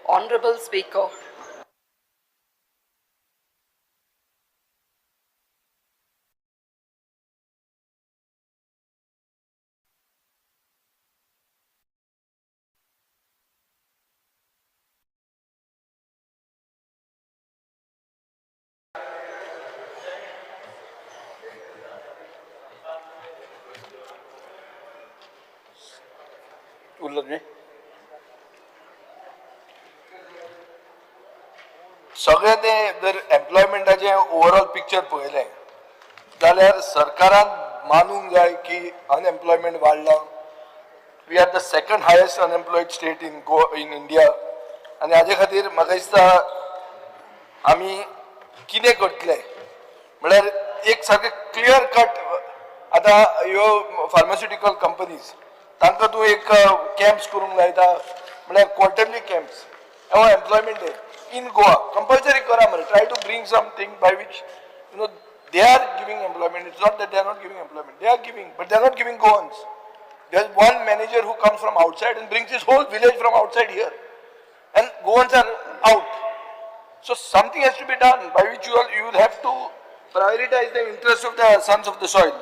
Honorable Speaker. उरलो न्ही सगळें तें जर एम्प्लॉयमेंटाचें ओवरऑल पिक्चर पळयलें जाल्यार सरकारान मानूंक जाय की अनएम्प्लॉयमेंट वाडलां. We are the second highest unemployed state in Goa, in India. आनी हाजे खातीर म्हाका दिसता आमी कितें करतले म्हळ्यार एक सारकें क्लियर कट. आतां ह्यो फार्मास्युटिकल कंपनीज तांकां तूं एक कॅम्प्स करूंक लायता, म्हळ्यार क्वॉर्टरली कॅम्प्स हो employment day in Goa compulsory करा मरे. Try to bring something by which they are giving employment. It's not that they are not giving employment, they are giving, but they are not giving Goans. There is one manager who comes from outside and brings his whole village from outside here, and Goans are out. So something has to be done by which you will have to prioritize the interest of the sons of the soil.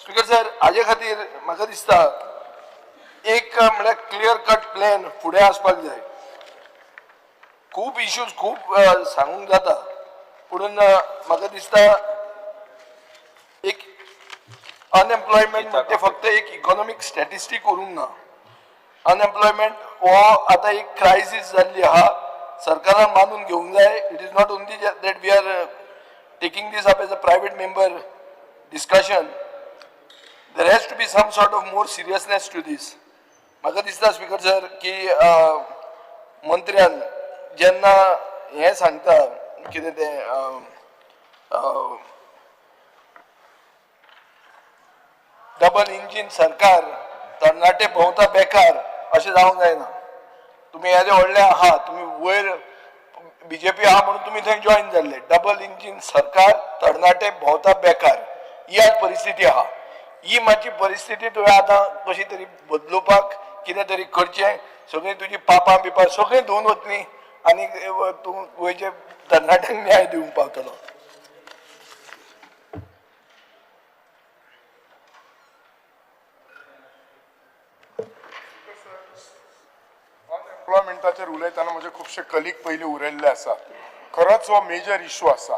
Speaker sir, हाजे खातीर म्हाका दिसता एक म्हळ्यार clear cut plan फुडें आसपाक जाय. खूब इश्यूज खूब सांगूंक जाता, पुणून म्हाका दिसता एक अनएम्प्लॉयमेंट म्हणजे फक्त एक इकॉनॉमीक स्टॅटिस्टीक उरूंक ना. अनएम्प्लॉयमेंट हो आतां एक क्रायसीस जाल्ली आहा, सरकारान मानून घेवंक जाय. It is not only that we are taking this up as a private member discussion. There has to be some sort of more seriousness to this. म्हाका दिसता स्पीकर सर की मंत्र्यान जेन्ना हें सांगता कितें तें डबल इंजीन सरकार, तरणाटे भोंवता बेकार, अशें जावंक जायना. तुमी येदे व्हडले आहा, तुमी वयर बीजेपी आहा म्हणून तुमी थंय जॉयन जाल्ले. डबल इंजीन सरकार, तरणाटे भोंवता बेकार, ही आज परिस्थिती आहा. ही मातशी परिस्थिती तुवें आतां कशी तरी बदलुपाक कितें तरी करचें. सगळीं तुजी पापां बिपां सगळीं धुवन वतलीं आनी तूं गोंयच्या तरणाट्यांक न्याय दिवंक पावतलो. अनएम्प्लॉयमेंटाचेर उलयतना म्हजे खुबशे कलीग पयलीं उलयल्ले आसा. खरोच हो मेजर इशू आसा,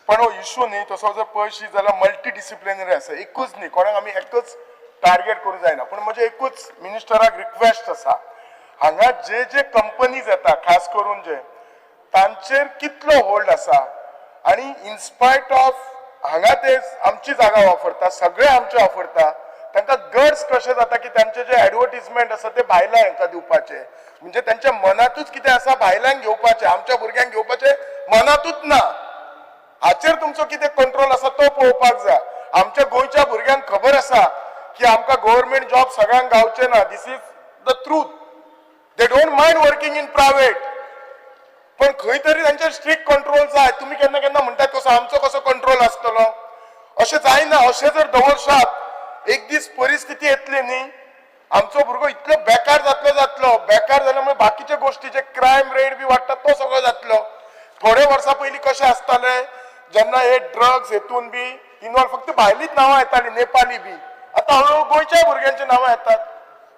पण हो इशू न्ही तसो जर पळयशी जाल्यार मल्टी डिसिप्लिनरी आसा. एकूच न्ही, कोणाक आमी एकच टार्गेट करूंक जायना. पूण म्हजें एकूच मिनिस्टराक रिक्वेस्ट आसा, हांगा जे जे कंपनीज येता खास करून जे तांचेर कितलो होल्ड आसा आनी इनस्पायट ऑफ हांगा ते आमची जागा वापरता, सगळे आमचे वापरता, तांकां गट्स कशें जाता की तांचे जे एडवर्टीजमेंट आसा ते बायलां हांकां दिवपाचे? म्हणजे तांच्या मनातूच कितें आसा, बायलांक घेवपाचें, आमच्या भुरग्यांक घेवपाचें मनातूच ना. हाचेर तुमचो कितें कंट्रोल आसा तो पळोवपाक जाय. आमच्या गोंयच्या भुरग्यांक खबर आसा की आमकां गव्हर्मेंट जॉब सगळ्यांक गावचे ना. This is the truth. They don't mind working in private, पण खंय तरी तांचेर स्ट्रिक्ट कंट्रोल जाय. तुमी केन्ना केन्ना म्हणटात कसो आमचो कसो कंट्रोल आसतलो, अशें जायना. अशें जर दवरशात एक दीस परिस्थिती येतली न्ही, आमचो भुरगो इतलो बेकार जातलो जातलो बेकार जाल्या मुळे बाकीचे गोश्टी जे क्रायम रेट बी वाडटा तो सगळो जातलो. थोडे वर्सां पयलीं कशें आसतालें, जेन्ना हे ड्रग्स हेतून बी इनवॉल्व फक्त भायलीच नांवां येतालीं, नेपाली बी. आतां हळूहळू गोंयच्याय भुरग्यांची नांवां येतात.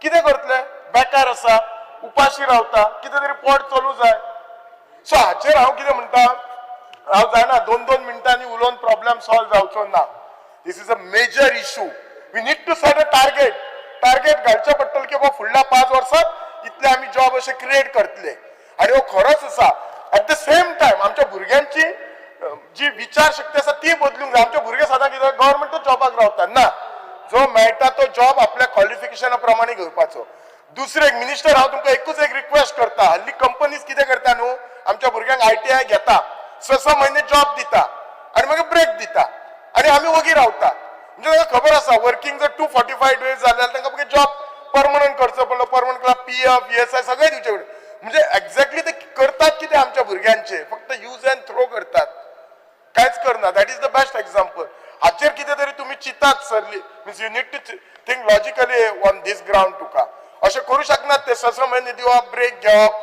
कितें करतले? बेकार आसा, उपाशी रावता, कितें तरी पोट चलूं जाय. सो हाचेर हांव कितें म्हणटा, हांव जाणा दोन दोन मिनटांनी उलोवन प्रॉब्लेम सॉल्व जावचो ना. This is a major issue. We need to set a target. Target घालचें पडटलें की बाबा फुडल्या 5 वर्सात इतले आमी जॉब अशे क्रिएट करतले. आनी हो खरोच आसा. एट the same time आमच्या भुरग्यांची जी विचार शक्ती आसा ती बदलूंक जाय. आमचे भुरगे सदां कितें गव्हर्मेंटूच जॉबाक रावता ना, जो मेळटा तो जॉब आपल्या क्वॉलिफिकेशना प्रमाणे घेवपाचो. दुसरें एक मिनिस्टर, हांव तुमकां एकूच एक रिक्वेस्ट करता. हल्ली कंपनीज कितें करता न्हू, आमच्या भुरग्यांक ITI घेता, 6-6 म्हयने जॉब दिता आनी मागीर ब्रेक दिता आनी आमी वगी रावता. म्हणजे तांकां खबर आसा वर्किंग जर 245 डेज जाले जाल्यार तांकां मागीर जॉब परमनंट करचो पडलो. परमनंट केला PF ESI सगळें दिवचें पडलें. म्हणजे एक्झॅक्टली ते करतात कितें आमच्या भुरग्यांचे, फक्त यूज अँड थ्रो करतात, कांयच करना. That is the best example. हाचेर कितें तरी तुमी चिंतात सरली, means you need to think logically on this ground. तुका अशें करूं शकनात ते 6-6 म्हयने दिवप, ब्रेक घेवप.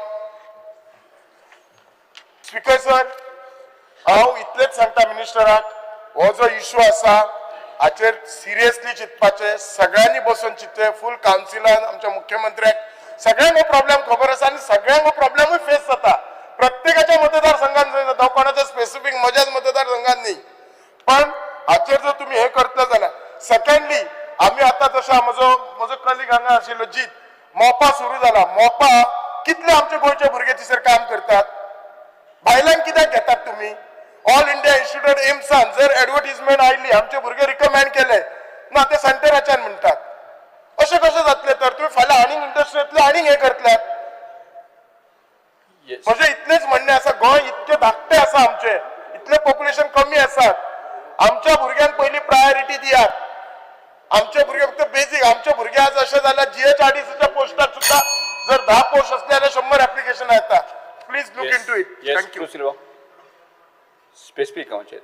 स्पीकर सर, हांव इतलेंच सांगता मिनिस्टराक, हो जो इशू आसा हाचेर सिरियसली चिंतपाचें, सगळ्यांनी बसून चिंतचें, फूल कावन्सिलान आमच्या मुख्यमंत्र्याक सगळ्यांक हो प्रॉब्लेम खबर आसा आनी सगळ्यांक हो प्रॉब्लेमूय फेस जाता. प्रत्येकाच्या मतदारसंघात जंय जाता, कोणाच्या स्पेसिफीक म्हज्याच मतदारसंघात न्ही, पण हाचेर जर तुमी हें करतले जाल्यार. सेकंडली, आमी आतां जशें म्हजो म्हजो कलीग हांगा आशिल्लो जीत, मोपा सुरू जाला. मोपा कितले आमचे गोंयचे भुरगे थंयसर काम करतात? भायल्यान कित्याक घेतात तुमी? ऑल इंडिया इन्स्टिट्यूट एम्सान जर एडवर्टीजमेंट आयली, आमचे भुरगे रिकमेंड केले ना, ते सेंटराच्यान म्हणटात. अशें कशें जातलें तर? तुमी फाल्यां आनीक इंडस्ट्री येतली, आनीक हें करतले. म्हजें इतलेंच म्हणणें आसा, गोंय इतकें धाकटें आसा आमचें, इतलें पॉप्युलेशन कमी आसात, आमच्या भुरग्यांक पयलीं प्रायोरिटी दियात. आमचे भुरगे फक्त बेजीक, आमचे भुरगे आज अशें जाल्यार जीएचआरडीसीच्या पोस्टाक सुद्दां जर 10 पोस्ट असले जाल्यार 100 एप्लिकेशन येता. Please look into it. Thank you. Silva, specific गांवचे.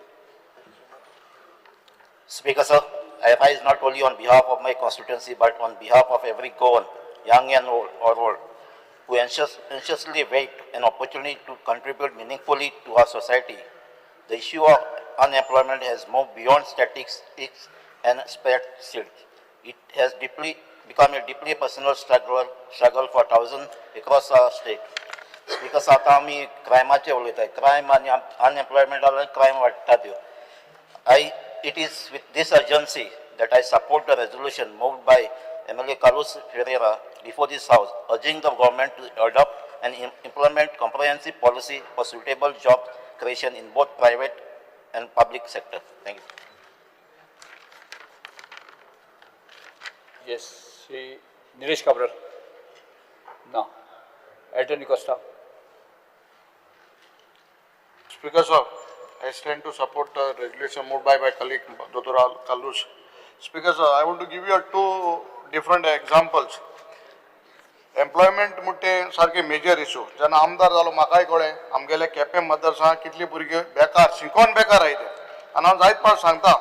Speaker sir, I rise not only on behalf of my constituency but on behalf of every Goan, young and old or old, who anxiously wait an opportunity to contribute meaningfully to our society. The issue of unemployment has moved beyond statistics and spreadsheets. It has deeply become a deeply personal struggle for thousands across our state. Speaker sir, आतां आमी क्रायमाचेर उलयतात. Crime आनी अनएम्प्लॉयमेंटा crime वाडटा त्यो. It is with this urgency that I support the resolution moved by MLA Carlos Ferreira before this House, urging the government to adopt and implement comprehensive policy for suitable job creation in both private and public sector. Thank you. Yes, Shri Nilesh Cabral. ना. Anthony Costa. Speaker sir, I stand to support the resolution moved by my colleague Dr. Carlos. Speaker sir, I want to give you two different examples. Employment म्हणटे सारखे major issue. जेन्ना आमदार जालो म्हाकाय कळ्ळें आमगेले केपें मतदारसंघात कितली भुरगीं बेकार शिकोन बेकार आयले. आनी हांव जायत फावट सांगता,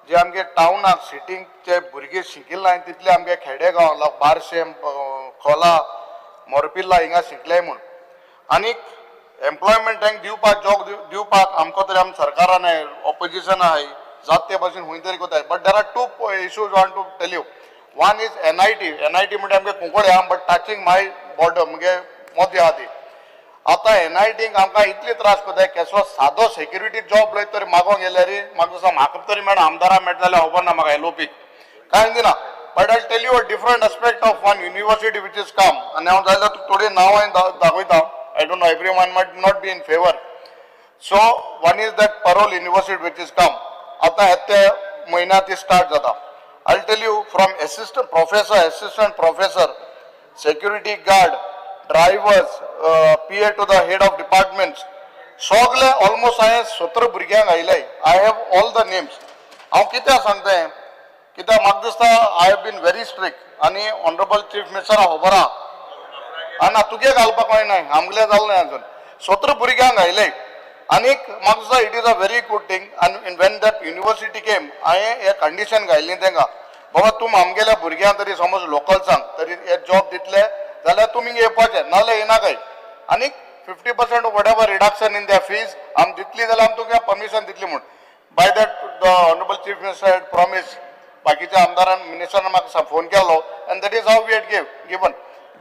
जे आमगे टावनाक सिटींक जे भुरगे शिकिल्ले नाय तितले आमगे खेडेगांव बारशेम, खोला, मोरपिल्ला हिंगा शिकले म्हूण. आनीक एम्प्लॉयमेंट तांकां दिवपाक जॉब दिवपाक आमकां तरी आम सरकारान ऑपोजिशन आहाय, जात ते भाशेन खंय तरी कोताय. But there are two issues want to tell you. One is NIT. NIT म्हणजे आमगे कुंकळे आहा, बट टचिंग माय बॉर्डर, मुगे मोदी आहा ती. आतां एनआयटीक आमकां इतले त्रास कोताय, केसलो सादो सेक्युरिटी जॉब लय तरी मागोंक गेल्यार म्हाका दिसता म्हाका तरी मेळना. आमदारा मेळटा जाल्यार खबर ना म्हाका एलओपी कांय दिना. But I tell you a different aspect of one university which is come. आनी हांव जाल्यार तुका थोडी नांवां दाखयता. I don't know, everyone might not be in favour. So one is that Parole University which is come. आतां येते म्हयन्या ती स्टार्ट जाता. I tell you, from assistant professor, assistant professor, security guard, drivers, PA to the head of departments, सगळे almost हांवें 17 भुरग्यांक आयले. I have all the names. हांव कित्याक सांगता हें? कित्याक म्हाका दिसता I have been very strict आनी ऑनरेबल चीफ मिनिस्टर खबर आहा. ना, तुगे घालपाक ना, आमगेले जालें ना अजून. 17 भुरग्यांक आयले आनीक म्हाका दिसता it is a very good thing. आनी when that university came, हांवें हे कंडिशन घायली तांकां, बाबा तुमी आमगेल्या भुरग्यांक तरी समज लोकल्सांक तरी हे जॉब दितले जाल्यार तुमी येवपाचें, नाजाल्यार येनाकाय. आनीक 50% whatever reduction in the fees आमी दितली जाल्यार आमी तुमकां परमिशन दितली म्हूण. By that the honourable chief minister had promise. बाकीच्या आमदारान मिनिस्टरान म्हाका फोन केलो and that is how we had given.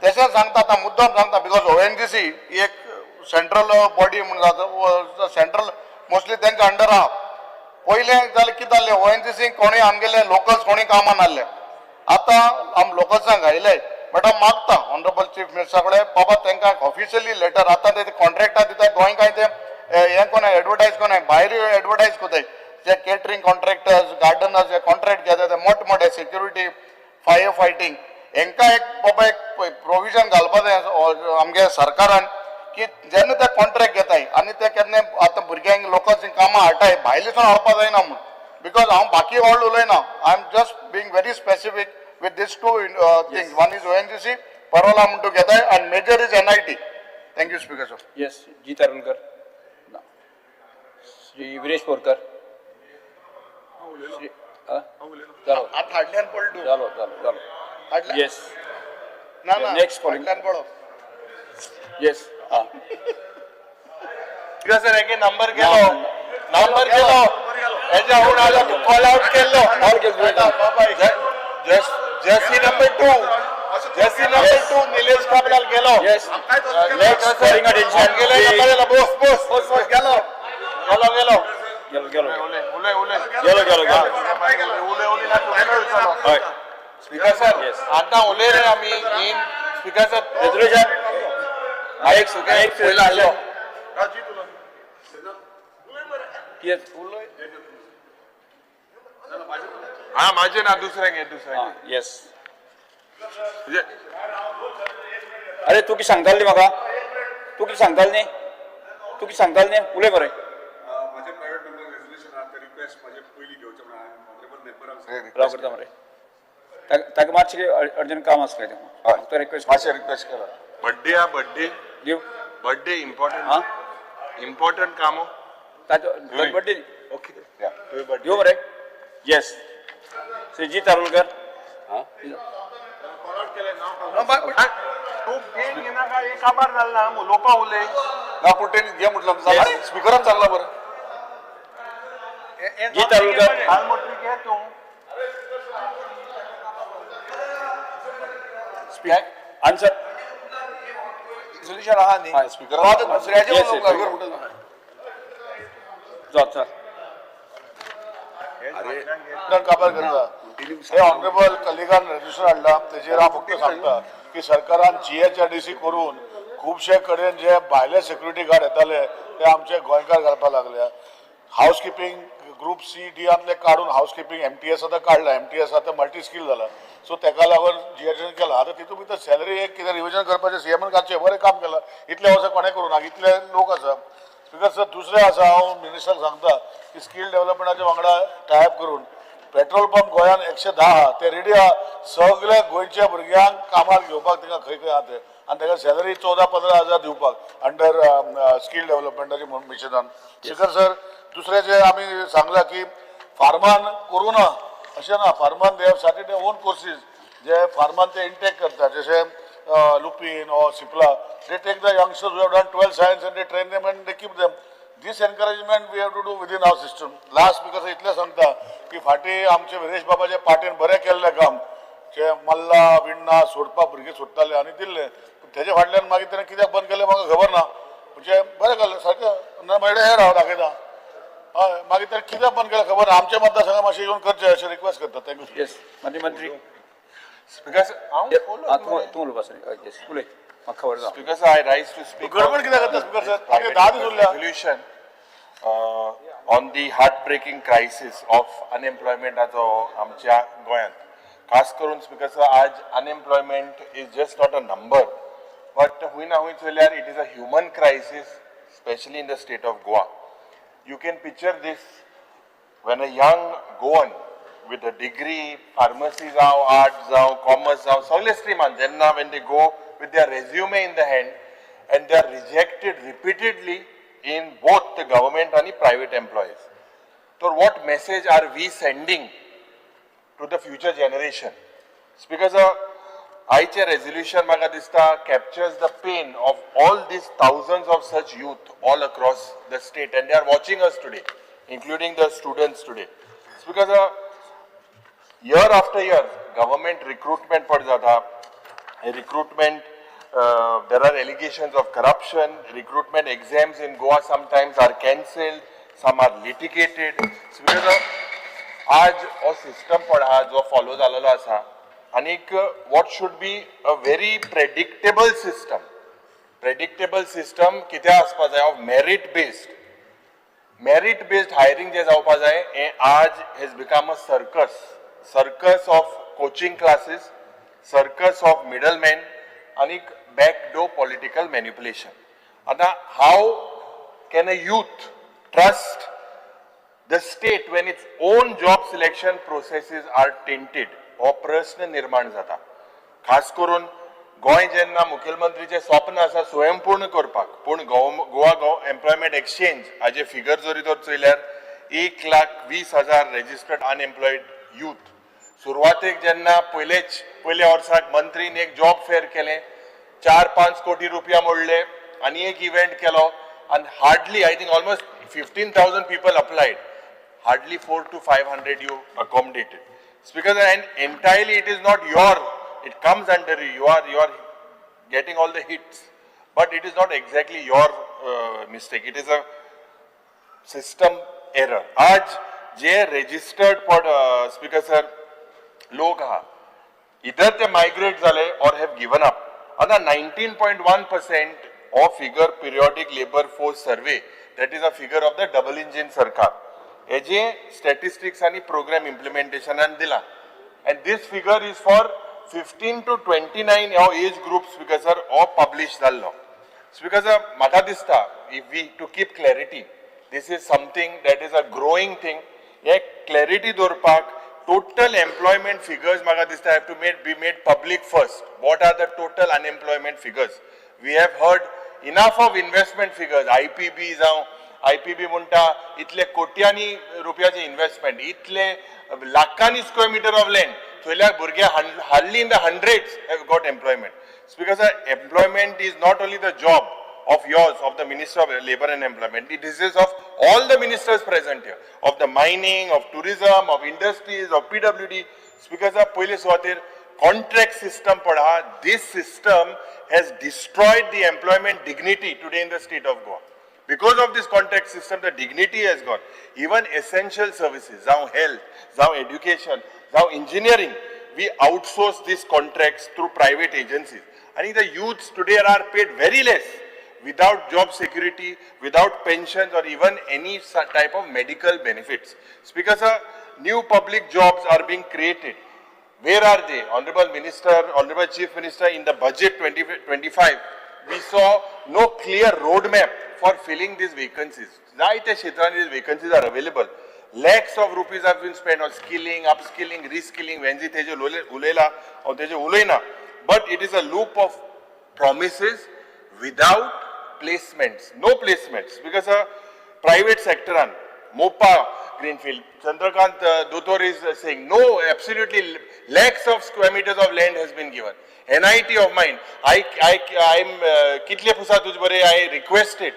तशेंच सांगता आतां मुद्दम सांगता, because ONGC ही एक सेंट्रल बॉडी म्हणून जाता, सेंट्रल मोस्टली तेंच्या अंडर आहा. पयलें जाल्यार कितें जाल्लें, ओएनजीसी कोणूय आमगेले लोकल्स कोणूय कामां नासले. आतां आम लोकल्सांक घायले, बट हांव मागता ऑनरेबल चीफ मिनिस्टरा कडेन, बाबा तांकां ऑफिशियली लेटर. आतां ते कॉन्ट्रॅक्टां दिता गोंय काय ते हें कोनाय एडवर्टायज कोनाय, भायर एडवर्टायज कोताय. जे केटरींग कॉन्ट्रॅक्टर्स, गार्डनर्स हे कॉन्ट्रॅक्ट घेता ते मोठे मोठे सेक्युरिटी, फायर फायटींग, हेंकां एक बाबा एक प्रोविजन घालपा जाय आमगे सरकारान की जेन्ना ते कॉन्ट्रॅक्ट घेताय आनी ते केन्ना आतां भुरग्यांक लोकल्स कामां हाडटाय, भायले सून हाडपा जायना म्हूण. Because हांव बाकी व्हड उलयना, I am just being very specific with this two things. One is ONGC Parola म्हूण तूं घेताय आनी major is NIT. Thank you, Speaker sir. Yes, Jeet Arolkar. ना. श्री विरेश बोरकर. जालो. आतां हाडल्यान पडलो. जालो, जालो, जालो. हाडल्या. येस. ना ना. Next calling. हाडल्यान पडो. येस, हां. सर, एके नंबर केलो, नंबर केलो. हेच्या आपूण आलो, कॉल आउट केल्लो. Jersey number 2, jersey number 2, Nilesh Cabral गेलो. येस. Next calling attention. गेलो नंबर, बोस बोस बोस, गेलो गेलो गेलो. गेलो गेलो. उलय उलय उलय. गेलो गेलो गेलो. उलय उलय ना, तुवें. हय. Speaker sir, Yes. आता उलयले आमी इन स्पीकर सर. रेजोल्युशन एक सुके एक पयलो आसलो. येस. हा, माझे ना, दुसऱ्यांक घे, दुसऱ्यांक. येस. अरे, तूं कितें सांगतालो न्ही म्हाका? तूं कितें सांगतालो न्ही? तूं कितें सांगतालो न्ही? उलय मरे. माझे प्रायव्हेट मेंबर रेजोल्युशन आहा, ते रिक्वेस्ट माझे पयलीं घेवचें म्हणून हांवें ऑनरेबल मेंबरांक. राव, करता मरे. ताका मातशें अर्जंट काम आसलें तें. फक्त रिक्वेस्ट. मातशें रिक्वेस्ट करा. बड्डे हा, बड्डे. दिव. Birthday important. हा. इम्पॉर्टंट काम हो. ताचो बड्डे. ओके. दिव मरे. येस, श्री जी तारुलकर. तूं पेन घेनाका, हे काबार जाल ना, उलोवपा उलय. ना, पूण तेणी घे म्हटलं, स्पिकरान सांगला बरं. जी तारुलकर. काल मोटरी घे तूं. आन्सर. रेजोल्युशन आहा न्ही? हय. तो आतां दुसऱ्याचें Yes, उलोवंक yes. लागलो. जात चल. काबार करता. हे ऑनरेबल कलिगान रेजिस्टर हाडला, तेजेर हांव फक्त सांगता की सरकारान जीएचआरडीसी करून खुबशे कडेन जे भायले सेक्युरिटी गार्ड येताले ते आमचे गोंयकार घालपाक लागल्या. हावस किपींग ग्रुप सी डियांतले काडून हावस किपींग एमटीएस आतां काडला. एमटीएस आतां मल्टी स्कील जाला, सो तेका लागून जीएचआरडीसी केला. आतां तितून भितर सॅलरी एक कितें रिविजन करपाचें सीएमान घालचें. बरें काम केलां, इतले वर्सां कोणें करूं ना, इतले लोक आसा. स्पिकर सर, दुसरें आसा, हांव मिनिस्टराक सांगता की स्कील डेव्हलपमेंटाच्या वांगडा टायप करून पेट्रोल पंप गोंयान 110 आहा, ते रेडी आहा सगल्या गोंयच्या भुरग्यांक कामार घेवपाक. तांकां खंय खंय आहा ते आनी ताका सॅलरी 14-15 हजार दिवपाक अंडर स्कील डेव्हलपमेंटाचे म्हणून मिशनान. स्पिकर सर, दुसरें जे आमी सांगलां की फार्मान करूं ना अशें ना, फार्मान they have started own courses जे फार्मान ते इंटेक करता, जशे Lupin or Cipla. They take the youngsters who have done 12 science and they train them and they keep them. This encouragement we have to do within our system. Last, because इतलें सांगता की फाटीं आमचे विरेश बाबाचे पार्टीन बरें केल्लें काम, जे मल्ला विण्णा सोडपाक भुरगे सोडटाले आनी दिल्ले, पूण तेजे फाटल्यान मागीर तेणें कित्याक बंद केलें म्हाका खबर ना. म्हणजे बरें केलें सारकें ना मेळ्ळें हेर हांव दाखयता. हय, मागीर तेणें कित्याक बंद केलें खबर ना. आमच्या मतदारसंघात मातशें येवन करचें अशें रिक्वेस्ट करता. Thank you. Yes, माननीय मंत्री. स्पीकर सर, हांव तूं तूं उलोवपा सर. येस, उलय, म्हाका खबर जा. Speaker sir, I rise to speak. गडबड कित्याक करता स्पीकर सर? आगे 10 दीस उरल्या. Resolution on the heartbreaking crisis of अनएम्प्लॉयमेंटाचो आमच्या गोंयांत. खास करून स्पीकर सर, आज unemployment is just not a number, but हुंय ना हुंय चोयल्यार it is a human crisis, specially in the state of Goa. You can picture this when a young Goan with a degree, pharmacy जावं, art जावं, commerce जावं, सगळे स्ट्रीमान जेन्ना when they go with their resume in the hand and they are rejected repeatedly in both the government आणि private employees. तर what message are we sending to the future generation? Speaker sir, आयचें resolution म्हाका दिसता captures the pain of all these thousands of such youth all across the state, and they are watching us today, including the students today. Speaker sir, year after year government recruitment पण जाता. Recruitment, there are allegations of corruption. Recruitment exams in Goa sometimes are cancelled, some are litigated. Speaker sir, आज हो system पण आहा जो follow जालेलो आसा आनीक what should be a very predictable system, predictable system कित्याक आसपा जाय of merit based hiring जे जावपा जाय, हें आज has become a circus, circus of coaching classes, circus of middleman आनीक बॅकडोर पॉलिटिकल मॅनिपुलेशन. आतां how can a youth trust the state when its own job selection processes are tainted? हो प्रश्न निर्माण जाता. खास करून गोंय जेन्ना मुखेलमंत्रीचें स्वप्न आसा स्वयंपूर्ण करपाक, पूण गोवा गो एम्प्लॉयमेंट एक्सचेंज हाजे फिगर जरी तर चोयल्यार 1,20,000 रजिस्टर्ड अनएम्प्लॉयड यूथ. सुरवातेक जेन्ना पयलेच पयल्या वर्साक मंत्रीन एक जॉब फेअर केलें, 4-5 कोटी रुपया मोडले आनी एक इव्हेंट केलो. आनी hardly I think almost 15,000 people applied, hardly 4 to 500 you accommodated. Speaker, and entirely it is not your, it comes under you, you are getting all the hits, but it is not exactly your mistake. It is a system error. आज जे registered पड speaker sir लोक आहा, इधर ते migrate जाले or have given up. आतां 19.1% हो figure periodic labour force survey, that is a figure of the double engine सरकार, हेजे स्टॅटिस्टिक्स आनी प्रोग्राम इम्प्लिमेंटेशनान दिला, and this figure is for 15 to 29 हो एज ग्रुप. स्पीकर सर, हो पब्लिश जाल्लो. स्पीकर सर, म्हाका दिसता, if we to keep clarity, this is something that is a growing thing. हे क्लॅरिटी दवरपाक टोटल एम्प्लॉयमेंट फिगर्स म्हाका दिसता have to made be made public first. What are the total unemployment figures? We have heard enough of investment figures. IPB जावं, IPB म्हणटा इतले कोट्यांनी रुपयाचे investment, इतले लाखांनी स्क्वेअर मिटर ऑफ लँड, थंयल्या भुरगे hardly in the hundreds have got employment. Because employment is not only the job of yours, of the Minister of Labor and Employment. It is of all the ministers present here, of the mining, of tourism, of industries, of PWD. Speaker sir, पयले सुवातेर contract system पळा, this system has destroyed the employment dignity today in the state of Goa. Because of this contract system, the dignity has gone. Even essential services, जावं health, जावं education, जावं engineering, we outsource these contracts through private agencies. And the youths today are paid very less, without job security, without pensions or even any type of medical benefits. Speaker sir, new public jobs are being created. Where are they? Honorable Minister, Honorable Chief Minister, in the budget 2025, we saw no clear roadmap for filling these vacancies. जायत्या क्षेत्रांनी these vacancies are available. Lakhs of rupees have been spent on skilling, upskilling, reskilling. Venzy तेजे उलयला, हांव तेजे उलयना. But it is a loop of promises without placements, no placements. Because a private sector, Mopa Greenfield, Chandrakant Dutor is saying, no, absolutely lakhs of square meters of land has been given. NIT of mine, I'm, कितले पुसा तुज बरे, I requested.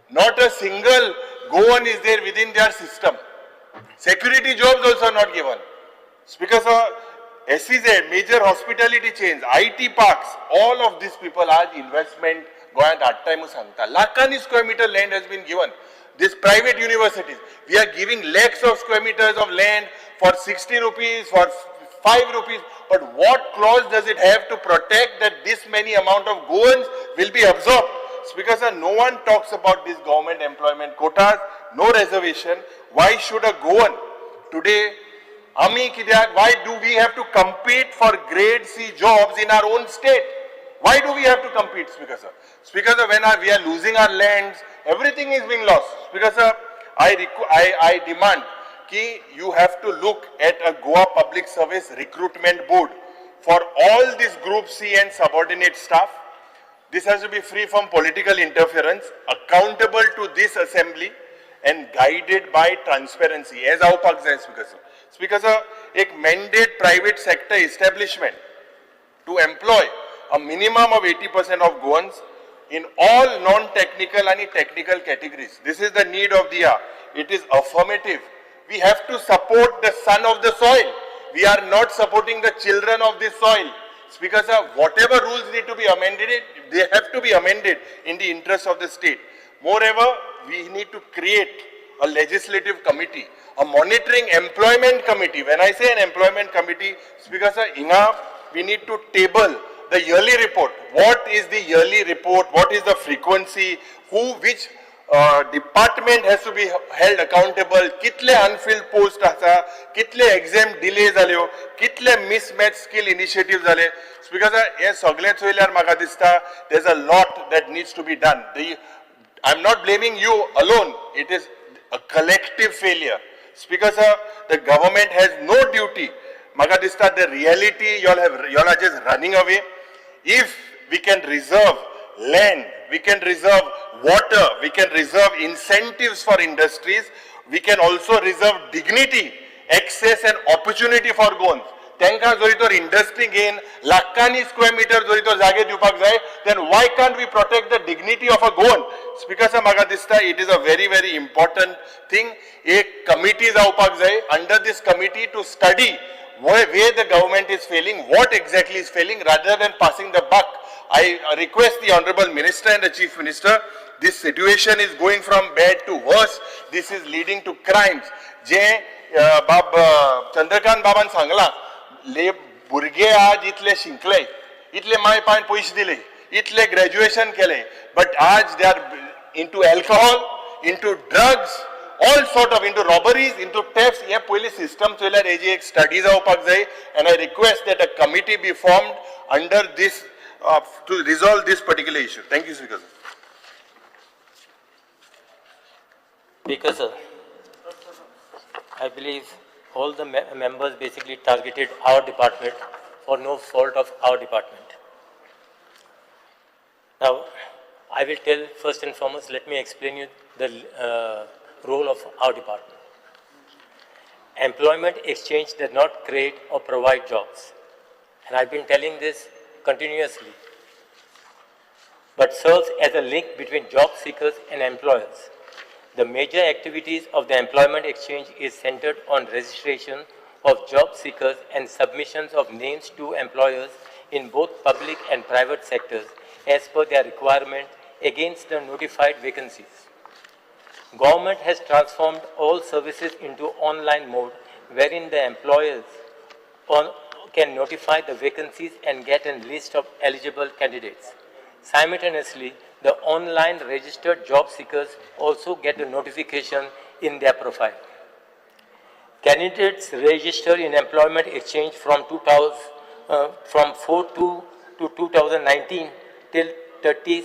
Not a single Goan is there within their system. Security jobs also not given. Speaker sir, SEZ, major hospitality chains, IT parks, all of these people are investment गोंयांत हाडटाय म्हणून सांगता. लाखांनी square meter land has been given. These private universities, we are giving lakhs of square meters of land for 60 rupees, for 5 rupees. But what clause does it have to protect that this many amount of Goans will be absorbed? Speaker sir, no one talks about this government employment quotas, no reservation. Why should a Goan today, आमी कित्याक, why do we have to compete for grade C jobs in our own state? Why do we have to compete, Speaker sir? Speaker sir, when we are losing our lands, everything is being lost. Speaker sir, I demand ki you have to look at a Goa Public Service Recruitment Board for all this Group C and subordinate staff. This has to be free from political interference, accountable to this assembly and guided by transparency. हे जावपाक जाय, Speaker sir. Speaker sir, एक mandate private sector establishment to employ a minimum of 80% of Goans in all non-technical and technical categories. This is the need of the hour. It is affirmative. We have to support the son of the soil. We are not supporting the children of this soil. Speaker sir, whatever rules need to be amended, they have to be amended in the interest of the state. Moreover, we need to create a legislative committee, a monitoring employment committee. When I say an employment committee, Speaker sir, हिंगा we need to table the yearly report. What is the yearly report? What is the frequency? Who, which department has to be held accountable? कितले unfilled post आसा? कितले exam delay जाल्यो? कितले mismatch skill initiative जाले? Speaker sir, हे सगळें चोयल्यार म्हाका दिसता there's a lot that needs to be done. I'm not blaming you alone. It is a collective failure. Speaker sir, the government has no duty. म्हाका दिसता the reality, you all are just running away. If we can reserve land, we can reserve water, we can reserve incentives for industries, we can also reserve dignity, access and opportunity for Goans. तांकां जरी तर industry घेवन लाखांनी square metre जरी तर जागे दिवपाक जाय, then why can't we protect the dignity of a Goan? Speaker sir, म्हाका दिसता it is a very very important thing. एक कमिटी जावपाक जाय under this committee to study where the government is failing, what exactly is failing, rather than passing the buck. I request the Honorable Minister and the Chief Minister, this situation is going from bad to worse. This is leading to crimes. जे बाब चंद्रकांत बाबान सांगला, ले भुरगे आज इतले शिकले, इतले माय pine पयशे दिले, इतले ग्रॅज्युएशन केले, बट आज they are into alcohol, into drugs, all sort of into robberies, into thefts. हे पयली सिस्टम चोयल्यार हेजी एक स्टडी जावपाक जाय, and I request that a committee be formed under this to resolve this particular issue. Thank you, Speaker. Speaker, sir, I believe all the members basically targeted our department for no fault of our department. Now, I will tell first and foremost, let me explain you the role of our department. Employment exchange does not create or provide jobs. And I've been telling this continuously, but serves as a link between job seekers and employers. The major activities of the employment exchange is centered on registration of job seekers and submissions of names to employers in both public and private sectors as per their requirement against the notified vacancies. Government has transformed all services into online mode, wherein the employers can notify the vacancies and get a list of eligible candidates. Simultaneously, the online registered job seekers also get a notification in their profile. Candidates registered in employment exchange from 4/2 to 2019 till 30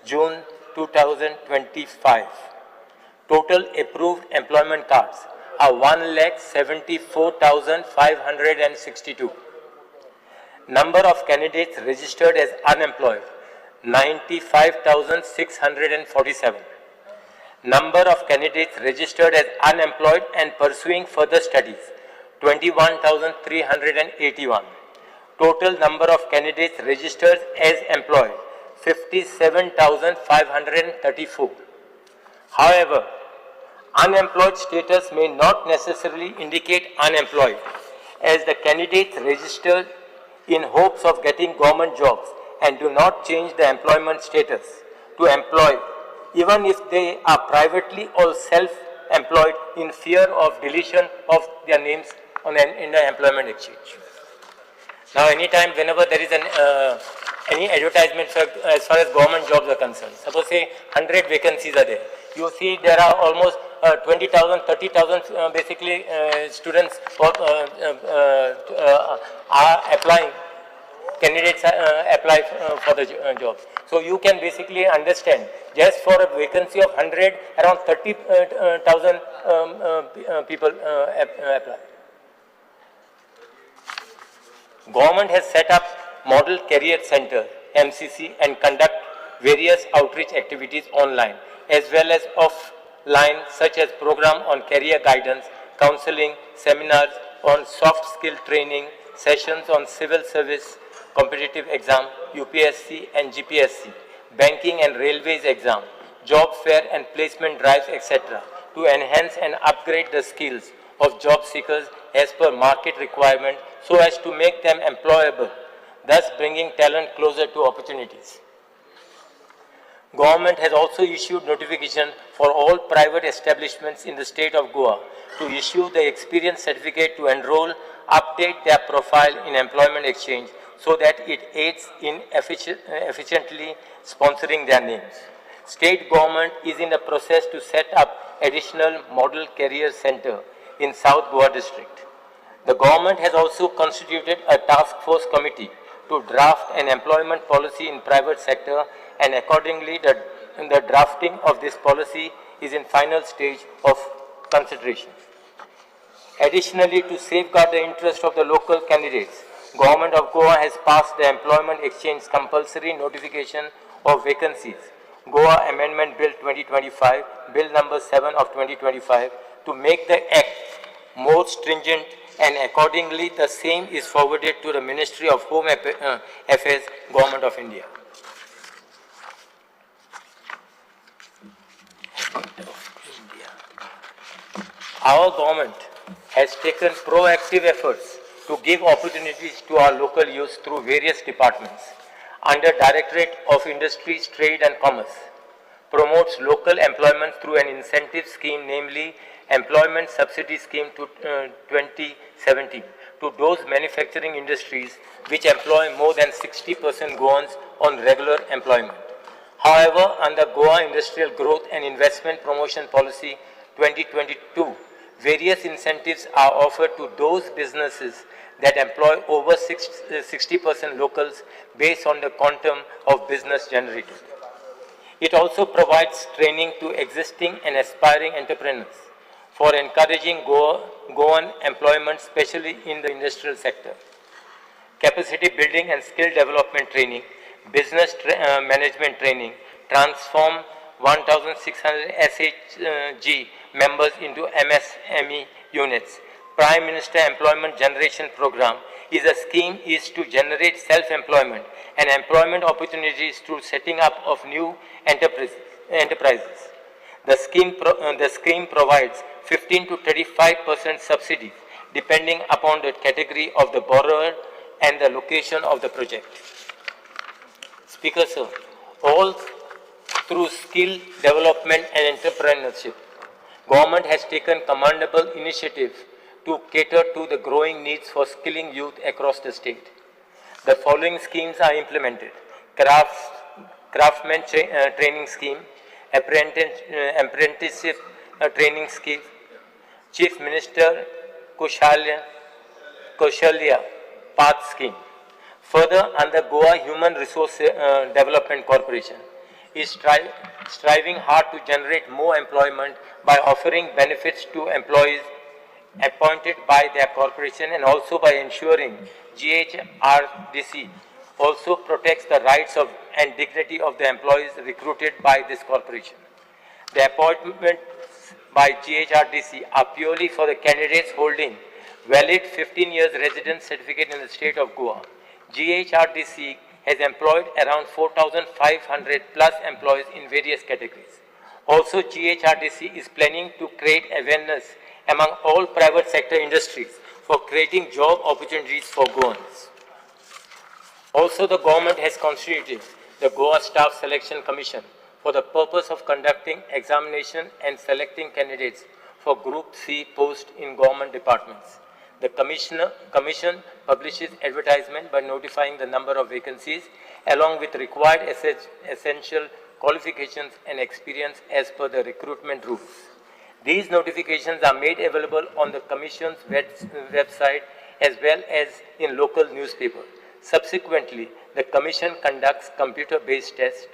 June 2025. Total approved employment cards are 1,74,562. Number of candidates registered as unemployed, 95,647. Number of candidates registered as unemployed and pursuing further studies, 21,381. Total number of candidates registered as employed, 57,534. However, unemployed status may not necessarily indicate unemployed, as the candidates registered in hopes of getting government jobs and do not change the employment status to employed, even if they are privately or self-employed in fear of deletion of their names in the employment exchange. Now, anytime, whenever there is any advertisement for, as far as government jobs are concerned, suppose say 100 vacancies are there, you see there are almost 20,000, 30,000 basically students or, are applying, candidates apply for the jobs. So you can basically understand, just for a vacancy of 100, around 30,000 people apply. Government has set up Model Career Center, MCC, and conduct various outreach activities online as well as offline, such as program on career guidance, counseling, seminars on soft skill training, sessions on civil service, competitive exam, UPSC and GPSC, banking and railways exam, job fair and placement drives, etc., to enhance and upgrade the skills of job seekers as per market requirement so as to make them employable, thus bringing talent closer to opportunities. Government has also issued notification for all private establishments in the state of Goa to issue the experience certificate to enroll, update their profile in employment exchange so that it aids in efficiently sponsoring their names. State government is in the process to set up additional model career center in South Goa district. The government has also constituted a task force committee to draft an employment policy in private sector, and accordingly the drafting of this policy is in final stage of consideration. Additionally, to safeguard the interest of the local candidates, Government of Goa has passed the Employment Exchange Compulsory Notification of Vacancies, Goa Amendment Bill 2025, Bill number 7 of 2025, to make the act more stringent and accordingly the same is forwarded to the Ministry of Home Affairs, Government of India. Our government has taken proactive efforts to give opportunities to our local youth through various departments. Under Directorate of Industries, Trade and Commerce, promotes local employment through an incentive scheme, namely Employment Subsidy Scheme to 2017, to those manufacturing industries which employ more than 60% Goans on regular employment. However, under Goa Industrial Growth and Investment Promotion Policy 2022, various incentives are offered to those businesses that employ over 60% locals based on the quantum of business generated. It also provides training to existing and aspiring entrepreneurs for encouraging Goan employment, especially in the industrial sector. Capacity building and skill development training, business management training, transform 1,600 SHG members into MSME units. Prime Minister Employment Generation Program is a scheme is to generate self-employment and employment opportunities through setting up of new enterprises. The scheme provides 15 to 35% subsidies depending upon the category of the borrower and the location of the project. Speaker sir, all through skill development and entrepreneurship, government has taken commendable initiative to cater to the growing needs for skilling youth across the state. The following schemes are implemented: craftsman training scheme, apprenticeship training scheme, Chief Minister Kaushalya Path scheme. Further, under Goa Human Resource Development Corporation is striving hard to generate more employment by offering benefits to employees appointed by their corporation and also by ensuring GHRDC also protects the rights of and dignity of the employees recruited by this corporation. The appointments by GHRDC are purely for the candidates holding valid 15 years residence certificate in the state of Goa. GHRDC has employed around 4,500 plus employees in various categories. Also, GHRDC is planning to create awareness among all private sector industries for creating job opportunities for Goans. Also, the government has constituted the Goa Staff Selection Commission for the purpose of conducting examination and selecting candidates for Group C post in government departments. The commission publishes advertisement by notifying the number of vacancies along with required essential qualifications and experience as per the recruitment rules. These notifications are made available on the Commission's website as well as in local newspaper. Subsequently, the Commission conducts computer-based tests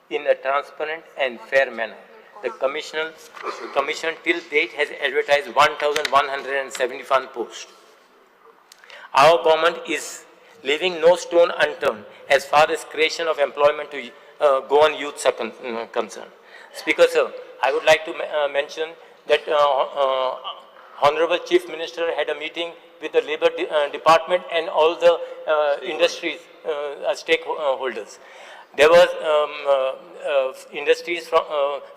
in a transparent and fair manner. The Commission till date has advertised 1,171 posts. Our government is leaving no stone unturned as far as creation of employment to Goan youths are concerned. Speaker sir, I would like to mention that Honorable Chief Minister had a meeting with the Labour Department and all the industries, stakeholders. There was industries from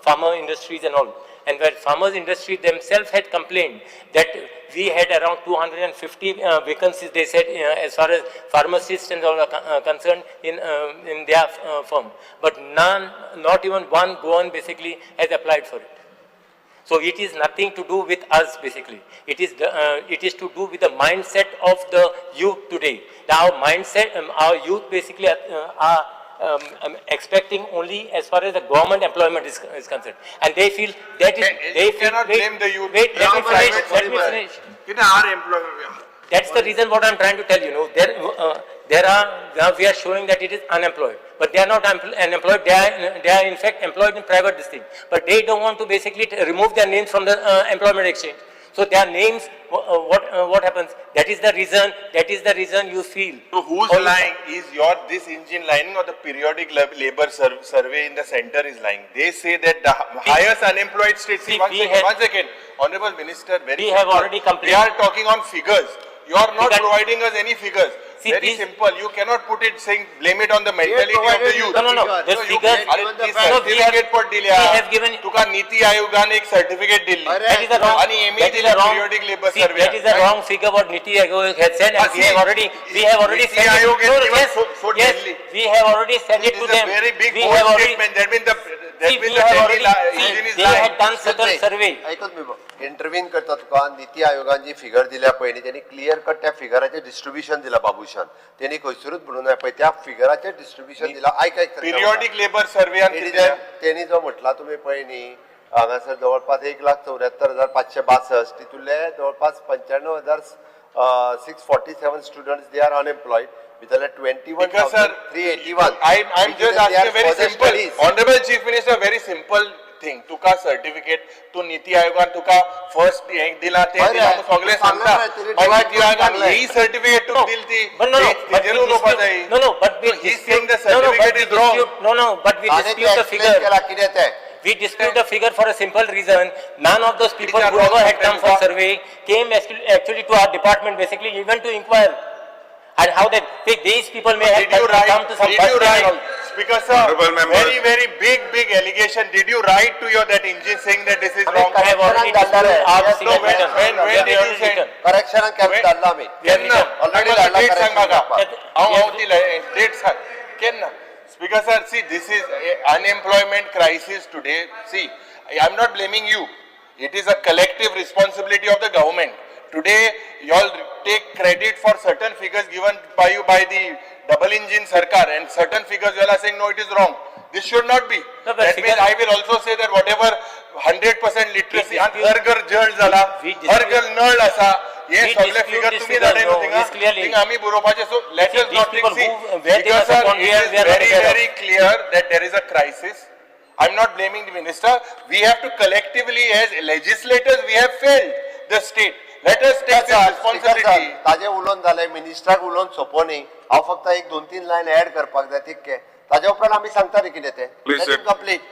farmer industries and all, and where farmers industry themselves had complained that we had around 250 vacancies, they said, as far as pharmacists and all are concerned in their firm, but none, not even one Goan basically has applied for it. So it is nothing to do with us basically. It is to do with the mindset of the youth today. Our mindset, our youth basically are expecting only as far as the government employment is concerned, and they feel that is. They You feel, cannot wait, blame the youth. Wait, let me finish. Let me finish. Our employment. That's the reason what I'm trying to tell you. No, there are now we are showing that it is unemployed, but they are not unemployed. They are in fact employed in private this thing, but they don't want to basically remove their names from the employment exchange. So their names, what happens? That is the reason. That is the reason you feel. So who's Or you- lying? Is your this engine lying or the periodic labor survey in the center is lying? They say that the highest unemployed state. See, See, one we second, have- one second. Honorable Minister, very We have simple. already complained. We are talking on figures. You are not Because- providing us any figures. See, Very these- simple. You cannot put it saying blame it on the mentality of the provided youth. No, no, no. The So you- figures. अरे ती No, we have- certificate पण दिल्या. We have given. तुका नीती आयोगान एक certificate दिली. That is the wrong. आणि ME That is दिली the wrong. Periodic labour See, survey. that is the wrong figure what Niti Aayog has said, and Ah, we have see, already Niti sent it. Aayog has No, given yes, so yes, Delhi. we have already sent it It to is a them. very big We bold have already. statement. That means the that See, means we the have Delhi already. See, engine is they lying. had done certain survey. आयकूच me intervene करता तुका. निती आयोगान जी figure दिल्या पळय न्ही, तेणी clear cut त्या फिगराचें डिस्ट्रिब्युशन दिला बाबूशान. तेणी खंयसरूच म्हणून ना पळय त्या फिगराचें डिस्ट्रिब्युशन दिला. आयक आयक पिरियॉडिक लेबर सर्वे तेणी जो म्हटला तुमी पळय न्ही, हांगासर जवळपास 1,74,562, तितूंतले जवळपास 95,647 students they are unemployed. भितरले Because sir, 21,381. I'm just asking a very simple, Honorable Chief Minister, very simple thing. तुका सर्टिफिकेट तू नीती आयोगान तुका फर्स्ट हें दिला ते बरें, दिला सगळें तूं सांगलें सांगता. मरे, तेणी मागीर नीती आयोगान सांगलें. ही सर्टिफिकेट तुका दिली ती But no, no, but तेजेर we उलोवपा dispute, जाय. no, no, but we So he's saying dispute, the no, no, but certificate we is wrong. dispute, no, no, but we ताणें ते dispute the explain figure. केला कितें तें. We dispute the figure for a simple reason. None of those people are whoever wrong had come for sometimes. survey came actually to our department basically even to inquire. And how that, these people may have Did you come write, to some did bus you stand and write, all. Speaker sir, Honorable members. very, very big, big allegation. Did you write to your that engine saying that this is आमी wrong? I have already disputed our Yes, No, figure when, written. when, We when have did you already send? written. करेक्शनाक When- धाडला आमी. We have केन्ना? written. Already म्हाका धाडला date सांग correction म्हाका. करपाक. हांव हांव ती डेट सांग केन्ना. Speaker sir, see, this is unemployment crisis today. See, I am not blaming you. It is a collective responsibility of the government. Today, you all take credit for certain figures given by you by the double engine sarkar, and certain figures you all are saying no, it is wrong. This should not be. No, but That means figure- I will also say that whatever 100% literacy, We आणि dispute- हर घर जळ जाला, We dispute- हर घर नळ आसा, हे We सगळे dispute figure this तुम्ही figure, धाडले न्हू no, थिंगा it's clearly- थिंगा आमी बरोवपाचें. So let See, us these not people see. who- where they Because must sir, have gone, it we are- is we are not very aware of. very clear that there is a crisis. I'm not blaming the minister. We have to collectively, as legislators, we have failed the state. Let us take this responsibility. ताजे उलोवन जालें, मिनिस्टराक उलोवन सोंपो न्ही. हांव फक्त एक दोन तीन लायन एड करपाक जाय तितके. ताजे उपरांत आमी सांगता न्ही कितें तें. Please, sir. Complete.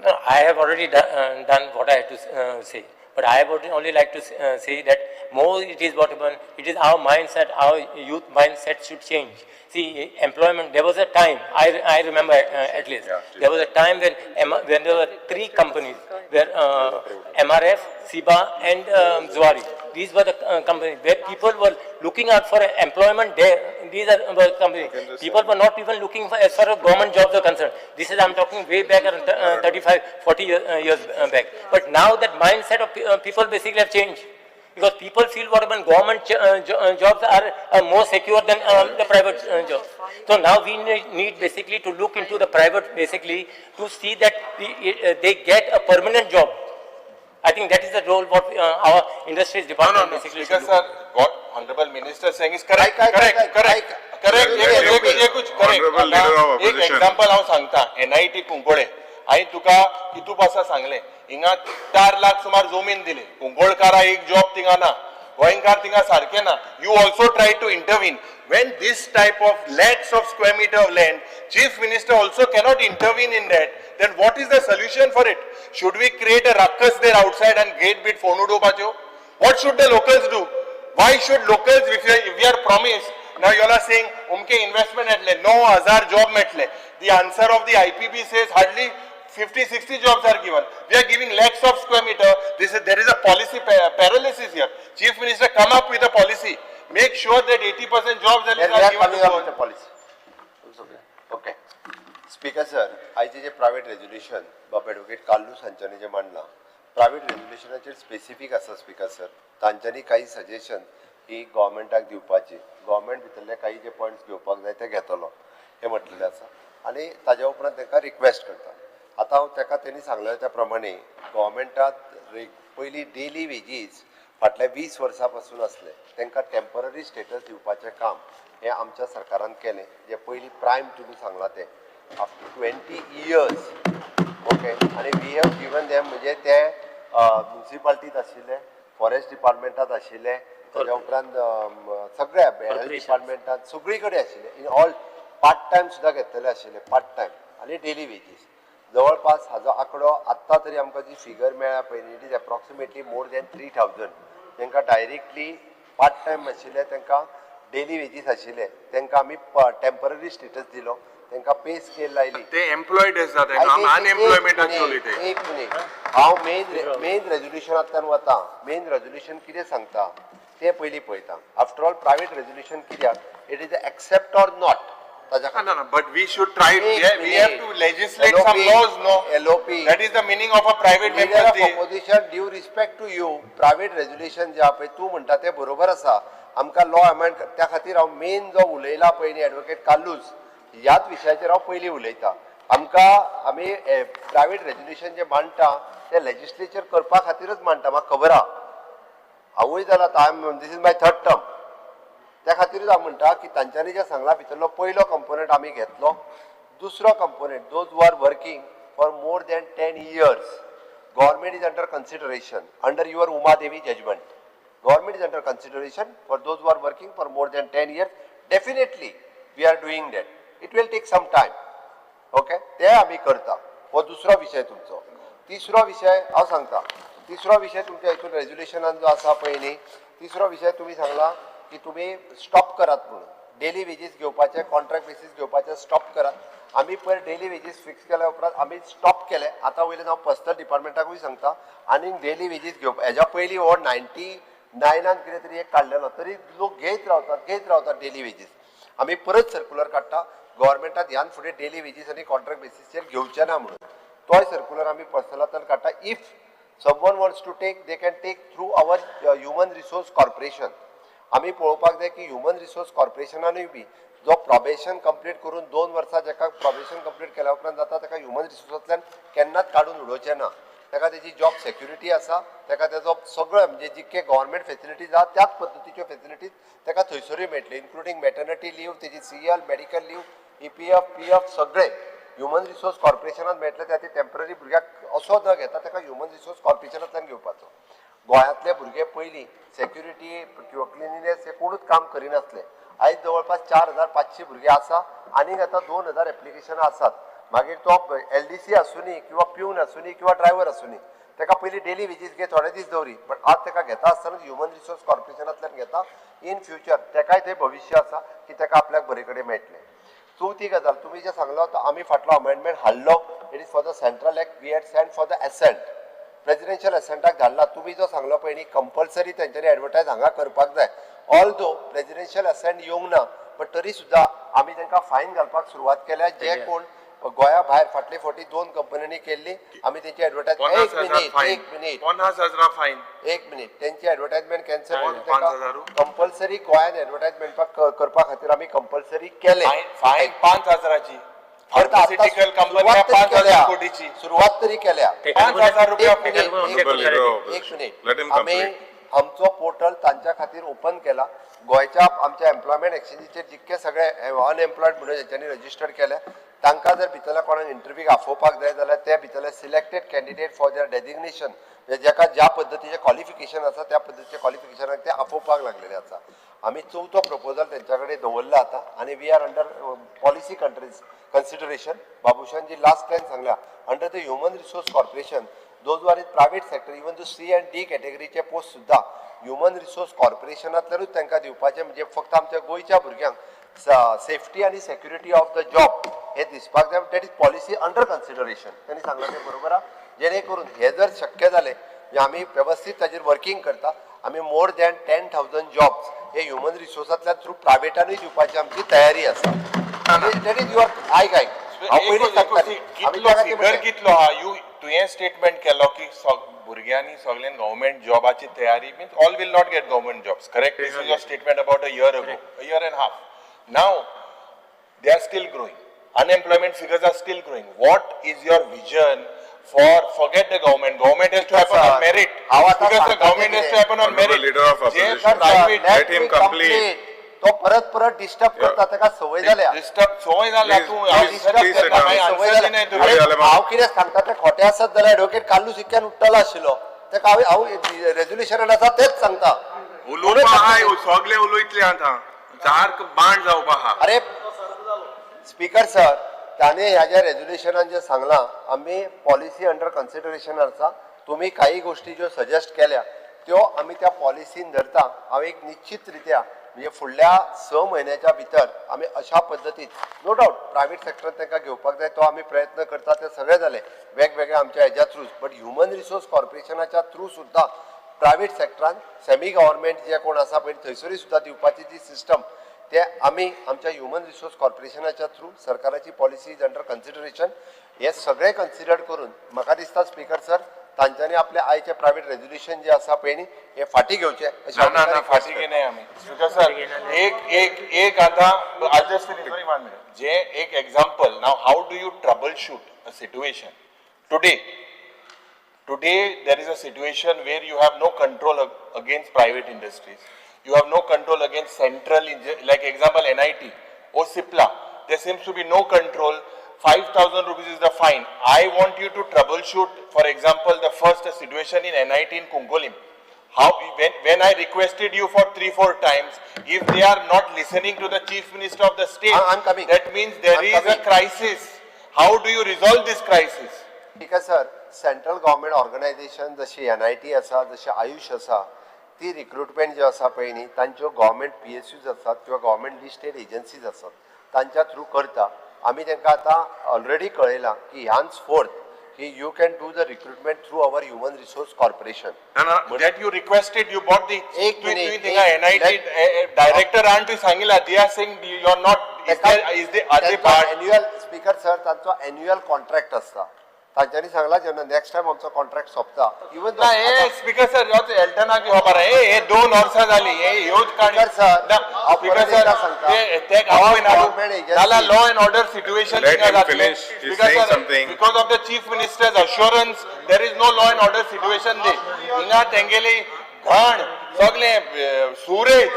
No, I have already done what I had to say. But I would only like to say that more it is what happened, it is our mindset, our youth mindset should change. See, employment, there was a time, I remember at least, there was a time when, when there were three companies, where MRF, SIBA and Zuari. These were the companies where people were looking out for employment there. These are were companies. People were not even looking for as far as government jobs are concerned. This is, I'm talking way back around 35, 40 years back. But now that mindset of people basically have changed. Because people feel what about government jobs are more secure than the private jobs. So now we need basically to look into the private basically to see that they get a permanent job. I think that is the role what our industries No, department no, no. basically Speaker should sir, look. what honorable minister saying is correct, ऐक, ऐक, correct, ऐक, correct, ऐक. correct. एक एक एकूच correct. Honorable leader of आतां एक opposition. Example हांव सांगता, NIT Cuncolim. हांवें तुका कितू पासा सांगलें, हिंगा 4 लाख सुमार जमीन दिली, कुंकळकारा एक जॉब थिंगा ना, गोंयकार थिंगा सारकें ना. You also try to intervene. When this type of lakhs of square meter of land, Chief Minister also cannot intervene in that, then what is the solution for it? Should we create a ruckus there outside and gate bit phone उडोवपाच्यो? What should the locals do? Why should locals, if we are promised, now you all are saying, umke investment येतले, 9,000 job मेळटले. The answer of the IPB says hardly 50-60 jobs are given. We are giving lakhs of square meter. There is a policy paralysis here. Chief Minister, come up with a policy. Make sure that 80% jobs are We are given coming to up with a policy. Okay. Speaker sir, आयचे जे private resolution बाब advocate Carlos हांच्यांनी जें मांडलां, private रेजोल्युशनाचेर specific आसा speaker sir. तांच्यांनी काही suggestion ही गोवोरमेंटाक दिवपाची, government भितरले काही जे points घेवपाक जाय ते घेतलो हें म्हटलेलें आसा आनी ताज्या उपरांत तांकां रिक्वेस्ट करता. आतां हांव ताका तेणी सांगलें त्या प्रमाणे गोवोरमेंटात पयलीं डेली वेजीस फाटल्या 20 वर्सां पासून आसले, तांकां टेंपररी स्टेटस दिवपाचें काम हें आमच्या सरकारान केलें. जें पयलीं प्रायम तुमी सांगलां तें आफ्टर 20 इयर्स, ओके, आनी we have given them, म्हणजे ते म्युन्सिपाल्टीत आशिल्ले, फॉरेस्ट डिपार्टमेंटात आशिल्ले, ताज्या उपरांत सगळ्या हेल्थ डिपार्टमेंटात सगळी कडेन आशिल्ले. इन ऑल पार्ट टायम सुद्दां घेतलेले आशिल्ले, पार्ट टायम आनी डेली वेजीस. जवळपास हाजो आंकडो आत्तां तरी आमकां जी फिगर मेळ्ळ्या पळय न्ही, it is approximately more than 3000 तांकां डायरेक्टली पार्ट टायम आशिल्ले, तांकां डेली वेजीस आशिल्ले, तांकां आमी टेम्पररी स्टेटस दिलो, तांकां पे स्केल लायली. ते एम्प्लॉयड आसात, अनएम्प्लॉयमेंटाचे उलयते. एक मिनिट, हांव मेन रेजोल्युशनांतल्यान वता. मेन रेजोल्युशन कितें सांगता तें पयलीं पळयता. आफ्टर ऑल प्रायवेट रेजोल्युशन कित्याक, it is accept or not ताज्या No, no, no, but we should try, एक we have to minute. legislate some LOP, laws, no? LOP. That is the meaning of a private leader member's of day. Opposition, due respect to you, private resolution जे आहा पळय तूं म्हणटा तें बरोबर आसा. आमकां law amend त्या खातीर हांव मेन जो उलयला पळय न्ही एडवोकेट कार्लूस, ह्याच विशयाचेर हांव पयलीं उलयता. आमकां आमी प्रायवेट रेजोल्युशन जें मांडटा तें लेजिस्लेचर करपा खातीरच मांडटा. म्हाका खबर आहा, हांवूय जाला, I am this is my third term. त्या खातीरूच हांव म्हणटा की तांच्यांनी जें सांगलां भितरलो पयलो कंपोनंट आमी घेतलो. दुसरो component, those who are working for more than 10 years, government is under consideration under your Umadevi judgment. Government is under consideration for those who are working for more than 10 years. Definitely we are doing that. It will take some time, okay? ते आमी करता. हो दुसरो विशय तुमचो. तिसरो विशय हांव सांगता. तिसरो विशय तुमच्या हितून रेजोल्युशनान जो आसा पळय न्ही, तिसरो विशय तुमी सांगला की तुमी स्टॉप करात म्हणून डेली वेजीस घेवपाचे, कॉन्ट्रॅक्ट बेसीस घेवपाचे स्टॉप करात. आमी पयर डेली वेजीस फिक्स केल्या उपरांत आमी स्टॉप केले. आतां वयल्यान हांव पर्सनल डिपार्टमेंटाकूय सांगता, आनी डेली वेजीस घेवप हेज्या पयलीं हो 99 कितें तरी एक काडलेलो, तरी लोक घेयत रावतात, घेयत रावतात डेली वेजीस. आमी परत सर्कुलर काडटा गव्हर्मेंटात ह्यान फुडें डेली वेजीस आनी कॉन्ट्रॅक्ट बेसीसचेर घेवचे ना म्हणून. तोय सर्कुलर आमी पर्सनलांतल्यान काडटा. If someone wants to take, they can take through our human resource corporation. आमी पळोवपाक जाय की ह्युमन रिसोर्स कॉर्पोरेशनानूय बी जो प्रोबेशन कंप्लीट करून 2 वर्सां जाका प्रोबेशन कंप्लीट केल्या उपरांत जाता, ताका ह्युमन रिसोर्सांतल्यान केन्नाच काडून उडोवचें ना. ताका तेजी जॉब सेक्युरिटी आसा, ताका तेजो सगळो म्हणजे जितके गव्हर्मेंट फेसिलिटीज आहा त्याच पद्दतीच्यो फेसिलिटीज ताका थंयसरूय मेळटल्यो, इन्क्लुडींग मॅटर्निटी लीव, तेजी CL, medical leave, EPF, PF सगळे ह्युमन रिसोर्स कॉर्पोरेशनात मेळटले. त्या खातीर टेंपररी भुरग्याक असो न घेता ताका ह्युमन रिसोर्स कॉर्पोरेशनांतल्यान घेवपाचो. गोंयांतले भुरगे पयलीं सेक्युरिटी किंवा क्लिनिनेस हे कोणूच काम करिनासले. आयज जवळपास 4500 भुरगे आसा आनीक आतां 2000 एप्लिकेशनां आसात. मागीर तो एलडीसी आसुनी किंवा प्यून आसुनी किंवा ड्रायव्हर आसुनी, ताका पयलीं डेली वेजीस घे, थोडे दीस दवरी, बट आज ताका घेता आसतना ह्युमन रिसोर्स कॉर्पोरेशनांतल्यान घेता. इन फ्युचर ताकाय थंय भविश्य आसा की ताका आपल्याक बरे कडेन मेळटलें. चवथी गजाल, तुमी जें सांगलो तो आमी फाटलो अमेंडमेंट हाडलो. It is for the central act. We had send for the assent, presidential एसेंटाक धाडला. तुमी जो सांगलो पळय न्ही, कंपल्सरी तेंच्यांनी एडवर्टायज हांगा करपाक जाय. ऑल दो प्रेसिडेन्शियल एसेंट येवंक ना, बट तरी सुद्दां आमी तांकां फायन घालपाक सुरवात केल्या. जे कोण गोंया भायर फाटले फावटी दोन कंपन्यांनी केल्ली, आमी तेंची एडवर्टायज पन्नास एक हजार मिनीट, फायन. एक मिनीट. 50,000 फायन. एक मिनीट. तेंची एडवर्टायजमेंट कॅन्सल करून 5,000? कंपल्सरी गोंयान एडवर्टायजमेंट करपा खातीर आमी कंपल्सरी केले. फायन 5,000ची. बरं, आता फार्मास्युटिकल कंपनी सुरवात तरी 5,000 केल्या. कोटीची. सुरवात तरी केल्या. 5,000 रुपया. एक मिनिट, एक मिनिट, एक Let him minute. आमी complete. आमचो पोर्टल तांच्या खातीर ओपन केला. गोंयच्या आमच्या एम्प्लॉयमेंट एक्सचेंजीचेर जितके सगळे अनएम्प्लॉयड म्हणून जेच्यांनी रजिस्टर्ड केले, तांकां जर भितरल्या कोणाक इंटरव्यूक आफोवपाक जाय जाल्यार ते भितरले selected candidate for their designation, म्हणजे जेका ज्या पद्दतीचें क्वॉलिफिकेशन आसा त्या पद्दतीचें क्वॉलिफिकेशनाक ते आफोवपाक लागलेले आसा. आमी चवथो प्रपोजल तेंच्या कडेन दवरला आतां आनी we are under policy countries consideration. Babushan ji last time सांगल्या, under the human resource corporation, those are in private sector, even the C and D कॅटेगरीचे post सुद्दां ह्युमन रिसोर्स कॉर्पोरेशनांतल्यानूच तांकां दिवपाचें. म्हणजे फक्त आमच्या गोंयच्या भुरग्यांक सेफ्टी आनी सेक्युरिटी ऑफ the job हे दिसपाक जाय. That is policy under consideration. त्यांनी सांगलां तें बरोबर आहा. जेणे करून हे जर शक्य जालें, म्हणजे आमी वेवस्थीत ताजेर वर्किंग करता. आमी more than 10,000 jobs हे ह्युमन रिसोर्सांतल्यान थ्रू प्रायवेटानूय दिवपाची आमची तयारी आसा. That is your, आयक आयक, हांव पयलींच सांगतालें, आमी कितलो त्या खातीर फिगर म्हणलें, कितलो आहा? You तुवें स्टेटमेंट केलो की भुरग्यांनी सगळ्यांनी गव्हर्मेंट जॉबाची तयारी means all will not get government jobs, correct? This is your statement about a year ago, a year and half. Now they are still growing. Unemployment figures are still growing. What is your vision for, forget the government, government has to happen on merit. हांव आतां Because the सांगता government has to happen on Honorable merit. Leader of J Opposition. private Let him complete. तो परत परत disturb करता, ताका संवय जाल्या. डिस्टर्ब संवय जाला. Please, तूं please, answer please sit down. Answer दिनाय तुवें. जालें हांव कितें सांगता तें खोटें आसत जाल्यार एडवोकेट कार्लूस इतक्यान उठ्ठलो आशिल्लो. ताका हांव रेजोल्युशनान आसा तेच सांगता. उलोवपा आहाय, सगळे उलयतले आतां, सारको बाण जावपा आहा. अरे स्पीकर सर, ताणे ह्या ज्या रेजोल्युशनान जे सांगलां, आमी पॉलिसी अंडर कन्सिडरेशन आसा. तुमी काही गोष्टी ज्यो सजेस्ट केल्या त्यो आमी त्या पॉलिसीन धरता. हांव एक निश्चित रित्या म्हणजे फुडल्या 6 म्हयन्याच्या भितर आमी अशा पद्दतीन, नो डावट प्रायवेट सेक्टरान तांकां घेवपाक जाय, तो आमी प्रयत्न करता. ते सगळे जाले वेगवेगळे आमच्या हेज्या थ्रू, बट ह्युमन रिसोर्स कॉर्पोरेशनाच्या थ्रू सुद्दां प्रायवेट सेक्टरान सेमी गव्हर्मेंट जे कोण आसा पळय, थंयसरूय सुद्दां दिवपाची जी सिस्टम, ते आमी आमच्या ह्युमन रिसोर्स कॉर्पोरेशनाच्या थ्रू, सरकाराची पॉलिसी is under consideration, हे सगळे कन्सिडर करून म्हाका दिसता स्पीकर सर, तांच्यांनी आपले आयचे प्रायवेट रेजोल्युशन जे आसा पळय न्ही, हे फाटीं घेवचे अशें ना ना हांव ना, request फाटी करता. घेनाय आमी. स्पीकर सर, एक एक एक आतां I just finish, sorry, one minute. जे एक example, now how do you troubleshoot a situation today? Today, there is a situation where you have no control against private industries. You have no control against central, like example NIT or CIPLA. There seems to be no control. 5,000 rupees is the fine. I want you to troubleshoot, for example, the first situation in NIT in Cuncolim. How, when I requested you for three, four times, if they are not listening to the chief minister of the state, I'm coming. that means there I'm is a coming. crisis. How do you resolve this crisis? ठीक आहे sir. Central government organisation जशी NIT आसा, जशी आयुष आसा, ती recruitment जी आसा पळय न्ही, तांच्यो गव्हर्मेंट पीएसयूज आसात किंवा गव्हर्मेंट लिस्टेड एजन्सीज आसात, तांच्या थ्रू करता. आमी तांकां आतां ऑलरेडी कळयलां की ह्यान्स फोर्थ की you can do the recruitment through our Human Resource Corporation. No, that you requested, you bought the. एक minute, तुवें थिंगा एक- NIT director आन तुवें सांगिला, they are saying you are not, is there, are they part? Annual, speaker sir, तांचो annual contract आसता. तांच्यांनी सांगला जेन्ना नेक्स्ट टायम आमचो कॉन्ट्रॅक्ट सोंपता, इवन ना, हे स्पीकर सर, ह्योच एल्टनाक खबर, हे हे 2 वर्सां जाली, हे ह्योच काणी. स्पीकर सर, ना, हांव स्पीकर परत सर, एकदां सांगता. ते Government agency- नाल्यार law and order situation. Let him finish. He's saying something. Because of the chief minister's assurance, there is no law and order situation there. हिंगा तेंगेली घाण सगळे, सुरेज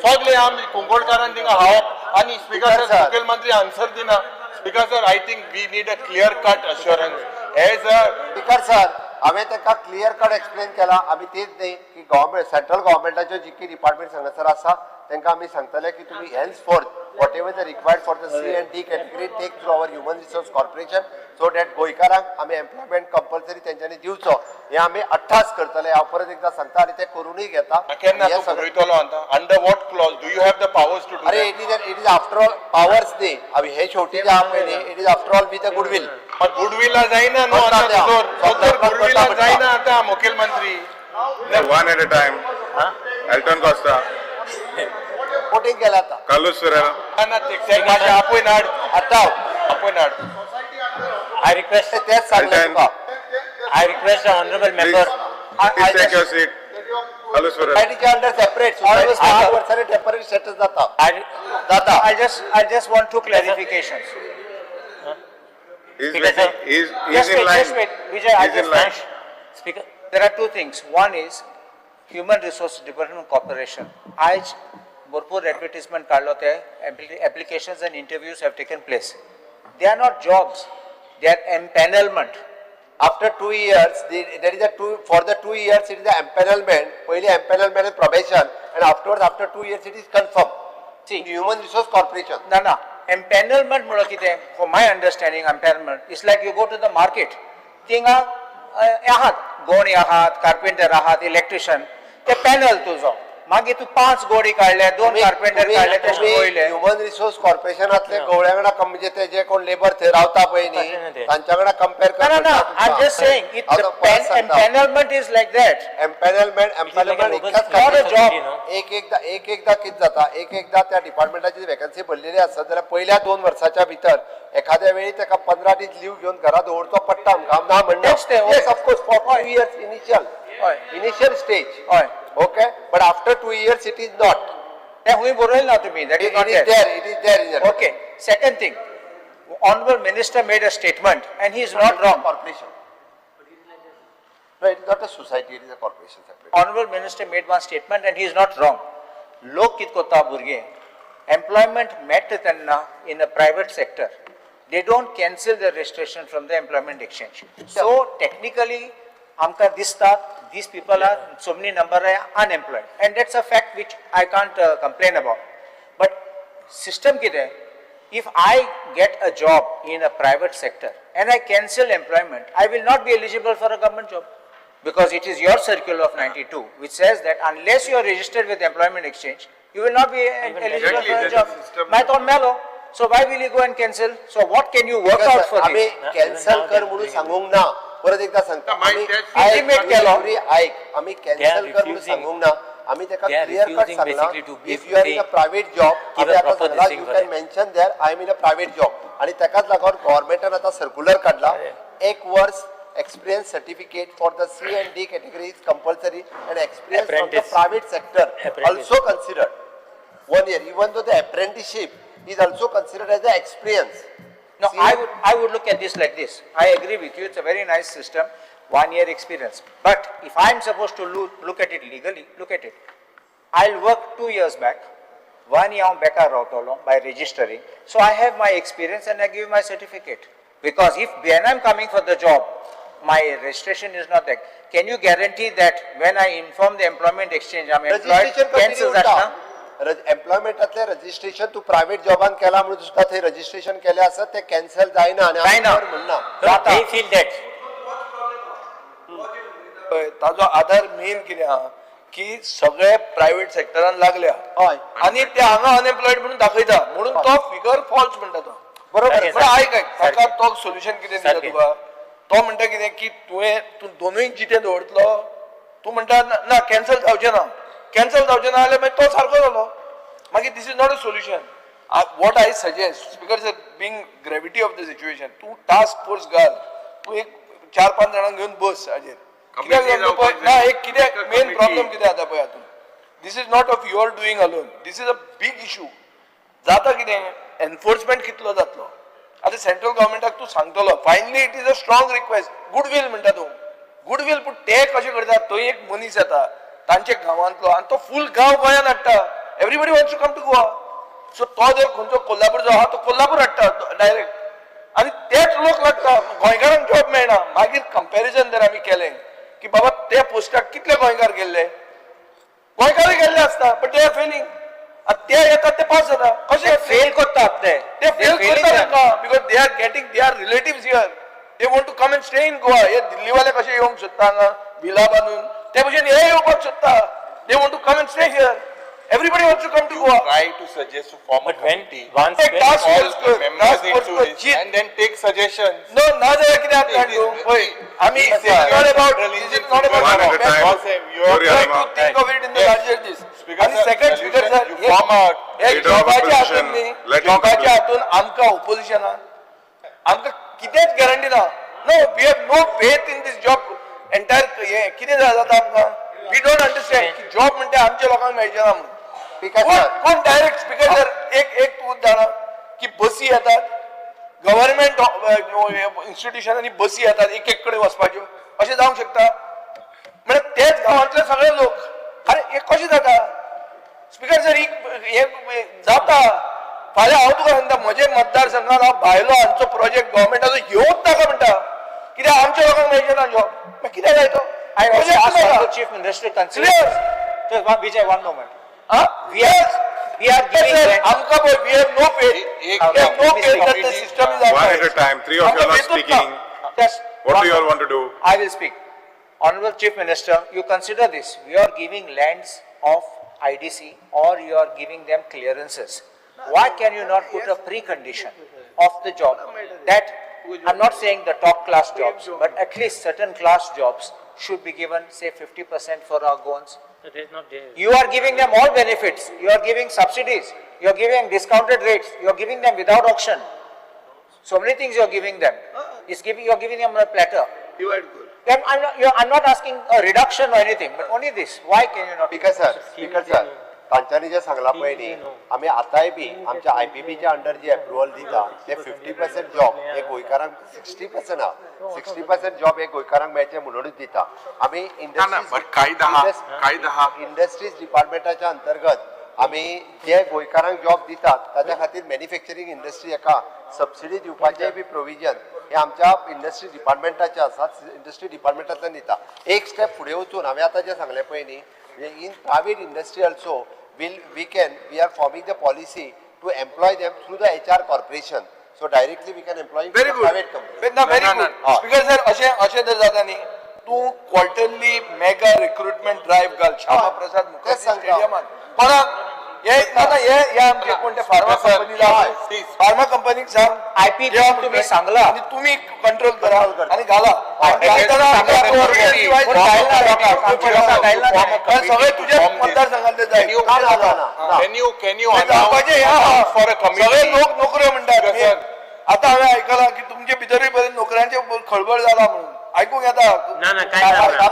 सगळे आमी कुंकळकारान थिंगा हावप आनी स्पीकर Speaker sir, sir. मुखेलमंत्री आन्सर दिना. Speaker sir, I think we need a clear cut assurance as a speaker sir, हांवें ताका क्लियर कट एक्सप्लेन केला. आमी तेच न्ही की गव्हर्मेंट, सेंट्रल गव्हर्मेंटाच्यो जितकी डिपार्टमेंट हांगासर आसा, तांकां आमी सांगतले की तुमी henceforth whatever the required for the C and D category, take through our Human Resource Corporation, so that गोंयकारांक आमी एम्प्लॉयमेंट कंपल्सरी तेंच्यांनी दिवचो, हें आमी अट्टास करतले. हांव परत एकदां सांगता आनी ते करुनूय घेता. केन्ना हें तूं सगळें- बरयतलो आतां? Under what clause do you have the powers to do? अरे, it is after all powers न्ही, आमी हे शेवटी जे आहा पळय न्ही, it is after all with a goodwill. गुडविला जायना न्हू करता आतां. ते हांव. दोतोर, दोतोर, गुडविला जायना आतां मुखेलमंत्री. One at a time. Elton Costa, voting केलें आतां. Carlos Ferreira. ना ना, ते मातशें आपय नाड. आतां आपय नाड. I request, तेच सांगलें Elton. तुका. I request the honorable Please, member. Please take your seat. Carlos Ferreira. सोसायटीच्या अंडर सेपरेट, 8 वर्सांनी टेम्पररी स्टेटस जाता. I, जाता. I just want two clarifications. He's Speaker, waiting. sir. He's Just in wait, line. just wait. Vijay, I He's in just line. Speaker, There are two things. One is Human Resource Development Corporation. आयज भरपूर advertisement काडलो, ते applications and interviews have taken place. They are not jobs, they are empanelment. After 2 years, there is a two, for the 2 years it is a empanelment. पयली empanelment and probation, and afterwards after 2 years it is confirmed. See. Human Resource Corporation. ना ना, empanelment म्हणल्यार कितें? For my understanding, empanelment is like you go to the market, थिंगा आहात गोणी आहात, carpenter आहात, इलेक्ट्रिशियन, ते पॅनल तुजो. मागीर तूं पांच गोडी काडले, दोन कार्पेंटर काडले, ते वयले. ह्युमन रिसोर्स कॉर्पोरेशनातले गवळ्या वांगडा म्हणजे ते जे कोण लेबर थंय रावता पळय तशें न्ही न्ही, ते. तांच्या वांगडा कम्पेर. ना ना ना, I am just saying empanelment is like that. Empanelment, empanelment इतकाच. Not a job. एक एकदा, एक एकदा कितें जाता, एक एकदा त्या डिपार्टमेंटाची वेकन्सी भरलेली आसत जाल्यार पहिल्या 2 वर्साच्या भितर एखाद्या वेळी ताका 15 दीस लीव घेवन घरा दवरचो पडटा आमकां, ना म्हणना. तेच तें, हय. Yes, of course, for 2 years initial हय. Initial stage. हय. Okay, but after 2 years it is not. तें खूंय बरयलें ना तुमी? That is it not is there, it is there in Okay, second thing, honorable minister made a statement and he is not wrong. Corporation. No, it is not a society, it is a corporation separate. Honorable minister made one statement and he is not wrong. लोक कित कोत्ता भुरगे, employment मेळटा तेन्ना in a private sector, they don't cancel the registration from the employment exchange. So technically आमकां दिसता these people are, so many number are unemployed. And that's a fact which I can't complain about. But system कितें, if I get a job in a private sector and I cancel employment, I will not be eligible for a government job. Because it is your circular of 92 which says that unless you are registered with employment exchange, you will not be eligible Exactly, for a that's job. the system. My thought mellow. So why will you go and cancel? So what can you work out for आमी this? Cancel कर म्हणून सांगूंक ना, परत एकदा सांगता. ना, मागीर आमी तेच Intimate केलो. ऐक, आमी कॅन्सल कर म्हणून refusing- सांगूंक ना. आमी ताका They are clear cut refusing सांगला, basically to give if you are in a pay- private job, give आमी a आतां proper सांगला this thing you for can that. Mention there I am in a private job. आनी ताकाच लागून गव्हर्मेंटान आतां circular काडला, एक वर्स experience certificate for the C and D category is compulsory and experience from the Apprentice. Private sector Apprentice. Also considered 1 year, even though the apprenticeship is also considered as a experience. No, I would look at this like this. I agree with you, it's a very nice system, 1 year experience. But if I'm supposed to look at it legally, look at it. I'll work 2 years back, 1 year हांव बेकार रावतलो by registering. So I have my experience and I give my certificate. Because if when I'm coming for the job, my registration is not there. Can you guarantee that when I inform the employment exchange, I'm employed, registration cancel continue जातना? उरता. एम्प्लॉयमेंटातले registration तूं private जॉबान केला म्हणून सुद्दां थंय registration केलें आसत तें कॅन्सल जायना आनी आमी जायना. कर म्हणना. No, they feel that. पळय, ताजो आधार मेन कितें आहा की सगळे प्रायव्हेट सेक्टरान लागल्या हय. आनी ते हांगा अनएम्प्लॉयड म्हणून दाखयता, म्हणून तो फिगर फॉल्स म्हणटा तो. बरोबर. सारकें, पण आयक आयक, ताका सारकें. तो सोल्युशन कितें दिता सारकें. तुका, तो म्हणटा कितें की तुवें तूं दोनूय जिते दवरतलो, तूं म्हणटा ना, ना कॅन्सल जावचें ना, कॅन्सल जावचें ना जाल्यार मागीर तो सारको जालो. मागीर this is not a solution. What I suggest, speaker sir, being gravity of the situation, तूं टास्क फोर्स घाल, तूं एक चार पांच जाणांक घेवन बस हाजेर. कित्याक Committee जाणा पळय जावपाक ना, जाय. एक कितें एक मेन committee. Problem कितें जाता पळय हातूंत, this is not of your doing alone, this is a big issue. जाता कितें, एनफोर्समेंट कितलो जातलो आतां सेंट्रल गव्हर्मेंटाक तूं सांगतलो, finally it is a strong request, goodwill म्हणटा तूं, गुडवील. पूण ते कशें करता, थंय एक मनीस येता तांच्या गांवांतलो आनी तो फूल गांव गोंयांत हाडटा. Everybody wants to come to Goa. So तो जर खंयचो कोल्हापूरचो आहा तो कोल्हापूर हाडटा डायरेक्ट आनी तेच लोक लागता. गोंयकारांक जॉब मेळना. मागीर कंपॅरिजन जर आमी केलें की बाबा ते पोस्टाक कितले गोंयकार गेल्ले, गोंयकारय गेल्ले आसता, but they are failing. आनी ते येतात ते पास जाता कशे? फेल करतात ते. ते फेल They failing करता them. तांकां, because they are getting their relatives here, they want to come and stay in Goa. हे दिल्लीवाले कशे येवंक सोदता हांगा विला बांदून, ते भशेन हे येवपाक सोदता. They want to come and stay here. Everybody wants to come to Goa. Try to suggest to form a But when, committee. once, Take when, task All force the कर, members task force into कर, this Jeet. and then take suggestions. No, ना जाल्यार कितें जाता तूं पळय, आमी not about, this is not One at a about time. You have Gloria try Lama. To think of it in the Yes. Larger this. Speaker आनी sir, second speaker solution, sir, you form a हे Leader of जॉबाच्या opposition, हातून न्ही, let him जॉबाच्या conclude. हातून आमकां ओपोजिशनान आमकां कितेंच guarantee ना. No, we have no faith in this job entire. हें कितें जाता आमकां, we don't understand की जॉब म्हणटा आमच्या लोकांक मेळचें ना म्हणून. स्पीकर कोण सर, कोण डायरेक्ट स्पीकर सर, एक एक तूं जाणा की बसी येतात गव्हर्मेंट इन्स्टिट्युशनांनी, बसी येतात एक एक कडेन वचपाच्यो, अशें जावंक शकता? म्हळ्यार तेच गांवांतले सगळे लोक, अरे हे कशें जाता स्पीकर सर? हे जाता. फाल्यां हांव तुका सांगता, म्हजे मतदारसंघात हांव भायलो हांचो प्रोजेक्ट गव्हर्मेंटाचो येवंक नाका म्हणटा, कित्याक आमच्या लोकांक मेळचें ना जॉब. मागीर कितें जाय तो I also Project asked नाका. Honorable Chief Minister to consider. Clear. Just one, Vijay, one moment. हा? We are giving land. आमकां पळय, we have no faith. एक- We have no faith that the Committee- system is One at a time. Three of you are not speaking. Just What one do you all want to do? I will speak. Honorable Chief Minister, you consider this. We are giving lands of IDC or you are giving them clearances. Why can you not put a precondition of the job that, I'm not saying the top class jobs, but at least certain class jobs should be given, say 50% for our Goans. it is not there. You are giving them all benefits, you are giving subsidies, you are giving discounted rates, you are giving them without auction. So many things you are giving them. It's giving, you are giving them on a platter. Then I'm not, I'm not asking a reduction or anything, but only this, why can you not? Speaker sir, speaker sir, तांच्यांनी जें सांगलां पळय न्ही, आमी आतांय बी आमच्या I P पीच्या under जी एप्रुवल दिता ते 50% जॉब हे गोंयकारांक, 60% आहा, 60% जॉब हे गोंयकारांक मेळचे म्हणूनच दिता आमी. ना, but काही दहा, काही दहा. इंडस्ट्रीज डिपार्टमेंटाच्या अंतर्गत आमी जे गोंयकारांक जॉब दितात ताच्या खातीर मॅन्युफॅक्चरींग इंडस्ट्री हाका सबसिडी दिवपाचें बी प्रोविजन हे आमच्या इंडस्ट्री डिपार्टमेंटाचें आसा, इंडस्ट्री डिपार्टमेंटांतल्यान दिता. एक स्टेप फुडें वचून हांवें आतां जें सांगलें पळय न्ही, म्हणजे in private industry also will we can we are forming the policy to employ them through the HR corporation. So directly we can employ very good private company. ना, व्हेरी ना, गुड. ना. स्पीकर सर, अशें अशें जर जाता न्ही, तूं क्वॉर्टरली mega recruitment drive घाल श्यामा प्रसाद तेच मुखर्जी सांगता. स्टेडियमात कोणाक हे ना ना, हे हे आमचे कोण ते फार्मा Sir, कंपनी, फार्मा कंपनीक सांग. IPP या तुम्ही सांगला. आनी तुमी कंट्रोल करा Control करा. आनी घाला. हय. घालतना आमकां कोण घालना लोकांक, आमच्या लोकांक घालना नाही. सगळे तुझ्या मतदारसंघातले जाय. ना ना ना ना. Can you ते जावपाचे हे आहा. announce for a committee? सगळे लोक नोकऱ्यो म्हणटात. Yes, sir. आता हांवें आयकलां की तुमचे भितरूय बरें नोकऱ्यांचे खळबळ जाला म्हणून आयकूंक येता. ना, ना, काय ना, ना. आमच्या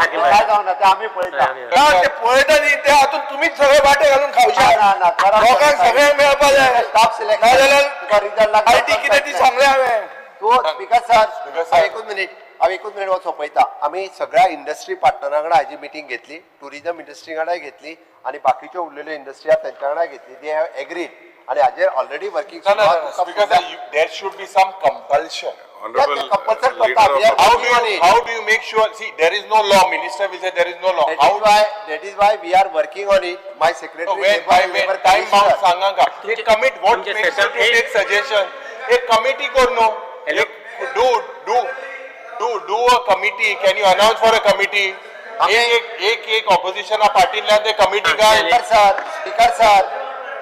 खातीर काय जावना ते आमी पळयता. ना, ते पळयता न्ही ते हातून तुमीच सगळे वाटे घालून खावशात. ना, ना, ना, लोकांक सगळ्यांक मेळपा जाय. स्टाफ सिलेक्शन नाजाल्यार तुका रिजल्ट लागला I T कितें ती सांगलें हांवें. तूं स्पीकर सर, हांव एकूच मिनीट, हांव एकूच मिनीट हो सोंपयता. आमी सगळ्या इंडस्ट्री पार्टनरा वांगडा हाजी मिटींग घेतली, टुरिजम इंडस्ट्री वांगडा घेतली आनी बाकीच्यो उरलेल्यो इंडस्ट्री आहा तेंच्या वांगडा घेतली. They have agreed आनी हाजेर already working. No, no, no, because there should be some compulsion. Honorable compulsory leader करता. of We are How do working on you, it. how do you make sure, see, there is no law, minister will say there is no law. That How, is why, that is why we are working on it. My no, secretary, when, labor, by when, labor time bound commissioner. सांगांका. एक commit, what तुमचे makes you session to eight- take suggestion? एक committee कर no. Hello. एक do a committee, can you announce for a committee? एक एक एक एक ऑपोजिशना पार्टींतल्यान ते कमिटी घाल. Speaker sir, speaker sir,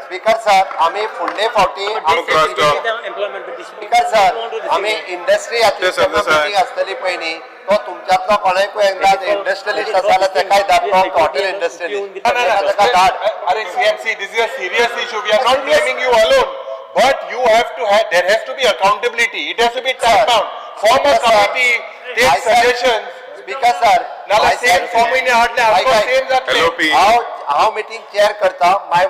speaker sir, आमी फुडले फावटी एम्प्लॉयमेंट. स्पीकर सर, आमी industry Yes, sir, yes, sir. Meeting आसतली पळय न्ही, तो तुमच्यातलो कोणाकूय एकदां इंडस्ट्रियलिस्ट आसा जाल्यार तेकाय धाड, तो hotel industrialist No, no, no. तेका धाड. अरे CMC, this is a serious issue. We are not blaming you alone. But you have to have, there has to be accountability. It has to be time bound. Form a Yes, sir. committee, take I, sir. suggestions. Speaker sir, नाल्यार same form महिने हाडले, आमकां same जातले. LOP. हांव हांव meeting chair करता. My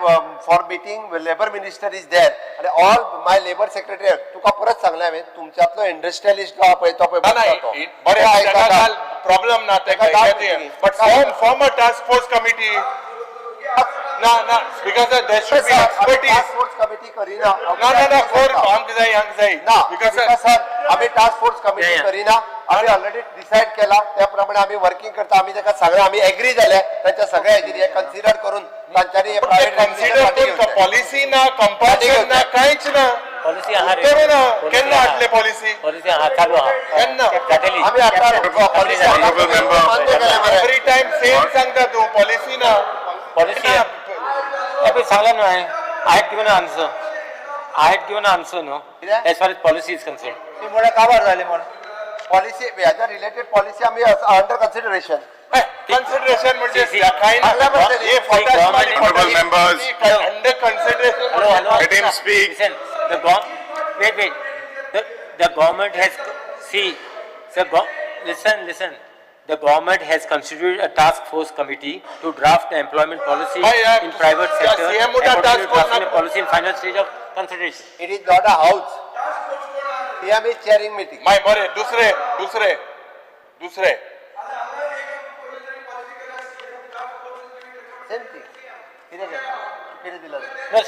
for meeting labour minister is there आनी all my labour secretary. तुका परत सांगलें हांवें, तुमच्यांतलो इंडस्ट्रियलिस्ट आहा पळय तो पळय ना, ना, बसता तो. बरें, तो ताका आयकता. घाल, प्रॉब्लम ना ताका तेका. धाड meeting. But form a task force committee. ना ना, because there should be expertise. Task force committee करिना. ना ना ना, कर, आमकां जाय, आमकां जाय. ना because speaker sir, आमी task force committee Yeah, yeah. करिना. आमी ऑलरेडी डिसायड केला त्या प्रमाणे आमी वर्किंग करता. आमी ताका सगळें आमी एग्री जाले तांच्या सगळ्या हेजेर हे कन्सिडर करून तांच्यांनी हे प्रायव्हेट कन्सिडर करून पॉलिसी ना, कंपल्शन ना, कांयच ना. पॉलिसी आहा रे. करू ना. Policy केन्ना आहा. हाडले पॉलिसी? पॉलिसी आहा, चालू आहा. केन्ना? जातली. आमी आतां पॉलिसी Honorable member. मान्य केले मरे. एवरी टायम सेम सांगता तूं, पॉलिसी ना. पॉलिसी पळय सांगला न्हू हांवें. I had given answer, I had given answer न्हू कितें? As far as policy is concern. ती मुळे काबार जाली म्हण. पॉलिसी ह्याच्या रिलेटेड पॉलिसी आमी अंडर कन्सिडरेशन. कन्सिडरेशन म्हणजे See, see. काय ना. हांगा बसलेली. हे फटाश Government- Honorable members. Under consideration. Hello, hello. Let him speak. Listen, the wait, wait. The government has, see, the listen, listen. The government has constituted a task force committee to draft the employment policy Bhai, yeah, in private yeah, sector. CM मुद्दा according task to force drafting na- a policy in final stage of consideration. It is not a house. CM is chairing meeting. My बरे, दुसरे दुसरे दुसरे same thing. कितें केलें? कितें दिलां? No,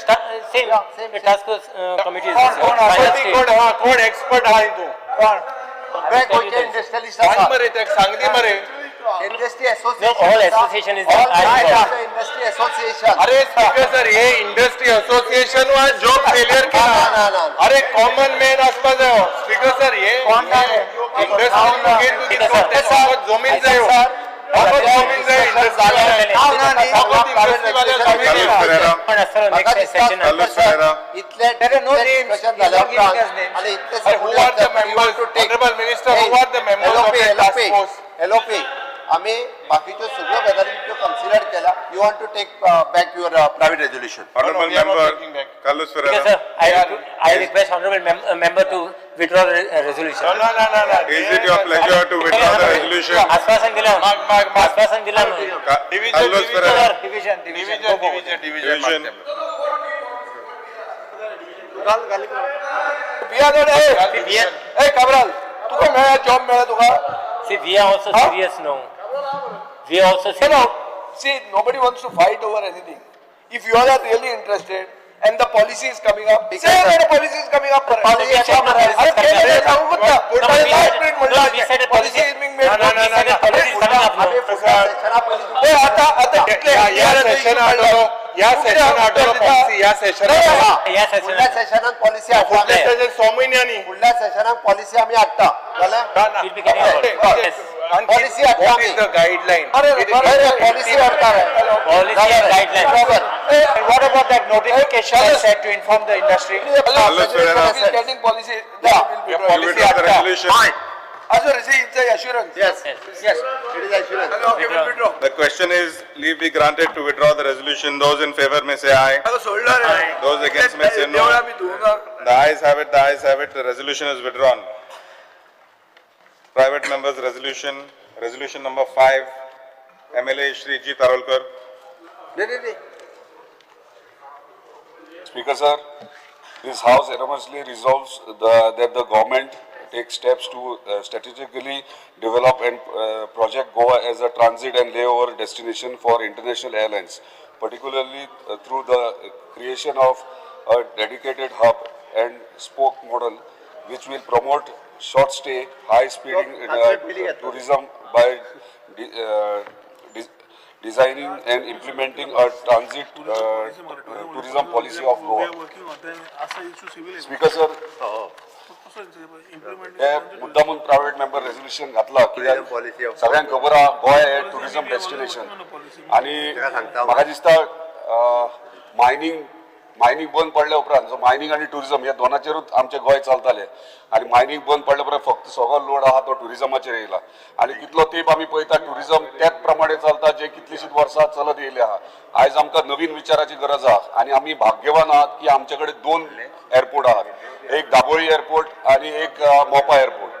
same, Yeah, same, the same. task force committee is. कोण कोण final आसा ती, stage. कोण हा, कोण एक्सपर्ट हा हितून? कोण? सगळे गोंयचे इंडस्ट्रियलिस्ट सांग आसा. मरे तेका, सांग दी मरे. Industry association. No, all association is there. All industry association. अरे स्पीकर सर, हे इंडस्ट्री असोसिएशन वा जॉब फेलियर ना, केला. ना, ना, ना. अरे कॉमन मॅन आसपा जायो. स्पीकर सर, हे कोण ना रे? Industry Speaker sir. जमीन जायो, फकत जमीन जाय इंडस्ट्री. Carlos Ferreira. पण असं म्हाका next दिसता session. Carlos Ferreira. इतले There are no names. Discussion He is जाल्या not giving उपरांत us names. आनी इतले Who are the members? Honorable Minister, who are the members of the task force? LOP, आमी बाकीच्यो सगळ्यो गजाली त्यो कन्सिडर केल्या. You want to take back your private resolution? Honorable we are not member taking back. Carlos Okay, Ferreira. sir, I request honorable member to withdraw the resolution. No, no, no, no, no. Is it your pleasure to withdraw the resolution? आश्वासन दिलं. माग, माग, माग. आश्वासन दिलं न्हू. Division, Carlos division. Ferreira. Division, division. Division, division, division. Division. We are not, hey Cabral, तुका मेळ्ळा जॉब मेळ्ळा तुका? See, we are also Huh? serious now. We are also No, serious. no. See, nobody wants to fight over anything. If you all are really interested and the policy is coming up, say sir. That policy is coming up. Policy येता मरे. अरे केलें सांगूंकच ना. No, we last said- minute no, म्हणलं we said a policy policy- is being made. No, no, no, no, no. Policy is coming up, no. आमी फुडल्या सेशना पयलीं ए, आता आता कितले ह्या सेशना आठवलो, ह्या सेशना आठवलो पॉलिसी, ह्या सेशना ह्या फुडल्या सेशनात सेशनान पॉलिसी हाडटा फुडल्या सेशन स म्हयन्यांनी. फुडल्या सेशनाक पॉलिसी आमी हाडटा जालें. We'll be getting about it. Yes. Policy हाडटा What आमी. is the guideline? अरे, अरे पॉलिसी हाडटा रे. Policy and guidelines. बरोबर. And what about that notification I said to inform the industry? Carlos Ferreira. Getting policy. You policy withdraw the हाडटा. resolution. Azure, see, it's a assurance. Yes. Yes. It is assurance. Okay, we'll withdraw. The question is, leave be granted to withdraw the resolution. Those in favor may say aye. आता सोडलं रे. Those against may say no. Deola me धुवणार. The ayes have it, the ayes have it, the resolution is withdrawn. Private members resolution, resolution number 5, MLA Shri G. Tarolkar. नाही नाही नाही. Speaker sir, this house unanimously resolves that the government takes steps to strategically develop and project Goa as a transit and layover destination for international airlines, particularly through the creation of a dedicated hub and spoke model, which will promote short stay, high speeding tourism by designing and implementing a transit tourism policy of Goa. Speaker sir, हे मुद्दामून private member resolution घातला कित्याक Tourism policy of- सगळ्यांक खबर आहा गोंय हे tourism destination आणि ताका सांगता हांव. म्हाका दिसता मायनींग मायनींग बंद पडल्या उपरांत जो मायनींग आनी टुरिझम ह्या दोनाचेरूच आमचें गोंय चलतालें आनी मायनींग बंद पडल्या उपरांत फक्त सगळो लोड आहा तो टुरिझमाचेर येयला आनी कितलो तेंप आमी पळयता टुरिझम त्याच प्रमाणे चलता जे कितलीशींच वर्सां चलत येयले आहा. आयज आमकां नवीन विचाराची गरज आहा आनी आमी भाग्यवान आहात की आमचे कडेन दोन एअरपोर्ट आहात, एक दाबोळी एअरपोर्ट आनी एक मोपा एअरपोर्ट.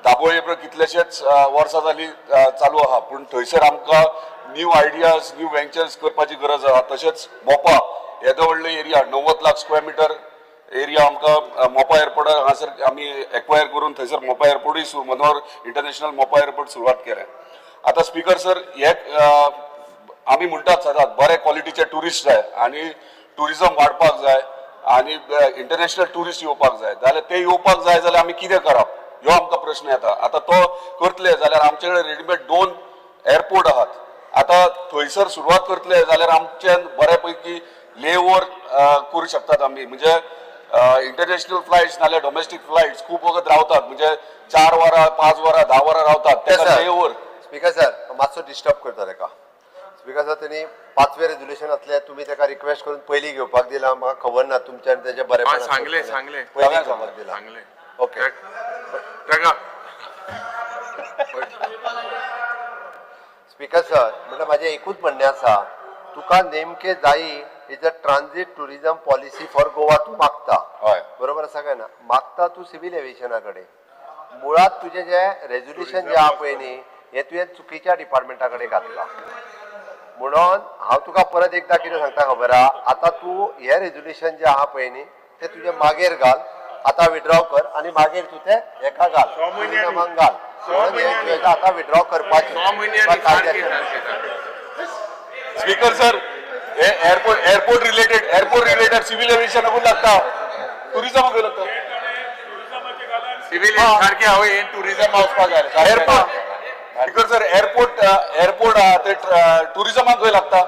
दाबोळी एअरपोर्ट कितलेशेच वर्सां जाली चालू आहा, पूण थंयसर आमकां न्यू आयडियाज न्यू वेंचर्स करपाची गरज आहा. तशेंच मोपा येदो व्हडलो area 90 lakh square metre area आमकां मोपा एअरपोर्टार हांगासर आमी एक्वायर करून थंयसर मोपा एअरपोर्टूय मनोहर इंटरनॅशनल मोपा एअरपोर्ट सुरवात केल्या. आतां स्पीकर सर, हे आमी म्हणटात सदांच बरे क्वॉलिटीचे ट्युरिस्ट जाय आनी ट्युरिजम वाडपाक जाय आनी इंटरनॅशनल ट्युरिस्ट येवपाक जाय, जाल्यार ते येवपाक जाय जाल्यार आमी कितें करप ह्यो आमकां प्रश्न येता. आतां तो करतले जाल्यार आमचे कडेन रेडीमेड 2 एअरपोर्ट आहात. आतां थंयसर सुरवात करतले जाल्यार आमच्यान बऱ्या पैकी लेओवर करूं शकतात आमी, म्हणजे इंटरनॅशनल फ्लायट्स नाल्यार डोमेस्टीक फ्लायट्स खूब वगत रावतात, म्हणजे 4 वरां 5 वरां 10 वरां रावतात तेका sir. लेओवर. स्पीकर सर, मातसो डिस्टर्ब करता ताका. स्पीकर सर, तेणी 5वें रेजोल्युशन आसलें, तुमी ताका रिक्वेस्ट करून पयलीं घेवपाक दिला. म्हाका खबर ना तुमच्या आनी तेजें बरें. सांगलें, सांगलें. पयलीं घेवपाक दिला. सांगलें. ओके. ताका स्पीकर सर, म्हणल्यार म्हाजें एकूच म्हणणें आसा, तुका नेमकें जायी is a transit tourism policy for Goa तूं मागता. हय. बरोबर आसा काय ना? मागता तूं सिवील एविएशना कडेन. मुळांत तुजें जें रेजोल्युशन जें आहा पळय न्ही, हें तुवें चुकीच्या डिपार्टमेंटा कडेन घातलां. म्हणून हांव तुका परत एकदां कितें सांगता खबर आहा, आतां तूं हें रेजोल्युशन जें आहा पळय न्ही तें तुजें मागीर घाल, आतां विड्रॉ कर आनी मागीर तूं तें हेका घाल, टुरिजमाक घाल. म्हणून हें तुवें आतां विड्रॉ करपाचें. 6 म्हयन्यांनी. सारकें सारकें सारकें. स्पीकर सर, हे airport airport related airport related civil एव्हिएशनाकूच लागता, टुरिजमाकूय लागता. सिव्हिल सारकें हांव हें टुरिजम वचपाक जाय. Airport speaker sir, airport airport आहा ते टुरिजमाक खंय लागता?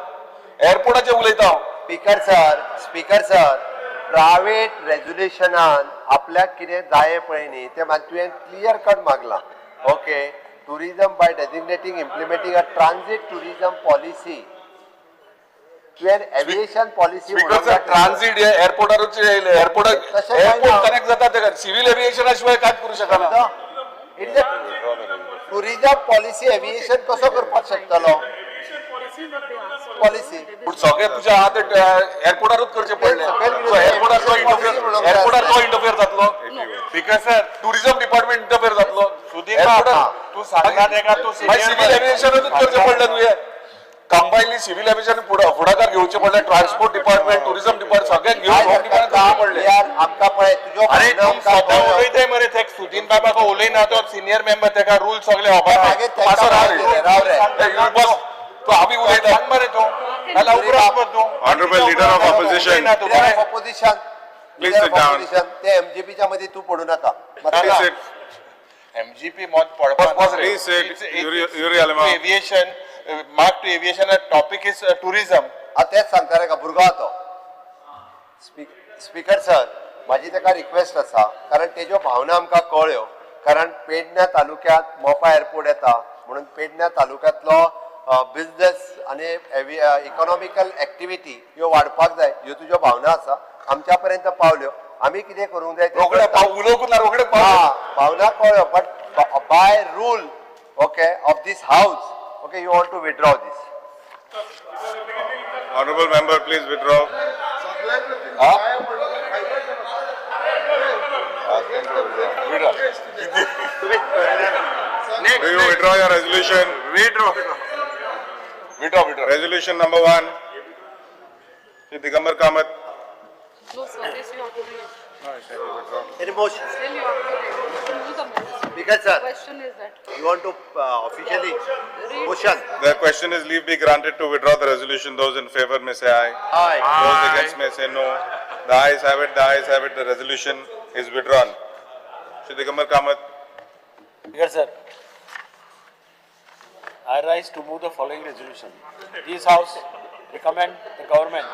एअरपोर्टाचेर उलयता हांव. Speaker sir, speaker sir, private रेजोल्युशनान आपल्याक कितें जाय पळय न्ही तें तुवें क्लियर कट मागलां. Okay, tourism by designating implementing a transit tourism policy. तुवें aviation policy speaker sir, transit हे एअरपोर्टारूच येयले, एअरपोर्टाक तशें काय ना. एअरपोर्ट कनेक्ट जाता तेका सिव्हिल एव्हिएशना शिवाय कांयच करूं शकना. It is a tourism policy. Aviation कसो करपाक शकतलो पॉलिसी? पूण सगळें तुजें आहा ते एअरपोर्टारूच करचें पडलें. सो एअरपोर्टार तो इंटरफियर, एअरपोर्टार तो इंटरफियर जातलो, speaker sir, tourism department interfere जातलो. सुदीप बाब, तूं सांगना तेका तूं मागीर सिव्हिल एव्हिएशनातूच करचें पडलें तुवें. कंबायनली सिव्हिल एव्हिएशन फुडाकार घेवचें पडलें, ट्रान्सपोर्ट डिपार्टमेंट, टुरिझम डिपार्टमेंट सगळ्यांक घेवन होम डिपार्टमेंट करचें पडलें. आमकां पळय तुज्यो अरे भावना तूं आमकां स्वता कळ्ळ्यो. उलयताय मरे, ते सुदीन बाबाक उलयना, तो सिनियर मेंबर, तेका रूल सगळे खबर मागीर आहा. तेंकां मातसो राव भायर दिलें, राव रे. रे. ए, you बस. तूं आमी उलयता. सांग मरे तूं. नाल्यार उपरांत पळय तूं. Honorable Leader of Opposition. Leader of Opposition. Please Leader sit of down. Opposition, ते एमजीपीच्या मध्ये तू पडू नका. Please sit. MGP मत पडपा. Please sit. Yuri Alemao. Aviation, mark to aviation, topic is tourism. हा तेच सांगता रे का भुरगो आहा तो. स्पीकर सर, म्हाजी ताका रिक्वेस्ट आसा, कारण तेज्यो भावना आमकां कळ्ळ्यो, कारण पेडण्या तालुक्यांत मोपा एअरपोर्ट येता म्हणून पेडण्या तालुक्यांतलो बिजनेस आनी इकॉनॉमिकल एक्टिविटी ह्यो वाडपाक जाय, ह्यो तुज्यो भावना आसा आमच्या पर्यंत पावल्यो. आमी कितें करूंक जाय तें रोखडे करता. पाव उलोवंक ना, रोखडे पाव. हा, भावना कळ्ळ्यो, but by rule, okay, of this house, okay, you want to withdraw this. Honorable member, please withdraw. Do you withdraw your resolution? Withdraw. Withdraw, withdraw. Resolution number 1. Shri Digambar Kamath. No, sir, this you have to read. Any motion? Still you have to read. Do the motion. Speaker sir. Question is that. You want to officially Read. motion? The question is leave be granted to withdraw the resolution. Those in favor may say aye. Aye. Those against may say no. The ayes have it, the ayes have it, the resolution is withdrawn. Shri Digambar Kamath. Speaker sir, I rise to move the following resolution. This House recommend the government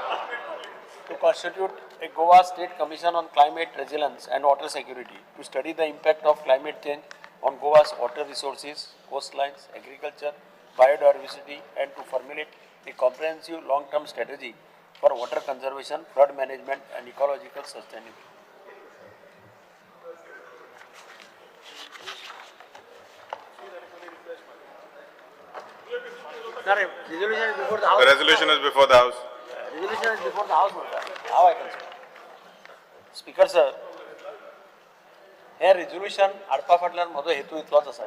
to constitute a Goa State Commission on Climate Resilience and Water Security to study the impact of climate change on Goa's water resources, coastlines, agriculture, biodiversity, and to formulate a comprehensive long-term strategy for water conservation, flood management, and ecological sustainability. Resolution is before the House. The resolution is before the House. Resolution is before the House, how I can speak? Speaker sir, हें resolution हाडपा फाटल्यान म्हजो हेतू इतलोच आसा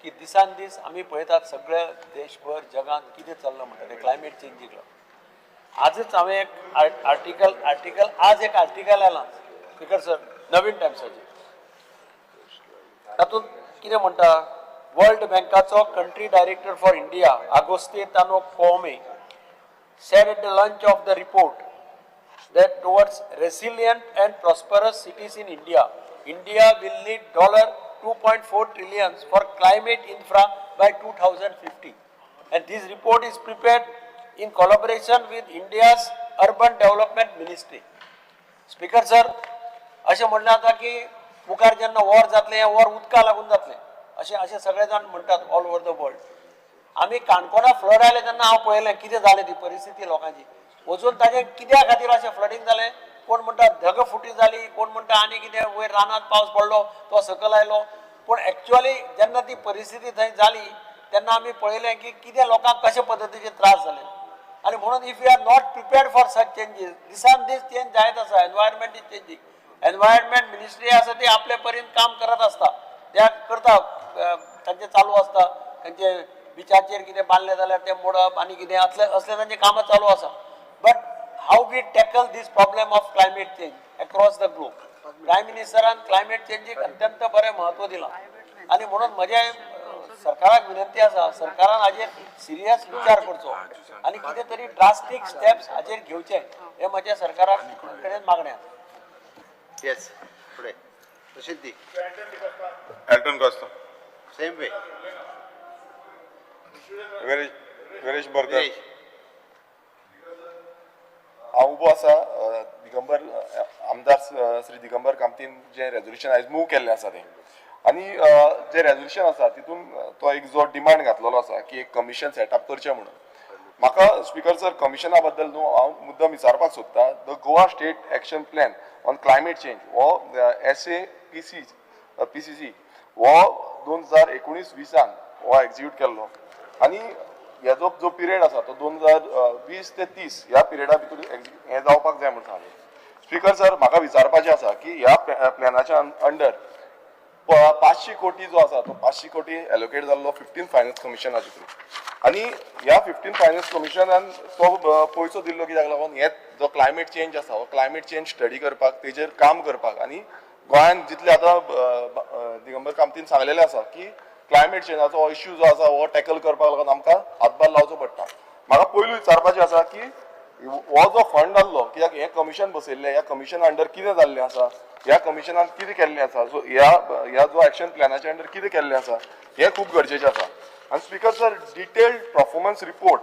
की दिसान दीस आमी पळयतात सगळे देशभर जगांत कितें चल्लां म्हणटा तें क्लायमेट चेंजीक लागून. आजच हांवें एक आर्टिकल आज एक आर्टिकल आयलां स्पीकर सर, नवीन टायम्साचेर. तातूंत कितें म्हणटा, world बँकाचो country director for India Auguste Tano Kouame said at the launch of the report that towards resilient and prosperous cities in India, India will need $2.4 trillion for climate infra by 2050. And this report is prepared in collaboration with India's Urban Development Ministry. Speaker sir, अशें म्हणलें आतां की मुखार जेन्ना war जातलें, हें war उदका लागून जातलें, अशें अशें सगळे जाण म्हणटात ऑल ओवर the world. आमी काणकोणा फ्लड आयलें तेन्ना हांव पळयलें कितें जालें ती परिस्थिती लोकांची. वचून ताजें कित्या खातीर अशें फ्लडींग जालें, कोण म्हणटा धगफुटी जाली, कोण म्हणटा आनी कितें, वयर रानांत पावस पडलो तो सकयल आयलो. पूण एक्चुअली जेन्ना ती परिस्थिती थंय जाली तेन्ना आमी पळयलें की कितें लोकांक कशे पद्दतीचे त्रास जाले. आनी म्हणून if you are not prepared for such changes, दिसान दीस चेंज जायत आसा, environment is changing. Environment ministry आसा ती आपले परीन काम करत आसता, त्या करता, तांचें चालू आसता, तांचे बिचाचेर कितें बांदलें जाल्यार तें मोडप आनी कितें असले असले तांचें कामां चालू आसा. But how we tackle this problem of climate change across the globe, prime मिनिस्टरान क्लायमेट चेंजीक अत्यंत बरें म्हत्व दिलां. आनी म्हणून म्हजें सरकाराक विनंती आसा, सरकारान हाजेर सिरियस विचार करचो आनी कितें तरी ड्रास्टीक स्टेप्स हाजेर घेवचे, हें म्हजें सरकारा कडेन मागणें आसा. येस, फुडें तशीच दी. Elton Costa. Same way. Viresh Borkar. हांव उबो आसा दिगंबर आमदार श्री दिगंबर कामतीन जें रेजोल्युशन आयज मूव केल्लें आसा तें, आनी जें रेजोल्युशन आसा तितून तो एक जो डिमांड घातलेलो आसा की एक कमिशन सेटअप करचें म्हणून. म्हाका स्पीकर सर कमिशना बद्दल न्हू हांव मुद्दम विचारपाक सोदता. The Goa state action plan on climate change हो SAPCC हो 2019-20 हो एक्झिक्यूट केल्लो आनी हेजो जो पिरियड आसा तो 2020 ते 30 ह्या पिरियडा भितर हें जावपाक जाय म्हूण सांगलें. स्पीकर सर, म्हाका विचारपाचें आसा की ह्या प्लॅनाच्या अंडर 500 कोटी जो आसा तो 500 कोटी एलोकेट जाल्लो 15 फायनान्स कमिशनाचे थ्रू, आनी ह्या 15 फायनान्स कमिशनान तो पयसो दिल्लो कित्याक लागून, हे जो क्लायमेट चेंज आसा हो क्लायमेट चेंज स्टडी करपाक, तेजेर काम करपाक. आनी गोंयांत जितले आतां दिगंबर कामतीन सांगलेलें आसा की क्लायमेट चेंजाचो हो इश्यू जो आसा हो टॅकल करपाक लागून आमकां हातभार लावचो पडटा. म्हाका पयलू विचारपाचें आसा की हो जो फंड आहलो, कित्याक हें कमिशन बसयल्लें, ह्या कमिशन अंडर कितें जाल्लें आसा, ह्या कमिशनान कितें केल्लें आसा, सो ह्या जो एक्शन प्लॅनाच्या अंडर कितें केल्लें आसा, हें खूब गरजेचें आसा. आनी speaker sir, detailed performance report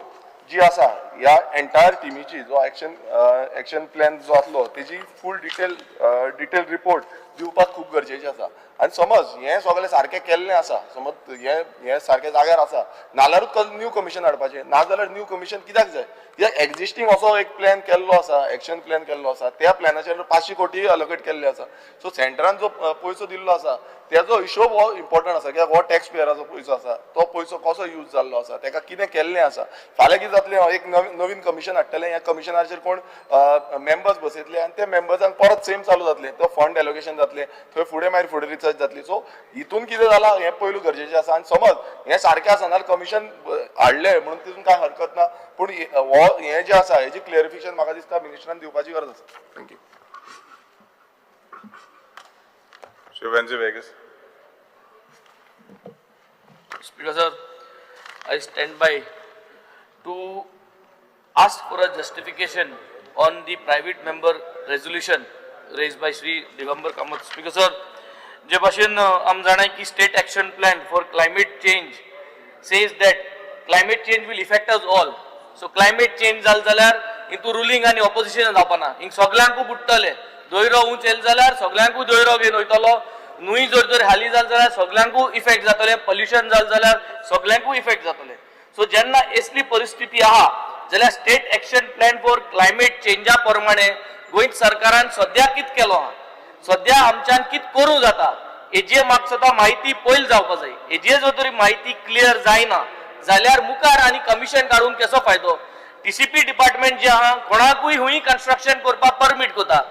जी आसा ह्या एंटायर टिमीची, जो एक्शन प्लॅन जो आसलो तेजी फूल डिटेल रिपोर्ट दिवपाक खूब गरजेचें आसा. आनी समज हें सगळें सारकें केल्लें आसा, समज हें सारकें जाग्यार आसा, नाल्यारूच न्यू कमिशन हाडपाचें, नाजाल्यार न्यू कमिशन कित्याक जाय? कित्याक एग्जिस्टींग असो एक प्लॅन केल्लो आसा, एक्शन प्लॅन केल्लो आसा, त्या प्लॅनाचेर 500 कोटी अलोकेट केल्ले आसा. सो सेंटरान जो पयसो दिल्लो आसा तेजो हिशोब हो इम्पॉर्टंट आसा, कित्याक हो टॅक्स पेयराचो पयसो आसा, तो पयसो कसो यूज जाल्लो आसा, तेका कितें केल्लें आसा. फाल्यां कितें जातलें, एक नवीन कमिशन हाडटलें, ह्या कमिशनाचेर कोण मेंबर्स बसयतले आनी त्या मेंबर्सांक परत सेम चालू जातलें, तो फंड एलोकेशन जातलें, थंय फुडें मागीर फुडें रिसर्च जातली. सो हितून कितें जालां हें पयलू गरजेचें आसा. आनी समज हें सारकें आसा नाल्यार कमिशन हाडलें म्हणून तितून कांय हरकत ना, पूण हो हें जें आसा हेजें क्लियरिफिकेशन म्हाका दिसता मिनिस्टरान दिवपाची गरज आसा. Thank you. Shri Venzy Viegas. Speaker sir, I stand by to ask for a justification on the private member resolution raised by Shri Digambar Kamat. Speaker sir, जे भाशेन आम जाणाय की state action plan for climate change says that climate change will affect us all. So climate change जाल जाल्यार हितू ruling आनी opposition जावपाना, हिंग सगल्यांकू बुडटले. दोयरो उंच येयले जाल्यार सगल्यांकू दोयरो घेवन वयतलो, न्हूंय जर जर हाली जाल जाल्यार सगल्यांकू इफेक्ट जातले, पोल्युशन जाल जाल्यार सगल्यांकू इफेक्ट जातले. सो जेन्ना असली परिस्थिती आहा जाल्यार state action plan for climate चेंजा प्रमाणे गोंय सरकारान सद्या कित केलो आहा, सद्या आमच्यान कित करूं जाता हेजे म्हाका सुद्दां म्हायती पयल जावपा जाय. हेजे जर तरी म्हायती क्लियर जायना जाल्यार मुखार आनी कमिशन काडून कसो फायदो? टीसीपी डिपार्टमेंट जे आहा कोणाकूय हुंय कन्स्ट्रक्शन करपाक परमीट करता.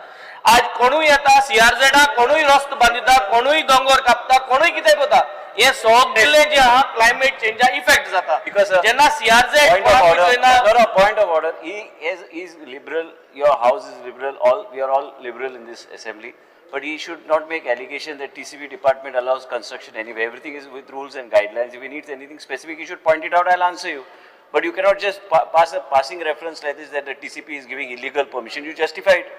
आज कोणूय येता सीआरझेडा, कोणूय रस्तो बांदिता, कोणूय दोंगर कापता, कोणूय कितें करता, हे सगळें जें आहा क्लायमेट चेंजा इफेक्ट जाता. जेन्ना CRZ point of order, he is liberal, your house is liberal, all we are all liberal in this assembly, but he should not make allegation that TCP department allows construction anyway. Everything is with rules and guidelines. If he needs anything specific, he should point it out, I'll answer you. But you cannot just pass a passing reference like this that the TCP is giving illegal permission. You justify it.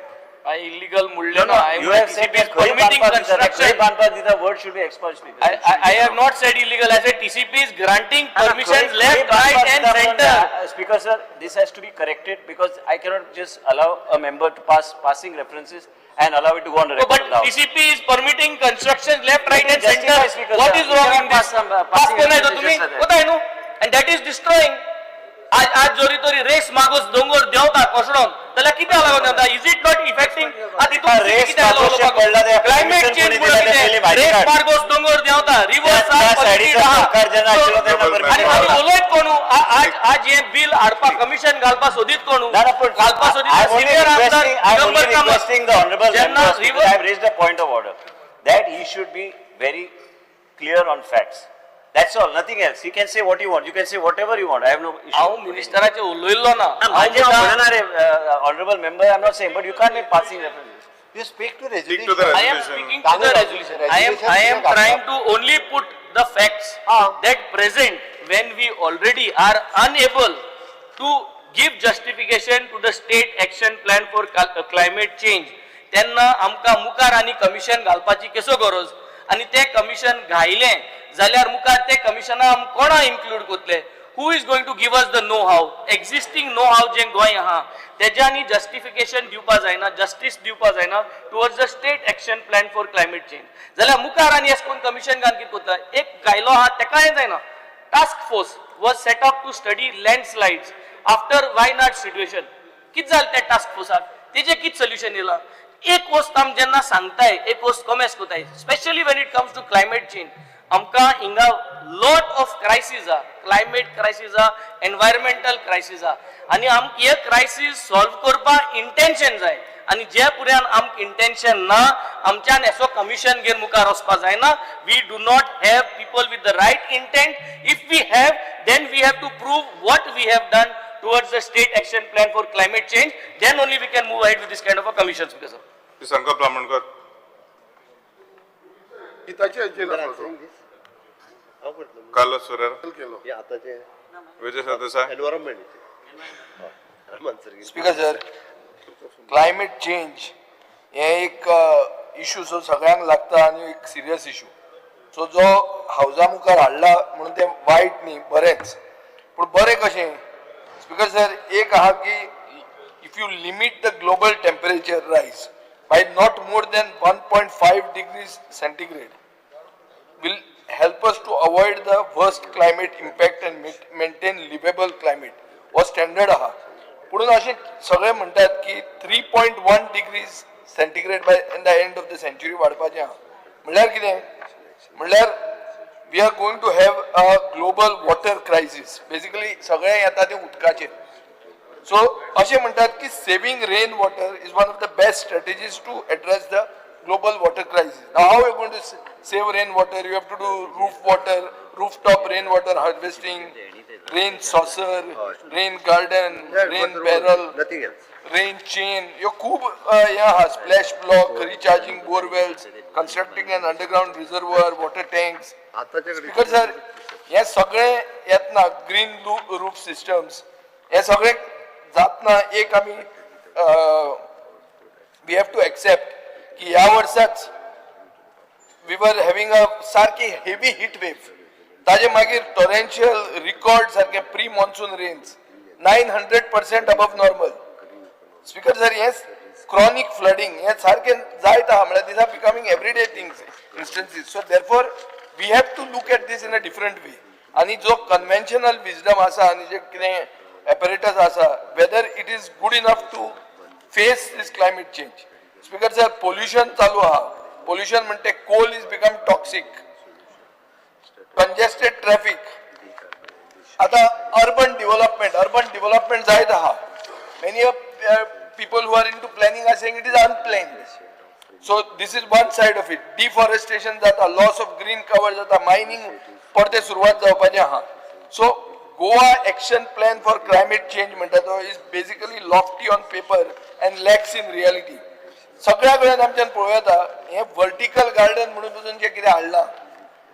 I illegal म्हणलें ना. You have said that permitting construction. The word should be expunged. I have not said illegal. I said TCP is granting permissions left, right and center. Speaker sir, this has to be corrected because I cannot just allow a member to pass passing references and allow it to go on the record. But TCP is permitting construction left, right and center. What is wrong in this? Pass कोण आहे तो तुम्ही? कोताय न्हू? And that is destroying. आज आज जोरी तोरी रेस मागोस दोंगर देंवता कोसळोन जाल्यार कित्याक लागून देंवता? Is it not affecting? Race climate change race Magos दोंगर देंवता, रिवर्स आनी उलयत कोणू? आज आज हें बील हाडपाक कमिशन घालपाक सोदीत कोणू? घालपाक सोदीत सिनियर आमदार Digambar Kamat. I have raised a point of order that he should be very clear on facts. That's all, nothing else. He can say what you want. You can say whatever you want. I have no issue. हांव मिनिस्टराचे उलयल्लो ना. Honorable member, I am not saying, but you can't make passing references. You speak to resolution. Speak to the I am speaking to the resolution. I am trying to only put the facts that present when we already are unable to give justification to the state action plan for climate change. तेन्ना आमकां मुखार आनी commission घालपाची कसो गरज? आनी तें commission घायलें जाल्यार मुखार ते कमिशना आम कोणा इन्क्लूड करतले? Who is going to give us the know how? Existing know how जें गोंय आहा तेज्यांनी जस्टिफिकेशन दिवपा जायना, जस्टीस दिवपा जायना towards the state action plan for climate change. जाल्यार मुखार आनी एश कोन कमिशन घालून कितें करता? एक घायलो आहा तेकाय जायना. Task force was set up to study landslides after Wayanad situation. कितें जालें त्या टास्क फोर्साक? तेजें कितें सोल्युशन येयलां? एक वस्त आम जेन्ना सांगताय, एक वस्त कॉमेस करताय, specially when it comes to climate change, आमकां हिंगा लॉट ऑफ क्रायसीस आहा, क्लायमेट क्रायसीस आहा, एनवायरमेंटल क्रायसीस आहा, आनी आमकां हे क्रायसीस सॉल्व करपाक इंटेन्शन जाय. आनी जे पुऱ्यान आमकां इंटेन्शन ना, आमच्यान असो कमिशन घेवन मुखार वचपा जायना. We do not have people with the right intent. If we have, then we have to prove what we have done towards the state action plan for climate change. Then only we can move ahead with this kind of a commission. Speaker sir. Sankalp Amonkar. Carlos Ferreira. Vijay Sardesai. Environment. Speaker sir, climate change हें एक issue जो सगळ्यांक लागता आनी एक serious issue. So जो हावजा मुखार हाडला म्हणून तें वायट न्ही, बरेंच. पूण बरें कशें स्पीकर सर, एक आहा की if you limit the global temperature rise by not more than 1.5 degrees centigrade will help us to avoid the worst climate impact and maintain livable climate. हो स्टँडर्ड आहा. पुणून अशें सगळे म्हणटात की 3.1 degrees centigrade by in the end of the century वाडपाचें आहा. म्हणल्यार कितें? म्हणल्यार we are going to have a global water crisis. Basically सगळें येता तें उदकाचेर. सो अशें म्हणटात की saving rain water is one of the best strategies to address the global water crisis. Now, how are you going to save rainwater? You have to do roof water, rooftop rainwater harvesting, rain saucer, rain garden, rain barrel, nothing else, rain chain. ह्यो खूब हें आहा. Splash block, recharging borewells, constructing an underground reservoir, water tanks. आताच्या speaker sir, हे सगळे येतना green roof systems, हे सगळे जातना एक आमी we have to accept की ह्या वर्साच we were having a सारकी हेवी हिट वेव. ताजे मागीर टोरेन्शियल रिकॉर्ड सारके pre monsoon rains, 900% above normal. Speaker sir, हे क्रॉनिक फ्लडिंग हे सारकें जायत आहा. म्हळ्यार these are becoming everyday things, instances. So therefore we have to look at this in a different way. आनी जो कन्वेन्शनल विजडम आसा आनी जे कितें एपरेटस आसा, whether it is good enough to face this climate change. Speaker sir, pollution चालू आहा. Pollution म्हणटे coal is become toxic, congested traffic. आता अर्बन डेव्हलपमेंट जायत आहा. Many people who are into planning are saying it is unplanned. So this is one side of it. Deforestation जाता, loss of green cover जाता, mining परते सुरवात जावपाचें आहा. So Goa action plan for climate change म्हणटा तो is basically lofty on paper and lacks in reality. सगळ्या कडेन आमच्यान पळोवं येता, हें वर्टिकल गार्डन म्हणून पसून जें कितें हाडलां,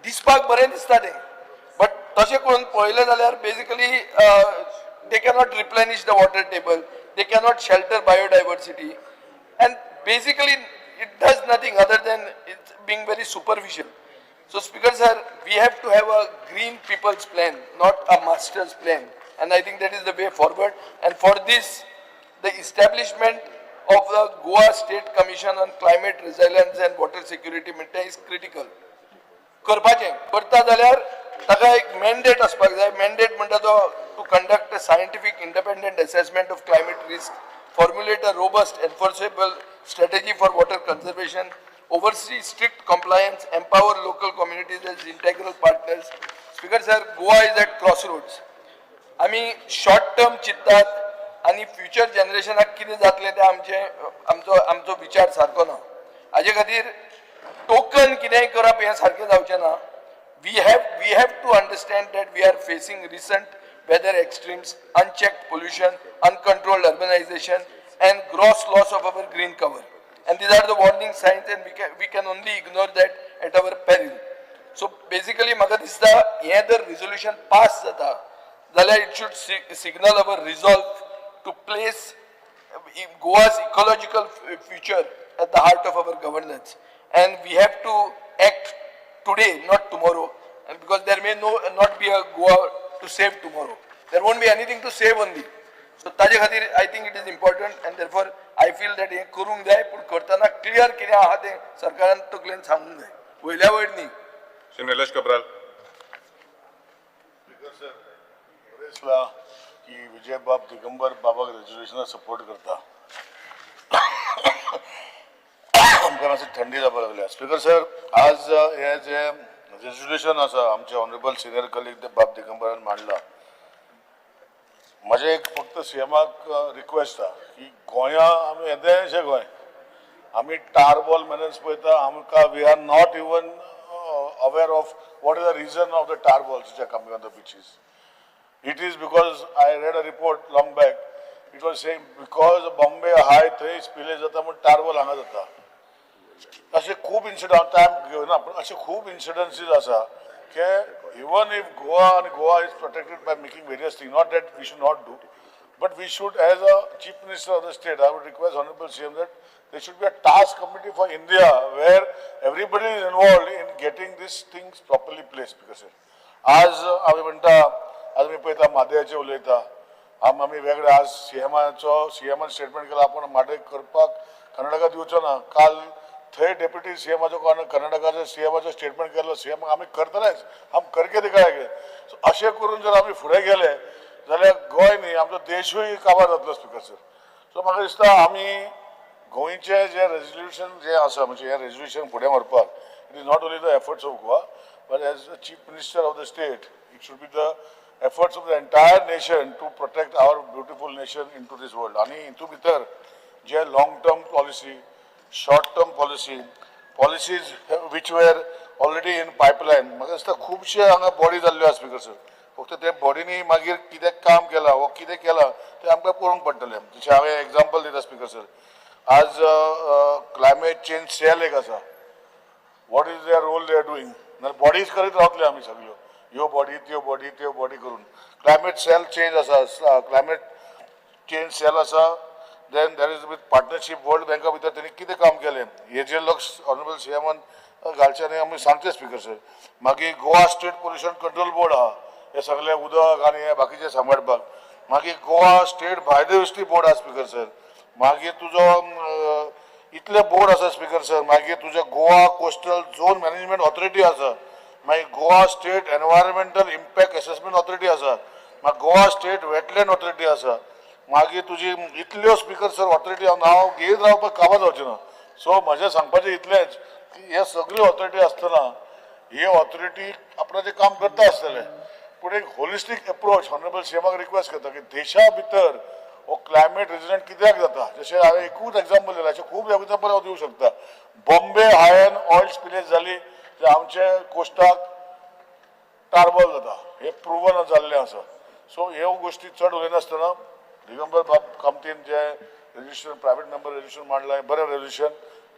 दिसपाक बरें दिसता तें, बट तशें करून पळयलें जाल्यार basically they cannot replenish the water table, they cannot shelter biodiversity, and basically it does nothing other than it's being very superficial. So, Speaker sir, we have to have a green people's plan, not a master's plan. And I think that is the way forward. And for this, the establishment of the Goa State Commission on Climate Resilience and Water Security म्हणटा is critical. करपाचें करता जाल्यार ताका एक mandate आसपाक जाय. Mandate म्हणटा तो to conduct a scientific independent assessment of climate risk, formulate a robust enforceable strategy for water conservation, oversee strict compliance, empower local communities as integral partners. Speaker sir, Goa is at crossroads. आमी short term चिंततात आनी future जनरेशनाक कितें जातलें तें आमचें आमचो विचार सारको ना. हाजे खातीर टोकन कितेंय करप हें सारकें जावचें ना. We have to understand that we are facing recent weather extremes, unchecked pollution, uncontrolled urbanization and gross loss of our green cover, and these are the warning signs, and we can only ignore that at our peril. So basically म्हाका दिसता, हें जर resolution pass जाता जाल्यार it should signal our resolve to place Goa's ecological future at the heart of our governance. And we have to act today, not tomorrow, and because there may not be a Goa to save tomorrow. There won't be anything to save only. So ताजे खातीर I think it is important, and therefore I feel that हें करूंक जाय, पूण करतना clear कितें आहा तें सरकारान तकलेन सांगूंक जाय, वयल्या वयर न्ही. Shri Nilesh Cabral. दिसला की विजयबाब दिगंबर बाबाक रेजोल्युशनाक सपोर्ट करता. आमकां मातशी थंडी जावपाक लागल्या. स्पीकर सर, आज हे जे रेजोल्युशन आसा, आमचे ऑनरेबल सिनियर कलीग बाब दिगंबरान मांडला, म्हजें एक फक्त सीएमाक रिक्वेस्ट आहा की गोंया आमी येदेशें गोंय, आमी टारबॉल मेनन्स पळयता. आमकां we are not even aware of what is the reason of the tar balls which are coming on the beaches. It is because I read a report long back. It was saying because Bombay High थंय spillage जाता म्हूण tarball हांगा जाता. असे खूब incident, time घेवना, पूण असे खूब इन्सिडन्सीस आसा की इवन if Goa आनी Goa is protected by making various thing, not that we should not do. But we should, as a chief minister of the state, I would request honourable CM that there should be a task committee for India where everybody is involved in getting these things properly placed. Because आज आमी म्हणटा, आज आमी पळयता म्हादयाचेर उलयता, आमी वेगळे आज सीएमान स्टेटमेंट केला आपूण म्हादय करपाक कर्नाटका दिवचो ना. काल थंय डेप्युटी सीएमाचो कर्नाटकाचो सीएमाचो स्टेटमेंट केलो, सीएम आमी करतलेच, आम करके दिखाएंगे. सो अशें करून जर आमी फुडें गेले जाल्यार गोंय न्ही आमचो देशूय काबार जातलो स्पिकर सर. सो म्हाका दिसता आमी गोंयचें जें रेजोल्युशन जें आसा, म्हणजे हें रेजोल्युशन फुडें व्हरपाक it is not only the efforts of Goa but as a chief minister of the state it should be the efforts of the entire nation to protect our beautiful nation into this world. आनी हितूं भितर जे long term policy, short term policy, policies which were already in pipeline, म्हाका दिसता खुबशे हांगा body जाल्ल्यो आसा speaker sir. फक्त ते बॉडीनी मागीर कितें काम केलां वो कितें केलां तें आमकां पळोवंक पडटलें. जशें हांवें एग्जाम्पल दिता स्पिकर सर, आज क्लायमेट चेंज सेल एक आसा, what is their role they are doing? नाल्यार बॉडीज करीत रावतले आमी सगळ्यो, ह्यो बॉडी त्यो बॉडी त्यो बॉडी करून. क्लायमेट सेल चेंज आसा, क्लायमेट चेंज सेल आसा, then there is with partnership world बँका भितर तेणी कितें काम केलें हेजेर लक्ष ऑनरेबल सीएमान घालचें आनी आमी सांगचें स्पिकर सर. मागीर Goa state pollution control board आहा, हे सगळे उदक आनी हे बाकीचें सांबाळपाक. मागीर गोवा स्टेट बायोडायवर्सिटी बोर्ड आहा स्पिकर सर. मागीर तुजो इतले बोर्ड आसा स्पिकर सर. मागीर तुजें Goa coastal zone management authority आसा, मागीर Goa state environmental impact assessment authority आसा, मागीर गोवा स्टेट वेटलँड ऑथॉरिटी आसा. मागीर तुजी इतल्यो स्पिकर सर ऑथॉरिटी हांव नांव घेयत रावपाक काबार जावचें ना. सो म्हजें सांगपाचें इतलेंच की हे सगळ्यो ऑथॉरिटी आसतना ही ऑथॉरिटी आपणाचें काम करता आसतलें, पूण एक होलिस्टीक एप्रोच ऑनरेबल सीएमाक रिक्वेस्ट करता की देशा भितर हो क्लायमेट रेजिलंट कित्याक जाता. जशें हांवें एकूच एग्जाम्पल दिलां, अशें खूब एग्जाम्पल हांव दिवंक शकता. बॉम्बे हायन ऑयल स्पिलेज जाली जाल्यार आमचे कोस्टाक टार्बल जाता, हें प्रुवन जाल्लें आसा. सो ह्यो गोश्टी चड उलयनासतना दिगंबर बाब कामतीन जे रेजोल्युशन प्रायवेट मेंबर रेजोल्युशन मांडलां हें बरें resolution,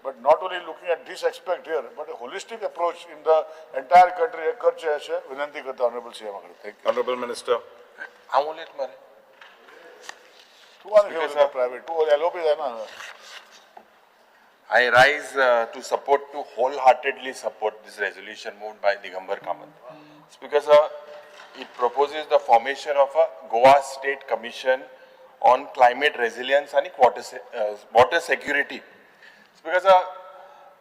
but not only looking at this aspect here but a holistic approach in the entire country हें करचें अशें विनंती करता ऑनरेबल सीएमा कडेन. Thank you. Honorable Minister. हांव उलयत मरे. तूं आनी प्रायवेट तूं एलओपी जायना. I rise to support, to wholeheartedly support this resolution moved by Digambar Kamat. Speaker sir, it proposes the formation of a Goa State Commission on Climate Resilience and Water Security. Speaker sir,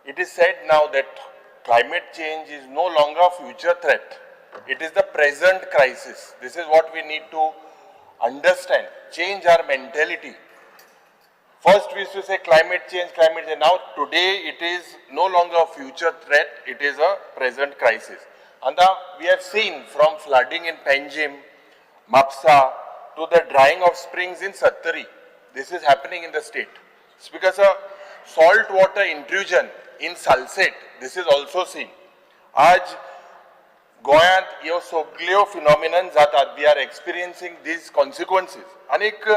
it is said now that climate change is no longer a future threat. It is the present crisis. This is what we need to understand, change our mentality. First we used to say climate change, climate change. Now today it is no longer a future threat, it is a present crisis. And we have seen from flooding in Panjim, Mapsa, to the drying of springs in Sattari. This is happening in the state. Speaker sir, salt water intrusion in Salsette, this is also seen. आज गोंयांत ह्यो सगल्यो phenomenon जातात, we are experiencing these consequences. आनीक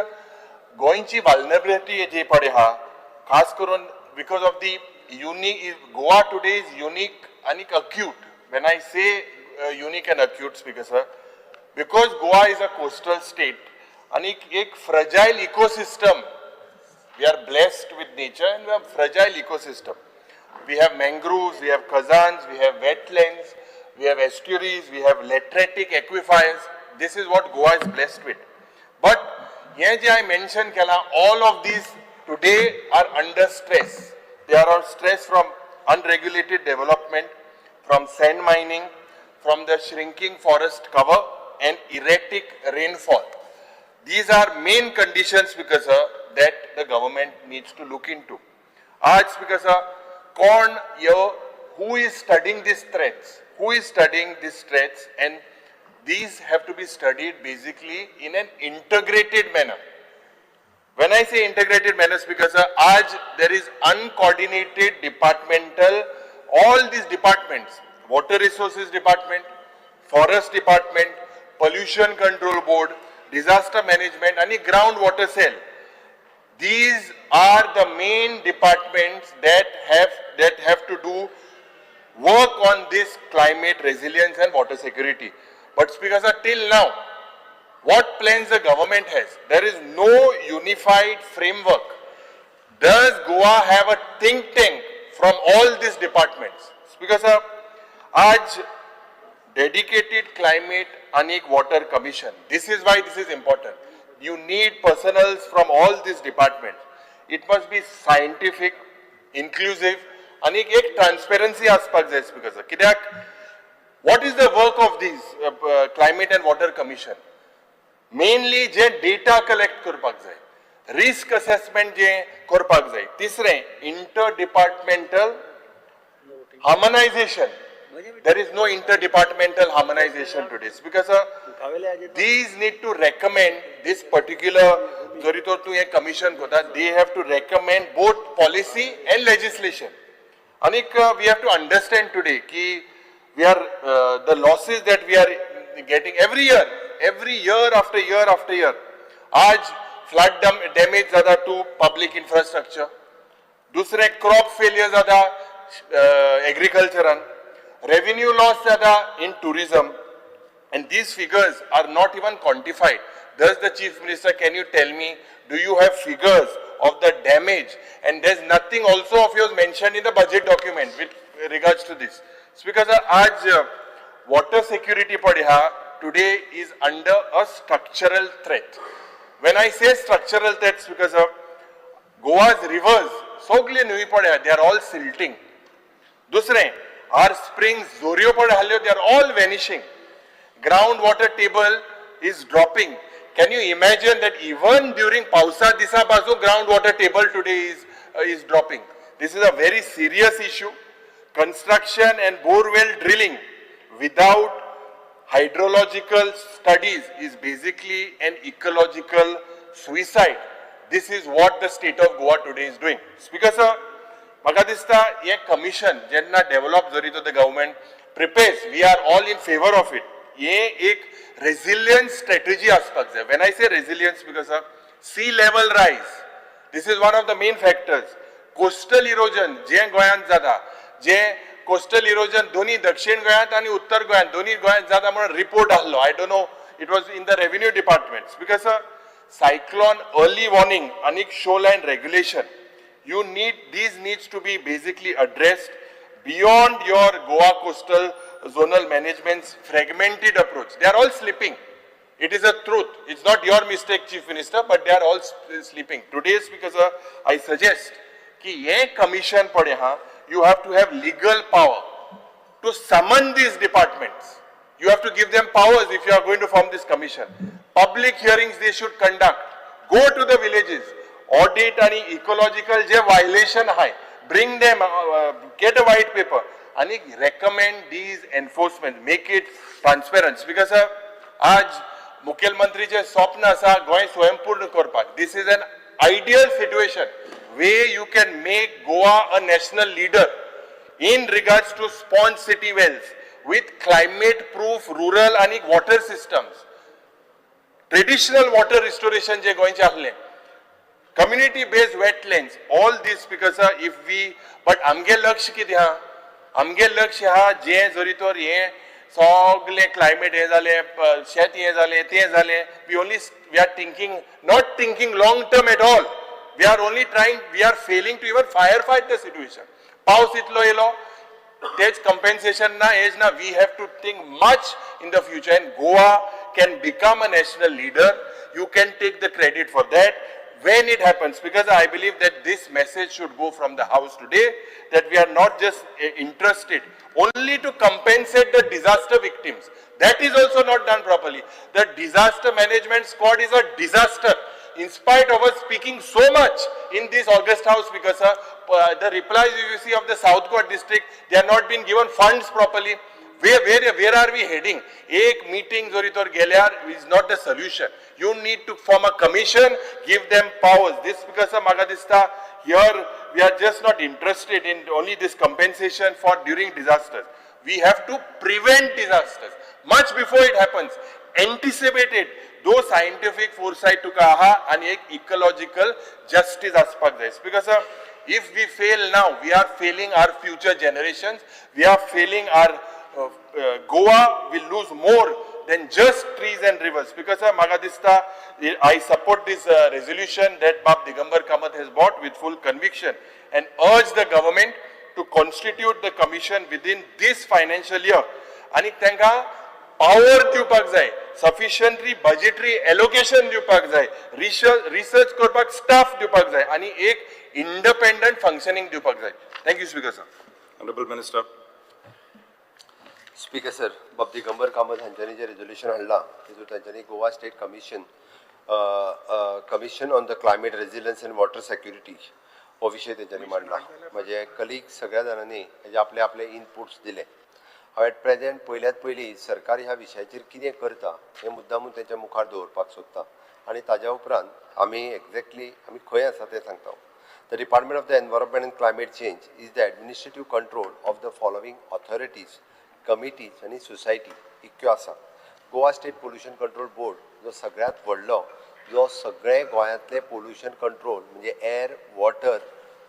गोंयची vulnerability जी पळय आहा, खास करून because of the unique Goa today is unique आनीक acute. When I say unique and acute, speaker sir, because Goa is a coastal state आनीक एक fragile ecosystem. We are blessed with nature and we have fragile ecosystem. We have mangroves, we have khazans, we have wetlands, we have estuaries, we have lateritic aquifers. This is what Goa is blessed with. But here J I mention केला, all of these today are under stress. They are on stress from unregulated development, from sand mining, from the shrinking forest cover and erratic rainfall. These are main conditions, Speaker sir, that the government needs to look into. आज Speaker sir, कोण यो, who is studying these threats? Who is studying these threats? And these have to be studied basically in an integrated manner. When I say integrated manner, Speaker sir, आज there is uncoordinated departmental, all these departments, Water Resources Department, Forest Department, Pollution Control Board, Disaster Management and Ground Water Cell. These are the main departments that have to do work on this climate resilience and water security. But Speaker sir, till now, What plans the government has? There is no unified framework. Does Goa have a think tank from all these departments? Speaker sir, आज dedicated climate and water commission. This is why this is important. You need personnels from all these departments. It must be scientific, inclusive, and एक transparency आसपाक जाय. Speaker sir, कित्याक what is the work of these climate and water commission? Mainly J data collect करपाक जाय, risk assessment जे करपाक जाय. तिसरें, inter departmental harmonization. There is no interdepartmental harmonization today because these need to recommend this particular जरी तर तूं हें commission करता, they have to recommend both policy and legislation. आनीक we have to understand today की we are the losses that we are getting every year, every year after year after year. आज flood damage जाता to public infrastructure. दुसरें crop failure जाता एग्रीकल्चरान, revenue loss जाता in tourism, and these figures are not even quantified. Thus the Chief Minister, can you tell me, do you have figures of the damage? And there's nothing also of yours mentioned in the budget document with regards to this. Speaker sir, आज water security पडया today is under a structural threat. When I say structural threats, because of Goa's rivers, सगळे न्हंय पळया, they are all silting. दुसरें, our springs, जोरयो पळय आहल्यो, they are all vanishing. Ground water table is dropping. Can you imagine that even during पावसा दिसा पासून ground water table today is dropping? This is a very serious issue. Construction and borewell drilling without hydrological studies is basically an ecological suicide. This is what the state of Goa today is doing. Speaker sir, म्हाका दिसता हें commission जेन्ना develop जरी तर the government prepares, we are all in favour of it. हें एक resilience strategy आसपाक जाय. When I say resilience, because sea level rise, this is one of the main factors. Coastal erosion जें गोंयांत जाता, जें कोस्टल इरोजन दोन्ही दक्षिण गोंयांत आनी उत्तर गोंयांत दोन्ही गोंयांत जाता म्हणून रिपोर्ट आहलो. I don't know, it was in the revenue department. Because cyclone early warning आनी shoreline regulation, you need, these needs to be basically addressed beyond your Goa coastal zonal management's fragmented approach. They are all sleeping. It is a truth. It's not your mistake, Chief Minister, but they are all sleeping. Today's because I suggest ki ye commission pade ha, you have to have legal power to summon these departments. You have to give them powers if you are going to form this commission. Public hearings they should conduct. Go to the villages. Audit आणि ecological J violation आहे, bring them, get a white paper आणि recommend these enforcement, make it transparent. Because आज मुखेलमंत्रीचे स्वप्न आसा गोंय स्वयंपूर्ण करपाक. This is an ideal situation where you can make Goa a national leader in regards to sponge city wells with climate proof rural आणि water systems, traditional water restoration जे गोंयचे आहले, community based wetlands, all this. Because if we, but आमगे लक्ष कितें आहा? आमगे लक्ष आहा जें जरी तर हें सगलें क्लायमेट हें जालें, शेत हें जालें, तें जालें, we only, we are thinking, not thinking long term at all. We are only trying, we are failing to even fire fight the situation. पावस इतलो येयलो, तेच कंपेन्सेशन ना, हेच ना. We have to think much in the future, and Goa can become a national leader. You can take the credit for that when it happens, because I believe that this message should go from the house today, that we are not just interested only to compensate the disaster victims. That is also not done properly. The disaster management squad is a disaster. In spite of us speaking so much in this august house, because the replies you see of the South Goa district, they are not being given funds properly. Where are we heading? एक meeting जरी तर गेल्यार is not the solution. You need to form a commission, give them powers. This because म्हाका दिसता here we are just not interested in only this compensation for during disasters. We have to prevent disasters much before it happens. Anticipate it. Though scientific foresight तुका आहा आनी एक ecological justice आसपाक जाय. Because if we fail now, we are failing our future generations. We are failing our Goa will lose more than just trees and rivers. Because sir, म्हाका दिसता I support this resolution that Bab Digambar Kamat has brought with full conviction and urge the government to constitute the commission within this financial year. आनी तांकां power दिवपाक जाय, sufficiently budgetary allocation दिवपाक जाय, research करपाक staff दिवपाक जाय आनी एक इंडिपेंडंट फंक्शनिंग दिवपाक जाय. Thank you, Speaker sir. Honorable Minister. Speaker sir, बाब दिगंबर कामत हांच्यांनी जें रेजोल्युशन हाडलां तितूंत तांच्यांनी Goa State Commission on the Climate Resilience and Water Security हो विशय तेंच्यांनी मांडला. म्हजे कलीग सगळ्या जाणांनी हेजे आपले आपले इनपुट्स दिले. हांव एट प्रेजेंट पयल्यात पयलीं सरकार ह्या विशयाचेर कितें करता हें मुद्दामून तेंच्या मुखार दवरपाक सोदता आनी ताज्या उपरांत आमी एक्झॅक्टली आमी खंय आसा तें सांगता. The Department of the Environment and Climate Change is the administrative control of the following authorities, committees आनी सोसायटी इतक्यो आसा. Goa State Pollution Control Board जो सगळ्यांत व्हडलो, जो सगळे गोंयांतले पोल्युशन कंट्रोल म्हणजे एअर, वॉटर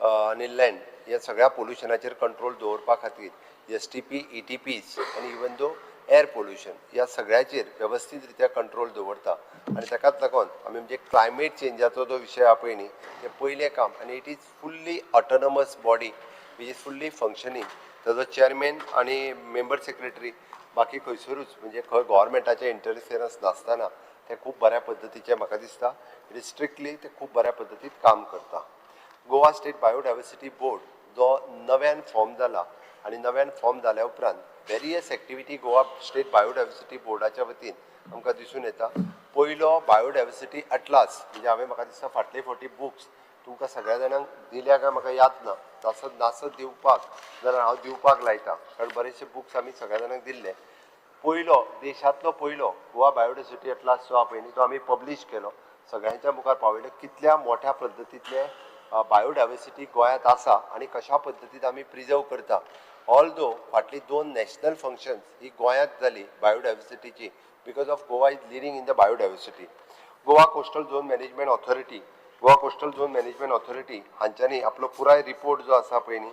आनी लँड ह्या सगळ्या पोल्युशनाचेर कंट्रोल दवरपा खातीर एसटीपी, ईटीपीज आनी इवन दो एअर पोल्युशन ह्या सगळ्याचेर वेवस्थीत रित्या कंट्रोल दवरता. आनी ताकाच लागून आमी म्हणजे क्लायमेट चेंजाचो जो विशय आहा पळय न्ही, तें पयलें काम आनी it is fully autonomous body which is fully functioning. ताजो चेअरमॅन आनी मेंबर सेक्रेटरी बाकी खंयसरूच म्हणजे खंय गोवोरमेंटाचें इंटरफियरन्स नासतना तें खूब बऱ्या पद्दतीचें म्हाका दिसता it is strictly तें खूब बऱ्या पद्दतीन काम करता. गोवा स्टेट बायोडायवर्सिटी बोर्ड जो नव्यान फॉर्म जाला आनी नव्यान फॉर्म जाल्या उपरांत various activity Goa State Biodiversity बोर्डाच्या वतीन आमकां दिसून येता. पयलो बायोडायवर्सिटी अटलास म्हणजे हांवें म्हाका दिसता फाटले फावटी बुक्स तुमकां सगळ्या जाणांक दिल्या काय म्हाका याद ना, नासत नासत दिवपाक जाल्यार हांव दिवपाक लायता, कारण बरेचशे बुक्स आमी सगळ्या जाणांक दिल्ले. पयलो देशांतलो पयलो गोवा बायोडायवर्सिटी अटलास जो आहा पळय न्ही, तो आमी पब्लीश केलो, सगळ्यांच्या मुखार पावयलो कितल्या मोठ्या पद्दतींतले बायोडायवर्सिटी गोंयांत आसा आनी कशा पद्दतीन आमी प्रिजर्व करता. ऑल दो फाटली दोन नॅशनल फंक्शन्स ही गोंयांत जाली बायोडायवर्सिटीची because of Goa is leading in the biodiversity. Goa Coastal Zone Management Authority, Goa Coastal Zone Management Authority हांच्यांनी आपलो पुराय रिपोर्ट जो आसा पळय न्ही,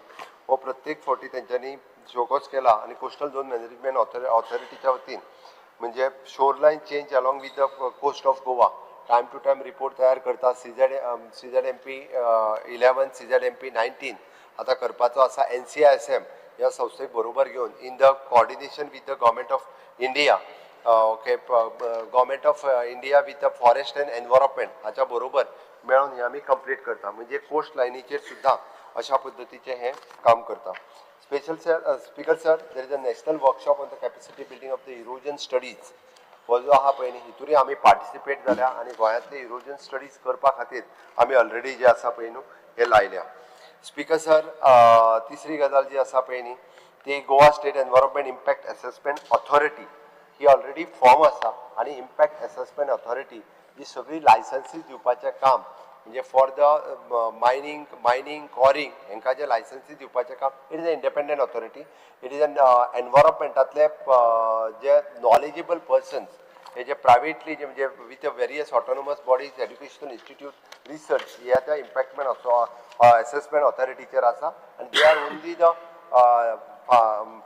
हो प्रत्येक फावटी तेंच्यांनी शोकॉज केला आनी कोस्टल झोन मॅनेजमेंट ऑथॉरिटीच्या वतीन म्हणजे shoreline change along with the coast of Goa time to time report तयार करता. CZMP 11, CZMP 19 आतां करपाचो आसा. एनसीआयएसएम ह्या संस्थेक बरोबर घेवन in the coordination with the Government of India, okay, Government of India with the forest and environment हाच्या बरोबर मेळून हें आमी कंप्लीट करता. म्हणजे कोस्ट लायनीचेर सुद्दां अशा पद्दतीचें हें काम करता. Special sir, Speaker sir, there is a national workshop on the capacity building of the erosion studies हो जो आहा पळय न्ही, हितूनय आमी पार्टिसिपेट जाल्या आनी गोंयांतले इरोजन स्टडीज करपा खातीर आमी ऑलरेडी जे आसा पळय न्हू हे लायल्या. स्पीकर सर, तिसरी गजाल जी आसा पळय न्ही, ती Goa State Environment Impact Assessment Authority ही ऑलरेडी फॉर्म आसा आनी इम्पॅक्ट एसेसमेंट ऑथॉरिटी ही सगळी लायसन्सीस दिवपाचें काम म्हणजे for the mining, quarrying हांकां जे लायसन्सीस दिवपाचें काम, it is a independent authority. It is an एनवायरमेंटांतले J knowledgeable persons हे जे प्रायवेटली जे म्हणजे with various autonomous bodies, educational institute, research ह्या त्या इम्पॅक्टमेंट एसेसमेंट ऑथॉरिटीचेर आसा आनी they are only the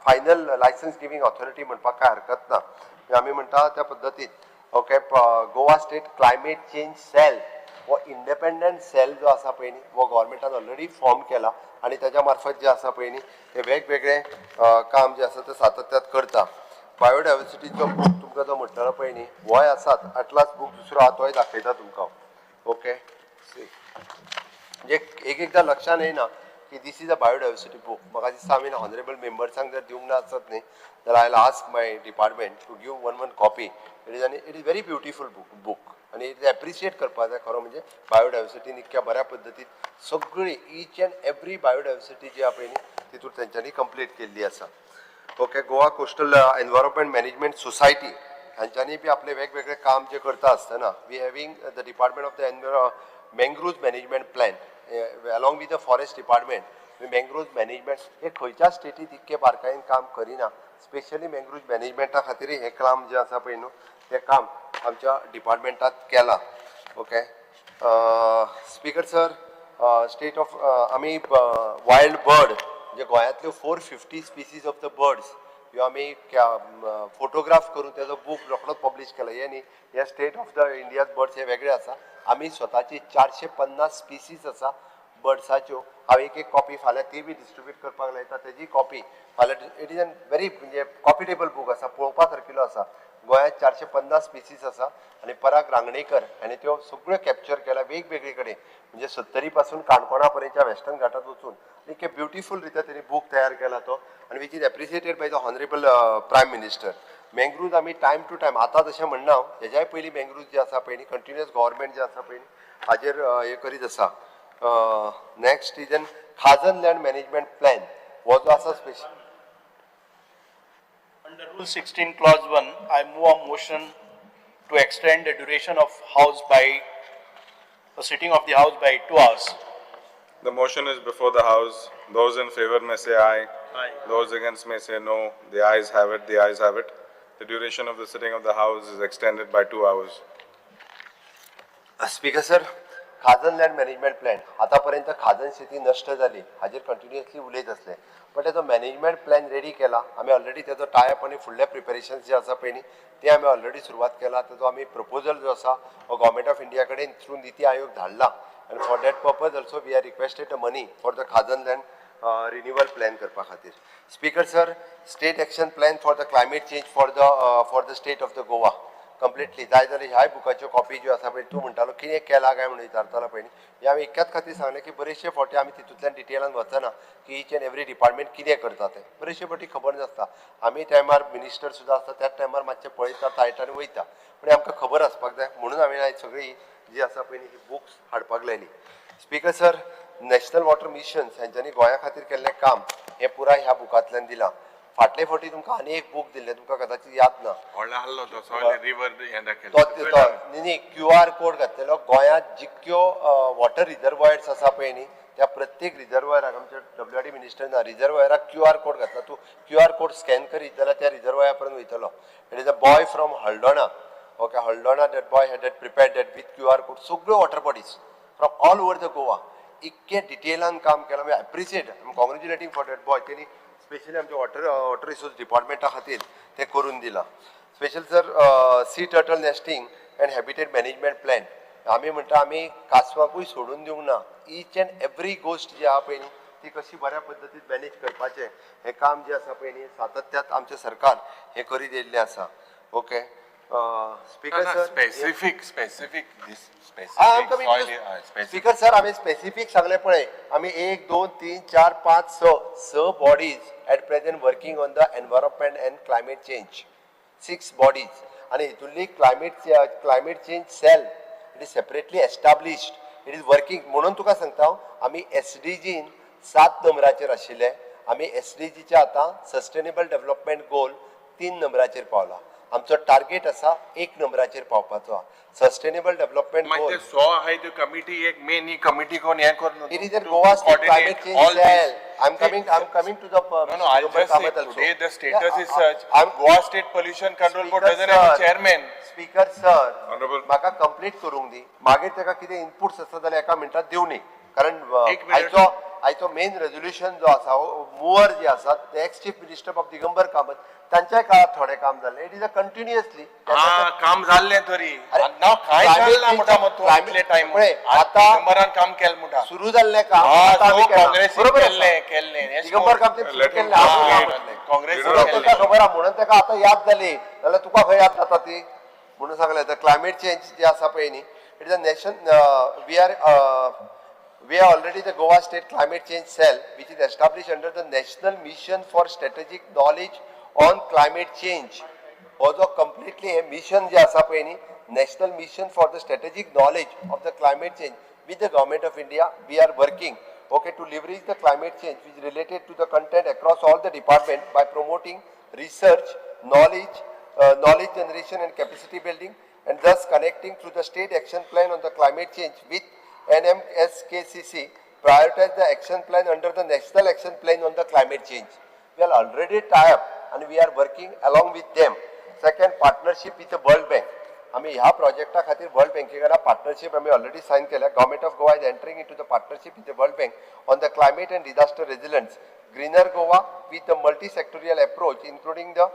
final license giving authority म्हणपाक कांय हरकत ना. आमी म्हणटा त्या पद्दतीन, okay, Goa State Climate Change Cell हो इंडिपेंडंट सेल जो आसा पळय न्ही, हो गोवोरमेंटान ऑलरेडी फॉर्म केला आनी ताच्या मार्फत जे आसा पळय न्ही, ते वेगवेगळे काम जे आसा ते सातत्यात करता. बायोडायवर्सिटीचो बूक तुमकां जो म्हणटलो पळय न्ही, होय आसात अटलास बूक दुसरो आहा, तोय दाखयता तुमकां. ओके, म्हणजे एक एकदां लक्षान येयना की this is a biodiversity book. म्हाका दिसता आमी ऑनरेबल मेंबर्सांक जर दिवंक ना आसत न्ही जाल्यार I ask my department to give one one copy. It is आनी it is very beautiful book आनी it is appreciate करपाक जाय. खरो म्हणजे बायोडायवर्सिटीन इतक्या बऱ्या पद्दतीन सगळी इच अँड एवरी बायोडायवर्सिटी जी आहा पळय न्ही, तितून तेंच्यांनी कंप्लीट केल्ली आसा. Okay, Goa Coastal Environment Management Society हांच्यांनी बी आपले वेगवेगळे काम जे करता आसतना we having the department of the mangrove management plan along with the forest department. Mangrove management हे खंयच्या स्टेटीत इतके बारकायेन काम करिना. स्पेशली मँग्रोव मॅनेजमेंटा खातीर हें काम जें आसा पळय न्हू, तें काम आमच्या डिपार्टमेंटात केलां. Okay, speaker sir, state of आमी वायल्ड बर्ड म्हणजे गोंयांतल्यो 450 species of the birds ह्यो आमी फोटोग्राफ करून तेजो बूक रोखडोच पब्लीश केला. हे न्ही, हे state of the India's birds हे वेगळे आसा. आमी स्वताची 450 स्पिसीस आसा बर्ड्साच्यो. हांव एक एक कॉपी फाल्यां ती बी डिस्ट्रिब्यूट करपाक लायता, तेजी कॉपी फाल्यां. It is an very म्हणजे कॉपी टेबल बूक आसा, पळोवपा सारकिलो आसा. गोंयांत 450 स्पिसीस आसा आनी पराग रांगणेकर हाणें त्यो सगळ्यो कॅप्चर केल्या वेगवेगळे कडेन, म्हणजे सत्तरी पासून काणकोणा पर्यंतच्या वेस्टर्न घाटात वचून इतके ब्युटिफूल रित्या तेणी बूक तयार केला तो, आनी which is appreciated by the honourable Prime Minister. Mangroves आमी टायम टू टायम, आतां तशें म्हणना हांव, हेज्याय पयलीं मँग्रूव्ज जे आसा पळय न्ही, कंटिन्युअस गव्हर्मेंट जे आसा पळय न्ही हाजेर हें करीत आसा. Next is an Khazan land management plan हो जो आसा special. Under Rule 16, Clause 1, I move a motion to extend the duration of House by, the sitting of the House by 2 hours. The motion is before the House. Those in favor may say aye. Aye. Those against may say no. The ayes have it. The ayes have it. The duration of the sitting of the House is extended by 2 hours. Speaker sir, Khazan land management plan, आतां पर्यंत खाजन शेती नश्ट जाली हाजेर continuously उलयत आसले, but तेजो मॅनेजमेंट प्लॅन रेडी केला आमी ऑलरेडी. तेजो टायप आनी फुडले प्रिपेरेशन्स जे आसा पळय न्ही, ते आमी ऑलरेडी सुरवात केला. तेजो आमी प्रपोजल जो आसा हो गव्हर्मेंट ऑफ इंडिया कडेन थ्रू निती आयोग धाडला, आनी for that purpose also we are requested the money for the Khazan land renewal plan करपा खातीर. Speaker sir, state action plan for the climate change for the state of the Goa completely जाय जाल्यार ह्याय बुकाच्यो copy ज्यो आसा पळय, तूं म्हणटालो कितें केलां काय म्हणून विचारतालो पळय न्ही, हें हांवें इतक्याच खातीर सांगलें की बरेचशे फावटी आमी तितूंतल्यान डिटेलान वचना की इच एंड एवरी डिपार्टमेंट कितें करता तें बरेचशे फावटी खबर नासता. आमी टायमार मिनिस्टर सुद्दां आसता त्याच टायमार मातशें पळयता तायटा आनी वयता, पूण आमकां खबर आसपाक जाय म्हणून हांवें आयज सगळीं जी आसा पळय न्ही ही बुक्स हाडपाक लायली. Speaker sir, National Water Mission हेंच्यांनी गोंया खातीर केल्लें काम हें पुराय ह्या बुकांतल्यान दिलां. फाटले फावटी तुमकां आनी एक बूक दिल्लें, तुमकां कदाचित याद ना. व्हडलो आहलो तो सगळे रिवर हें तो दाखयलें. तो न्ही न्ही, क्यू आर कोड घातलेलो. गोंयांत जितक्यो वॉटर रिजर्वॉयर्स आसा पळय न्ही, त्या प्रत्येक रिजर्वॉयराक आमचे डब्ल्यू आर डी मिनिस्टर ना, रिजर्वॉयराक क्यू आर कोड घातला. तूं क्यू आर कोड स्कॅन करीत जाल्यार त्या रिजर्वॉयरा पर्यंत वयतलो. It is a boy from Aldona, okay, Aldona, that boy had that prepared that with QR code सगळ्यो water bodies from all over the Goa. इतकें डिटेलान काम केलां, I appreciate, I am congratulating for that boy. तेणी specially आमच्या water resource डिपार्टमेंटा खातीर तें करून दिलां. Special sir, sea turtle nesting and habitat management plan, आमी म्हणटा आमी कासवांकूय सोडून दिवंक ना. इच अँड एवरी गोश्ट जी आहा पळय न्ही, ती कशी बऱ्या पद्दतीन मॅनेज करपाचें हें काम जें आसा पळय न्ही, सातत्यात आमचें सरकार हें करीत येयल्लें आसा. Okay speaker sir. Specific specific this I am specific coming soil to speaker sir. आमी स्पेसिफीक सांगलें पळय, आमी एक दोन तीन चार पांच स स bodies at present working on the environment and climate change, six bodies, आनी हितूंतली climate change cell, it is separately established, it is working. म्हणून तुका सांगता हांव, आमी एसडीजीन 7 नंबराचेर आशिल्ले, आमी एसडीजीच्या आतां सस्टेनेबल डेव्हलपमेंट गोल 3 नंबराचेर पावला. आमचो टार्गेट आसा 1 नंबराचेर पावपाचो सस्टेनेबल डेव्हलपमेंट मागीर गोल. ते सो आहाय त्यो कमिटी एक मेन ही कमिटी कोण हें कर. It is a Goa State Climate Change Cell. I'm coming to the No, no, I'll Mr. just say Kamath also. Today the status Yeah, is such, Goa State Pollution Control Board Speaker doesn't have a sir, chairman. Speaker sir, Honorable- म्हाका complete करूंक दी, मागीर ताका कितें inputs आसा जाल्यार एका मिनटात दिवनी, कारण एक मिनिट. आयचो मेन रेजोल्युशन जो आसा, मुवर जे आसा ते ex chief minister बाब दिगंबर कामत तांच्याय काळात थोडें काम जालें. It is a continuously. हा, काम जाल्लें तरी नाव काय जालें म्हणटा मग तूं इतले टायम पळय आतां दिगंबरान काम केलें म्हणटा. सुरू जाल्लें काम हा, आतां आमी सो केलां. काँग्रेसीन बरोबर आसा. केल्लें केल्लें. दिगंबर कामतीन सुरू Let him केल्लें, आमी ना complete. म्हटलें. काँग्रेसीन म्हणून केल्लें. ताका खबर आहा, म्हणून ताका आतां याद जाली, जाल्यार तुका खंय याद जाता ती. म्हणून सांगलें क्लायमेट चेंज जे आसा पळय न्ही, it is a nation, we are already the Goa State Climate Change Cell, which is establish under the National Mission for Strategic Knowledge on Climate Change. हो जो कंप्लिटली हे मिशन जे आसा पळय न्ही, National Mission for the Strategic Knowledge of the Climate Change, with the Government of India we are working, okay, to leverage the climate change which related to the content across all the department by promoting research, knowledge generation and capacity building, and thus connecting through the state action plan on the climate change with NMSKCC, prioritize the action plan under the National Action Plan on the Climate Change. We are already tie up and we are working along with them. Second, partnership with the World Bank. आमी ह्या प्रोजेक्टा खातीर world बँके कडेन partnership आमी already sign केल्या. Government of Goa is entering into the partnership with the World Bank on the climate and disaster resilience. Greener Goa with a multi sectorial approach including the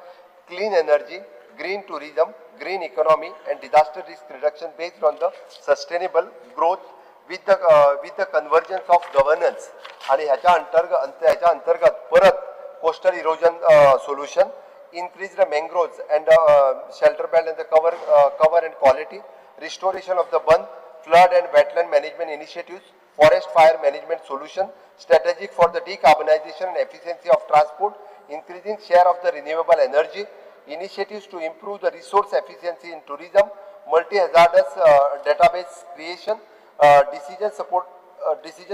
clean energy, green tourism, green economy and disaster risk reduction based on the sustainable growth with the convergence of governance. आणि ह्याच्या अंतर्गत परत coastal erosion solution, increase the mangroves and shelter belt and the cover and quality, restoration of the bund, flood and wetland management initiatives, forest fire management solution, strategic for the decarbonization and efficiency of transport, increasing share of the renewable energy, initiatives to improve the resource efficiency in tourism, multi-hazardous database creation, decision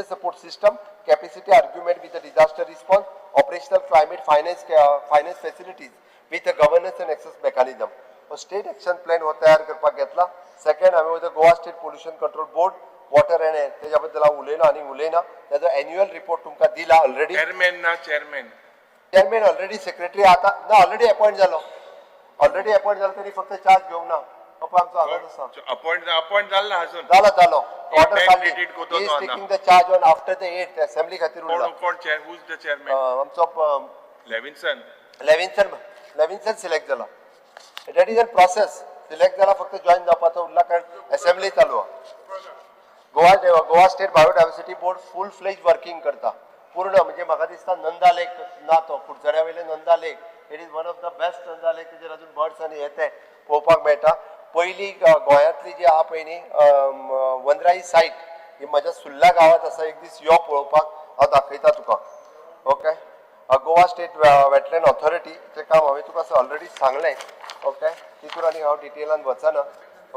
support system, capacity argument with the disaster response, operational climate finance facilities with the governance and access mechanism. State action plan हो तयार करपाक घेतला. Second हांवें वयता Goa state pollution control board, water and air तेज्या बद्दल हांव उलयना आनी उलयना. तेजो एन्युअल रिपोर्ट तुमकां दिला ऑलरेडी. चेअरमॅन ना चेअरमॅन, चेअरमॅन ऑलरेडी सेक्रेटरी आतां ना ऑलरेडी अपॉयंट जालो, ऑलरेडी अपॉयंट जालो, तरी फक्त चार्ज घेवंक ना. पप्पा आमचो हांगाच आसा. अपॉयंट जालो ना अजून? जालो जालो, ऑर्डर काडली. He is taking the charge on after the 8th assembly खातीर उरला. कोण chair, who is the chairman? आमचो लेविन्सन, लेविन्सन सिलेक्ट जाला. That is an process. Select जाला, फक्त जॉईन जावपाचो उरला कारण असेंब्ली चालू आहा. Goa state biodiversity board full fledge working करता पूर्ण. म्हणजे म्हाका दिसता नंदा लेक ना तो कुडचड्या वयले Nanda lake, it is one of the best Nanda lake. तेजेर अजून बर्ड्स आनी हे ते पळोवपाक मेळटा. पयली गोंयांतली जी आहा पळय न्ही वनराई सायट ही म्हज्या सुर्ला गांवांत आसा. एक दीस यो पळोवपाक, हांव दाखयता तुका. ओके, गोवा स्टेट वेटलँड ऑथॉरिटीचें काम हांवें तुका ऑलरेडी सांगलें. ओके, तितून आनी हांव डिटेलान वचना.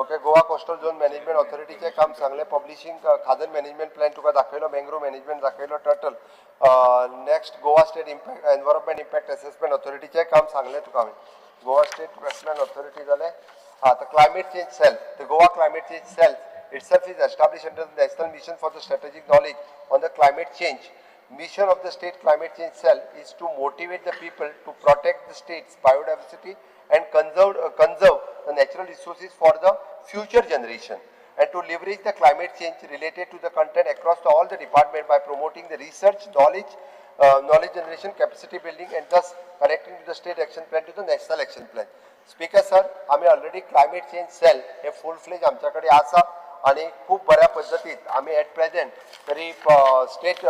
Okay, Goa coastal zone management ऑथॉरिटीचें काम सांगलें. पब्लिशींग खाजन मॅनेजमेंट प्लॅन तुका दाखयलो, मँग्रोव मॅनेजमेंट दाखयलो, turtle. Next Goa state impact environment impact assessment ऑथॉरिटीचें काम सांगलें तुका हांवें. गोवा स्टेट वेटलँड ऑथॉरिटी जालें. हां, the climate change cell, the Goa climate change cell itself is established under the National Mission for the Strategic Knowledge on the Climate Change. Mission of the State Climate Change Cell is to motivate the people to protect the state's biodiversity and conserve the natural resources for the future generation, and to leverage the climate change related to the content across all the department by promoting the research, knowledge generation, capacity building, and thus connecting to the state action plan to the national action plan. Speaker sir, आम्ही already climate change sale हे फुल fledge आमच्याकडे आसा आणि खूप बऱ्या पद्दतीत आम्ही eight present तरी state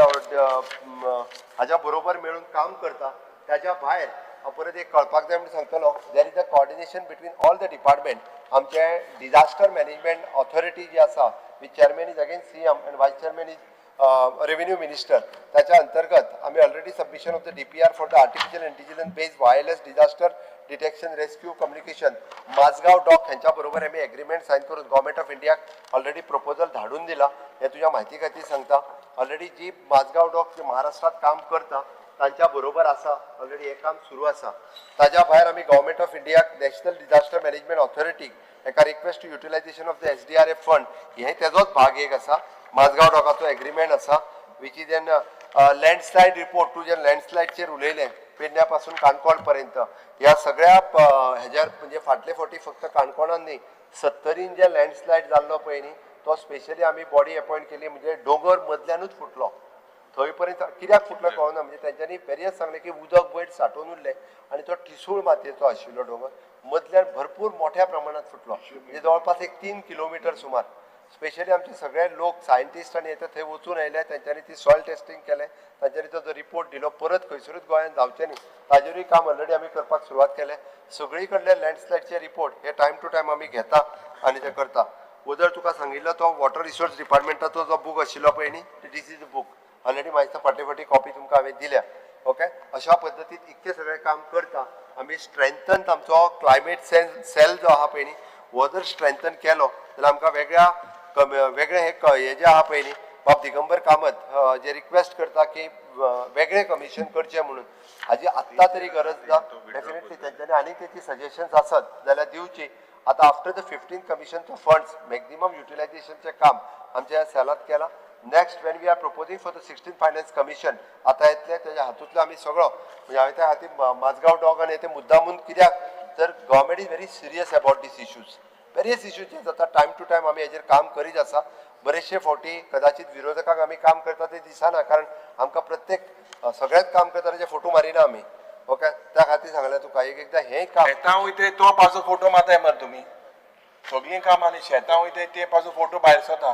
हाज्या बरोबर मेळून काम करता. ताज्या भायर हांव परत एक कळपाक जाय म्हणून सांगतलो, there is a coordination between all the department. आमचे डिजास्टर मॅनेजमेंट ऑथॉरिटी जी आसा, which chairman is again CM and vice chairman is revenue minister, त्याच्या अंतर्गत आम्ही already submission of the DPR for the artificial intelligence based wireless disaster detection rescue communication Mazagon dock ह्यांच्या बरोबर आमी agreement sign करून government of इंडियाक already proposal धाडून दिला. हे तुज्या म्हायती खातीर सांगता. ऑलरेडी जी माझगांव डॉक जी महाराष्ट्रात काम करता तांच्या बरोबर आसा, ऑलरेडी हे काम सुरू आसा. ताज्या भायर आमी गव्हर्मेंट ऑफ इंडियाक नॅशनल डिजास्टर मॅनेजमेंट ऑथॉरिटीक एका request to utilisation of the SDRF fund हे तेजोच भाग एक आसा. माझगांव डॉकाचो एग्रीमेंट आसा, which is an landslide report. तूं जे लँडस्लायडचेर उलयलें पेडण्या पासून काणकोण पर्यंत, ह्या सगळ्या हेज्यार म्हणजे फाटले फावटी फक्त काणकोणान न्ही, सत्तरीन जे लँडस्लायड जाल्लो पळय न्ही तो स्पेशली आमी बॉडी अपॉयंट केली. म्हणजे दोंगर मदल्यानूच फुटलो, थंय पर्यंत कित्याक फुटलो कळना. म्हणजे तेंच्यांनी वेरियस सांगलें की उदक वयर साठोवन उरलें आनी तो ठिसूळ मातयेचो आशिल्लो दोंगर मदल्यान भरपूर मोठ्या प्रमाणात फुटलो. म्हणजे जवळपास एक 3 किलोमिटर सुमार. स्पेशली आमचे सगळे लोक सायंटिस्ट आनी येता थंय वचून आयले, तेंच्यांनी ती सॉयल टेस्टींग केलें, तांच्यांनी तो जो रिपोर्ट दिलो. परत खंयसरूच गोंयांत जावचें न्ही ताजेरूय काम ऑलरेडी आमी करपाक सुरवात केलें. सगळी कडले लँडस्लायडचे रिपोर्ट हे टायम टू टायम आमी घेता आनी ते करता. वदळ तुका सांगिल्लो तो वॉटर रिसोर्स डिपार्टमेंटाचो जो बूक आशिल्लो पळय न्ही, this is the book. Already म्हाका फाटले फावटी कॉपी तुमकां हांवें दिल्या. ओके, अशा पद्दतीन इतकें सगळें काम करता आमी. स्ट्रेंथन आमचो क्लायमेट सेल जो आहा पळय न्ही, हो जर स्ट्रेंथन केलो जाल्यार आमकां वेगळ्या वेगळे हे जे आहा पळय न्ही, बाब दिगंबर कामत जे रिक्वेस्ट करता की वेगळें कमिशन करचें म्हणून, हाजी आत्तां तरी गरज ना. डेफिनेटली तेंच्यांनी आनी तेची सजेशन्स आसत जाल्यार दिवची. आतां after the 15th कमिशनचो funds maximum युटिलायझेशनचें काम आमच्या ह्या सेलांत केलां. Next when we are proposing for the 16th finance commission आतां येतलें, तेज्या हातूंतलो आमी सगळो म्हणजे हांवें त्या खातीर माझगांव डॉग आनी ते मुद्दामून कित्याक तर government is very serious about these issues, various issues जे जाता टायम टू टायम आमी हेजेर काम करीत आसा. बरेचशे फावटी कदाचित विरोधकांक आमी काम करता ते दिसना, कारण आमकां प्रत्येक सगळ्यात काम करता तेजे फोटो मारिना आमी. ओके, त्या खातीर सांगलें तुका एक एकदां हें काम. शेतां वयताय तो पासो फोटो मारताय मरे तुमी. सगळीं कामां आनी शेतां वयताय ते पासो फोटो भायर सरता.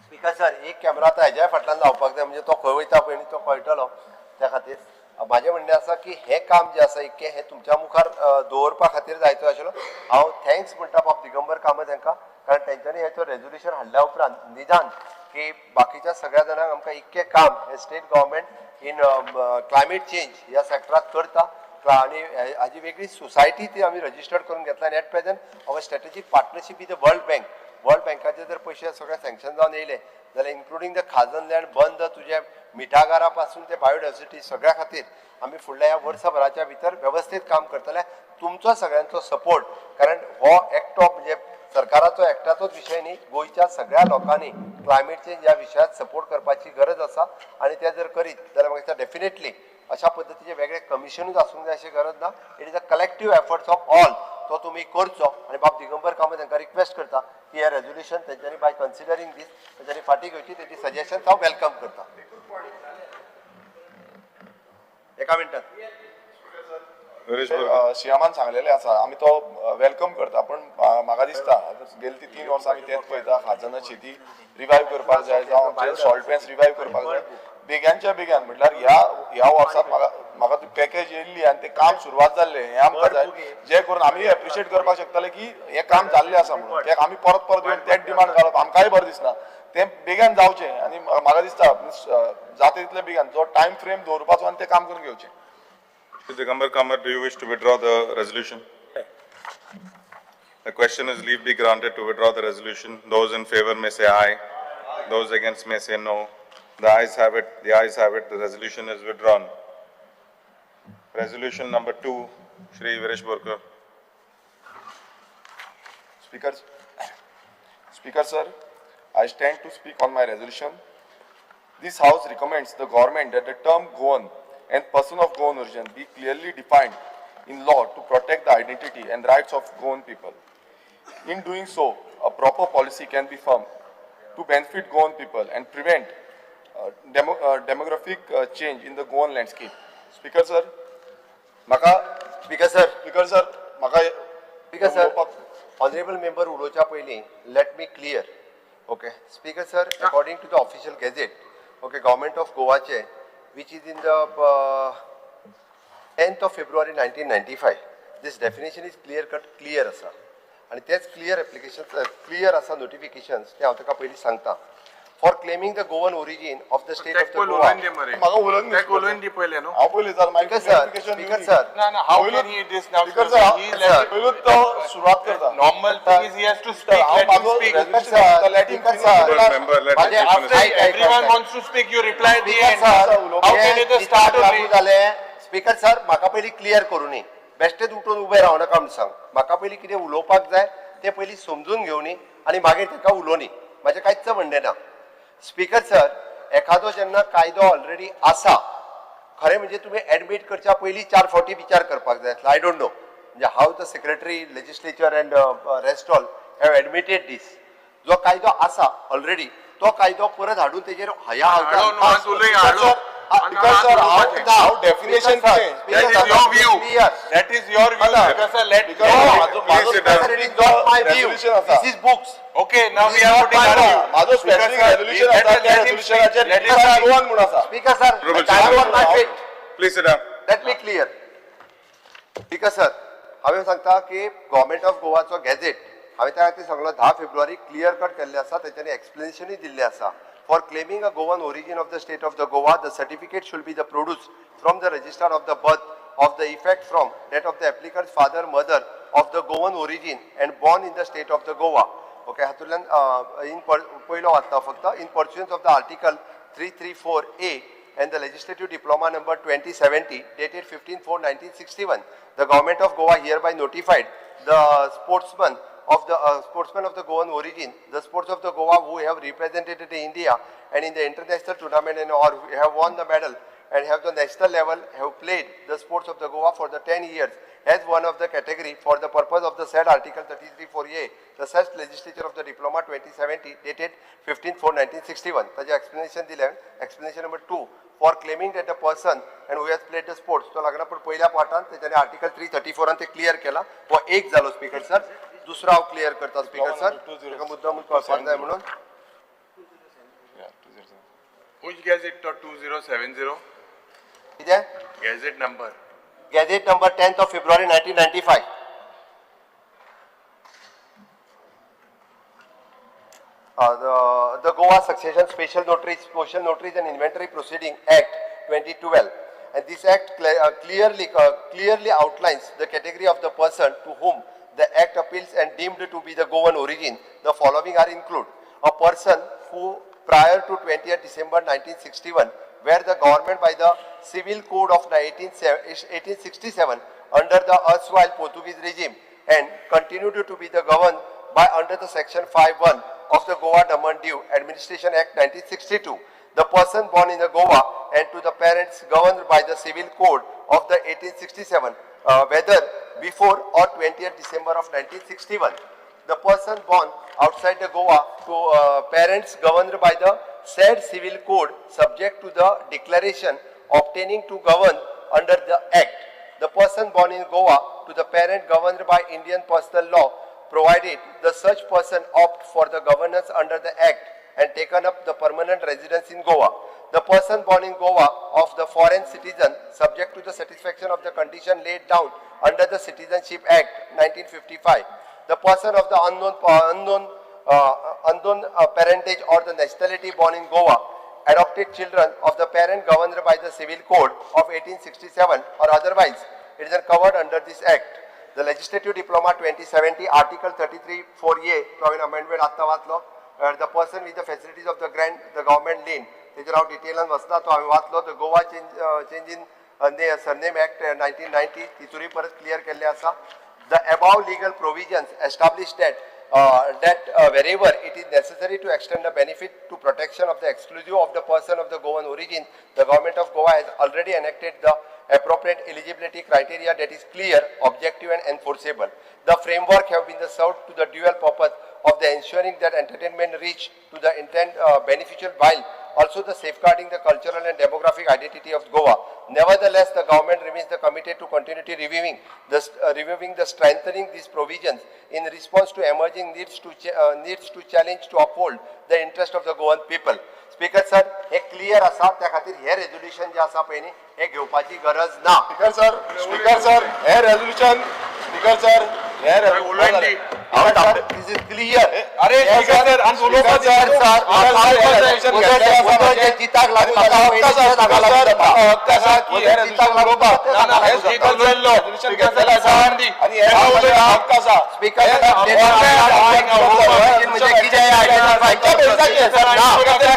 स्पीकर सर, एक कॅमेरा आतां हेज्या फाटल्यान लावपाक जाय, म्हणजे तो खंय वयता पळय न्ही तो कळटलो. त्या खातीर म्हाजें म्हणणें आसा की हें काम जें आसा इतकें हें तुमच्या मुखार दवरपा खातीर जायतो आशिल्लो. हांव thanks म्हणटा बाब दिगंबर कामत हांकां, कारण तेंच्यांनी हेचो रेजोल्युशन हाडल्या उपरांत निदान की बाकीच्या सगळ्या जाणांक आमकां इतकें काम हें state government in climate change ह्या सेक्टरांत करता आनी हाजी वेगळी सोसायटी ती आमी रजिस्टर्ड करून घेतला. आनी at present our strategic partnership with the World Bank, World बँकाचे जर पयशे सगळे सँक्शन जावन येयले जाल्यार इन्क्लुडींग the खाजन लँड बंद, तुजे मिठागारा पासून ते बायोडायवर्सिटी सगळ्या खातीर आमी फुडल्या ह्या वर्सभराच्या भितर वेवस्थीत काम करतले. तुमचो सगळ्यांचो सपोर्ट, कारण हो एकटो म्हणजे सरकाराचो एकट्याचोच विशय न्ही, गोंयच्या सगळ्या लोकांनी क्लायमेट चेंज ह्या विशयात सपोर्ट करपाची गरज आसा. आनी ते जर करीत जाल्यार म्हाका दिसता डेफिनेटली अशा पद्दतीचे वेगळे कमिशनूच आसूंक जाय अशी गरज ना. It is a collective efforts of all, तो तुमी करचो. आनी बाब दिगंबर कामत हांकां रिक्वेस्ट करता की हे रेजोल्युशन तेंच्यांनी बाय कन्सिडरींग दीस तेंच्यांनी फाटीं घेवची. तेंची सजेशन हांव welcome करता. एका मिनटात. शियामान सांगलेलें आसा, आमी तो welcome करता, पण म्हाका दिसता गेली ती 3 वर्सां आमी तेच पळयता, खाजन शेती रिवायव करपाक जाय, जावं आमचे सॉल्ट पॅन्स रिवायव करपाक जाय बेग्यांच्या बेग्यान. म्हटल्यार ह्या ह्या वर्साक म्हाका म्हाका ती पॅकेज येयल्ली आनी तें काम सुरवात जाल्लें हें आमकां जाय, जे करून आमी एप्रिशिएट करपाक शकतले की हें काम जाल्लें आसा म्हणून. तें आमी परत परत येवन तेच डिमांड घालप आमकांय बरें दिसना, तें बेग्यान जावचें. आनी म्हाका दिसता जाता तितले बेग्यान जो टायम फ्रेम दवरपाचो आनी तें काम करून घेवचें. Shri Digambar Kamat, do you wish to withdraw the resolution? The question is leave be granted to withdraw the resolution. Those in favor may say aye. Those against may say no. The ayes have it. The ayes have it. The resolution is withdrawn. Resolution number 2, Shri Viresh Borkar. Speaker sir, I stand to speak on my resolution. This house recommends the government that the term Goan and person of Goan origin be clearly defined in law to protect the identity and rights of Goan people. In doing so, a proper policy can be formed to benefit Goan people and prevent demographic change in the Goan landscape. Speaker sir, Maka. Speaker sir. Speaker sir, Maka. Speaker sir, honorable member उलोवच्या पयलीं let me clear. Okay, Speaker sir, according to the official gazette, okay, Government of Goache, which is in the 10th of February 1995, this definition is clear cut clear asa. आनी तेच clear application clear आसा notifications ते हांव तुका पयलीं सांगता. For claiming the Goan origin of the state of the Goa. म्हाका उलोवन ताका उलोवन दी पयलें न्हू. हांव पयलीं sir, speaker sir, speaker sir, ना ना, how can he this now? Speaker sir, पयलूच तो सुरवात करता. Normal thing is he has to speak. Let him speak. Speaker sir, Everyone wants to speak, you reply at the end. How can you just start only? Speaker sir, म्हाका पयलीं clear करूं न्ही, बेश्टेच उठून उबें रावनाका म्हूण सांग. म्हाका पयलीं कितें उलोवपाक जाय तें पयलीं समजून घेवनी आनी मागीर ताका उलोवनी, म्हाजें कांयच म्हणणें ना. स्पीकर सर, एखादो जेन्ना कायदो ऑलरेडी आसा, खरें म्हणजे तुमी एडमीट करच्या पयलीं 4 फावटी विचार करपाक जाय आसलो. I don't know म्हणजे how the secretary legislature and rest all have admitted this. जो कायदो आसा ऑलरेडी तो कायदो परत हाडून तेजेर हया Because sir, how definition change? That is your view. That is your view. Because sir, let It is not my view. This is books. Okay, now we are putting our view. माझो specific resolution आसा, त्या रेजोल्युशनाचेर Goan म्हूण आसा. Speaker sir, I am on my feet. Please sit down. Let me clear. Speaker sir, हांवें सांगता की government of गोवाचो gazette हांवें त्या खातीर सांगलो 10 फेब्रुवारी क्लियर कट केल्लें आसा, तेंच्यांनी एक्सप्लेनेशनूय दिल्लें आसा. For claiming a Goan origin of the state of the Goa, the certificate should be the produced from the register of the birth of the effect from that of the applicant's father, mother of the Goan origin and born in the state of the Goa. Okay, हातूंतल्यान in पयलो वाचता फक्त. In pursuance of the article 334A and the legislative diploma number 2070 dated 15/4/1961, the government of Goa hereby notified the sportsman of the Goan origin, the sports of the Goa who have represented India and in the international tournament and or have won the medal and have the national level have played the sports of the Goa for the 10 years as one of the category for the purpose of the said article 33(4)A, the such legislature of the diploma 2070 dated 15/4/1961. ताजें explanation दिलें. Explanation number 2, for claiming that the person and who has played the sports, तो लागना पण पहिल्या पार्टान तेच्यानी article 334 ते clear केला. हो एक जालो स्पीकर सर. दुसरो हांव क्लियर करता स्पीकर सर, ताका मुद्दाम कळपाक जाय म्हणून. Which gazette 2070? कितें? Gazette number. Gazette number 10th of February 1995. The Goa Succession Special Notaries and Inventory Proceeding Act 2012, and this act clearly outlines the category of the person to whom the act appeals and deemed to be the Goan origin. The following are included: a person who prior to 20th December 1961, where the government by the Civil Code of 1867 under the erstwhile Portuguese regime and continued to be the governed by under the section 5(1) of the Goa Daman Diu Administration Act 1962. The person born in the Goa and to the parents governed by the Civil Code of the 1867, whether before or 20th December of 1961. The person born outside the Goa to parents governed by the said Civil Code subject to the declaration obtaining to govern under the Act. The person born in Goa to the parent governed by Indian personal law, provided the such person opt for the governance under the Act and taken up the permanent residence in Goa. The person born in Goa of the foreign citizen subject to the satisfaction of the condition laid down under the Citizenship Act 1955. The person of the unknown parentage or the nationality born in Goa, adopted children of the parent governed by the Civil Code of 1867 or otherwise, it is covered under this Act. The Legislative Diploma 2070, Article 33(4)A, तो हांवें amendment आत्तां वाचलो. The person with the facilities of the grant, the government lane, तेजेर हांव डिटेलान वचना, तो हांवें वाचलो. The Goa change in Surname Act 1990, तितूरय परत क्लियर केल्लें आसा. The above legal provisions establish that wherever it is necessary to extend the benefit to protection of the exclusive of the person of the Goan origin, the government of Goa has already enacted the appropriate eligibility criteria that is clear, objective and enforceable. The framework have been served to the dual purpose of the ensuring that entertainment reach to the intent beneficial while also the safeguarding the cultural and demographic identity of Goa. Nevertheless, the government remains the committed to continuity reviewing the strengthening these provisions in response to emerging needs to challenge to uphold the interest of the Goan people. Speaker sir, hey clear आसा, त्या खातीर हे resolution जे आसा पळय न्ही, हे घेवपाची गरज ना. स्पीकर सर, हे रेजोल्युशन, स्पीकर सर, हे This is clear. अरे स्पीकर सर, आनी उलोवपाक जिताक लागून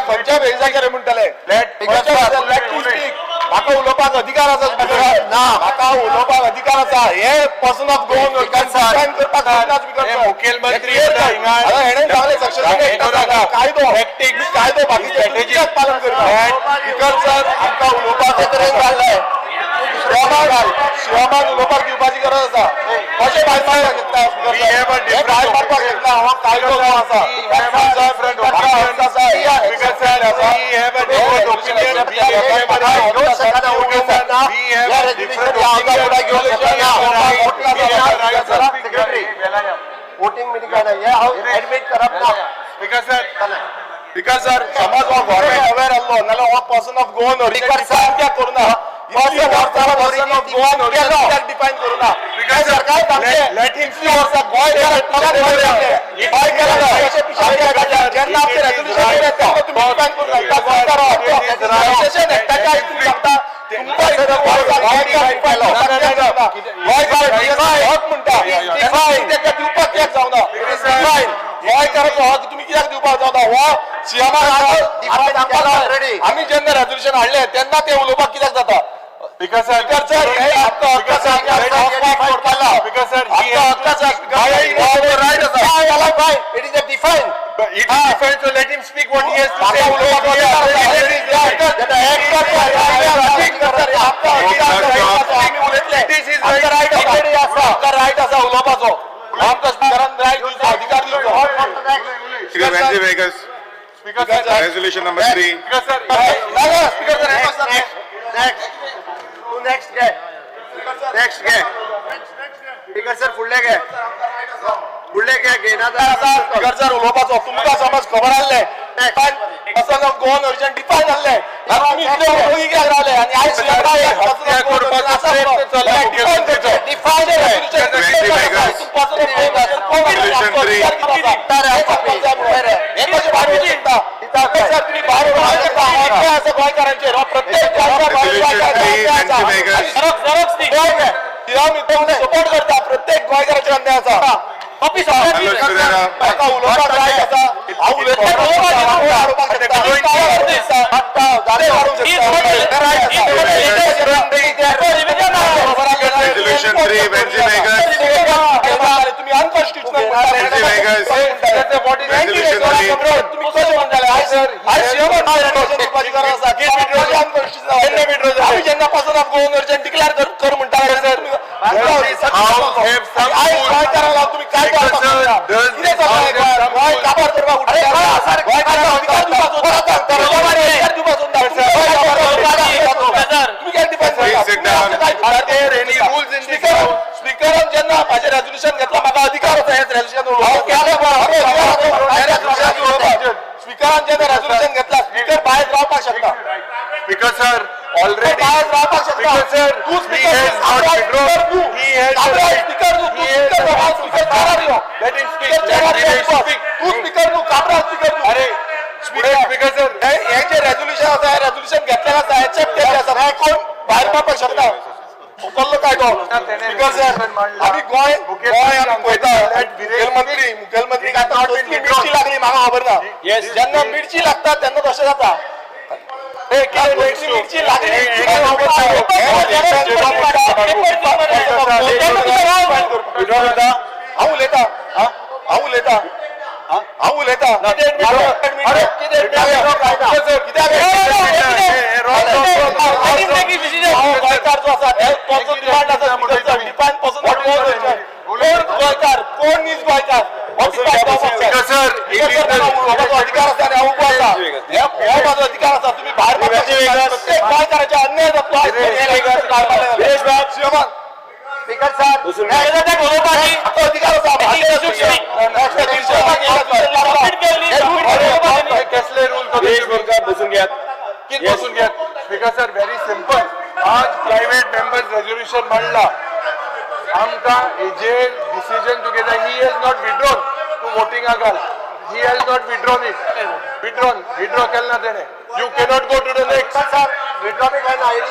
खंयच्या बेजाचेर म्हणटले म्हाका उलोवपाक अधिकार आसा, म्हाका उलोवपाक अधिकार आसा. हे पर्सन ऑफ गोवन डिफायन करपाक शकना स्पीकर. मुखेलमंत्री हेणें सांगलें सक्सेशन कायदो कायदो बाकीचे पालन करता. स्पीकर सर, आमकां उलोवपाक शिवमान उलोवपाक दिवपाची गरज आसा. कशें भायर मारपाक शकता स्पीकर? भायर मारपाक शकना, हो कायदो आसा. वोटिंग मिटिंग हे हांव एडमीट करप ना. स्पीकर सर, समज हो गव्हर्मेंट अवेर आसलो नाल्यार हो पर्सन ऑफ गोवन ओरिजिन कित्याक करूना? पर्सन ऑफ गोवन ओरिजिन कित्याक डिफायन करूना? सरकार इतलीं वर्सां गोंयकाराक जेन्ना आमचें रेजोल्युशन येयलें तेन्ना तुमी डिफायन करूं शकता. गोंयकार एक्टाच्या हितून सांगता, हक म्हणटा तेका दिवपाक कित्याक जावना? गोंयकाराचो हक तुमी कित्याक दिवपाक जावना? हो सीएमाक आमी जेन्ना रेजोल्युशन हाडलें तेन्ना ते उलोवपाक कित्याक जाता? स्पीकर सर, हे आमकां हक्क आसा, स्पीकर सर, आमकां हक्क आसा, रायट आसा. जाल्यार बाय it is a define. It is defined, so let him speak what he has to say. Right आसा उलोवपाचो, आमकां स्पिकरान रायट दिवचो, अधिकार दिवचो. Shri Venzy Vegas. Resolution number 3. Speaker sir, next तूं नेक्स्ट घे, नेक्स्ट घे. स्पीकर सर, फुडले घे, फुडले घे, घेना. स्पीकर सर, उलोवपाचो तुमकां समज खबर आहले, person of Goan origin define आहले आनी तुमी इतले ओगी कित्याक रावले? आनी आयज डिफायन Resolution three. Sir, तुम्ही भायर अन्याय आसा गोंयकारांचेर, हो प्रत्येक Resolution three, Venzy Vegas. Support करता, प्रत्येक गोंयकाराचेर अन्याय आसा. Carlos Pereira. म्हाका उलोवपाक रायट आसा, हांव उलयता, उलोवपाक शकता, जालें, वाडूंक शकता, रायट आसा. Resolution three, Venzy Vegas. तुम्ही unconstitutional. Venzy Vegas. Resolution three. तुम्ही कशें म्हणटाले? आयज सीएम दिवपाची गरज आसा. आमी जेन्ना पासून ऑफ गोवन अर्जंट डिक्लेअर कर म्हणटाले, आयज गोंयकारांक तुम्ही काय करपाक सोदता? कितें चल्लां गोंयांत? गोंय काबार करपाक उठला. गोंयकारांक अधिकार दिवपाचो अधिकार दिवपाचो. तुम्ही काय डिफायन? Please sit down. स्पिकरान जेन्ना म्हाजें रेजोल्युशन घेतला, म्हाका अधिकार आसा हें रेजोल्युशन. स्पिकरान जेन्ना रेजोल्युशन घेतला, स्पिकर भायर रावपाक शकता. Speaker sir, already भायर रावपाक शकता. Speaker sir, तूं he speaker has not withdrawn. He has the right. Speaker न्हू तूं, He has speaker the न्हू, स्पिकर चेरार यो. Let him speak. Speaker चेरार Let him यो. speak. तूं स्पिकर न्हू, काब्राल स्पिकर न्हू. अरे, स्पीकर सर, हे जे रेजोल्युशन आसा, हे रेजोल्युशन घेतलेलें आसा, एक्सेप्ट केल्लें आसा, मागीर कोण भायर पावपाक शकता? उखल्लो काय तो? स्पीकर सर, आमी गोंय गोंय आमी पळयता, मुखेलमंत्री मुखेलमंत्रीक आतां कसली मिरची लागली म्हाका खबर ना. जेन्ना मिरची लागता तेन्ना तशें जाता. कसली मिरची लागली म्हाका खबर ना. हांव उलयतां, हांव उलयतां, हांव उलयतां. अरे कितें कित्याक गोंयकार जो आसा तो डिमांड आसा, डिफायन पासून कोण गोंयकार, कोण नीज गोंयकार हो डिफायन जावपाक जाय. स्पीकर सर, स्पीकर सर, म्हाका उलोवपाचो अधिकार आसा आनी हांव उबो आसा. हो म्हाजो अधिकार आसा. तुम्ही भायर पडपाक प्रत्येक गोंयकाराचे अन्याय जातलो. शिवमान स्पीकर सर, म्हाका अधिकार आसा. कसले रूल बसून घेयात. कित बसून घेयात. Speaker sir, very simple. आज प्रायव्हेट मेंबर्स रेजोल्युशन मांडला, आमकां हेजेर decision together. He has not withdrawn. तूं वोटिंगा घाल. He has not withdrawn it. Withdrawn withdraw केलें ना तेणे. You cannot go to the next. Sir, withdraw बी काय ना, it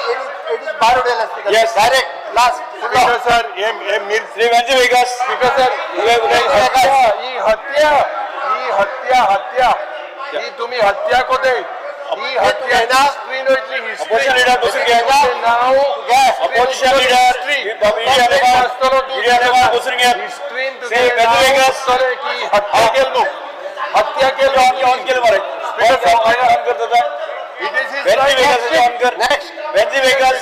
is भायर उडयलें speaker. Yes. Direct last. Speaker sir, हे हे मिर श्री वेन्झी वेगस. स्पीकर सर, ही हत्या, ही हत्या, ही हत्या, हत्या, ही तुम्ही हत्या कोते, ही हत्या घेना? स्क्रीन वयतली हिस्ट्री. Opposition leader बसून घे. नाव Opposition leader, बसून घे. हिस्ट्रीन श्री वेन्झी वेगस. की हत्या केल न्हू, हत्या केल. आमी ऑन केलं मरे. स्पीकर ऑन करता. It is his Venzy Vegas on कर. Next. Venzy Vegas.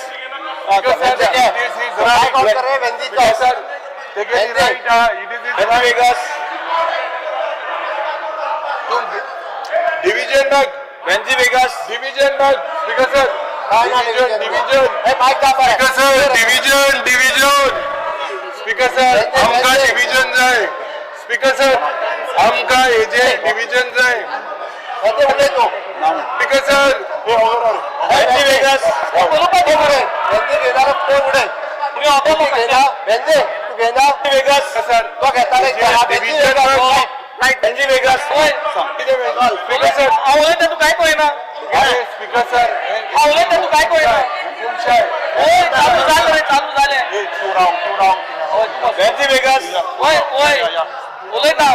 Speaker sir, it is his right. On कर रे वेन्झीचो. स्पीकर सर, तेगेली रायट आहा. It is his Venzy right. Vegas. Division बघ. वेन्झी वेगस. डिव्हिजन बघ speaker sir. काय ना? Division, division. हे मायक दाब बरें. Speaker sir, division, division. Speaker sir, आमकां डिव्हिजन जाय. स्पीकर सर, आमकां हेजे डिव्हिजन जाय. वेन्झी उलय तूं. Speaker sir, वेन्झी vagus. वेन्झी घेणार ते उडय. तूं घेना वेन्झी, तूं घेना. वेगस. सर, तो घेता रे. डिव्हिजन. वेन्झी वेगस. स्पीकर सर, हांव उलयता, तूं काय पळयना? अरे स्पीकर सर, हांव उलयता, तूं काय पळयना? हुकुमशाय. ओय, चालू जालें रे, चालू जालें. तूं राव, तूं राव. वेन्झी वेगस. ओय ओय, उलयता.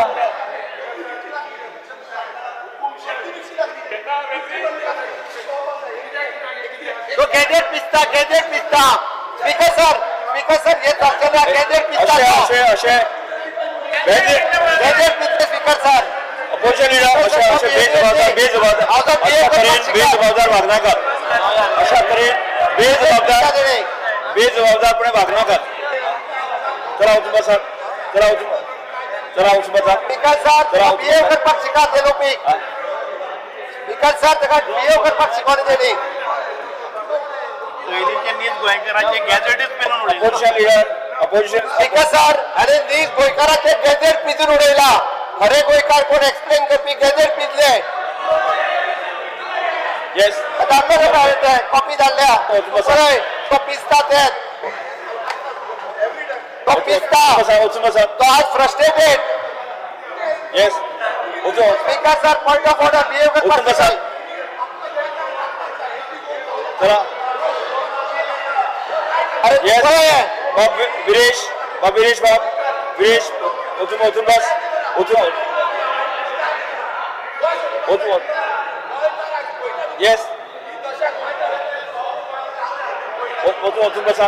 तो गॅजेट पिसता, गॅजेट पिसता. स्पीकर सर, स्पीकर सर, हे चर्चा ना, गॅजेट पिसता. अशें अशें अशें. वेन्झी गॅजेट पिसता. अपोजिशन लिडर अशें अशें बेजबाबदार बेजबाबदार अशा तरेन बेजबाबदार वागनाकात. अशा तरेन बेजबाबदार बेजबाबदारपणे वागनाकात. चला वचून बसात. चला वचून, चला वचून बसात. स्पीकर सर, चला बिहेव करपाक शिकात एलओपी. स्पीकर सर, ताका बिहेव करपाक शिकोवंक तेणी. पयलींचे नीज गोंयकारांचे गॅझेटच पेनून उडयले. Opposition leader, opposition speaker sir, अरे नीज गोंयकाराचे गॅझेट पिजून उडयला. खरे गोंयकार कोण एक्सप्लेन करपी गॅझेट पिजले. येस. धाडले रे हांवें ते कॉपी धाडल्या. पळय तो पिजता तेच, तो पिजता. वचून बसा. तो आज फ्रस्ट्रेटेड. येस, वचून. Speaker sir, point of order, behave वचून करपाक बसा. चला. अरे येस. पळय. बाब विरेश, बाब विरेश, बाब विरेश, वचून वचून बस. वचून वचून. येस, वचून वचून बसा.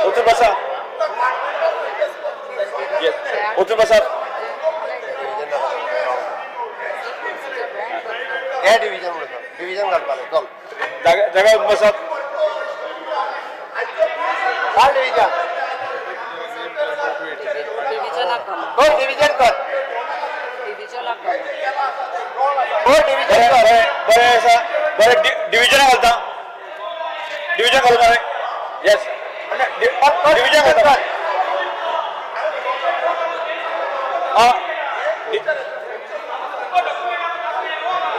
वचून बसा. येस, वचून बसा. हे डिव्हिजन म्हणून डिव्हिजन घालपाक चल. जागा जागा बसात. काल डिव्हिजन. डिव्हिजनाक घाल. कर डिव्हिजन कर. डिव्हिजनाक घाल. कर डिव्हिजन बरें कर. बरें बरें आसा. बरें, डिव्हिजन घालता. डिव्हिजन घालून हांवें. येस, डिव्हिजन घालता. आं,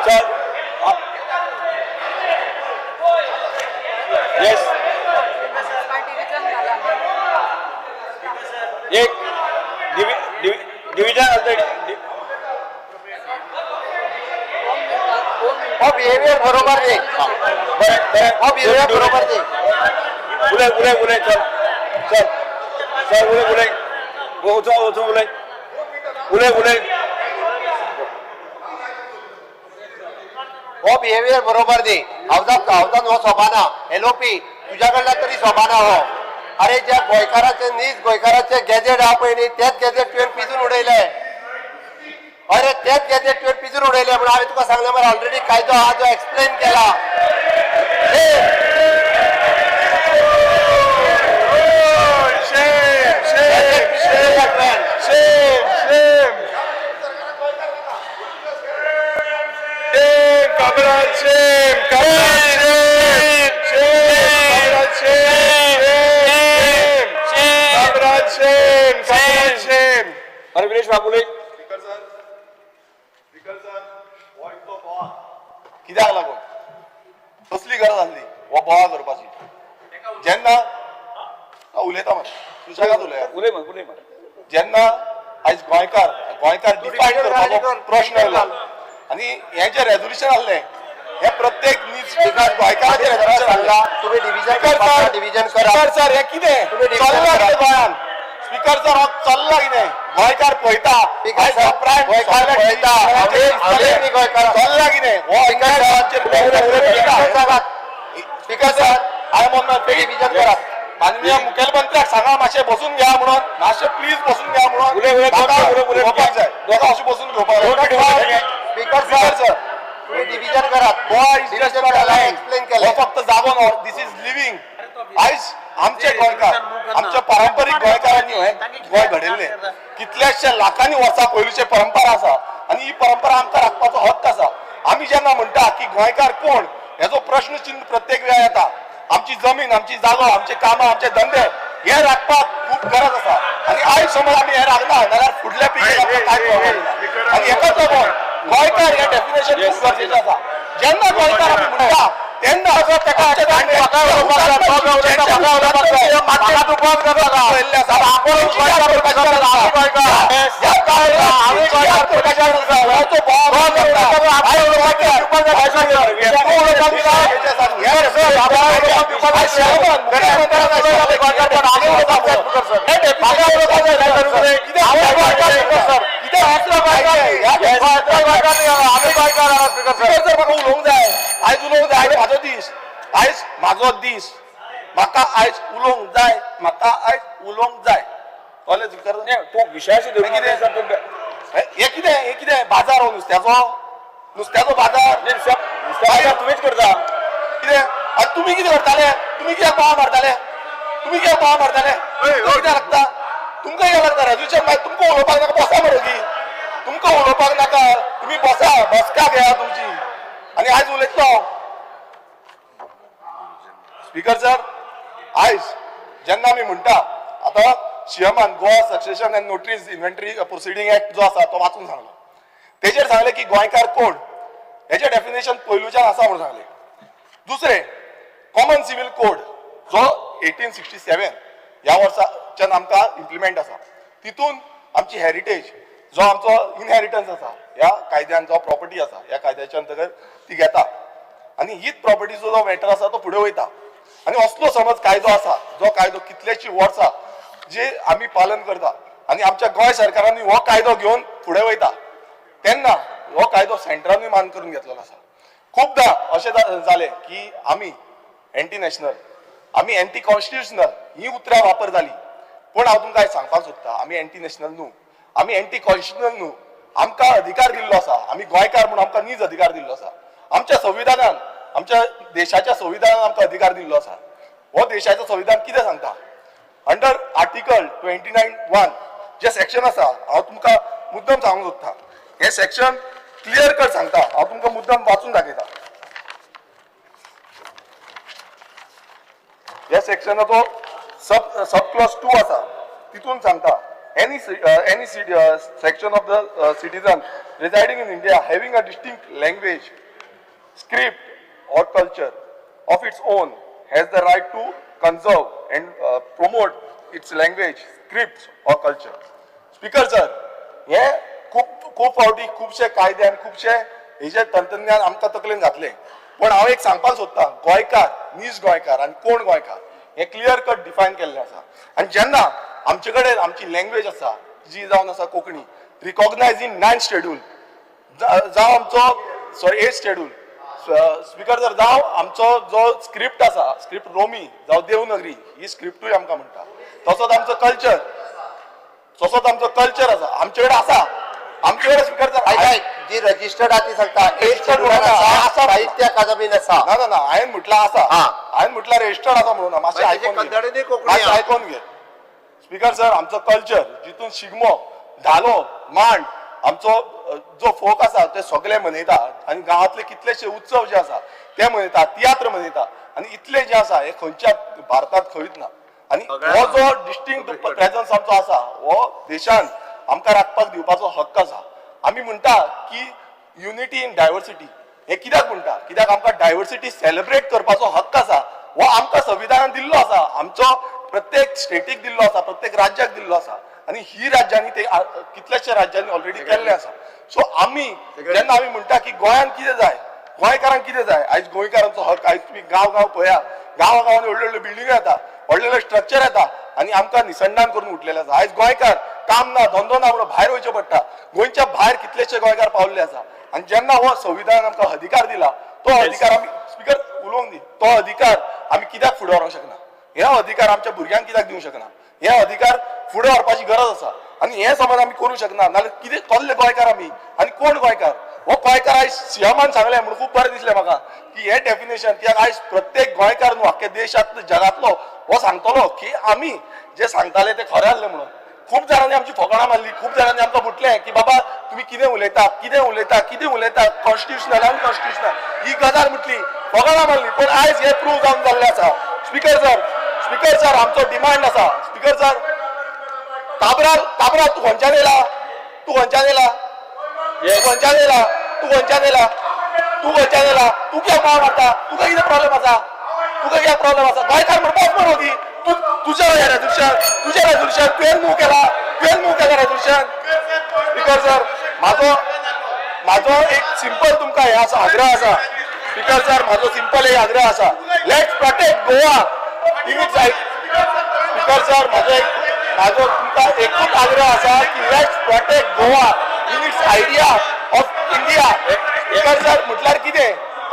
चल. येस. डिव्हिजन घाला. एक डिव्हिजन घालता. हो बिहेवियर बरोबर न्ही. बरें बरें. हो बिहेवियर बरोबर न्ही. उलय उलय उलय. चल चल चल, उलय उलय. वचून वचून, उलय उलय उलय. हो बिहेवियर बरोबर न्ही. हावजात हावजान हो सोबाना. एलओपी तुज्या कडल्यान तरी सोबाना हो. अरे, ज्या गोंयकाराचे नीज गोंयकाराचे गॅझेट आहा पळय न्ही, तेच गॅझेट तुवें पिजून उडयले. अरे, तेच गॅझेट तुवें पिजून उडयले म्हणून हांवें तुका सांगलें मरे. ऑलरेडी कायदो आहा जो एक्सप्लेन केला. Shame, shame, shame, shame, shame. Shame, Cabral, shame, Cabral, shame, shame, Cabral, shame, shame, Cabral, shame, Cabral, shame. अरे विरेश बाब उलय. कित्याक लागून कसली गरज आसली हो बोवाळ करपाची? जेन्ना उलयता मरे, सुशेगाद उलया. उलय मग, उलय मग. जेन्ना आयज गोंयकार गोंयकार डिफायन करपाचो प्रश्न आयलो आनी हें जें रेजोल्युशन आहलें, हें प्रत्येक नीज गोंयकाराचें रेजोल्युशन आहलें. तुम्ही division speaker sir, division करा. स्पीकर सर, हें कितें तुम्ही division चल्लां करा. कितें गोंयांत? स्पीकर सर, हो चल्लां कितें? गोंयकार पळयता. स्पीकर सर, गोंयकार पळयता. आमी आमी गोंयकार. चल्लां कितें हो स्पीकर सर, अन्याय? Speaker sir, I am on my division करा. माननीय मुखेलमंत्र्याक सांगा, मातशें बसून घ्या म्हणून. मातशें प्लीज बसून घ्या म्हणून. उलय, उलय, म्हाका उलय, उलय. उलोवपाक जाय. दोगां अशें बसून घेवपाक जाय. स्पीकर स्पीकर सर, सर, तुम्ही डिव्हिजन करात. गोवा is just division करा. एक्सप्लेन केलें. हो फक्त जागो न्हू, this is living. आयज आमचे गोंयकार, आमच्या पारंपरीक गोंयकारांनी हें गोंय घडयल्लें. कितल्याशा लाखांनी वर्सां पयलींची परंपरा आसा आनी ही परंपरा आमकां राखपाचो हक्क आसा. आमी जेन्ना म्हणटा की गोंयकार कोण, हेजो प्रश्न चिन्ह प्रत्येक वेळा येता. आमची जमीन, आमची जागो, आमचे कामां, आमचे धंदे हे राखपाक खूब गरज आसा आनी आयज समज आमी हे राखना जाल्यार फुडल्या पिळगेक आमकां कांय कळपाचें ना. आनी हेकाच लागून गोंयकार हे डेफिनेशन खूब गरजेचें आसा. जेन्ना गोंयकार आमी म्हणटा तेन्ना ताका म्हाका उलोवंक जाय. आयज उलोवंक जाय. आयज म्हाजो दीस, आयज म्हाजो दीस. म्हाका आयज उलोवंक जाय. म्हाका आयज उलोवंक जाय. कळ्ळें? तूं विशयाशी धरून कितें? कितें? हे कितें? हे कितें? कितें बाजार हो नुस्त्याचो, नुस्त्याचो बाजार. नुस्त्या तुमीच करता. कितें आनी तुमी कितें करताले? तुमी कित्याक बोवाळ मारताले? तुमी कित्याक बोवाळ मारताले? तुमकां कित्याक लागता? तुमकां कित्याक लागता रेजोल्युशन? मागीर तुमकां उलोवपाक नाका, बसा मरे ओगी. तुमकां उलोवपाक नाका, तुमी बसा, बसका घेया तुमची. आनी आयज उलयतलो हांव. स्पीकर सर, आयज जेन्ना आमी म्हणटा, आतां सीएमान Goa Succession and Notaries Inventory Proceeding Act जो आसा तो वाचून सांगलो. तेजेर सांगलें की गोंयकार कोण हेजें डेफिनेशन पयलूच्यान आसा म्हणून सांगलें. दुसरें, कॉमन सिवील कोड जो 1867 ह्या वर्साच्यान आमकां इम्प्लिमेंट आसा, तितून आमची हेरिटेज जो आमचो इनहेरिटन्स आसा ह्या कायद्यान, जो प्रॉपर्टी आसा ह्या कायद्याच्या अंतर्गत ती घेता आनी हीच प्रॉपर्टीचो जो मॅटर आसा तो फुडें वयता. आनी असलो समज कायदो आसा जो कायदो कितलेशीं वर्सां जे आमी पालन करता आनी आमच्या गोंय सरकारांनी हो कायदो घेवन फुडें वयता, तेन्ना हो कायदो सेंट्रानूय मान करून घेतलेलो आसा. खुबदां अशें जालें की आमी एंटी नॅशनल, आमी एंटी कॉन्स्टिट्युशनल ही उतरां वापर जाली. पूण हांव तुमकां आयज सांगपाक सोदता, आमी एंटी नॅशनल न्हू, आमी एंटी कॉन्स्टिट्युशनल न्हू. आमकां अधिकार दिल्लो आसा, आमी गोंयकार म्हूण आमकां नीज अधिकार दिल्लो आसा. आमच्या संविधानान, आमच्या देशाच्या संविधानान आमकां अधिकार दिल्लो आसा. हो देशाचो संविधान कितें सांगता? अंडर आर्टिकल 29(1) जे सेक्शन आसा, हांव तुमकां मुद्दम सांगूंक सोदता, हें सेक्शन क्लियर कट सांगता, हांव तुमकां मुद्दम वाचून दाखयता. ह्या सेक्शनाचो सब क्लॉज 2 आसा, तितून सांगता, any section of the citizen residing in India having a distinct language, script or culture of its own has the right to conserve and promote its language, scripts or culture. Speaker sir, हे खूब खूब फावटी खुबशे कायदे आनी खुबशे हेजे तंत्रज्ञान आमकां तकलेन घातले, पूण हांव एक सांगपाक सोदतां, गोंयकार, नीज गोंयकार आनी कोण गोंयकार हें क्लियर कट डिफायन केल्लें आसा. आनी जेन्ना आमचे कडेन आमची लँग्वेज आसा जी जावन आसा कोंकणी, रिकॉग्नायज इन नायन्थ शेड्यूल, जावं आमचो, सॉरी, एथ शेड्यूल, स्पीकर सर, जावं आमचो जो स्क्रिप्ट आसा, स्क्रिप्ट रोमी जावं देवनगरी ही स्क्रिप्टूय आमकां म्हणटा. तसोच आमचो कल्चर, तसोच आमचो कल्चर आसा आमचे कडेन आसा, आमचे कडेन स्पीकर सर. आयक, जी रजिस्टर्ड आहा ती सांगता. Registered आसा, साहित्य अकादमीन आसा. ना ना ना, हांवें म्हटलां आसा, हांवें म्हटलां रजिस्टर्ड आसा म्हणून ना. मातशें आयकोन कन्नडीनूय घे, कोंकणी मातशें आहा. आयकोन घे. स्पीकर सर, आमचो कल्चर जितून शिगमो, धालो, मांड, आमचो जो फोक आसा ते सगळे मनयता आनी गांवांतले कितलेशे उत्सव जे आसा ते मनयता, तियात्र मनयता आनी इतले जे आसा हे खंयच्या भारतांत खंयच ना. आनी हो जो डिस्टिंक्ट प्रेजन्स आमचो आसा हो देशान आमकां राखपाक दिवपाचो हक्क आसा. आमी म्हणटा की युनिटी इन डायवर्सिटी हे कित्याक म्हणटा? कित्याक आमकां डायवर्सिटी सेलिब्रेट करपाचो हक्क आसा. हो आमकां संविधानान दिल्लो आसा, आमचो प्रत्येक स्टेटीक दिल्लो आसा, प्रत्येक राज्याक दिल्लो आसा आनी ही राज्यांनी ते कितल्याश्या राज्यांनी ऑलरेडी केल्ले आसा. सो आमी जेन्ना आमी म्हणटा की गोंयांत कितें जाय, गोंयकारांक कितें जाय, आयज गोंयकारांचो हक, आयज तुमी गांव गांव पळया, गांवा गांवांनी व्हडल्यो व्हडल्यो बिल्डिंगो येता, व्हडले व्हडले स्ट्रक्चर येता आनी आमकां निसंडान करून उठलेले आसा. आयज गोंयकार काम ना, धंदो ना म्हणून भायर वयचें पडटा. गोंयच्या भायर कितलेशे गोंयकार पावल्ले आसा आनी जेन्ना हो संविधानान आमकां अधिकार दिला तो अधिकार आमी, स्पीकर उलोवंक दी, तो अधिकार आमी कित्याक फुडें व्हरूंक शकना? हे अधिकार आमच्या भुरग्यांक कित्याक दिवंक शकना? हे अधिकार फुडें व्हरपाची गरज आसा आनी हे समज आमी करूंक शकना नाल्यार कितें कसले गोंयकार आमी आनी कोण गोंयकार? हो गोंयकार आयज सीएमान सांगलें म्हणून खूब बरें दिसलें म्हाका की हे डेफिनेशन, कित्याक आयज प्रत्येक गोंयकार न्हू आख्ख्या देशांतलो, जगांतलो हो सांगतलो की आमी जे सांगताले ते खरें आसलें म्हणून. खूब जाणांनी आमची फकाणां मारली, खूब जाणांनी आमकां म्हटलें की बाबा तुमी कितें उलयता, कितें उलयता, कितें उलयता, कॉन्स्टिट्युशनल अनकॉन्स्टिट्युशनल ही गजाल म्हटली, फकाणां मारली, पूण आयज हें प्रूव जावन जाल्लें आसा. स्पीकर सर, स्पीकर सर, आमचो डिमांड आसा. स्पीकर सर, काब्राल, काब्राल तूं खंयच्यान येयला? तूं खंयच्यान येयला? तूं खंयच्यान येयला? तूं खंयच्यान येयला? तूं खंयच्यान येयला? तूं कित्याक पाव मारता? तुका कितें प्रॉब्लेम आसा? तुका कित्याक प्रॉब्लेम आसा? गोंयकार म्हण बस मरो की तूं. तुजें हें रेजोल्युशन, तुजें रेजोल्युशन तुवें मूव केला, तुवें मूव केला रेजोल्युशन. स्पीकर सर, म्हाजो एक सिंपल तुमकां हें आसा, आग्रह आसा. स्पीकर सर, म्हाजो सिंपल एक आग्रह आसा, let's protect Goa in its. Speaker sir, म्हाजो तुमकां एकूच आग्रह आसा की let's protect Goa in its idea of India. Speaker sir, म्हटल्यार कितें,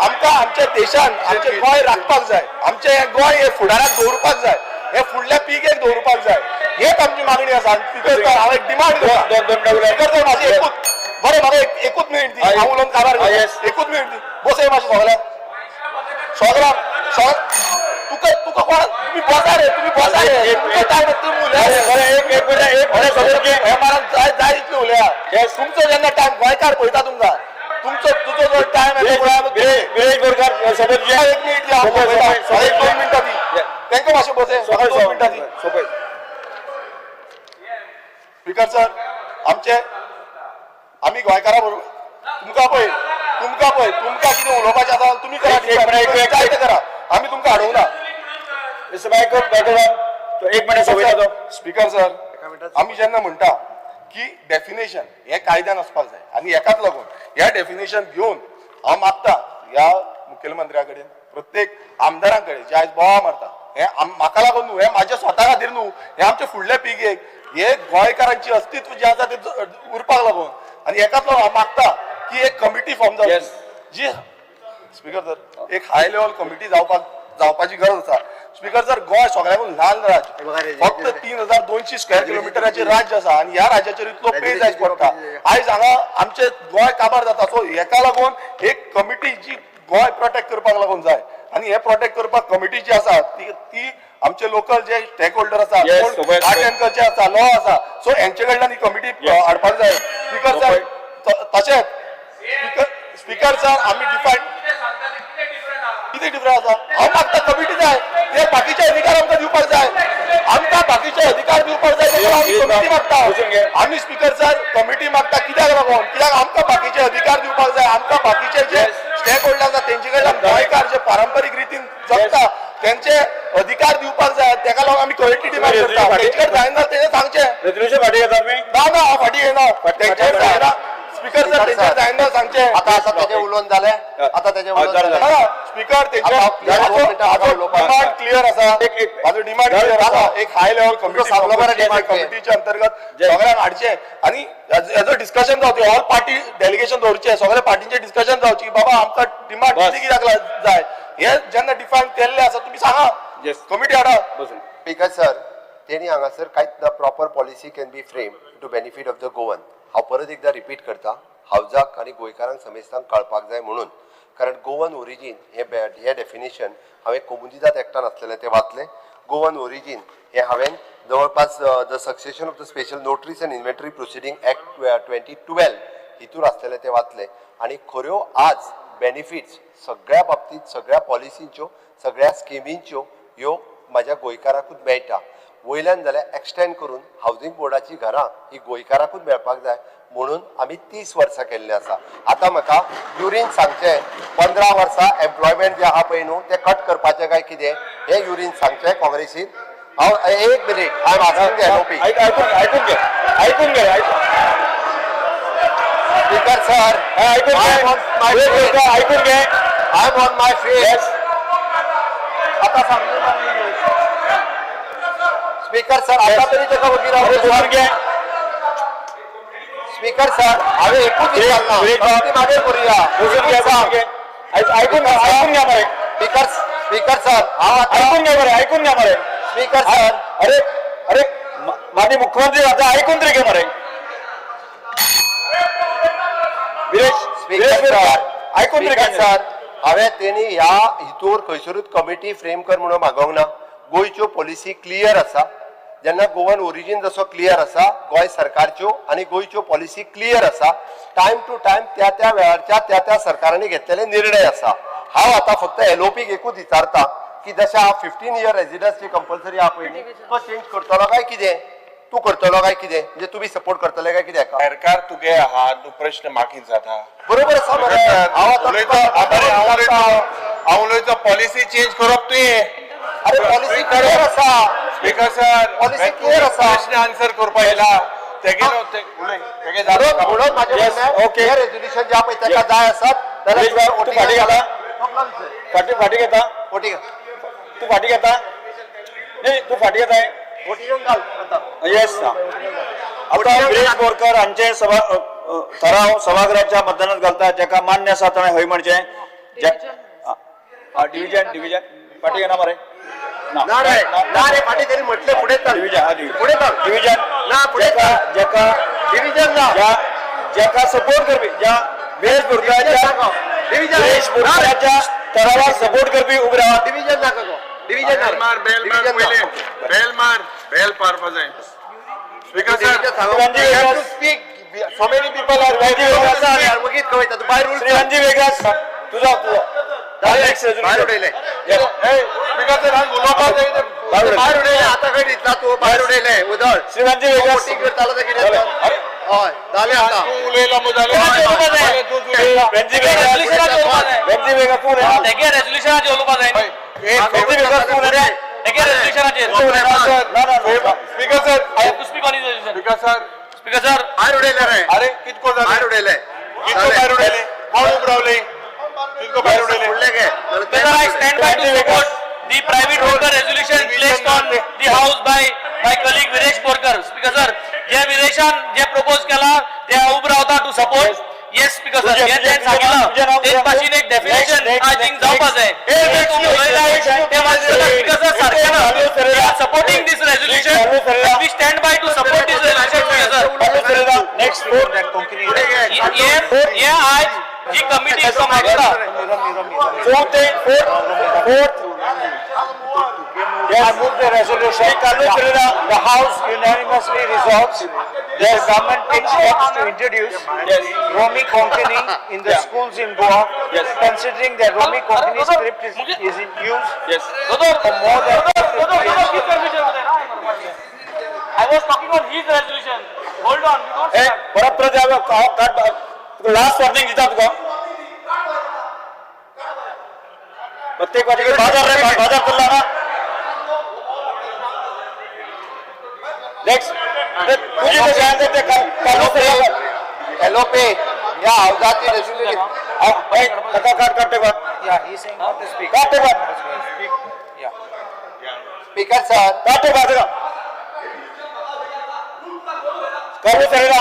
आमकां आमच्या देशान आमचें गोंय राखपाक जाय, आमचें हें गोंय हें फुडाराक दवरुपाक जाय, हें फुडल्या पिळगेक दवरुपाक जाय, हेच आमची मागणी आसा. स्पीकर सर, हांव एक डिमांड करता. स्पीकर सर, म्हाजी एकूच बरें म्हाका एकूच मिनिट दी, हांव उलोवन काबार करता. एकूच मिनिट दी, बसय मातशें सगळ्यांक. सगळ्यांक तुका तुका कोण, तुमी बसा रे, तुमी बसा रे, तुमचो टायम, तुमी उलया. बरें, एक एक मिनिट, एक मिनिट सोबत घे. हे मारान जाय जाय तितले उलया. तुमचो जेन्ना टायम, गोंयकार पळयता तुमकां, तुमचो तुजो जो टायम विरेश बोरकार सोबत घे. एक मिनिट दी, हांव उलयतां. एक 2 मिनटां दी तेंका, मातशें बसय, 2 मिनटां दी. सोपय. स्पीकर सर, आमचे आमी गोंयकारा बरोबर तुमकां पळय, तुमकां पळय, तुमकां कितें उलोवपाचें आसा तुमी करा, जाय तें करा, आमी तुमकां अडोवना. मिस्टर बायको, बायको, एक मिनिट सोबत. स्पीकर सर, आमी जेन्ना म्हणटा की डेफिनेशन हे कायद्यान आसपाक जाय आनी हेकाच लागून ह्या डेफिनेशन घेवन हांव मागता ह्या मुखेलमंत्र्या कडेन, प्रत्येक आमदारां कडेन जे आयज बोवा मारता, हे म्हाका लागून न्हू, हे म्हाज्या स्वता खातीर न्हू, हे आमचे फुडले पिळगेक, हे गोंयकारांची अस्तित्व जें आसा तें उरपाक लागून. आनी हेकाच लागून हांव मागता की एक कमिटी फॉर्म जावची, जी स्पीकर सर एक हाय लेवल कमिटी जावपाची गरज आसा. स्पीकर सर, गोंय सगळ्याकून ल्हान राज्य, फक्त 3200 स्क्वेअर किलोमिटराचे राज्य आसा आनी ह्या राज्याचेर इतलो पेज आयज पडटा. आयज हांगा आमचे गोंय काबार जाता. सो हेका लागून एक कमिटी जी गोंय प्रोटेक्ट करपाक लागून जाय आनी हे प्रोटेक्ट करपाक कमिटी जी आसा ती आमचे लोकल जे स्टेक होल्डर आसा, आर्ट एंड कल्चर आसा, लॉ आसा, सो हेंचे कडल्यान ही कमिटी हाडपाक जाय. स्पीकर सर, तशेंच स्पीकर सर, आमी डिफायन कितें डिफरन्स आसा? हांव मागता कमिटी जाय, ते बाकीचे अधिकार आमकां दिवपाक जाय, आमकां बाकीचे अधिकार दिवपाक जाय, तेका आमी कमिटी मागता. आमी स्पीकर सर कमिटी मागता कित्याक लागून? कित्याक आमकां बाकीचे अधिकार दिवपाक जाय, आमकां बाकीचे जे स्टेक होल्डर आसा तेंचे कडल्यान गोंयकार जे पारंपरीक रितीन जगता तेंचे अधिकार दिवपाक जाय, तेका लागून आमी कमिटी डिमांड करता. तेंचे कडेन जायना तेणें सांगचें. रेजोल्युशन फाटीं घेता तुमी? ना ना, हांव फाटीं घेना. तेंचे जायना स्पीकर सर, तेंचे जायना सांगचें. आतां आतां तेजें उलोवन जालें, आतां तेजें उलोवन जालें. स्पीकर, तेंचे डिमांड क्लियर आसा, म्हाजो डिमांड क्लियर आसा. एक हाय लेवल कमिटी, कमिटीच्या अंतर्गत सगळ्यांक हाडचें आनी हेजो डिस्कशन जावचें, ऑल पार्टी डेलिगेशन दवरचें, सगळ्या पार्टींचें डिस्कशन जावचें की बाबा आमकां डिमांड कितें कित्याक जाय, हे जेन्ना डिफायन केल्लें आसा तुमी सांगा, कमिटी हाडा. स्पीकर सर, तेणी हांगासर कांयच ना, proper policy can be frame to benefit of the Goan. हांव परत एकदां रिपीट करता, हावजाक आनी गोंयकारांक समेस्तांक कळपाक जाय म्हणून, कारण गोवन ओरिजीन हे डेफिनेशन हांवें कोमुनिदाद एक्टान आसलेलें तें वाचलें. गोवन ओरिजीन हें हांवें जवळपास the succession of the special notaries and inventory proceeding act 2012 हितूर आसलेलें तें वाचलें. आनी खऱ्यो आज बेनिफिट्स सगळ्या बाबतींत, सगळ्या पॉलिसींच्यो, सगळ्या स्किमींच्यो ह्यो म्हाज्या गोंयकाराकूच मेळटा. वयल्यान जाल्यार एक्सटेंड करून हावजींग बोर्डाची घरां ही गोंयकाराकूच मेळपाक जाय म्हणून आमी 30 वर्सां केल्लें आसा. आतां म्हाका युरीन सांगचें, 15 वर्सां एम्प्लॉयमेंट जें आहा पळय न्हू तें कट करपाचें काय कितें हें युरीन सांगचें काँग्रेसीन. हांव एक minute, I am asking the LOP. आयकून घे, आयकून घे. स्पीकर सर, आयकून घे, आयकून घे. I am on my face. आतां सांगली. स्पीकर सर, आता तरी ताका वगीर. स्पीकर सर, हांवें एकूच विचारलां, मागीर करुया. आयकून आयकून घ्या मरे. स्पीकर सर, हांव आयकून घ्या मरे, आयकून घ्या मरे. स्पीकर सर, अरे अरे, माननीय मुख्यमंत्री आता ऐकून तरी घे मरे. स्पीकर सर, ऐकून तरी घे सर, हांवें तेणी ह्या हितूर खंयसरूच कमिटी फ्रेम कर म्हणून मागोवंक ना. गोंयच्यो पॉलिसी क्लियर आसा, जेन्ना गोवन ओरिजीन जसो क्लियर आसा, गोंय सरकारच्यो आनी गोंयच्यो पॉलिसी क्लियर आसा, टायम टू टायम त्या त्या वेळारच्या त्या त्या सरकारांनी घेतलेले निर्णय आसा. हांव आतां फक्त एलओपीक एकूच विचारता की जशें 15 इयर रेजिडन्सी कंपल्सरी आहा पळय, तो चेंज करतलो काय कितें, तूं करतलो काय कितें, म्हणजे तुमी सपोर्ट करतले काय कितें? सरकार तुगे आहा, तूं प्रश्न मागीर जाता. बरोबर आसा मरे. हांव उलयतो, पॉलिसी चेंज करप तुवें. अरे पॉलिसी क्लियर आसा. स्पीकर सर, पॉलिसी क्लियर आसा. प्रश्न आन्सर करपाक येयला तेगेलो उलय. म्हणून म्हाजें म्हणणें, हें रेजोल्युशन जें आहा पळय तेका जाय आसत जाल्यार तूं फाटीं घेता, फाटीं घेता, तूं फाटीं घेता, न्ही तूं फाटीं घेताय. येस. आतां विरेश बोरकर हांचे सभा ठराव सभागृहाच्या मतदानात घालता, जाका मान्य आसा ताणें हय म्हणचें. डिविजन डिविजन फाटीं घेना मरे. ना रे, ना रे, फाटीं तरी म्हटलें फुडें चल, डिविजन फुडें चल, डिविजन ना फुडें जेका डिविजन ना, ज्याका सपोर्ट करपी ज्या विरेश बोरकराच्या विरेश बोरकराच्या ठरावाक सपोर्ट करपी उबे रावात. डिव्हिजन नाका गो, डिव्हिजन बेल मार, बेल मार पयले, बेल मार, बेल मारपा जाय. Speaker sir, Ranji to speak, so many people are waiting. वगीत कवयता तूं भायर. श्री रणजी वेगस, तुझो तुझो भायर उडयले. स्पीकर सर, हांगा उलोवपाक जाय. भायर उडयले, आतां खंय दितला तूं? भायर उडयले उदळ. श्री रणजी वेगस. वोटींग करतालो ते कितें? हय, जालें आतां. तूं उलयला मग जालें. रणजी वेगस, रणजी वेगस तूं उलयला. तेगे रेजोल्युशनाचेर उलोवपा जाय न्ही. रणजी वेगस तूं उलयला. तेगे रेजोल्युशनाचेर. Speaker sir, I have to speak on his resolution. Speaker sir, speaker sir, भायर उडयले रे. अरे कितको जालें? भायर उडयले. कितको भायर उडयले? कोण उबो रावले? कितको भायर उडयले? फुडले घे. Speaker, I stand by to support the private member resolution placed on the house by my colleague Viresh Borkar. Speaker sir, J विरेशान J propose केला ते हांव उबो रावता to support. Yes speaker sir, हे तें सांगितलं तेच भाशेन एक डेफिनेशन I think जावपा जाय. ते तूं उलयला ते मातशें स्पीकर सर सारकें ना. We are supporting this resolution. We stand by to support this resolution, speaker sir. Next. That Konkani. हे आज जी कमिटी मागता चौथे, fourth, fourth. I move the resolution. The House unanimously resolves that the government takes steps to introduce Romi Konkani in the schools in Goa, considering that Romi Konkani script is in use for more than 50 years. I was talking on his resolution. Hold on, we don't A start. परत परत हांव तुका last warning दिता तुका. प्रत्येक वाटे बाजार रे, बाजार चल्ला ना. नेक्स्ट तुझी ते ते कार्लूस फेरेरा. एलओपी ह्या हावजाची रेजोल्युशन. ताका काड, काड ते काड. Yeah, he's saying not to speak. काड ते काड. Yeah. Speaker sir, काड ते काड ताका. Carlos Ferreira,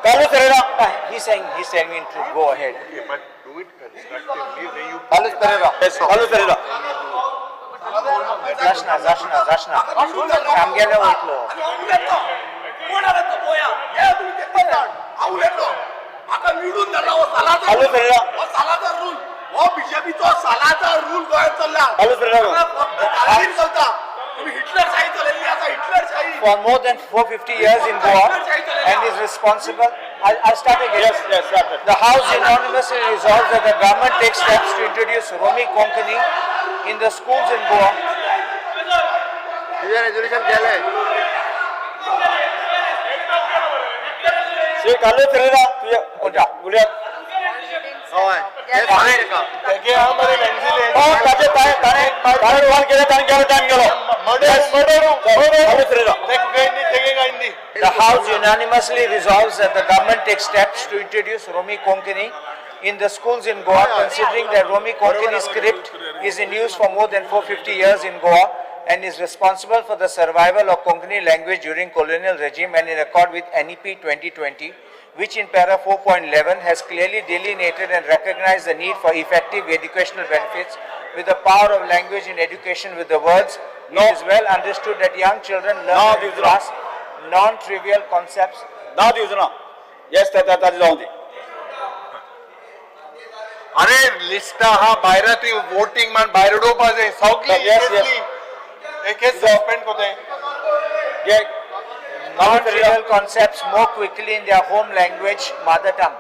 Carlos Ferreira. He's saying me to go ahead. But do it constructively where you Carlos Pereira. Yes, Carlos Ferreira. जाशना, जाशना, जाशना. आमगेले वयतलो. Carlos Ferreira. Carlos Ferreira. For more than 450 years in Goa and is responsible. I'll start again. Yes, yes, start it. The House unanimously resolves that the government takes steps to introduce Romi Konkani in the schools in Goa. तुझें resolution केलें. Shri Carlos Ferreira तुझे उलयात. हय, हें सांग ताका. तेगे हा मरे वेंजिले. हो, ताचे ताणें ताणें ताणें रोल केलें, ताणें गेलो, टायम गेलो. Murder, murder, Carlos Ferreira. तेगे काय न्ही. The House unanimously resolves that the government takes steps to introduce Romi Konkani in the schools in Goa, considering that Romi Konkani script is in use for more than 450 years in Goa and is responsible for the survival of Konkani language during colonial regime and in accord with NEP 2020, which in para 4.11 has clearly delineated and recognized the need for effective educational benefits with the power of language in education with the words, it is well understood that young children learn No, and grasp non-trivial concepts. नांव दिवचो ना. Yes, ताजें जावं दी. अरे लिस्टा हा भायर तुवें voting मान भायर उडोवपा जाय सगळी. Yes, yes. एक सस्पेंड कोताय. घे. Non-trivial concepts more quickly in their home language, mother tongue.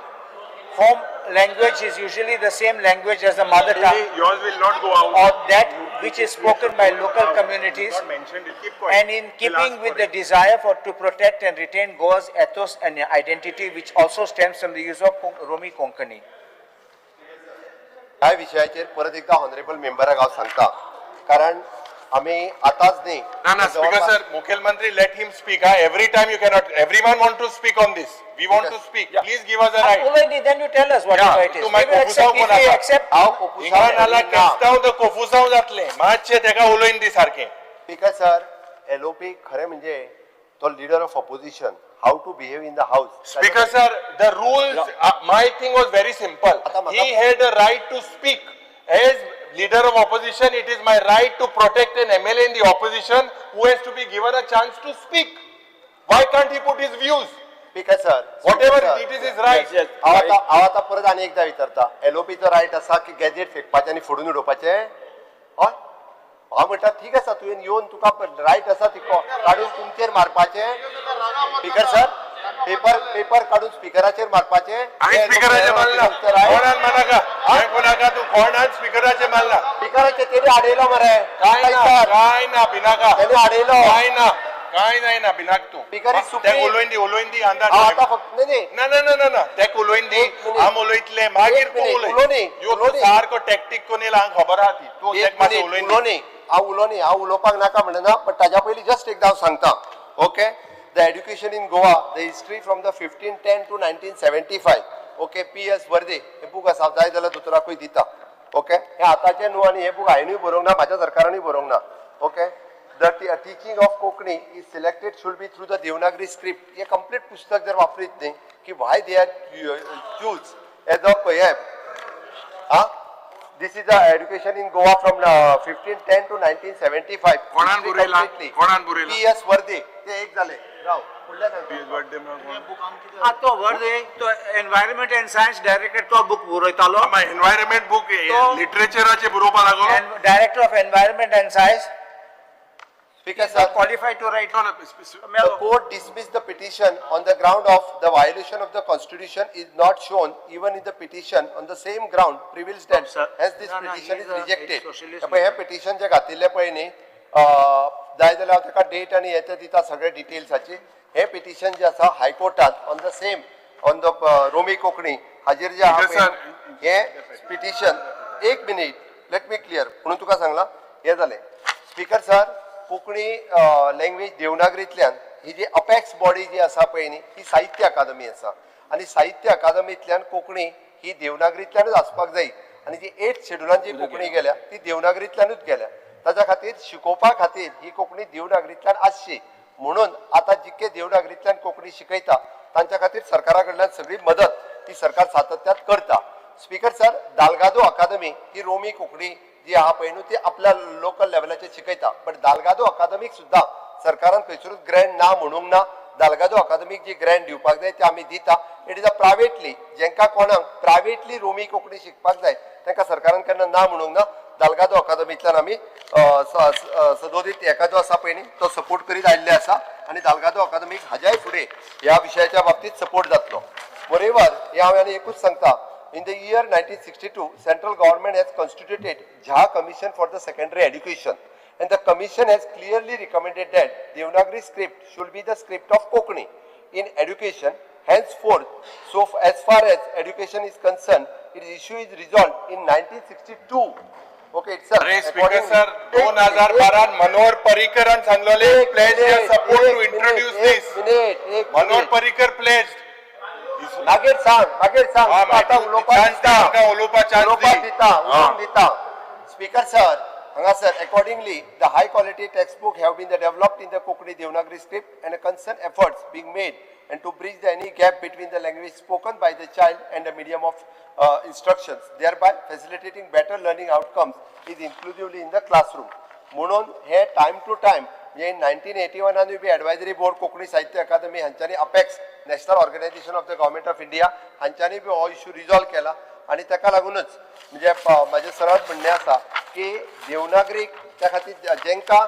Home language is usually the same language as the mother tongue Yours will not go out. Or that which is spoken by local communities Not mentioned it. Keep quiet. And in We'll keeping ask with for the it. Desire for to protect and retain Goa's ethos and identity, which also stems from the use of Romi Konkani. ह्या विशयाचेर परत एकदा honourable मेंबराक हांव सांगता, कारण आमी आतांच न्ही. ना ना, स्पीकर सर, मुख्यमंत्री, let him speak. हा, every time you cannot. Everyone want to speak on this. We want to speak. Please give us a right. Already, then you tell us what Yeah, it is. तूं We मागीर will accept कोफुसांव if we कोणाका. Accept. हांव हिंगा कोफुसांव नाल्यार ना. केस्तांव तर कोफुसांव जातलें. मातशें तेका उलोवन दी सारकें. स्पीकर सर, एलओपी खरें म्हणजे तो leader of opposition, how to behave in the house. Speaker sir, the rules, my thing was very simple. आता म्हाका- He had a right to speak. As leader of opposition, it is my right to protect an MLA in the opposition who has to be given a chance to speak. Why can't he put his views? Speaker sir, Whatever it is is right. हांव आतां हांव आतां परत आनी एकदां विचारता, एलओपीचो right आसा की गॅजेट फेकपाचें आनी फोडून उडोवपाचें? हय, हांव म्हणटा ठीक आसा, तुवें येवन तुका रायट आसा ती काडून तुमचेर मारपाचें. स्पीकर सर, पेपर पेपर काडून स्पिकराचेर मारपाचें. हांवें स्पिकराचेर मारला? कोणान मारनाका, हें कोणाका तूं कोणान स्पिकराचेर मारला? स्पिकराचेर तेणी आडयलो मरे. काय ना, काय ना, भिनाका. तेणी आडयलो. काय ना, काय जायना, भिनाक तूं. Speaker is तेक supreme. उलोवन दी, उलोवन दी अंदाज. हांव आतां फक्त न्ही न्ही ना ना ना ना ना, तेक उलोवन दी. एक मिनिट. आम उलयतले मागीर एक तूं मिनिट, उलय. उलोवनी, यो तूं उलोवनी. सारको टॅक्टीक कोन येयला हांगा खबर आहा ती. तूं एक तेक मातशें मिनिट, उलोवन दी. उलोवनी. हांव उलोवनी, हांव उलोवपाक नाका म्हणना, पण ताज्या पयलीं जस्ट एकदां हांव सांगता. Okay, the education in Goa, the history from the 1510 to 1975. Okay, P S. Varde hey book आसा, जाय जाल्यार दोतोराकूय दिता. ओके, हे आतांचें न्हू आनी हें बूक हांवेनूय बरोवंक ना, म्हाज्या सरकारानूय बरोवंक ना. Okay, the teaching of Konkani is selected should be through the Devanagari script. हे कंप्लीट पुस्तक जर वापरीत न्ही की why they are choose as a हे हा. This is the education in Goa from 1510 to 1975. कोणान बरयला? कोणान बरयला? P S Varde. ते एक जाले, राव, फुडल्या सांगता. हा, तो वर्दे तो एनवायरमेंट अँड सायन्स डायरेक्टर तो बूक बरयतालो. एनवायरमेंट बूक लिटरेचराचे बरोवपा लागलो. Director of environment and science. Speaker sir, qualified to write. The court dismissed the petition on the ground of the violation of the constitution is not shown even in the petition. On the same ground prevails that Sir. Hence this No, no, petition he is is a rejected. socialist. पळय, हें petition जें घातिल्लें पळय न्ही, जाय जाल्यार हांव ताका डेट आनी हें तें दिता सगळे डिटेल्साची. हें पिटिशन जें आसा हायकोर्टात on the same on the Romi Konkani हाजेर जें आहा Yes, sir. पळय हें पिटिशन. एक मिनीट, let me clear म्हणून तुका सांगलां. हें जालें. स्पीकर सर, कोंकणी लँग्वेज देवनागरींतल्यान ही जी अपेक्स बॉडी जी आसा पळय न्ही, ही साहित्य अकादमी आसा आनी साहित्य अकादमींतल्यान कोंकणी ही देवनागरींतल्यानूच आसपाक जाय आनी जी एट शेड्युलान जी कोंकणी गेल्या ती देवनागरींतल्यानूच गेल्या. ताच्या खातीर शिकोवपा खातीर ही कोंकणी देवनागरींतल्यान आसची म्हणून आतां जितके देवनागरींतल्यान कोंकणी शिकयता तांच्या खातीर सरकारा कडल्यान सगळी मदत ती सरकार सातत्यात करता. स्पीकर सर, दालगादो अकादमी ही रोमी कोंकणी जी आहा पळय न्हू ती आपल्या लोकल लेवलाचेर शिकयता, बट दालगादो अकादमीक सुद्दां सरकारान खंयसरूच ग्रँट ना म्हणूंक ना. दालगादो अकादमीक जी ग्रँट दिवपाक जाय ती आमी दिता. It is a privately, जेंकां कोणाक प्रायवेटली रोमी कोंकणी शिकपाक जाय तांकां सरकारान केन्ना ना म्हणूंक ना. दालगादो अकादमींतल्यान आमी सदोदीत हेका जो आसा पळय न्ही तो सपोर्ट करीत आयिल्ले आसा आनी दालगादो अकादमीक हाज्याय फुडें ह्या विशयाच्या बाबतीत सपोर्ट जातलो. बरोबर, हें हांव आनी एकूच सांगता. In the year 1962, central government has constituted Jha Commission for the secondary education, and the commission has clearly recommended that Devanagari script should be the script of Konkani in education henceforth. So as far as education is concerned, its issue is resolved in 1962. Okay, itself. अरे speaker sir, 2012 Manohar पर्रीकरान सांगलेले, pledge their support to introduce this. Minute, एक Manohar minute. Parrikar pledge. मागीर सांग, मागीर सांग. हा, तुका आतां मागीर उलोवपाक chance दी दिता. आमकां, उलोवपाक chance उलोवपाक दी. दिता, हा. उलोवंक दिता. स्पीकर सर, हांगासर accordingly the high quality text book have been the developed in the Konkani Devanagari script and concern efforts being made and to bridge the any gap between the language spoken by the child and the medium of instructions, thereby facilitating better learning outcomes is inclusively in the classroom. म्हणून हे time two time म्हणजे 1981 बी advisory board Konkani साहित्य अकादमी हांच्यांनी, apex national organisation of the government of India हांच्यांनी बी हो issue resolve केला आनी ताका लागूनच म्हणजे म्हाजें सरळ म्हणणें आसा की देवनागरीक त्या खातीर जेंकां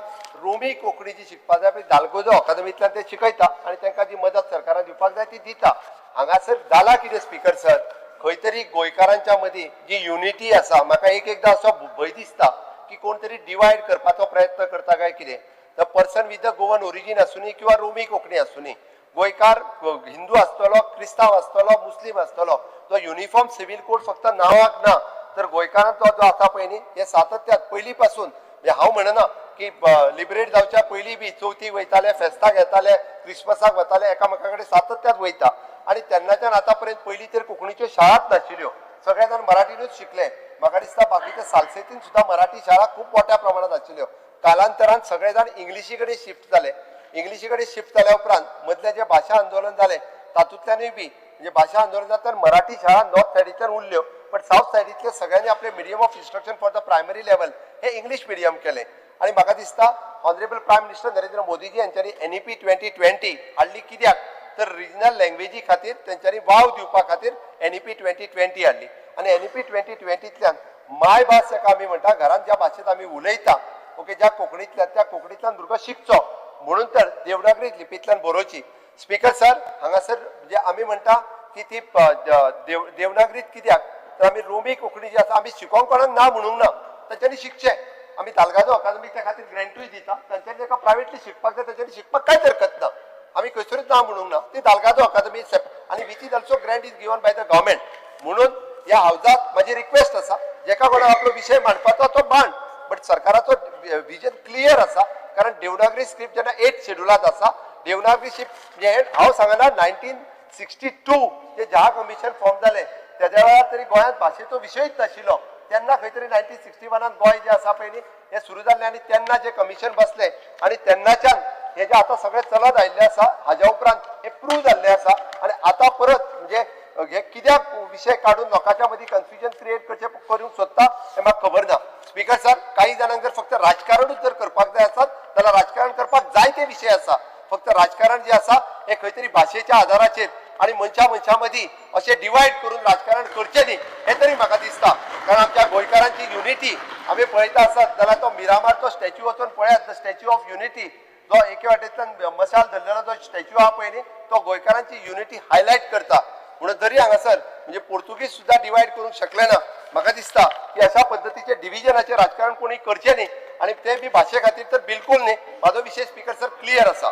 रोमी कोंकणी जी शिकपाक जाय पळय दालगोजो अकादमींतल्यान ते शिकयता आनी तांकां जी मदत सरकारान दिवपाक जाय ती दिता. हांगासर जाला कितें स्पीकर सर, खंय तरी गोंयकारांच्या मदीं जी युनिटी आसा, म्हाका एक एकदां असो भंय दिसता की कोण तरी डिवायड करपाचो प्रयत्न करता काय कितें. The person with the Goan origin आसुनी किंवा रोमी कोंकणी आसुनी, गोंयकार हिंदू आसतलो, क्रिस्तांव आसतलो, मुस्लीम आसतलो, तो युनिफॉर्म सिव्हील कोड फक्त नांवाक ना तर गोंयकारांत तो जो आसा पळय न्ही हे सातत्यात पयलीं पासून, म्हणजे हांव म्हणना की लिबरेट जावच्या पयलीं बी चवथीक वयताले, फेस्ताक येताले, क्रिसमसाक वताले, एकामेका कडेन सातत्यात वयता आनी तेन्नाच्यान आतां पर्यंत पयलीं तर कोंकणीच्यो शाळाच नाशिल्ल्यो, सगळे जाण मराठीनूच शिकले. म्हाका दिसता बाकीच्या सालसेतीन सुद्दां मराठी शाळा खूब मोठ्या प्रमाणात आशिल्ल्यो. कालांतरान सगळे जाण इंग्लिशी कडेन शिफ्ट जाले. इंग्लिशी कडेन शिफ्ट जाल्या उपरांत मदलें जें भाशा आंदोलन जालें तातूंतल्यानूय बी म्हणजे भाशा आंदोलन जाता मराठी शाळा नॉर्थ सायडींतल्यान उरल्यो, बट सावथ सायडींतले सगळ्यांनी आपले medium of instruction for the primary level hey English medium केलें. आनी म्हाका दिसता honourable prime minister Narendra Modiji हांच्यांनी NEP 2020 हाडली कित्याक तर रिजनल लँग्वेजी खातीर तेंच्यांनी वाव दिवपा खातीर एनईपी 2020 हाडली आनी एनईपी 2020तल्यान मायभास जाका आमी म्हणटा, घरांत ज्या भाशेंत आमी उलयता, ओके, ज्या कोंकणींतल्यान, त्या कोंकणींतल्यान भुरगो शिकचो म्हणून तर देवनागरी लिपींतल्यान बरोवची. स्पीकर सर, हांगासर म्हणजे आमी म्हणटा की ती देवनागरीत कित्याक तर आमी रोमी कोंकणी जी आसा आमी शिकोवंक कोणाक ना म्हणूंक ना, तांच्यांनी शिकचें. आमी तालगादो अकादमी त्या खातीर ग्रँटूय दिता, तांच्यांनी ताका प्रायवेटली शिकपाक जाय, तांच्यांनी शिकपाक कांयच हरकत ना, आमी खंयसरूच ना म्हणूंक ना. ती दालगादो अकादमी आनी which is also grant is given by the government. म्हणून ह्या हावजाक म्हाजी रिक्वेस्ट आसा, जेका कोणाक आपलो विशय मांडपाचो तो मांड, बट सरकाराचो विजन क्लियर आसा. कारण देवनागरी स्क्रिप्ट जेन्ना 8 शेड्युलांत आसा, देवनागरी स्क्रिप्ट म्हणजे हांव सांगना 1962 जे जहा कमिशन फॉर्म जालें तेज्या वेळार तरी गोंयांत भाशेचो विशयूच नाशिल्लो. तेन्ना खंय तरी 1961 गोंय जें आसा पळय न्ही हें सुरू जाल्लें आनी तेन्ना जें कमिशन बसलें आनी तेन्नाच्यान हें जें आतां सगळें चलत आयिल्लें आसा, हाज्या उपरांत हें प्रूव जाल्लें आसा. आनी आतां परत म्हणजे हे कित्याक विशय काडून लोकांच्या मदीं कन्फ्युजन क्रिएट करचें करूंक सोदता हें म्हाका खबर ना. स्पीकर सर, काही जाणांक जर फक्त राजकारणूच जर करपाक जाय आसत जाल्यार राजकारण करपाक जायते विशय आसा. फक्त राजकारण जें आसा हें खंय तरी भाशेच्या आधाराचेर आनी मनशां मनशां मदीं अशें डिवायड करून राजकारण करचें न्ही हें तरी म्हाका दिसता. कारण आमच्या गोंयकारांची युनिटी आमी पळयता आसत जाल्यार तो मिरामारचो स्टॅच्यू वचून पळयात, the statue of unity, जो एके वाटेंतल्यान मशाल धरलेलो जो स्टॅच्यू आहा पळय न्ही तो गोंयकारांची युनिटी हायलायट करता. म्हणून जरी हांगासर म्हणजे पोर्तुगीज सुद्दां डिवायड करूंक शकले ना, म्हाका दिसता की अशा पद्दतीचे डिविजनाचें राजकारण कोणी करचें न्ही आनी तें बी भाशे खातीर तर बिलकूल न्ही. म्हाजो विशय स्पीकर सर क्लियर आसा.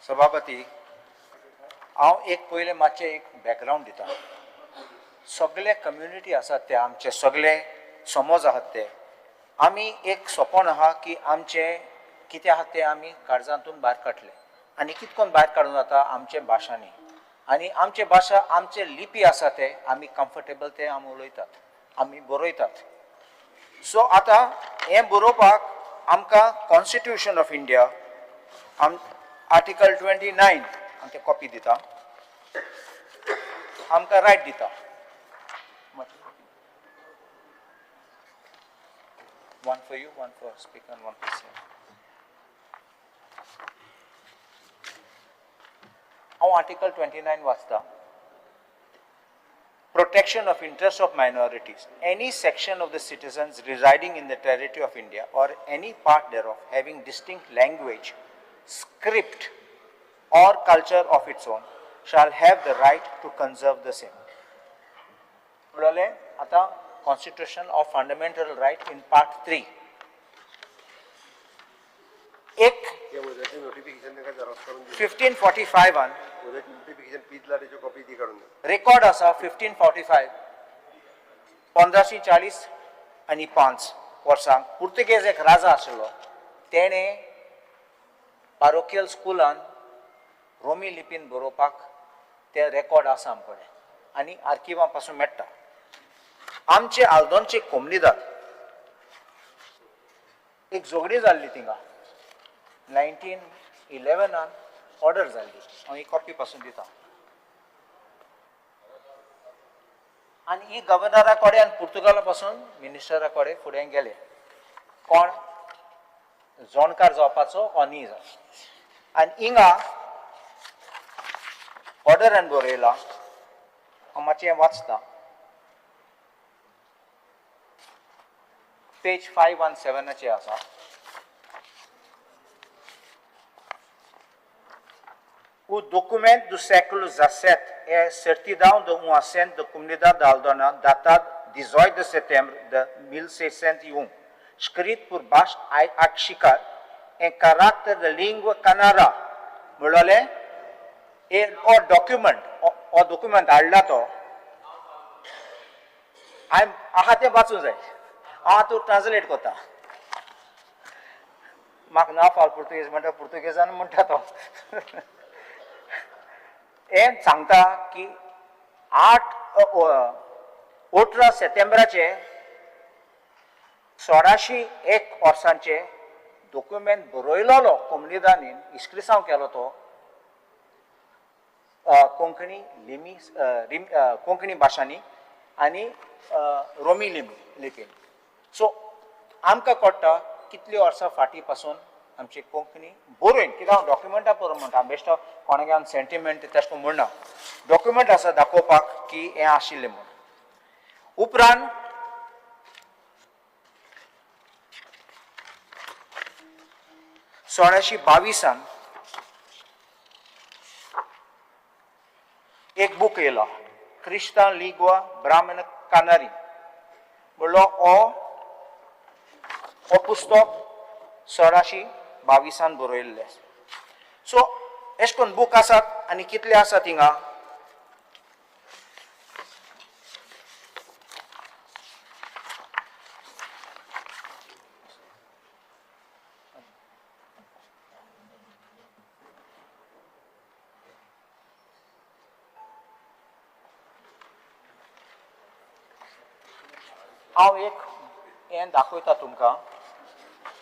सभापती, हांव एक पयलें मातशें एक बॅकग्रावंड दिता. सगळे कम्युनिटी आसात ते आमचे सगळे समज आहात ते आमी एक सपन आहा की आमचें कितें आहा तें आमी काळजांतून भायर काडलें आनी कितकोन भायर काडून जाता आमचे भाशांनी आनी आमचे भाशा आमचे लिपी आसा ते आमी कम्फर्टेबल ते आमी उलयतात, आमी बरयतात. सो आतां हें बरोवपाक आमकां कॉन्स्टिट्युशन ऑफ इंडिया आम आर्टिकल 29 आमकां ते कॉपी दिता, आमकां रायट दिता. One for you, one for speaker, and one for sir. हांव आर्टिकल 29 वाचता. Protection of interests of minorities. Any section of the citizens residing in the territory of India or any part thereof having distinct language, script or culture of its own shall have the right to conserve the same. म्हणलें आतां Constitution of Fundamental Right in Part 3. एक 1545 record आसा 1545 1540 आनी 5 वर्सांक पुर्तुगेज एक राजा आशिल्लो, तेणें पारोकियल स्कुलान रोमी लिपीन बरोवपाक ते रेकॉर्ड आसा आमचे कडेन आनी आर्किवा पासून मेळटा. आमचे आल्दोनचे कोमनीदार एक झगडी जाल्ली थिंगा 1911 ऑर्डर जाल्ली, हांव ही कॉपी पासून दिता. आनी ही गव्हर्नरा कडेन आनी पुर्तुगाला पासून मिनिस्टरा कडेन फुडें गेले, कोण जाणकार जावपाचो ओ न्ही जावचो. आनी हिंगा ऑर्डरान बरयलां, हांव मातशें वाचता, पेज 517 आसा. O documento do século XVII é certidão de um assento da comunidade da Aldona, datado 18 de setembro de 1601, escrito por Bast Akshikar em caráter de língua Kannada. म्हणलें ओ डॉक्युमेंट, ओ डॉक्युमेंट हाडला तो हांवें आहा तें वाचूंक जाय, हांव तूं ट्रान्सलेट करता, म्हाका ना फाव पुर्तुगेज म्हणटा, पुर्तुगेजान म्हणटा तो. हें सांगता की 18 सप्टेंबराचे 1601 वर्सांचे डॉक्युमेंट बरयलोलो कोमनिदानीन इस्क्रिसांव केलो तो कोंकणी लिमी कोंकणी भाशांनी आनी रोमी लिपीन. सो आमकां कळटा कितली वर्सां फाटीं पासून आमची कोंकणी बरोवन, कित्याक हांव डॉक्युमेंटां बरोवन म्हणटा, बेश्टो कोणाक हांव सेंटिमेंट तशें करून म्हणना, डॉक्युमेंट आसा दाखोवपाक की हें आशिल्लें म्हूण. उपरांत 1622 एक बूक येयलो, क्रिस्तांव लिगवा ब्राह्मण कानारी म्हणलो. हो पुस्तक 1622 बरयल्लें. सो अशें करून बूक आसात आनी कितले आसात हिंगा. हांव एक हें दाखयता तुमकां,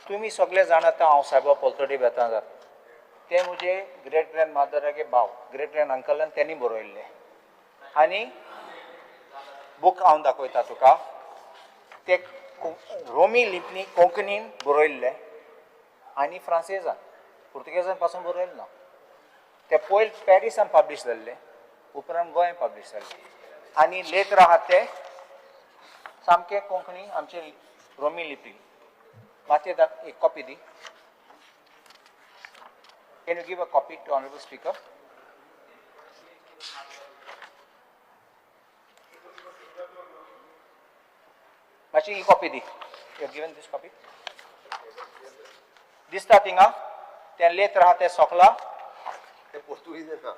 तुमी सगळे जाणात हांव सायबा पलतडी बेतां जाता. ते म्हजे ग्रेट ग्रँड मादरागे भाव, ग्रेट ग्रँड अंकलान तेणी बरयल्ले आनी बूक हांव दाखयता तुका. ते रोमी लिपणी कोंकणीन बरयल्ले आनी फ्रांसेजान, पुर्तुगेजान पासून बरयल्ले ना. ते पयलीं पॅरिसान पब्लीश जाल्ले, उपरांत गोंयान पब्लीश जाल्ले आनी लेटर आहात ते सामके कोंकणी आमचे रोमी लिपी. मातशें एक copy the. Can you give a copy to honourable speaker? मातशी ही copy the. You given this copy दिसता थिंगा तें लेत्र आहा तें सोकला. ते पोर्तुगीज ना,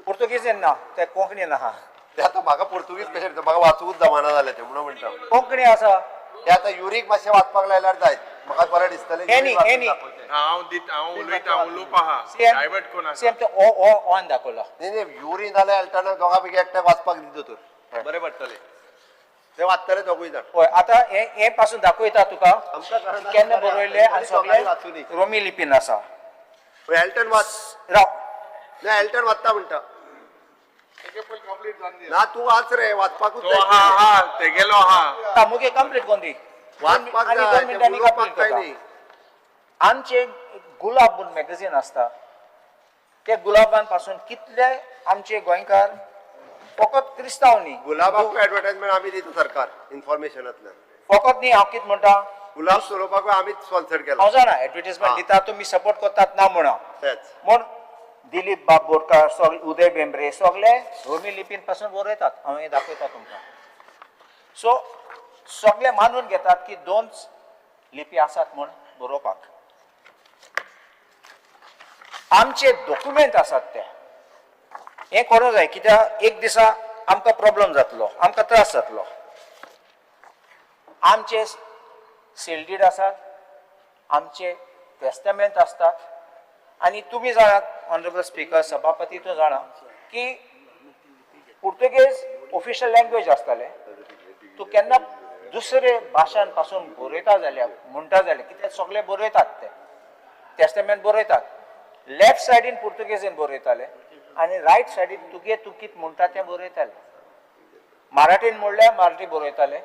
पुर्तुगीजेन ना, ते कोंकणीन आहा. ते आतां म्हाका पुर्तुगीज कशें म्हाका वाचूंकच जमाना जालें तें म्हणून म्हणटा. कोंकणी आसा ते आतां युरीक मातशें वाचपाक लायल्यार जायत, म्हाका बरें दिसतलें. एनी एनी हांव दित, हांव उलयता, हांव उलोवपा आहा, डायवर्ट कोण आसा. सेम ते ओ ओ ऑन दाखयला. न्ही न्ही, युरी नाल्यार एल्टना दोगां पैकी एकट्याक वाचपाक दी दोतोर, बरें पडटलें. ते वाचतले दोगूय जाण. हय, आतां हें पासून दाखयता तुका केन्ना बरयल्लें आनी सगळें रोमी लिपीन आसा. एल्टन वाच, राव ना एल्टन वाचता म्हणटा ना, तूं वाच रे, वाचपाकूच तो आहा आहा तेगेलो आहा. मुगे कंप्लीट कोन दी, वाचपाक आनी 2 मिनटांनी कंप्लीट करता. आमचे गुलाब म्हूण मॅगझीन आसता, ते गुलाबान पासून कितले आमचे गोंयकार फकत क्रिस्तांव न्ही, गुलाबाक एडवर्टायजमेंट आमी दिता सरकार इन्फॉर्मेशनांतल्यान, फकत न्ही. हांव कितें म्हणटा, गुलाब चलोवपाक आमीच स्पॉन्सर केला. हांव जाणा एडवर्टायजमेंट दिता, तुमी सपोर्ट करतात ना म्हणा. म्हूण दिलीप बाब बोरकार, सगळे उदय बेंब्रे सगळे रोमी लिपीन पासून बरयतात. हांव हें दाखयता तुमकां. सो सगळे मानून घेतात की 2 लिपी आसात म्हूण बरोवपाक. आमचे डॉक्युमेंट आसात ते हें करूंक जाय, कित्याक एक दिसा आमकां प्रॉब्लम जातलो, आमकां त्रास जातलो. आमचे सेल्डीड आसात, आमचे टेस्टमेंट आसतात आनी तुमी जाणात ऑनरेबल स्पिकर, सभापती तूं जाणा की पुर्तुगेज ऑफिशियल लँग्वेज आसताले. तूं केन्ना दुसरे भाशान पासून बरयता जाल्यार, म्हणटा जाल्यार, कित्याक सगळे बरयतात ते टेस्टमेंट बरयतात, लेफ्ट सायडीन पुर्तुगेजीन बरयताले आनी रायट सायडीन तुगे तूं कितें म्हणटा तें बरयताले. मराठीन म्हणल्यार मराठी बरयताले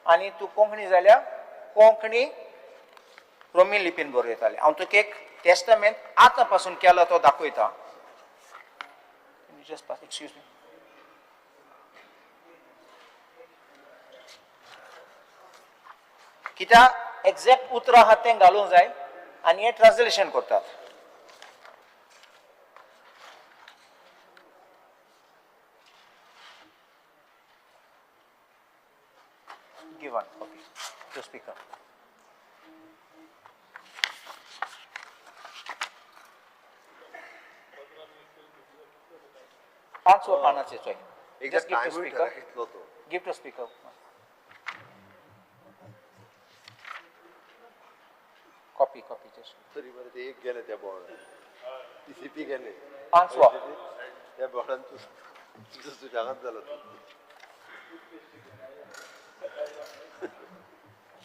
आनी तूं कोंकणी जाल्यार कोंकणी रोमी लिपीन बरयताले. हांव तुका एक टेस्टमेंट आतां पासून केला तो दाखयता. Just excuse me. कित्याक एग्जॅक्ट उतरां आहा तें घालूंक जाय आनी हें ट्रान्सलेशन करतात. Give one copy to speaker. पांच पानाचे चोय. Just give to speaker. Give to speaker. Copy, copy just. तरी बरें ते एक गेले त्या बोर्डान, टीसीपी गेले 5. त्या बोर्डान तूं तुजो सुशेगाद जालो तूं.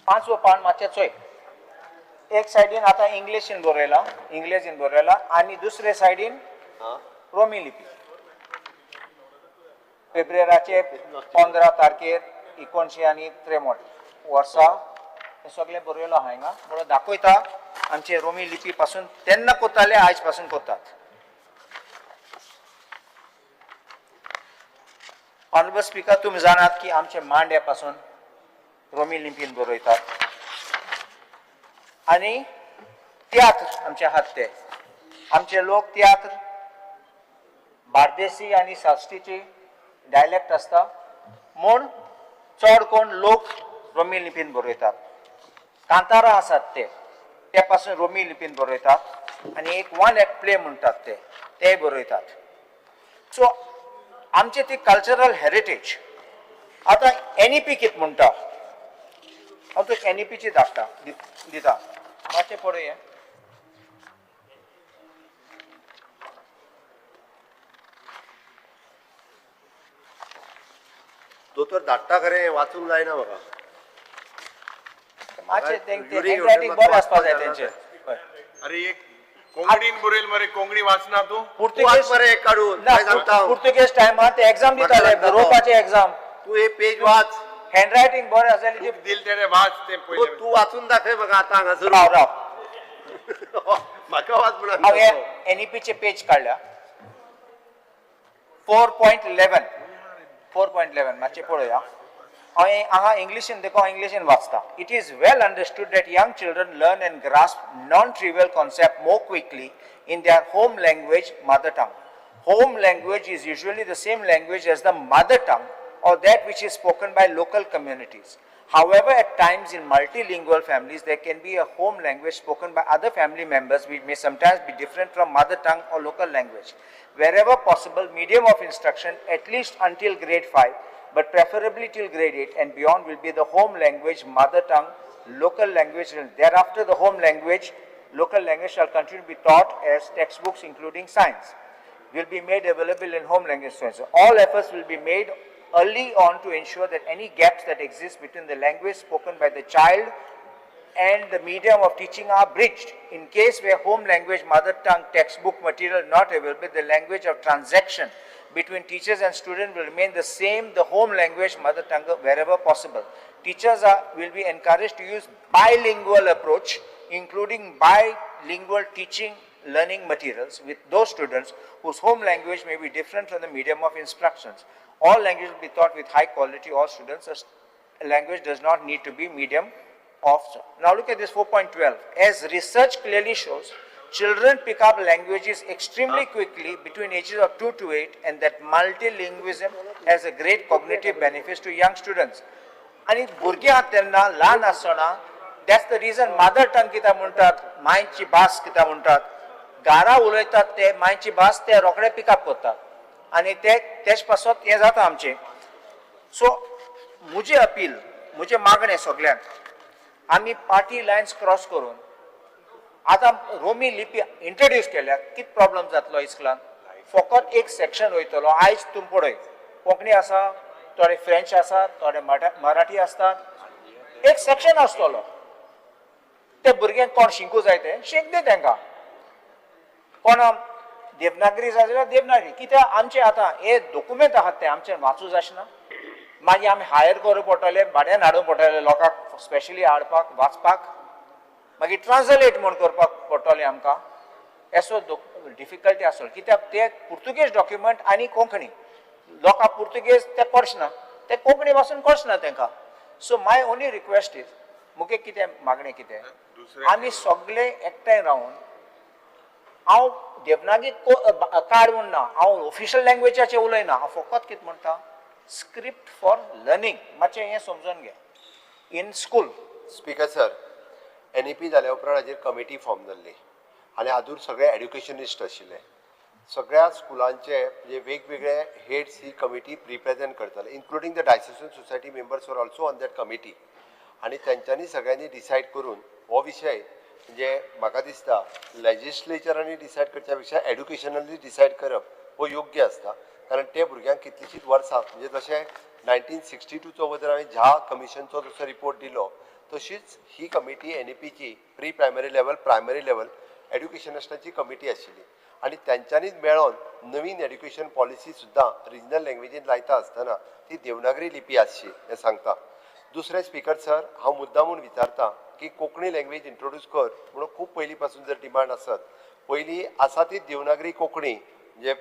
5 पान मातशें चोय. एक सायडीन आतां इंग्लिशीन बरयलां, इंग्लिशीन बरयलां आनी दुसरे सायडीन रोमी लिपी. फेब्रुवाराचे 15 तारखेर 1953 वर्सा हें सगळें बरयलां आहा हिंगा. म्हणून दाखयता आमचे रोमी लिपी पासून तेन्ना कोताले, आयज पासून कोतात. ऑनरेबल स्पिकर, तुमी जाणात की आमचे मांडे पासून रोमी लिपीन बरयतात आनी तियात्र आमचे आहात, ते आमचे लोक तियात्र बार्देसी आनी साश्टीची डायलेक्ट आसता म्हूण चड कोण लोक रोमी लिपीन बरयतात. कांतारां आसात ते ते पासून रोमी लिपीन बरयतात आनी एक वन एक्ट प्ले म्हणटात ते तेय बरयतात. सो आमची ती कल्चरल हेरिटेज. आतां एनईपी कितें म्हणटा, हांव तुका एनईपीची धाडटा दिता, मातशें पळोवया. दोतोर धाडटा खरें, वाचूंक जायना म्हाका. मातशें हँडरायटींग बरें आसपा जाय तेंचें. अरे एक कोंकणीन बरयल मरे, कोंकणी वाचना तूं? पुर्तुगेज मरे काडून ना, पुर्तुगेज टायमार ते एग्जाम दिताले, बरोवपाचे एग्जाम. तूं हे पेज वाच, हँडरायटींग बरें आसा जाल्यार दिल तेणे वाच ते पयलें. तूं वाचून दाखय म्हाका आतां हांगासर. राव राव, म्हाका वाच म्हणून. हांवें एनईपीचे पेज काडल्या 4.11, 4.11 मातशें पळोवया. हांवें हांगा इंग्लिशीन देखून हांव इंग्लिशीन वाचता. It is well understood that young children learn and grasp non trivial concept more quickly in their home language, mother tongue. Home language is usually the same language as the mother tongue or that which is spoken by local communities. However, at times in multilingual families, there can be a home language spoken by other family members which may sometimes be different from mother tongue or local language. Wherever possible, medium of instruction, at least until grade 5, but preferably till grade 8 and beyond, will be the home language, mother tongue, local language. And thereafter, the home language, local language shall continue to be taught as textbooks, including science, will be made available in home language. All efforts will be made early on to ensure that any gaps that exist between the language spoken by the child and the medium of teaching are bridged. In case where home language, mother tongue, textbook material not available, the language of transaction between teachers and students will remain the same, the home language, mother tongue, wherever possible. Teachers will be encouraged to use bilingual approach, including bilingual teaching learning materials with those students whose home language may be different from the medium of instructions. All languages will be taught with high quality. All students, a language does not need to be medium of. Now look at this 4.12. As research clearly shows, children pick up languages extremely quickly between ages of 2 to 8, and that multilingualism has a great cognitive benefits to young students. आनी भुरगीं आहात तेन्ना ल्हान आसतना, that's the reason mother tongue कित्याक म्हणटात, मांयची भास कित्याक म्हणटात, घरा उलयतात ते मांयची भास ते रोखडे पिकअप करतात आनी ते तेच पासत हें जाता आमचें. सो म्हजी अपील, म्हजें मागणें सगल्यांक, आमी पार्टी लायन्स क्रॉस करून आतां रोमी लिपी इंट्रोड्यूस केल्या, कितें प्रॉब्लम जातलो इस्कुलान? फकत एक सेक्शन वयतलो. आयज तूं पळय, कोंकणी आसा, थोडे फ्रेंच आसा, थोडे मराठी आसतात, एक सेक्शन आसतलो. ते भुरग्यांक कोण शिकूं जाय ते शिकदी तांकां. कोण देवनागरी जाय जाल्यार देवनागरी. कित्याक आमचे आतां हे दोकुमेंत आहात ते आमचे वाचूं जायना, मागीर आमी हायर करूं पडटले, भाड्यान हाडूंक पडटले लोकांक स्पेशली हाडपाक वाचपाक, मागीर ट्रान्सलेट म्हूण करपाक पडटलें आमकां. असो डिफिकल्टी आसतलो कित्याक ते पुर्तुगेज डॉक्युमेंट आनी कोंकणी लोकांक पुर्तुगेज ते कळचना, ते कोंकणी पासून कळचना तांकां. So my only request is, मुगे कितें मागणें कितें, आमी सगळे एकठांय रावन, हांव देवनागरी कार्ड म्हूण ना, हांव ऑफिशियल लँग्वेजाचें उलयना, हांव फकत कितें म्हणटा, स्क्रिप्ट फॉर लर्नींग, मातशें हें समजून घे in school. Speaker sir, NEP जाल्या उपरांत हाजेर कमिटी फॉर्म जाल्ली आनी हातूंत सगळे एड्युकेशनिस्ट आशिल्ले, सगळ्या स्कुलांचे म्हणजे वेगवेगळे हेड्स ही कमिटी रिप्रेझेंट करताले, including the diocesan society members were also on that committee. आनी तेंच्यांनी सगळ्यांनी डिसायड करून हो विशय म्हणजे म्हाका दिसता लेजिस्लेचरांनी डिसायड करच्या पेक्षा एड्युकेशनली डिसायड करप हो योग्य आसता, कारण ते भुरग्यांक कितलींशींच वर्सां म्हणजे जशें 1962चो जर हांवें झा कमिशनचो जसो रिपोर्ट दिलो तशीच ही कमिटी एनईपीची pre primary level, primary level एड्युकेशनिस्टांची committee आशिल्ली आनी तेंच्यांनीच मेळोन नवीन एड्युकेशन पॉलिसी सुद्दां रिजनल लँग्वेजीन लायता आसतना ती देवनागरी लिपी आसची हें सांगता. दुसरें स्पिकर सर, हांव मुद्दामून विचारता की कोंकणी लँग्वेज इंट्रोड्यूस कर म्हणून खूब पयलीं पासून जर डिमांड आसत, पयलीं आसा ती देवनागरी कोंकणी म्हणजे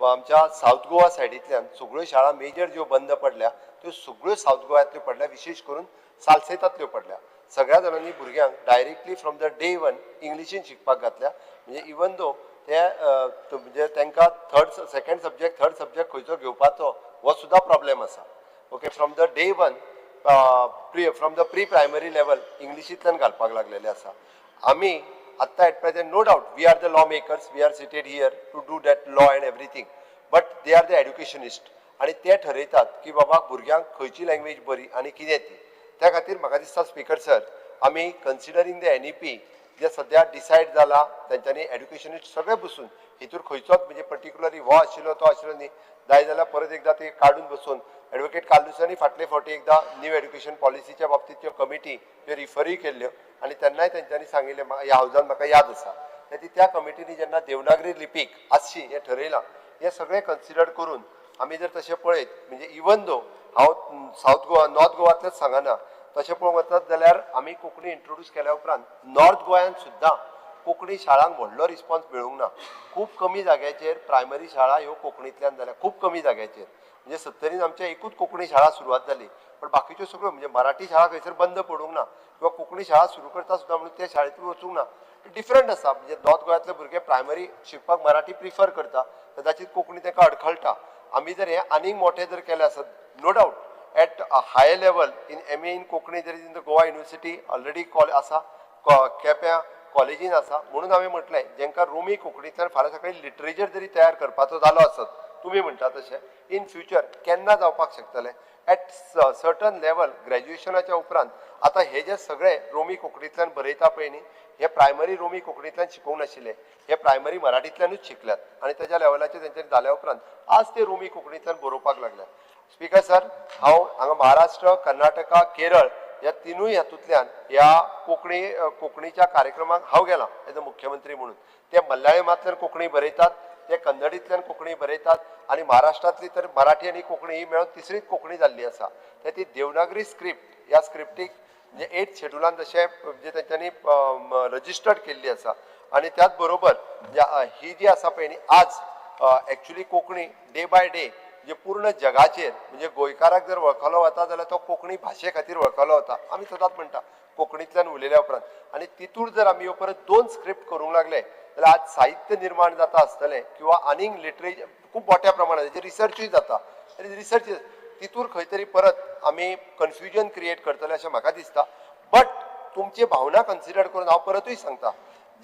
आमच्या सावथ गोवा सायडींतल्यान सगळ्यो शाळा मेजर ज्यो बंद पडल्या त्यो सगळ्यो सावथ गोव्यांतल्यो पडल्या, विशेश करून सालसेतांतल्यो पडल्या. सगळ्या जाणांनी भुरग्यांक directly from the day one इंग्लिशीन शिकपाक घातल्या. म्हणजे इवन दो ते म्हणजे तांकां third second subject, third subject खंयचो घेवपाचो हो सुद्दां प्रॉब्लेम आसा. Okay, from the day one, pre from the pre primary level इंग्लिशींतल्यान घालपाक लागलेले आसा. आमी आत्तां at present, no doubt we are the law makers, we are seated here to do that law and everything, but they are the educationist आनी ते ठरयतात की बाबा भुरग्यांक खंयची लँग्वेज बरी आनी कितें ती. त्या खातीर म्हाका दिसता स्पिकर सर, आमी कन्सिडरींग the NEP जे सद्या डिसायड जाला, तेंच्यांनी एड्युकेशनिस्ट सगळे बसून हितूर खंयचोच म्हणजे पर्टिक्युलरली हो आशिल्लो तो आशिल्लो न्ही, जाय जाल्यार परत एकदां ते काडून बसून एडवोकेट कार्लुसांनी फाटले फावटी एकदां न्यू एड्युकेशन पॉलिसीच्या बाबतीत त्यो कमिटी त्यो रिफरूय केल्ल्यो आनी तेन्नाय तेंच्यांनी सांगिल्लें, ह्या हावजान म्हाका याद आसा, त्या कमिटीनी जेन्ना देवनागरी लिपीक आसची हें ठरयलां, हें सगळें कन्सिडर करून आमी जर तशें पळयत म्हणजे इवन दो हांव सावथ गोवा नॉर्थ गोवांतलेच सांगना, तशें पळोवंक वचत जाल्यार आमी कोंकणी इंट्रोड्यूस केल्या उपरांत नॉर्थ गोंयांत सुद्दां कोंकणी शाळांक व्हडलो रिस्पॉन्स मेळूंक ना. खूब कमी जाग्याचेर प्रायमरी शाळा ह्यो कोंकणींतल्यान जाल्या, खूब कमी जाग्याचेर. म्हणजे सत्तरीन आमच्या एकूच कोंकणी शाळा सुरवात जाली, पण बाकीच्यो सगळ्यो म्हणजे मराठी शाळा खंयसर बंद पडूंक ना किंवा कोंकणी शाळा सुरू करता सुद्दां म्हणून त्या शाळेंत वचूंक ना. डिफरंट आसा, म्हणजे नॉर्थ गोंयांतले भुरगे प्रायमरी शिकपाक मराठी प्रिफर करता, कदाचीत कोंकणी तांकां अडखळटा. आमी जर हें आनीक मोठें जर केलें आसत, no doubt at a high level in MA in Konkani there is in the Goa University already call आसा, केप्यां कॉलेजीन आसा, म्हणून हांवें म्हटलें जेंकां रोमी कोंकणींतल्यान फाल्यां सकाळीं लिटरेचर जरी तयार करपाचो जालो आसत, तुमी म्हणटा तशें इन फ्युचर केन्ना जावपाक शकतलें एट सर्टन लेवल ग्रॅज्युएशनाच्या उपरांत. आतां हे जे सगळे रोमी कोंकणींतल्यान बरयता पळय न्ही, हे प्रायमरी रोमी कोंकणींतल्यान शिकोवंक नाशिल्ले, हे प्रायमरी मराठींतल्यानूच शिकल्यात आनी तेज्या लेवलाचेर तेंच्यांनी जाल्या उपरांत आज ते रोमी कोंकणींतल्यान बरोवपाक लागल्यात. स्पिकर सर, हांव हांगा महाराष्ट्र, कर्नाटका, केरळ ह्या तिनूय हातूंतल्यान ह्या कोंकणी कोंकणीच्या कार्यक्रमाक हांव गेलां एज अ मुख्यमंत्री म्हणून. ते मल्याळमांतल्यान कोंकणी बरयतात, ते कन्नडींतल्यान कोंकणी बरयतात आनी महाराष्ट्रांतली तर मराठी आनी कोंकणी ही मेळून तिसरीच कोंकणी जाल्ली आसा. ते ती देवनागरी स्क्रिप्ट ह्या स्क्रिप्टीक म्हणजे एट शेड्युलान जशें म्हणजे तेंच्यांनी रजिस्टर्ड केल्ली आसा. आनी त्याच बरोबर ही जी आसा पळय न्ही, आज actually Konkani day by day म्हणजे पूर्ण जगाचेर म्हणजे गोंयकाराक जर वळखलो वता जाल्यार तो कोंकणी भाशे खातीर वळखलो वता. आमी सदांच म्हणटा कोंकणींतल्यान उलयल्या उपरांत, आनी तितूर जर आमी परत दोन स्क्रिप्ट करूंक लागले जाल्यार आज साहित्य निर्माण जाता आसतलें किंवा आनीक लिटरेचर खूब मोठ्या प्रमाणात हेजेर रिसर्चूय जाता, रिसर्च तितूर खंय तरी परत आमी कन्फ्युजन क्रिएट करतले अशें म्हाका दिसता. बट तुमची भावना कन्सिडर करून हांव परतूय सांगता,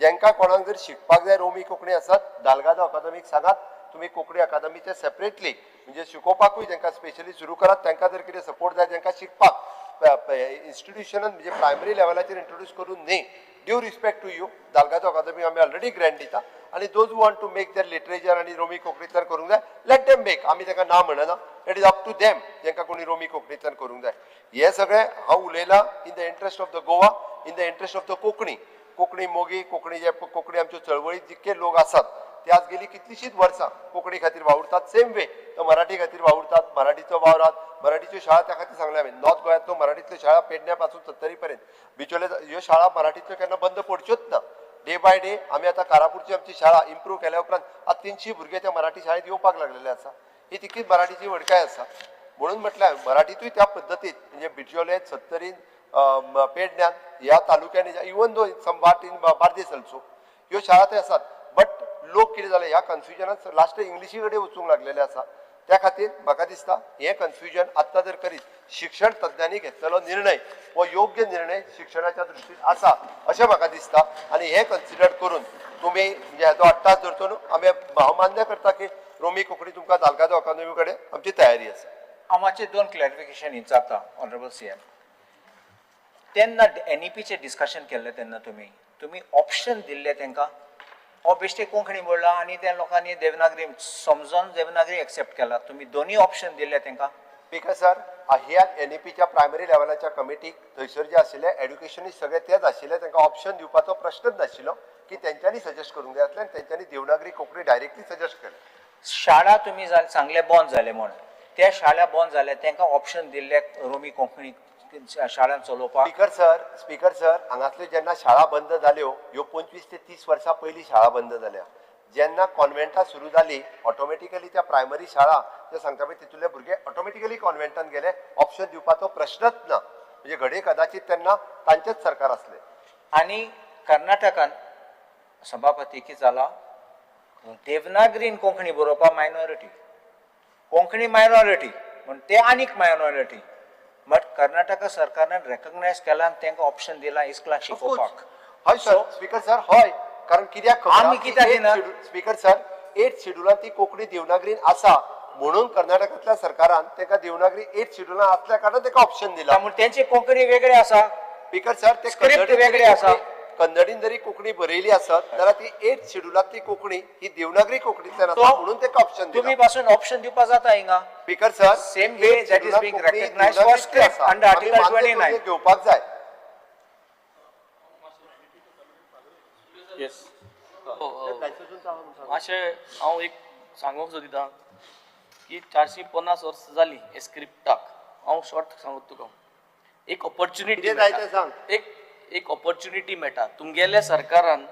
जेंकां कोणाक जर शिकपाक जाय रोमी कोंकणी आसत, दालगादो अकादमीक सांगात, तुमी कोंकणी अकादमीचे सेपरेटली म्हणजे शिकोवपाकूय तांकां स्पेशली सुरू करात. तांकां जर कितें सपोर्ट जाय तांकां शिकपाक इन्स्टिट्युशनान म्हणजे प्रायमरी लेवलाचेर इंट्रोड्यूस करून न्ही, due respect to you, Dalgado अकादमी आमी ऑलरेडी ग्रँट दिता आनी those who want to make their literature आनी रोमी कोंकणींतल्यान करूंक जाय, let them make. आमी तांकां ना म्हणना, it is up to them जेंकां कोणी रोमी कोंकणींतल्यान करूंक जाय. हें सगळें हांव उलयलां in the interest of the Goa, in the interest of the Konkani, Konkani मोगी, कोंकणी जे कोंकणी आमच्यो चळवळीत जितके लोक आसात ते आज गेली कितलीशींच वर्सां कोंकणी खातीर वावुरतात. सेम वे तो मराठी खातीर वावुरतात, मराठीचो वावरात, मराठीच्यो शाळा त्या खातीर सांगलें हांवें, नॉर्थ गोंयांतलो मराठीतल्यो शाळा पेडण्या पासून सत्तरी पर्यंत बिचोले ह्यो शाळा मराठीतल्यो केन्ना बंद पडच्योच ना. डे बाय डे आमी आतां कारापूरची आमची शाळा इम्प्रूव केल्या उपरांत आतां 300 भुरगे त्या मराठी शाळेत येवपाक लागलेले आसा. ही तितकीच मराठीची व्हडकाय आसा. म्हणून म्हटल्यार मराठीतूय त्या पद्दतीत म्हणजे बिचोले, सत्तरीन, पेडण्यान ह्या तालुक्यांनी, even though some part in Bardez also ह्यो शाळा थंय आसात. बट लोक कितें जालें ह्या कन्फ्युजनान लास्ट इंग्लिशी कडेन वचूंक लागलेले आसा. त्या खातीर म्हाका दिसता हें कन्फ्युजन आत्तां जर करीत शिक्षण तज्ञांनी घेतलेलो निर्णय हो योग्य निर्णय शिक्षणाच्या दृश्टीन आसा अशें म्हाका दिसता. आनी हें कन्सिडर करून तुमी म्हणजे हेजो अट्टास धरतो न्हू, आमी हांव मान्य करता की रोमी कोंकणी तुमकां दालगादो अकादमी कडेन आमची तयारी आसा. हांव मातशें दोन क्लॅरिफिकेशन विचारता ऑनरेबल सीएम. तेन्ना एनईपीचें डिस्कशन केल्लें तेन्ना तुमी तुमी ऑप्शन दिल्लें तांकां, हो बेश्टे कोंकणी म्हणला आनी त्या लोकांनी देवनागरी समजोन देवनागरी एक्सेप्ट केला, तुमी दोनूय ऑप्शन दिल्ले तांकां? स्पिकर सर, ह्या एनईपीच्या प्रायमरी लेवलाच्या कमिटीक थंयसर जे आशिल्ले एड्युकेशनिस्ट सगळे तेच आशिल्ले, तांकां ऑप्शन दिवपाचो प्रश्नच नाशिल्लो की तेंच्यांनी सजेस्ट करूंक जाय आसलें आनी तेंच्यांनी देवनागरी कोंकणी डायरेक्टली सजेस्ट केलें. शाळा तुमी सांगले बंद जाले म्हण, त्या शाळा बंद जाले तांकां ऑप्शन दिल्ले रोमी कोंकणी शाळांत चलोवपाक? स्पीकर सर, स्पीकर सर, हांगासल्यो जेन्ना शाळा बंद जाल्यो, ह्यो 25 ते 30 वर्सां पयलीं शाळा बंद जाल्या. जेन्ना कॉन्वेंटां सुरू जाली, ऑटोमॅटिकली त्या प्रायमरी शाळा जे सांगता पळय तितूंतले भुरगे ऑटोमॅटिकली कॉन्वेंटान गेले. ऑप्शन दिवपाचो प्रश्नच ना. म्हणजे घडये कदाचित तेन्ना तांचेच सरकार आसलें. आनी कर्नाटकान, सभापती, कितें जाला, देवनागरीन कोंकणी बरोवपाक मायनॉरिटी, कोंकणी मायनॉरिटी म्हण ते आनीक मायनॉरिटी, बट कर्नाटका सरकारान रेकग्नायज केला आनी तांकां ऑप्शन दिला इस्कलां शिकोवपाक. हय सर, स्पीकर सर, हय. कारण कित्याक खबर आमी कित्याक दिना? स्पीकर सर, 8 शेड्युलान ती कोंकणी देवनागरीन आसा म्हणून कर्नाटकांतल्या सरकारान तांकां देवनागरी 8 शेड्युलान आसल्या कारणान तांकां ऑप्शन दिला. म्हूण तेंची कोंकणी वेगळी आसा. स्पीकर सर, ते स्क्रिप्ट वेगळी आसा. कन्नडीन जरी कोंकणी बरयली आसत जाल्यार ती 8 शेड्युलांतली कोंकणी ही देवनागरी कोंकणींतल्यान आसा म्हणून तांकां ऑप्शन दिला. तुमी पासून ऑप्शन दिवपा जाता हिंगा. Speaker sir, same way that is being recognised for script under article 29. घेवपाक जाय. येस. मातशें हांव एक सांगूंक सोदिता की 450 वर्सां जालीं हे स्क्रिप्टाक. हांव शॉर्ट सांगता तुका, एक ऑपॉर्च्युनिटी, एक ऑपॉर्च्युनिटी मेळटा. तुमगेल्या सरकारान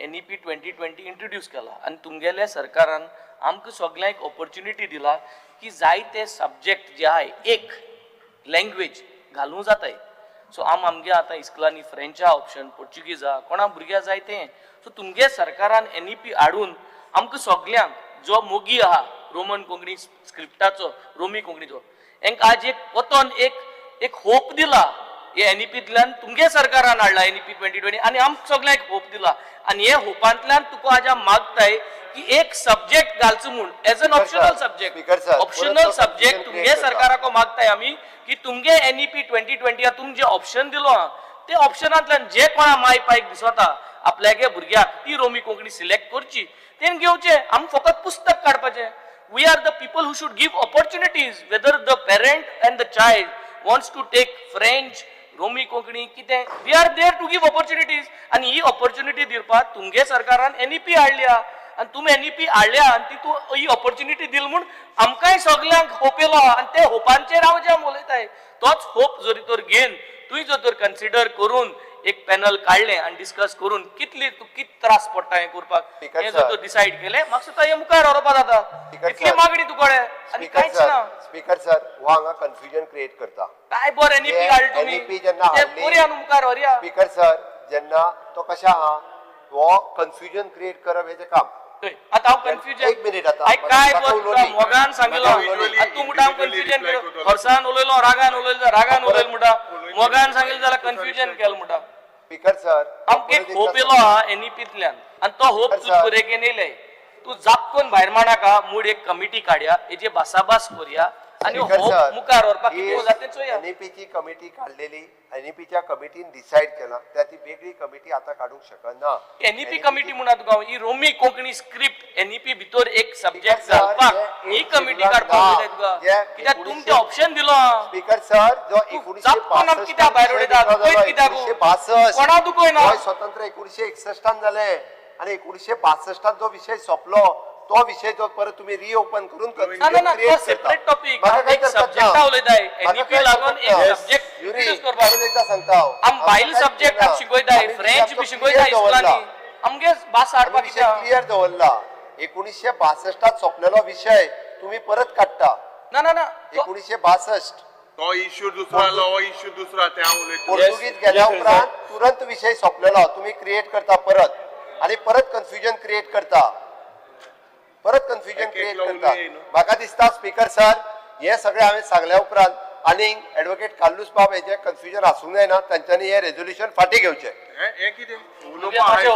NEP 2020 introduce केला आनी तुमगेल्या सरकारान आमकां सगल्यांक एक ऑपॉर्च्युनिटी दिला की जायते सब्जेक्ट जे आहाय एक लँग्वेज घालूं जाताय. सो आम आमगे आतां इस्कुलांनी फ्रेंच आहा ऑप्शन, पोर्चुगीज आहा, कोणा भुरग्या जाय तें. सो तुमगे सरकारान NEP हाडून आमकां सगल्यांक जो मोगी आहा रोमन कोंकणी स्क्रिप्टाचो, रोमी कोंकणीचो, हेंकां आज एक वतन एक होप दिला. हे NEPतल्यान तुमगे सरकारान हाडला NEP 2020 आनी आमकां सगल्यांक एक होप दिला. आनी हे होपांतल्यान तुका आज आम मागताय की एक सब्जेक्ट घालचो म्हूण as an optional subject. Optional subject तुमगे सरकाराको मागताय आमी की तुमगे NEP 2020 तुम जे ऑप्शन दिलो आहा ते ऑप्शनांतल्यान जे कोणा माय पायक दिसता आपल्यागे भुरग्याक ती रोमी कोंकणी सिलेक्ट करची, तेणें घेवचें. आमी फकत पुस्तक काडपाचें. We are the people who should give opportunities, whether the parent and the child wants to take French, Romi Konkani, कितें, we are there to give opportunities. आनी ही ऑपॉर्च्युनिटी दिवपाक तुमगे सरकारान NEP हाडल्या आनी तुमी NEP हाडल्या आनी ती तूं ही ऑपॉर्च्युनिटी दिल म्हूण आमकांय सगल्यांक होप येयलो आनी ते होपांचेर हांव जें उलयताय तोच होप जरी तर घेवन तुवें जर तर कन्सिडर करून एक पॅनल काडलें आनी डिस्कस करून कितली तूं कित त्रास पडटा हें करपाक हें जर तूं डिसायड केलें म्हाका सुद्दां हें मुखार व्हरपा जाता. इतली मागणी तुकडे आनी कांयच ना. स्पीकर सर, हो हांगा कन्फ्युजन क्रिएट करता. काय बरें NEP हाडली तुमी, NEP जेन्ना हाडली बरया न्हू मुखार व्हरया. स्पीकर सर, जेन्ना तो कशें आहा हो कन्फ्युजन क्रिएट करप हेजें काम. आतां हांव कन्फ्युजन एक मिनीट आतां काय मोगान सांगिल्लो तूं म्हणटा हांव कन्फ्युजन केलो, फॉर्सान उलयलो, रागान उलयलो, रागान उलयलो म्हणटा, मोगान सांगिल्लें जाल्यार कन्फ्युजन केलें म्हणटा. स्पीकर सर, आमकां एक होप येयलो आहा NEPतल्यान आनी तो होप तूं बरें येयले तूं जापकोन भायर मारनाका. मूड एक कमिटी काडया, हेजे भासाभास करया आनी होप मुखार व्हरपाक कितें जाता तें चोया. NEPची कमिटी काडलेली, NEPच्या कमिटीन डिसायड केला त्या ती वेगळी कमिटी आतां काडूंक शकना. NEP committee म्हणा तुका ही रोमी कोंकणी स्क्रिप्ट NEP भितर एक सब्जेक्ट घालपाक ही कमिटी काडपाक जाय तुका, कित्याक तुम ते ऑप्शन दिलो. स्पीकर सर, जो 1962 कित्याक भायर उडयता, 1962 कोणा दुखयना, स्वतंत्र 1961 जाले आनी 1962 जो विशय सोंपलो तो विशय जो परत तुम्ही रिओपन करून सेपरेट टॉपिक एक सब्जेक्ट उलयताय NEP लागून एक सब्जेक्ट इंट्रोड्यूस करपाक एकदा सांगता हांव, आम बायल सब्जेक्ट शिकयताय, फ्रेंच बी शिकयताय इस्कुलांनी, आमगे भास हाडपाक विशय क्लियर दवरला. 1962 सोंपलेलो विशय तुम्ही परत काडटा. ना ना ना, 1962 तो इश्यू दुसरा, हो इश्यू दुसरा, ते हांव उलयतां. पोर्तुगीज गेल्या उपरांत तुरंत विशय सोंपलेलो तुम्ही क्रिएट करता परत आनी परत कन्फ्युजन क्रिएट करता, परत कन्फ्युजन क्रिएट करता. म्हाका दिसता स्पीकर सर, हे सगळें हांवें सांगल्या उपरांत आनी एडवोकेट कार्लूस बाब हेजें कन्फ्युजन आसूंक जायना, तांच्यांनी हें रेजोल्युशन फाटीं घेवचें. हें कितें मातशें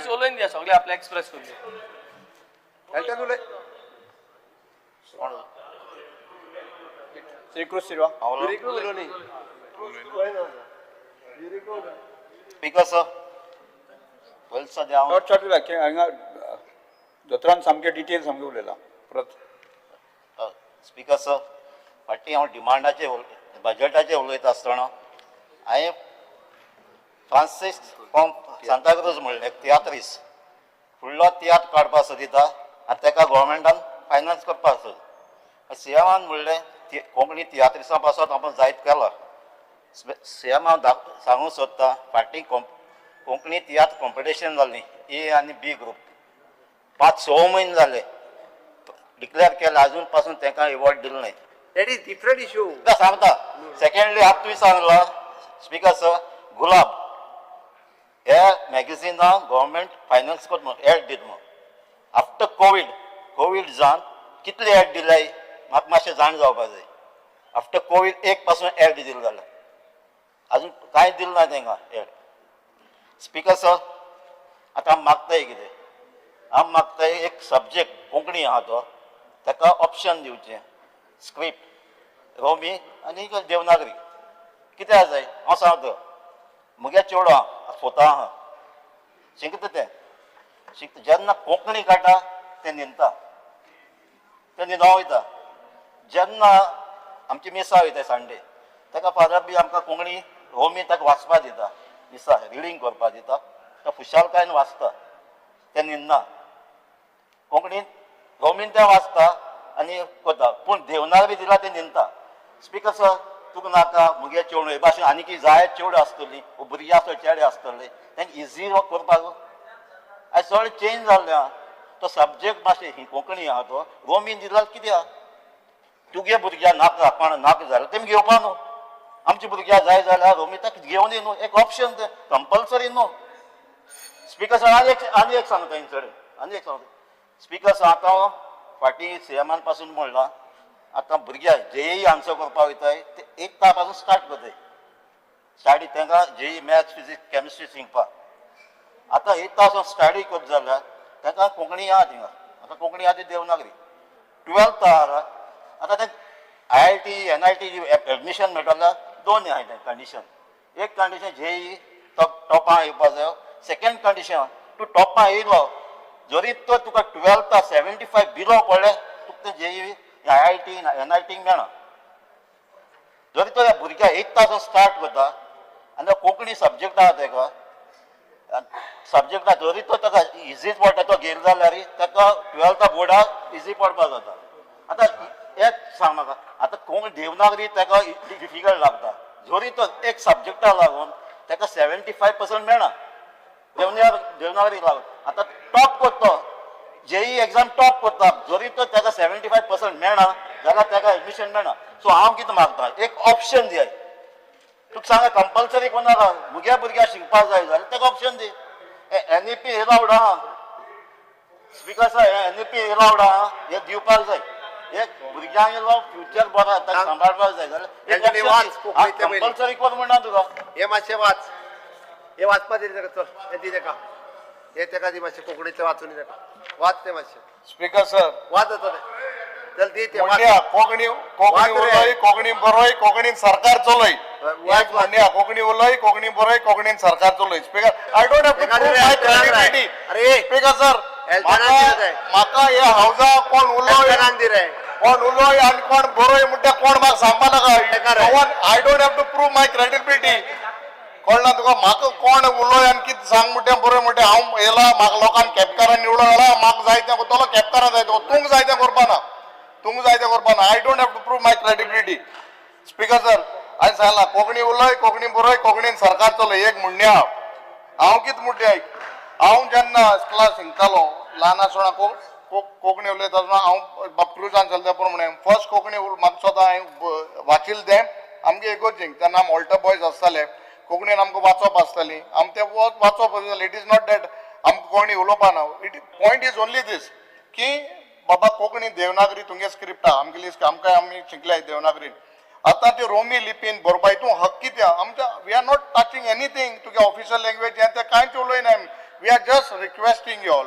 उलोवन दिया सगळें आपलें एक्सप्रेस करून. उलय स्पीकर सर, शॉर्ट शॉर्ट हांगा दोतोरान सामकें डिटेल सामकें उलयला परत. स्पीकर सर, फाटीं हांव डिमांडाचे बजटाचे उलयता आसतना हांवें फ्रांसीस फ्रॉम सांताक्रूज म्हणलें तियात्रीस फुडलो तियात्र काडपाक सोदिता आनी ताका गोवोरमेंटान फायनान्स करपाक सोद. सीएमान म्हणलें कोंकणी तियात्रिसां पासत आमी जायत केला. सेम हांव सांगूंक सोदता, फाटीं कोंकणी तियात्र कॉम्पिटिशन जाल्ली ए आनी बी ग्रूप, 5-6 म्हयने जाले डिक्लेअर केले, अजून पासून तांकां एवॉर्ड दिलो नाही. That is different issue. सांगता. सेकंडली आतां तुवें सांगला स्पिकर सर, गुलाब हे मॅगझिना गव्हर्मेंट फायनान्स करता म्हणून एड दिता म्हणून. आफ्टर कोवीड, कोवीड जावन कितले एड दिलाय म्हाका मातशें जाण जावपा जाय. आफ्टर कोवीड एक पासून एड दिले जाल्यार अजून कांय दिलें ना तांकां एड. स्पिकर सर, आतां आमी मागताय कितें, आमी मागताय एक सब्जेक्ट कोंकणी आहा तो ताका ऑप्शन दिवचें, स्क्रिप्ट रोमी आनी देवनागरी. कित्याक जाय हांव सांगता, म्हगे चेडो आहा, स्वता आहा, शिकता तें शिकता, जेन्ना कोंकणी काडटा तें न्हिदता, तें न्हिदों वयता. जेन्ना आमची मिसां वयता संडे, ताका फादर बी आमकां कोंकणी रोमी ताका वाचपा दिता, मिसां रिडींग करपा दिता, तो खुशालकायेन वाचता, तें न्हिदना. कोंकणीन रोमीन तें वाचता आनी करता, पूण देवनागरी दिला तें न्हिदता. स्पिकर सर, तुका नाका मुगे चेडूं हे भाशेन आनी कितें जाय चेडूं आसतली, भुरगीं आसतली, चेडे आसतले, तांकां इजी करपाक. आयज सगळें चेंज जाल्लें आहा. तो सब्जेक्ट मातशें कोंकणी आहा तो रोमीन दिला कितें आहा, तुगे भुरग्यां नाका कोणा नाका जाल्यार तेमी घेवपा न्हू, आमच्या भुरग्यां जाय जाल्यार रोमी ताका घेवन न्हू, एक ऑप्शन तें कंपल्सरी न्हू. स्पिकर सर, आनी एक सांगता हेंचे कडेन, आनी एक सांगता स्पिकर सर. आतां फाटीं सीएमान पासून म्हणलां, आतां भुरग्यांक जेई आन्सर करपाक वयताय ते 1 पासून स्टार्ट करताय, स्टाडी तांकां जेई मॅथ्स फिजिक्स केमिस्ट्री शिकपाक. आतां 1 पासून स्टडी करता जाल्यार तांकां कोंकणी आहा थिंगा, आतां कोंकणी आहा ती देवनागरी. 12th आहा, आतां ते IIT NIT admission मेळटा जाल्यार दोन आहाय तें कंडिशन. एक कंडिशन जेई टॉपां येवपा जायो, सेकंड कंडिशन तूं टॉपां येयलो जरी तर तुका 12th 75 below पडले तुका तें जेई IIT NIT मेळना. जरी तर भुरग्याक 1 तास स्टार्ट करता आनी कोंकणी सब्जेक्ट आहा ताका सब्जेक्ट जरी तो ताका इझीच पडटा, तो घेयलो जाल्यार ताका 12th बोर्डाक इजी पडपाक जाता. आतां एक सांग म्हाका, आतां कोंकणी देवनागरी ताका डिफिकल्ट लागता, जरी तो एक सब्जेक्टा लागून ताका 75% मेळना देवनागरी लागून. आतां टॉप करता, जेई एग्जाम टॉप करता, जरी तो ताका 75% मेळना जाल्यार ताका एडमिशन मेळना. सो हांव कितें मागता, एक ऑप्शन दियाय, तुका सांगा कंपल्सरी कोणाक मुगे भुरग्याक शिकपाक जाय जाल्यार ताका ऑप्शन दी. NEP allowed आहा स्पिकर सर, NEP allowed आहा, हे दिवपाक जाय. एक भुरग्यांक येयलो फ्युचर बरो ताका सांबाळपाक जाय जाल्यार कंपल्सरी कोण म्हणना तुका. हे मातशें वाच, हे वाचपा दी ताका, चल हे दी ताका, हे ताका दी मातशें कोंकणीतलें वाचून ताका, वाच तें मातशें. स्पिकर सर, वाच आतां तें, चल दी तें. कोंकणी कोंकणी उलय, कोंकणी बरोय, कोंकणीन सरकार चलय. म्हणया कोंकणी उलय, कोंकणी बरोय, कोंकणीन सरकार चलय. Speaker, I don't have to prove my credibility. Speaker sir, म्हाका हे हावजा कोण उलय, कोण उलय आनी कोण बरोय म्हणटा कोण म्हाका सांगपा नाका. I don't have to prove my credibility. कळना तुका, म्हाका कोण उलय आनी कितें सांग म्हणटा बरोय म्हणटा. हांव येयला, म्हाका लोकांक केपकारान निवडून हाडला, म्हाका जाय तें करतलो, केपकारां जाय तें, तुमकां जाय तें करपा ना, तुमकां जाय तें करपा ना. I don't have to prove my credibility. Speaker sir, हांवें सांगलां कोंकणी उलय, कोंकणी बरोय, कोंकणीन सरकार चलय. एक म्हणणें आहा, हांव कितें म्हणटा आयक, हांव जेन्ना क्लास शिकतालो ल्हान आसतना कोंकणी उलयता आसतना हांव बापक्रुजान चलता पूण म्हणें फर्स्ट कोंकणी म्हाका स्वता हांवें वाचिल्लें तें आमगे इगोर्जींक. तेन्ना आम ऑल्टर बॉयज आसताले, कोंकणीन आमकां वाचप आसताली, आम तें वाचप आसतालें. It is not that आमकां कोंकणी उलोवपा ना. It point is only this की बाबा कोंकणी देवनागरी तुमगे स्क्रिप्ट आहा आमगेली, आमकां आमी शिकले देवनागरीन. आतां ते रोमी लिपीन बरोवपा हितून हक कितें आमच्या? We are not touching anything तुगे ऑफिशियल लँग्वेज हें तें कांयच उलयना. We are just requesting you all,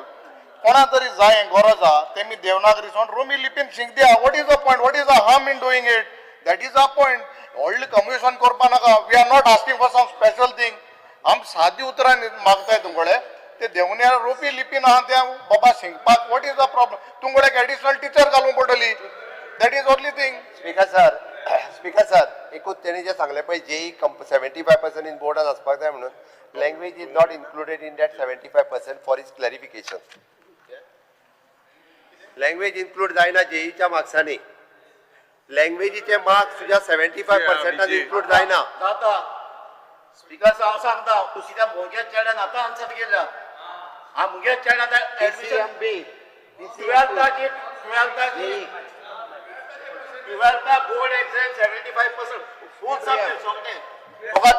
कोणा तरी जाय गरज आहा तेमी देवनागरी सोड रोमी लिपीन शिक दिया. What is the point? What is the harm in doing it? That is a point. व्हडलें कम्युनिकेशन करपा नाका. We are not asking for some special thing. आम सादी उतरां मागताय तुमकडे, ते देवनागरी रोमी लिपीन आहा तें बाबा शिकपाक what is the problem? तुमकडे एक एडिशनल टिचर घालूंक पडटली, that is only thing. Speaker sir, speaker sir, एकूच तेणी जें सांगलें पळय, जेई 75% इन बोर्डान आसपाक जाय म्हणून, language is not included in that 75% for his clarification. Language include जायना जेईच्या मार्क्सांनी. लँग्वेजीचे मार्क्स तुज्या 75 पर्सेंटान इन्क्लूड जायना. जाता. स्पीकर, हांव सांगता, तूं कित्याक म्हज्या चेड्यान आतां आन्सर केल्या. हा, मुगे चेड्यान आतां admission ट्वेल्थाची ट्वेल्था board exam 75% full subject सगळे. फकत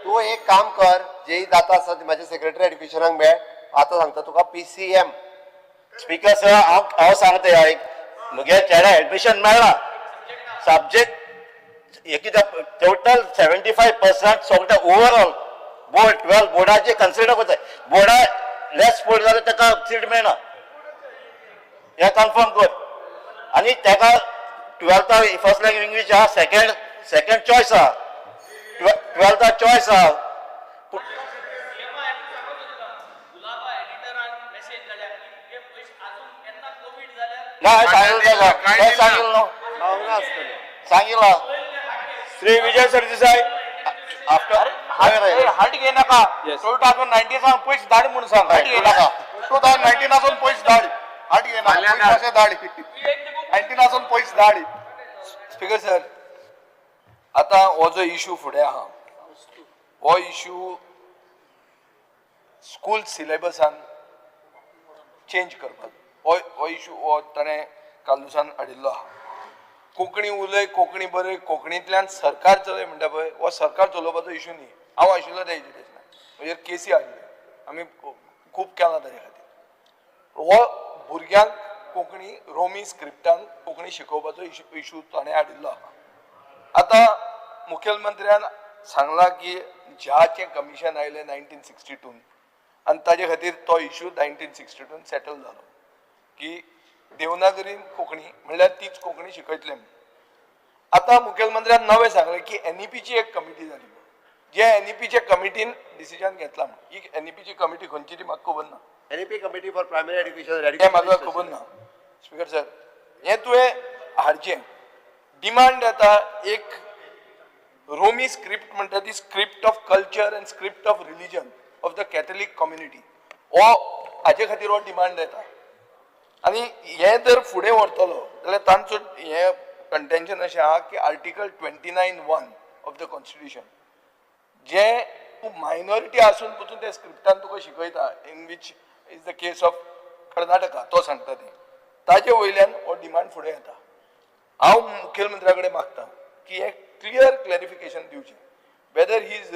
तूं एक काम कर, जेई जाता आसा म्हाजे सेक्रेटरी एड्युकेशनाक मेळ. आतां सांगता तुका पीसीएम. स्पीकर सर, हांव हांव सांगता, आयक, मुगे चेड्या एडमिशन मेळ्ळा, सब्जेक्ट हे कित्याक टोटल 75% सगळे ओवरऑल बोर्ड 12 बोर्डाचे कन्सिडर करता. बोर्डा लेस पडले जाल्यार ताका सीट मेळना, हें कन्फर्म कर. आनी ताका ट्वेल्था फर्स्ट लँग्वेज इंग्लीश आहा, सेकंड सेकंड चॉयस आहा, ट्वेल्था चॉयस आहा. ना, हांवें सांगिल्लें ताका, हांवें सांगिल्लें न्हू, सांगिल्लां. श्री विजय सरदेसाय. आफ्टर हाट घे नाका. 2019 सावन पयशे धाड म्हणून सांग. हाट घे नाका. 2019 आसून पयस धाड, हाट घेना, पयशे धाड. 19 आसून पयस धाड. स्पीकर सर, आतां हो जो इशू फुडें आहा, हो इशू स्कूल सिलेबसान चेंज करपाक, हो हो इशू हो ताणें कालुसान हाडिल्लो आहा. कोंकणी उलय, कोंकणी बरय, कोंकणींतल्यान सरकार चलय म्हणटा पळय, हो सरकार चलोवपाचो इशू न्ही. हांव आशिल्लो त्या एजुकेशनाक, म्हजेर केसी आशिल्ल्यो, आमी खूब केलां ताजे खातीर. हो भुरग्यांक कोंकणी रोमी स्क्रिप्टान कोंकणी शिकोवपाचो इशू ताणें हाडिल्लो आहा. आतां मुखेलमंत्र्यान सांगलां की ज्याचें कमिशन आयलें 1962 आनी ताजे खातीर तो इशू 1962 सेटल जालो की देवनागरीन कोंकणी म्हणल्यार तीच कोंकणी शिकयतले म्हणून. आतां मुखेलमंत्र्यान नवें सांगलें की एनईपीची एक कमिटी जाली, जे एनईपीच्या कमिटीन डिसिजन घेतला म्हणून. ही एनईपीची कमिटी खंयची ती म्हाका खबर ना. NEP committee for primary education. हें म्हाका खबर ना. स्पीकर सर, हें तुवें हाडचें डिमांड येता एक रोमी स्क्रिप्ट म्हणटा ती script of culture and script of religion of the Catholic community, हो हाजे खातीर हो डिमांड येता. आनी हें जर फुडें व्हरतलो जाल्यार तांचो हें कंटेन्शन अशें आहा की article 29(1) of the constitution, जे तूं मायनॉरिटी आसून पसून त्या स्क्रिप्टान तुका शिकयता, in which is the case of Karnataka, तो सांगता तें, ताजे वयल्यान हो डिमांड फुडें येता. हांव मुखेलमंत्र्या कडेन मागता की हें क्लियर क्लॅरिफिकेशन दिवचें, whether he is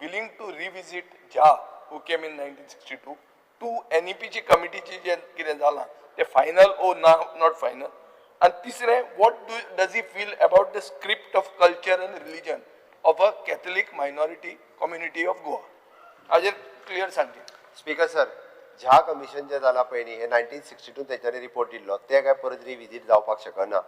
willing to revisit Jha who came in 1962 to एनईपीची कमिटीची जें कितें जालां तें फायनल ओ ना not final, आनी तिसरें, what do does he feel about the script of culture and religion of a Catholic minority community of Goa, हाजेर clear सांगचें. Speaker sir, ज्या कमिशन जें जालां पळय न्ही, हे 1962 तेंच्यांनी रिपोर्ट दिल्लो, ते काय परत रिविजीट जावपाक शकना.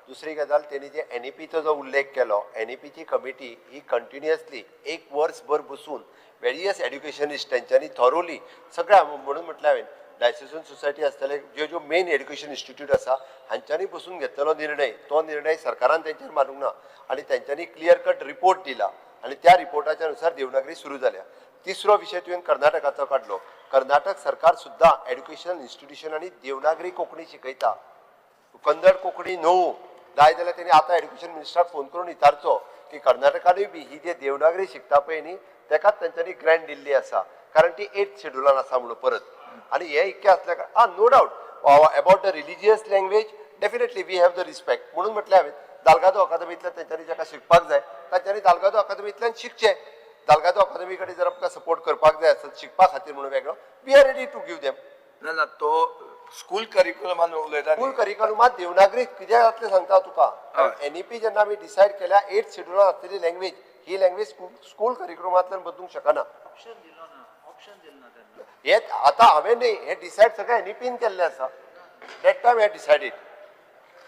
दुसरी गजाल, तेणी जे एनईपीचो जो उल्लेख केलो, एनईपीची कमिटी ही कंटिन्युअसली एक वर्सभर बसून वेरियस एड्युकेशनिस्ट तेंच्यांनी थरोली सगळ्या, म्हणून म्हटलें हांवें, डायसेसन सोसायटी आसतले, ज्यो ज्यो मेन एड्युकेशन इन्स्टिट्यूट आसा हांच्यांनी बसून घेतलेलो निर्णय, तो निर्णय सरकारान तेंचेर मारूंक ना आनी तेंच्यांनी क्लियर कट रिपोर्ट दिला आनी त्या रिपोर्टाच्या नुसार देवनागरी सुरू जाल्या. तिसरो विशय तुवें कर्नाटकाचो काडलो. कर्नाटक सरकार सुद्दां एड्युकेशनल इन्स्टिट्युशनांनी देवनागरी कोंकणी शिकयता, कन्नड कोंकणी न्हू. जाय जाल्यार तेणी आतां एड्युकेशन मिनिस्टराक फोन करून विचारचो की कर्नाटकानूय बी ही जे देवनागरी शिकता पळय न्ही, तेकाच तेंच्यांनी ग्रँट दिल्ली आसा, कारण ती एथ शेड्युलान आसा म्हणून परत. आनी हे इतकें आसल्या कारणान, no doubt about the religious language, definitely we have the respect. म्हणून म्हटलें हांवें, दालगादो अकादमींतल्यान तेंच्यांनी जाका शिकपाक जाय तांच्यांनी दालगादो अकादमींतल्यान शिकचें. दालगादो अकादमी कडेन जर आमकां सपोर्ट करपाक जाय आसत शिकपा खातीर म्हणून वेगळो, we are ready to give them. ना ना, तो स्कूल करिक्युलमान उलयता. स्कूल करिक्युलमात देवनागरीत कितें जातलें सांगता तुका. एनईपी जेन्ना आमी डिसायड केल्या, एथ शेड्युलान आसलेली लँग्वेज, ही लँग्वेज स्कूल करिक्युलमांतल्यान बदलूंक शकना. हे आतां हांवें न्ही, हे डिसायड सगळें एनईपीन केल्लें आसा. That time हे डिसायडीड.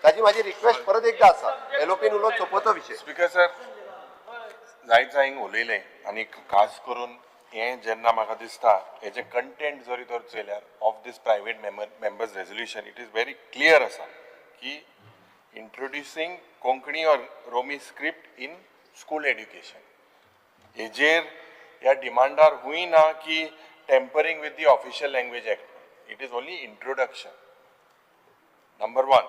ताजी म्हाजी रिक्वेस्ट परत एकदां आसा, एलओपीन उलोवन सोंपतो विशय. स्पीकर सर, जायत जायंग उलयलें आनी खास करून हें जेन्ना म्हाका दिसता, हेजें कंटेंट जरी तर चोयल्यार of this private members resolution, it is very clear आसा की introducing Konkani or Romi script in school education, हेजेर ह्या डिमांडार हुंय ना की tampering with the official language act. It is only introduction, number one.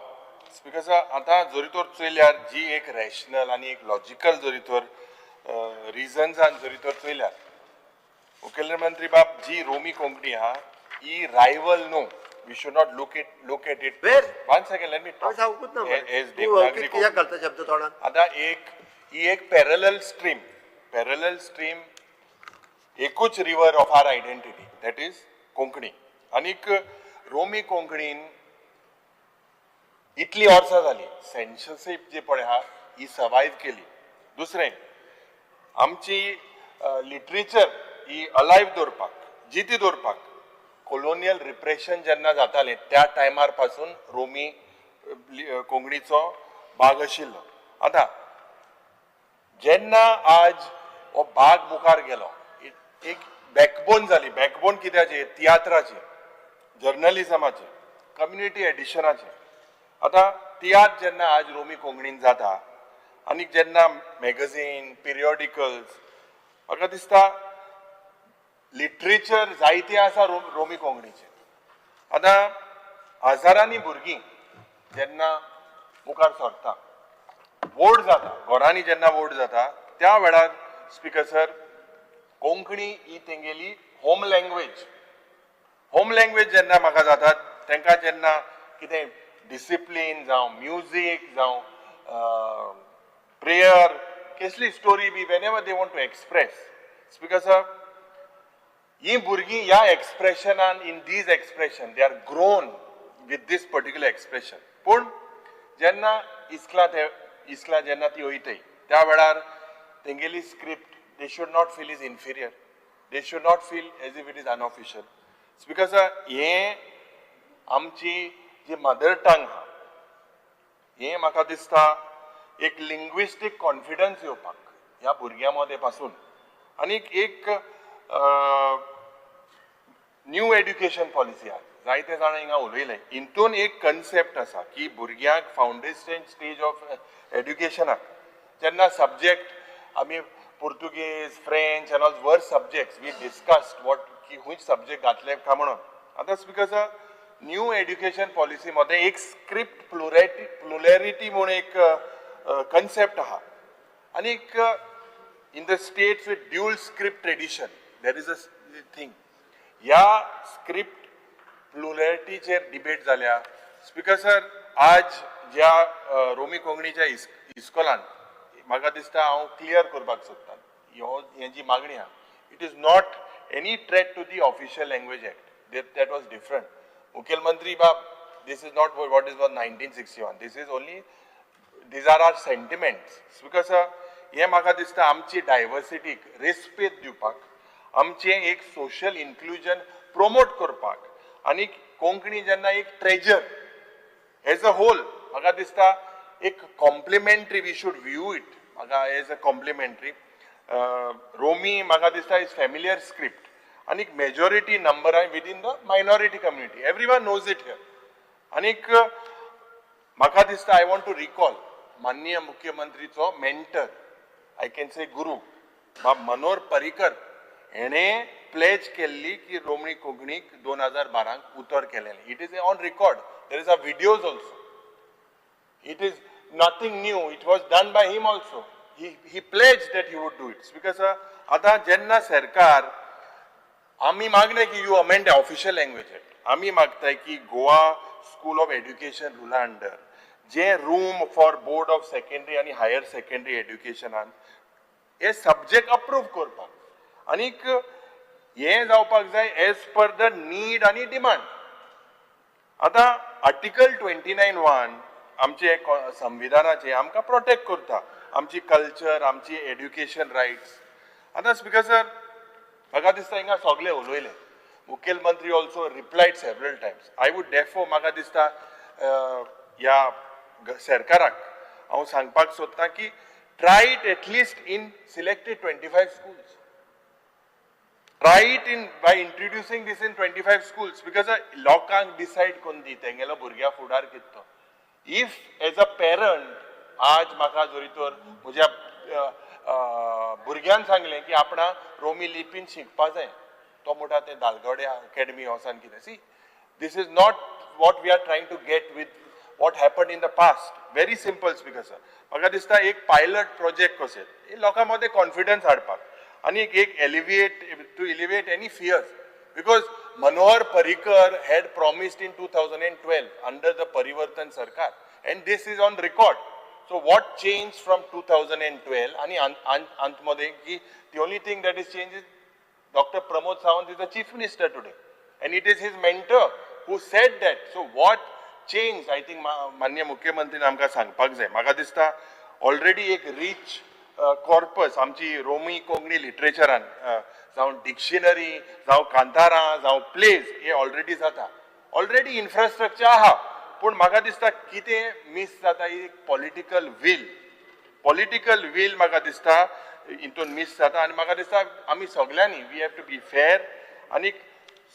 Speaker sir, आतां जरी तर चोयल्यार जी एक रॅशनल आनी एक लॉजिकल जरी तर रिजन्सान जरी तर चोयल्यार, मुखेलमंत्री बाब, जी रोमी कोंकणी आहा ही रायवल न्हू. We should not look at it. One second, let me हांवें सांगूंकच ना मरे. एज तूं देवनागरी अवकीत कित्याक घालता शब्द तोंडात? आतां एक ही एक पॅरलल स्ट्रीम, पॅरलल स्ट्रीम, एकूच river of our identity, that is Konkani. आनीक रोमी कोंकणीन इतली वर्सां जाली सेन्सरशीप जी पळय आहा ही सर्वायव केली. दुसरें, आमची लिटरेचर ही अलायव दवरपाक, जिती दवरपाक, कोलोनियल रिप्रेशन जेन्ना जातालें त्या टायमार पासून रोमी कोंकणीचो भाग आशिल्लो. आतां जेन्ना आज हो भाग मुखार गेलो, एक बॅकबोन जाली. बॅकबोन कित्याची? तियात्राची, जर्नलिजमाची, कम्युनिटी एडिशनाची. आतां तियात्र जेन्ना आज रोमी कोंकणीन जाता आनी जेन्ना मॅगझीन, पिरियोडिकल्स, म्हाका दिसता लिटरेचर जायतें आसा रोमी कोंकणीचें. आतां हजारांनी भुरगीं जेन्ना मुखार सरता, व्हड जाता, घरांनी जेन्ना व्हड जाता, त्या वेळार स्पीकर सर, कोंकणी ही तेंगेली होम लँग्वेज. होम लँग्वेज जेन्ना म्हाका जाता, तांकां जेन्ना कितें डिसिप्लीन जावं, म्युजीक जावं, प्रेयर, कसली story be, whenever they want to express, Speaker sir, ही भुरगीं ह्या एक्सप्रेशनान, in these expression they are grown with this particular expression. पूण जेन्ना इस्कला, ते इस्कला जेन्ना ती वयतय, त्या वेळार तेंगेली script, they should not feel is inferior, they should not feel as if it is unofficial. Speaker sir, हें आमची जी मदर टंग आहा, हें म्हाका दिसता एक लिंग्विस्टीक कॉन्फिडन्स येवपाक ह्या भुरग्यां मदें पासून. आनीक एक न्यू एड्युकेशन पॉलिसी आहा, जायते जाणां हिंगा उलयले, हितून एक कन्सेप्ट आसा की भुरग्यांक फावंडेशन स्टेज ऑफ एड्युकेशनाक जेन्ना सब्जेक्ट आमी पुर्तुगेज, French and all were subjects, we discussed what की खूंय सब्जेक्ट घातले काय म्हणून. आतां speaker sir, new education policy मध्ये एक स्क्रिप्ट प्लुरॅलिटी म्हूण एक कन्सेप्ट आहा. आनीक in the states with dual script tradition there is a thing. ह्या स्क्रिप्ट प्लुरॅलिटीचेर डिबेट जाल्या. स्पीकर सर, आज ज्या रोमी कोंकणीच्या इस्कोलान, म्हाका दिसता हांव क्लियर करपाक सोदता, ह्यो हे जी मागणी आहा, it is not any threat to the Official Language Act. That was different. मुखेलमंत्री बाब, this is not what is was 1961. This is only, these are our sentiments. Because हें म्हाका दिसता आमची डायवर्सिटीक रेस्पेद दिवपाक, आमचें एक सोशल इन्क्लुजन promote करपाक, आनी कोंकणी जेन्ना एक ट्रेजर एज अ होल, म्हाका दिसता एक complimentary, we should view it म्हाका एज अ कॉम्प्लिमेंट्री. रोमी म्हाका दिसता is familiar script आनी majority number within the minority community, everyone knows it here. आनीक म्हाका दिसता I want to recall माननीय मुख्यमंत्रीचो मेंटर, I can say गुरू, बाब मनोहर पर्रीकर, हेणें प्लेज केल्ली की रोमी कोंकणीक 2012क उतर केलेलें. It is on record, there is a videos also. It is nothing new. It was done by him also. He pledged that he would do it. Because आतां जेन्ना सरकार आमी मागले की you amend Official Language Act, आमी मागताय की Goa school of education रुला under J room for Board of Secondary आनी higher secondary एड्युकेशनान हे सब्जेक्ट अप्रूव करपाक, आनीक हें जावपाक जाय एज पर the need आनी डिमांड. आतां आर्टिकल 29(1) आमचे संविधानाचे आमकां प्रोटेक्ट करता आमची कल्चर, आमची एड्युकेशन रायट्स. आतां स्पीकर सर, म्हाका दिसता हिंगा सगळे उलयले, मुखेलमंत्री also replied several times. I would therefore, म्हाका दिसता ह्या सरकाराक हांव सांगपाक सोदतां की try it at least in selected 25 schools. Try it in by introducing this in 25 schools, because लोकांक डिसायड करून दी तेंगेलो भुरग्या फुडार कितें तो. If as a parent आज म्हाका जरी तर म्हज्या भुरग्यान सांगलें की आपणा रोमी लिपीन शिकपा जाय, तो म्हणटा ते दालगोडे अकॅडमी वचून कितें, see, this is not what we are trying to get with. what happen in the past. Very simple, speaker sir. म्हाका दिसता एक पायलट प्रोजेक्ट कशें हे लोकां मदें कॉन्फिडन्स हाडपाक आनी एक alleviate to alleviate any fears, because Manohar Parrikar had promised in 2012 under the Parivartan Sarkar, and this is on record. So what change from 2012 आनी अंतमध्ये की the only thing that is change is Doctor Pramod Sawant is the chief minister today, and it is his mentor who said that. So what change, I think मान्य मुख्यमंत्रीन आमकां सांगपाक जाय. म्हाका दिसता already एक rich corpus आमची रोमी कोंकणी लिटरेचरान, जावं dictionary, जावं कांतारां, जावं प्लेज, हे ऑलरेडी जाता, ऑलरेडी इन्फ्रास्ट्रक्चर आहा. पूण म्हाका दिसता कितें मीस जाता, एक पॉलिटिकल will, political will म्हाका दिसता हितून मीस जाता. आनी म्हाका दिसता आमी सगल्यांनी we have to be fair, आनी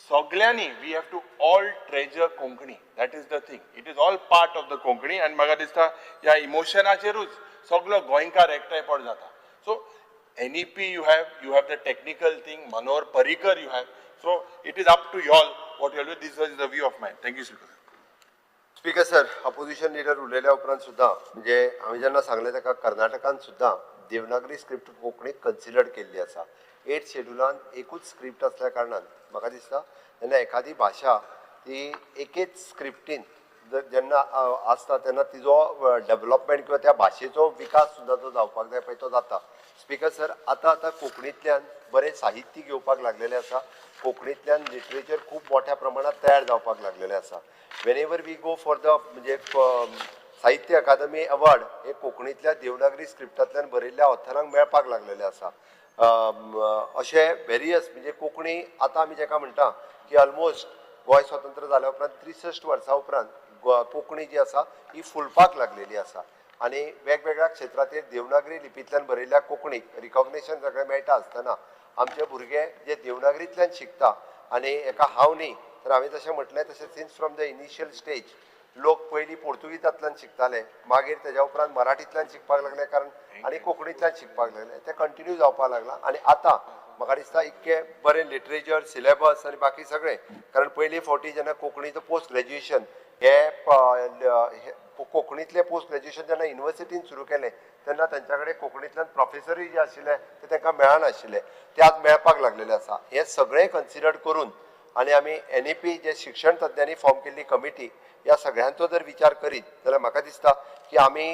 सगल्यांनी we have to all treasure Konkani. That is the thing, it is all part of the Konkani. आनी म्हाका दिसता ह्या इमोशनाचेरूच सगलो गोंयकार एकठांय पड जाता. So NEP you have, you have the technical thing, Manohar Parrikar you have, so it is up to y'all what you do. This is the view of mine. Thank you speaker. Speaker sir, opposition leader उलयल्या उपरांत सुद्दां म्हणजे हांवें जेन्ना सांगलें ताका कर्नाटकान सुद्दां Devanagari script कोंकणीक कन्सिडर केल्ली आसा. 8 शेड्युलान एकूच स्क्रिप्ट आसल्या कारणान म्हाका दिसता जेन्ना एखादी भाशा ती एकेच स्क्रिप्टीन जेन्ना आसता तेन्ना तिजो डेवलपमेंट किंवा त्या भाशेचो विकास सुद्दां जो जावपाक जाय पळय तो जाता. स्पीकर सर, आतां आतां कोंकणींतल्यान बरें साहित्य घेवपाक लागलेलें आसा, कोंकणींतल्यान लिटरेचर खूब मोठ्या प्रमाणांत तयार जावपाक लागलेलें आसा. Whenever we go for the म्हणजे साहित्य अकादमी अवॉर्ड हे कोंकणींतल्या देवनागरी स्क्रिप्टांतल्यान बरयल्ल्या ऑथरांक मेळपाक लागलेलें आसा. अशे वेरियस म्हणजे कोंकणी आतां आमी जेका म्हणटा की ऑलमोस्ट गोंय स्वतंत्र जाल्या उपरांत 63 वर्सां उपरांत कोंकणी जी आसा ही फुलपाक लागलेली आसा आनी वेगवेगळ्या क्षेत्राचेर देवनागरी लिपींतल्यान बरयल्ल्या कोंकणीक रिकॉग्नेशन सगळें मेळटा आसतना आमचे भुरगे जे देवनागरींतल्यान शिकता आनी एका हांव न्ही तर हांवें जशें म्हटलें तशें since from the initial stage लोक पयलीं पोर्तुगीजांतल्यान शिकताले, मागीर तेज्या उपरांत मराठींतल्यान शिकपाक लागले कारण आनी कोंकणींतल्यान शिकपाक लागले, तें कंटिन्यू जावपाक लागलां. आनी आतां म्हाका दिसता इतकें बरें लिटरेचर सिलेबस आनी बाकी सगळें, कारण पयली फावटी जेन्ना कोंकणीचो पोस्ट ग्रेज्युएशन हे कोंकणींतलें पोस्ट ग्रेज्युएशन जेन्ना युनिवर्सिटीन सुरू केलें तेन्ना तेंच्या कडेन कोंकणींतल्यान प्रोफेसरूय जे आशिल्ले ते तांकां मेळनाशिल्ले, ते आज मेळपाक लागलेले आसा. हें सगळें कन्सिडर करून आनी आमी NEP जे शिक्षण तज्ञांनी फॉर्म केल्ली कमिटी ह्या सगळ्यांचो जर विचार करीत जाल्यार म्हाका दिसता की आमी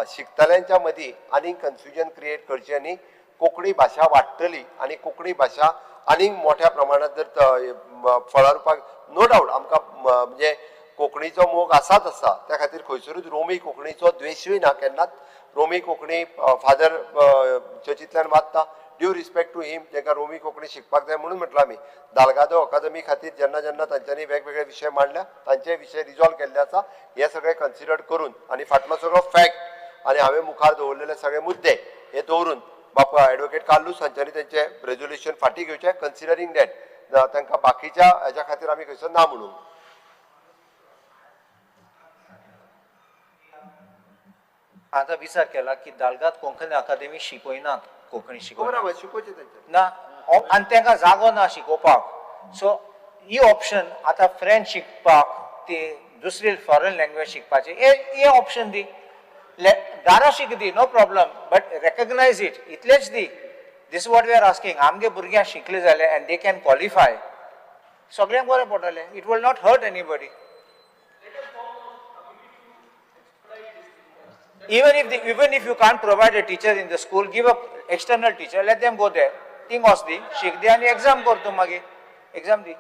शिकतल्यांच्या मदीं आनीक कन्फ्युजन क्रिएट करचें न्ही. कोंकणी भाशा वाडटली आनी कोंकणी भाशा आनीक मोठ्या प्रमाणांत जर फळां रुपाक नो डावट आमकां म्हणजे कोंकणीचो मोग आसाच आसा, त्या खातीर खंयसरूच रोमी कोंकणीचो द्वेशूय ना केन्नाच. रोमी कोंकणी फादर चर्चींतल्यान वाचता, ड्यू रिस्पेक्ट टू हिम, तांकां रोमी कोंकणी शिकपाक जाय म्हणून म्हटलां आमी. दालगादो अकादमी खातीर जेन्ना जेन्ना तांच्यांनी वेगवेगळे विशय मांडल्या तांचे विशय रिजॉल्व केल्ले आसा. हे सगळे कन्सिडर करून आनी फाटलो सगळो फॅक्ट आनी हांवें मुखार दवरलेले सगळे मुद्दे हे दवरून बापा एडवोकेट कार्लूस हांच्यांनी तेंचें रेजोल्युशन फाटीं घेवचें, कन्सिडरींग that तांकां बाकीच्या हेज्या खातीर आमी खंयसर ना म्हणूंक. आतां विचार केला की दालगाद कोंकणी अकादेमी शिकयनात, कोंकणी शिकयना शिकोवचें तेंच्यांनी ना आनी तांकां जागो ना शिकोवपाक. सो ही ऑप्शन आतां फ्रेंच शिकपाक ती दुसरी फॉरेन लँग्वेज शिकपाची हे ऑप्शन दी, दारा शिक दी, no problem, but recognise it इतलेंच दी. This what we are asking. आमगे भुरग्यांक शिकले जाल्यार एंड they can qualify, सगळ्यांक बरें पडटलें. It will not hurt anybody. Even if you can't provide a teacher in the school, give a external teacher, let them go there. Thing was the शिक दी आनी exam कर तूं मागीर exam दी.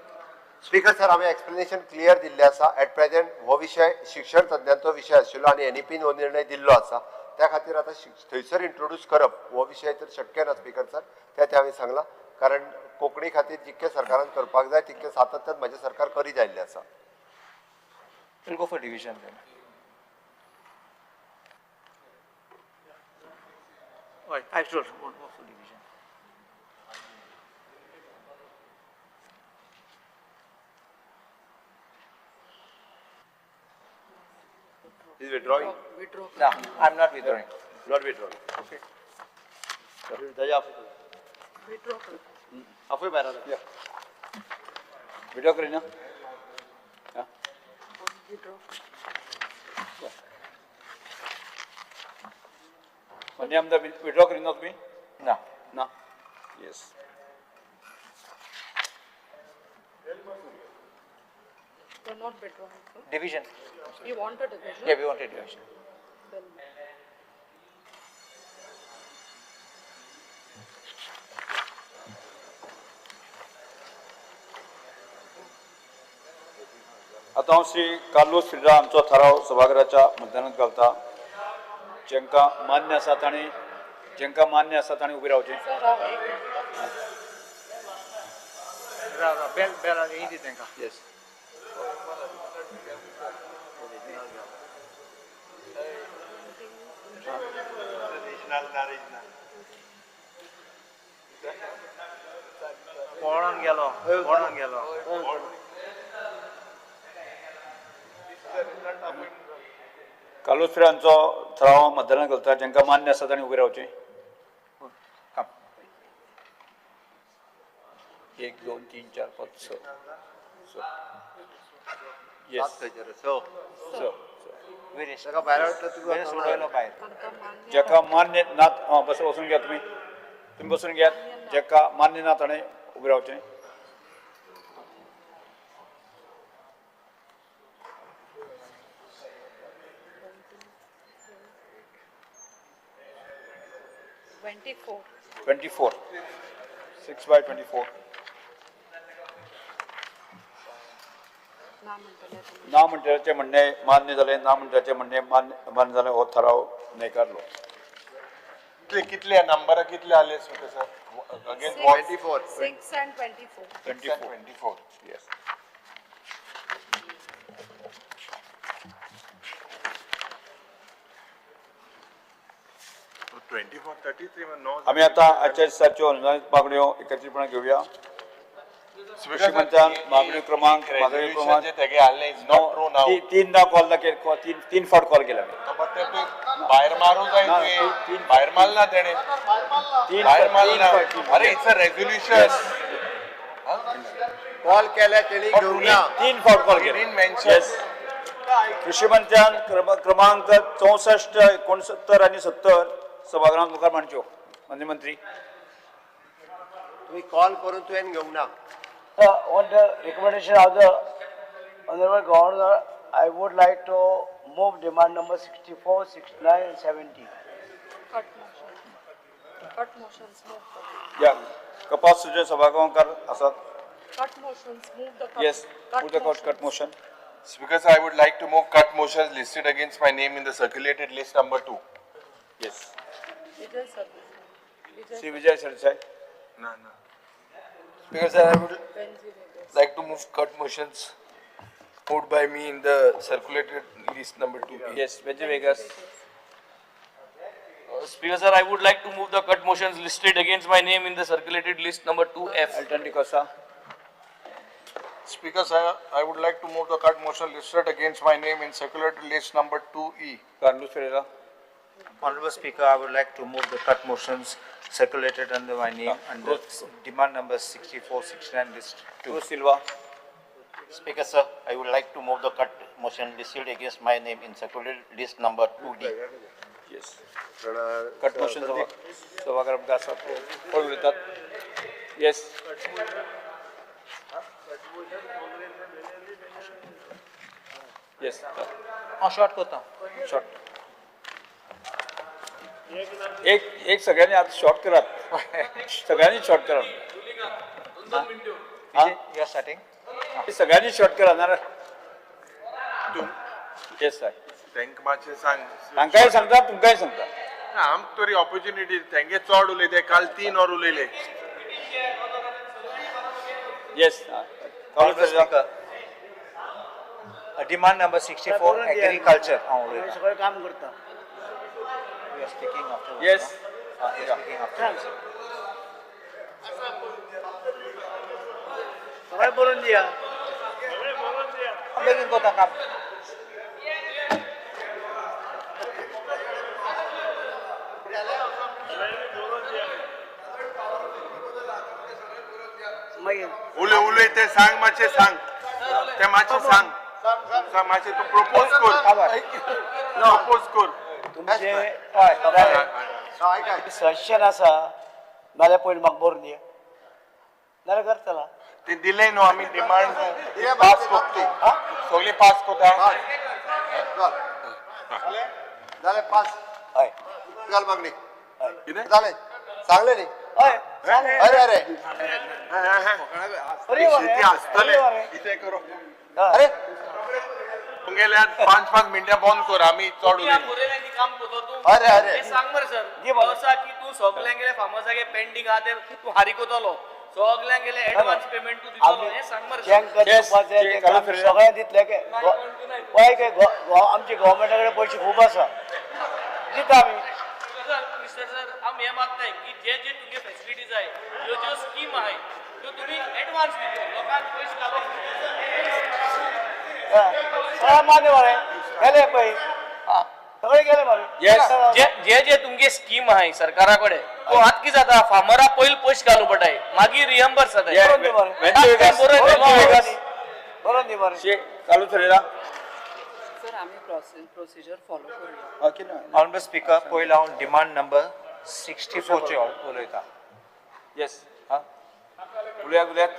Speaker sir, हांवें explanation clear दिल्लें आसा. At present हो विशय शिक्षण तज्ञांचो विशय आशिल्लो आनी NEP हो निर्णय दिल्लो आसा, त्या खातीर आतां थंयसर इंट्रोड्यूस करप हो विशय तर शक्य ना स्पीकर सर, तें हांवें सांगलां. कारण कोंकणी खातीर जितकें सरकारान करपाक जाय तितकें सातत्यान म्हजें सरकार करीत आयिल्लें आसा. We'll go for division then. Right, I should go for division. Is withdrawing? Withdraw. No, I'm not withdrawing. Not withdrawing. Okay. Withdraw. Afoy bayra. Yeah. Withdraw karina. Yeah. Withdraw. मान्य आमदार विड्रॉ करिना तुमी? ना. ना. Yes. They're not withdrawing, sir. Division. You want a division? Yeah, we want a division. Then आतां हांव Shri Carlos फिर्रा आमचो थाराव सभाघराच्या मतदानात घालता. जेंकां मान्य आसा तांणी, जेंकां मान्य आसा तांणी उबें रावचें. Sir, राव एक मिनिट. राव राव, बेल बेल ही दी तांकां. येस. पळोन गेलो, पळोन गेलो. कार्लोस फिर्रा हांचो थाराव मतदानात घालता. जेंकां मान्य आसा तांणी उबें रावचें. 1 2 3 4 5 6 6. येस. स. स. ताका भायर हाडटा तुका. वेर सोडयलो भायर. जेका मान्य ना, आं बस वचून घेयात तुमी, तुमी बसून घेयात. जेका मान्य ना ताणें उबें रावचें. 24. 24. 6 by 24. ना म्हणटले तुमी. ना म्हणटल्याचें म्हणणें मान्य जालें, ना म्हणटल्याचें म्हणणें मान्य जालें. हो थाराव न्हयकारलो. कितले कितले नंबरा कितले आले speaker sir? Against what? 24. 6 and 24. 24. 24. Yes. 24, 33 no. आमी आतां आजच्या दिसाच्यो अनुदानीत मागण्यो एकत्रीतपणान घेवया. कृषी मंत्र्यान मागण्यो क्रमांक मागण्यो क्रमांक जे तेगे आले is not true नाव. तीनदा कॉल केले, तीन फावट कॉल केला. भायर मारूंक जाय तुवें, भायर मारला तेणे, भायर मारला. अरे it's a resolution. Call केल्या तेणी घेवंक ना. 3 फावट कॉल केले. येस. कृषी मंत्र्यान क्रमांक 64, 69 आनी 70 सभागृहात मुखार मांडच्यो. माननीय मंत्री, तुमी कॉल करून तुवें घेवंक ना. On the recommendation of the Honorable Governor, I would like to move demand number 64, 69 and 70. Cut motion. Cut motions move. या कपास सुजय सभागृहाकार आसात. Cut motions move the cut. Yes, move the cut motion. Speaker sir, I would like to move cut motions listed against my name in the circulated list number 2. Yes. Vijay Sardesai. Vijay Shri Vijay Sardesai. ना ना. Speaker sir, I would like to move cut motions moved by me in the circulated list number 2. Yes, Venzy Viegas. Speaker sir, I would like to move the cut motions listed against my name in the circulated list number 2F. Elton D'Costa. Speaker sir, I would like to move the cut motion listed against my name in circulated list number 2E. Carlos Ferreira. Honorable Speaker, I would like to move the cut motions circulated under my name under demand number 64, 69 list 2. Cruz Silva. Speaker sir, I would like to move the cut motion listed against my name in circulated list number 2D. Yes. Cut motion सभागृहात आसात. कोण उलयतात? Yes. Yes. हांव short करता. Short. एक एक सगळ्यांनी आतां शॉर्ट करात. सगळ्यांनी शॉर्ट करात. You are starting. सगळ्यांनी शॉर्ट करा ना. Yes sir. तांकां मातशें सांग. तांकांय सांगता, तुमकांय सांगता. आमकां तरी ऑपॉर्च्युनिटी. तेंगे चड उलयते, काल 3 वर उलयले. Yes. Demand number 64, agriculture. हांव उलयतां. सगळें काम करता. We are speaking afterwards. Yes. No? We are speaking afterwards. सगळें बरोवन दिया. बेगीन करता काम. मागीर उलय उलय ते सांग मातशें सांग, ते मातशें सांग. सांग मातशें तूं प्रपोज कर. प्रपोज कर. तुमचे हय. सजेशन आसा नाल्यार पयलीं म्हाका बरोवन दी, नाल्यार करतला. ते दिले न्हू आमी डिमांड न्हू, पास करता, सगळी पास करता. जालें पास. हय. घाल मागणी. जालें, सांगलें न्ही? हय. अरे अरे. शेती आसतले कितें करूं? अरे. तुमगेल्या 5-5 मिनटां बंद कर, आमी चड उलयना. बरयलें काम करतो तूं. अरे अरे. हें सांग मरे सर, वर्सा की तूं सगल्यांगेले फार्मर्सागे पेंडींग आहा ते तूं हारी करतलो, सगल्यांगेले एडवान्स पेमेंट तूं दितलो, हें सांग मरे सर. जेंका दिवपाचें तेंकां सगळ्यांक दितले. पळय आमच्या गव्हर्मेंटा कडेन पयशे खूब आसा, दिता आमी. सर, मिस्टर सर, आमी हें मागताय की जे जे तुगे फॅसिलिटीज आहाय, ज्यो ज्यो स्कीम आहाय त्यो तुमी एडवान्स दितले, लोकांक पयशे घालप. सगळें मान्य मरे, गेले पळय सगळे गेले मरे. जे जे तुमगे स्कीम आहाय सरकारा कडेन, तो आतां कितें जाता, फार्मरा पयलीं पयशे घालूं पडटाय, मागीर रिएम्बर्स जाताय. बरोवन दी मरे. चालू चलयला. सर, आमी प्रोसिजर फॉलो करूया. ऑनरेबल स्पीकर, पयलो हांव डिमांड नंबर 64 चे उलयता. येस, उलयात उलयात.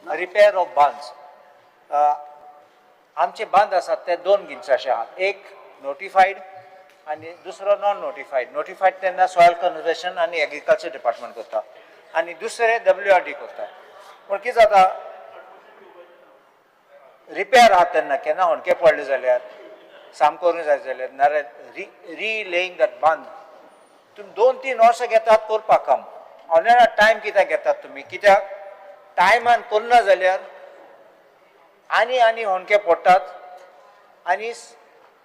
Repair of bunds. आमचे बांद आसात ते दोन जिनसाचे आहात, एक नोटिफायड आनी दुसरो नॉन नोटिफायड. नोटिफायड तेन्ना सॉयल कन्जर्वेशन आनी एग्रीकल्चर डिपार्टमेंट करता आनी दुसरे WRD करता. पूण कितें जाता, रिपेर आहा तेन्ना केन्ना होणके पडले जाल्यार साम करूंक जाय जाल्यार, नाल्यार रिलेईंग that बांद तुमी 2-3 वर्सां घेतात करपाक काम. ऑनलायन टायम कित्याक घेतात तुमी? कित्याक टायमान करना जाल्यार आनी आनी होणके पडटात आनी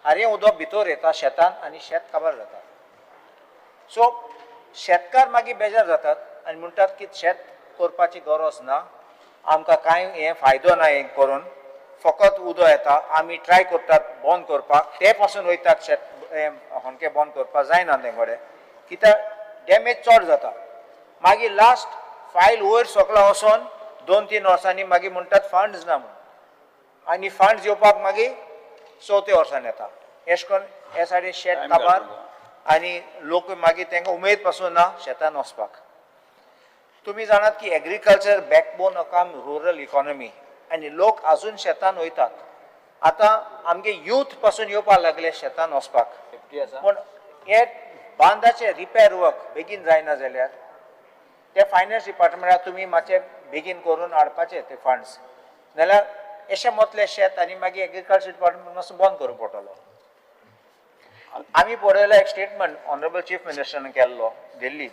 हारें उदक भितर येता शेतान आनी शेत काबार जाता. सो शेतकार मागीर बेजार जातात आनी म्हणटात की शेत करपाची गरज ना, आमकां कांय हें फायदो ना, हें करून फकत उदक येता, आमी ट्राय करतात बंद करपाक, ते पासून वयतात शेत होणके बंद करपाक जायना तें कडेन, कित्याक डॅमेज चड जाता. मागीर लास्ट फायल वयर सकला वचोन 2-3 वर्सांनी मागीर म्हणटात फंड्स ना म्हूण, आनी फंड्स येवपाक मागीर चवथ्या वर्सान येता. एश करून हे सायडीन शेत काबार आनी लोक मागीर तांकां उमेद पासून ना शेतान वचपाक. तुमी जाणात की एग्रीकल्चर बॅकबोन काम रुरल इकॉनॉमी आनी लोक आजून शेतान वयतात. आतां आमगे यूथ पासून येवपाक लागले शेतान वचपाक, पूण हे बांदाचे रिपेर वर्क बेगीन जायना जाल्यार ते फायनान्स डिपार्टमेंटाक तुमी मातशें बेगीन करून हाडपाचे ते फंड्स, नाल्यार अशें मोतले शेत आनी मागीर एग्रीकल्चर डिपार्टमेंट मातसो बंद करूंक पडटलो. आमी पळयलो एक स्टेटमेंट ऑनरेबल चीफ मिनिस्टरान केल्लो दिल्लीत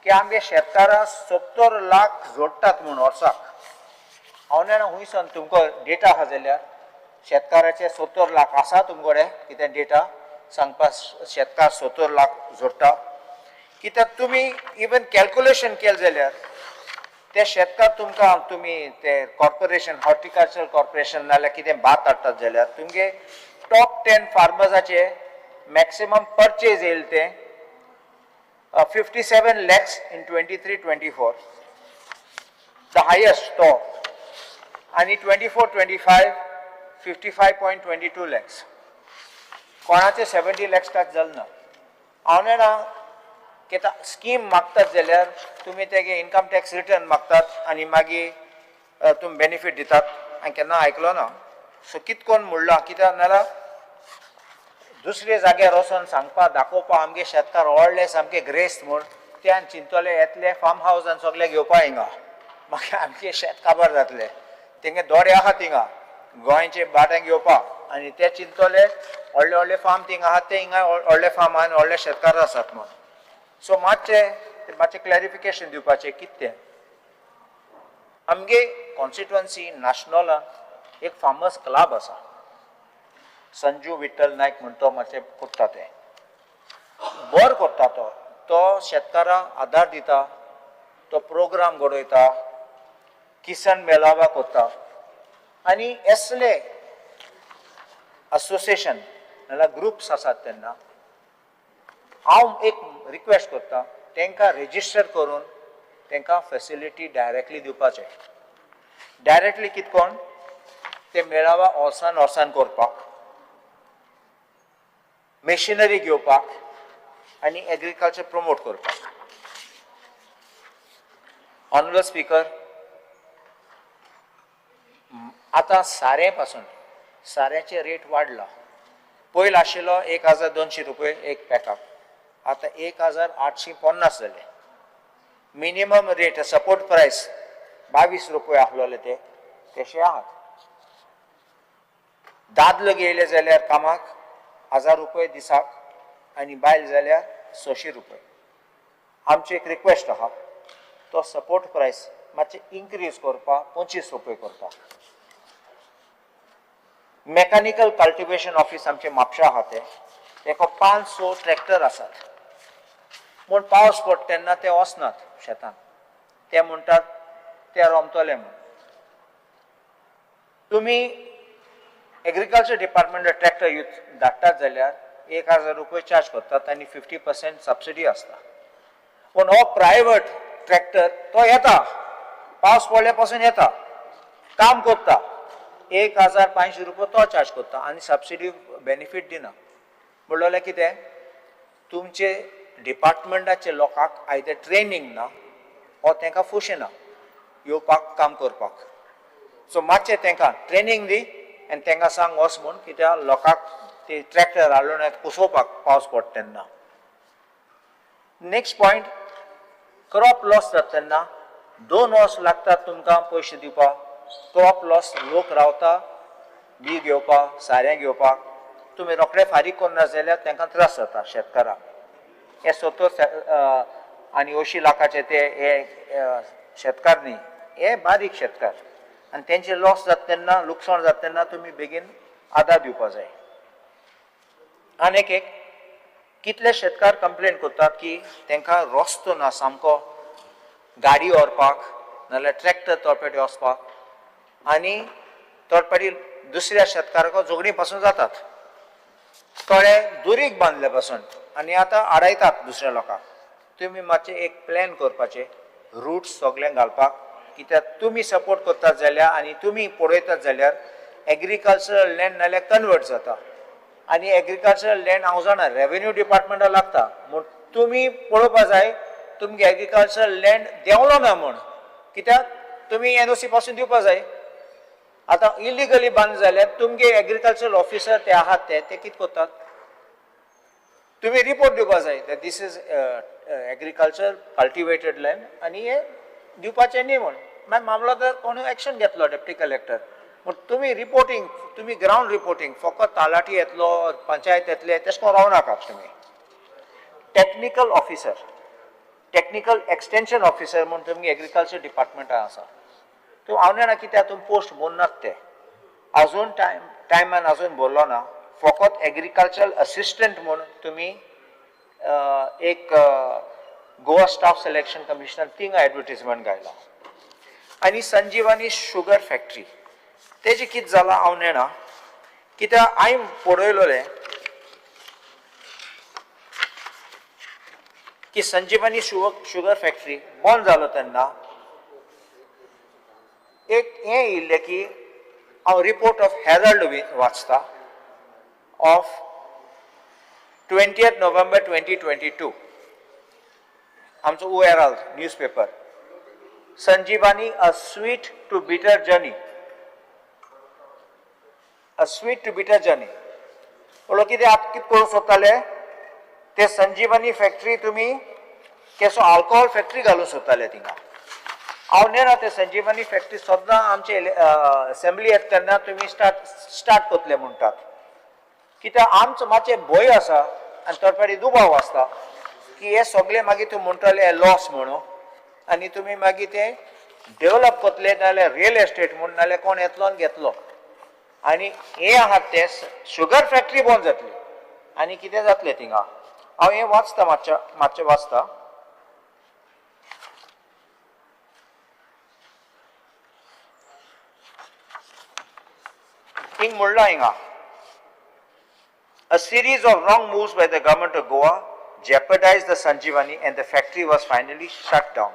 की आमगे शेतकारां 70 लाख जोडटात म्हूण वर्साक. हांव जाणा हुंयसान तुमकां डेटा आहा जाल्यार शेतकाराचे 70 लाख आसा तुमकडे कितें डेटा सांगपा, शेतकार 70 लाख जोडटा? कित्याक तुमी इवन कॅल्कुलेशन केलें जाल्यार ते शेतकार तुमकां तुमी ते कॉर्पोरेशन हॉर्टिकल्चर कॉर्पोरेशन नाल्यार कितें भात हाडटात जाल्यार तुमगे टॉप 10 फार्मर्साचे मॅक्सिमम परचेज येयल तें 57 lakhs in 23-24, the highest तो, आनी 24-25 55.22 lakhs. कोणाचे 70 लॅक्स टच जालें ना. हांव जाणा कित्या स्कीम मागतात जाल्यार तुमी तेगे इनकम टॅक्स रिटर्न मागतात आनी मागीर तुमी बेनिफीट दितात, हांवें केन्ना आयकलो ना. सो कित कोन्न म्हणलां कित्याक नाल्यार दुसरे जाग्यार वचोन सांगपा दाखोवपा आमगे शेतकार व्हडले सामके ग्रेस्त म्हूण, त्यान चिंतले येतले फार्म हावज आनी सगळे घेवपा हिंगा, मागीर आमचे शेत काबार जातले. तेंगे दोरे आहा थिंगा गोंयचे भाटां घेवपाक आनी ते चिंतले व्हडले व्हडले फार्म थिंगा आहा, ते हिंगा व्हडले फार्म आहा आनी व्हडले शेतकार आसात म्हूण. सो मातशें मातशें क्लॅरिफिकेशन दिवपाचें कितें तें. आमगे कॉन्स्टिट्युअन्सी नाशनॉलान एक फार्मर्स क्लब आसा, संजू विठ्ठल नायक म्हण तो मातशें करता, तें बरो करता तो, तो शेतकारांक आदार दिता, तो प्रोग्राम घडयता, किसान मेळावा करता आनी असले असोसिएशन नाल्यार ग्रुप्स आसात तेन्ना हांव एक रिक्वेस्ट करता तांकां रेजिस्टर करून तांकां फेसिलिटी डायरेक्टली दिवपाचें. डायरेक्टली कित कोण ते मेळावा ओसान ओसान करपाक, मेशिनरी घेवपाक आनी एग्रीकल्चर प्रमोट करपाक. ऑनरेबल स्पीकर, आतां सारें पासून साऱ्याचे रेट वाडला. पयलीं आशिल्लो 1200 रुपये एक पॅकाक, आतां 1850 जाले. मिनिमम रेट सपोर्ट प्रायस 22 रुपये आसलेले ते तशे आहात. दादलो गेले जाल्यार कामाक 1000 रुपये दिसाक आनी बायल जाल्यार 600 रुपये. आमची एक रिक्वेस्ट आहा, तो सपोर्ट प्रायस मातशें इन्क्रीज करपाक 25 रुपये करता. मेकॅनिकल कल्टिवेशन ऑफिस आमचे म्हापशा आहा ते, तेका 5-6 ट्रॅक्टर आसात, पूण पावस पडटा तेन्ना ते वचनात शेतान, ते म्हणटात ते रोमतले म्हूण. तुमी एग्रीकल्चर डिपार्टमेंट ट्रॅक्टर यूज धाडटात जाल्यार 1000 रुपये चार्ज करतात आनी 50% सबसिडी आसता. पूण हो प्रायवेट ट्रॅक्टर तो येता, पावस पडल्या पासून येता, काम करता, 1500 रुपये तो चार्ज करता आनी सबसिडी बेनिफीट दिना. म्हणल्यार कितें, तुमचे डिपार्टमेंटाचे लोकांक आयदर ट्रेनींग ना वो तांकां फुशना येवपाक काम करपाक. सो मातशें तांकां ट्रेनींग दी आनी तांकां सांग वच म्हूण, कित्याक लोकांक ते ट्रॅक्टर हाडून कुसोवपाक पावस पडटा तेन्ना. नेक्स्ट पॉयंट, क्रॉप लॉस जाता तेन्ना 2 वर्स लागतात तुमकां पयशे दिवपाक. क्रॉप लॉस लोक रावता बी घेवपाक, सारें घेवपाक, तुमी रोखडे फारीक करना जाल्यार तांकां त्रास जाता शेतकारांक. हे 70 आनी 80 लाखाचे ते हे शेतकार न्ही, हे बारीक शेतकार, आनी तेंचे लॉस जाता तेन्ना, लुकसाण जाता तेन्ना तुमी बेगीन आदार दिवपा जाय. आनी एक कितले शेतकार कंप्लेन करतात की तांकां रस्तो ना सामको गाडी व्हरपाक, नाजाल्यार ट्रॅक्टर तळपेटी वचपाक, आनी तळपेटी दुसऱ्या शेतकाराक झगडीं पासून जातात. थोडे दुरीग बांदले पासून आनी आतां आडायतात दुसऱ्या लोकांक. तुमी मातशें एक प्लॅन करपाचें, रूट्स सगळें घालपाक, कित्याक तुमी सपोर्ट करतात जाल्यार आनी तुमी पळयतात जाल्यार एग्रीकल्चरल लँड नाल्यार कन्वर्ट जाता. आनी एग्रीकल्चरल लँड हांव जाणा रेवेन्यू डिपार्टमेंटा लागता, म्हूण तुमी पळोवपा जाय तुमगे एग्रीकल्चरल लँड देंवलो ना म्हूण, कित्याक तुमी एनओसी पासून दिवपा जाय. आतां इलिगली बांद जाल्यार तुमगे एग्रीकल्चरल ऑफिसर ते आहात ते कितें करतात, तुमी रिपोर्ट दिवपा जाय this is agriculture cultivated land आनी हे दिवपाचें न्ही म्हूण. मागीर मामलादार कोणूय एक्शन घेतलो डेप्टी कलेक्टर. पूण तुमी रिपोर्टींग, तुमी ग्रावंड रिपोर्टींग फकत तलाठी येतलो, पंचायत येतले तेश कोन रावनाकात तुमी. Technical officer, technical extension officer म्हूण तुमगे एग्रीकल्चर डिपार्टमेंटान आसा. तूं हांव जाणा कित्याक तुमी पोस्ट भरनात ते, आजून टायमान आजून भरलो ना. फकत एग्रीकल्चरल असिस्टंट म्हूण तुमी एक गोवा स्टाफ सिलेक्शन कमिशनान थिंगा एडवर्टीजमेंट घायला. आनी संजीवनी शुगर फॅक्टरी तेजें कितें जालां हांव नेणा, कित्याक हांवें पळयलोलें की संजीवनी शुगर फॅक्टरी बंद जालो तेन्ना एक हें येयल्लें की हांव रिपोर्ट ऑफ हेरल्ड वाचता ऑफ 20 नोव्हेंबर 2022, आमचो ओ Herald newspaper. Sanjivani a sweet to bitter journey, a sweet to bitter journey. म्हणलो कितें आतां कितें करूंक सोदताले ते संजीवनी फॅक्टरी तुमी केसो आल्कोहोल फॅक्टरी घालूंक सोदताले थिंगा. हांव नेणा ते संजीवनी फॅक्टरी सद्दां आमचे असेंब्ली येता तेन्ना तुमी स्टार्ट करतले म्हणटात, कित्याक आमचो मातशें भंय आसा आनी थोडे दुबाव आसता की हे सगळे मागीर तुमी म्हणटले हे लॉस म्हणून, आनी तुमी मागीर ते डेवलप करतले नाजाल्यार रियल एस्टेट म्हूण, नाजाल्यार कोण येतलो आनी घेतलो, आनी हे आहात ते शुगर फॅक्टरी बंद जातली आनी कितें जातलें थिंगा. हांव हें वाचता, मातशें वाचता. हिंग म्हणलां हिंगा, A series of wrong moves by the government of Goa jeopardized the Sanjeevani and the factory was finally shut down.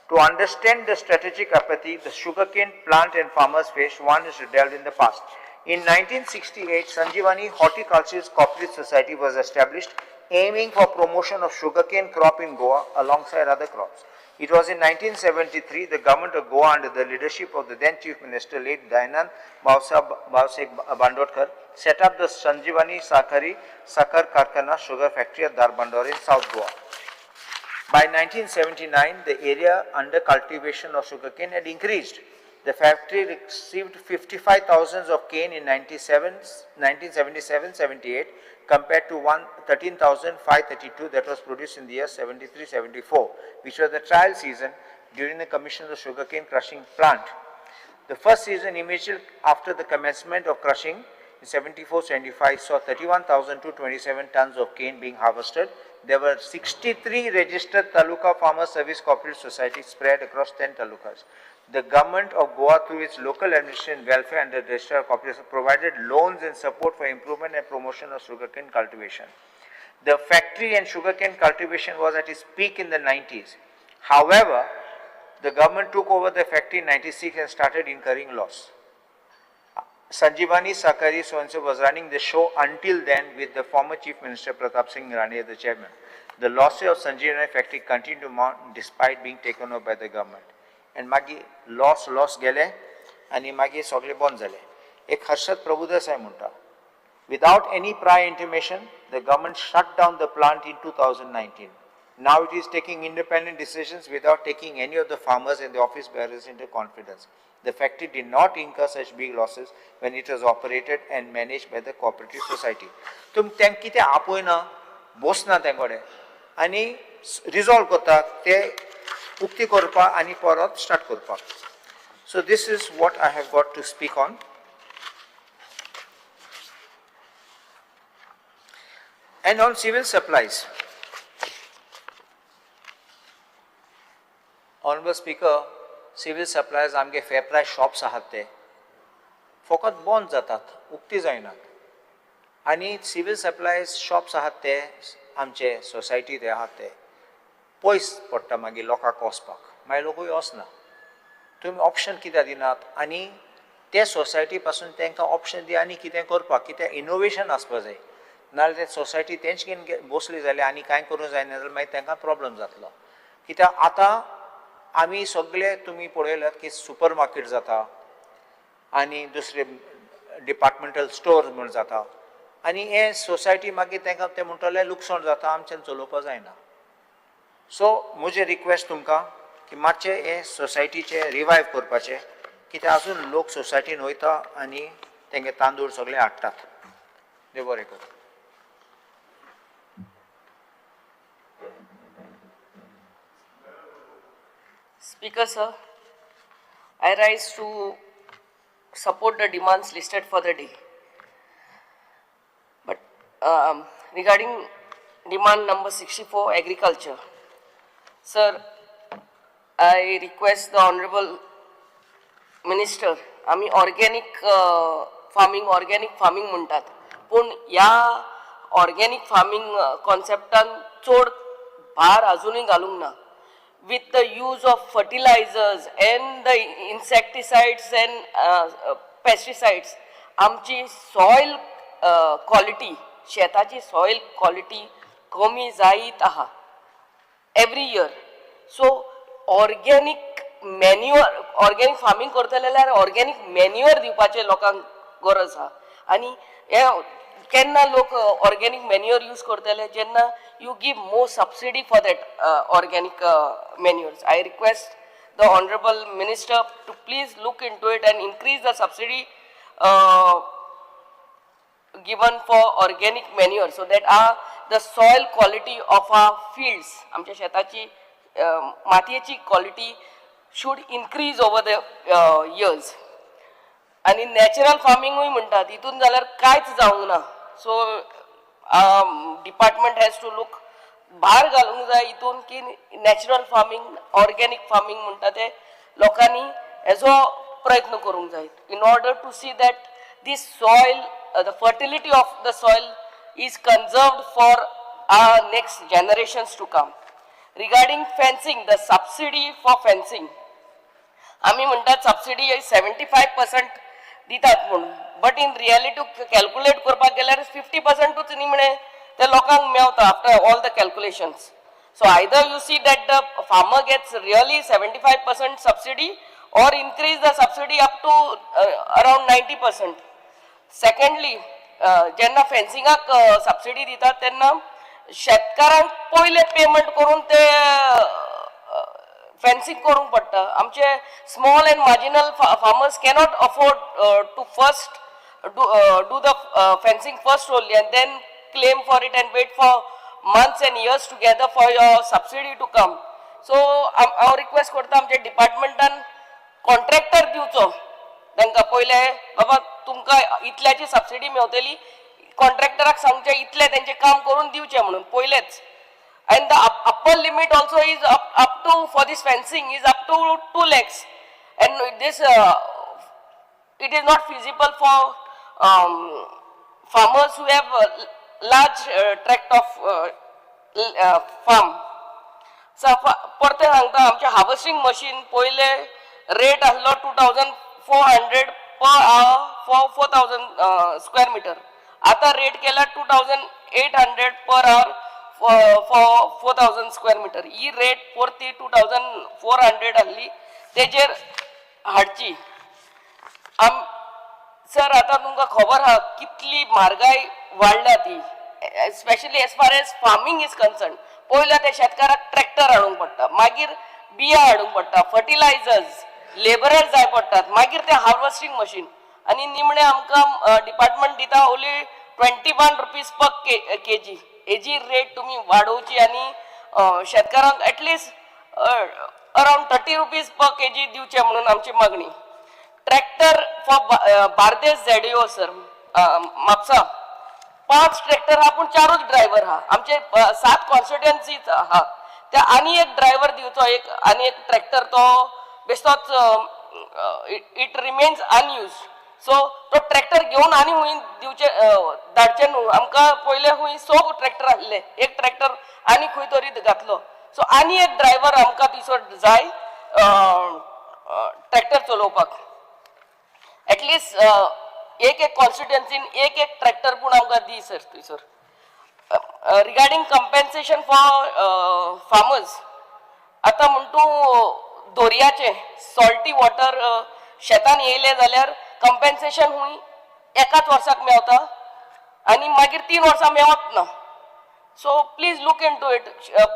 To understand the strategic apathy the sugarcane plant and farmers face, one is delved in the past. In 1968, Sanjivani Horticulturist Cooperative Society was established, aiming for promotion of sugarcane crop in Goa alongside other crops. It was in 1973 the government of Goa, under the leadership of the then Chief Minister late Dayanand Bhausaheb Bandodkar, set up the Sanjivani Sahakari Sakhar Karkhana sugar factory at Dharbandora in South Goa. By 1979, the area under cultivation of sugarcane had increased. The factory received 55,000 of cane in 1977-78 compared to 13,532 that was produced in the year 73-74, which was the trial season during the commission of the sugarcane crushing plant. The first season immediately after the commencement of crushing in 74-75 saw 31,227 tons of cane being harvested. There were 63 registered Taluka Farmer Service Cooperative Societies spread across 10 talukas. The government of Goa, through its local administration welfare and the registrar of cooperatives, provided loans and support for improvement and promotion of sugarcane cultivation. The factory and sugarcane cultivation was at its peak in the 90s. However, the government took over the factory in 96 and started incurring loss. Sanjivani Sahakari so-and-so was running the show until then with the former Chief Minister Pratap Singh Rane as the chairman. The losses of Sanjivani factory continued to mount despite being taken over by the government. And मागीर loss गेले आनी मागीर सगळे बंद जाले. एक हर्षद प्रभुदेसाय म्हणटा, without any prior intimation, the government shut down the plant in 2019. Now it is taking independent decisions without taking any of the farmers and the office bearers into confidence. The factory did not incur such big losses when it was operated and managed by the cooperative society. तुम तेंक कितें आपयना, बसना तें कडेन आनी resolve करता ते उक्ती करपाक आनी परत स्टार्ट करपाक. So this is what I have got to speak on. And on civil supplies, Honorable Speaker, civil supplies आमगे फेर प्रायस शॉप्स आहात ते फकत बंद जातात, उक्ती जायनात. आनी सिवील सप्लायज शॉप्स आहात ते आमचे सोसायटी ते आहात ते पयस पडटा मागीर लोकांक वचपाक, मागीर लोकूय वचना. तुमी ऑप्शन कित्याक दिनात आनी ते सोसायटी पासून तांकां ऑप्शन दी आनी कितें करपाक, कितें इनोवेशन आसपा जाय. नाजाल्यार ते सोसायटी तेंच घेवन बसली जाल्यार आनी कांय करूंक जायना जाल्यार मागीर तांकां प्रॉब्लम जातलो. कित्याक आतां आमी सगळे तुमी पळयल्यात की सुपर मार्केट जाता आनी दुसरे डिपार्टमेंटल स्टोर म्हूण जाता आनी हे सोसायटी मागीर तांकां ते म्हणटले लुकसाण जाता, आमच्यान चलोवपाक जायना. सो म्हजें रिक्वेस्ट तुमकां की मातशें हे सोसायटीचें रिवायव करपाचें, कित्याक आजून लोक सोसायटीन वयता आनी तेंगे तांदूळ सगळे हाडटात. देव बरें करूं. Speaker, sir, I rise to support the demands listed for the day. But regarding demand number 64, agriculture, sir, I request the Honorable Minister, आमी ऑर्गेनिक फार्मिंग म्हणटात, पूण ह्या ऑर्गेनिक फार्मिंग कॉन्सेप्टान चड भार अजुनूय घालूंक ना. With the use of fertilizers and the insecticides and pesticides, आमची सॉयल क्वालिटी, शेताची सॉयल क्वालिटी कमी जायत आहा every year. So organic manure, organic farming करतले जाल्यार ऑर्गेनिक मॅन्युअर दिवपाचें लोकांक गरज आहा. आनी हे केन्ना लोक ऑर्गेनिक मॅन्युअर यूज करतले, जेन्ना you give more subsidy for that organic manures. I request the Honorable Minister to please look into it and increase the subsidy given for organic manure so that the soil quality of our fields, आमच्या शेताची मातयेची quality should increase over the years. आनी natural फार्मिंगूय म्हणटात, हितून जाल्यार कांयच जावंक ना. So department has to look, भार घालूंक जाय हितून की नॅचरल फार्मिंग, ऑर्गेनिक फार्मिंग म्हणटा ते लोकांनी हेजो प्रयत्न करूंक जाय in order to see that this soil, the fertility of the soil is conserved for our next generations to come. Regarding fencing, the subsidy for fencing, आमी म्हणटात सबसिडी 75% दितात म्हणून, बट इन रियलिटी कॅल्क्युलेट करपाक गेल्यार 50%ूच निमणे ते लोकांक मेवता after all the calculations. So either you see that the farmer gets really 75% subsidy or increase the subsidy up to around 90%. Secondly, जेन्ना फेन्सिंगाक सबसिडी दितात तेन्ना शेतकारांक पयले पेमेंट करून ते फेन्सिंग करूंक पडटा. आमचे small and marginal farmers cannot afford to first do the fencing first only and then claim for it and wait for months and years together for your subsidy to come. So हांव request करता आमच्या डिपार्टमेंटान contractor दिवचो तांकां पयले, बाबा तुमकां इतल्याची subsidy मेवतली, कॉन्ट्रॅक्टराक सांगचें इतलें तेंचें काम करून दिवचें म्हणून पयलेच. And the upper limit also is up to, for this fencing, is up to 2 lakhs, and this it is not feasible for farmers who have a large tract of farm. So परतें सांगता, आमचें harvesting machine पयले rate आसलो 2400 per hour for 4000 square meter. आतां rate केला 2800 per hour for 4000 square meter. He rate परती 2400 आसली तेजेर हाडची. आम सर, आतां तुमकां खबर आहा कितली म्हारगाय वाडल्या ती, specially as far as farming is concern. पयलो ते शेतकाराक ट्रॅक्टर हाडूंक पडटा, मागीर बियां हाडूंक पडटा, फर्टिलायझर्स, लेबरर जाय पडटात, मागीर ते हार्वेस्टिंग मशीन, आनी निमणे आमकां डिपार्टमेंट दिता only ₹21 per kg. हेजी रेट तुमी वाडोवची आनी शेतकारांक at least around ₹30 per kg दिवचे म्हणून आमची मागणी. Tractor for Bardez ZDO sir, Mapusa पांच ट्रॅक्टर हा पूण चारूच ड्रायव्हर हा. आमचे सात कॉन्स्टिट्युएन्सी हा, त्या आनी एक ड्रायव्हर दिवचो, एक आनी एक ट्रॅक्टर. तो बेश्टोच it remains unused. सो तो ट्रॅक्टर घेवन आनी हुंय दिवचे, धाडचे न्हू. आमकां पयले हुंय स ट्रॅक्टर आहले, एक ट्रॅक्टर आनी खंय तरी घातलो. सो आनी एक ड्रायव्हर आमकां थंयसर जाय ट्रॅक्टर चलोवपाक. एटलिस्ट एक एक कॉन्स्टिट्युएन्सीन एक एक ट्रॅक्टर पूण आमकां दी सर थंयसर. रिगार्डींग कंपेन्सेशन फॉर फार्मर्स, आतां म्हण तूं दर्याचें सॉल्टी वॉटर शेतान येयलें जाल्यार कंपेन्सेशन हुंय एकाच वर्साक मेवता आनी मागीर 3 वर्सां मेवत ना. So please look into it.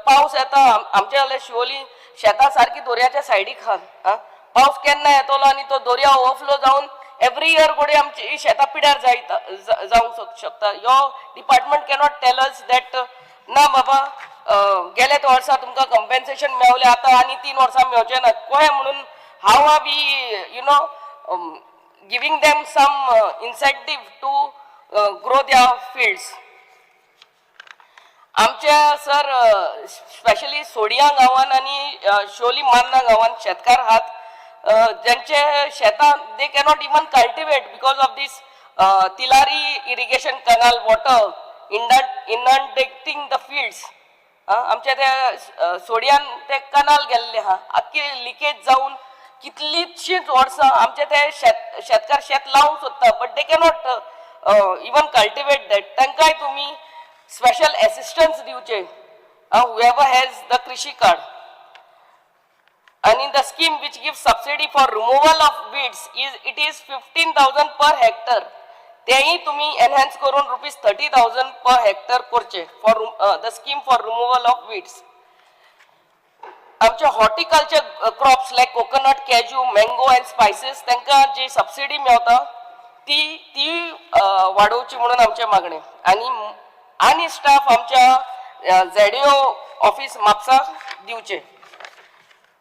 पावस येता, आमच्या जाल्यार शिवोली शेतां सारकी दर्याच्या सायडीक आहा. पावस केन्ना येतलो आनी तो दर्या ओवरफ्लो जावन एवरी इयर घडये आमची शेतां पिड्यार जायत जावंक शकता. यो department cannot tell us that ना बाबा, गेल्या वर्सा तुमकां कंपेन्सेशन मेवलें, आतां आनी 3 वर्सां मेवचें ना. कशें म्हणून how are we giving them some incentive to grow their fields? आमच्या सर, स्पेशली सोडिया गांवान आनी शिवोली मान्ना गांवान शेतकार आहात ज्यांचे शेतां they cannot even cultivate because of this Tillari irrigation canal water inundating the fields. आमच्या त्या सोडियान ते कनाल गेल्ले आहा, आख्खी लिकेज जावन कितलीशींच वर्सां आमचे ते शेतकार शेत लावंक सोदता, but they cannot even cultivate that. तांकांय तुमी स्पेशल एसिस्टन्स दिवचे, whoever has the Krishi card. And in the scheme which gives subsidy for removal of weeds is, it is 15,000 per hectare. तेही तुम्ही एनहान्स करून ₹30,000 per hectare करचे for the scheme for removal of weeds. आमचे horticulture crops like coconut, cashew, mango and spices, तांकां जी subsidy मेवता ती ती वाडोवची म्हणून आमचें मागणें. आनी आनी स्टाफ आमच्या झेडीओ ऑफिस म्हापसा दिवचे.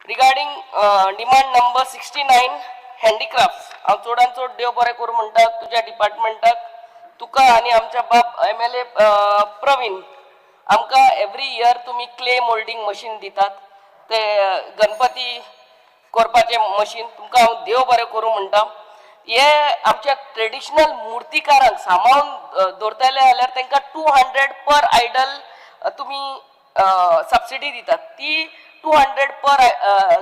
Regarding demand number 69, handicraft, हांव चडान चड देव बरें करूं म्हणटा तुज्या डिपार्टमेंटाक, तुका आनी आमच्या बाब एमएलए प्रवीण. आमकां एवरी इयर तुमी क्ले मोल्डिंग मशीन दितात, ते गणपती करपाचें मशीन. तुमकां हांव देव बरें करूं म्हणटा. हे आमच्या ट्रेडिशनल मुर्तीकारांक सांबाळून दवरतले जाल्यार तांकां 200 पर आयडल तुमी सबसिडी दितात ती 200 पर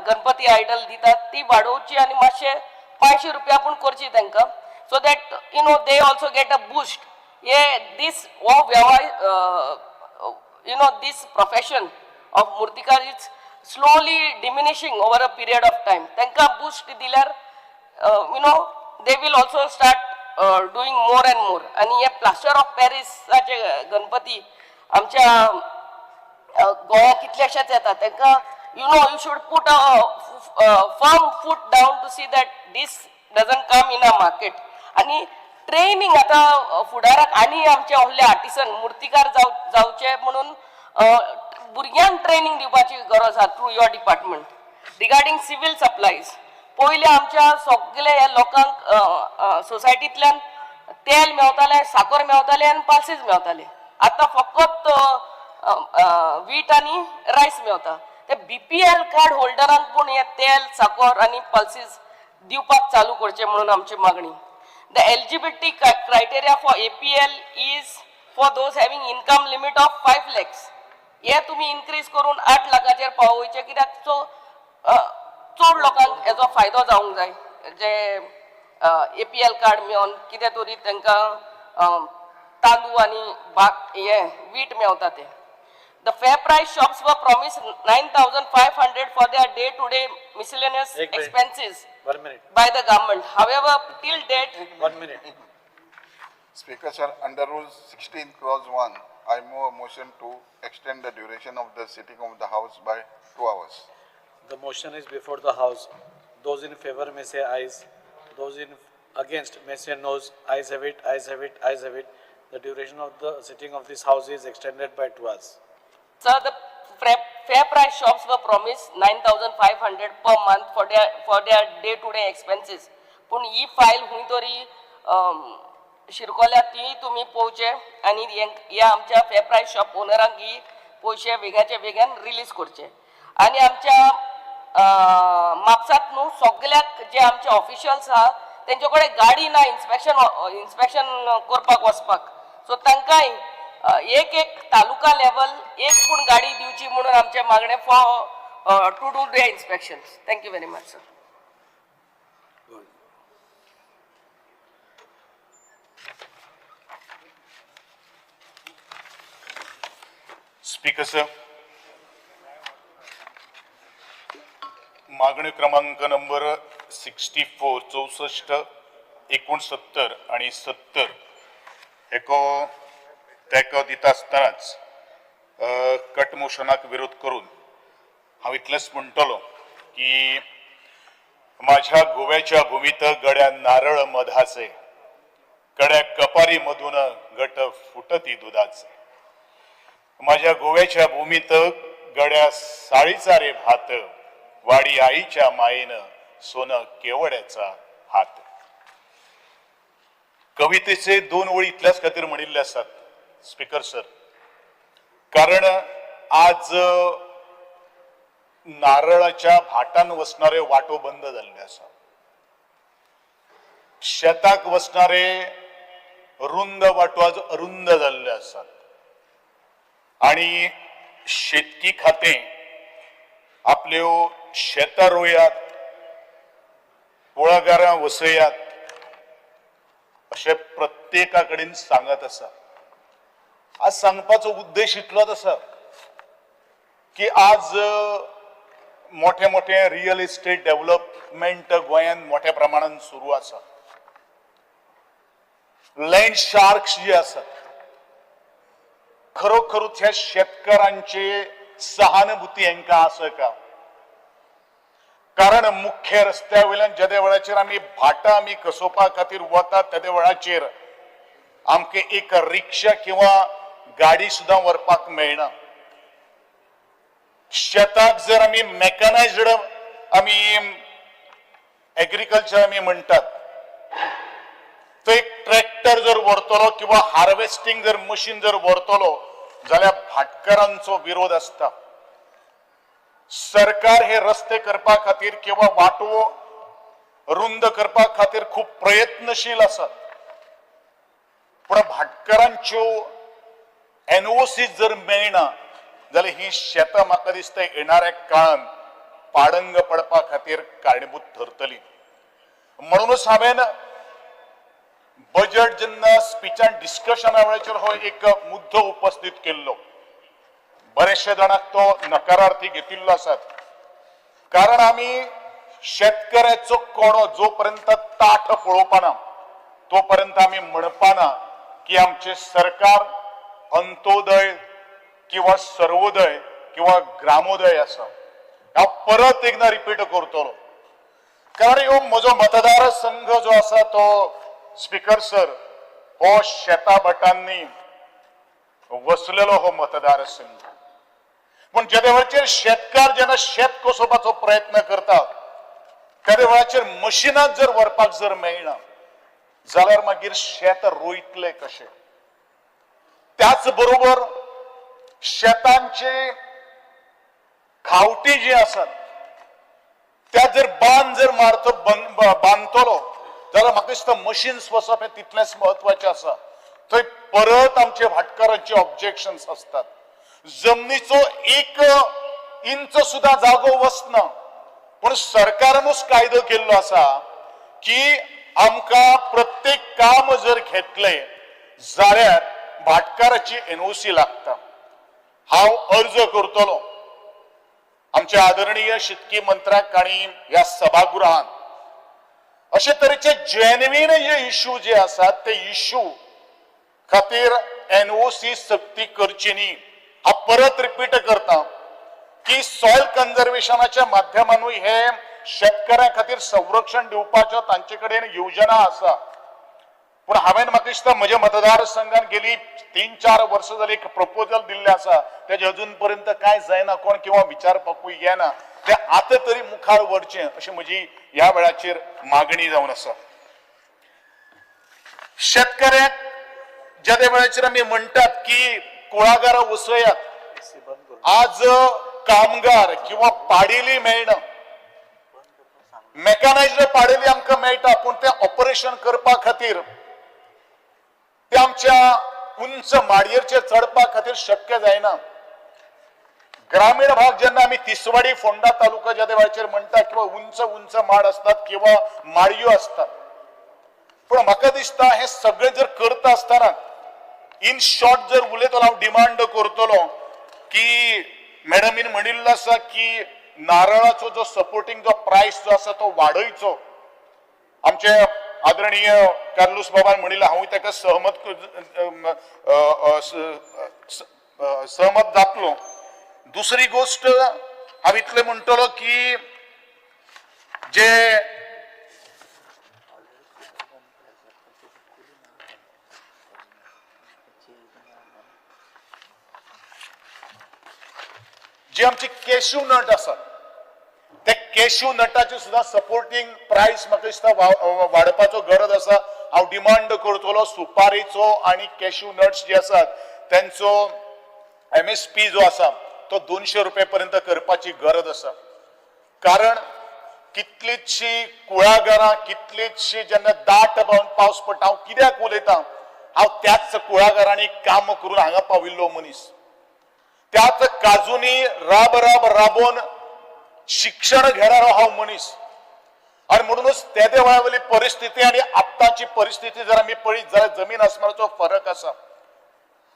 गणपती आयडल दितात ती वाडोवची आनी मातशे 500 रुपया पूण करची तांकां, so that you know they also get a boost. हे दीस हो वेवसाय, you know this profession of मुर्तीकार is slowly diminishing over a period of time. तांकां बूस्ट दिल्यार you know they will also start doing more and more. आनी हे plaster of पॅरिसाचे Ganpati आमच्या गोंयांत कितलेशेच येता, तांकां you know you should put a firm foot down to see that this doesn't come in a market. आनी training आतां फुडाराक आनी आमचे व्हडले आर्टिसन मुर्तीकार जावचे म्हणून भुरग्यांक ट्रेनिंग दिवपाची गरज आसा through your department. Regarding civil supplies, पयलीं आमच्या सगळे ह्या लोकांक सोसायटींतल्यान तेल मेवतालें, साकर मेवतालें आनी पालसीस मेवतालें. आतां फकत वीट आनी रायस मेवता. ते बीपीएल कार्ड होल्डरांक पूण हें तेल, साकर आनी पल्सीस दिवपाक चालू करचें म्हणून आमची मागणी. The eligibility criteria for APL is for those having income limit of 5 lakhs. हे तुमी इनक्रीज करून 8 लाखाचेर पावोवचें, कित्याक सो चड लोकांक हेजो फायदो जावंक जाय, जे एपीएल कार्ड मेळोन कितें तरी तांकां तांदूळ आनी भात हें वीट मेवता तें. The fair price shops were promised 9,500 for their day-to-day miscellaneous एक minute. Expenses One minute. By the government. However, till date, One minute. Speaker sir, under Rule 16 clause 1, I move a motion to extend the duration of the sitting of the House by 2 hours. The motion is before the House. Those in favor may say ayes. Those in against may say noes. Ayes have it, ayes have it, ayes have it. The duration of the sitting of this House is extended by 2 hours. Sir, the fair price shops were promised 9,500 per month for their day-to-day expenses. पूण ही file खंय तरी शिरकोल्या, ती तुमी पळोवचें आनी ह्या आमच्या फेर प्रायस शॉप ओनरांक ही पयशे वेगाचे वेगान रिलीज करचे. आनी आमच्या म्हापसात न्हू सगल्याक जे आमचे ऑफिशियल्स आहा तेंचे कडेन गाडी ना इन्स्पेक्शन करपाक वचपाक, सो तांकांय एक एक तालुका लेवल एक पूण गाडी दिवची म्हणून आमचें मागणें for to do the inspection. Thank you very much sir. Speaker sir, मागणी क्रमांक नंबर 64, 64, 69 आणि 70 हेको तेंको दिता आसतनाच कट मोशनाक विरोध करून हांव इतलेंच म्हणटलो की माझ्या गोव्याच्या भूमीत गड्या नारळ मधाचे, कड्या कपारी मधून गट फुटती दुधाचे. माझ्या गोव्याच्या भूमीत गड्या साळीचा रे भात, वाडी आईच्या मायेनं सोनं केवड्याचा हात. कवितेचे दोन ओळी इतल्याच खातीर म्हणिल्ले आसात स्पीकर सर, कारण आज नारळाच्या भाटान वसणारे वाटो बंद जाल्ले आसा, शेताक वसणारे रुंद वाटो आज अरुंद जाल्ले आसात आणि शेतकी खातें आपल्यो शेतां रोयात, कुळागरां वसयात अशें प्रत्येका कडेन सांगत आसा. आज सांगपाचो उद्देश इतलोच आसा की आज मोठे मोठे रियल इस्टेट डेव्हलपमेंट गोंयांत मोठ्या प्रमाणान सुरू आसा. लँड शार्क्स जे आसात खरोखरूच ह्या शेतकारांचे सहानुभूती हांकां आसा का? कारण मुख्य रस्त्या वयल्यान जेद्या वेळाचेर आमी भाटां आमी कसोवपा खातीर वतात तेद्या वेळाचेर आमकां एक रिक्षा किंवा गाडी सुद्दां व्हरपाक मेळना. शेताक जर आमी मॅकनायज्ड आमी एग्रीकल्चर आमी म्हणटात, तो एक ट्रॅक्टर जर व्हरतलो किंवा हार्वेस्टिंग जर मशीन जर व्हरतलो जाल्यार भाटकारांचो विरोध आसता. सरकार हे रस्ते करपा खातीर किंवा वाटो रुंद करपा खातीर खूब प्रयत्नशील आसात, पूण भाटकारांच्यो एनओसी जर मेळना जाल्यार ही शेतां म्हाका दिसता येणाऱ्या काळान पाडंग पडपा खातीर कारणीभूत थरतली. म्हणूनच हांवें बजेट जेन्ना स्पिचान डिस्कशना वेळाचेर हो एक मुद्दो उपस्थित केल्लो. बरेचशे जाणांक तो नकारार्थी घेतिल्लो आसात, कारण आमी शेतकऱ्याचो कोडो जो पर्यंत ताठ पळोवपाना तो पर्यंत आमी म्हणपाना की आमचें सरकार अंत्योदय किंवा सर्वोदय किंवा ग्रामोदय आसा. हांव परत एकदां रिपीट करतलो, कारण ह्यो म्हजो मतदारसंघ जो आसा तो स्पीकर सर हो शेता भाटांनी वसलेलो हो मतदारसंघ. पूण जेदे वेळाचेर शेतकार जेन्ना शेत कसोवपाचो प्रयत्न करता तेदे वेळाचेर मशिनांत जर व्हरपाक जर मेळना जाल्यार मागीर शेत रोयतले कशें? त्याच बरोबर शेतांचे खावटी जी आसात त्या जर बांद जर मारतो बांदतलो जाल्यार म्हाका दिसता मशीन्स वचप हें तितलेंच म्हत्वाचें आसा. थंय परत आमचे भाटकारांचे ऑब्जेक्शन्स आसतात. जमनीचो एक इंच सुद्दां जागो वचना, पूण सरकारानूच कायदो केल्लो आसा की आमकां प्रत्येक काम जर घेतलें जाल्यार भाटकाराची एनओसी लागता. हांव अर्ज करतलो आमच्या आदरणीय शेतकी मंत्र्याक आनी ह्या सभागृहान अशे तरेचे जेन्युइन जे इश्यू जे आसात ते इश्यू खातीर एनओसी सक्ती करची न्ही. हांव परत रिपीट करता की सॉयल कन्जर्वेशनाच्या माध्यमानूय हे शेतकऱ्यां खातीर संरक्षण दिवपाच्यो तांचे कडेन योजना आसा. पूण हांवें म्हाका दिसता म्हज्या मतदारसंघान गेली 3-4 वर्सां जाली एक प्रपोजल दिल्लें आसा, तेजें अजून पर्यंत कांय जायना, कोण किंवा विचारपाकूय येना. तें आतां तरी मुखार व्हरचें अशी म्हजी ह्या वेळाचेर मागणी जावन आसा. शेतकऱ्यांक ज्या वेळाचेर आमी म्हणटात की कुळागरां वसयात, आज कामगार किंवा पाडेली मेळना. मेकॅनायज्ड पाडेली आमकां मेळटा, पूण तें ऑपरेशन करपा खातीर ते आमच्या उंच माडयेचेर चडपा खातीर शक्य जायना. ग्रामीण भाग जेन्ना आमी तिसवाडी फोंडा तालुका ज्या वेळाचेर म्हणटा किंवा उंच उंच माड असतात किंवा माडयो असतात, पूण म्हाका दिसता हे सगळें जर करता आसतना इन शॉर्ट जर उलयतलो हांव डिमांड करतलो की मॅडमीन म्हणिल्लो आसा की नारळाचो जो सपोर्टिंग जो प्रायस जो आसा तो वाडयचो. आमचे आदरणीय कार्लूस बाबान म्हणिल्लें, हांवूय ताका सहमत जातलो. दुसरी गोश्ट हांव इतलें म्हणटलो की जे जे आमचे कॅश्यू नट आसात ते कॅश्यू नटाचे सुद्दां सपोर्टिंग प्रायस म्हाका दिसता वाडपाचो गरज आसा. हांव डिमांड करतलो सुपारीचो आनी कॅश्यू नट्स जे आसात तेंचो एमएसपी जो आसा तो 200 रुपये पर्यंत करपाची गरज आसा. कारण कितलीचशी कुळागरां, कितलीचशी जेन्ना दाट पावस पडटा, हांव कित्याक उलयतां, हांव त्याच कुळागरांनी काम करून हांगा पाविल्लो मनीस, त्याच काजूनी राब राब राबोवन शिक्षण घेणारो हांव मनीस. आनी म्हणूनच तेदे वेळा वयली परिस्थिती आनी आत्ताची परिस्थिती जर आमी पळयत जाल्यार जमीन आसमानाचो फरक आसा.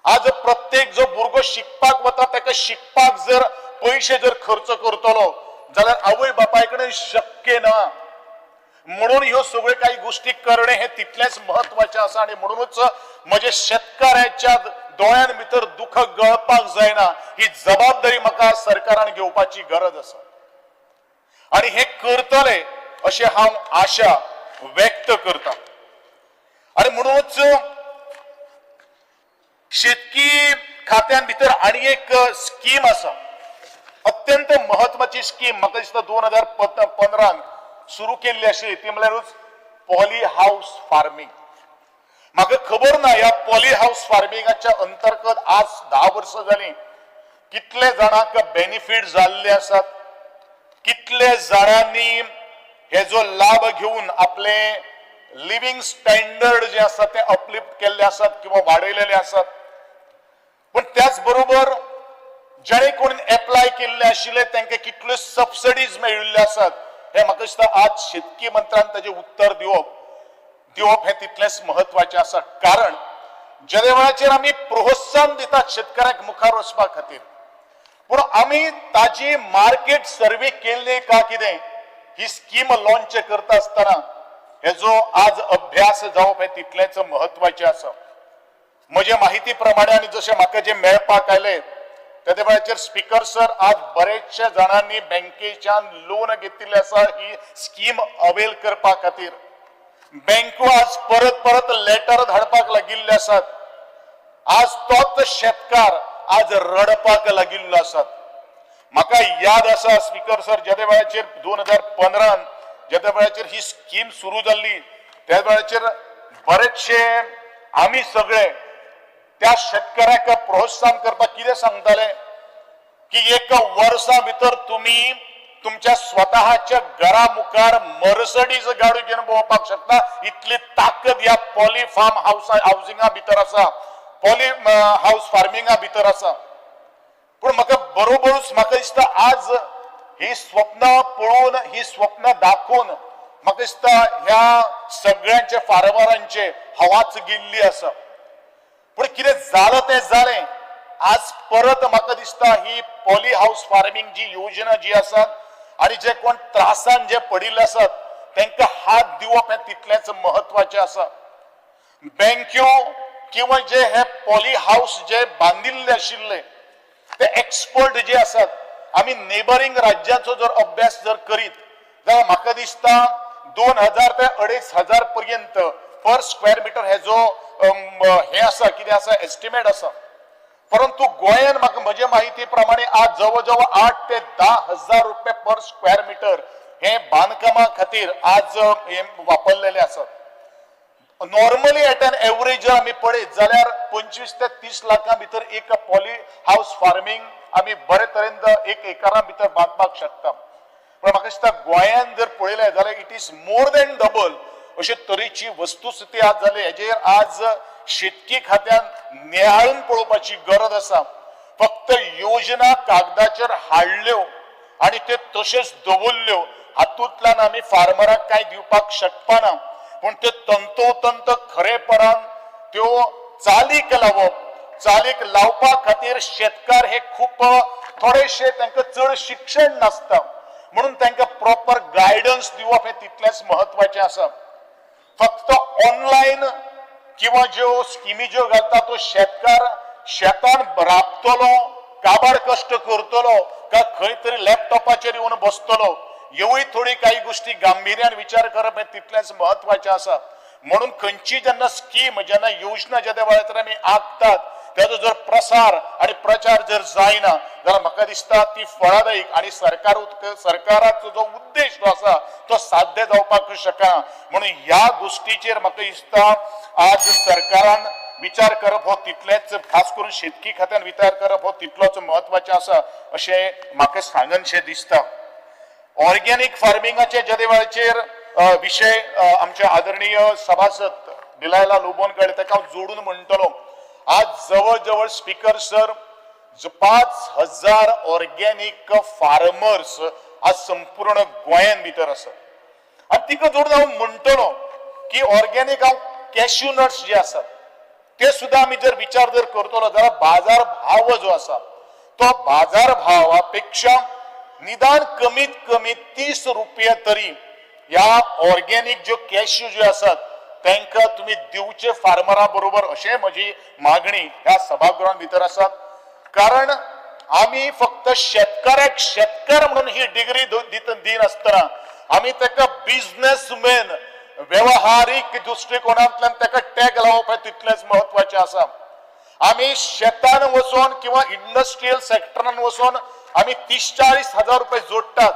आज प्रत्येक जो भुरगो शिकपाक वता ताका शिकपाक जर पयशे जर खर्च करतलो जाल्यार आवय बापाय कडेन शक्य ना. म्हणून ह्यो सगळ्यो काही गोष्टी करणे हे तितलेंच म्हत्वाचें आसा. आनी म्हणूनच म्हजे शेतकाराच्या दोळ्यां भितर दुःख गळपाक जायना ही जबाबदारी म्हाका सरकारान घेवपाची गरज आसा. आनी हे करतले अशें हांव आशा व्यक्त करता. आनी म्हणूनच शेतकी खात्यान भितर आनी एक स्कीम आसा, अत्यंत म्हत्वाची स्कीम, म्हाका दिसता 2015 सुरू केल्ली आशिल्ली, ती म्हळ्यारूच पॉली हाऊस फार्मींग. म्हाका खबर ना ह्या पॉली हाऊस फार्मिंगाच्या अंतर्गत आज 10 वर्सां जालीं कितले जाणांक बेनिफीट जाल्ले आसात, कितले जाणांनी हेजो लाभ घेवन आपले लिव्हिंग स्टँडर्ड जे आसा ते अपलिफ्ट केल्ले आसात किंवा वाडयलेले आसात. पूण त्याच बरोबर जेणे कोण एप्लाय केल्ले आशिल्ले तांकां कितल्यो सबसिडीज मेळिल्ल्यो आसात हे म्हाका दिसता आज शेतकी मंत्र्यान ताजें उत्तर दिवप हें तितलेंच म्हत्वाचें आसा. कारण जेदे वेळाचेर आमी प्रोत्साहन दितात शेतकऱ्यांक मुखार वचपा खातीर, पूण आमी ताजी मार्केट सर्वे केल्ली का कितें ही स्कीम लॉन्च करता आसतना हेजो आज अभ्यास जावप हें तितलेंच म्हत्वाचें आसा. म्हजे माहिती प्रमाणे आनी जशें म्हाका जें मेळपाक आयलें तेदे वेळाचेर स्पिकर सर आज बरेचशे जाणांनी बँकेच्यान लोन घेतिल्लें आसा ही स्कीम अवेल करपा खातीर. बँको आज परत परत लेटर धाडपाक लागिल्ले आसात. आज तोच शेतकार आज रडपाक लागिल्लो आसात. म्हाका याद आसा स्पिकर सर, जेदे वेळाचेर 2015 जेदे वेळाचेर ही स्कीम सुरू जाल्ली त्या वेळाचेर बरेचशे आमी सगळे त्या शेतकऱ्याक प्रोत्साहन करपाक कितें सांगताले की एका वर्सा भितर तुमी तुमच्या स्वतःच्या घरा मुखार मर्सडीज गाडी घेवन भोंवपाक शकता, इतली ताकद ह्या पॉली फार्म हावसिंगा भितर आसा, पॉली हावस फार्मिंगा भितर आसा. पूण म्हाका बरोबरूच म्हाका दिसता आज ही स्वप्न पळोवन, ही स्वप्न दाखोवन म्हाका दिसता ह्या सगळ्यांचे फार्मरांचे हवाच गेल्ली आसा. पूण कितें जालें तें जालें. आज परत म्हाका दिसता ही पॉली हावस फार्मींग जी योजना जी आसा आनी जे कोण त्रासान जे पडिल्ले आसात तांकां हात दिवप हें तितलेंच म्हत्वाचें आसा. बँक्यो किंवा जे हे पॉली हावस जे बांदिल्ले आशिल्ले ते एक्सपर्ट जे आसात, आमी नेबरींग राज्यांचो जर अभ्यास जर करीत जाल्यार म्हाका दिसता 2000 ते 2500 पर्यंत पर स्क्वेअर मिटर हेजो हें आसा कितें आसा एस्टिमेट आसा. परंतु गोंयान म्हाका म्हजे माहिती प्रमाणे आज जवळ जवळ 8 ते 10 हजार रुपये पर स्क्वेअर मिटर हे बांदकामा खातीर आज हे वापरलेले आसात. नॉर्मली एट एन एवरेज जर आमी पळयत जाल्यार 25 ते 30 लाखां भितर एक पॉली हावस फार्मींग आमी बरे तरेन एक एकरा भितर बांदपाक शकता. पूण म्हाका दिसता गोंयान जर पळयलें जाल्यार it is more than double अशे तरेची वस्तुस्थिती आज जाली. हेजेर आज शेतकी खात्यान नियाळून पळोवपाची गरज आसा. फक्त योजना कागदाचेर हाडल्यो आनी त्यो तश्योच दवरल्यो हातूंतल्यान आमी फार्मराक कांय दिवपाक शकपाना. पूण त्यो तंतोतंत खरेपणान त्यो चालीक लावप, चालीक लावपा खातीर शेतकार हे खूब थोडेशे तांकां चड शिक्षण नासता म्हणून तांकां प्रॉपर गायडन्स दिवप हें तितलेंच म्हत्वाचें आसा. फक्त ऑनलायन किंवा ज्यो स्किमी ज्यो घालता तो शेतकार शेतान राबतलो, काबार कश्ट करतलो काय खंय तरी लॅपटॉपाचेर येवन बसतलो, ह्योय थोडी काही गोष्टी गांभिर्यान विचार करप हें तितलेंच म्हत्वाचें आसा. म्हणून खंयची जेन्ना स्कीम जेन्ना योजना ज्या वेळार आमी आंखतात ताजो जर प्रसार आनी प्रचार जर जायना जाल्यार म्हाका दिसता ती फळादायक आनी सरकाराचो जो उद्देश जो आसा तो साध्य जावपाक शकना. म्हणून ह्या गोष्टीचेर म्हाका दिसता आज सरकारान विचार करप हो तितलेंच, खास करून शेतकी खात्यान विचार करप हो तितलोच म्हत्वाचें आसा अशें म्हाका सांगनशें दिसता. ऑर्गेनीक फार्मिंगाचे जेदे वेळाचेर विशय आमचे आदरणीय सभासद डिलायला लोबोन कडे ताका हांव जोडून म्हणटलो, आज जवळ जवळ स्पिकर सर 5000 ऑर्गेनीक फार्मर्स आज संपूर्ण गोंयान भितर आसात. आनी तिका जोडून हांव म्हणटलो की ऑर्गेनीक हांव कॅश्यू नट्स जे आसात ते सुद्दां आमी जर विचार जर करतलो जाल्यार बाजार भाव जो आसा तो बाजार भावा पेक्षा निदान कमीत कमी 30 रुपया तरी ह्या ऑर्गेनीक ज्यो कॅश्यू ज्यो आसात तांकां तुमी दिवचे फार्मरा बरोबर अशें म्हजी मागणी ह्या सभागृहान भितर आसा. कारण आमी फक्त शेतकाऱ्याक शेतकार म्हणून ही डिग्री दिनासतना आमी ताका बिजनेसमॅन वेवहारीक दृश्टिकोनांतल्यान ताका टॅग लावप हें तितलेंच म्हत्वाचें आसा. आमी शेतान वचोन किंवा इंडस्ट्रियल सेक्टरान वचोन आमी 30-40 हजार रुपये जोडटात,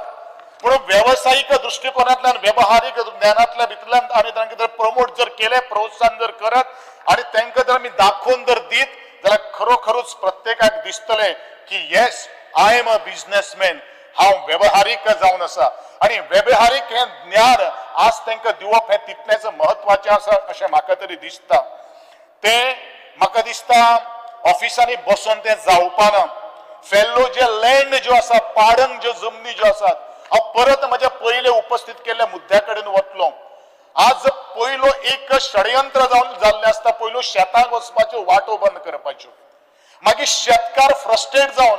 पूण वेवसायीक दृश्टिकोनांतल्यान वेवहारीक ज्ञानांतल्या भितरल्यान आमी तांकां जर प्रमोट जर केलें, प्रोत्साहन जर करत आनी तांकां जर आमी दाखोवन जर दीत जाल्यार खरोखरूच प्रत्येकाक दिसतलें की yes I am a businessman, हांव वेवहारीक जावन आसा. आनी वेवहारीक हें ज्ञान आज तांकां दिवप हें तितलेंच म्हत्वाचें आसा अशें म्हाका तरी दिसता. तें म्हाका दिसता ऑफिसांनी बसून तें जावपाना, फेल्लो जे लँड ज्यो आसा, पाडंग ज्यो जमनी ज्यो आसात, हांव परत म्हज्या पयले उपस्थित केल्ल्या मुद्द्या कडेन वतलो. आज पयलो एक षडयंत्र जावन जाल्लें आसता, पयलो शेतांक वचपाच्यो वाटो बंद करपाच्यो, मागीर शेतकार फ्रस्ट्रेट जावन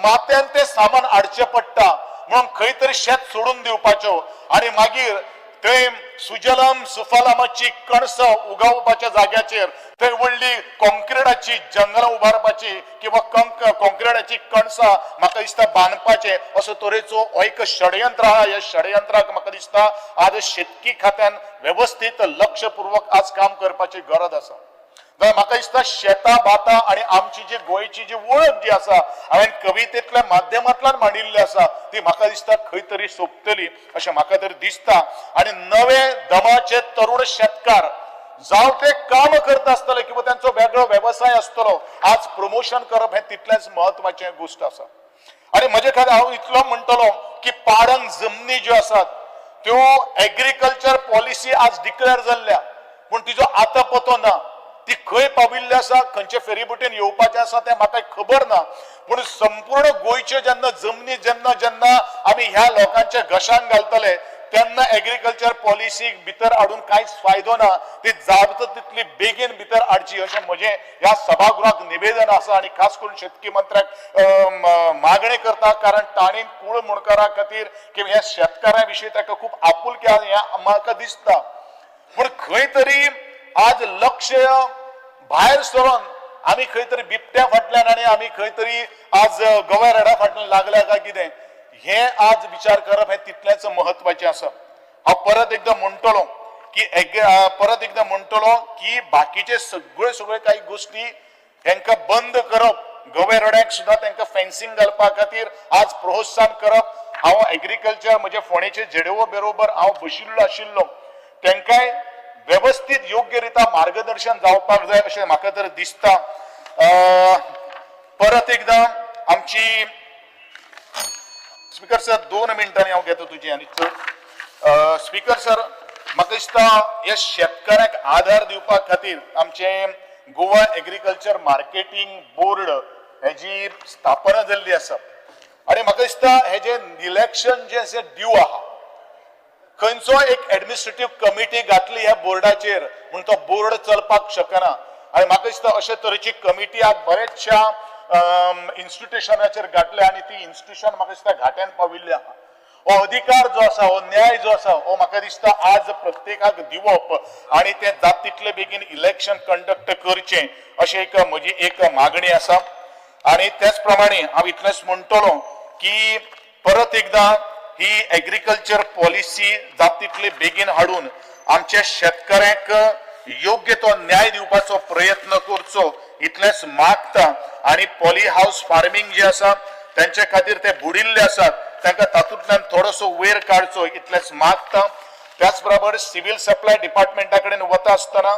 माथ्यान तें सामान हाडचें पडटा म्हणून खंय तरी शेत सोडून दिवपाच्यो आनी मागीर थंय सुजलम सुफलमाची कणसां उगवपाच्या जाग्याचेर थंय व्हडली कॉन्क्रिटाची जंगलां उबारपाची किंवा कॉन्क्रिटाची कणसां म्हाका दिसता बांदपाचें, असो तरेचो हो एक षडयंत्र आहा. ह्या षडयंत्राक म्हाका दिसता आज शेतकी खात्यान वेवस्थीत लक्षपूर्वक आज काम करपाची गरज आसा. जाल्यार म्हाका दिसता शेतां भातां आनी आमची जी गोंयची जी वळख जी आसा हांवें कवितेंतल्या माध्यमांतल्यान मांडिल्ली आसा ती म्हाका दिसता खंय तरी सोंपतली अशें म्हाका तरी दिसता. आनी नवे दमाचे तरुण शेतकार जावं ते काम करता आसतले किंवा तांचो वेगळो वेवसाय आसतलो, आज प्रमोशन करप हें तितलेंच म्हत्वाचें गोश्ट आसा. आनी म्हजे खातीर हांव इतलो म्हणटलो की पाडंग जमनी ज्यो आसात त्यो एग्रीकल्चर पॉलिसी आज डिक्लेअर जाल्ल्या, पूण तिजो आतां पतो ना, ती खंय पाविल्ली आसा, खंयचे फेरीबोटीन येवपाचें आसा तें म्हाका खबर ना. पूण संपूर्ण गोंयच्यो जेन्ना जमनी जेन्ना जेन्ना आमी ह्या लोकांच्या घशांक घालतले तेन्ना एग्रीकल्चर पॉलिसीक भितर हाडून कांयच फायदो ना, ती जाता तितली बेगीन भितर हाडची अशें म्हजें ह्या सभागृहाक निवेदन आसा. आनी खास करून शेतकी मंत्र्याक मागणी करता, कारण तांणी कूळ मुणकारा खातीर किंवा ह्या शेतकारां विशीं ताका खूब आपुलकी आसा हें म्हाका दिसता. पूण खंय तरी आज लक्ष भायर सरून आमी खंय तरी बिबट्या फाटल्यान आनी आमी खंय तरी आज गव्या रेडा फाटल्यान लागल्या काय कितें हें आज विचार करप हें तितलेंच म्हत्वाचें आसा. हांव परत एकदां म्हणटलो की की बाकीचे सगळे सगळे काही गोश्टी तांकां बंद करप, गवे रड्याक सुद्दां तांकां फेन्सिंग घालपा खातीर आज प्रोत्साहन करप. हांव एग्रीकल्चर म्हजे फोंडेचे जेडओ बरोबर हांव बशिल्लो आशिल्लो, तांकांय वेवस्थीत योग्य रिता मार्गदर्शन जावपाक जाय अशें म्हाका तर दिसता. परत एकदां आमची स्पीकर सर 2 मिनटांनी हांव घेता तुजी आनी चड. स्पीकर सर म्हाका दिसता ह्या शेतकाऱ्यांक आधार दिवपा खातीर आमचें गोवा एग्रीकल्चर मार्केटींग बोर्ड हेजी स्थापना जाल्ली आसा आनी म्हाका दिसता हेजें इलेक्शन जें अशें ड्यू आहा, खंयचो एक एडमिनिस्ट्रेटीव कमिटी घातली ह्या बोर्डाचेर म्हूण तो बोर्ड चलपाक शकना. आनी म्हाका दिसता अशे तरेची कमिटी आज बरेचश्या इन्स्टिट्युशनाचेर घातल्या आनी ती इन्स्टिट्युशन म्हाका दिसता घाट्यान पाविल्ली आहा. हो अधिकार जो आसा, हो न्याय जो आसा, हो म्हाका दिसता आज प्रत्येकाक दिवप आनी तें जाता तितले बेगीन इलेक्शन कंडक्ट करचें अशें एक म्हजी एक मागणी आसा. आनी त्याच प्रमाणे हांव इतलेंच म्हणटलो की परत एकदां ही एग्रीकल्चर पॉलिसी जाता तितले बेगीन हाडून आमच्या शेतकऱ्यांक योग्य तो न्याय दिवपाचो प्रयत्न करचो इतलेंच मागता. आनी पॉली हावस फार्मींग जे आसा तेंचे खातीर ते बुडिल्ले आसात तांकां तातूंतल्यान थोडोसो वयर काडचो इतलेंच मागता. त्याच बरोबर सिव्हील सप्लाय डिपार्टमेंटा कडेन वता आसतना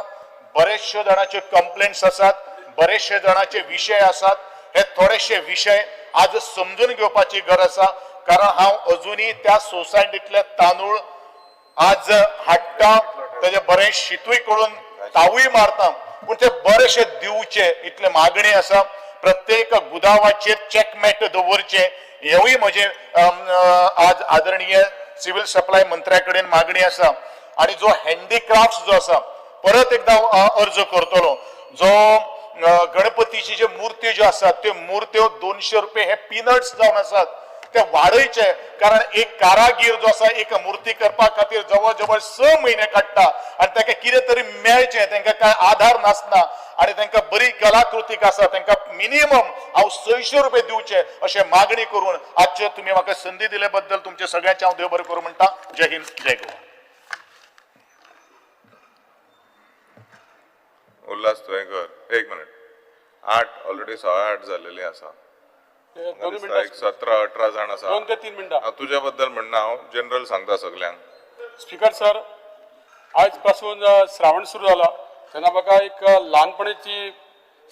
बरेचशे जाणाचे कंप्लेंट्स आसात, बरेचशे जाणाचे विशय आसात, हे थोडेशे विशय आज समजून घेवपाची गरज आसा. कारण हांव अजुनूय त्या सोसायटींतले तांदूळ आज हाडटा, तेजे बरें शितूय करून तावूय मारता, पूण ते बरेशे दिवचे इतले मागणी आसा. प्रत्येक गुदावाचेर चॅकमेट दवरचें हेवूय म्हजें आज आदरणीय सिव्हील सप्लाय मंत्र्या कडेन मागणी आसा. आनी जो हँडीक्राफ्ट जो आसा परत एकदां अर्ज करतलो, जो गणपतीची ज्यो मुर्त्यो ज्यो आसात त्यो मुर्त्यो 200 रुपये हे पिनट्स जावन आसात ते वाडयचे, कारण एक कारागीर जो आसा एक मुर्ती करपा खातीर जवळ जवळ 6 म्हयने काडटा आनी ताका कितें तरी मेळचें, तांकां कांय आधार नासना आनी तांकां बरी कलाकृतीक आसा तांकां मिनिमम हांव 600 रुपये दिवचे अशें मागणी करून आजचे तुमी म्हाका संदी दिले बद्दल तुमचे सगळ्यांचे हांव देव बरें करूं म्हणटा. जय हिंद, जय गोवा. उल्हास तुवें कर 1 मिनट. 8 ऑलरेडी 8:15 जाल्लेली आसा, एक 17-18 जाण आसा. 2 ते 3 मिनटां तुज्या बद्दल म्हणना, हांव जनरल सांगता सगल्यांक. स्पीकर सर, आयज पासून श्रावण सुरू जाला तेन्ना म्हाका एक ल्हानपणीची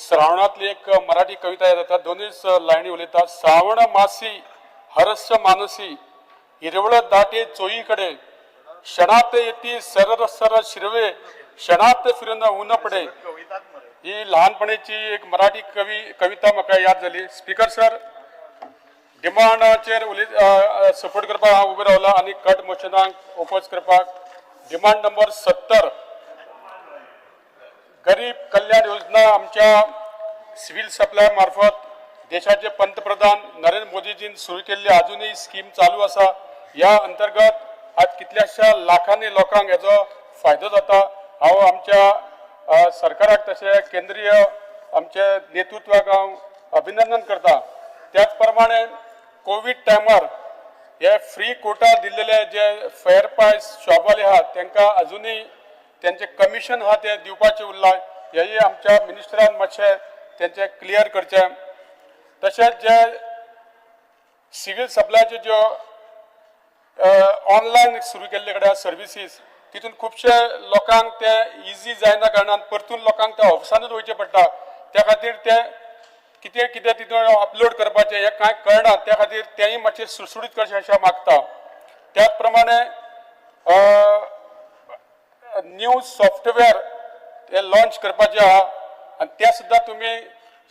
श्रावणांतली एक मराठी कविता याद जाता. दोनूच लायनी उलयता. श्रावण मासी हरस मानसी हिरवळ दाटे चोयी कडे, क्षणात येती सरर सर शिरवे, क्षणात फिरून ऊन पडे. ही ल्हानपणीची एक मराठी कविता म्हाका याद जाली. स्पीकर सर, डिमांडाचेर उलय सपोर्ट करपाक हांव उबो रावला आनी कट मोशनाक ओपोज करपाक. डिमांड नंबर 70, गरीब कल्याण योजना आमच्या सिव्हिल सप्लाय मार्फत देशाचे पंतप्रधान नरेंद्र मोदीजीन सुरू केल्ली अजूनही स्कीम चालू आसा. ह्या अंतर्गत आज कितल्याश्या लाखांनी लोकांक हेजो फायदो जाता. हांव आमच्या सरकाराक तशें केंद्रीय आमचे नेतृत्वाक हांव अभिनंदन करता. त्याच प्रमाणे कोवीड टायमार हे फ्री कोटा दिल्लेले जे फेअर प्रायस शॉपवाले आहात तांकां अजुनूय तेंचे कमिशन आहा ते दिवपाचें उरलां. हेय आमच्या मिनिस्टरान मातशें तेंचें क्लियर करचें. तशेंच जे सिवील सप्लायच्यो ज्यो ऑनलायन सुरू केल्ले कडेन सर्विसीस तितून खुबशे लोकांक ते इजी जायना कारणान परतून लोकांक त्या ऑफिसानूच वयचें पडटा. त्या खातीर ते कितें कितें तितून अपलोड करपाचें हें कांय कळना. त्या खातीर तेंय मातशें सुटसुटीत करचें अशें मागता. त्याच प्रमाणे न्यू सॉफ्टवेअर हे लॉन्च करपाचें आहा आनी तें सुद्दां तुमी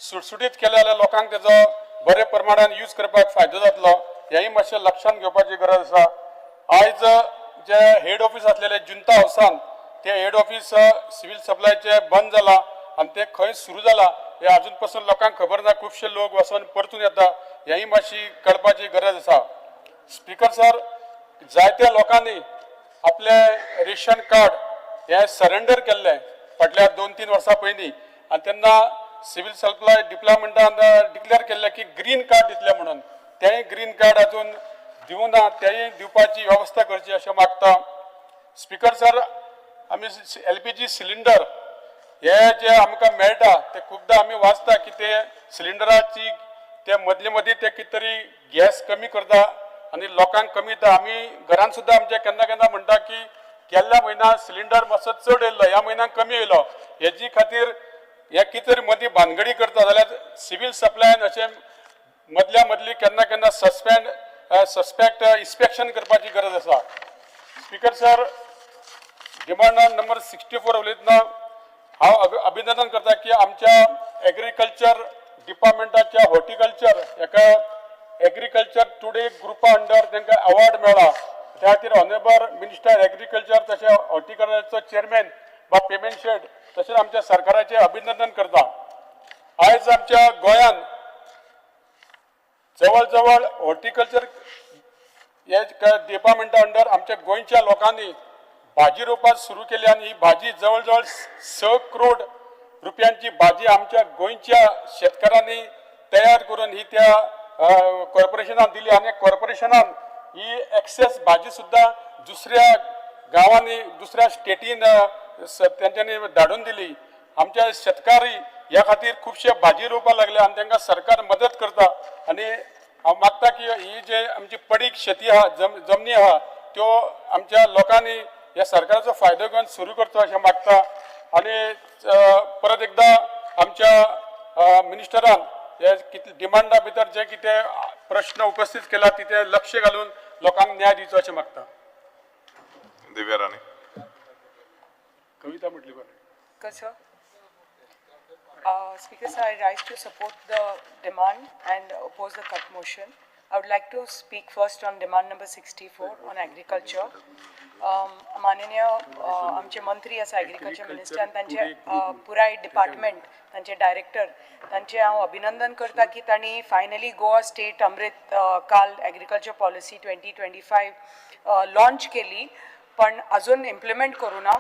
सुटसुटीत केलें जाल्यार लोकांक तेजो बरे प्रमाणान यूज करपाक फायदो जातलो. हेंय मातशें लक्षांत घेवपाची गरज आसा. आयज जे हेड ऑफीस आसलेले जुंता हावसान ते हेड ऑफीस सिव्हिल सप्लायचें बंद जालां आनी तें खंय सुरू जालां हें आजून पसून लोकांक खबर ना. खुबशे लोक वचोन परतून येता. हेंय मातशी कळपाची गरज आसा. स्पिकर सर, जायत्या लोकांनी आपलें रेशन कार्ड हें सरेंडर केल्लें फाटल्या 2-3 वर्सां पयलीं आनी तेन्ना सिव्हिल सप्लाय डिपार्टमेंटान डिक्लेअर केल्लें की ग्रीन कार्ड दितलें म्हणून. तेंय ग्रीन कार्ड अजून दिवना. तेंय दिवपाची वेवस्था करची अशें मागता. स्पिकर सर, आमी LPG cylinder हे जे आमकां मेळटा ते खुबदां आमी वाचता की ते सिलिंडराची ते मदले मदीं ते कितें तरी गॅस कमी करता आनी लोकांक कमी दिता. आमी घरान सुद्दां आमच्या केन्ना केन्ना म्हणटा की गेल्ल्या म्हयन्याक सिलिंडर मातसो चड येयल्लो, ह्या म्हयन्याक कमी येयलो. हेजी खातीर हे कितें तरी मदीं भानगडी करता जाल्यार सिव्हिल सप्लायन अशें मदल्या मदली केन्ना केन्ना सस्पेक्ट इन्स्पेक्शन करपाची गरज आसा. स्पिकर सर, डिमांड नंबर 64 उलयतना हांव अभिनंदन करता की आमच्या एग्रीकल्चर डिपार्टमेंटाच्या हॉर्टिकल्चर हेका एग्रीकल्चर टुडे ग्रुपा अंडर तांकां अवॉर्ड मेळ्ळा. त्या खातीर ऑनरेबल मिनिस्टर एग्रीकल्चर तशें हॉर्टिकल्चरचो चेअरमॅन बाब पेमेंट शेट तशेंच आमच्या सरकाराचें अभिनंदन करता. आयज आमच्या गोंयान जवळ जवळ हॉर्टिकल्चर हे डिपार्टमेंटा अंडर आमच्या गोंयच्या लोकांनी भाजी रोवपाक सुरू केली आनी ही भाजी जवळ जवळ 6 करोड रुपयांची भाजी आमच्या गोंयच्या शेतकारांनी तयार करून ही त्या कॉर्पोरेशनान दिली आनी कॉर्पोरेशनान ही एक्सेस भाजी सुद्दां दुसऱ्या गांवांनी दुसऱ्या स्टेटीन तेंच्यांनी धाडून दिली. आमच्या शेतकारी ह्या खातीर खुबशे भाजी रोवपाक लागले आनी तांकां सरकार मदत करता. आनी हांव मागता की ही जे आमची पडीक शेती आहा, जमनी आहा, त्यो आमच्या लोकांनी ह्या सरकाराचो फायदो घेवन सुरू करचो अशें मागता. आनी परत एकदां आमच्या मिनिस्टरान हे कितले डिमांडा भितर जे कितें प्रश्न उपस्थित केला तिथे लक्ष घालून लोकांक न्याय दिवचो अशें मागता. दिव्या राणे. कविता म्हटली बरें. Sir? Speaker sir, I rise to support the demand and oppose the cut motion. I would like to speak first on demand number 64 on agriculture. माननीय आमचे मंत्री आसा एग्रीकल्चर मिनिस्टर आनी तांचे पुराय डिपार्टमेंट, तांचे डायरेक्टर, तांचे हांव अभिनंदन करता की तांणी फायनली गोवा स्टेट अमृत काल एग्रीकल्चर पॉलिसी 2025 लॉन्च केली, पण अजून इम्प्लिमेंट करूं ना.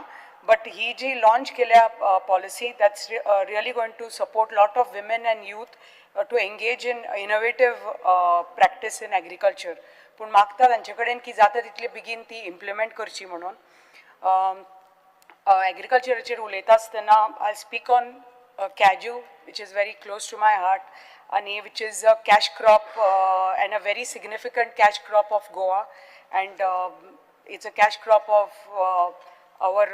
बट he ji launch केल्या policy, that's really going to support lot of women and youth to engage in innovative practice in agriculture. पूण मागता तांचे कडेन की जाता तितले बेगीन ती इम्प्लिमेंट करची म्हणून. एग्रीकल्चराचेर उलयता आसतना I speak on cashew, which is very close to my heart आनी which is a cash crop and a very significant cash crop of Goa, and it's a cash crop of our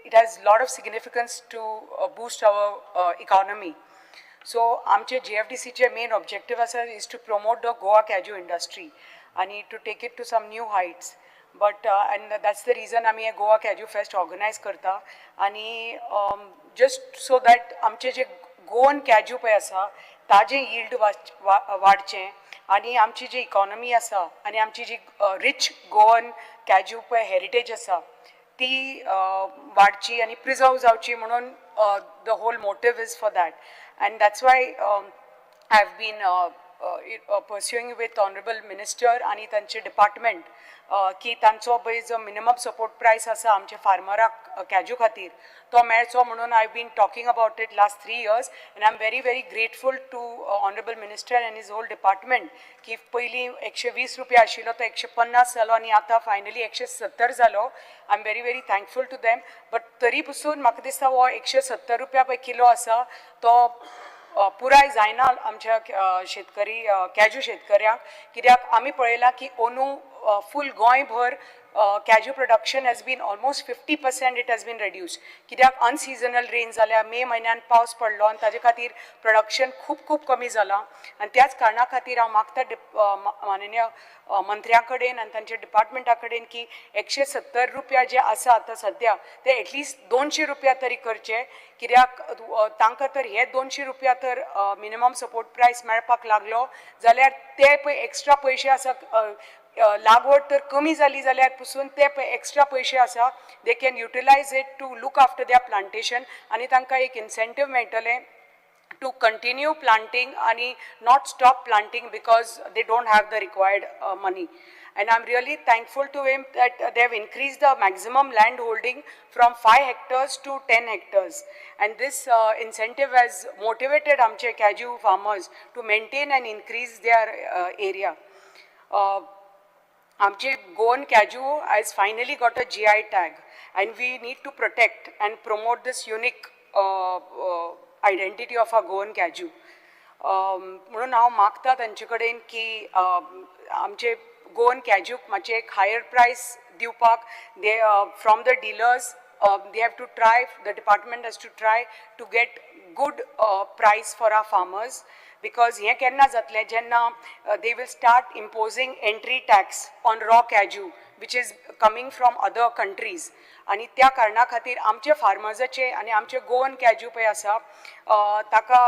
it has lot of significance to boost our economy. So आमचे GFDC चे main objective आसा is to promote the Goa cashew industry आणि to take it to some new heights. But and that's the reason आमी हे Goa cashew fest organise करता आनी just so that आमचे जे Goan cashew पळय आसा ताजें यील्ड वाडचें आनी आमची जी इकॉनॉमी आसा आनी आमची जी रिच गोवन कॅज्यू पळय हेरिटेज आसा ती वाडची आनी प्रिजर्व जावची म्हणून the whole motive is for that. And that's why I have been pursuing with honourable minister आनी तांचे डिपार्टमेंट की तांचो पळय जो मिनिमम सपोर्ट प्रायस आसा आमच्या फार्मराक कॅज्यू खातीर तो मेळचो म्हणून I have been talking about it last 3 years and I am very very grateful to honourable minister and his whole department की पयलीं 120 रुपया आशिल्लो तो 150 जालो आनी आतां फायनली 170 जालो. I am very very thankful to them. But तरी पसून म्हाका दिसता हो 170 रुपया पळय किलो आसा तो पुराय जायना आमच्या शेतकरी कॅज्यू शेतकऱ्यांक, कित्याक आमी पळयलां की अंदू फूल गोंयभर cashew production has been almost 50% it has been reduced, कित्याक अनसिजनल रेन जाल्या, मे म्हयन्यान पावस पडलो आनी ताजे खातीर प्रोडक्शन खूब खूब कमी जालां. आनी त्याच कारणा खातीर हांव मागता माननीय मंत्र्यां कडेन आनी तांच्या डिपार्टमेंटा कडेन की 170 रुपया जे आसा आतां सद्या ते एटलिस्ट 200 रुपया तरी करचे, कित्याक तांकां तर हे 200 रुपया तर मिनिमम सपोर्ट प्रायस मेळपाक लागलो जाल्यार ते पळय एक्स्ट्रा पयशे आसा, लागवड तर कमी जाली जाल्यार पसून ते पळय एक्स्ट्रा पयशे आसा they can utilise it to look after their plantation आनी तांकां एक इन्सेंटीव मेळटलें टू कंटिन्यू प्लांटींग आनी not stop planting because they don't have the required money. And I am really thankful to him that they have increased the maximum land holding from 5 hectares to 10 hectares. And this incentive has motivated आमचे cashew farmers to maintain and increase their area. आमचे Goan cashew has finally got a GI tag and we need to protect and promote this unique identity of our Goan cashew. म्हणून हांव मागता तांचे कडेन की आमचे Goan कॅज्यूक मातशें एक हायर प्रायस दिवपाक they from the dealers they have to try, the department has to try to get good price for our farmers. Because हें केन्ना जातलें जेन्ना they will start imposing entry tax on raw cashew which is coming from other countries. आनी त्या कारणा खातीर आमचे फार्मर्साचे आनी आमचे गोवन कॅज्यू पळय आसा ताका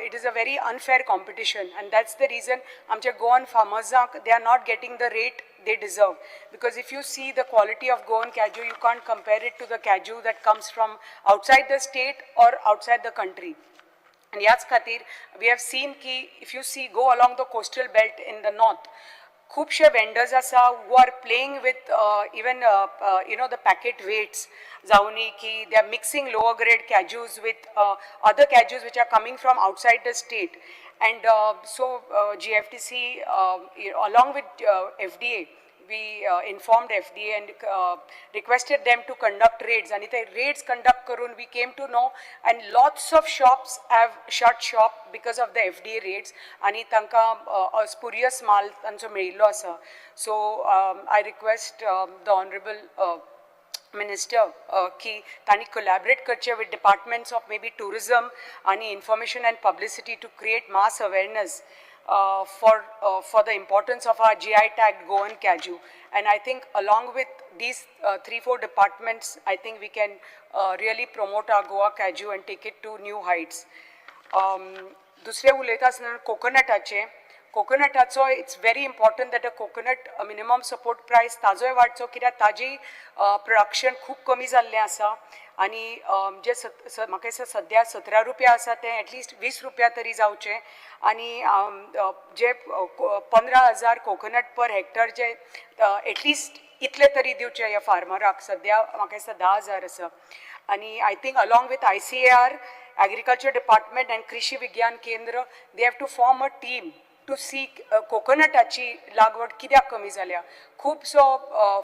it is a very unfair competition and that's the reason आमचे Goan फार्मर्सांक they are not getting the rate they deserve. Because if you see the quality of Goan cashew, you can't compare it to the cashew that comes from outside the state or outside the country. And ह्याच खातीर we have seen की if you see go along the coastal belt in the north, खुबशे vendors आसा who are playing with even you know the packet weights जावनी की they are mixing lower grade cashews with other cashews which are coming from outside the state. And so GFTC along with FDA, we informed FDA and requested them to conduct raids. And the raids conduct karun we came to know, and lots of shops have shut shop because of the FDA raids. Ani tanka spurious mal tancho melillo asa. So I request the honorable minister ki tani collaborate karche with departments of maybe tourism ani information and publicity to create mass awareness for the importance of our GI tagged Goan cashew. And I think along with these 3-4 departments, I think we can really promote our Goa cashew and take it to new heights. दुसरे उलयता आसतना कोकोनटाचे, कोकोनटाचो it's very important that a coconut minimum support price ताजोय वाडचो, कित्याक ताजी production खूब कमी जाल्लें आसा. आनी जे म्हाका दिसता सद्या 17 रुपया आसा ते एटलिस्ट 20 रुपया तरी जावचे. आनी जे 15,000 कोकोनट पर हेक्टर जे एटलिस्ट इतले तरी दिवचे ह्या फार्मराक. सद्या म्हाका दिसता 10,000 आसा. आनी I think along with ICAR, agriculture department and Krishi Vigyan Kendra, they have to form a team to see कोकोनटाची लागवड कित्याक कमी जाल्या. खुबसो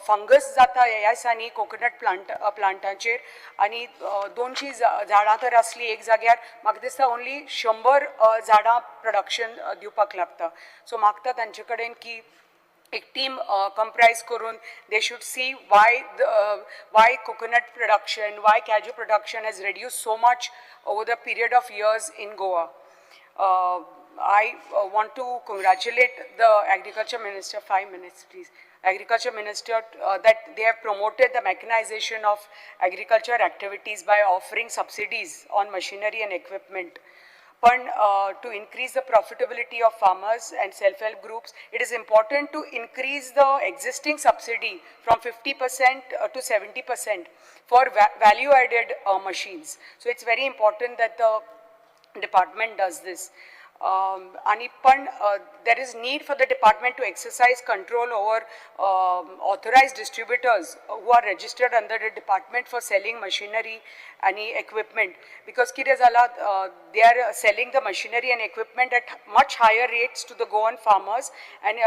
फंगस जाता ह्या दिसांनी कोकोनट प्लांटाचेर. आनी 200 झाडां तर आसली एक जाग्यार, म्हाका दिसता ओन्ली 100 झाडां प्रोडक्शन दिवपाक लागता. सो मागता तांचे कडेन की एक टीम कंप्रायज करून they should see why coconut production, why cashew production has reduce so much over the period of years in Goa. I want to congratulate the Agriculture Minister, 5 minutes please, Agriculture Minister that they have promoted the mechanization of agriculture activities by offering subsidies on machinery and equipment. पण to increase the profitability of farmers and self help groups, it is important to increase the existing subsidy from 50% to 70% for value added machines. So it's very important that the department does this. आणि पण there is need for the department to exercise control over authorized distributors who are registered under the department for selling machinery आणि equipment, because कितें जाला, they are selling the machinery and equipment at much higher rates to the Goan farmers and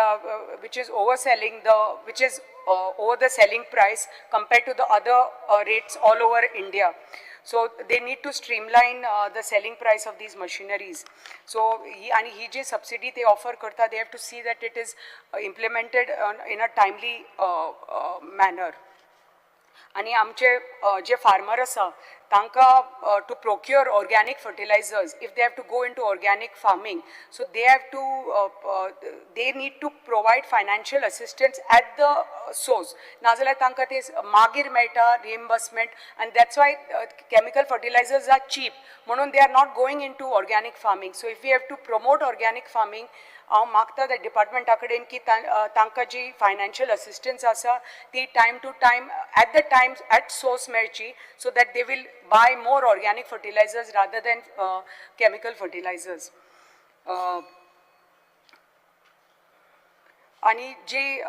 which is overselling the which is over the selling price compared to the other rates all over India. So they need to streamline the selling price of these machineries. So ही आणि ही जी subsidy ते offer करता, they have to see that it is implemented in a timely manner. आनी आमचे जे farmer आसा तांकां to procure organic fertilizers, if they have to go into organic farming, so they need to provide financial assistance at the source. नाजाल्यार तांकां ते मागीर मेळटा reimbursement, and that's why chemical fertilizers are cheap म्हणून they are not going into organic farming. So if you have to promote organic farming, हांव मागता त्या डिपार्टमेंटा कडेन की तांकां जी फायनान्शियल असिस्टन्स आसा ती time to time, at the time, at source मेळची, so that they will buy more organic fertilizers rather than chemical fertilizers. आनी जी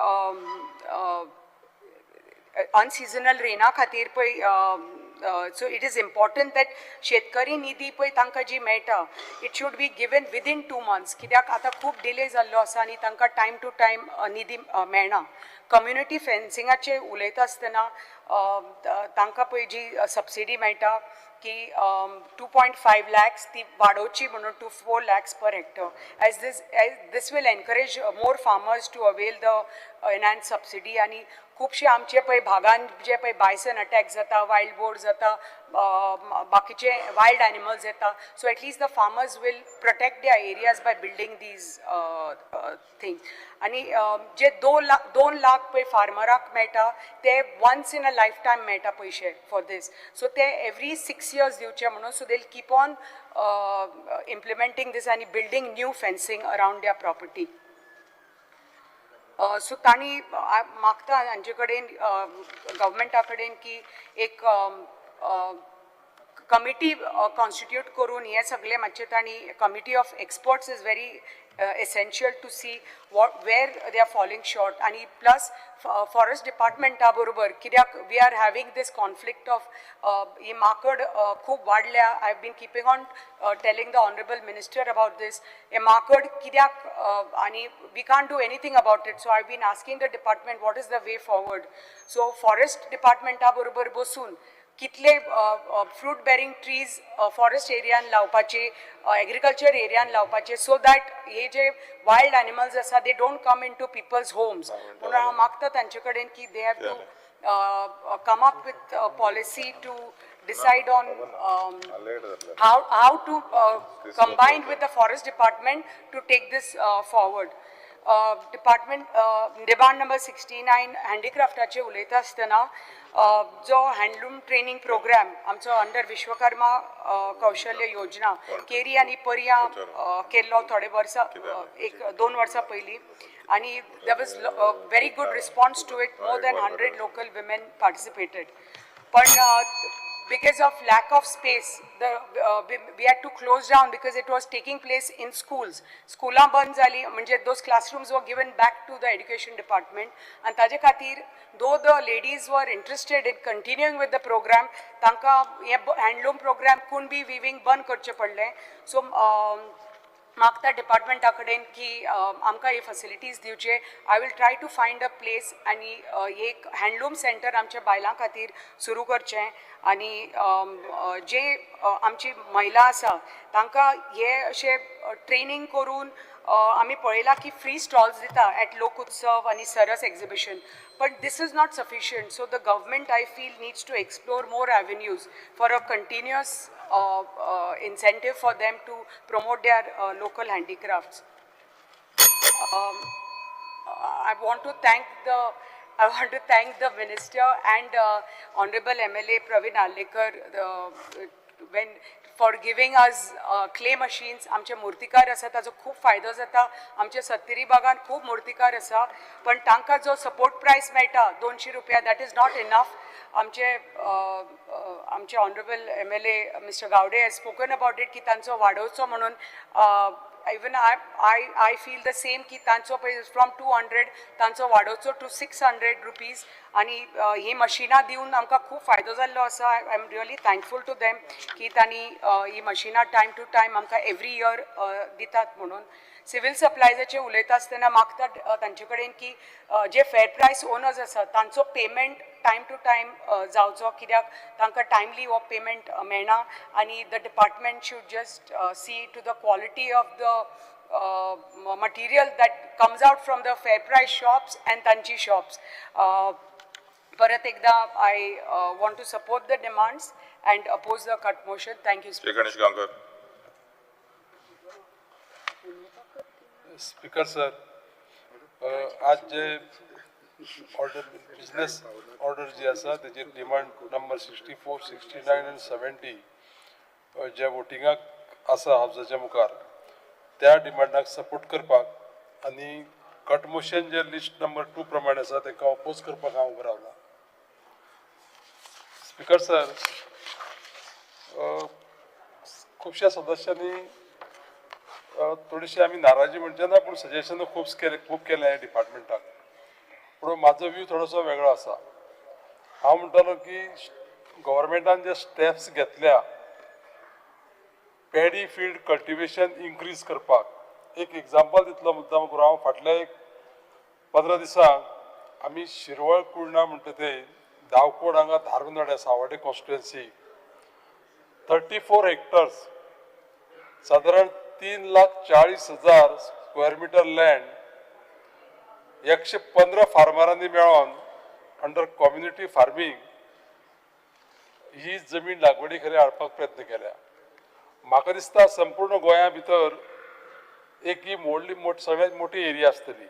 अनसिजनल रेना खातीर पळय, so it is important that शेतकरी निधी पळय तांकां जी मेळटा, it should be given within 2 months, कित्याक आतां खूब डिले जाल्लो आसा आनी तांकां टायम टू टायम निधी मेळना. कम्युनिटी फेन्सिंगाचे उलयता आसतना तांकां पळय जी सबसिडी मेळटा की 2.5 लॅक्स, ती वाडोवची म्हणून to 4 lakhs per hectare, as this will encourage more farmers to avail the enhanced subsidy. आनी खुबशे आमचे पळय भागान जे पळय बायसन अटॅक जाता, वायल्ड बोर जाता, बाकीचे वायल्ड एनिमल्स येता, so at least the farmers will protect their areas by building these things. आनी जे 2 लाख 2 लाख पळय फार्मराक मेळटा, ते once in a life time मेळटा पयशे फॉर दीस, सो ते एवरी 6 इयर्स दिवचे म्हणून, so they keep on implementing this आनी building new fencing around their property. So तांणी मागता हांचे कडेन, गव्हर्मेंटा कडेन की एक कमिटी कॉन्स्टिट्यूट करून हे सगळे मातशें तांणी, committee of experts is very essential to see what where they are falling short. आनी प्लस फॉरेस्ट डिपार्टमेंटा बरोबर, कित्याक we are having this conflict of ही माकड खूब वाडल्या. I have been keeping on telling the honourable minister about this. हे माकड कित्याक आनी we can't do anything about it, so I been asking the department what is the way forward. So forest डिपार्टमेंटा बरोबर बसून कितले फ्रूट बेरिंग ट्रीज फॉरेस्ट एरियान लावपाचे, agriculture एरियान लावपाचे, so that हे जे वायल्ड एनिमल्स आसा, they don't come into people's homes. म्हणून हांव मागता तांचे कडेन की they have to come up with policy to decide on how to combine with the forest department to take this forward. Department demand number 69 हँडीक्राफ्टाचे उलयता आसतना, जो हँडलूम ट्रेनिंग प्रोग्राम आमचो अंडर विश्वकर्मा कौशल्य योजना केरी आनी पर्या केल्लो थोडे वर्सां, एक दोन वर्सां पयलीं, आनी there was very good response to it. More than 100 local women participated, पण because of lack of space, we had to close down because it was taking place in schools. स्कुलां बंद जाली म्हणजे those classrooms were given back to the education department, आनी ताजे खातीर though the ladies were interested in continuing with the program, तांकां हे handloom programme Kunbi विवींग बंद करचें पडलें. सो मागता डिपार्टमेंटा कडेन की आमकां हे फॅसिलिटीज दिवचे. I will try to find a place आनी एक हँडलूम सेंटर आमच्या बायलां खातीर सुरू करचें आनी जे आमची महिला आसा तांकां हे अशे ट्रेनींग करून, आमी पळयलां की फ्री स्टॉल्स दिता एट लोक उत्सव आनी सरस exhibition, but this is not sufficient. So the government, I feel, needs to explore more avenues for a continuous incentive for them to promote their local handicrafts. I want to thank the minister and Honorable MLA Praveen Arlekar when for giving us clay machines. आमचे मुर्तीकार आसा ताजो खूब फायदो जाता. आमचे सत्तरी भागान खूब मुर्तीकार आसा, पण तांकां जो सपोर्ट प्रायस मेळटा 200 रुपया, that is not enough. आमचे आमचे honourable MLA Mister Gaude has spoken about it की तांचो वाडोवचो म्हणून. Even I feel the same की तांचो पळय फ्रॉम 200 तांचो वाडोवचो टू 600 रुपीज. आनी ही मशिनां दिवन आमकां खूब फायदो जाल्लो आसा. I am really thankful to them की तांणी ही मशिनां टायम टू टायम आमकां एवरी इयर दितात म्हणून. सिवील सप्लायजाचें उलयता आसतना मागता तांचे कडेन की जे फेर प्रायस ओनर्स आसात तांचो पेमेंट टायम टू टायम जावचो, कित्याक तांकां टायमली हो पेमेंट मेळना. आनी the department should just see to the quality of the material that comes out from the fair price shops and तांची शॉप्स. परत एकदा I want to support the demands and oppose the cut motion. Thank you. Shri Ganesh Gaonkar. Speaker sir, आज जे order business order जी आसा तेजेर demand number 64, 69 आनी 70 जे वोटिंगाक आसा हावजाच्या मुखार, त्या डिमांडाक सपोर्ट करपाक आनी कट मोशन जे लिस्ट नंबर 2 प्रमाणे आसा ताका अपोज करपाक हांव उबो रावला. स्पीकर सर, खुबश्या सदस्यांनी थोडीशी आमी नाराजी म्हणचे ना, पूण सजेशन खूब केले, खूब केले डिपार्टमेंटाक, पूण म्हाजो व्यू थोडोसो वेगळो आसा. हांव म्हणटालो की गव्हर्मेंटान जे स्टेप्स घेतल्या पॅडी फिल्ड कल्टिवेशन इन्क्रीज करपाक, एक एग्जाम्पल दितलो मुद्दाम करून. हांव फाटल्या एक 15 दिसांक आमी शिरवळ कुर्णा म्हणटा ते दावकोड हांगा धारबांदोड्या सावड्डे कॉन्स्टिट्युएन्सी 34 हेक्टर्स, सादारण 3,40,000 स्क्वेअर मिटर लँड 115 फार्मरांनी मेळोन अंडर कम्युनिटी फार्मींग ही जमीन लागवडी खाली हाडपाक प्रयत्न केल्या. म्हाका दिसता संपूर्ण गोंया भितर एक ही व्हडली सगळ्यात मोठी एरिया आसतली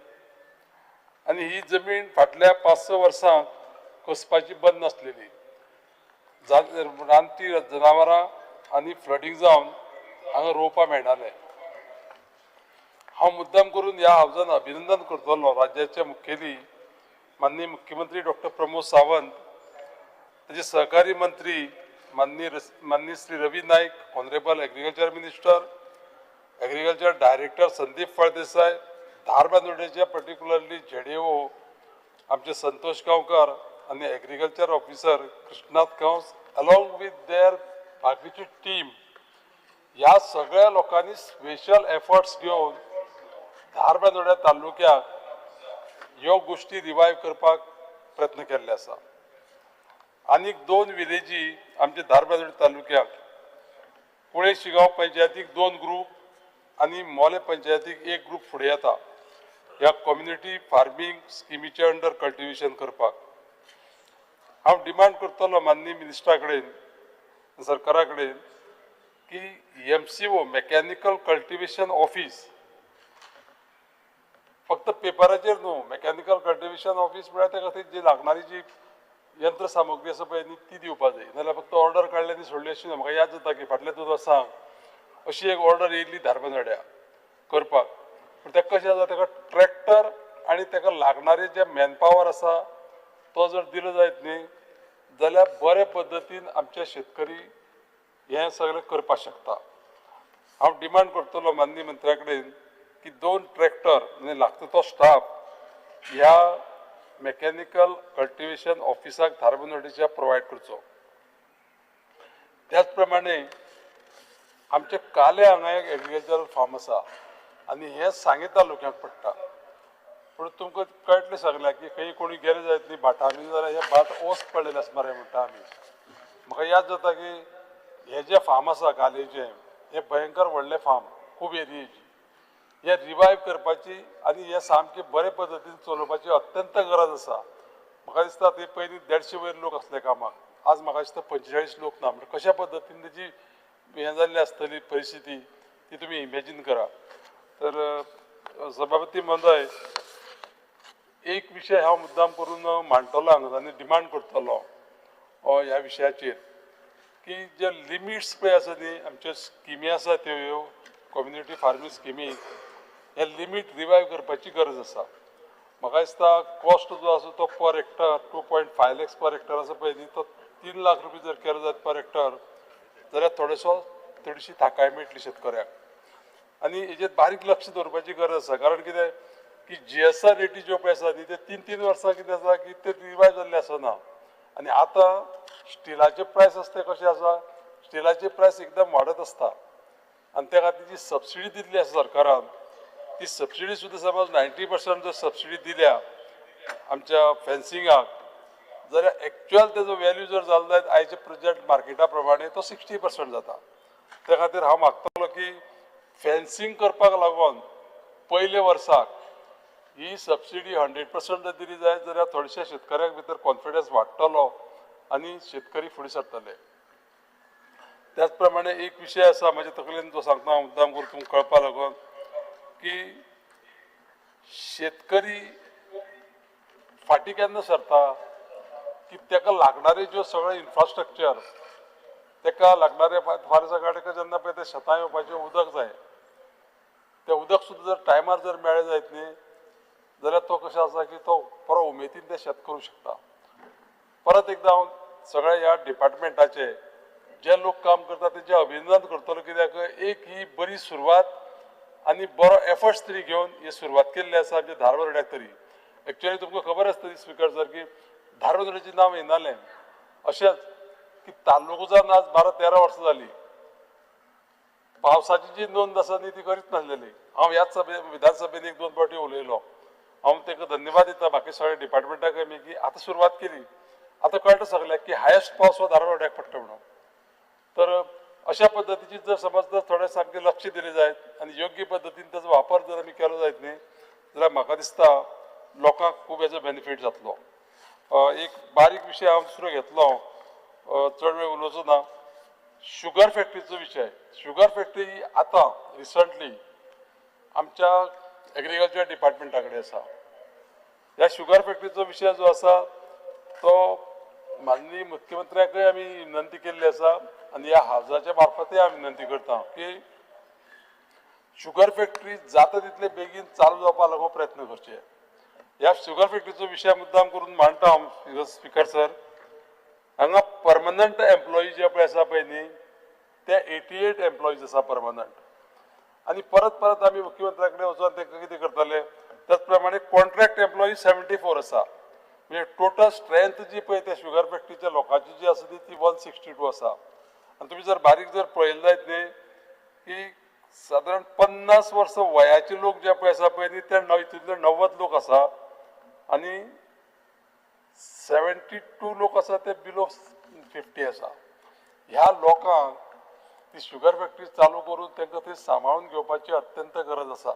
आनी ही जमीन फाटल्या 5-6 वर्सांक कसपाची बंद नासलेली. रानटी जनावरां आनी फ्लडींग जावन हांगा रोवपाक मेळनाले. हांव मुद्दाम करून ह्या हावजान अभिनंदन करतलो राज्याचे मुखेली माननीय मुख्यमंत्री डॉक्टर प्रमोद सावंत, ताजे सहकारी मंत्री माननीय Shri Ravi Naik, honourable agriculture minister, agriculture director Sandeep Phaldesai, धारबांदोडेचे particularly JDO आमचे संतोष गांवकर आनी agriculture officer Krishnanath Gawas along with their बाकीची टीम, ह्या सगळ्या लोकांनी स्पेशल एफर्ट्स घेवन धारबांदोड्या तालुक्याक ह्यो गोश्टी रिवायव करपाक प्रयत्न केल्ले आसा. आनीक 2 विलेजी आमच्या धारबांदोड्या तालुक्याक, कुळे शिगांव पंचायतीक 2 ग्रूप आनी मोले पंचायतीक 1 ग्रूप फुडें येता ह्या कम्युनिटी फार्मींग स्किमीचे अंडर कल्टिवेशन करपाक. हांव डिमांड करतलो माननीय मिनिस्टरा कडेन, सरकारा कडेन की MCO mechanical cultivation office फक्त पेपराचेर न्हू, मेकॅनिकल कल्टिवेशन ऑफीस म्हळ्यार त्या खातीर जी लागणारी जी यंत्र सामुग्री आसा पळय न्ही ती दिवपा जाय, नाजाल्यार फक्त ऑर्डर काडली आनी सोडली अशी ना. म्हाका याद जाता की फाटल्या 2 वर्सांक अशी एक ऑर्डर येयल्ली धारबांदोड्या करपाक, पूण ताका कशें जाता, ताका ट्रॅक्टर आनी ताका लागणारे जे मॅनपावर आसा तो जर दिलो जायत न्ही जाल्यार बरे पद्दतीन आमचे शेतकरी हें सगळें करपाक शकता. हांव डिमांड करतलो माननीय मंत्र्या कडेन की 2 ट्रॅक्टर आनी लागता तो स्टाफ ह्या मेकॅनिकल कल्टिवेशन ऑफिसाक धारबांदोडेच्या प्रोवायड करचो. त्याच प्रमाणे आमचे काले हांगा एक एग्रीकल्चरल फार्म आसा आनी हें सांगें तालुक्यांत पडटा, पूण तुमकां कळटलें सगळ्यांक की खंय कोणी गेले जायत न्ही भाटांनी जाल्यार हें भाट ओस पडलेलें आसा मरे म्हणटा आमी. म्हाका याद जाता की हें जें फार्म आसा कालेचें, हें भयंकर व्हडलें फार्म, खूब एरियेची, हें रिवायव करपाची आनी हें सामकें बरे पद्दतीन चलोवपाची अत्यंत गरज आसा. म्हाका दिसता ते पयलीं 150 वयर लोक आसले कामाक, आज म्हाका दिसता 45 लोक ना. म्हणजे कशा पद्दतीन तेजी हें जाल्ली आसतली परिस्थिती ती तुमी इमेजीन करा. तर सभापती महोदय, एक विशय हांव मुद्दाम करून मांडटलो हांगा आनी डिमांड करतलो ह्या विशयाचेर की जे लिमिट्स पळय आसा न्ही, आमच्यो स्किमी आसा त्यो ह्यो कम्युनिटी फार्मींग स्किमी, हे लिमीट रिवायव करपाची गरज आसा. म्हाका दिसता कॉस्ट जो आसा तो per hectare 2.5 lakhs per hectare आसा पळय न्ही, तो 3 लाख रुपया जर केलो जायत पर हेक्टर जाल्यार थोडेसो थोडीशी थाकाय मेळटली शेतकऱ्याक. आनी हेजेर बारीक लक्ष दवरपाची गरज आसा, कारण कितें की GSR रेटी ज्यो पळय आसा न्ही ते 3-3 वर्सां कितें आसा की ते रिवायव जाल्ले आसना. आनी आतां स्टिलाचे प्रायस आसता ते कशें आसा, स्टिलाचे प्रायस एकदम वाडत आसता आनी त्या खातीर जी सबसिडी दिल्ली आसा सरकारान ती सबसिडी सुद्दां समज 90% जर सबसिडी दिल्या आमच्या फेन्सिंगाक जाल्यार एक्चुअल तेजो वेल्यू जर जालो जायत आयच्या प्रेजेंट मार्केटा प्रमाणे तो 60% जाता. त्या खातीर हांव मागतलो की फेन्सिंग करपाक लागून पयल्या वर्साक ही सबसिडी 100% जर दिली जायत जाल्यार थोडेशा शेतकऱ्यांक भितर कॉन्फिडन्स वाडटलो आनी शेतकरी फुडें सरतले. त्याच प्रमाणे एक विशय आसा म्हज्या तकलेन जो सांगता हांव मुद्दाम करून तुमकां कळपा लागून की शेतकरी फाटीं केन्ना सरता की ताका लागणारे ज्यो सगळें इन्फ्रास्ट्रक्चर, ताका लागणारे फार सगळ्या जेन्ना पळय ते शेतां येवपाचें उदक जाय, तें उदक सुद्दां जर टायमार जर मेळ्ळें जायत न्ही जाल्यार तो कशें आसा की तो बरो उमेदीन तें शेत करूं शकता. परत एकदां हांव सगळ्या ह्या डिपार्टमेंटाचे जे लोक काम करता तेंचें अभिनंदन करतलो, कित्याक एक ही बरी सुरवात आनी बरो एफर्ट्स तरी घेवन ही सुरवात केल्ली आसा आमच्या धारबांदोड्याक तरी. एक्चुअली तुमकां खबर आसतली स्पिकर सर की धारबांदोड्याचें नांव येनालें, अशेंच की तालुको जावन आज 12-13 वर्सां जालीं पावसाची जी नोंद आसा न्ही ती करीत नासलेली. हांव ह्याच सभे विधानसभेन 1-2 फावटी उलयलो, हांव ताका धन्यवाद दिता बाकी सगळ्या डिपार्टमेंटाक मी की आतां सुरवात केली, आतां कळटा सगळ्याक की हायस्ट पावस हो धारबांदोड्याक पडटा म्हणून. तर अशा पद्दतीची जर समज जर थोडें सामकें लक्ष दिलें जायत आनी योग्य पद्दतीन ताचो वापर जर आमी केलो जायत न्ही जाल्यार म्हाका दिसता लोकांक खूब हेजो बेनिफीट जातलो. एक बारीक विशय हांव दुसरो घेतलो, चड वेळ उलोवचो ना, शुगर फॅक्टरीचो विशय. शुगर फॅक्टरी आतां रिसंटली आमच्या एग्रीकल्चर डिपार्टमेंटा कडेन आसा. ह्या शुगर फॅक्टरीचो विशय जो आसा तो माननीय मुख्यमंत्र्याकय आमी विनंती केल्ली आसा आनी ह्या हावजाच्या मार्फतय आमी विनंती करता की शुगर फॅक्टरी जाता तितले बेगीन चालू जावपा लागून प्रयत्न करचे. ह्या शुगर फॅक्टरीचो विशय मुद्दाम करून मांडटा हांव स्पिकर सर. हांगा परमनंट एम्प्लॉई जे पळय आसा पळय न्ही ते 88 एम्प्लॉईज आसा परमनंट. आनी परत परत आमी मुख्यमंत्र्या कडेन वचून तांकां कितें करतले. त्याच प्रमाणे कॉन्ट्रॅक्ट एम्प्लॉई 74 आसा, म्हणजे टोटल स्ट्रेंथ जी पळय त्या शुगर फॅक्टरीच्या लोकांची जी आसा ती 162 आसा. आनी तुमी जर बारीक जर पळयलें जायत न्ही की सादारण 50 वर्सां वयाचे लोक जे पळय आसा पळय न्ही ते हितूंतले 90 लोक आसा आनी 72 लोक आसा ते बिलो 50 आसा. ह्या लोकांक ती शुगर फॅक्टरी चालू करून तांकां थंय सांबाळून घेवपाची अत्यंत गरज आसा.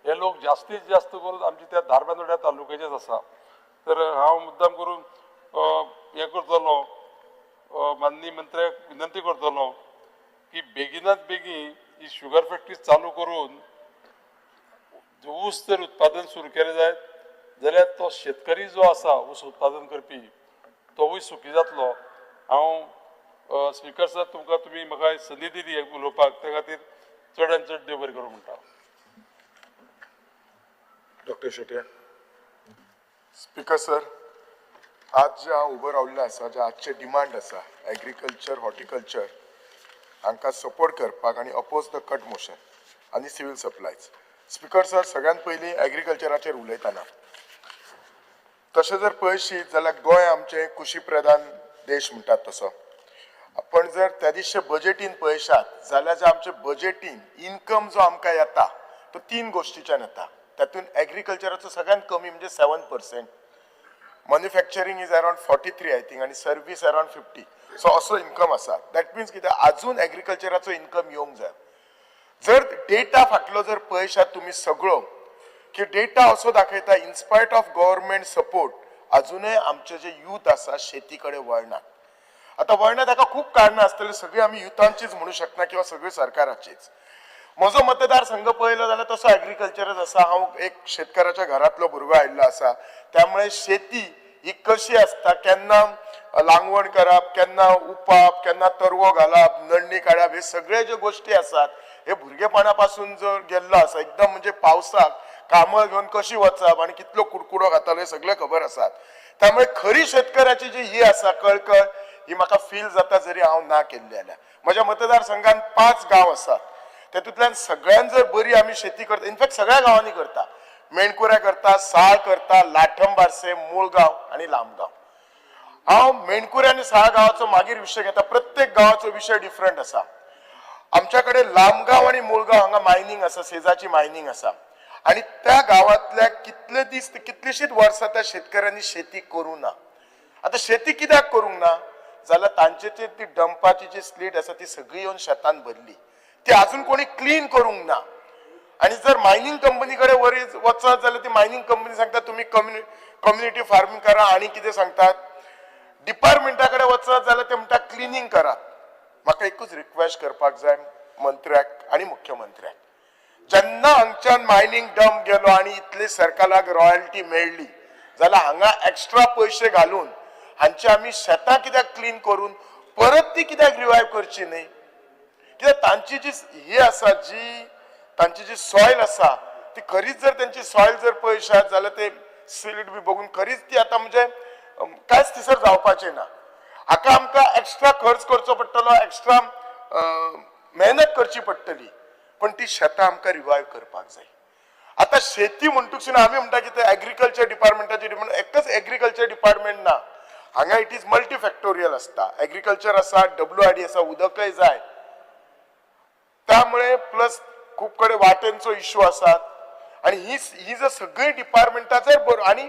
हे लोक जास्तीत जास्त करून आमच्या त्या धारबांदोड्या तालुक्याचेच आसा. तर हांव मुद्दाम करून हें करतलो, माननीय मंत्र्याक विनंती करतलो की बेगिनात बेगीन ही शुगर फॅक्टरी चालू करून ऊस जर उत्पादन सुरू केलें जायत जाल्यार तो शेतकरी जो आसा ऊस उत्पादन करपी तोवूय सुखी जातलो. हांव स्पिकर सर तुमकां तुमी म्हाका संदी दिली उलोवपाक त्या खातीर चड आनी चड देव बरें करूं म्हणटा. डॉक्टर शेट्ये. स्पिकर सर, आज जे हांव उबो रावल्लो आसा, जे आजचे डिमांड आसा एग्रीकल्चर हॉर्टिकल्चर हांकां सपोर्ट करपाक आनी अपोज the cut motion आनी सिवील सप्लायज. स्पिकर सर, सगळ्यांत पयलीं एग्रीकल्चराचेर उलयतना तशें जर पळयशीत जाल्यार गोंय आमचें कृशी प्रधान देश म्हणटात तसो, पण जर त्या दिसचे बजेटीन पळयशात जाल्यार जे आमचे बजेटीन इनकम जो आमकां येता तो 3 गोश्टीच्यान येता. तातूंत एग्रीकल्चराचो सगळ्यांत कमी म्हणजे 7%, manufacturing is around 43 I think आनी सर्वीस अरावंड 50. सो असो इनकम आसा. That means कितें, आजून एग्रीकल्चराचो इनकम येवंक जाय. जर डेटा फाटलो जर पळयशात तुमी सगळो की डेटा असो दाखयता in spite of government support अजूनय आमचे जे यूथ आसा शेती कडेन वळनात. आतां वळना ताका खूब कारणां आसतलीं, सगळीं आमी युथांचीच म्हणू शकना किंवा सगळीं सरकाराचीच. म्हजो मतदारसंघ पळयलो जाल्यार तसो एग्रीकल्चरच आसा. हांव एक शेतकाराच्या घरांतलो भुरगो आयिल्लो आसा, त्यामुळे शेती ही कशी आसता, केन्ना लागवण करप, केन्ना उपप, केन्ना तरवो घालप, नडणी काडप, हे सगळे ज्यो गोश्टी आसात हे भुरगेपणा पासून जर गेल्लो आसा. एकदम म्हणजे पावसाक कामळ घेवन कशी वचप आनी कितलो कुडकुडो घातालो हे सगळें खबर आसात. त्यामुळे खरी शेतकऱ्याची जी ही आसा कळकळ ही म्हाका फील जाता जरी हांव ना केल्ली जाल्यार. म्हज्या मतदारसंघात 5 गांव आसात, तेतूंतल्यान सगळ्यान जर बरी आमी शेती करता, इनफॅक्ट सगळ्या गांवांनी करता, मेणकुऱ्या करता, साळ करता, लाठम बारसे, मुळगांव आनी लामगांव. हांव मेणकुऱ्या आनी साळ गांवाचो मागीर विशय घेता, प्रत्येक गांवाचो विशय डिफरंट आसा. आमच्या कडेन लामगांव आनी मुळगांव हांगा मायनींग आसा, सेजाची मायनींग आसा आनी त्या गांवांतल्या कितले दीस कितलीशीच वर्सां त्या शेतकऱ्यांनी शेती करूं ना. आतां शेती कित्याक करूंक ना जाल्यार तांचे ती डंपाची जी स्लीट आसा ती सगळी येवन शेतान भरली, ती अजून कोणी क्लीन करूंक ना. आनी जर मायनींग कंपनी कडेन वचत जाल्यार ती मायनींग कंपनी सांगता तुमी कम्युनिटी फार्मींग करा आनी कितें सांगतात. डिपार्टमेंटा कडेन वचत जाल्यार ते म्हणटा क्लिनींग करात. म्हाका एकूच रिक्वेस्ट करपाक जाय मंत्र्याक आनी मुख्यमंत्र्याक, जेन्ना हांगच्यान मायनींग डंप गेलो आनी इतली सरकाराक रॉयल्टी मेळ्ळी जाल्यार हांगा एक्स्ट्रा पयशे घालून हांचे आमी शेतां कित्याक क्लीन करून परत ती कित्याक रिवायव करची न्हय? कित्याक तांची जी ही आसा, जी तांची जी सॉयल आसा ती खरीच जर तांची सॉयल जर पळयशात जाल्यार ते सिल्ट बी बघून खरीच ती आतां म्हणजे कांयच थिसर जावपाचें ना. हाका आमकां एक्स्ट्रा खर्च करचो पडटलो, एक्स्ट्रा मेहनत करची पडटली, पण ती शेतां आमकां रिवायव करपाक जाय. आतां शेती म्हणटूच आमी म्हणटा की ते एग्रीकल्चर डिपार्टमेंटाचे डिपार्टमेंट, एकच एग्रीकल्चर डिपार्टमेंट ना हांगा, it is मल्टीफॅक्टोरियल आसता. एग्रीकल्चर आसा, WRD आसा, उदकय जाय, त्यामुळे प्लस खूब कडेन वाटेंचो इश्यू आसात. आनी ही जर सगळीं डिपार्टमेंटां जर बरो, आनी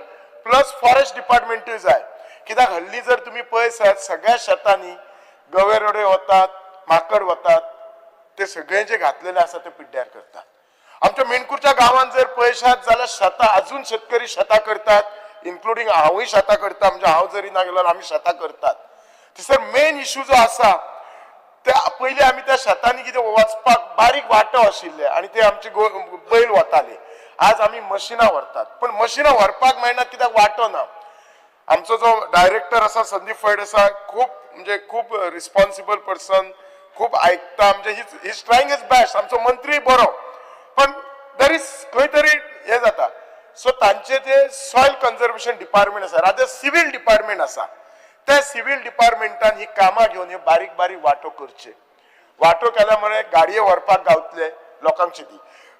प्लस फॉरेस्ट डिपार्टमेंटूय जाय, कित्याक हल्ली जर तुमी पळयसात सगळ्या शेतांनी गवे रोडे वतात, माकड वतात, ते सगळे जे घातलेले आसा ते पिड्ड्यार करतात. आमच्या मेणकूरच्या गांवांत जर पळयशात जाल्यार शेतां अजून शेतकरी शेतां करतात, इन्क्लुडींग हांवूय शेतां करता, म्हणजे हांव जरी ना गेल्यार आमी शेतां करतात. थंयसर मेन इश्यू जो आसा त्या पयलीं आमी त्या शेतांनी कितें वचपाक बारीक वाटो आशिल्ले आनी ते आमचे बैल वताले. आज आमी मशिनां व्हरतात, पण मशिनां व्हरपाक मेळना कित्याक वाटो ना. आमचो जो डायरेक्टर आसा संदीप फैड आसा, खूब म्हणजे खूब रिस्पॉन्सिबल पर्सन, खूब आयकता, म्हणजे he is trying his best. आमचो मंत्री बरो, पण there is खंय तरी हें जाता. सो तांचे जे सॉयल कन्जर्वेशन डिपार्टमेंट आसा, रादर सिवील डिपार्टमेंट आसा, त्या सिवील डिपार्टमेंटान ही कामां घेवन हे बारीक बारीक वांटो करचे. वांटो केल्या मुळे गाडये व्हरपाक गावतले लोकांक शेती.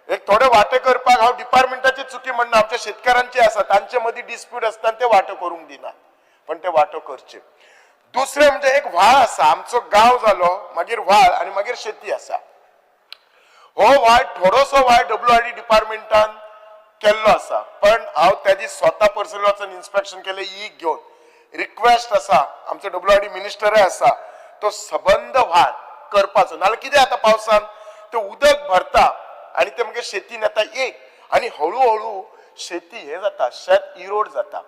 एक थोडे वांटे करपाक हांव डिपार्टमेंटाची चुकी म्हणना, आमच्या शेतकारांची आसा, तांचे मदीं डिस्प्यूट आसता आनी ते वांटो करूंक दिना, पण ते वांटो करचे. दुसरें म्हणजे एक व्हाळ आसा, आमचो गांव जालो मागीर व्हाळ आनी मागीर शेती आसा. हो व्हाळ थोडोसो व्हाळ WRD डिपार्टमेंटान केल्लो आसा, पण हांव त्या दीस स्वता पर्सनली वचून इन्स्पेक्शन केलें ई घेवन. रिक्वेस्ट आसा, आमचो WRD मिनिस्टरय आसा, तो सबंद व्हाळ करपाचो. नाजाल्यार कितें जाता पावसान तें उदक भरता आनी तें मागीर शेतीन येता एक, आनी हळू हळू शेती हें जाता, शेत इरोड जाता.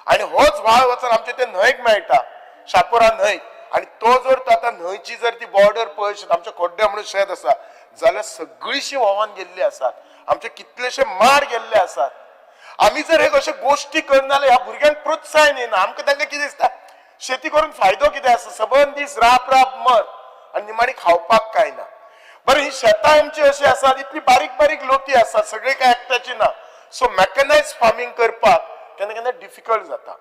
आनी होच व्हाळ वचून आमचे ते न्हंयक मेळटा, शापोरा न्हंयक. आनी तो जर आतां न्हंयची जर ती बॉर्डर पळयशीत, आमच्या खोड्ड्या म्हणून शेत आसा जाल्यार सगळीशी व्हांवन गेल्ली आसात, आमचे कितलेशे माड गेल्ले आसात. आमी जर हे अशे गोश्टी करना जाल्यार ह्या भुरग्यांक प्रोत्साहन येना. आमकां तांकां कितें दिसता, शेती करून फायदो कितें आसा, सबंद दीस राप राप मर आनी निमाणी खावपाक कांय ना. बरें, ही शेतां आमची अशी आसात, इतली बारीक बारीक लोती आसात, सगळी कांय एकट्याची ना. सो मॅकनायज फार्मींग करपाक केन्ना केन्ना डिफिकल्ट जाता.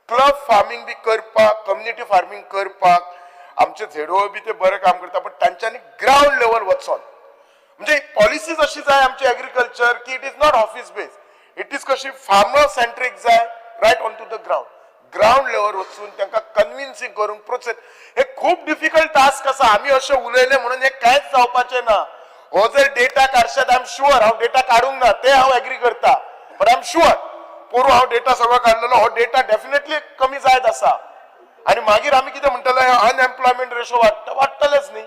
क्लब फार्मींग बी करपाक, कम्युनिटी फार्मींग करपाक आमचे झेडवो बी ते बरें काम करता, पण तांच्यांनी ग्रावंड लेवल वचोन म्हणजे पॉलिसीज अशी जाय आमची एग्रीकल्चर की it is not office base, it is कशी फार्मर सेंट्रीक जाय, right on to the ground, ground level वचून तांकां कन्विन्सिंग करूंक प्रोसेस. हे खूब डिफिकल्ट टास्क आसा. आमी अशें उलयले म्हणून हे कांयच जावपाचें ना. हो जर डेटा काडशात, I am sure, हांव डेटा काडूंक ना ते हांव एग्री करता, बट I am sure पोरूं हांव डेटा सगळो काडलेलो, हो डेटा डेफिनेटली कमी जायत आसा. आनी मागीर आमी कितें म्हणटले, अनएम्प्लॉयमेंट रेशो वाडटा, वाडटलेच न्ही.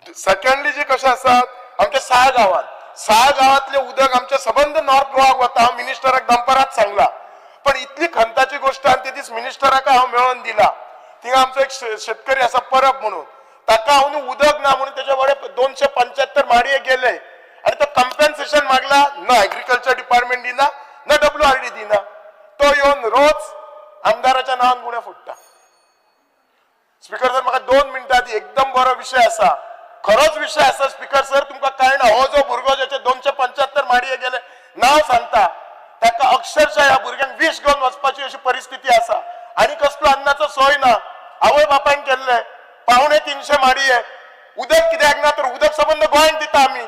सेकंडली जे कशें आसा, आमच्या साळ गांवांत, साळ गांवांतलें उदक आमच्या सबंद नॉर्थ गोवाक वता. हांव मिनिस्टराक दनपारात सांगला, पण इतली खंताची गोश्ट आनी ते दीस मिनिस्टराक हांव मेळोन दिला. थिंगा आमचो एक शेतकरी आसा परब म्हणून, ताका हांव उदक ना म्हणून तेच्या वडे 275 माडये गेले आनी तो कंपेन्सेशन मागला, ना एग्रीकल्चर डिपार्टमेंट दिना, ना WRD दिना. तो तो येवन रोज आमदाराच्या नांवान गुणे फोडटा. स्पीकर सर, म्हाका 2 मिनटां दी. एकदम बरो विशय आसा, खरोच विशय आसा स्पीकर सर. तुमकां कळना, हो जो भुरगो ज्याचे 275 माडये गेले नांव सांगता, ताका अक्षरशः ह्या भुरग्यांक विश घेवन वचपाची अशी परिस्थिती आसा. आनी कसलो अन्नाचो सोय ना. आवय बापायन केल्ले 275 माडये. उदक कित्याक ना तर उदक सबंद गोंयांत दिता आमी.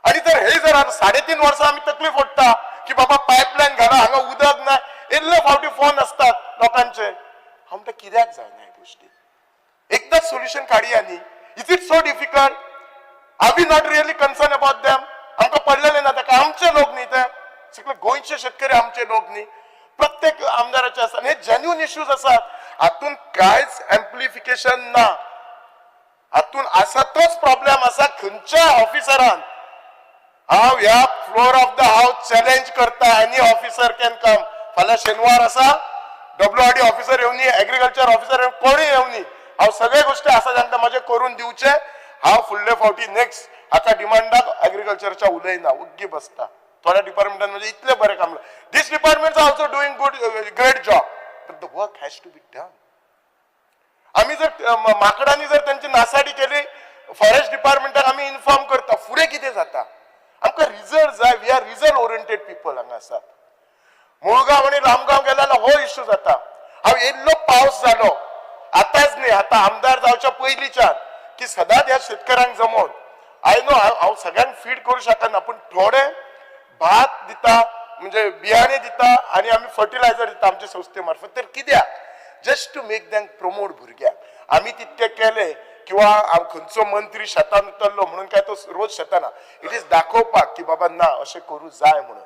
आनी जर हे जर 3.5 वर्सां आमी तकलीफ ओडटा की बाबा पायपलायन घाला, हांगा उदक ना, इल्ले फावटी फोन आसतात लोकांचे. हांव म्हणटा कित्याक जायना ह्या गोश्टी, एकदां सोल्युशन काडया न्ही. Is it so difficult? Are we not really concern about them? आमकां पडलेले ना ताका, आमचे लोक न्ही ते, सगळे गोंयचे शेतकरी आमचे लोक न्ही, प्रत्येक आमदाराचे आसा. हे जेन्युन इश्यूज आसात, हातून कांयच एम्प्लिफिकेशन ना. हातून आसा तोच प्रॉब्लेम आसा. खंयच्या ऑफिसरान, हांव ह्या floor of the house challenge करता, एनी ऑफिसर can come. फाल्यां शेनवार आसा, डब्ल्यू आर डी ऑफिसर येवनी, एग्रीकल्चर ऑफिसर येवनी, कोणूय येवनी, हांव सगळे गोश्टी आसा तांकां म्हाजे करून दिवचे. हांव फुडले फावटी नेक्स्ट हाका डिमांडाक एग्रीकल्चरच्या उलयना, ओग्गी बसता. थोड्या डिपार्टमेंटान म्हणजे इतले बरें काम, this department are also doing good, great job, but the work has to be done. आमी जर माकडांनी जर त्यांची नासाडी केली, फॉरेस्ट डिपार्टमेंटाक आमी इन्फॉर्म करता, फुडें कितें जाता? आमकां रिजल्ट जाय. We are result oriented people हांगा आसात. मुळगांव आनी लामगांव गेल्यार हो इश्यू जाता. हांव येल्लो पावस जालो, आतांच न्ही, आतां आमदार जावच्या पयलींच्यान की सदांच ह्या शेतकऱ्यांक जमोवन, I know हांव सगळ्यांक फीड करूं शकना, पूण थोडे भात दिता, म्हणजे बियाणे दिता आनी आमी फर्टिलायझर दिता आमचे संस्थे मार्फत. तर कित्याक? Just to make them promote भुरग्यांक. आमी तितके केले किंवा खंयचो मंत्री शेतान उतरलो म्हणून काय तो रोज शेताना, it is दाखोवपाक की बाबा ना, अशें करूं जाय म्हणून.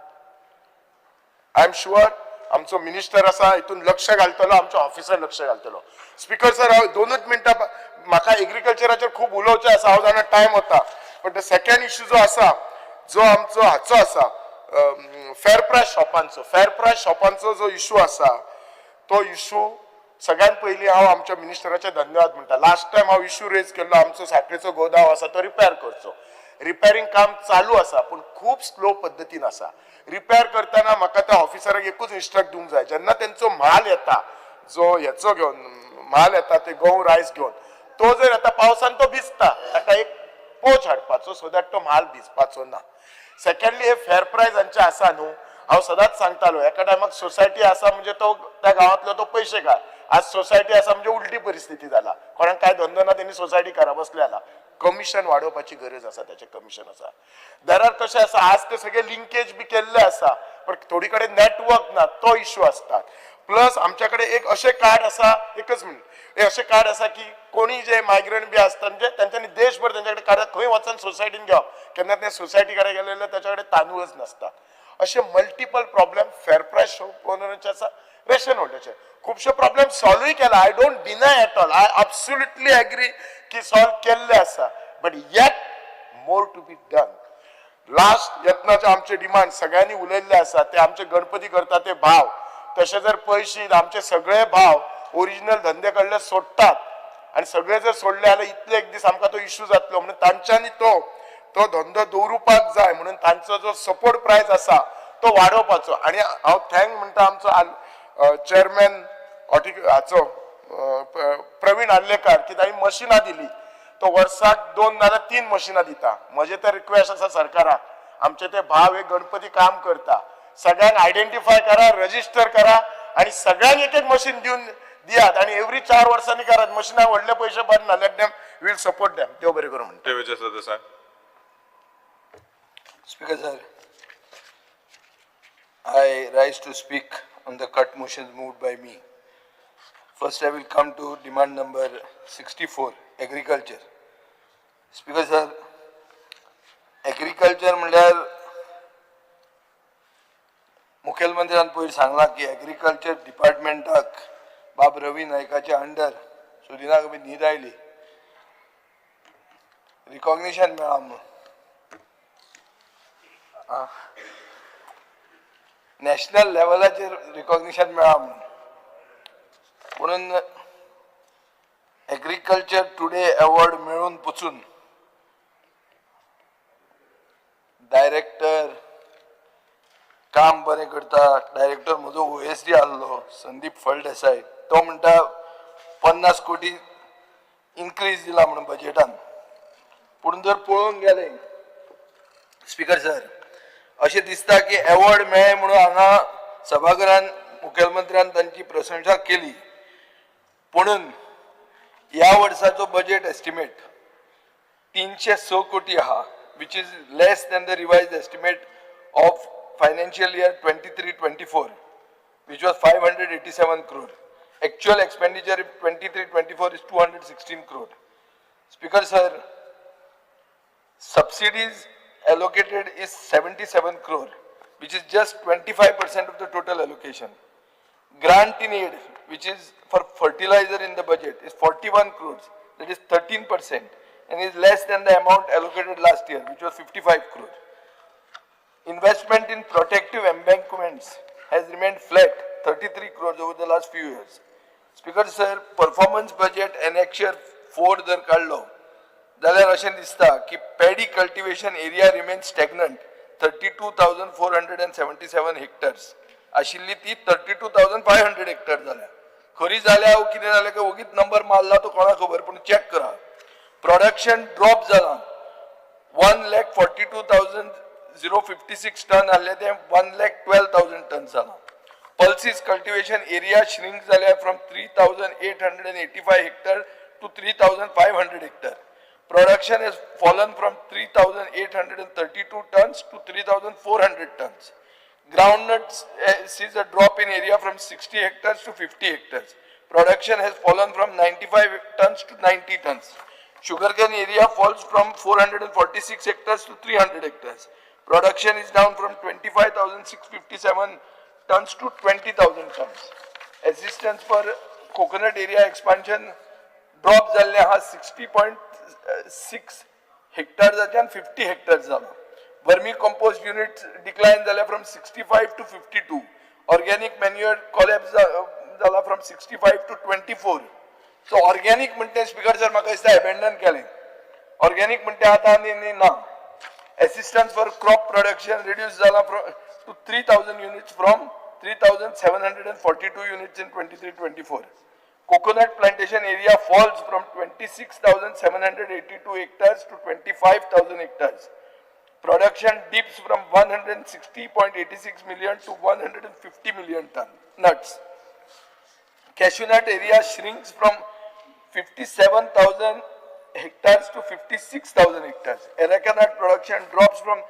I am sure आमचो मिनिस्टर आसा, हितून लक्ष घालतलो, आमचो ऑफिसर लक्ष घालतलो. स्पीकर सर, हांव 2च मिनटां, म्हाका एग्रीकल्चराचेर खूब उलोवचें आसा, हांव जाणा टायम वता, बट the second issue जो आसा, जो आमचो हाचो आसा, फेर प्रायस शॉपांचो, फेर प्रायस शॉपांचो जो इशू आसा, तो इशू सगळ्यात पयलीं हांव आमच्या मिनिस्टराचे धन्यवाद म्हणटा. लास्ट टायम हांव इशू रेज केल्लो, आमचो साखळेचो गोदांव आसा तो रिपेर करचो. रिपेरींग काम चालू आसा, पूण खूब स्लो पद्दतीन आसा. रिपेर करतना म्हाका त्या ऑफिसराक एकूच इन्स्ट्रक्ट दिवंक जाय, जेन्ना तेंचो म्हाल येता, जो हेचो घेवन म्हाल येता, ते गंव रायस घेवन, तो जर येता पावसान तो भिजता, ताका एक पोच हाडपाचो सो that तो म्हाल भिजपाचो ना. सेकंडली, हे फेर प्रायस हांचे आसा न्हू, हांव सदांच सांगतालो, एका टायमाक सोसायटी आसा म्हणजे तो त्या गांवांतलो तो पयशे घाल. आज सोसायटी आसा म्हणजे उलटी परिस्थिती जाला, कोणाक काय धंदो ना, तेणी सोसायटी करा बसले जाला. कमिशन वाडोवपाची गरज आसा, त्याचे कमिशन आसा. दरार कशें आसा, आज ते सगळे लिंकेज बी केल्ले आसा, पण थोडी कडेन नेटवर्क ना, तो इशू आसता. प्लस आमच्या कडेन एक अशें कार्ड आसा, एकच मिनट, एक अशें कार्ड आसा की कोणी जे मायग्रंट बी आसता, म्हणजे तेंच्यांनी देशभर तेंच्या कडेन कार्ड, खंय वचून सोसायटीन घेवप, केन्ना ते सोसायटी कडेन गेले जाल्यार ताच्या कडेन तांदूळच नासता. अशे मल्टिपल प्रॉब्लेम फेर प्रायस शॉप ओनरांचे आसा, रेशन होल्डरचे खुबशे प्रॉब्लेम सॉल्वूय केला. I don't deny at all, I absolutely agree की सॉल्व केल्ले आसा, but yet more to be done. Last यत्नाचे आमचे डिमांड सगळ्यांनी उलयल्ले आसा, ते आमचे गणपती करता ते भाव, तशे जर पळयशीत आमचे सगळे भाव ओरिजिनल धंदे कडले सोडटात आनी सगळे जर सोडले जाल्यार इतले एक दीस आमकां तो इशू जातलो. म्हणून तांच्यांनी तो तो धंदो दवरुपाक जाय, म्हणून तांचो जो सपोर्ट प्रायस आसा तो वाडोवपाचो. आनी हांव thank म्हणटा आमचो चेअरमॅन हाचो प्रवीण आर्लेकार की तांणी मशिनां दिली. तो वर्साक 2 नाजाल्यार 3 मशिनां दिता. म्हजें तर रिक्वेस्ट आसा सरकाराक, आमचे ते भाव हे गणपती काम करता, सगळ्यांक आयडेंटिफाय करा, रजिस्टर करा आनी सगळ्यांक एक एक मशीन दिवन दियात. आनी एवरी 4 वर्सांनी करात, मशिनाक व्हडले पयशे पडना, let them, will support them. देव बरें करूं म्हणटा. Vijay Sardesai. Speaker sir, I rise to speak on the cut motions moved by me. First, I will come to demand number 64, agriculture. Speaker sir, agriculture म्हणल्यार मुखेलमंत्र्यान पयर सांगलां की agriculture डिपार्टमेंटाक बाब Ravi नायकाच्या under सुदिनाक बी न्हीद आयली, रिकॉग्निशन मेळ्ळां म्हणून. नॅशनल लेवलाचेर रिकॉग्निशन मेळ्ळां म्हणून. म्हणून एग्रीकल्चर टुडे अवॉर्ड मेळून पसून डायरेक्टर काम बरें करता. डायरेक्टर म्हजो ओएसडी आहलो संदीप फळदेसाय, तो म्हणटा 50 कोटी इन्क्रीज दिला म्हणून बजेटान. पूण जर पळोवंक गेले स्पीकर सर, अशें दिसता की एवॉर्ड मेळ्ळें म्हणून हांगा सभाघरान मुखेलमंत्र्यान तांची प्रशंसा केली. पुणून ह्या वर्साचो बजेट एस्टिमेट 306 कोटी आहा, which is less than the revised estimate of financial year 23-24, which was 587 crore. Actual expenditure 23-24 is 216 crore. Speaker sir, subsidies allocated is 77 crore, which is just 25% of the total allocation. Grant in aid, which is for fertilizer in the budget, is 41 crores, that is 13%, and is less than the amount allocated last year, which was 55 crore. Investment in protective embankments has remained flat, 33 crores over the last few years. Speaker sir, performance budget annexure 4 जर काढलो जाल्यार अशें दिसता की paddy cultivation area remain stagnant, 32,477 hectares आशिल्ली ती 32,500 hectare जाल्या. खरी जाल्या कितें जालें काय ओगीच नंबर मारला तो कोणाक खबर, पूण चॅक करा. प्रोडक्शन ड्रॉप जाला, 1,42,056 ton आहले ते 1,12,000 टन जाला. पल्सीस कल्टिवेशन एरिया श्रिंक जाल्या from 3885 hectare to 3500 hectare. Production has fallen from 3832 tons to 3400 tons. Groundnuts sees a drop in area from 60 hectares to 50 hectares. Production has fallen from 95 tons to 90 tons. Sugarcane area falls from 446 hectares to 300 hectares. Production is down from 25,657 tons to 20,000 tons. Assistance for coconut area expansion drop जाल्ले आहा, 60.6 हेक्टर्साच्यान 50 hectares जाला. Vermi compost unit डिक्लायन जाल्या from 65 to 52. Organic manure collapse जाला from 65 to 24. So organic म्हणटे speaker sir, म्हाका दिसता abandon केलें. Organic म्हणटे आतां आनी ना. Assistance for crop production reduce जाला to 3000 units from 3742 units in 23-24. Coconut plantation area falls from 26,782 hectares to 25,000 hectares. Production dips from 160.86 million to 150 million ton nuts. Cashew nut area shrinks from 57,000 hectares to 56,000 hectares. Areca nut production drops from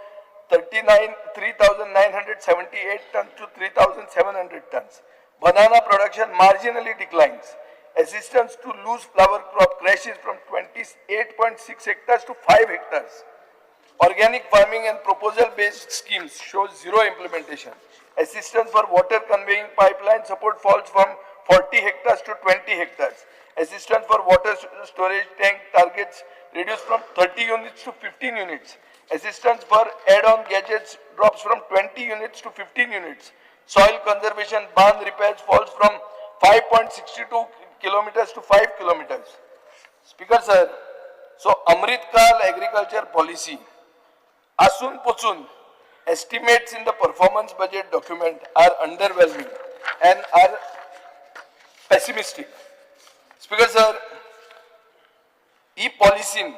39, 3,978 tons to 3,700 tons. Banana production marginally declines. Assistance to loose flower crop crashes from 28.6 hectares to 5 hectares. Organic farming and proposal-based schemes show zero implementation. Assistance for water conveying pipeline support falls from 40 hectares to 20 hectares. Assistance for water storage tank targets reduced from 30 units to 15 units. Assistance for add-on gadgets drops from 20 units to 15 units. Soil conservation bund repairs falls from 5.62 kilometers to 5 kilometers. Speaker sir, so Amritkal agriculture policy आसून पसून estimates in the performance budget document are underwhelming and are pessimistic. Speaker sir, ही पॉलिसीन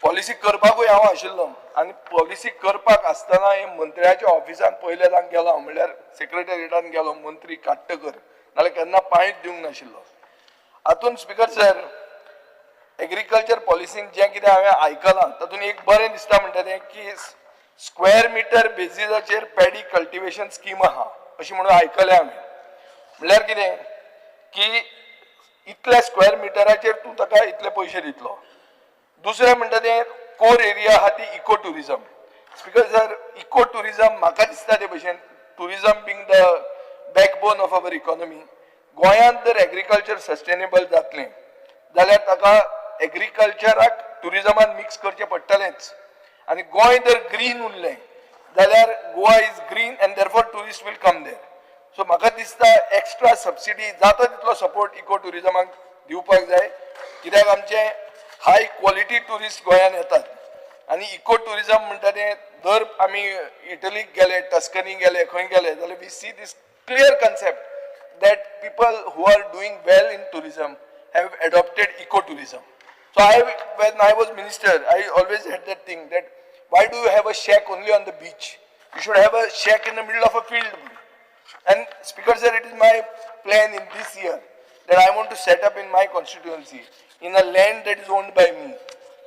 policy करपाकूय हांव आशिल्लो आनी policy करपाक आसतना हे मंत्र्याच्या ऑफिसान पयले गेलो, म्हणल्यार सेक्रेटरीटान गेलो मंत्री काडटकर, नाल्यार केन्ना पांयच दिवंक नाशिल्लो. हातून स्पीकर सर, एग्रीकल्चर पॉलिसीन जें कितें हांवें आयकलां तातूंत एक बरें दिसता म्हणटा तें की स्क्वेअर मिटर बेजीसाचेर पॅडी कल्टिवेशन स्कीम आहा अशें म्हणून आयकलें हांवें. म्हणल्यार कितें की इतल्या स्क्वेअर मिटराचेर तूं ताका इतले पयशे दितलो. दुसरें म्हणटा तें कोर एरिया आहा ती eco tourism. Speaker sir, eco tourism म्हाका दिसता ते भशेन, tourism being the backbone of our economy, गोंयांत जर एग्रीकल्चर सस्टेनेबल जातलें जाल्यार ताका एग्रीकल्चराक ट्युरिजमान मिक्स करचें पडटलेंच. आनी गोंय जर ग्रीन उरलें जाल्यार Goa is green and therefore tourist will come there. So म्हाका दिसता एक्स्ट्रा सबसिडी जाता तितलो सपोर्ट इको ट्युरिजमाक दिवपाक जाय, कित्याक आमचे हाय क्वॉलिटी ट्युरिस्ट गोंयांत येतात आनी इको ट्युरिजम म्हणटा तें जर आमी इटलीक गेले, टस्कनी गेले, खंय गेले जाल्यार we see this clear concept that people who are doing well in tourism have adopted eco tourism. So I, when I was minister, I always had that thing that why do you have a shack only on the beach? You should have a shack in the middle of a field. And Speaker sir, it is my plan in this year that I want to set up in my constituency, in a land that is owned by me,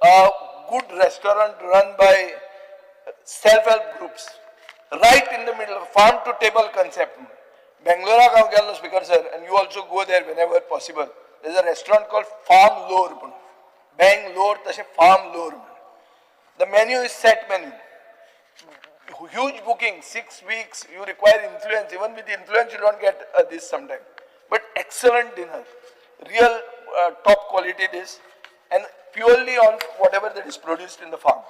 a good restaurant run by self-help groups, right in the middle of farm to table concept. Bangalore हांव गेल्लो Speaker sir, and you also go there whenever possible. There is a restaurant called Farm Lore म्हणून, Bangalore तशें Farm Lore म्हणून. The menu is set menu. Huge booking, 6 weeks, you require influence. Even with influence, you don't get this sometimes. But excellent dinner, real top quality dish, and purely on whatever that is produced in the farm.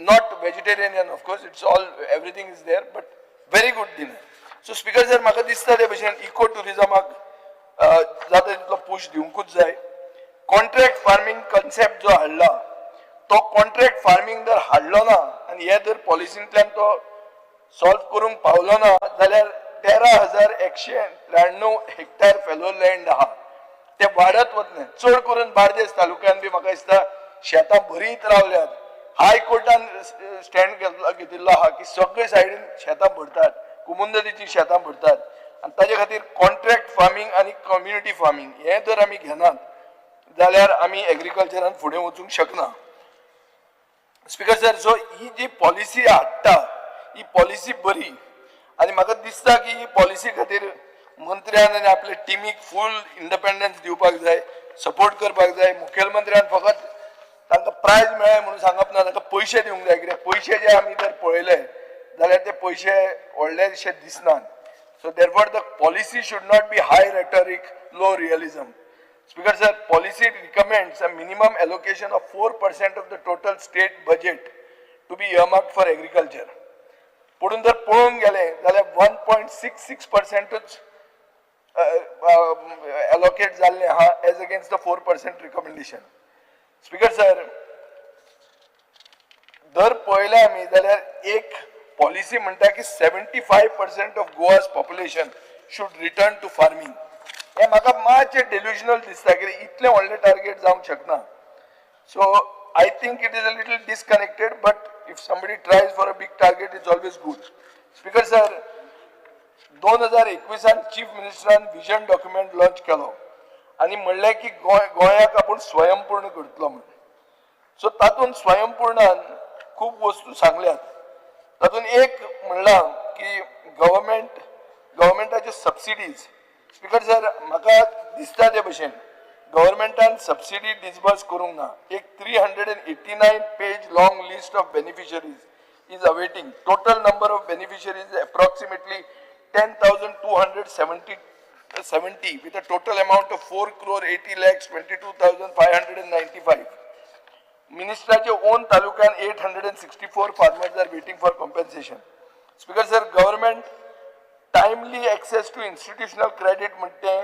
Not vegetarian, of course, it's all, everything is there, but very good dinner. So Speaker sir, म्हाका दिसता ते भशेन eco टुरिजमाक जाता तितलो push दिवंकूच जाय. Contract farming concept जो हाडला तो कॉन्ट्रॅक्ट फार्मींग जर हाडलो ना आनी हे जर पॉलिसींतल्यान तो सॉल्व करूंक पावलो ना जाल्यार 13,193 हेक्टर फेलो लँड आहा ते वाडत वतले. चड करून बार्देस तालुक्यान बी म्हाका दिसता शेतां भरीत रावल्यात. हायकोर्टान स्टँड घेतिल्लो आहा की सगळे सायडीन शेतां भरतात, कुमुंदरीचीं शेतां भरतात आनी ताजे खातीर कॉन्ट्रॅक्ट फार्मींग आनी कम्युनिटी फार्मींग हें जर आमी घेनात जाल्यार आमी एग्रीकल्चरान फुडें वचूंक शकना. स्पीकर सर, सो ही जी पॉलिसी हाडटा ही पॉलिसी बरी आनी म्हाका दिसता की ही पॉलिसी खातीर मंत्र्यान आनी आपले टिमीक फूल इंडिपेंडन्स दिवपाक जाय, सपोर्ट करपाक जाय. मुखेलमंत्र्यान फकत तांकां प्रायज मेळ्ळें म्हणून सांगप ना, तांकां पयशे दिवंक जाय. कित्याक पयशे जे आमी जर पळयले जाल्यार ते पयशे व्हडलेशे दिसनात. So therefore the policy should not be high rhetoric, low realism. Speaker sir, policy recommends a minimum allocation of 4% of the total state budget to be earmarked for agriculture. पुणून जर पळोवंक गेले जाल्यार 1.66% allocate जाल्लें आहा as against the 4% recommendation. Speaker sir, जर पळयलें आमी जाल्यार एक पॉलिसी म्हणटा की 75% of Goa's population should return to farming. हें म्हाका मातशें डेल्युजनल दिसता कित्याक इतलें व्हडलें टार्गेट जावंक शकना. So I think it is a little disconnected, but if somebody tries for a big target, it's always good. Speaker sir, 2021 chief मिनिस्टरान vision document launch केलो आनी म्हणलें की गोंयाक आपूण स्वयंपूर्ण करतलो म्हणून. सो तातूंत स्वयंपूर्णान खूब वस्तू सांगल्यात. तातूंत एक म्हणलां की गव्हर्मेंटाच्यो सबसिडीज. स्पीकर सर, म्हाका दिसता ते भशेन गव्हर्मेंटान सबसिडी डिसबर्स करूंक ना. एक 389 page long list of beneficiaries is awaiting. Total number of beneficiaries approximately 10,270 with a total amount of 4,80,22,595. मिनिस्टराचे own तालुक्यान 864 farmers are waiting for compensation. Speaker sir, government timely access to institutional credit म्हणटे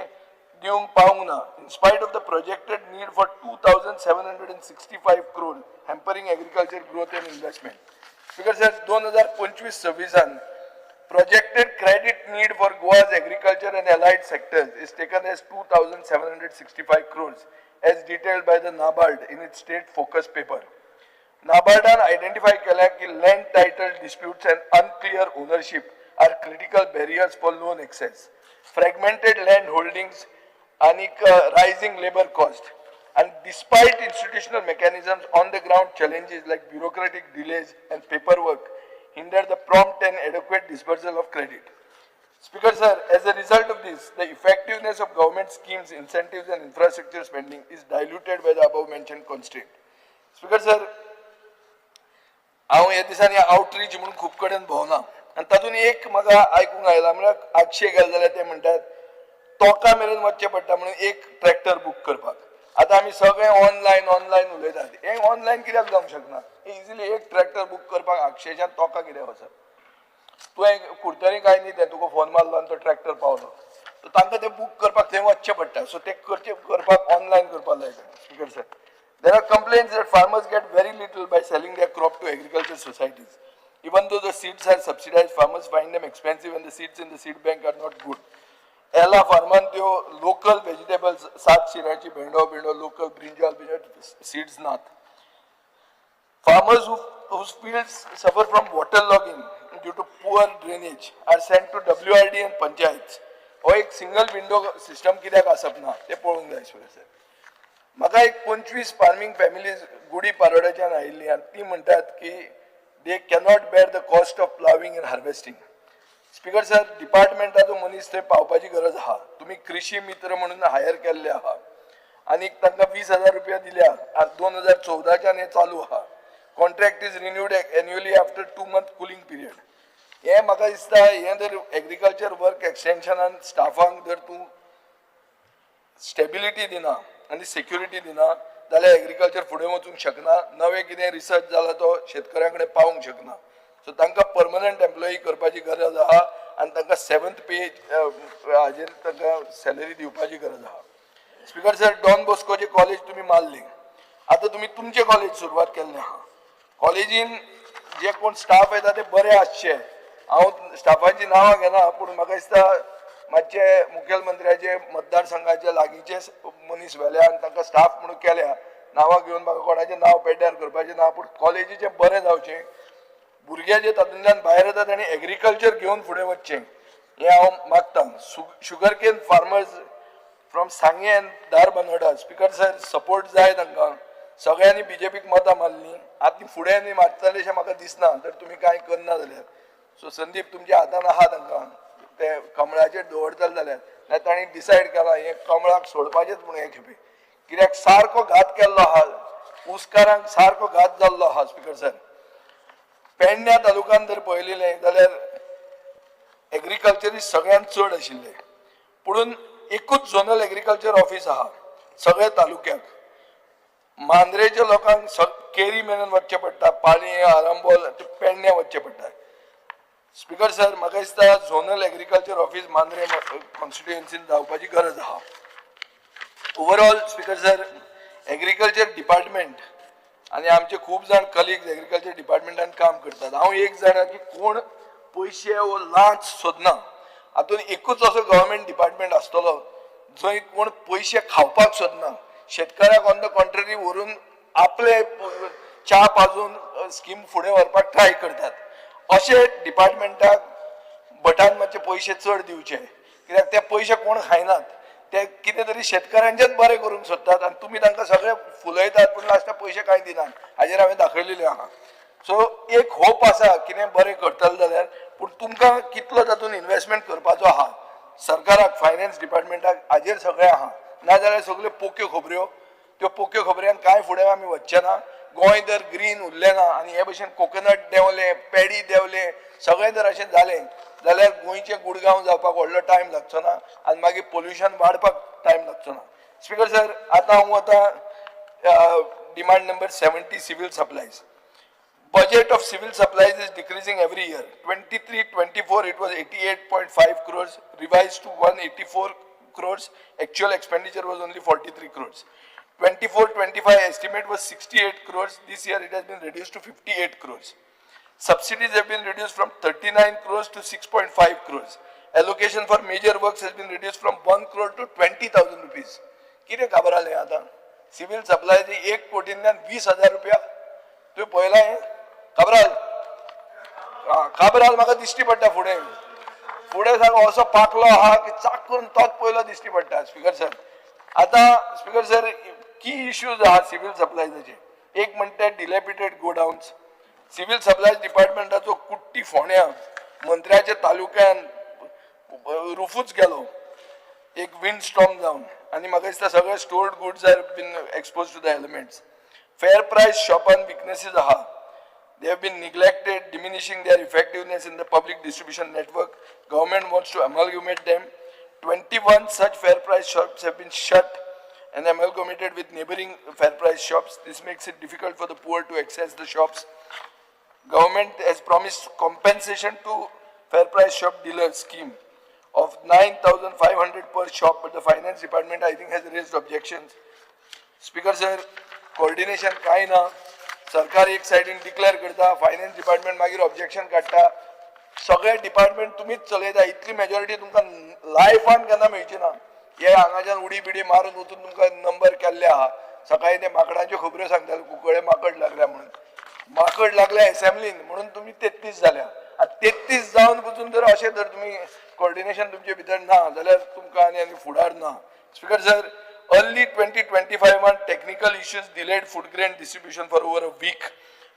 दिवंक पावूंक ना, in spite of the projected need for 2,765 crore, hampering agriculture growth and investment. Speaker sir, 2025-26 projected credit need for Goa's agriculture and allied sectors is taken as 2,765 crores as detailed by the NABARD in its state focus paper. NABARDan identify केल्या की land title disputes and unclear ownership are critical barriers for loan access. Fragmented land holdings and rising labor cost. And despite institutional mechanisms, on the ground challenges like bureaucratic delays and paperwork hinder the prompt and adequate disbursal of credit. Speaker sir, as a result of this, the effectiveness of government schemes, incentives and infrastructure spending is diluted by the above mentioned constraint. Speaker sir, हांव ह्या दिसांनी outreach म्हणून खूब कडेन भोंवना आनी तातूंत एक म्हाका आयकूंक आयलां, म्हळ्यार आगशे गेले जाल्यार ते म्हणटात तोका मेरेन वचचें पडटा म्हणून एक ट्रॅक्टर बूक करपाक. आतां आमी सगळे ऑनलायन ऑनलायन उलयतात, हें ऑनलायन कित्याक जावंक शकना? इजिली एक ट्रॅक्टर बूक करपाक आगशेच्यान तोका कित्याक वचप? तुवें कुडतरी काय न्ही तें तुका फोन मारलो आनी तो ट्रॅक्टर पावलो, सो तांकां तें बूक करपाक थंय वचचें पडटा. सो तें करचें करपाक ऑनलायन करपाक जाय. Speaker sir, there are complaints that farmers get very little by selling their crop to agriculture societies. Even though the seeds are subsidized, farmers find them expensive and the seeds in the seed bank are not good. एला फार्मान त्यो local vegetables, सात शिऱ्याची भेंडो window, local brinjal बिंजॉल seeds नात. Farmers whose fields suffer from waterlogging due to poor drainage are sent to WRD and panchayats. हो एक single window system कित्याक आसप ना तें पळोवंक जाय. सर, म्हाका एक 25 फार्मींग फॅमिलीज गुडी पारोड्याच्यान आयिल्ली आनी ती म्हणटात की they cannot bear the cost of ploughing and harvesting. Speaker sir, डिपार्टमेंटाचो मनीस थंय पावपाची गरज आहा. तुमी कृषी मित्र म्हणून हायर केल्ले आहा आनी तांकां 20,000 रुपया दिल्या. 2014च्यान हें चालू आहा. Contract is renewed annually after 2 month cooling period. हें म्हाका दिसता, हें जर एग्रीकल्चर वर्क एक्सटेन्शनान स्टाफांक जर तूं स्टेबिलिटी दिना आनी सेक्युरिटी दिना जाल्यार एग्रीकल्चर फुडें वचूंक शकना. नवें कितें रिसर्च जाला तो शेतकऱ्यां कडेन पावूंक शकना. सो तांकां परमनंट एम्प्लॉई करपाची गरज आहा आनी तांकां सेवन्थ पे हाजेर तांकां सॅलरी दिवपाची गरज आहा. स्पिकर सर, डॉन बॉस्कोचे कॉलेज तुमी मारली, आतां तुमी तुमचे कॉलेज सुरवात केल्लें आहा. कॉलेजीन जे कोण स्टाफ येता ते बरे आसचे. हांव स्टाफांची नांवां घेना, पूण म्हाका दिसता मातशे मुखेलमंत्र्याचे मतदारसंघाचे लागींचे मनीस व्हेल्या आनी तांकां स्टाफ म्हणून केल्या. नांवां घेवन म्हाका कोणाचें नांव पेड्ड्यार करपाचें ना, पूण कॉलेजीचें बरें जावचें, भुरगे जे तातूंतल्यान भायर येतात आनी एग्रीकल्चर घेवन फुडें वचचें हें हांव मागतां. Sugar cane farmers from Sanguem and Dharbandora, speaker sir, support जाय तांकां. सगळ्यांनी बीजेपीक मतां मारलीं, आतां फुडें आनी मारतले अशें म्हाका दिसना जर तुमी कांय करना जाल्यार. सो संदीप, तुमच्या हातान आहा तांकां ते कमळाचेर दवरतले जाल्यार. ना तांणी डिसायड केलां हें कमळाक सोडपाचेंच म्हणून हे खेपे, कित्याक सारको घात केल्लो आहा, ऊसकारांक सारको घात जाल्लो आहा. स्पिकर सर, पेडण्या तालुक्यान जर पळयलें जाल्यार एग्रीकल्चरिस्ट सगळ्यांत चड आशिल्ले, पुणून एकूच झोनल एग्रीकल्चर ऑफिस आहा सगळ्या तालुक्याक. मांद्रेच्या लोकांक केरी मेरेन वचचें पडटा, पाळी, आरंबोल, पेडण्या वचचें पडटा. स्पिकर सर, म्हाका दिसता झोनल एग्रीकल्चर ऑफिस मांद्रे कॉन्स्टिट्युएन्सीन जावपाची गरज आहा. Overall, speaker sir, agriculture department आनी आमचे खूब जाण कलिग्स एग्रीकल्चर डिपार्टमेंटान काम करतात. हांव एक जाणा की कोण पयशे वो लांच सोदना. हातून एकूच असो गव्हर्मेंट डिपार्टमेंट आसतलो जंय कोण पयशे खावपाक सोदना. शेतकऱ्याक ऑन the contrary व्हरून आपले च्या पाजून स्कीम फुडें व्हरपाक ट्राय करतात. अशे डिपार्टमेंटाक भटान मातशे पयशे चड दिवचे, कित्याक ते पयशे कोण खायनात. ते कितें तरी शेतकऱ्यांचेच बरें करूंक सोदतात आनी तुमी तांकां सगळे फुलयतात, पूण लास्टाक पयशे कांय दिनात. हाजेर हांवें दाखयलेलें आहा. सो एक होप आसा कितें बरें करतले जाल्यार, पूण तुमकां कितलो तातूंत इन्वेस्टमेंट करपाचो आहा सरकाराक, फायनान्स डिपार्टमेंटाक, हाजेर सगळें आहा. नाजाल्यार सगल्यो पोक्यो खबऱ्यो. त्यो पोक्यो खबऱ्यांक कांय फुडें आमी वचचे ना. गोंय जर ग्रीन उरलें ना आनी हे भशेन कोकोनट देंवले, पेडी देंवले, सगळें जर अशें जालें जाल्यार गोंयचें गुडगांव जावपाक व्हडलो टायम लागचो ना आनी मागीर पोल्युशन वाडपाक टायम लागचो ना. स्पिकर सर, आतां हांव वता demand number 70, civil supplies. Budget of civil supplies is decreasing every year. 23-24, it was 88.5 crores, revised to 184 crores. Actual expenditure was only 43 crores. 24-25 estimate was 68 crores. This year it has been reduced to 58 crores. Subsidies have been reduced from 39 crores to 6.5 crores. Allocation for major works has been reduced from 1 crore to 20,000 rupees. कितें खबर आलें आतां civil सप्लायची 1 कोटींतल्यान 20,000 रुपया? तुवें पळयलां हें? खबराल, खबराल, म्हाका दिश्टी पडटा. फुडें फुडें सारको असो पाकलो आहा की चाक करून तोच पयलो दिश्टी पडटा. स्पिकर सर, आतां स्पिकर सर, की इश्यूज आहा सिव्हिल सप्लायजाचे. एक म्हणटा डिलेपिडेटेड गोडाउन्स. सिव्हिल सप्लायज डिपार्टमेंटाचो कुट्टी फोंड्या मंत्र्याच्या तालुक्यान रुफूच गेलो एक विंड स्टॉर्म जावन आनी म्हाका दिसता सगळे stored goods are been exposed to the elements. Fair price शॉपान विकनेसीस आहा. They have been neglected, diminishing their effectiveness in the public distribution network. Government wants to amalgamate them. 21 such fair price shops have been shut and amalgamated with neighboring fair price shops. This makes it difficult for the poor to access the shops. Government has promised compensation to fair price shop dealer scheme of 9,500 per shop, but the finance department, I think, has raised objections. Speaker sir, coordination काय ना. सरकार एक सायडीन declare करता, finance department मागीर objection काडटा, सगळे department तुमीच चलयता. इतली मेजॉरिटी तुमकां लायफान केन्ना मेळची ना. हे हांगाच्यान उडी बिडी मारून वचून तुमकां नंबर केल्ले आहा. सकाळी ते माकडांच्यो खबऱ्यो सांगताले, कुंकळे माकड लागल्या म्हणून, माकड लागल्या एसेंब्लीन म्हणून तुमी 33 जाल्या. आतां 33 जावन पसून जर अशें जर तुमी कॉर्डिनेशन तुमचे भितर ना जाल्यार तुमकां आनी आनी फुडार ना. Speaker sir, early 2025 technical issues delayed food grain distribution for over a week,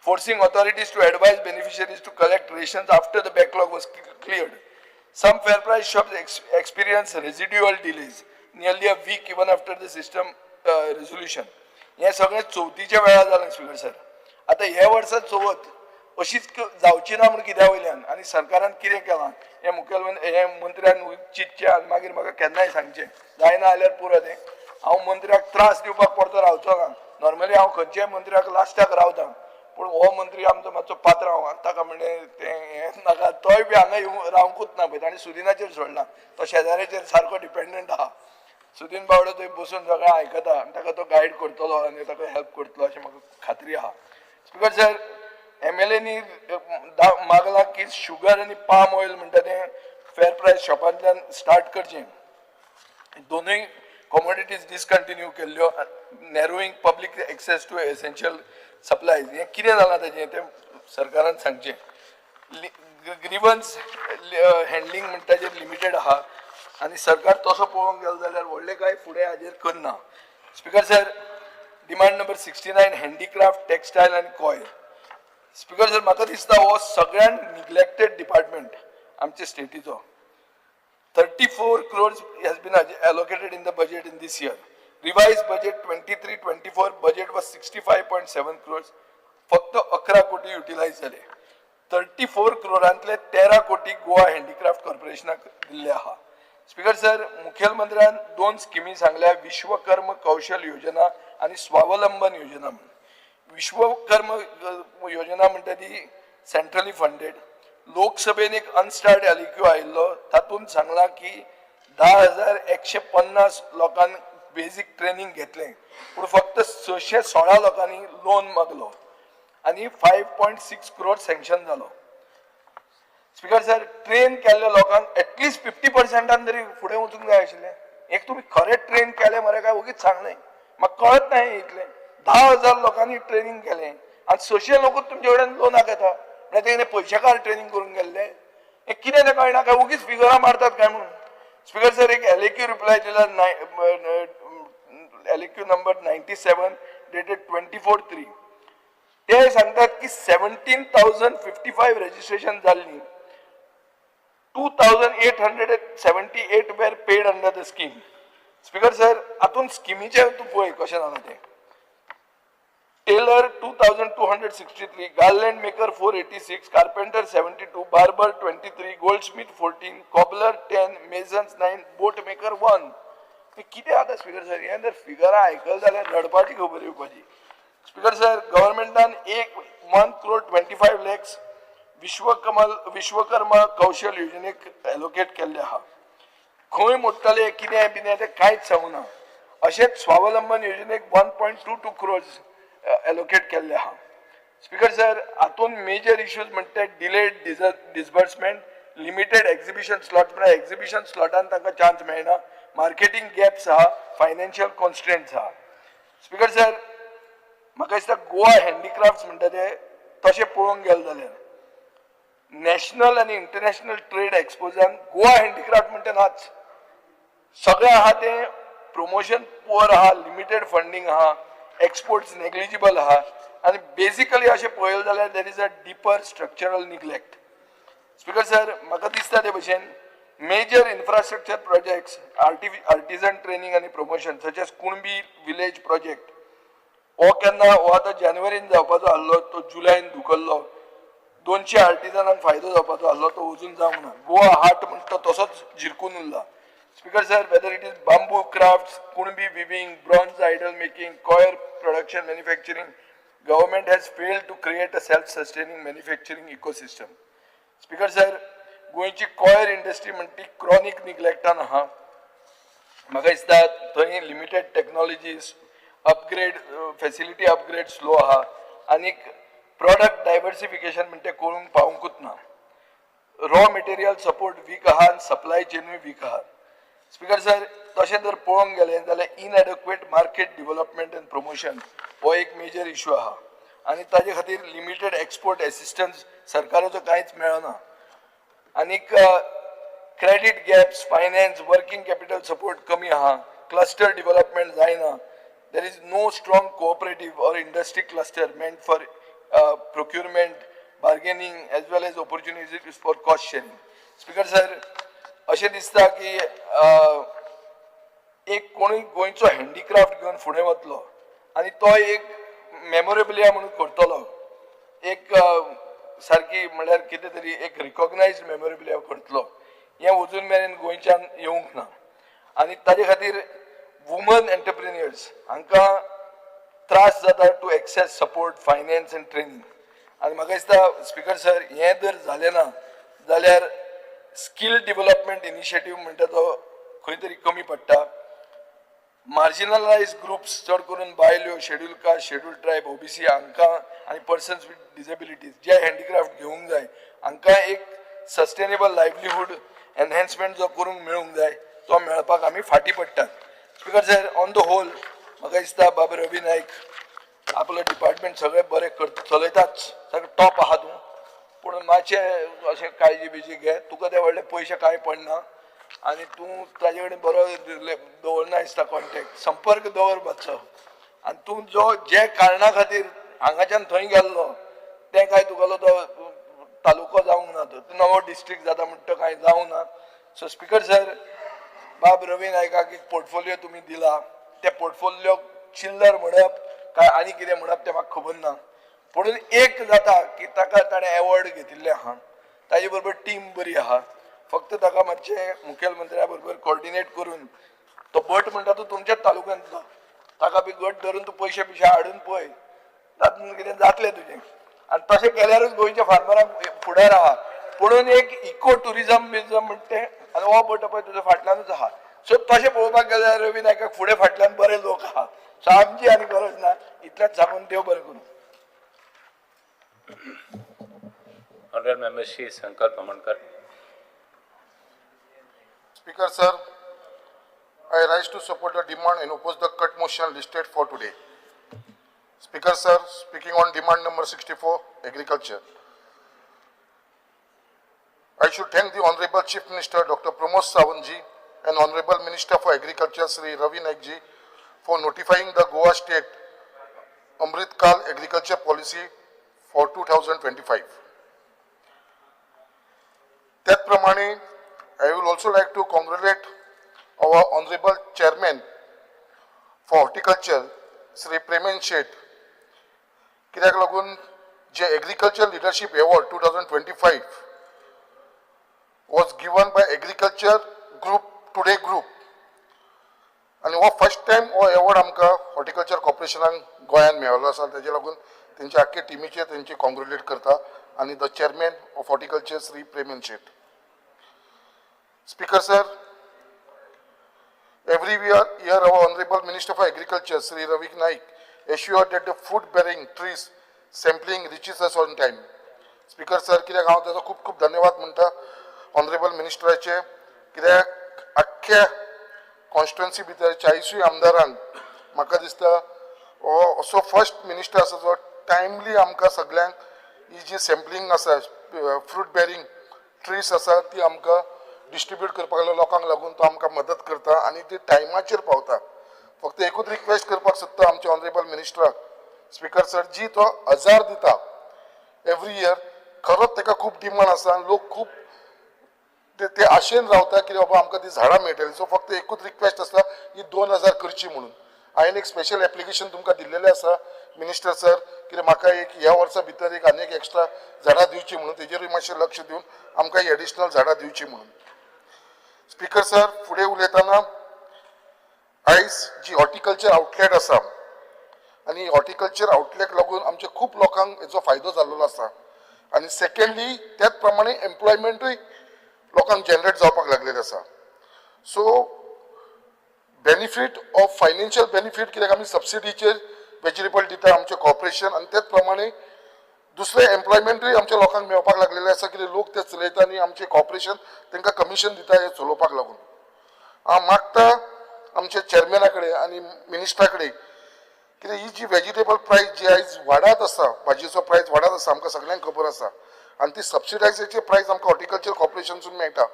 forcing authorities to advise beneficiaries to collect rations after the backlog was cleared. Some fair price shops experienced residual delays, nearly a week even after the system resolution. हें सगळें चवथीच्या वेळार जालें speaker sir. आतां हे वर्सा चवथ अशीच जावची ना म्हूण कित्या वयल्यान आनी सरकारान कितें केलां हें मुखेलमंत्री हें मंत्र्यान चिंतचें आनी मागीर म्हाका केन्नाय सांगचें. जायना जाल्यार पुरो तें. हांव मंत्र्याक त्रास दिवपाक परतो रावचो ना. नॉर्मली हांव खंयच्याय मंत्र्याक लास्टाक रावता, पूण हो मंत्री आमचो मातसो पात्रांव आनी ताका म्हणलें तें हें नाका, तोय बी हांगा येवंक रावंकूच ना पळय, ताणें सुदिनाचेर सोडला, तो शेजाऱ्याचेर सारको डिपेंडंट आहा. सुदीन बावडो थंय बसून सगळें आयकता आनी ताका तो गायड करतलो आनी ताका हेल्प करतलो अशें म्हाका खात्री आहा. स्पीकर सर, एमएलएनी मागलां की शुगर आनी पाम ऑयल म्हणटा तें फेर प्रायस शॉपांतल्यान स्टार्ट करचें. दोनूय कॉमोडिटीज डिसकंटिन्यू केल्ल्यो, narrowing public access to essential supplies. हें कितें जालां ताजें तें सरकारान सांगचें. ग्रिवन्स हँडलिंग म्हणटा तें लिमिटेड आहा आनी सरकार तसो पळोवंक गेलो जाल्यार व्हडलें कांय फुडें हाजेर करना. Speaker sir, demand number 69 handicraft, textile आनी कॉयर. स्पीकर सर, म्हाका दिसता हो सगळ्यान निग्लेक्टेड डिपार्टमेंट आमचे स्टेटीचो. 34 crores has been allocated in the budget in this year. Revised budget 23-24 budget was 65.7 crores. फक्त 11 कोटी युटिलायज जाले. 34 क्रोरांतले 13 कोटी गोवा हँडीक्राफ्ट कॉर्पोरेशनाक दिल्ले आहा. स्पीकर सर, मुखेलमंत्र्यान 2 स्किमी सांगल्या, विश्वकर्म कौशल योजना आनी स्वावलंबन योजना म्हणून. विश्वकर्म योजना म्हणटा ती सेंट्रली फंडेड. लोकसभेन एक अनस्टार्ड एलक्यू आयिल्लो, तातूंत सांगलां की 10,150 लोकांक बेजीक ट्रेनींग घेतलें, पूण फक्त 616 लोकांनी लोन मागलो आनी 5.6 क्रोड सँक्शन जालो. स्पीकर सर, ट्रेन केल्ल्या लोकांक एटलिस्ट 50% तरी फुडें वचूंक जाय आशिल्लें. एक तुमी खरें ट्रेन केलें मरे काय ओगीच सांगलें, म्हाका कळत ना हें इतलें. 10,000 लोकांनी ट्रेनींग केलें आनी 600 लोकूच तुमचे कडेन लोनाक येता, म्हळ्यार ते कितें पयशेकार ट्रेनींग करूंक गेल्ले? हें कितें तें कळना काय ओगीच फिगरां मारतात काय म्हणून. स्पीकर सर, एक एलएक्यू रिप्लाय दिला, एलएक्यू नंबर 97 डेटेड 24/3. ते सांगतात की 17,055 रजिस्ट्रेशन जाल्लीं, 2,878 were paid under the scheme. Speaker sir, हातून स्किमीचें तूं पळय कशें जालां तें. Tailor 2,263, garland maker 486, carpenter 72, barber 23, goldsmith 14, cobbler 10, masons 9, boat maker 1. कितें जाता स्पीकर सर, हें जर फिगरां आयकलें जाल्यार रडपाची खबर येवपाची. स्पीकर सर, गव्हर्मेंटान 1 crore 25 lakhs Vishwakarma कौशल योजनेक एलोकेट केल्ले आहा. खंय मोडटले कितें बितें तें कांयच सांगूना. अशेंच स्वावलंबन योजनेक 1.22 क्रोर्स एलोकेट केल्ले आहा. स्पीकर सर, हातून मेजर इश्यूज म्हणटा delayed disbursement, limited exhibition slot, म्हळ्यार एक्झिबिशन स्लॉटान तांकां चान्स मेळना, मार्केटींग गॅप्स आहा, फायनान्शियल कॉन्स्ट्रेंट्स आहा. स्पीकर सर, म्हाका दिसता गोवा हँडीक्राफ्ट्स म्हणटा ते तशें पळोवंक गेले जाल्यार नॅशनल आनी इंटरनॅशनल ट्रेड एक्सपोजान गोवा हँडीक्राफ्ट म्हणटा नाच. सगळें आहा तें प्रमोशन पुअर आहा, लिमिटेड फंडींग आहा, एक्सपोर्ट्स नेग्लिजिबल आहा आनी बेजिकली अशें पळयलें जाल्यार there is a deeper structural neglect. Speaker sir, म्हाका दिसता ते भशेन major infrastructure projects, artisan training आनी promotion such as Kunbi village project, हो केन्ना हो आतां जानेवारीन जावपाचो आहलो, तो जुलयान धुकल्लो. 200 आर्टिजनांक फायदो जावपाचो आहलो, तो अजून जावंक ना. गोवा हाट म्हणटा तसोच झिरकून उरला. Speaker sir, whether it is bamboo crafts, Kunbi weaving, bronze idol making, coir production, manufacturing, government has failed to create a self sustaining manufacturing ecosystem. Speaker sir, गोंयची कॉयर इंडस्ट्री म्हणटी क्रॉनीक निग्लेक्टान आहा. म्हाका दिसता थंय limited technologies upgrade, facility upgrade slow आहा. आनीक product diversification म्हणटा तें करूंक पावूंकूच ना. रॉ मटेरियल सपोर्ट वीक आहा आनी सप्लाय चेनूय वीक आहा. स्पिकर सर, तशें जर पळोवंक गेलें जाल्यार inadequate market development and promotion हो एक मेजर इशू आहा आनी ताजे खातीर लिमिटेड एक्सपोर्ट एसिस्टन्स सरकाराचो कांयच मेळना. आनीक credit gaps, finance, working capital support कमी आहा, क्लस्टर डिवलपमेंट जायना. There is no strong cooperative or industry cluster meant for procurement, bargaining as well as opportunities for cost sharing. Speaker sir, अशें दिसता की एक कोणूय गोंयचो हँडीक्राफ्ट घेवन फुडें वतलो आनी तो एक मेमोरेबलिया म्हणून करतलो, एक सारकी म्हणल्यार कितें तरी एक रिकॉग्नायज मेमोरेबलिया करतलो, हें अजून मेरेन गोंयच्यान येवंक ना. आनी ताजे खातीर वुमन एंटरप्रिन्युअर्स हांकां त्रास जाता to access support, finance and training. आनी म्हाका दिसता स्पिकर सर, हें जर जालें ना जाल्यार स्कील डिवलपमेंट इनिशिएटीव म्हणटा तो खंय तरी कमी पडटा. मार्जिनलायज ग्रुप्स, चड करून बायल्यो, schedule caste, schedule tribe, OBC हांकां आनी persons with disabilities J handicraft घेवंक जाय हांकां एक सस्टेनेबल लायवलीहूड एनहेन्समेंट जो करूंक मेळूंक जाय तो मेळपाक आमी फाटीं पडटात. Speaker sir, on the whole म्हाका दिसता बाब रवी नायक आपलो डिपार्टमेंट सगळें बरें कर चलयताच, सगळें टॉप आहा तूं, पूण मातशें अशें काळजी बिजी घे, तुका ते व्हडले पयशे कांय पडना आनी तूं ताजे कडेन बरो दवरना दिसता कॉन्टेक्ट, संपर्क दवर मातसो. आनी तूं जो जे कारणा खातीर हांगाच्यान थंय गेल्लो तें कांय तुगेलो तो तालुको जावंक ना, तो नवो डिस्ट्रिक्ट जाता म्हणटा तो कांय जावंक ना. सो स्पिकर सर, बाब रवी नायकाक एक पोर्टफोलियो तुमी दिला, ते पोर्टफोलियो चिल्लर म्हणप काय आनी कितें म्हणप तें म्हाका खबर ना, पूण एक जाता की ताका ताणें एवॉर्ड घेतिल्लें आहा, ताजे बरोबर टीम बरी आहा, फक्त ताका मातशें मुखेलमंत्र्या बरोबर कॉर्डिनेट करून तो भट म्हणटा तो तुमच्याच तालुक्यांतलो, ताका बी घट धरून तूं पयशे बिशे हाडून पळय, तातूंत कितें जातलें तुजें. आनी तशें केल्यारूच गोंयच्या फार्मरांक फुडार आहा. पुणून एक इको ट्युरिजम बिजम म्हणटा तें आनी हो भट पळय तुज्या फाटल्यानूच आहा. सो तशें पळोवपाक गेल्यार रवी नायकाक फुडें फाटल्यान बरे लोक आहा, सो आमची आनी गरज ना. इतलेंच सांगून देव बरें करूं. Honorable Member Shri Sankalp Amonkar. Speaker sir, I rise to support the demand and oppose the cut motion listed for today. Speaker sir, speaking on demand number 64, agriculture. I should thank the Honorable Chief Minister Dr. Pramod Sawant ji and Honorable Minister for Agriculture Shri Ravi Naik ji for notifying the Goa State Amrit Kal Agriculture Policy for 2025. त्याचप्रमाणे I will also like to congratulate our Honorable Chairman for Horticulture Shri Premen Shet, कित्याक लागून जे Agriculture Leadership Award 2025 was given by Agriculture Group Today Group आनी हो first time हो award आमकां horticulture कॉर्पोरेशनाक गोंयांत मेळिल्लो आसा. तेजे लागून तेंच्या आख्खे टिमीचेर तेंचे कॉंग्रेट्युलेट करता आनी the chairman of horticulture Shri Premen Shet. Speaker sir, every year our Honorable Minister for Agriculture, Sri Ravi Naik, assured that the fruit-bearing trees sampling reaches us on time. Speaker sir, कित्याक हांव ताजो खूब खूब धन्यवाद म्हणटा honourable मिनिस्टराचे, कित्याक आख्ख्या constituency भितर 40 आमदारांक म्हाका दिसता हो असो फर्स्ट मिनिस्टर आसा जो टायमली आमकां सगल्यांक ही जी सॅम्पलींग आसा फ्रूट बेरींग ट्रीज आसा ती आमकां डिस्ट्रीब्यूट करपाक लागलो, लोकांक लागून तो आमकां मदत करता आनी ती टायमाचेर पावता. फक्त एकूच रिक्वेस्ट करपाक सोदता आमच्या ऑनरेबल मिनिस्टराक, स्पिकर सर, जी तो 1000 दिता एवरी इयर, खरोच ताका खूब डिमांड आसा आनी लोक खूब ते आशेन रावता की बाबा आमकां ती झाडां मेळटली. सो फक्त एकूच रिक्वेस्ट आसा, ही 2000 करची म्हणून. हांवें एक स्पेशल एप्लिकेशन तुमकां दिल्लेलें आसा मिनिस्टर सर, कित्याक म्हाका एक ह्या वर्सा भितर एक आनी एक एक्स्ट्रा झाडां दिवची म्हणून, तेजेरूय मातशें लक्ष दिवन आमकां ही एडिशनल झाडां दिवची म्हणून. स्पिकर सर, फुडें उलयतना आयज जी हॉर्टिकल्चर आउटलेट आसा आनी हॉर्टिकल्चर आउटलेट लागून आमच्या खूब लोकांक हेचो फायदो जाल्लो आसा आनी सेकंडली त्याच प्रमाणे एम्प्लॉयमेंटूय लोकांक जनरेट जावपाक लागलेलें आसा. So benefit of financial benefit कित्याक आमी सबसिडीचेर वेजिटेबल दिता आमचें कॉर्पोरेशन आनी तेच प्रमाणे दुसरें एम्प्लॉयमेंटूय आमच्या लोकांक मेळपाक लागलेलें आसा, कित्याक लोक ते चलयता आनी आमचें कॉर्पोरेशन तांकां कमिशन दिता हें चलोवपाक लागून. हांव मागता आमच्या चेअरमॅना कडेन आनी मिनिस्टरा कडेन, कित्याक ही जी वेजिटेबल प्रायस जी आयज वाडत आसा, भाजयेचो प्रायस वाडत आसा, आमकां सगल्यांक खबर आसा, आनी ती सबसिडायजाची प्रायस आमकां हॉर्टिकल्चर कॉर्पोरेशनसून मेळटा.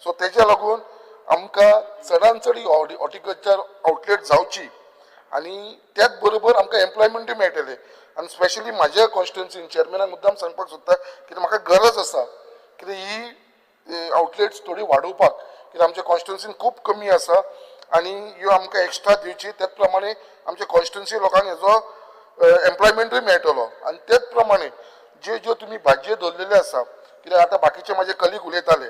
सो तेज्या लागून आमकां चडान चड ही हॉर्टिकल्चर आउटलेट जावची आनी त्याच बरोबर आमकां एम्प्लॉयमेंटूय मेळटलें. आनी स्पेशली म्हाज्या कॉन्स्टिट्युएन्सीन चेअरमॅनाक मुद्दाम सांगपाक सोदता, कित्याक म्हाका गरज आसा कित्याक ही आउटलेट्स थोडी वाडोवपाक, कित्याक आमच्या कॉन्स्टिट्युएन्सीन खूब कमी आसा आनी ह्यो आमकां एक्स्ट्रा दिवची. त्याच प्रमाणे आमच्या कॉन्स्टिट्युएन्सी लोकांक हेजो एम्प्लॉयमेंटूय मेळटलो. आनी तेच प्रमाणे ज्यो ज्यो तुमी भाजयो दवरलेल्यो आसा, कित्याक आतां बाकीचे म्हाजे कलीग उलयताले,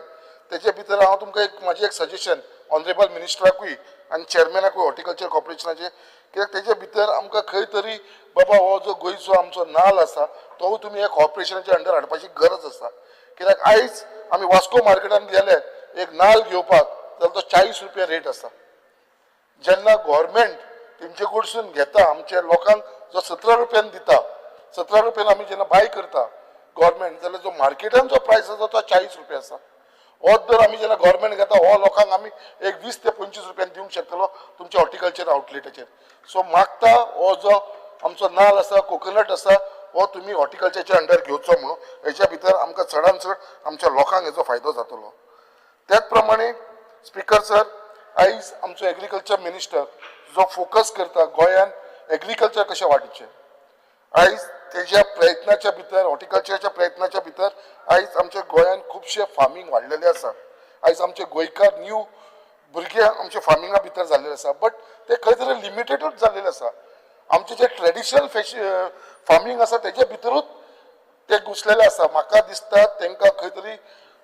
तेजे भितर हांव तुमकां एक म्हाजें एक सजेशन ऑनरेबल मिनिस्टराकूय आनी चेअरमॅनाकूय हॉर्टिकल्चर कॉर्पोरेशनाचे, कित्याक तेजे भितर आमकां खंय तरी बाबा हो जो गोंयचो आमचो नाल आसा तो तुमी ह्या कॉर्पोरेशनाच्या अंडर हाडपाची गरज आसा. कित्याक आयज आमी वास्को मार्केटान गेले एक नाल घेवपाक जाल्यार तो 40 रुपया रेट आसा. जेन्ना गोवोरमेंट तेंचे कडसून घेता, आमच्या लोकांक जो 17 रुपयान दिता, 17 रुपयान आमी जेन्ना बाय करता गोवोरमेंट, जाल्यार जो मार्केटान जो प्रायस आसा तो 40 रुपया आसा. होच जर आमी जेन्ना गोवोरमेंट घेता, हो लोकांक आमी एक 20 ते 25 रुपयान दिवंक शकतलो तुमच्या हॉर्टिकल्चर आउटलेटाचेर. सो मागता हो जो आमचो नाल आसा, कोकोनट आसा, हो तुमी हॉर्टिकल्चरच्या अंडर घेवचो म्हणून. हेच्या भितर आमकां चडान चड आमच्या लोकांक हेचो फायदो जातलो. त्याच प्रमाणे स्पिकर सर, आयज आमचो एग्रीकल्चर मिनिस्टर जो फोकस करता गोंयान एग्रीकल्चर कशें वाडचें, आयज तेज्या प्रयत्नाच्या भितर, हॉर्टिकल्चराच्या प्रयत्नाच्या भितर आयज आमच्या गोंयान खुबशें फार्मींग वाडलेलें आसा. आयज आमचे गोंयकार न्यू भुरगे आमच्या फार्मिंगा भितर जाल्लेले आसा, बट ते खंय तरी लिमिटेडूच जाल्लेले आसा. आमचे जे ट्रेडिशनल फार्मींग आसा तेजे भितरूच ते घुसलेले आसा. म्हाका दिसता तांकां खंय तरी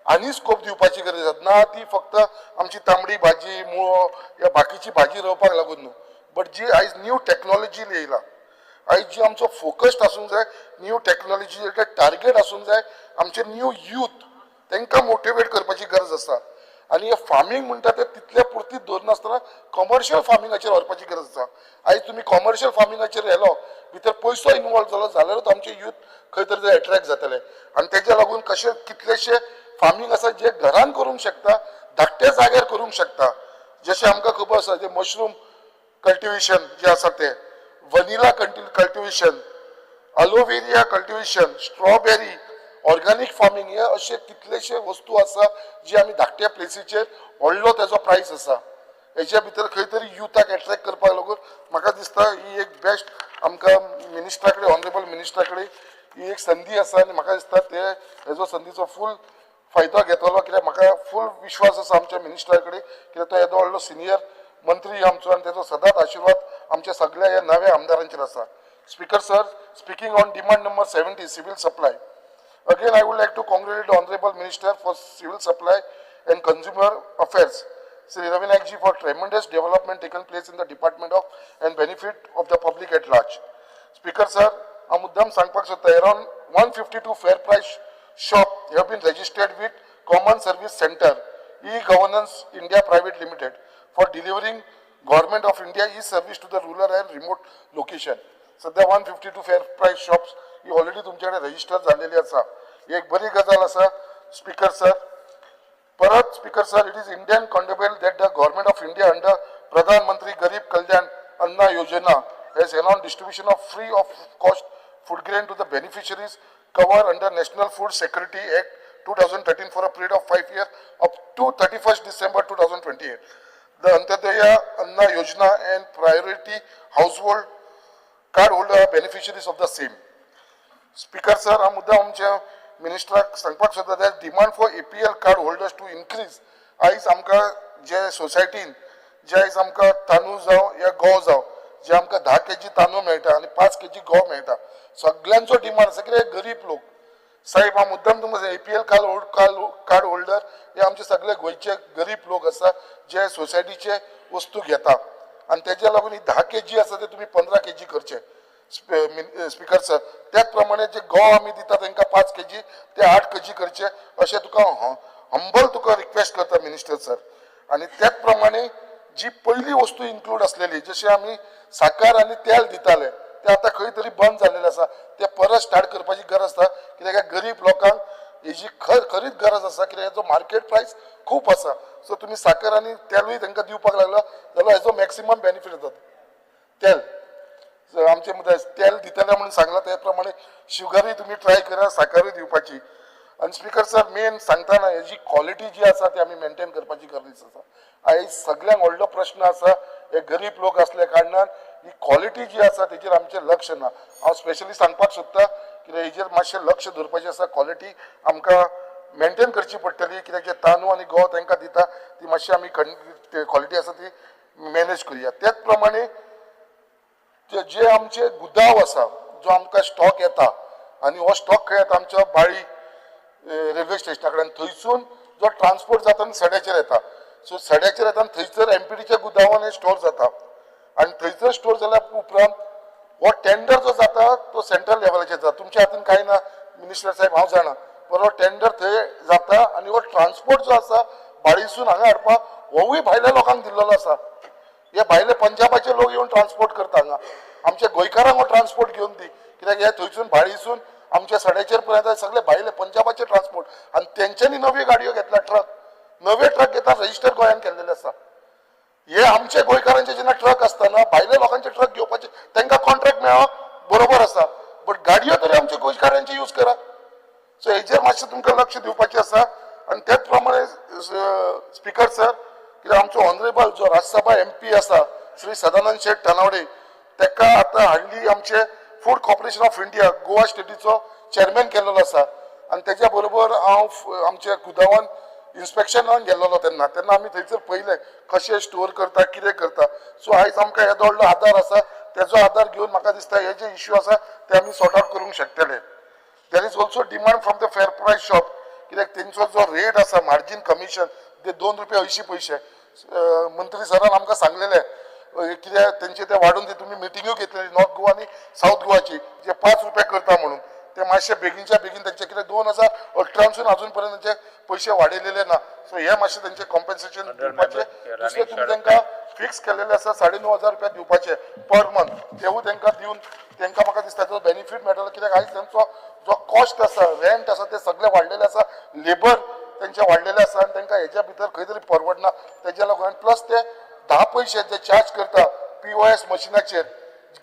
आनी स्कोप दिवपाची गरज आसा. ना ती फक्त आमची तांबडी भाजी, मुळो या बाकीची भाजी रोवपाक लागून न्हू, बट जी आयज न्यू टॅक्नोलॉजी येयला, आयज जी आमचो फोकस्ड आसूंक जाय न्यू टॅक्नोलॉजी टार्गेट आसूंक जाय, आमचे न्यू यूथ तांकां मोटिवेट करपाची गरज आसा. आनी हे फार्मींग म्हणटा ते तितले पुरती दवरनासतना कॉमर्शियल फार्मिंगाचेर व्हरपाची गरज आसा. आयज तुमी कॉमर्शियल फार्मिंगाचेर व्हेलो, भितर पयसो इनवॉल्व जालो जाल्यारूच आमचे यूथ खंय तरी ते एट्रेक्ट जातले. आनी तेज्या लागून कशें कितलेशे फार्मींग आसा जे घरान करूंक शकता, धाकट्या जाग्यार करूंक शकता. जशें आमकां खबर आसा जे मशरूम कल्टिवेशन जे आसा ते, vanilla cultivation, aloe vera cultivation, strawberry, organic farming, हे अशे कितलेशे वस्तू आसा जे आमी धाकट्या प्लेसीचेर व्हडलो तेजो प्रायस आसा. हेच्या भितर खंय तरी युथाक एट्रेक्ट करपाक लागून म्हाका दिसता ही एक बेस्ट आमकां मिनिस्टरा कडेन, ऑनरेबल मिनिस्टरा कडेन ही एक संदी आसा. आनी म्हाका दिसता ते हेजो संदीचो फूल फायदो घेतलो, कित्याक म्हाका फूल विश्वास आसा आमच्या मिनिस्टरा कडेन, कित्याक तो येदो व्हडलो सिनियर मंत्री आमचो आनी तेजो सदांच आशिर्वाद आमच्या सगळ्या ह्या नव्या आमदारांचेर आसा. Speaker sir, speaking on demand number 70, civil supply. Again, I would like to congratulate the Honorable Minister for Civil Supply and Consumer Affairs, Sri Ravi Naik ji, for tremendous development taken place in the department of and benefit of the public at large. Speaker sir, हांव मुद्दाम सांगपाक सोदता, around 152 fair price shop have been registered with Common Service Center, E-Governance India Private Limited, for delivering Government of India e-service to the rural and remote location. सध्या 152 fair price shops ही already तुमच्याकडे register झालेली आसा. ही एक बरी गजाल आसा speaker sir. परत speaker sir, it is Indian commendable that the Government of India under Pradhan Mantri Garib Kalyan Anna Yojana has announced distribution of free of cost food grain to the beneficiaries covered under National Food Security Act 2013 for a period of 5 years up to 31st December 2028. The Antyodaya Anna Yojana and priority household card holder are beneficiaries of the same. Speaker sir, हा मुद्दा आमच्या मिनिस्टराक सांगपाक सोदता that demand for APL card holders to increase. आयज आमकां जे सोसायटीन जे आयज आमकां तांदूळ जावं या गंव जावं, जे आमकां 10 केजी तांदूळ मेळटा आनी 5 केजी गंव मेळटा, सगळ्यांचो डिमांड आसा, कित्याक गरीब लोक. साहेब, हांव मुद्दाम तुमकां एपीएल कार्ड होल्डर हे आमचे सगळे गोंयचे गरीब लोक आसा जे सोसायटीचे वस्तू घेता आनी तेज्या लागून ही 10 केजी आसा ते तुमी 15 केजी करचे स्पीकर सर. त्याच प्रमाणे जे गंव आमी दिता तांकां 5 केजी ते 8 केजी करचे, अशें तुका हंबल तुका रिक्वेस्ट करता मिनिस्टर सर. आनी त्याच प्रमाणे जी पयली वस्तू इन्क्लूड आसलेली, जशें आमी साकर आनी तेल दिताले, ते ते आतां खंय तरी बंद जाल्लेले आसा. ते परत स्टार्ट करपाची गरज आसा, कित्याक गरीब लोकांक हेजी खरीच गरज आसा, कित्याक हेजो मार्केट प्रायस खूब आसा. सो तुमी साकर आनी तेलूय तांकां दिवपाक लागलो जाल्यार हेजो मॅक्सिमम बेनिफीट जाता. तेल आमचे मदें तेल दितले म्हणून सांगलां, ते प्रमाणे शुगरूय तुमी ट्राय करा, साकरूय दिवपाची. आनी स्पीकर सर, मेन सांगतना हेजी क्वॉलिटी जी आसा ती आमी मेनटेन करपाची गरज आसा. आयज सगळ्यांक व्हडलो प्रश्न आसा, हे गरीब लोक आसल्या कारणान ही क्वॉलिटी जी आसा तेजेर आमचें लक्ष ना. हांव स्पेशली सांगपाक सोदता कित्याक हेजेर मातशें लक्ष दवरपाचें आसा. क्वॉलिटी आमकां मेनटेन करची पडटली, कित्याक जे तांदूळ आनी गंव तांकां दिता ती मातशी आमी क्वॉलिटी आसा ती मॅनेज करुया. तेच प्रमाणे जे आमचे गुदांव आसा, जो आमकां स्टॉक येता आनी हो स्टॉक खंय येता, आमच्या बाळी रेल्वे स्टेशना कडेन, थंयसून जो ट्रान्सपोर्ट जाता आनी सड्याचेर येता. सो सड्याचेर येता आनी थंयसर एमपीडीच्या गुदांवान हे स्टोर जाता आनी थंयसर स्टोर जाल्या उपरांत हो टेंडर जो जाता तो सेंट्रल लेवलाचेर जाता. तुमच्या हातीन कांय ना मिनिस्टर साहेब, हांव जाणा, पण हो टेंडर थंय जाता आनी हो ट्रान्सपोर्ट जो आसा बाळीसून हांगा हाडपाक होवूय भायल्या लोकांक दिल्लो आसा. हे भायले पंजाबाचे लोक येवन ट्रान्सपोर्ट करता हांगा. आमच्या गोंयकारांक हो ट्रान्सपोर्ट घेवन दी, कित्याक हे थंयसून बाळीसून आमच्या सड्याचेर पर्यंत सगळे भायले पंजाबाचे ट्रान्सपोर्ट आनी तेंच्यांनी नव्यो गाडयो घेतल्या, ट्रक नवे ट्रक घेतला, रजिस्टर गोंयान केल्लेले आसा. हे आमचे गोंयकारांचे जेन्ना ट्रक आसतना भायले लोकांचे ट्रक घेवपाचे तांकां कॉन्ट्रॅक्ट मेळ्ळो बरोबर आसा, बट गाडयो तरी आमचे गोंयकारांचे यूज करा. सो हेजेर मातशें तुमकां लक्ष दिवपाचें आसा. आनी त्याच प्रमाणे स्पीकर सर, कित्याक आमचो ऑनरेबल जो राज्यसभा एमपी आसा श्री सदानंद शेट तानावडे, ताका आतां हाडली आमचे food corporation of India Goa स्टेटीचो चेअरमॅन केल्लो आसा. आनी तेज्या बरोबर हांव आमच्या गुदांवान इन्स्पेक्शनाक गेल्लो तेन्ना तेन्ना आमी थंयसर पळयलें कशें स्टोर करता, कितें करता. सो आयज आमकां येदो व्हडलो आदार आसा, तेजो आदार घेवन म्हाका दिसता हे जे इश्यू आसा ते आमी सॉर्ट आवट करूंक शकतले. There is also demand from the fair price shop, कित्याक तेंचो जो रेट आसा मार्जीन कमिशन ते 2 रुपया 80 पयशे. मंत्री सरान आमकां सांगलेलें कित्याक तेंचे ते वाडोवन दी. तुमी मिटिंग्यो घेतलेली नॉर्थ गोवा आनी सावथ गोवाची, जे 5 रुपया करता म्हणून, ते मातशे बेगीनच्या बेगीन तेंचे, कित्याक 2018सून अजून पर्यंत तेंचे पयशे वाडयलेले ना. सो हे मातशे तेंचे कॉम्पेन्सेशन दिवपाचे. दुसरें तुमी तांकां फिक्स केलेले आसा 9,500 रुपया दिवपाचे पर मंथ, तेवूय तांकां दिवन तांकां म्हाका दिसता तो बेनिफीट मेळटलो. कित्याक आयज तेंचो जो कॉस्ट आसा, रेंट आसा, ते सगळे वाडलेले आसा, लेबर तेंचे वाडलेले आसा आनी तांकां हेज्या भितर खंय तरी परवडना तेज्या लागून. प्लस ते 10 पयशे जे चार्ज करता पीओएस मशिनाचेर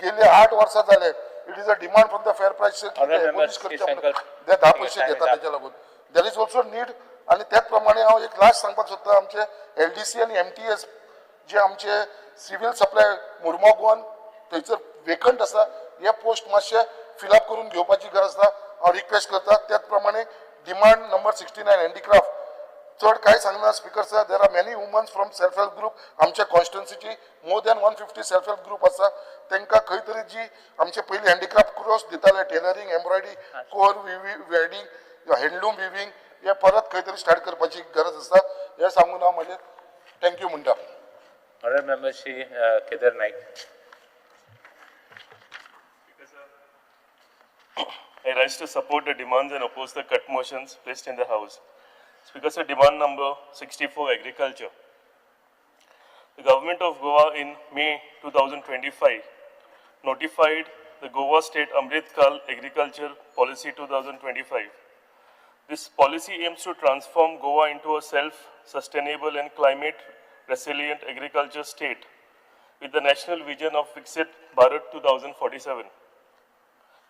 गेले 8 वर्सां जाले. It is a demand from the fair price ते 10 पयशे घेता, तेज्या लागून there is also need. आनी त्याच प्रमाणे हांव एक लास्ट सांगपाक सोदता, आमचे एलडीसी आनी एमटीएस जे आमचे सिवील सप्लाय मुर्मो थंयसर वेकंट आसा, हे पोस्ट मातशे फिलअप करून घेवपाची गरज आसा, हांव रिक्वेस्ट करता. त्याच प्रमाणे डिमांड नंबर 69 हँडीक्राफ्ट, चड कांय सांगना speaker sir. There are many womens from self help group, आमच्या कॉन्स्टिट्युन्सीची more than 150 self help group आसा. तांकां खंय तरी जी आमचे पयलीं हँडीक्राफ्ट कोर्स दिताले, tailoring, embroidery, core weaving, handloom weaving, हे परत खंय तरी स्टार्ट करपाची गरज आसा. हें सांगून हांव म्हजें thank you म्हणटा. Honorable Member Shri Kedar Naik. I rise to support the demands and oppose the cut motions placed in the House. Speaker sir, demand number 64, agriculture. The government of Goa in May 2025 notified the Goa State Amrit Kal Agriculture Policy 2025. This policy aims to transform Goa into a self-sustainable and climate resilient agriculture state with the national vision of Viksit Bharat 2047.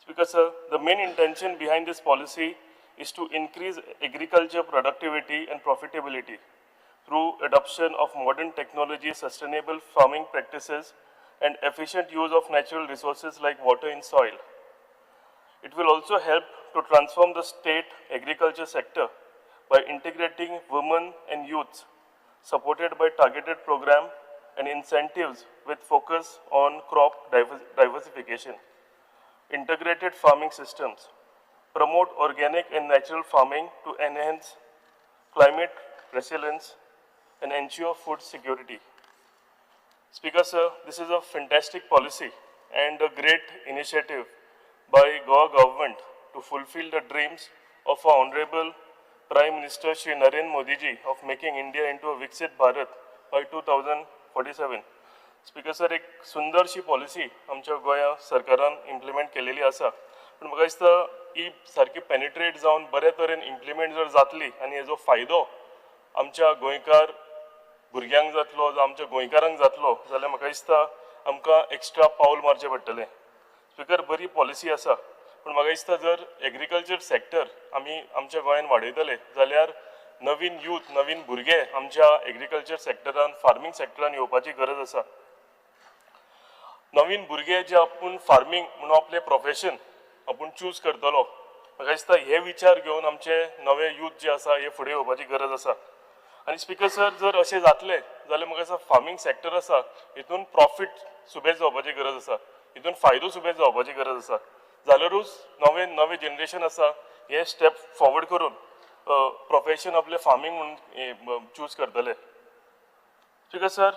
Speaker sir, the main intention behind this policy is to increase agriculture productivity and profitability through adoption of modern technology, sustainable farming practices, and efficient use of natural resources like water and soil. It will also help to transform the state agriculture sector by integrating women and youths, supported by targeted program and incentives with focus on crop diversification. Integrated farming systems, promote organic and natural farming to enhance climate resilience and ensure food security. Speaker sir, this is a fantastic policy and a great initiative by Goa government to fulfill the dreams of our Honorable Prime Minister Shri Narendra Modi ji of making India into a Viksit Bharat by 2047. Speaker sir, एक सुंदरशी policy आमच्या गोंया सरकारान implement केलेली आसा, पूण म्हाका दिसता ही सारकी पेनिट्रेट जावन बरे तरेन इम्प्लिमेंट जर जातली आनी हेजो फायदो आमच्या गोंयकार भुरग्यांक जातलो जावं आमच्या गोंयकारांक जातलो जाल्यार म्हाका दिसता आमकां एक्स्ट्रा पावल मारचें पडटलें. स्पीकर, बरी पॉलिसी आसा, पूण म्हाका दिसता जर एग्रीकल्चर सॅक्टर आमी आमच्या गोंयान वाडयतले जाल्यार नवीन यूथ, नवीन भुरगे आमच्या एग्रीकल्चर सॅक्टरान, फार्मींग सॅक्टरान येवपाची गरज आसा. नवीन भुरगे जे आपूण फार्मींग म्हणून आपलें प्रोफेशन आपूण चूज करतलो, म्हाका दिसता हे विचार घेवन आमचे नवे यूथ जे आसा हे फुडें येवपाची गरज आसा. आनी स्पीकर सर, जर अशें जातलें जाल्यार म्हाका दिसता फार्मींग सॅक्टर आसा हितून प्रॉफीट सुबेज जावपाची गरज आसा, हितून फायदो सुबेज जावपाची गरज आसा, जाल्यारूच नवे नवे जनरेशन आसा हे स्टेप फॉरवर्ड करून प्रोफेशन आपलें फार्मींग म्हणून चूज करतले. स्पीकर सर,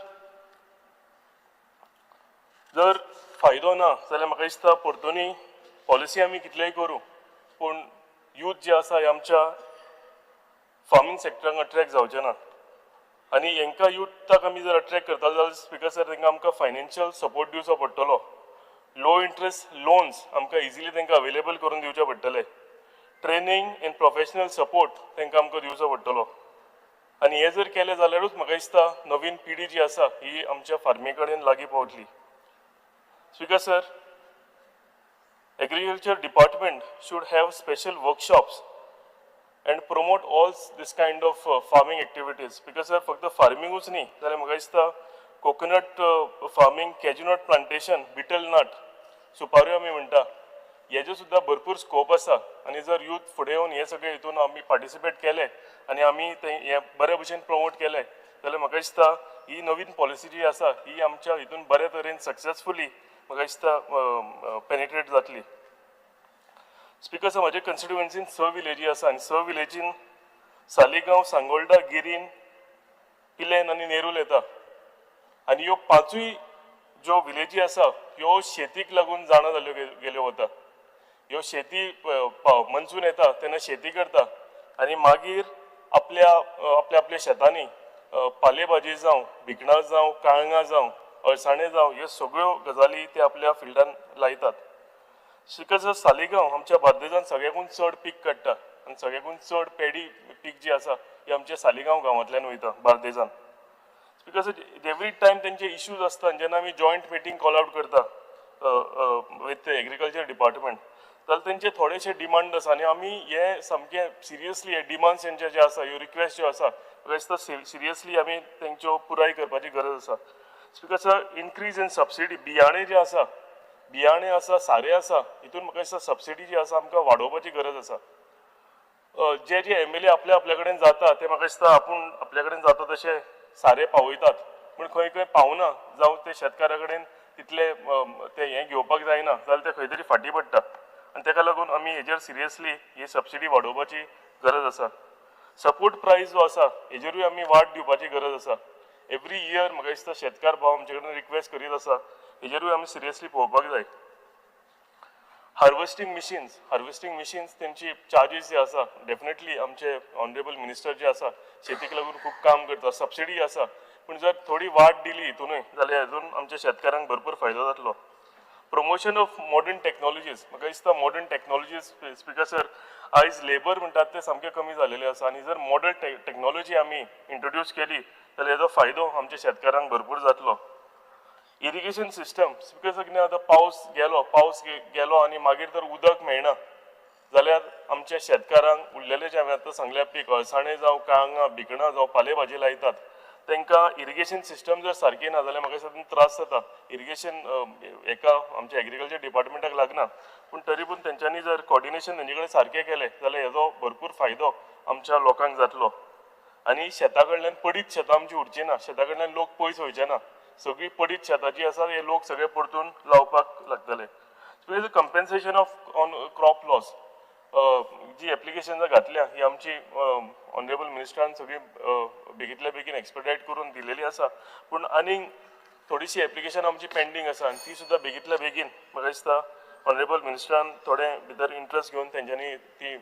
जर फायदो ना जाल्यार म्हाका दिसता परतूनय पॉलिसी आमी कितलेय करूं पूण यूथ जे आसा हे आमच्या फार्मींग सॅक्टराक अट्रॅक्ट जावचे ना. आनी हेंकां युथाक आमी जर अट्रॅक्ट करता जाल्यार स्पीकर सर, तांकां आमकां फायनान्शियल सपोर्ट दिवचो पडटलो. लो इंट्रस्ट लोन्स आमकां इजिली तांकां अवेलेबल करून दिवचे पडटले. ट्रेनींग एंड प्रोफेशनल सपोर्ट तांकां आमकां दिवचो पडटलो. आनी हें जर केलें जाल्यारूच म्हाका दिसता नवीन पिढी जी आसा ही आमच्या फार्मी कडेन लागीं पावतली. Speaker sir, agriculture department should have special workshops and promote all this kind of farming activities. Because sir, फक्त फार्मिंगूच न्ही जाल्यार म्हाका दिसता coconut farming, cashew nut plantation, betel nut, सुपाऱ्यो आमी म्हणटा, हेजे सुद्दां भरपूर स्कोप आसा. आनी जर यूथ फुडें येवन हे सगळे हितून आमी पार्टिसिपेट केले आनी आमी ते हे बरे भशेन प्रमोट केले जाल्यार म्हाका दिसता ही नवीन पॉलिसी जी आसा ही आमच्या हितून बरे तरेन सक्सेसफुली म्हाका दिसता पेनिट्रेट जातली. स्पीकर सर, म्हज्या कॉन्स्टिट्युएन्सीन 6 विलेजी आसा आनी 6 विलेजीन सालिगांव, सांगोल्डा, गिरीन, पिलेन आनी नेरूल येता. आनी ह्यो 5 ज्यो विलेजी आसा ह्यो शेतीक लागून जाणा जाल्यो गेल्यो वता. ह्यो शेती मनसून येता तेन्ना शेती करता आनी मागीर आपल्या आपल्या आपल्या शेतांनी पाले भाजी जावं, भिकणां जावं, काळंगां जावं, अळसाणे जावं, ह्यो सगळ्यो गजाली ते आपल्या फिल्डान लायतात. स्पीकर सर, सालिगांव आमच्या बार्देजान सगळ्याकून चड पीक काडटा आनी सगळ्याकून चड पेडी पीक जी आसा ही आमच्या सालिगांव गांवांतल्यान वयता बार्देजान. स्पीकर सर, एवरी टायम तेंचे इश्यूज आसता आनी जेन्ना आमी जॉयंट मिटींग कॉल आवट करता विथ एग्रीकल्चर डिपार्टमेंट जाल्यार तेंचे थोडेशे डिमांड आसा आनी आमी हे सामके सिरियसली हे डिमांड्स तेंचे जे आसा, ह्यो रिक्वेस्ट ज्यो आसा म्हाका दिसता सिरियसली आमी तेंच्यो पुराय करपाची गरज आसा. Speaker sir, increase in subsidy, बियाणे जे आसा, बियाणे आसा, सारें आसा, हितून म्हाका दिसता सबसिडी जी आसा आमकां वाडोवपाची गरज आसा. जे जे एमएलए आपल्या आपल्या कडेन जाता ते म्हाका दिसता आपूण आपल्या कडेन जाता तशें सारें पावयतात, पूण खंय खंय पावना जावं ते शेतकारा कडेन तितले ते हें घेवपाक जायना जाल्यार ते खंय तरी फाटीं पडटा आनी ताका लागून आमी हेजेर सिरियसली ही सबसिडी वाडोवपाची गरज आसा. सपोर्ट प्रायस जो आसा हेजेरूय आमी वाड दिवपाची गरज आसा. एवरी इयर म्हाका दिसता शेतकार भाव आमचे कडेन रिक्वेस्ट करीत आसा, हेजेरूय आमी सिरियसली पळोवपाक जाय. हार्वेस्टींग मिशीन्स, हार्वेस्टींग मिशीन्स तेंची चार्जीस जे आसा डेफिनेटली आमचे ऑनरेबल मिनिस्टर जे आसा शेतीक लागून खूब काम करता, सबसिडी आसा, पूण जर थोडी वाड दिली हितूनय जाल्यार हेतून आमच्या शेतकारांक भरपूर फायदो जातलो. प्रमोशन ऑफ मॉडर्न टॅक्नोलॉजीज, म्हाका दिसता मॉडर्न टॅक्नोलॉजीज स्पीकर सर, आयज लेबर म्हणटात ते सामके कमी जालेले आसा आनी जर मॉडर्न टॅक्नोलॉजी आमी इंट्रोड्यूस केली जाल्यार हेजो फायदो आमच्या शेतकारांक भरपूर जातलो. इरिगेशन सिस्टम, स्पीकर सर, कितें जाता पावस गेलो, पावस गेलो आनी मागीर जर उदक मेळना जाल्यार आमच्या शेतकारांक उरलेले जे हांवें आतां सांगल्या पीक अळसाणे जावं, काळंगां, भिकणां जावं, पाले भाजी लायतात तांकां इरिगेशन सिस्टम जर सारकी ना जाल्यार म्हाका दिसता त्रास जाता. इरिगेशन एका आमच्या एग्रीकल्चर डिपार्टमेंटाक लागना, पूण तरी पूण तेंच्यांनी जर कॉर्डिनेशन तेंचे कडेन सारकें केलें जाल्यार हेजो भरपूर फायदो आमच्या लोकांक जातलो. आनी शेता कडल्यान पडीत शेतां आमची उरची ना, शेता कडल्यान लोक पयस वयचे ना, सगळीं पडीत शेतां जी आसा हे लोक सगळे परतून लावपाक लागतले. Compensation of on crop loss G application घातल्या ही आमची ऑनरेबल मिनिस्टरान सगळी बेगींतल्या बेगीन एक्सपेडायट करून दिलेली आसा, पूण आनीक थोडीशी एप्लिकेशन आमची पेंडींग आसा आनी ती सुद्दां बेगींतल्या बेगीन म्हाका दिसता ऑनरेबल मिनिस्टरान थोडे भितर इंट्रस्ट घेवन तेंच्यांनी ती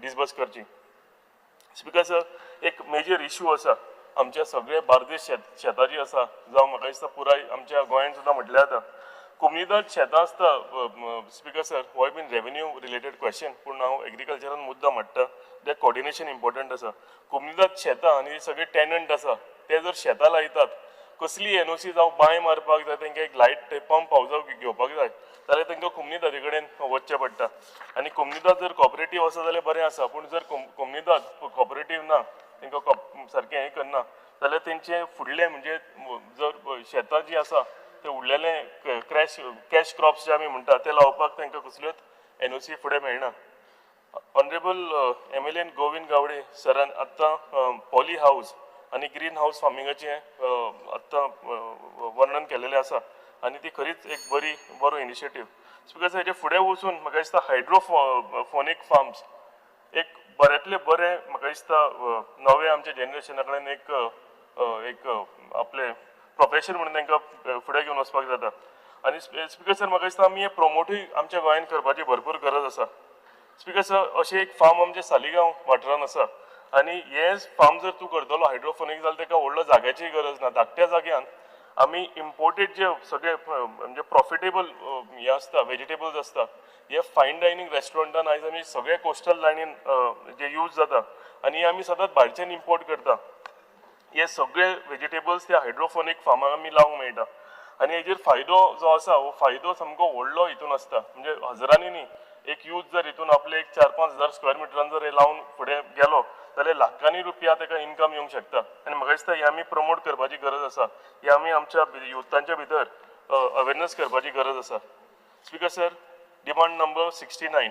डिसबर्स करची. स्पीकर सर, एक मेजर इशू आसा आमच्या सगळे बार्देश शेतां जी आसा, जावं म्हाका दिसता पुराय आमच्या गोंयान सुद्दां म्हटल्यार जाता. कोमुनिदाद शेतां आसता. स्पिकर सर, होय बीन रेवेन्यू रिलेटेड क्वेश्चन, पूण हांव एग्रीकल्चरान मुद्दम हाडटा. तें कॉर्डिनेशन इम्पॉर्टंट आसा. कोमुनिदाद शेतां आनी सगळे टेनंट आसा ते जर शेतां लायतात, कसली एनओसी जावं बांय मारपाक जाय, तांकां एक लायट पंप हावज घेवपाक जाय जाल्यार तांकां कोमुनिदादी कडेन वचचें पडटा. आनी कोमुनिदाद जर कॉपरेटीव आसा जाल्यार बरें आसा, पूण जर कोमुनिदाद कॉपरेटीव ना, तांकां सारकें हें करना जाल्यार तेंचें फुडलें म्हणजे जर शेतां जीं आसा ते उरलेले कॅश क्रॉप्स जे आमी म्हणटा ते लावपाक तांकां कसल्योच एनओसी फुडें मेळना. ऑनरेबल MLA Govind Gawade सरान आत्तां पॉली हावज आनी ग्रीन हावज फार्मिंगाचें आत्तां वर्णन केलेलें आसा आनी ती खरीच एक बरो इनिशिएटीव. स्पिकर सर, हेजे फुडें वचून म्हाका दिसता हायड्रोफोनीक फार्म्स एक बऱ्यांतलें बरें म्हाका दिसता नवें आमच्या जनरेशना कडेन एक एक आपलें प्रोफेशन म्हणून तांकां फुडें घेवन वचपाक जाता. आनी स्पिकर सर, म्हाका दिसता आमी हें प्रमोटूय आमच्या गोंयांत करपाची भरपूर गरज आसा. स्पिकर सर, अशें एक फार्म आमच्या सालिगांव वाठारांत आसा आनी हें फार्म जर तूं करतलो हायड्रोफोनीक जाल्यार ताका व्हडलो जाग्याची गरज ना. धाकट्या जाग्यान आमी इम्पोर्टेड जे सगळे म्हणजे प्रॉफिटेबल हे आसता, वेजिटेबल्स आसता, हे फायन डायनींग रेस्टॉरंटान आयज आमी सगळे कोस्टल लायनीन जे यूज जाता आनी हे आमी सदांच भायरच्यान इम्पोर्ट करता. हे सगळे वेजिटेबल्स त्या हायड्रोफोनीक फार्माक आमी लावंक मेळटा आनी हेजेर फायदो जो आसा हो फायदो सामको व्हडलो हितून आसता. म्हणजे हजरांनी न्ही, एक यूथ जर हितून आपले एक 4-5 हजार स्क्वेअर मिटरान जर हे लावन फुडें गेलो जाल्यार लाखांनी रुपया ताका इन्कम येवंक शकता. आनी म्हाका दिसता हें आमी प्रमोट करपाची गरज आसा, हें आमी आमच्या युथांच्या भितर अवेरनस करपाची गरज आसा. स्पिकर सर, डिमांड नंबर 69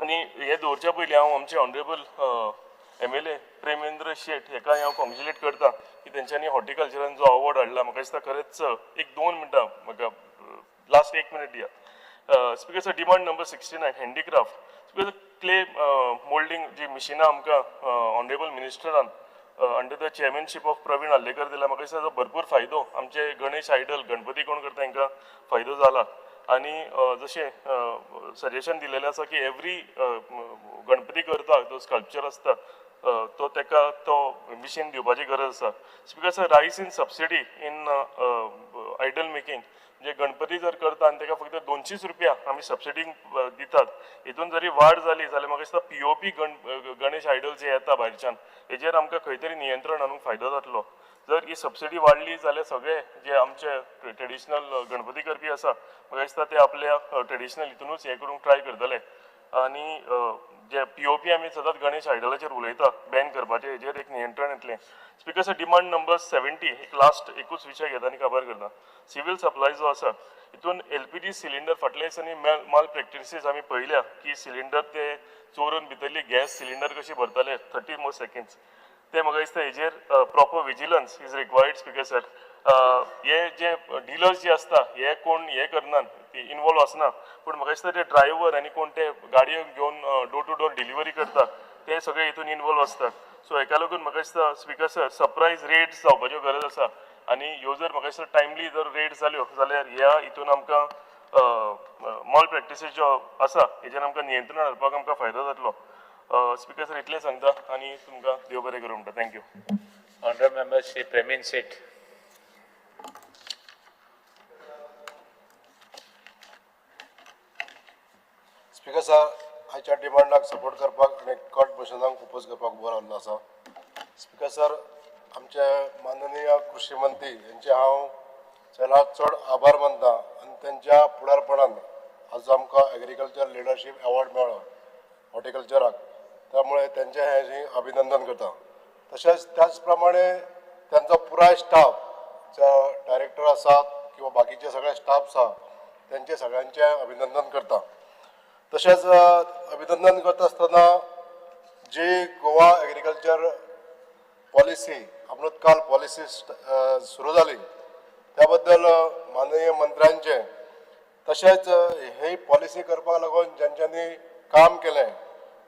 आनी हे दवरच्या पयलीं हांव आमचे ऑनरेबल MLA Premendra Shet हेका हांव कॉंग्रेच्युलेट करता की तेंच्यांनी हॉर्टिकल्चरान जो अवॉर्ड हाडला. म्हाका दिसता खरेंच एक 2 मिनटां म्हाका लास्ट 1 मिनट दिया. Speaker sir, demand number 69 handicraft. Speaker sir, clay moulding जी मिशिनां आमकां honourable मिनिस्टरान under the chairmanship of Praveen Alekar दिला, म्हाका दिसता भरपूर फायदो आमचे गणेश आयडल गणपती कोण करता तांकां फायदो जाला. आनी जशें सजेशन दिलेलें आसा की एवरी गणपती करता जो स्कल्पचर आसता तो ताका तो मिशीन दिवपाची गरज आसा. Speaker sir, rice in subsidy in idol making, म्हणजे गणपती जर करता आनी ताका फक्त 200 रुपया आमी सबसिडी दितात, हितून जरी वाड जाली जाल्यार म्हाका दिसता POP Ganesh idol जे येता भायरच्यान हेजेर आमकां खंय तरी नियंत्रण हाडूंक फायदो जातलो. जर ही सबसिडी वाडली जाल्यार सगळे जे आमचे ट्रेडिशनल गणपती करपी आसा म्हाका दिसता ते आपल्या ट्रेडिशनल हितुनूच हें करूंक ट्राय करतले. आनी जे POP आमी सदांच गणेश आयडलाचेर उलयता बॅन करपाचें, हेजेर एक नियंत्रण येतलें. स्पिकर सर, डिमांड नंबर 70 एक लास्ट एकूच विशय घेता आनी काबार करता. सिवील सप्लाय जो आसा हितून LPG cylinder फाटल्या दिसांनी माल प्रॅक्टिसीस आमी पळयल्या की सिलिंडर ते चोरून भितरली गॅस सिलिंडर कशी भरताले 30 मोर सेकेंड्स, ते म्हाका दिसता हेजेर proper vigilance is required. Speaker sir, हे जे डिलर्स जे आसता हे कोण हे करनात, ते इनवॉल्व आसना, पूण म्हाका दिसता ते ड्रायव्हर आनी कोण ते गाडयो घेवन डोर टू डोर डिलिव्हरी करता ते सगळे हितून इनवॉल्व आसतात. सो हेका लागून म्हाका दिसता स्पिकर सर, सरप्रायज रेट्स जावपाच्यो गरज आसा आनी ह्यो जर म्हाका दिसता टायमली जर रेट जाल्यो जाल्यार ह्या हितून आमकां मॉल प्रॅक्टिसीस ज्यो आसा हेजेर आमकां नियंत्रण हाडपाक आमकां फायदो जातलो. स्पिकर सर, इतलें सांगता आनी तुमकां देव बरें करूं म्हणटा. Thank you. Honourable member Shri Premendra Shet. Speaker sir, आयच्या डिमांडाक सपोर्ट करपाक आनी कट मोशनाक ओपोज करपाक उबो रावल्लो आसा. स्पिकर सर, आमचे माननीय कृषी मंत्री हेंचे हांव चडांत चड आभार मानता आनी तेंच्या फुडारपणान आज आमकां एग्रीकल्चर लिडरशीप अवॉर्ड मेळ्ळो हॉर्टिकल्चराक, त्यामुळे तेंचें हें अभिनंदन करता. तशेंच त्याच प्रमाणे तेंचो पुराय स्टाफ, जो डायरेक्टर आसात किंवा बाकीचे सगळे स्टाफ आसा तेंचे सगळ्यांचें अभिनंदन करता. तशेंच अभिनंदन करता आसतना जी गोवा एग्रीकल्चर पॉलिसी अमृतकाल पॉलिसी सुरू जाली त्या बद्दल माननीय मंत्र्यांचे तशेंच ही पॉलिसी करपाक लागून ज्यांच्यांनी काम केलें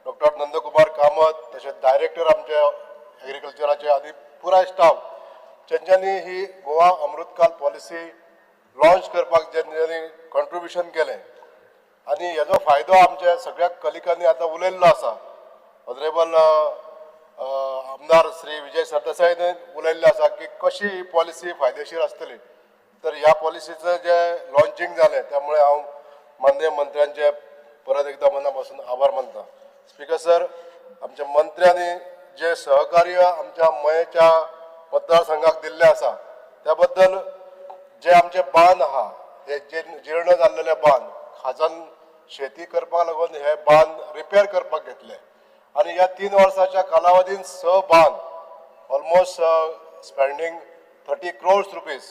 डॉक्टर नंदकुमार कामत, तशेंच डायरेक्टर आमचे एग्रीकल्चराचे आनी पुराय स्टाफ ज्यांच्यांनी ही गोवा अमृतकाल पॉलिसी लॉन्च करपाक ज्यांच्यांनी कॉन्ट्रिब्युशन केलें आनी हेजो फायदो आमच्या सगळ्या कलिकांनी आतां उलयल्लो आसा. ऑनरेबल आमदार श्री विजय सरदेसायन उलयल्लें आसा की कशी ही पॉलिसी फायदेशीर आसतली. तर ह्या पॉलिसीचें जें लॉन्चिंग जालें त्यामुळे हांव माननीय मंत्र्यांचे परत एकदा मना पासून आभार मानता. स्पीकर सर, आमच्या मंत्र्यांनी जे सहकार्य आमच्या मयेच्या मतदारसंघाक दिल्लें आसा त्या बद्दल जे आमचे बांद आहा हे जे जीर्ण जाल्लेले बांद खाजन शेती करपाक लागून हे बांद रिपेर करपाक घेतले आनी ह्या 3 वर्साच्या कालावधीन 6 बांद almost spending 30 crores rupees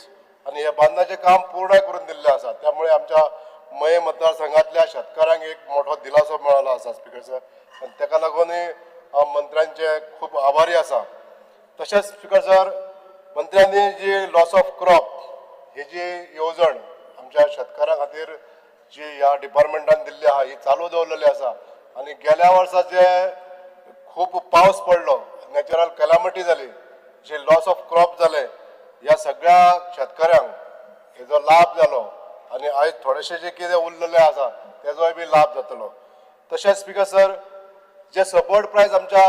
आनी हे बांदाचें काम पूर्ण करून दिल्लें आसा. त्यामुळे आमच्या मये मतदारसंघातल्या शेतकारांक एक मोठो दिलासो मेळ्ळो आसा स्पीकर सर, आनी तेका लागूनय हांव मंत्र्यांचे खूब आभारी आसा. तशेंच स्पीकर सर, मंत्र्यांनी जी लॉस ऑफ क्रॉप ही जी येवजण आमच्या शेतकारां खातीर जी ह्या डिपार्टमेंटान दिल्ली आहा ही चालू दवरलेली आसा आनी गेल्या वर्सा जे खूब पावस पडलो, नॅचरल कॅलामिटी जाली, जे लॉस ऑफ क्रॉप जाले, ह्या सगळ्या शेतकऱ्यांक हेजो लाभ जालो आनी आयज थोडेशे जे कितें उरलेले आसा तेजोय बी लाभ जातलो. तशेंच स्पीकर सर, जे सपोर्ट प्रायस आमच्या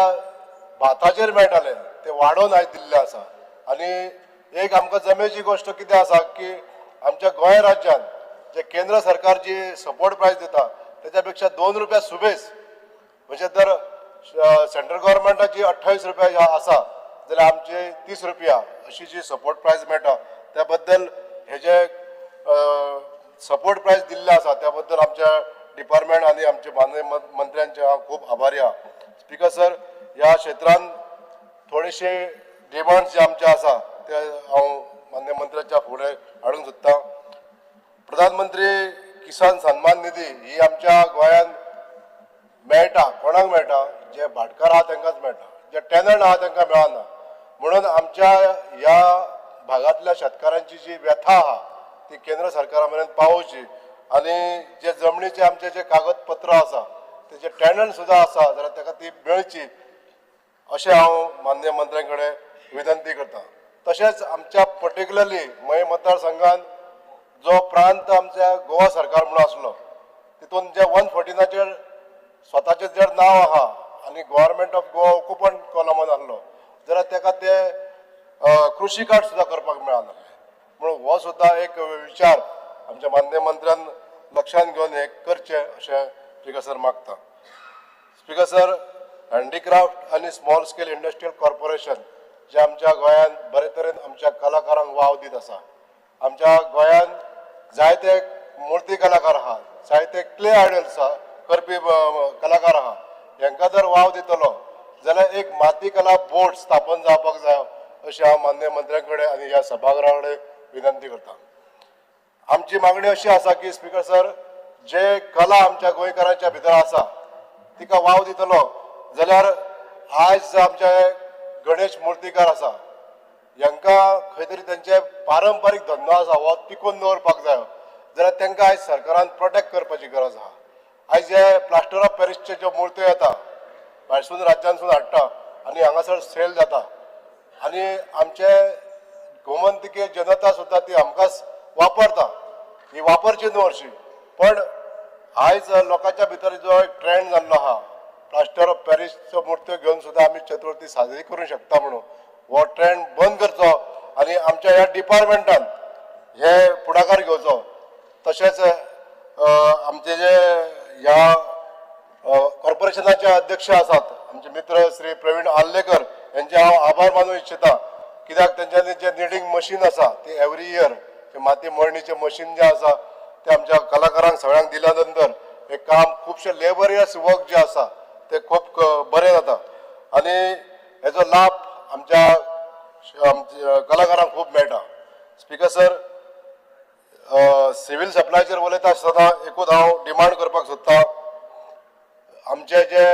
भाताचेर मेळटाले ते वाडोवन आयज दिल्ले आसा आनी एक आमकां जमेची गोश्ट कितें आसा की आमच्या गोंय राज्यान जे केंद्र सरकार जी सपोर्ट प्रायस दिता तेच्या पेक्षा 2 रुपया सुबेस, म्हणजे जर सेंट्रल गव्हर्मेंटाची 28 रुपया आसा जाल्यार आमचे 30 रुपया अशी जी सपोर्ट प्रायस मेळटा त्या बद्दल हे जे सपोर्ट प्रायस दिल्ले आसा त्या बद्दल आमच्या डिपार्टमेंट आनी आमचे माननीय मंत्र्यांचे हांव खूब आभारी आहा. स्पीकर सर, ह्या क्षेत्रान थोडेशे डिमांड्स जे आमचे आसा ते हांव माननीय मंत्र्याच्या फुडें हाडूंक सोदतां. प्रधानमंत्री किसान सन्मान निधी ही आमच्या गोंयांत मेळटा, कोणाक मेळटा? जे भाटकार आहा तांकांच मेळटा, जे टेनंट आहा तांकां मेळना. म्हणून आमच्या ह्या भागांतल्या शेतकारांची जी व्यथा आहा ती केंद्र सरकारा मेरेन पावोवची आनी जे जमनीचे आमचे जे कागदपत्र आसा तेजे टेनंट सुद्दां आसा जाल्यार ताका ती मेळची अशें हांव माननीय मंत्र्यां कडेन विनंती करता. तशेंच आमच्या पर्टिक्युलरली मये मतदारसंघान जो प्रांत आमच्या गोवा सरकार म्हणून आसलो तितून जे 114 स्वताचें जर नांव आहा आनी गव्हर्मेंट ऑफ गोवा ऑक्युपंट कॉलमान आसलो जाल्यार ताका ते कृशी कार्ड सुद्दां करपाक मेळनासलें. म्हणून हो सुद्दां एक विचार आमच्या माननीय मंत्र्यान लक्षांत घेवन हें करचें अशें स्पीकर सर मागता. स्पीकर सर, हँडीक्राफ्ट आनी स्मॉल स्केल इंडस्ट्रियल कॉर्पोरेशन जे आमच्या गोंयांत बरे तरेन आमच्या कलाकारांक वाव दीत आसा. आमच्या गोंयांत जायते मुर्ती कलाकार आहा, जायते क्ले आयडल्स आहा करपी कलाकार आहा, हेंकां जर वाव दितलो जाल्यार एक माती कला बोर्ड स्थापन जावपाक जाय अशें हांव माननीय मंत्र्यां कडेन आनी ह्या सभाघरा कडेन विनंती करता. आमची मागणी अशी आसा की स्पीकर सर, जे कला आमच्या गोंयकारांच्या भितर आसा तिका वाव दितलो जाल्यार आयज आमचे गणेश मुर्तीकार आसा हेंकां खंय तरी तेंचे पारंपारीक धंदो आसा हो टिकोवन दवरपाक जाय जाल्यार तेंकां आयज सरकारान प्रोटेक्ट करपाची गरज आहा. आयज जे प्लास्टर ऑफ पॅरिसचे ज्यो मुर्त्यो येता भायरसून राज्यांसून हाडटा आनी हांगासर सेल जाता आनी आमचे गोमंतकीय जनता सुद्दां ती हमखास वापरता, ही वापरची न्हू हरशीं, पण आयज लोकांच्या भितर जो एक ट्रेंड जाल्लो आहा प्लास्टर ऑफ पॅरिसच्यो मुर्त्यो घेवन सुद्दां आमी चतुर्थी साजरी करूंक शकता म्हणून हो ट्रेंड बंद करचो आनी आमच्या ह्या डिपार्टमेंटान हे फुडाकार घेवचो. तशेंच आमचे जे ह्या कॉर्पोरेशनाचे अध्यक्ष आसात आमचे मित्र श्री प्रवीण आर्लेकर हेंचे हांव आभार मानूंक इच्छिता, कित्याक तेंच्यांनी जे निडींग मशीन आसा ती एवरी इयर माती मळणीचें मशीन जें आसा तें आमच्या कलाकारांक सगळ्यांक दिल्या नंतर हें काम खुबशें लेबरियस वर्क जें आसा तें खूब बरें जाता आनी हेजो लाभ आमच्या कलाकारांक खूब मेळटा. स्पीकर सर, सिवील सप्लायचेर उलयता आसतना एकूच हांव डिमांड करपाक सोदता, आमचे जे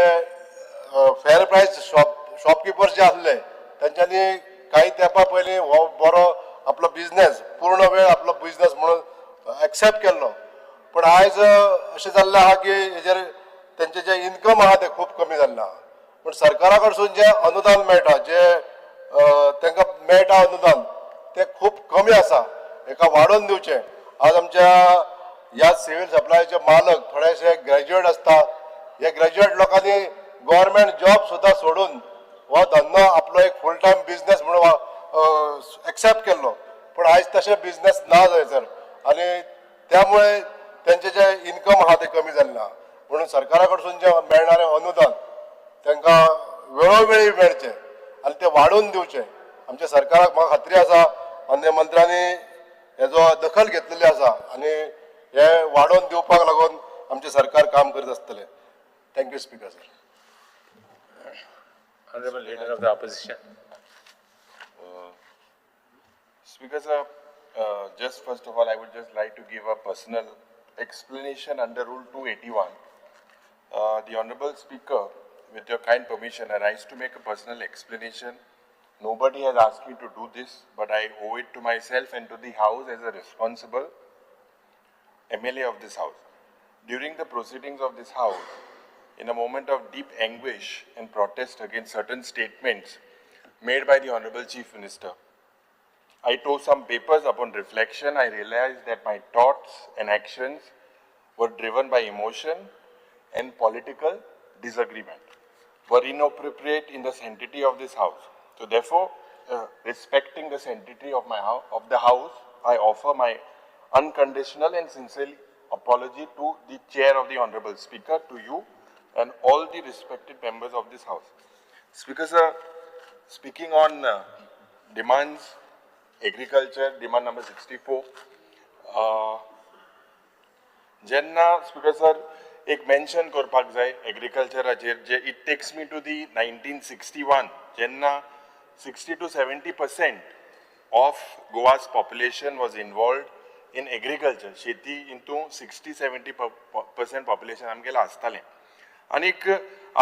फेर प्रायस शॉपकिपर्स जे आसले तेंच्यांनी कांय तेंपा पयलीं हो बरो आपलो बिजनेस पूर्ण वेळ आपलो बिजनेस म्हणून एक्सेप्ट केल्लो, पूण आयज अशें जाल्लें आहा की हेजेर तेंचें जें इनकम आहा तें खूब कमी जाल्लें आहा. पूण सरकारा कडसून जें अनुदान मेळटा, जें तांकां मेळटा अनुदान तें खूब कमी आसा, हेका वाडोवन दिवचें. आज आमच्या ह्या सिवील सप्लायचे मालक थोडेशे ग्रॅज्युएट आसता, हे ग्रॅज्युएट लोकांनी गव्हर्मेंट जॉब सुद्दां सोडून हो धंदो तशे बिझनस ना थंयसर आनी त्यामुळे तेंचे जे इन्कम आहा ते कमी जाल्लें आहा. म्हणून सरकारा कडसून जें मेळणारें अनुदान तांकां वेळोवेळी मेळचें आनी तें वाडोवन दिवचें. आमच्या सरकाराक म्हाका खात्री आसा माननीय मंत्र्यांनी हेजो दखल घेतलेली आसा आनी हे वाडोवन दिवपाक लागून आमचें सरकार काम करीत आसतलें. Thank you speaker sir. Honorable Leader of the Opposition. Speaker sir, just first of all, I would just like to give a personal explanation under Rule 281. The Honorable Speaker, with your kind permission, I rise to make a personal explanation. Nobody has asked me to do this, but I owe it to myself and to the House as a responsible MLA of this House. During the proceedings of this House, in a moment of deep anguish and protest against certain statements made by the Honorable Chief Minister, I tore some papers. Upon reflection, I realized that my thoughts and actions were driven by emotion and political disagreement, were inappropriate in the sanctity of this House. So therefore, respecting the sanctity of my of the House, I offer my unconditional and sincere apology to the Chair of the Honorable Speaker, to you, and all the respected members of this House. Speaker sir, speaking on demands, agriculture, demand number 64, जेन्ना speaker sir एक mention करपाक जाय एग्रीकल्चराचेर, जे it takes me to the 1961, जेन्ना 60 to 70% of Goa's population was involved in agriculture. शेती हितून 60-70% population आमगेलें आसतालें. आनीक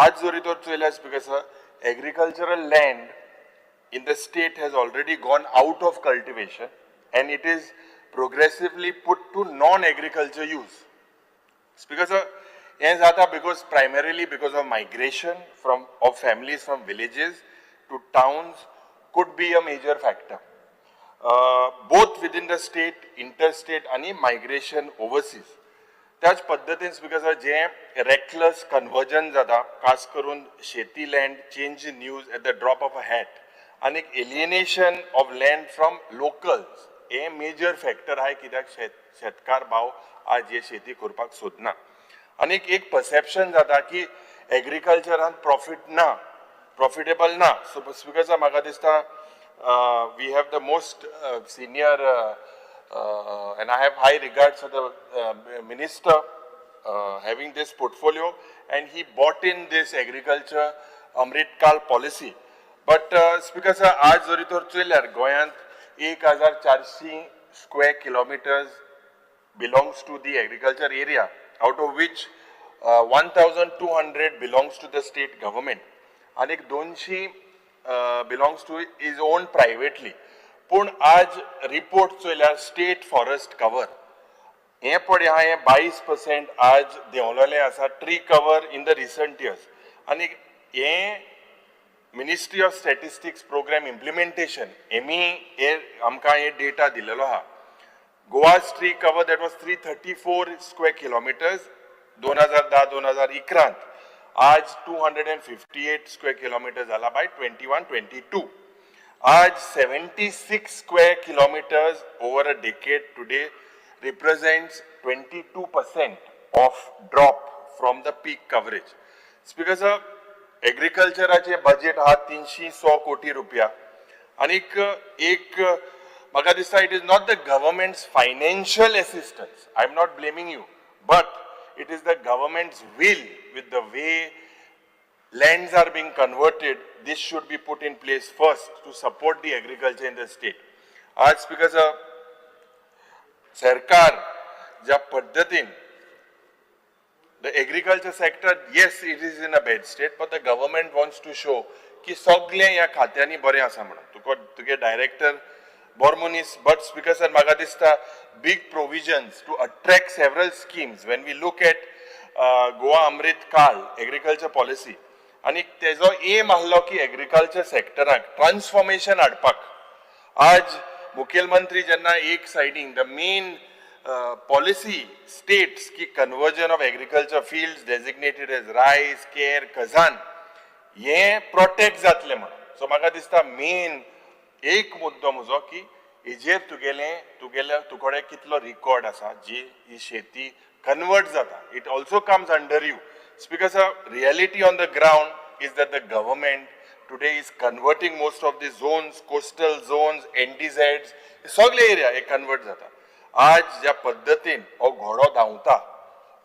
आज जरी तर चोयल्यार speaker sir, agricultural land in the state has already gone out of cultivation and it is progressively put to non-agriculture use. Speaker sir, हें जाता because primarily because of migration from of families from villages to towns could be a major factor. Both within the state, interstate आनी migration overseas. त्याच पद्दतीन speaker sir, जें रेकलस conversion जाता, खास करून शेती land change in use at the drop of a hat आनी alienation of land from locals hey major factor आहाय, कित्याक शेतकार भाव आज हे शेती करपाक सोदना. आनी एक परसेप्शन जाता की एग्रीकल्चरान प्रॉफीट ना, प्रॉफिटेबल ना. सो स्पीकर सर, म्हाका दिसता we have the most senior and I have high regards for the minister having this portfolio, and he brought in this agriculture Amritkal policy. But speaker sir, आज जरी तर चोयल्यार गोंयांत 1400 square kilometers belongs to the agriculture area, out of which 1200 belongs to the state government आनी एक 200 belongs to is owned privately. पूण आज report चोयल्यार state forest cover हें पळय आहा, हें 22% आज देंवलेलें आसा tree cover in the recent years. आनी हें Ministry of Statistics Programme Implementation हेमी हे आमकां हे डेटा दिलेलो आहा. Goa's tree cover that was 334 square kilometers 2010 2011, आज 258 square kilometer जाला by 21-22. आज 76 square kilometers over a decade today represents 22% of drop from the peak coverage. Speaker sir, एग्रीकल्चराचे budget आहा 306 कोटी रुपया आनीक एक म्हाका दिसता it is not the government's financial assistance, I am not blaming you, but it is the government's will with the way lands are being converted, this should be put in place first to support the agriculture in the state. आज speaker sir, सरकार ज्या पद्दतीन the agriculture sector, yes, it is in a bad state, but the government wants to show की सगळें ह्या खात्यांनी बरें आसा म्हणून. तुका तुगे डायरेक्टर बरो मनीस, बट स्पीकर सर, म्हाका दिसता big provisions to attract several schemes. When we look at Goa Amrit Kaal agriculture policy, आनी तेजो एम आहलो की एग्रीकल्चर सेक्टराक ट्रान्सफॉर्मेशन हाडपाक. आज मुखेलमंत्री जेन्ना एक सायडीन the main policy states की conversion of agriculture field designated as rice, ker, khazan हे प्रोटेक्ट जातले म्हणून. सो म्हाका दिसता मेन एक मुद्दो म्हजो की हेजेर तुगेलें तुगेले तुकडे कितलो रिकॉर्ड आसा जी ही शेती कन्वर्ट जाता, it also comes under you. Speaker sir, reality on the ground is that the government today is converting most of the zones, coastal zones, NDZs, सगळे एरिया हे कन्वर्ट जाता. आज ज्या पद्दतीन हो घोडो धांवता,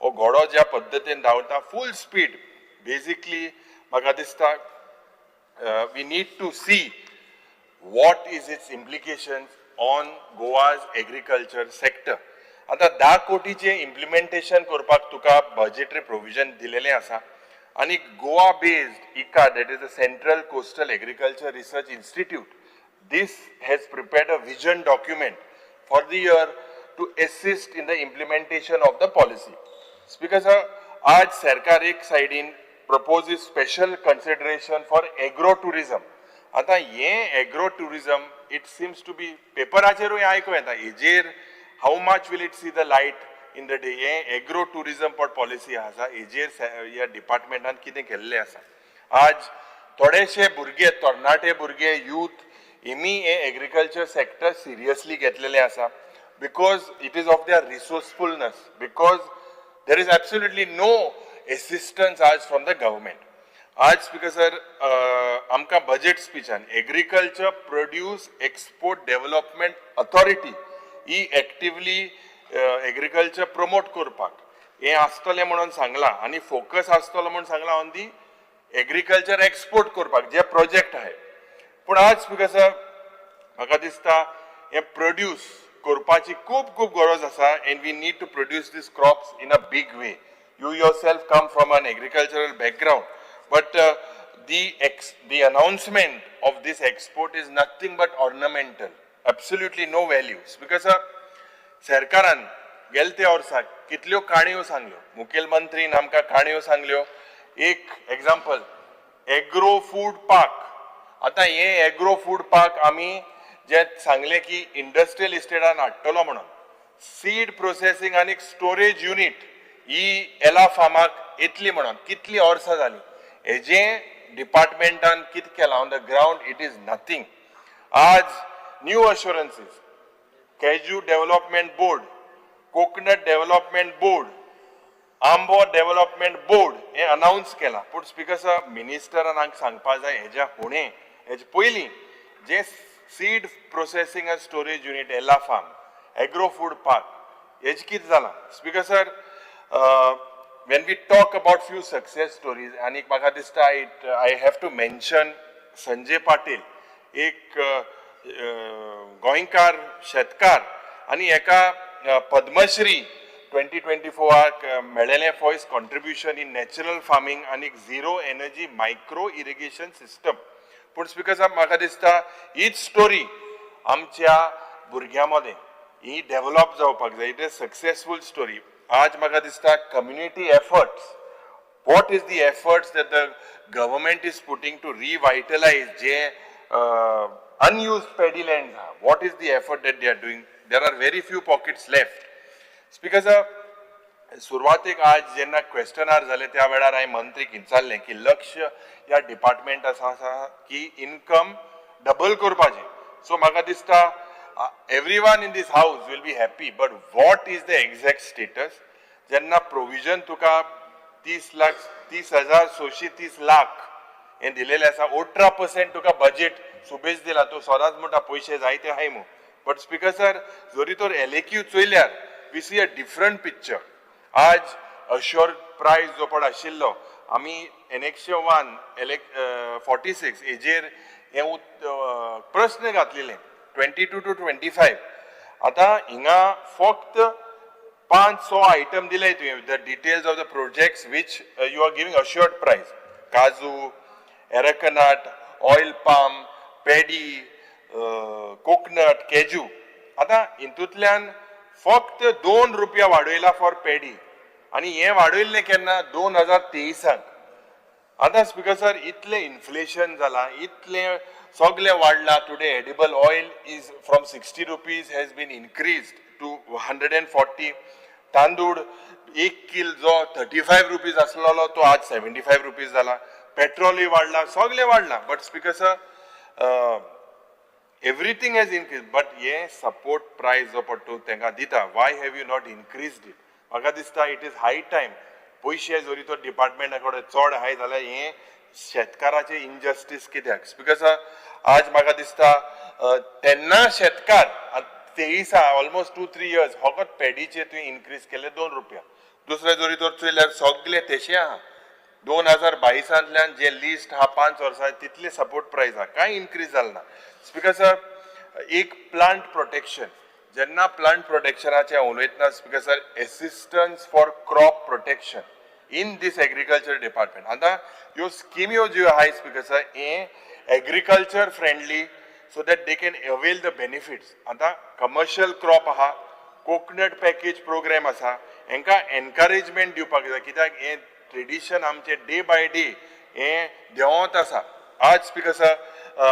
हो घोडो ज्या पद्दतीन धांवता फूल स्पीड, बेजिकली म्हाका दिसता we need to see what is its implications on Goa's agriculture sector. आतां 10 कोटीचें इम्प्लिमेंटेशन करपाक तुका बजेटरी प्रोविजन दिलेलें आसा आनी Goa based ICAR, that is the Central Coastal Agriculture Research Institute, this has prepared a vision document for the year to assist in the implementation of the policy. Speaker sir, आज सरकार एक सायडीन proposes special consideration for agro tourism. आतां हें agro tourism, it seems to be पेपराचेरूय आयकूं येता, हेजेर how much will it see the light in the day? हें एग्रो टुरिजम पण पॉलिसी आसा, हेजेर ह्या डिपार्टमेंटान कितें केल्लें आसा? आज थोडेशे भुरगे, तरणाटे भुरगे, यूथ हेमी हें एग्रीकल्चर सेक्टर सिरियसली घेतलेलें आसा, because it is of their resourcefulness, because there is absolutely no assistance आज फ्रॉम the government. आज स्पीकर सर, आमकां बजेट स्पिचान Agriculture Produce Export Development Authority ही एक्टिवली एग्रीकल्चर प्रमोट करपाक हें आसतलें म्हणून सांगलां आनी फोकस आसतलो म्हणून सांगलां ऑन the agriculture export करपाक जे प्रोजेक्ट आहाय. पूण आज स्पीकर सर, म्हाका दिसता हें प्रोड्यूस करपाची खूब खूब गरज आसा and we need to produce these crops in a big way. You yourself come from an agricultural background, but the announcement of this export is nothing but ornamental, absolutely no values. Because सरकारान गेले त्या वर्साक कितल्यो काणयो सांगल्यो, मुखेलमंत्रीन आमकां काणयो सांगल्यो. एक example, agro food park. आतां हे एग्रो फूड पार्क आमी जे सांगले की इंडस्ट्रियल इस्टेटान हाडटलो म्हणून, सीड प्रोसेसींग आनी स्टोरेज युनीट ही एला फार्माक येतली म्हणून कितली वर्सां जाली, हेजें डिपार्टमेंटान कितें केलां? On the ground it is nothing. आज new assurances, Cashew Development Board, Coconut Development Board, आंबो डेव्हलपमेंट बोर्ड हे अनाउन्स केला. पूण स्पीकर सर, मिनिस्टरान हांगा सांगपा जाय, हेज्या फुडें, हेजे पयलीं जे seed processing and storage unit, Ela Farm, agro food park, हेजें कितें जालां? Speaker sir, when we talk about few success stories, आनी म्हाका दिसता I have to mention Sanjay Patil, एक गोंयकार शेतकार आनी एका Padma Shri 2024 मेळ्ळेलें for his contribution in natural farming आनी zero energy micro irrigation system. पूण स्पीकर साहेब, म्हाका दिसता हीच स्टोरी आमच्या भुरग्यां मदें ही डेव्हलप जावपाक जाय. It is successful story. आज म्हाका दिसता community efforts, what is the efforts that the government is putting to revitalize J unused paddy lands are? What is the effort that they are doing? There are very few pockets left. Speaker sir, सुरवातेक आज जेन्ना question R जाले त्या वेळार हांवें मंत्रीक विचारलें की लक्ष ह्या डिपार्टमेंट आसा आसा की इनकम डबल करपाचें. सो म्हाका दिसता everyone in this house will be happy, but what is the exact status? जेन्ना प्रोविजन तुका 30 लाख, 30,630 लाख हें दिलेलें आसा, 18% तुका बजेट सुबेज दिला. तूं सदांच म्हणटा पयशे जायते आहाय मू, बट स्पीकर सर, जरी तर एलएक्यू चोयल्यार we see a different picture. आज अश्योर्ड प्रायस जो पळय आशिल्लो, आमी एनेक्शर वन एलेक 46 हेजेर हें प्रस्न घातलेले 22 to 25. आतां हिंगा फक्त पांच स आयटम दिले तुवें, the details of the projects which you are giving assured price: काजू, arecanut, oil palm, paddy, coconut, cashew. आतां हितूंतल्यान फक्त 2 रुपया वाडयला फॉर पेडी आनी हें वाडयल्लें केन्ना? 2023. आतां स्पीकर सर, इतलें इन्फ्लेशन जालां, इतलें सगळें वाडलां. Today edible oil is from ₹60 has been increased to 140. तांदूळ 1 कील जो ₹35 आसलेलो तो आज ₹75 जाला. पेट्रोलूय वाडला, सगळें वाडलां. But speaker sir, Everything has increase, but हे सपोर्ट प्रायस जो पडटा तांकां दिता, why have you not increased it? म्हाका दिसता it is high time. पयशे जरी तो डिपार्टमेंटा कडेन चड आहाय जाल्यार हें शेतकाराचें इनजस्टीस कित्याक? Because आज म्हाका दिसता तेन्ना शेतकार तेईसा ऑलमोस्ट 2-3 इयर्स फकत पेडीचे तुवें इनक्रीज केले 2 रुपया. दुसरें जरी तर चोयल्यार सगळे तेशे आहा. 2022 जे लिस्ट आहा 5 वर्सां तितले सपोर्ट प्रायस आहा, कांय इनक्रीज जालें ना. स्पीकर सर, एक प्लांट प्रोटेक्शन, जेन्ना प्लांट प्रोटेक्शनाचें उलयतना speaker sir, assistance for crop protection in this agriculture department. आतां ह्यो स्किम्यो ज्यो आहाय स्पीकर सर, हें agriculture friendly so that they can avail the benefits. आतां कमर्शियल क्रॉप आहा, कोकनट पॅकेज प्रोग्राम आसा, हेंकां एनकरेजमेंट दिवपाक जाय, कित्याक हें ट्रेडिशन आमचें डे बाय डे हें देंवत आसा. आज स्पीकर सर,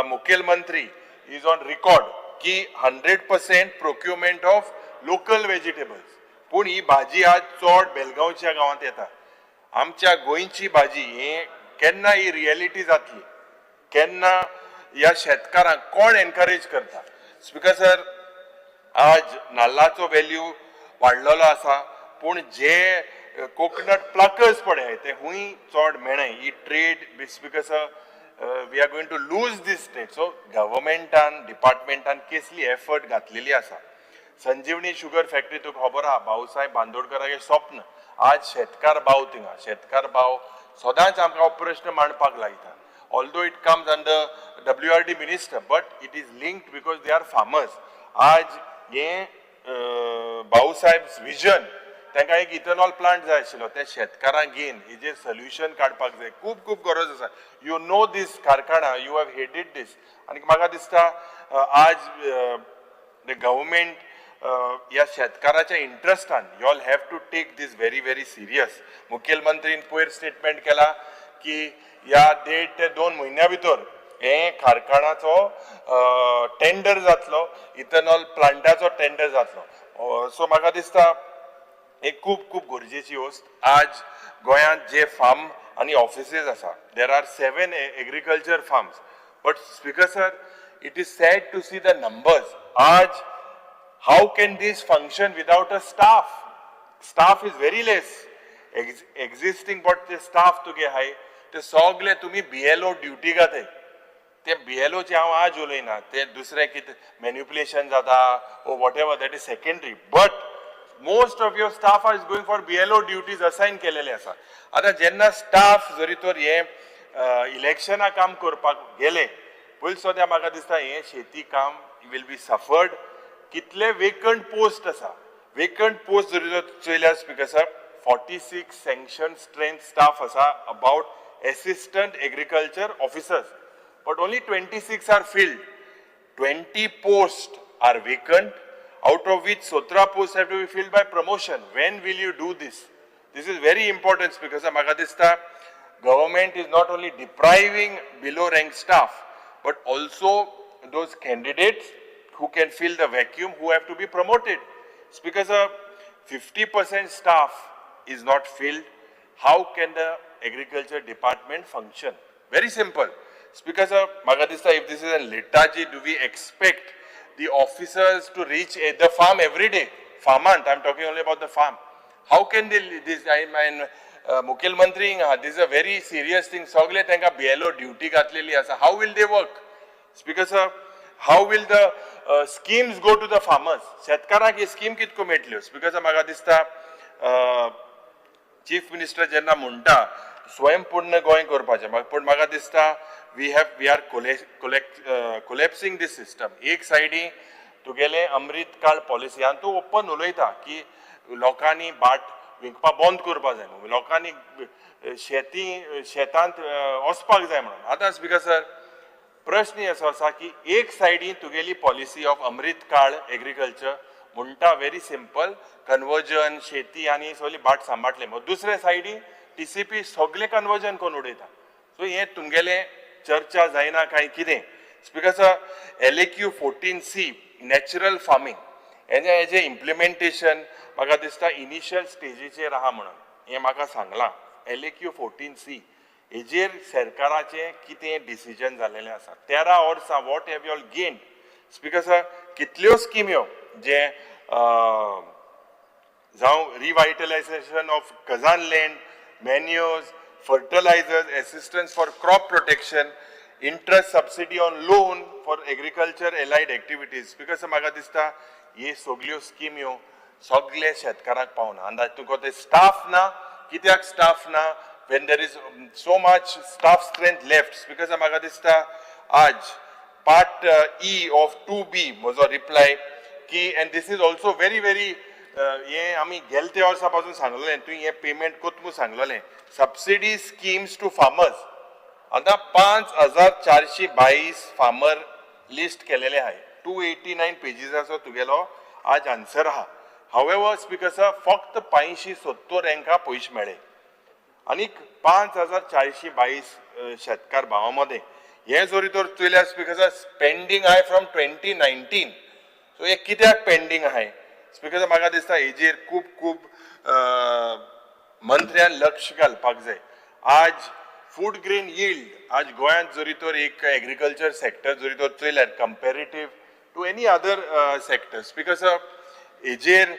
मुखेलमंत्री is on record की 100% प्रोक्युरमेंट ऑफ लोकल वेजिटेबल्स. पूण ही भाजी आज चड बेलगांवच्या गांवांत येता. आमच्या गोंयची भाजी हें केन्ना ही रियलिटी जातली, केन्ना ह्या शेतकारांक कोण एनकरेज करता? स्पीकर सर, आज नाल्लाचो वेल्यू वाडलेलो आसा, पूण जे कोकनट प्लकर्स पळय ते हुंय चड मेळनाय. ही trade speaker sir, we are going to lose this trade. So गव्हर्मेंटान डिपार्टमेंटान केसली एफर्ट घातलेली आसा. संजीवनी शुगर फॅक्टरी तुका खबर आहा, भाऊसाहेब बांदोडकरागेर स्वप्न. आज शेतकार भाव थिंगा, शेतकार भाव सदांच आमकां हो प्रश्न मांडपाक लायता. Although it comes under WRD minister, but it is linked because they are farmers. आज हें भाऊसाहेब विजन, तांकां एक इथेनॉल प्लांट जाय आशिल्लो, ते शेतकारांक घेवन हेजेर सोल्युशन काडपाक जाय. खूब खूब गरज आसा. You know these कारखाना, you have headed this. आनी म्हाका दिसता आज the government ह्या शेतकाराच्या इंट्रस्टान you all have to take this very very serious. मुखेलमंत्रीन पयर स्टेटमेंट केला की ह्या 1.5 ते 2 म्हयन्या भितर हे कारखानाचो टेंडर जातलो, इथेनॉल प्लांटाचो टेंडर जातलो. सो म्हाका दिसता एक खूब खूब गरजेची वस्त. आज गोंयांत जे फार्म आनी ऑफिसीस आसा, there are 7 agriculture farms, but speaker sir, it is sad to see the numbers. आज how can this function without a staff? Staff is very less. Existing but ते स्टाफ तुगे आहाय ते सगळे तुमी BLO duty घाताय. ते BLOचे हांव आज उलयना, ते दुसरें कितें मॅन्युपुलेशन जाता ओ whatever, that is secondary, but most of your staff are going for BLO duties assign केलेले आसा. आतां जेन्ना स्टाफ जरी तर हे इलेक्शना काम करपाक गेले पयलीं सद्या म्हाका दिसता हें शेती काम will be suffered. कितले वेकंट पोस्ट आसा, वेकंट पोस्ट जरी चोयल्यार स्पीकर साहेब, 46 सँक्शन स्ट्रेंथ स्टाफ आसा about assistant agriculture officers, but only 26 are filled. 20 posts are vacant, out of which 17 posts have to be filled by promotion. When will you do this? This is very important because म्हाका दिसता government is not only depriving below rank staff, but also those candidates who can fill the vacuum who have to be promoted. It's because 50% staff is not filled. How can the agriculture department function? Very simple. It's because म्हाका दिसता if this is a lethargy, do we expect the officers to reach the farm every day? Farmant, I'm talking only about the farm. How can they, this, I mean, मुखेलमंत्री, this is a very serious thing. सगळे तांकां BLO duty घातलेली आसा. How will they work? Speaker sir, how will the schemes go to the farmers? शेतकारांक ही scheme कितको मेळटल्यो? Speaker sir, म्हाका दिसता चीफ मिनिस्टर जेन्ना म्हणटा स्वयंपूर्ण गोंय करपाचें, पूण म्हाका दिसता we are collapsing this system. एक सायडी तुगेले अमृत काळ पॉलिसी आनी तूं ओपन उलयता की लोकांनी भाट विकपा बंद करपा जाय म्हणून, लोकांनी शेती शेतांत वचपाक जाय म्हणून. आतां स्पीकर सर, प्रश्न असो आसा की एक सायडीन तुगेली पॉलिसी ऑफ अमृत काळ एग्रीकल्चर म्हणटा व्हेरी सिंपल कन्वर्जन शेती आनी सगळी भाट सांबाळटले, दुसरे सायडीन TCP सगळें कन्वर्जन करून उडयता. सो हें तुमगेलें चर्चा जायना काय कितें? Speaker sir, LAQ 14C natural farming हेजें इम्प्लिमेंटेशन म्हाका दिसता इनिशियल स्टेजीचेर आहा म्हणून हें म्हाका सांगलां. LAQ 14C हेजेर सरकाराचें कितें डिसिजन जालेलें आसा? 13 वर्सां what have you all gained? Speaker sir, कितल्यो स्किम्यो जे जावं revitalisation of khazan land, manures, fertilizers, assistance for crop protection, interest subsidy on loan for agriculture allied activities. Speaker sir, म्हाका दिसता हे सगल्यो स्किम्यो सगळे शेतकारांक पावना आनी तुका ते स्टाफ ना. कित्याक स्टाफ ना when there is so much staff strength left? Speaker sir, म्हाका दिसता आज part E of 2B म्हजो रिप्लाय की, and this is also very very, हें आमी गेले त्या वर्सा पासून सांगलेलें, तुवें हें पेमेंट कोत म्हूण सांगलेलें. सबसिडी स्किम्स टू फार्मर्स, आतां 5422 फार्मर लिस्ट केलेले आहाय. 289 पेजीसाचो तुगेलो आज आन्सर आहा. हावेवर स्पीकर सर, फक्त 570 हांकां पयशे मेळ्ळे आनीक 5422 शेतकार भावां मदें हें जरी तर चोयल्यार स्पीकर सर, पेंडींग आहाय फ्रॉम 2019. सो हे कित्याक पेंडींग आहाय? स्पीकर सर, म्हाका दिसता हेजेर खूब खूब मंत्र्यान लक्ष घालपाक जाय. आज फूड ग्रेन यील्ड, आज गोंयांत जरी तर एक एग्रीकल्चर सेक्टर जरी तर चोयल्यार comparative to any other sector, speaker sir, हेजेर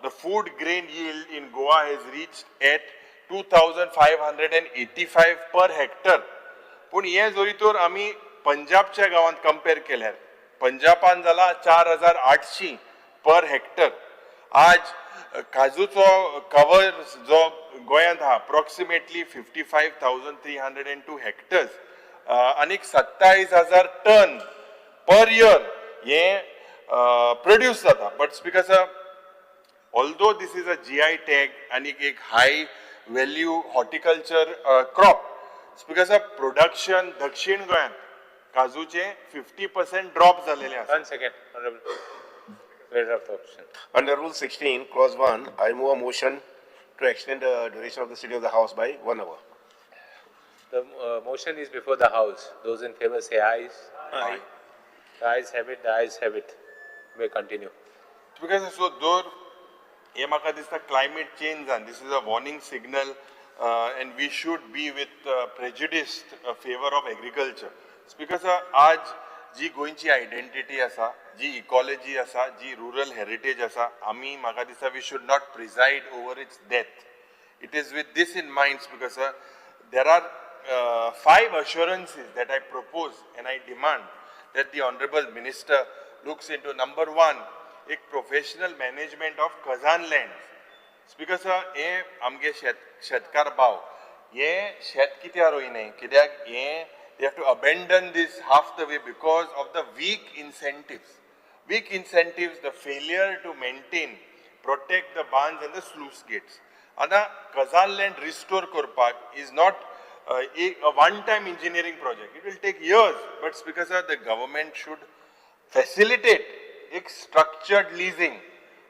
the food grain yield in Goa has reached at 2585 per hectare. पूण हें जरी तर आमी पंजाबच्या गांवांत कंपेर केल्यार पंजाबान जाला 4800 पर हेक्टर. आज काजूचो कवर जो गोंयांत आहा approximately 55,302 hectares आनीक 27,000 टन पर इयर हें प्रोड्यूस जाता. But speaker sir, although this is a GI tag आणि एक high value horticulture crop, speaker sir, production दक्षिण गोंयांत काजूचे 50% ड्रॉप जालेले आसा. One second, Honorable Leader of the Opposition. Under Rule 16, Clause 1, I move a motion to extend the duration of the sitting of the House by 1 hour. The motion is before the House. Those in favor say ayes. Aye. The ayes have it, the ayes have it. May continue. Because so दर हे म्हाका दिसता climate change जावन this is a warning signal and we should be with prejudiced favour of agriculture. Speaker sir, आज जी गोंयची identity आसा, जी इकॉलॉजी आसा, जी रुरल हेरिटेज आसा, आमी म्हाका दिसता we should not preside over its death. It is with this in mind, speaker sir, there are five assurances that I propose and I demand that the Honorable Minister looks into. Number one, एक professional management of khazan lands. Speaker sir, हे आमगे शेतकार भाव हे शेत कित्याक रोयनाय? कित्याक हे they have to abandon this half the way because of the weak incentives. Weak incentives, the failure to maintain, protect the bunds and the sluice gates. आतां खजान लँड रिस्टोर करपाक is not a one time engineering project. It will take years, but speaker sir, the government should facilitate एक structured leasing,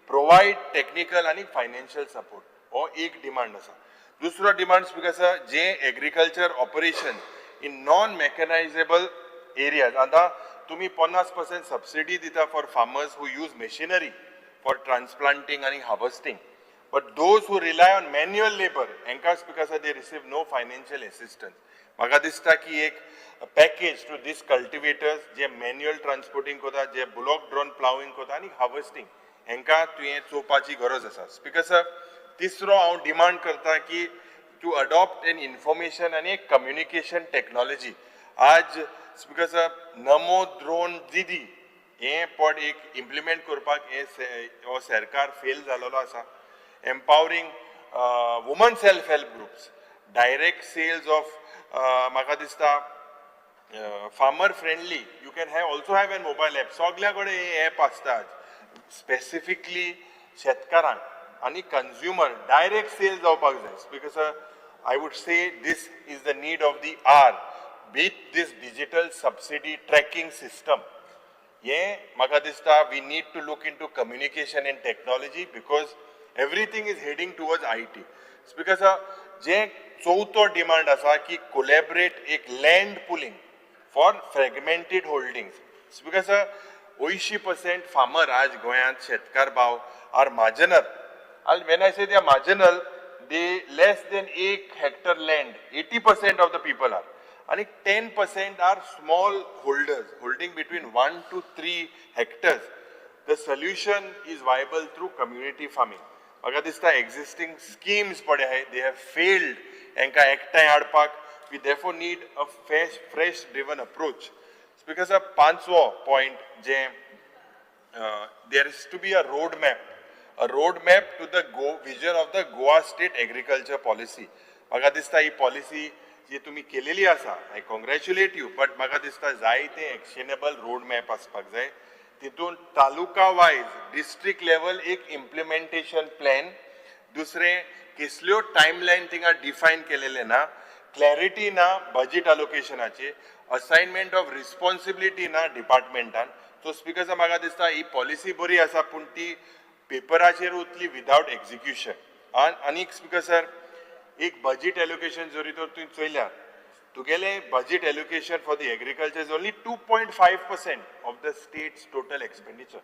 provide technical आनी financial support. हो एक demand आसा. दुसरो demand speaker sir, J agriculture operation in non mechanizable areas, आतां तुमी 50% subsidy दिता for farmers who use machinery for transplanting आनी harvesting, but those who rely on manual labour हांकां speaker sir, they receive no financial assistance. म्हाका दिसता की एक package to these cultivators जे मॅन्युअल ट्रान्सपोर्टींग करता, जे बुलॉक ड्रोन प्लाविंग करता आनी हार्वेस्टींग, हांकां तुवें चोवपाची गरज आसा. स्पीकर सर, तिसरो हांव डिमांड करता की टू अडॉप्ट एन इन्फॉर्मेशन आनी एक कम्युनिकेशन टॅक्नॉलॉजी. आज स्पीकर सर, नमो ड्रोन दिदी हें पड एक इम्प्लिमेंट करपाक हे हो सरकार फेल जालेलो आसा. Empowering woman self help groups, direct sales of, म्हाका दिसता farmer friendly, you can have also have an mobile app. सगल्या कडेन हे एप आसता स्पेसिफिकली शेतकारांक आनी कंज्युमर डायरेक्ट सेल जावपाक जाय. Speaker sir, I would say this is the need of the hour with this digital subsidy tracking system. हे म्हाका दिसता we need to look into communication and technology because everything is heading towards IT. Speaker sir, जे चवथो demand आसा की collaborate एक land pooling for fragmented holdings. Speaker sir, 80% farmer आज गोंयांत शेतकार भाव are marginal. आनी when I say they are marginal, they less than एक hectare land, 80% of the people are. आनी 10% are small holders holding between 1 to 3 hectares. The solution is viable through community farming. म्हाका दिसता existing schemes पळय आहाय, they have failed हांकां एकठांय हाडपाक. We therefore need a fresh driven approach. Speaker sir, पांचवो point J there is to be a road map to the go vision of the Goa State Agriculture Policy. म्हाका दिसता ही policy जी तुमी केलेली आसा, I congratulate you, but म्हाका दिसता जायते एक्शनेबल रोड मॅप आसपाक जाय. तितून तालुका वायज, डिस्ट्रिक्ट लेवल एक इम्प्लिमेंटेशन प्लॅन, दुसरें कसल्यो टायमलायन थिंगा डिफायन केलेले ना, क्लॅरिटी ना बजेट अलोकेशनाची, असायनमेंट ऑफ रिस्पॉन्सिबिलिटी ना डिपार्टमेंटान. सो स्पीकर, म्हाका दिसता ही पॉलिसी बरी आसा, पूण ती पेपराचेर उरतली विदावट एक्झिक्युशन. आनीक स्पीकर सर, एक बजेट एलोकेशन जरी तर तुवें चोयल्यार, तुगेले budget allocation for the agriculture is only 2.5% of the state's total expenditure.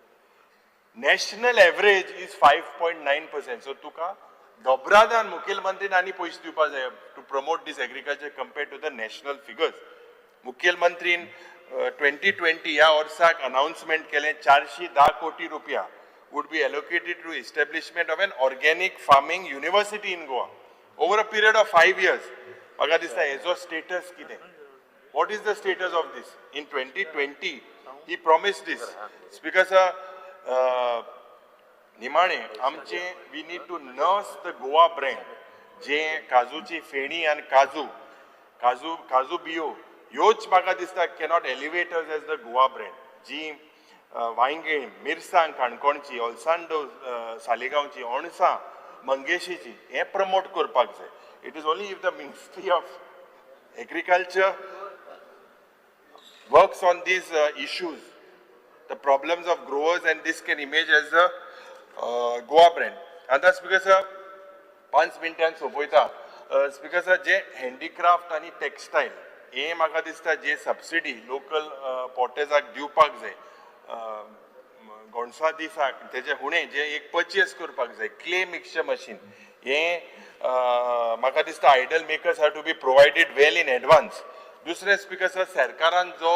National average is 5.9%. So तुका दोब्रादान मुखेलमंत्रीन आनी पयशे दिवपा जाय to promote this agriculture compare to the national figures. मुखेलमंत्रीन 2020 ह्या वर्साक अनाउन्समेंट केलें, 410 कोटी रुपया would be allocated to establishment of an organic farming university in Goa over a period of 5 years. म्हाका दिसता हेजो स्टेटस कितें? What is the status of this? In 2020, he promised this. Speaker sir, निमाणे आमचे we need to nurse the Goa brand. जे काजूची फेणी आनी काजू काजू काजू बियो ह्योच म्हाका दिसता cannot elevate us as the Goa brand. जी वांयगीण, मिरसांग काणकोणची, ओलसांडो सालिगांवची, अणसां मंगेशीची, हें प्रमोट करपाक जाय. It is only if the Ministry of Agriculture works on these issues, the problems of growers, and this can image as a Goa brand. आतां speaker sir, 5 मिनटान सोंपयता. Speaker sir, जे handicraft आनी टेक्सटायल हे म्हाका दिसता जे subsidy local पॉटेजाक दिवपाक जाय, गोणसा दिसाक तेजे हुणे जे एक परचेस करपाक जाय, क्ले मिक्सचर मशीन हे म्हाका दिसता idol makers have to be provided well in advance. दुसरें स्पीकर सर, सरकारान जो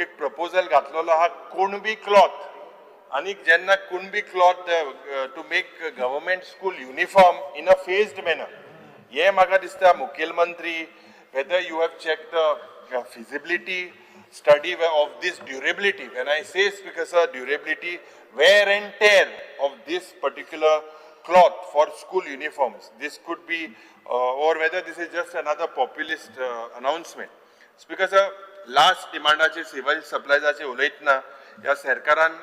एक प्रपोजल घातलेलो आहा कुणबी क्लॉथ, आनी जेन्ना Kunbi cloth to make government school uniform in a phased manner, हे म्हाका दिसता मुखेलमंत्री, whether you have check the feasibility study of this durability. When I say, Speaker sir, durability, wear and tear of this particular cloth for school uniforms. This could be, or whether this is just another populist announcement. Speaker sir, last डिमांडाचे civil सप्लायजाचे उलयतना ह्या सरकारान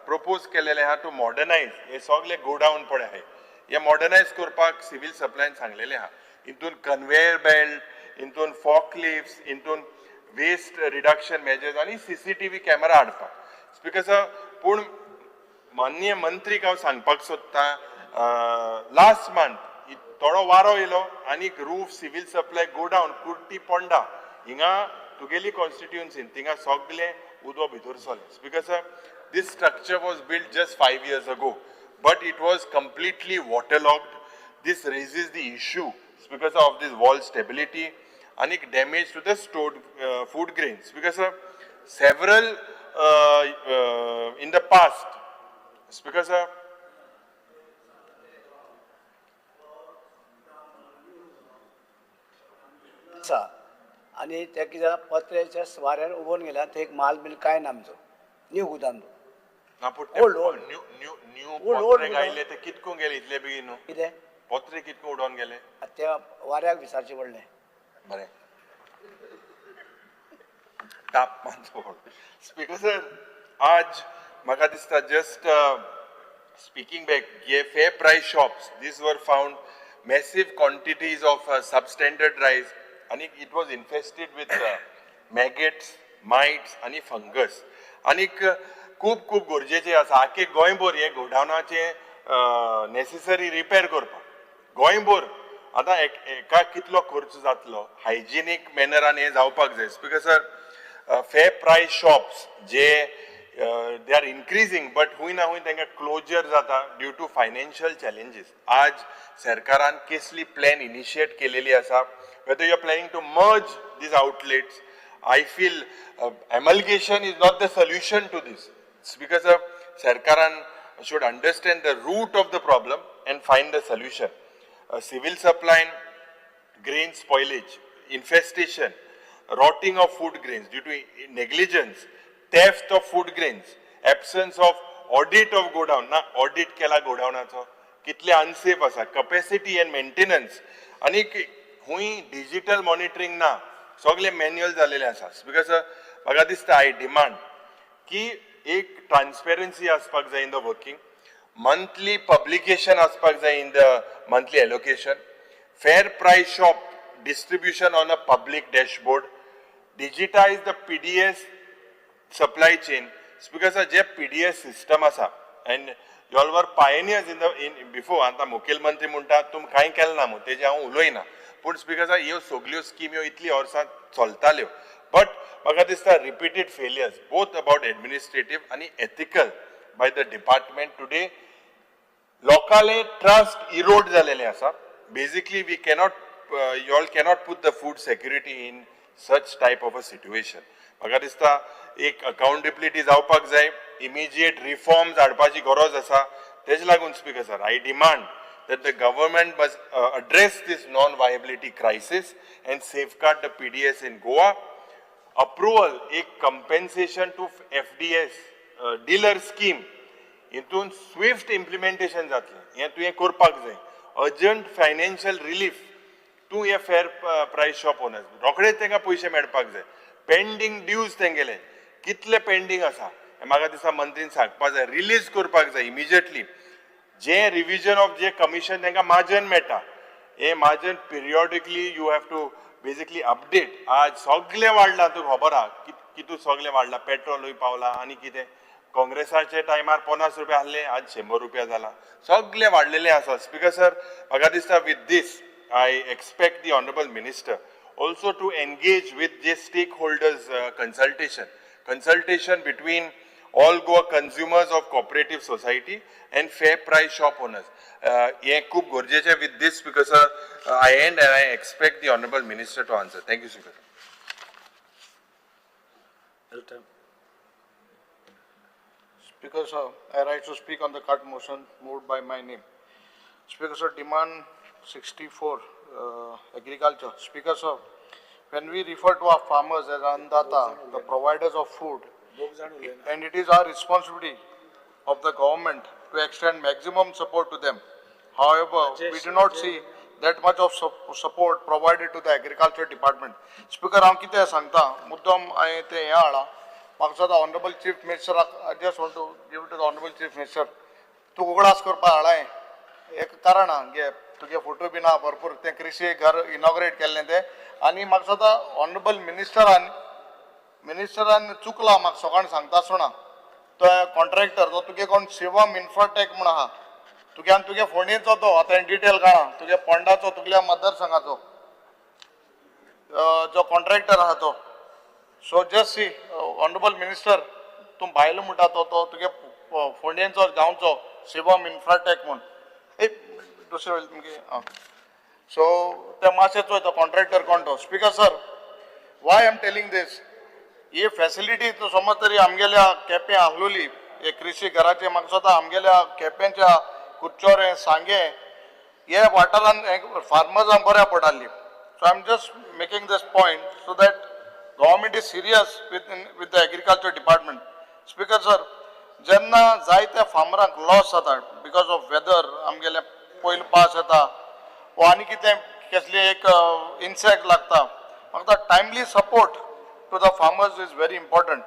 propose केलेले आहा two modernise हे सगळे godown पळय आहाय, हे मॉडर्नायज करपाक सिवील सप्लायन सांगलेले आहा. हितून कन्वेयर बेल्ट, हितून फॉकलिफ्ट्स, हितून वेस्ट रिडक्शन मेजर्स आनी सीसीटीव्ही कॅमेरा हाडपाक. स्पीकर सर, पूण माननीय मंत्रीक हांव सांगपाक सोदतां, लास्ट मंथ थोडो वारो येयलो आनी roof civil supply godown Kurti Ponda हिंगा तुगेली कॉन्स्टिट्युएन्सीन थिंगा सगलें उदक भितर सरलें. Speaker sir, this structure was built just 5 years ago, but it was completely waterlogged. This raises the issue because of this wall stability and damage to the stored food grains. Because several in the past, because आसा आनी ते कितें जालां, पत्र्याच्या वाऱ्यान उबोवन गेल्या. थंय एक माल बील कांय ना आमचो न्यू गोदाम. ना, पूण Old, old. New new new Old, old पत्रे गोदाम. गायले ते कितको गेले इतले बेगीन न्हू? कितें? पत्रे कितको उडोवन गेले? आतां त्या वाऱ्याक विचारचें पडलें. बरें, तापमान स्पीकर सर, आज म्हाका दिसता जस्ट स्पीकिंग बॅक हे fair price shops, these were found massive quantities of substandard rice आनी it was infested with maggots, mites आनी फंगस. आनीक खूब खूब गरजेचें आसा आख्खे गोंयभर हे गोडावनाचे नेसेसरी रिपेर करपाक. गोंयभर आतां एक एका कितलो खर्च जातलो? हायजिनीक मॅनरान हें जावपाक जाय. Speaker sir, fair price shops J They are increasing, but हुंय ना हुंय तांकां क्लोजर जाता ड्यू टू फायनान्शियल चॅलेंजीस. आज सरकारान कसली प्लॅन इनिशिएट केलेली आसा, whether you are planning to merge these outlets? I feel amalgamation is not the solution to this. It's because of सरकारान should understand the root of the problem and find the solution. Civil supply, grain spoilage, infestation, rotting of food grains due to negligence, theft of food grains, absence of audit of godown, ना audit केला गोडाऊनाचो, कितले unsafe आसा, capacity and maintenance, आनी हुंय digital monitoring ना, सगळे manual जालेले आसा. Because म्हाका दिसता I demand की एक ट्रान्सपेरन्सी आसपाक जाय in the working, monthly publication आसपाक जाय in the monthly allocation, fair price shop distribution on a public dashboard, digitize the PDS supply chain. Because J PDS system आसा and you all were pioneers in the in before. आतां मुखेलमंत्री म्हणटा तुम कांय केलें ना म्हूण, तेजें हांव उलयना, पूण because ह्यो सगल्यो स्कीम ह्यो इतली वर्सां चलताल्यो, बट म्हाका दिसता repeated failures both about administrative आनी ethical by the department. Today लोकांले ट्रस्ट इरोड जालेले आसा. Basically we cannot, you all cannot put the food security in such type of a situation. म्हाका दिसता एक अकाउंटेबिलिटी जावपाक जाय, इमिजिएट रिफॉर्म्स हाडपाची गरज आसा. तेजे लागून, Speaker sir, I demand that the government must address this non-viability crisis and safeguard the PDS in Goa. Approval, एक compensation to FDS dealer scheme, हितून स्विफ्ट इम्प्लिमेंटेशन जातलें हें तुवें करपाक जाय. अर्जंट फायनान्शियल रिलीफ तूं हे फेर प्रायस शॉप ओनर्स, रोखडेच तांकां पयशे मेळपाक जाय. पेंडींग ड्यूज तेंगेले कितले पेंडींग आसा हें म्हाका दिसता मंत्रीन सांगपाक जाय, रिलीज करपाक जाय immediately. J revision of J commission तांकां मार्जन मेळटा, हे margin periodically you have to basically update. आज सगळें वाडलां, तुका खबर आहा कितू सगळें वाडलां, पेट्रोलूय पावलां आनी कितें. काँग्रेसाच्या टायमार 50 रुपया आहले, आज 100 रुपया जाला, सगळें वाडलेलें आसा. स्पीकर सर, म्हाका दिसता with this I expect the honourable minister also to engage with J stakeholders, consultation between all Goa consumers of cooperative society and fair price shop owners. हें खूब गरजेचें. With this, Speaker sir, I end and I expect the honourable minister to answer. Thank you, Speaker. Elton. Speaker sir, I rise to speak on the cut motion moved by my name. Speaker sir, demand 64, agriculture. Speaker sir, when we refer to our farmers as Annadata, the providers of food, and it is our responsibility of the government to extend maximum support to them. However, we do not see that much of support provided to the agriculture department. Speaker, हांव कितें सांगता, मुद्दम हांवें तें हें हाडलां. म्हाका दिसता ऑनरेबल चीफ मिनिस्टराक, I just want to give to the honourable chief minister. तूं उगडास करपा हाडलां हें. एक कारण आहा गे, तुगे फोटो बीन आहा भरपूर, तें कृषी घर इनॉग्रेट केल्लें तें. आनी म्हाका दिसता ऑनरेबल मिनिस्टरान चुकला. म्हाका सगळ्यांक सांगता आसतना तो कॉन्ट्रॅक्टर तो तुगे कोण शिवम इन्फ्राटेक म्हूण आहा तुगे, आनी तुगे फोंडेचो तो, आतां डिटेल काडा, तुगे पोंडाचो, तुगल्या मतदारसंघाचो जो कॉन्ट्रॅक्टर आहा तो. So just see, honourable minister, तूं भायलो म्हणटा तो, तो तुगे फोंडेंचो गांवचो शिवम इन्फ्राटेक म्हूण एक दुसरे वयले तुमगे आं. सो ते मातशें चोय तो कॉन्ट्रॅक्टर कोण तो. Speaker sir, why am telling this, he facility तूं समज तरी आमगेल्या केपें आहलोली हे कृषी घराचे, म्हाका दिसता आमगेल्या केपेंच्या कुडचोरें, सांगें हे वाठारान फार्मर्सांक बऱ्या पडटाली. So I am just making this point so that government is serious with the agriculture department. Speaker sir, जेन्ना जायत्या फार्मरांक लॉस जाता because of weather, आमगेले पयलो पावस येता वा आनी कितें कसली एक इन्सेक्ट लागता, म्हाका timely support to the farmers is very important.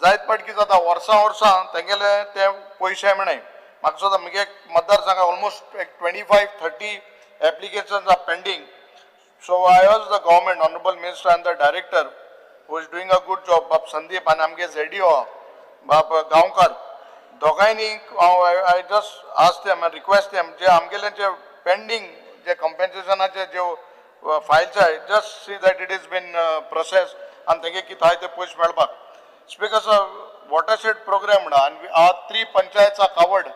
जायत पाट कितें जाता, वर्सां वर्सां तेंगेले ते पयशे मेळनाय. म्हाका दिसता म्हगे मतदारसंघात ऑलमोस्ट एक 25-30 applications are pending. So I urge the government, honourable minister and the director who is doing a good job, बाब संदीप आनी आमगे झेडीओ बाब गांवकर, दोगांयनी हांव I just ask them and request them, जे आमगेले जे पेंडींग जे कंपेन्सेशनाचे ज्यो फायल्स आहाय, just see that it is been process आनी तेंगे कितें आहाय ते पयशे मेळपाक. Speaker sir, वॉटरशेड प्रोग्राम म्हणा आनी three panchayats are covered,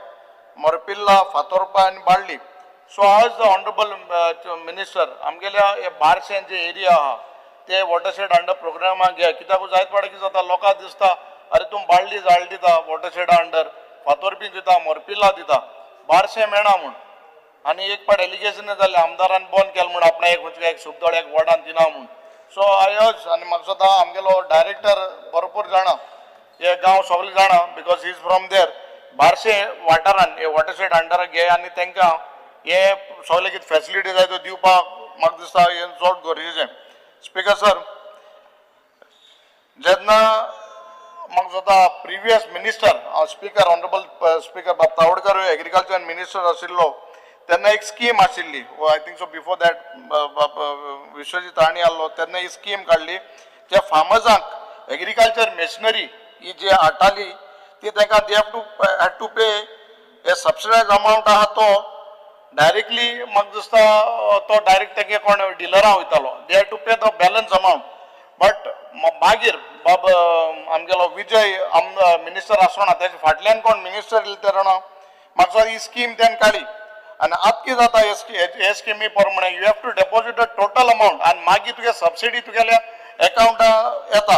Morpilla, Fatorpa आनी Balli. So आज the honourable minister आमगेल्या हे बारशें जे एरिया आहा ते वॉटरशेड अंडर प्रोग्रामाक घे, कित्याक जायत फावटी कितें जाता, लोकांक दिसता अरे तूं बाळ्ळी झाड दिता वॉटरशेडा अंडर, फातोरपी दिता, मोरपिल्ला दिता, बारशें मेळना म्हूण. आनी एक पाट एलिगेशन जालें आमदारान बंद केलें म्हूण आपणा एक खंयच्या एक सुबदोळ्याक वॉर्डान दिना म्हूण. सो I अर्ज आनी म्हाका दिसता आमगेलो डायरेक्टर भरपूर जाणा, हे गांव सगळे जाणा because he is from there. Barse वाठारान हे वॉटरशेड अंडर घे आनी तांकां हे सगळे कितें फॅसिलिटी जाय त्यो दिवपाक म्हाका दिसता हें चड गरजेचें. स्पिकर सर, जेन्ना म्हाका दिसता previous minister speaker honourable speaker बाब तावडकर एग्रीकल्चर मिनिस्टर आशिल्लो तेन्ना एक स्कीम आशिल्ली, I think so before that बाब विश्वजीत राणे आहलो तेन्ना ही स्कीम काडली, त्या फार्मर्सांक एग्रीकल्चर मशिनरी ही जी हाडटाली ती तांकां they have to had to pay a subsidise amount आहा तो डायरेक्टली म्हाका दिसता तो डायरेक्ट तेगे कोण डिलरा वयतालो, they have to pay the balance amount. But मागीर बाब आमगेलो विजय मिनिस्टर आसतना तेजे फाटल्यान कोण मिनिस्टर येयले ते जाणा, म्हाका दिसता ही स्कीम तेणें काडली. आनी आतां कितें जाता हे स्किमी प्रमाणे you have to deposit a total amount आनी मागीर तुगे सबसिडी तुगेल्या एकावंटा येता.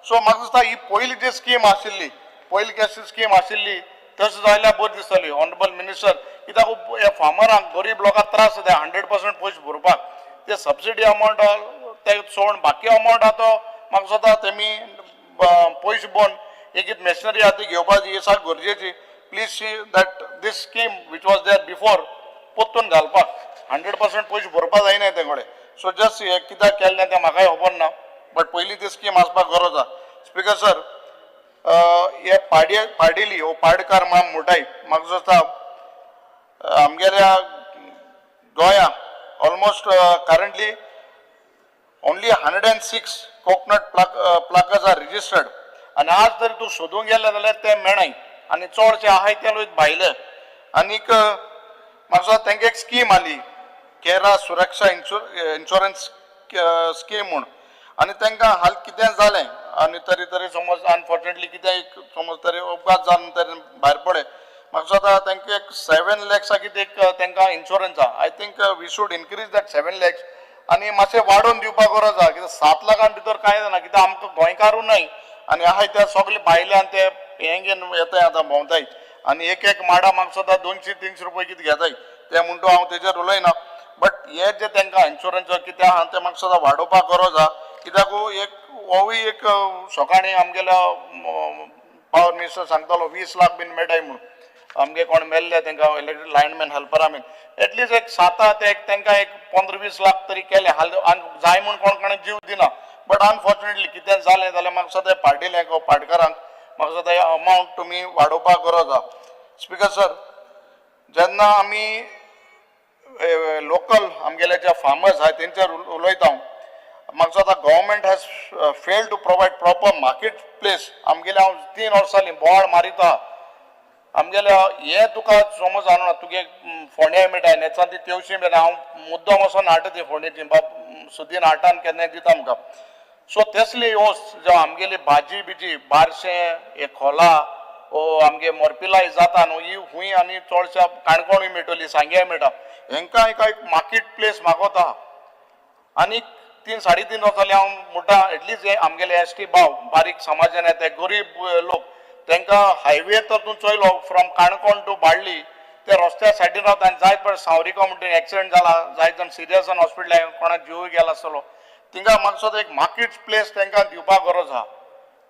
सो म्हाका दिसता ही पयली जी स्कीम आशिल्ली, पयली कशी स्कीम आशिल्ली तशें जाल्यार बरी दिसतली ऑनरेबल मिनिस्टर, कित्याक हे फार्मरांक गरीब लोकांक त्रास जाता 100% पयशे भरपाक, ते सबसिडी अमावंट ते सोडून बाकी अमावंट आहा तो म्हाका दिसता तेमी पयशे भरून एक एक मशिनरी आहा ती घेवपाची ही सारकी गरजेची. Please see that this scheme which was there before परतून घालपाक 100% पयशे भरपाक जायना ते कडेन. सो जस्ट हे कित्याक केलें तें म्हाकाय खबर ना, बट पयलीं ती स्कीम आसपाक गरज आहा. स्पिकर सर, हे पाडये पाडेली हो पाडकार माम म्हणटाय, म्हाका दिसता आमगेल्या गोंया almost currently only 106 coconut pluckers are registered. आनी आज जर तूं सोदूंक गेले जाल्यार ते मेळनाय आनी चडशे आहाय ते लोक भायले. आनीक म्हाका दिसता तांकां एक स्कीम आली केरा सुरक्षा इन्शुरन्स स्कीम म्हूण, आनी तांकां हाल कितें जालें आनी तरी तरी समज अनफॉर्चुनेटली कितें एक समज तरी अपघात जावन तरी भायर पडले, म्हाका दिसता तांकां एक 7 लॅक्सा कितें एक तांकां इन्शुरन्स आहा. I think we should increase that 7 lakhs आनी मातशें वाडोवन दिवपाक गरज आहा, कित्याक 7 लाखां भितर कांय जायना, कित्याक आमकां गोंयकारूय न्हय आनी आहाय ते सगळे भायले आनी ते हें घेवन येताय आतां भोंवताय आनी एक एक माडा म्हाका दिसता 200-300 रुपया कितें घेताय ते म्हणटा हांव तेजेर उलयना, बट हे जे तांकां इन्शुरन्स कितें आहा तें म्हाका दिसता वाडोवपाक गरज आहा, कित्याक एक होवूय एक सकाळीं आमगेल्या पावर मिनिस्टर सांगतालो 20 लाख बीन मेळटाय म्हूण आमगे कोण मेल्ले तांकां इलेक्ट्रीक लायनमॅन हेल्परा बीन एटलिस्ट एक 7 ते एक तांकां एक 15-20 लाख तरी केले हाल जाय म्हूण कोण कोणें जीव दिना, बट अनफॉर्चुनेटली कितें जालें जाल्यार म्हाका दिसता पाडेले पाडकारांक म्हाका दिसता अमावंट तुमी वाडोवपाक गरज आहा. स्पिकर सर, जेन्ना आमी लोकल आमगेले जे फार्मर्स आहाय तेंचेर उलयता हांव, म्हाका दिसता government has fail to provide proper market place. आमगेले हांव 3 वर्सां जालीं बोवाळ मारिता आमगेल्या हे तुका समज जाणा तुगे फोंड्याय मेळटा नेचान ती तेवशी मेळटा, हांव मुद्दम वचोन हाडटा ती फोंडेची बाब सुदीन हाडटा आनी केन्नाय दिता आमकां. सो तेसली ह्यो जो आमगेली भाजी बिजी बारशें हे खोला ओ आमगे मोरपिलाय जाता न्हू ही खूंय आनी चडश्या काणकोणूय मेळटली सांग्याय मेळटा, हेंकां एक मार्केट प्लेस मागोता. आनी 3-3.5 वर्सां जालीं हांव म्हणटा एटलिस्ट हे आमगेले एस टी भाव बारीक समाजान येता गरीब लोक तांकां हायवे तर तूं चोयलो फ्रॉम काणकोण टू बाळ्ळी ते रस्त्या सायडीन रावता आनी जायत पळय सावरिको म्हणटा एक्सिडंट जाला, जायत जाण सिरियस जावन हॉस्पिटलान कोणा जीवूय गेला आसतलो, थिंगा म्हाका दिसता एक मार्केट प्लेस तांकां दिवपाक गरज आहा.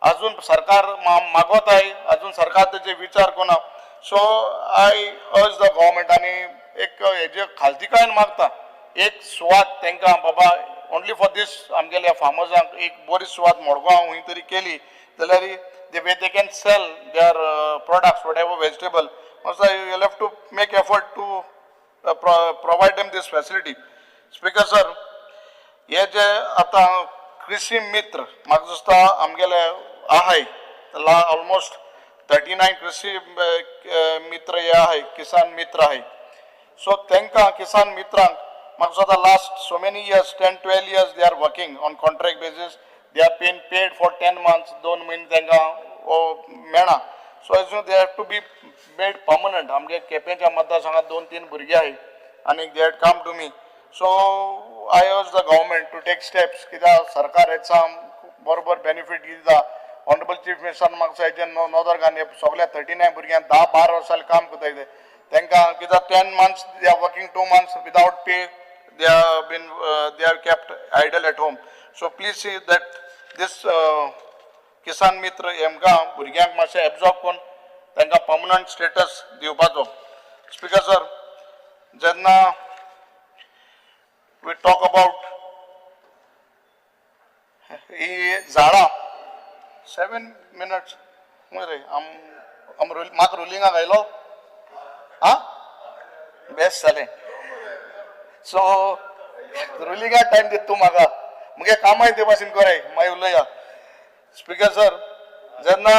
अजून सरकार मागोताय, अजून सरकार तेजे विचार करना. So I urge the government आनी एक हेजे खालतीकायन मागता एक सुवात तांकां बाबा ओनली फॉर दीस आमगेल्या फार्मर्सांक एक बरी सुवात मडगांव खंय तरी केली जाल्यार they can sell their products whatever vegetable. You have to make effort to provide them this facility. Speaker sir, हे जे आतां कृषी मित्र म्हाका दिसता आमगेले आहाय ऑलमोस्ट 39 कृषी मित्र हे आहाय, किसान मित्र आहाय. सो तांकां किसान मित्रांक म्हाका दिसता last so many years 10-12 years they are working on contract basis, they are been paid for 10 months, 2 म्हयने तांकां मेळना. So as they have to be made permanent. आमगे केपेंच्या मतदारसंघात 2-3 भुरगे आहाय आनी they had come to me. So I urge the government to take steps, कित्याक सरकार हेचा बरोबर बेनिफीट दिता. ऑनरेबल चीफ मिनिस्टर म्हाका हेजेर नदर घालून सगल्या 39 भुरग्यांक 10-12 वर्सां काम करता कितें तांकां, कित्याक 10 months they are working, 2 months without pay, they are been they are kept idle at home. So please see that this Kisan Mitra हेमकां भुरग्यांक मातशें एब्जॉर्ब करून तांकां पर्मनंट स्टेटस दिवपाचो. स्पिकर सर, जेन्ना we talk about ही झाडां, 7 minutes मरे आम म्हाका रुलिंगाक आयलो आं बेस्ट जालें. सो रुलिंगाक टायम दिता तूं म्हाका, मुगे कामाय ते भाशेन कोराय मागीर उलया. स्पिकर सर, जेन्ना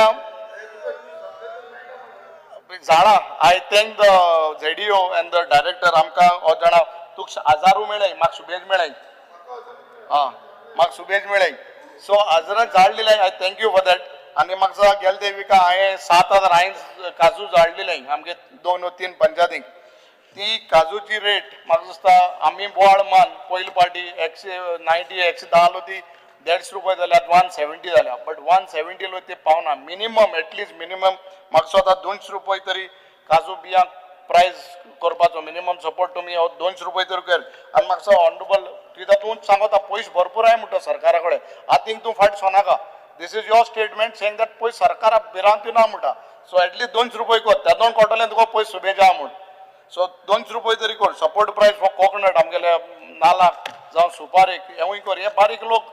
झाडां, I thank the ZEO and the director. आमकां हो जाणा तुका हजारू मेळ्ळें, म्हाका सुबेज मेळ्ळें, आं म्हाका सुबेज मेळ्ळें. सो हजारान झाड दिलें, I thank you for that. आनी म्हाका गेले ते विका हांवें 7,000 हांवें काजू झाड दिलें आमगे 2 or 3 पंचायतींक. ती काजूची रेट म्हाका दिसता आमी बोवाळ मान पयले पाटी 190 110 आलो, ती 150 रुपये जाल्या, 170 जाल्या. बट 170 लो ते पावना. मिनिमम एटलिस्ट मिनिमम म्हाका दिसता 200 रुपये तरी काजू बियांक प्रायस करपाचो मिनिमम सपोर्ट तुमी हो 200 रुपये तरी कर. आनी म्हाका दिसता ऑनरेबल कित्याक तूं सांगता पयशे भरपूर आहाय म्हणटा सरकारा कडेन, आतां तूं फाट Sonaka. This is your statement saying that पयशे सरकारा भिरांती ना म्हणटा. सो एटलिस्ट 200 रुपये कर, त्या दोन कोटले तुका पयशे सुबेज आहा म्हूण. सो 200 रुपये तरी कर सपोर्ट प्रायस फॉर कोकोनट आमगेले नालाक जावं सुपारीक हेवूय कर. हे बारीक लोक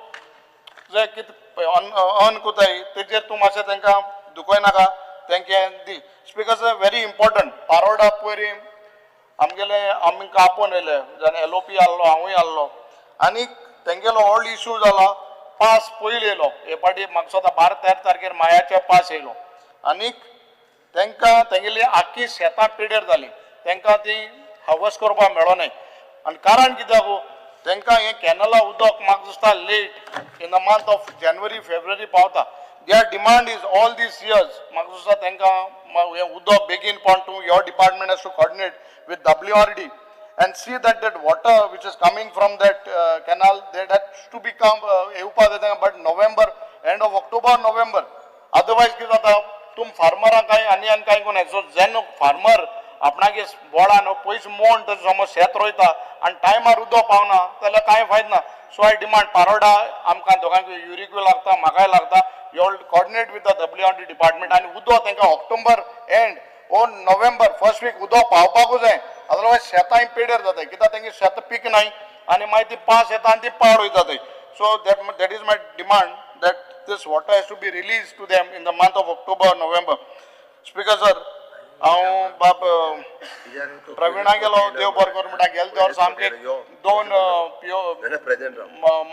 जे कितें अर्न करताय तेजेर तूं मातशें तांकां दुखय नाका, तांकां दी. Speaker sir, very important, Paroda पयर आमगेले आमकां आपोवन येयले जाल्यार एलओपी आहलो, हांवूय आहलो आनी तेंगेलो व्हडलो इशू जाला. पास पयलीं येयलो हे पाटी, म्हाका दिसता 12-13 तारखेर मायाचे पास येयलो आनीक तांकां तेंगेली आख्खी शेतां पिड्यार जाली, तांकां ती हावस करपाक मेळोनाय. आनी कारण कित्याक तांकां हें कॅनला उदक म्हाका दिसता late in the month of January February पावता. Their demand is all these years म्हाका दिसता तांकां हें उदक बेगीन पावन. तूं your department has to coordinate with WRD and see that that water which is coming from that canal, that has to become येवपा जाय तांकां, but November, end of October, November. Otherwise कितें जाता, तुम फार्मरांक कांय आनी आनी कांय कोणाय. सो जेन्ना फार्मर आपणागे बोडान पयस मोण तशें समज शेत रोयता आनी टायमार उदक पावना जाल्यार कांय फायदो ना. सो I demand Paroda आमकां दोगांकूय, युरिकूय लागता, म्हाकाय लागता. You coordinate with the WRD department आनी उदक तांकां October end or November first week उदक पावपाकूच जाय. अदरवायज शेतां पेड्यार जाता, कित्याक तेंगे शेतां पिकनाय आनी मागीर ती पास येता आनी ती पाड वयता थंय. So that is my demand, that this water has to be release to them in the month of October, November. Speaker sir, हांव बाब प्रवीणा गेलो, देव बरो करूं म्हणटा. गेले ते वर्सा आमचे 2 पिओ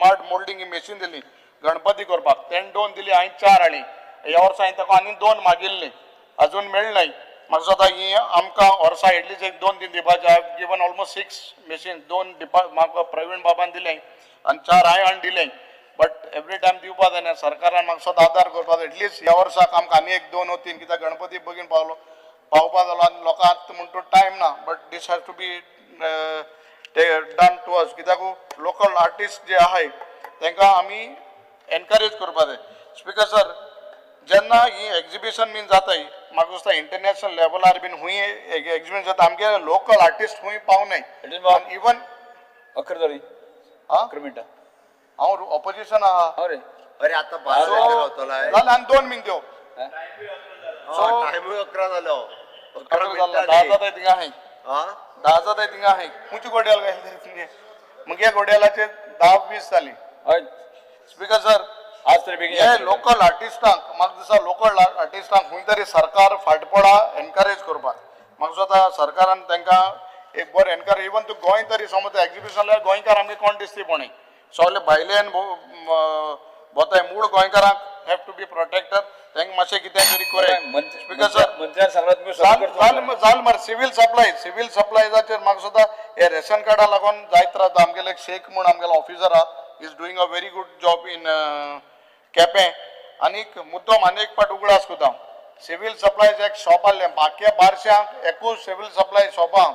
मार्ट मोल्डिंग ही मशीन दिली गणपती करपाक, तेणें 2 दिली, हांवें 4 हाडली. ह्या वर्सा हांवें ताका आनी 2 मागिल्ली, अजून मेळनाय. म्हाका दिसता ही आमकां वर्सा एटलीस्ट एक 2-3 दिवपाचे. I have given almost 6 machine, 2 डिपा म्हाका प्रवीण बाबान दिलें आनी 4 हांवें हाडून दिलें. बट एवरी टायम दिवपा जायना. सरकारान म्हाका दिसता आदार करपाक जाय. एटलीस्ट ह्या वर्साक आमकां आनी एक 2 or 3, कित्याक गणपती बेगीन पावलो पावपा जालो आनी लोकांक म्हण तूं टायम ना. But this has to be done to us, कित्याक लोकल आर्टिस्ट जे आहाय तांकां आमी एनकरेज करपा जाय. स्पिकर सर, जेन्ना ही एग्जिबिशन बीन जाताय, म्हाका दिसता इंटरनॅशनल लेवलार बीन खूंय एग्जिबिशन जाता, आमगे लोकल आर्टिस्ट खूंय पावनाय. इवन अकरा जाली, आं 11 मिनटां. हांव ऑपोजिशन आहा. अरे अरे आता 12 जालें आनी 2 मिनट देव. टायमूय 11 जालो. 11 मिनटां. 10 जाताय थिंगा आहाय, 10 जाताय थिंगा आहाय. खंयची घोड्याल काय तुमगे? मुगे घोड्यालाचे 10:20 जाली. स्पिकर सर, आज तरी बेगीन हे लोकल आर्टिस्टांक म्हाका दिसता लोकल आर्टिस्टांक खंय तरी सरकार फाटपडा एनकरेज करपाक. म्हाका दिसता सरकारान तांकां एक बरें एनकरेज. इवन तूं गोंय तरी समज एग्जिबिशन जाल्यार गोंयकार आमगे कोण दिसती पळय, सगळे भायल्यान भोंवताय. मूळ गोंयकारांक have to be protected, तांकां मातशें कितें तरी कोराय. स्पिकर सर, मंत्र्यान सांगलां तुमी. जाल मरे सिवील सप्लाय, सिवील सप्लायजाचेर म्हाका सुद्दां हे रेशन कार्डा लागून जायत रावता. आमगेले एक शेख म्हूण आमगेलो ऑफिसर आहा, is doing a very good job in Quepem. आनीक मुद्दम आनी एक फावट उगडास करता, सिवील सप्लायज एक शॉप आहलें बाकी बारश्यांक एकूच सिवील सप्लाय शॉपां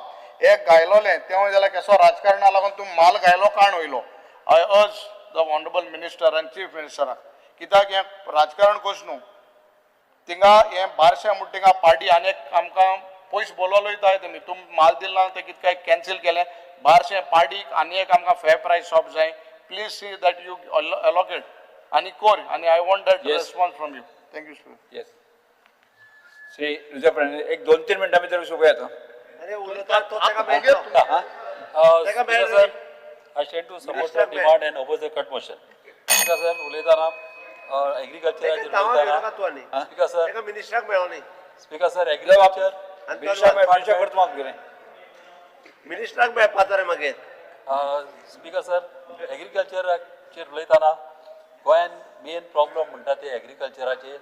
एक घायलोलें तें जाल्यार केसो राजकारणा लागून तूं माल घायलो काण वयलो. I urge the honourable minister आनी चीफ मिनिस्टराक, कित्याक हें राजकारण करचें न्हू. थिंगा हें बारशें म्हणटा थिंगा पार्टी आनी एक आमकां पयस बोलोलो वयताय तुमी, तुमी माल दिल ना तें कितें काय कॅन्सील केलें. बारशें पार्टीक आनी एक आमकां फेर प्रायस शॉप जाय. Please see that you allocate आनी कोर आनी I want that response from you. Thank you sir. Yes, Shri Jose Fernandes, एक 2-3 मिनटां भितर सोंपया तो. अरे उलयता तो ताका मेळटलो. ताका मेळटलो. Sir, I stand to support the demand and oppose the cut motion. Speaker sir, उलयताना एग्रीकल्चराचेर उलयताना, स्पीकर सर, ताका मिनिस्टराक मेळो न्ही. स्पीकर सर, एग्रीकल्चर मिनिस्टराक मेळपाचो रे मागीर. स्पीकर सर, एग्रीकल्चराचेर उलयताना गोंयान मेन प्रॉब्लम म्हणटा ते एग्रीकल्चराचेर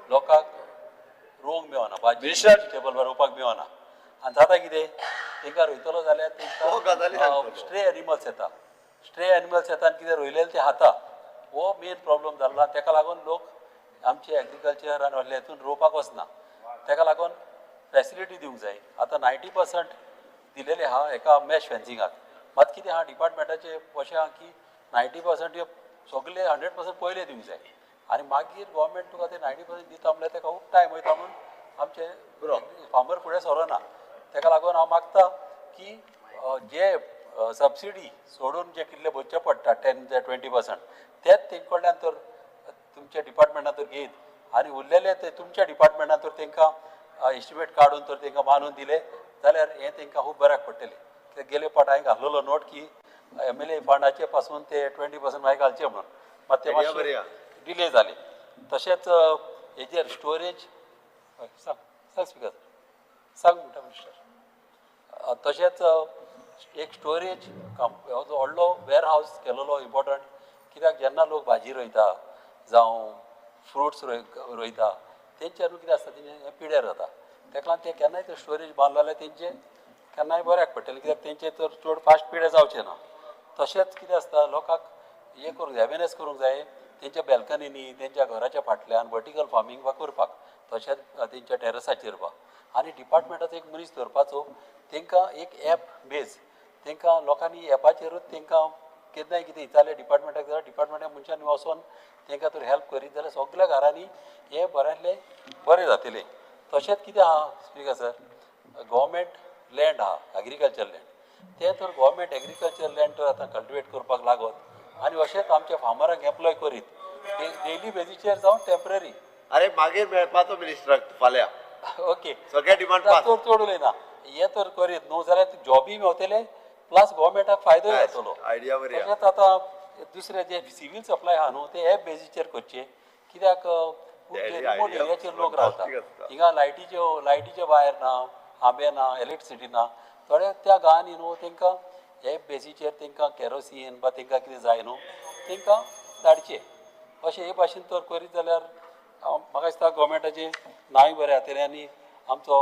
लोकांक रोवंक मेळना, भाजी वेजिटेबल रोवपाक मेळना. आनी जाता कितें, तांकां रोयतलो जाल्यार तांकां स्ट्रे एनिमल्स येता, स्ट्रे एनिमल्स येता आनी कितें रोयलेलें तें खाता. हो मेन प्रॉब्लम जाल्लो. ताका लागून लोक आमचे एग्रीकल्चर आनी व्हडले हेतून रोवपाक वचना. ताका लागून फॅसिलिटी दिवंक जाय. आतां 90% दिलेले आहा एका मॅश फेन्सिंगाक. मात कितें आहा डिपार्टमेंटाचें अशें आहा की 90% सगळे 100% पयलें दिवंक जाय आनी मागीर गोवोरमेंट तुका ते 90% दिता म्हणल्यार ताका खूब टायम वयता म्हणून आमचे फार्मर फुडें सरना. ताका लागून हांव मागता की जे सबसिडी सोडून जे कितले भरचे पडटा 10 ते 20% तेच तेंचे कडल्यान तर तुमच्या डिपार्टमेंटान तर घेयत आनी उरलेले ते तुमच्या डिपार्टमेंटान तर तांकां एस्टिमेट काडून तर तांकां बांदून दिले जाल्यार हें तांकां खूब बऱ्याक पडटलें. कित्याक गेले फावट हांवें घातलेलो नोट की एम एल ए फंडाचे पासून ते 20% मागीर घालचे म्हणून, मात ते मातशे डिले जाले. तशेंच हेजेर स्टोरेज, सांग सांग स्पिकर, सांग म्हणटा मिनिस्टर. तशेंच एक स्टोरेज व्हडलो वेर हावस केलेलो इम्पोर्टंट, कित्याक जेन्ना लोक भाजी रोयता जावं फ्रुट्स रोयता तेंचे न्हू कितें आसता तेंचें पिड्यार जाता. ताका लागून ते केन्नाय ते स्टोरेज बांदलो जाल्यार तेंचें केन्नाय बऱ्याक पडटलें, कित्याक तेंचें तर चड फास्ट पिड्यार जावचें ना. तशेंच कितें आसता लोकांक हें करूंक जाय, अवेरनेस करूंक जाय तेंच्या बॅल्कनीनी, तेंच्या घराच्या फाटल्यान वर्टिकल फार्मींग वा करपाक, तशेंच तेंच्या टॅरसाचेर वा. आनी डिपार्टमेंटाचो एक मनीस दवरपाचो, तांकां एक एप बेज तांकां लोकांनी एपाचेरूच तांकां केन्नाय कितें विचारलें डिपार्टमेंटाक जाल्यार डिपार्टमेंटा मनशांनी वचोन तांकां तर हेल्प करीत जाल्यार सगल्या घरांनी हें बऱ्यांतलें बरें जातलें. तशेंच कितें आहा स्पिकर सर, गव्हर्मेंट लँड आहा एग्रीकल्चर लँड, तें तर गव्हर्मेंट एग्रीकल्चर लँड तर आतां कल्टिवेट करपाक लागत आनी अशेंच आमच्या फार्मरांक एम्प्लॉय करीत डेली बेजीचेर जावं टेंपररी. अरे मागीर मेळपाचो मिनिस्टराक फाल्यां. ओके, सगळे डिमांड पास. चड चड उलयना, हें तर करीत न्हू जाल्यार जॉबी मेवतले प्लस गव्हर्मेंटाक फायदोय जातलो. आयडिया बरी. तशेंच आतां दुसरें जे सिवील सप्लाय आहा न्हू ते एप बेजीचेर करचें, कित्याक रिमोट एरियाचेर लोक रावता, हिंगा लायटीचे वायर ना, आंबे ना, इलेक्ट्रिसिटी ना, थोडे त्या गांवांनी न्हू तांकां एप बेजीचेर तांकां केरोसीन वा तांकां कितें जाय न्हू तांकां धाडचें. अशें हे भाशेन तर करीत जाल्यार म्हाका दिसता गव्हर्मेंटाचें नांवय बरें जातलें आनी आमचो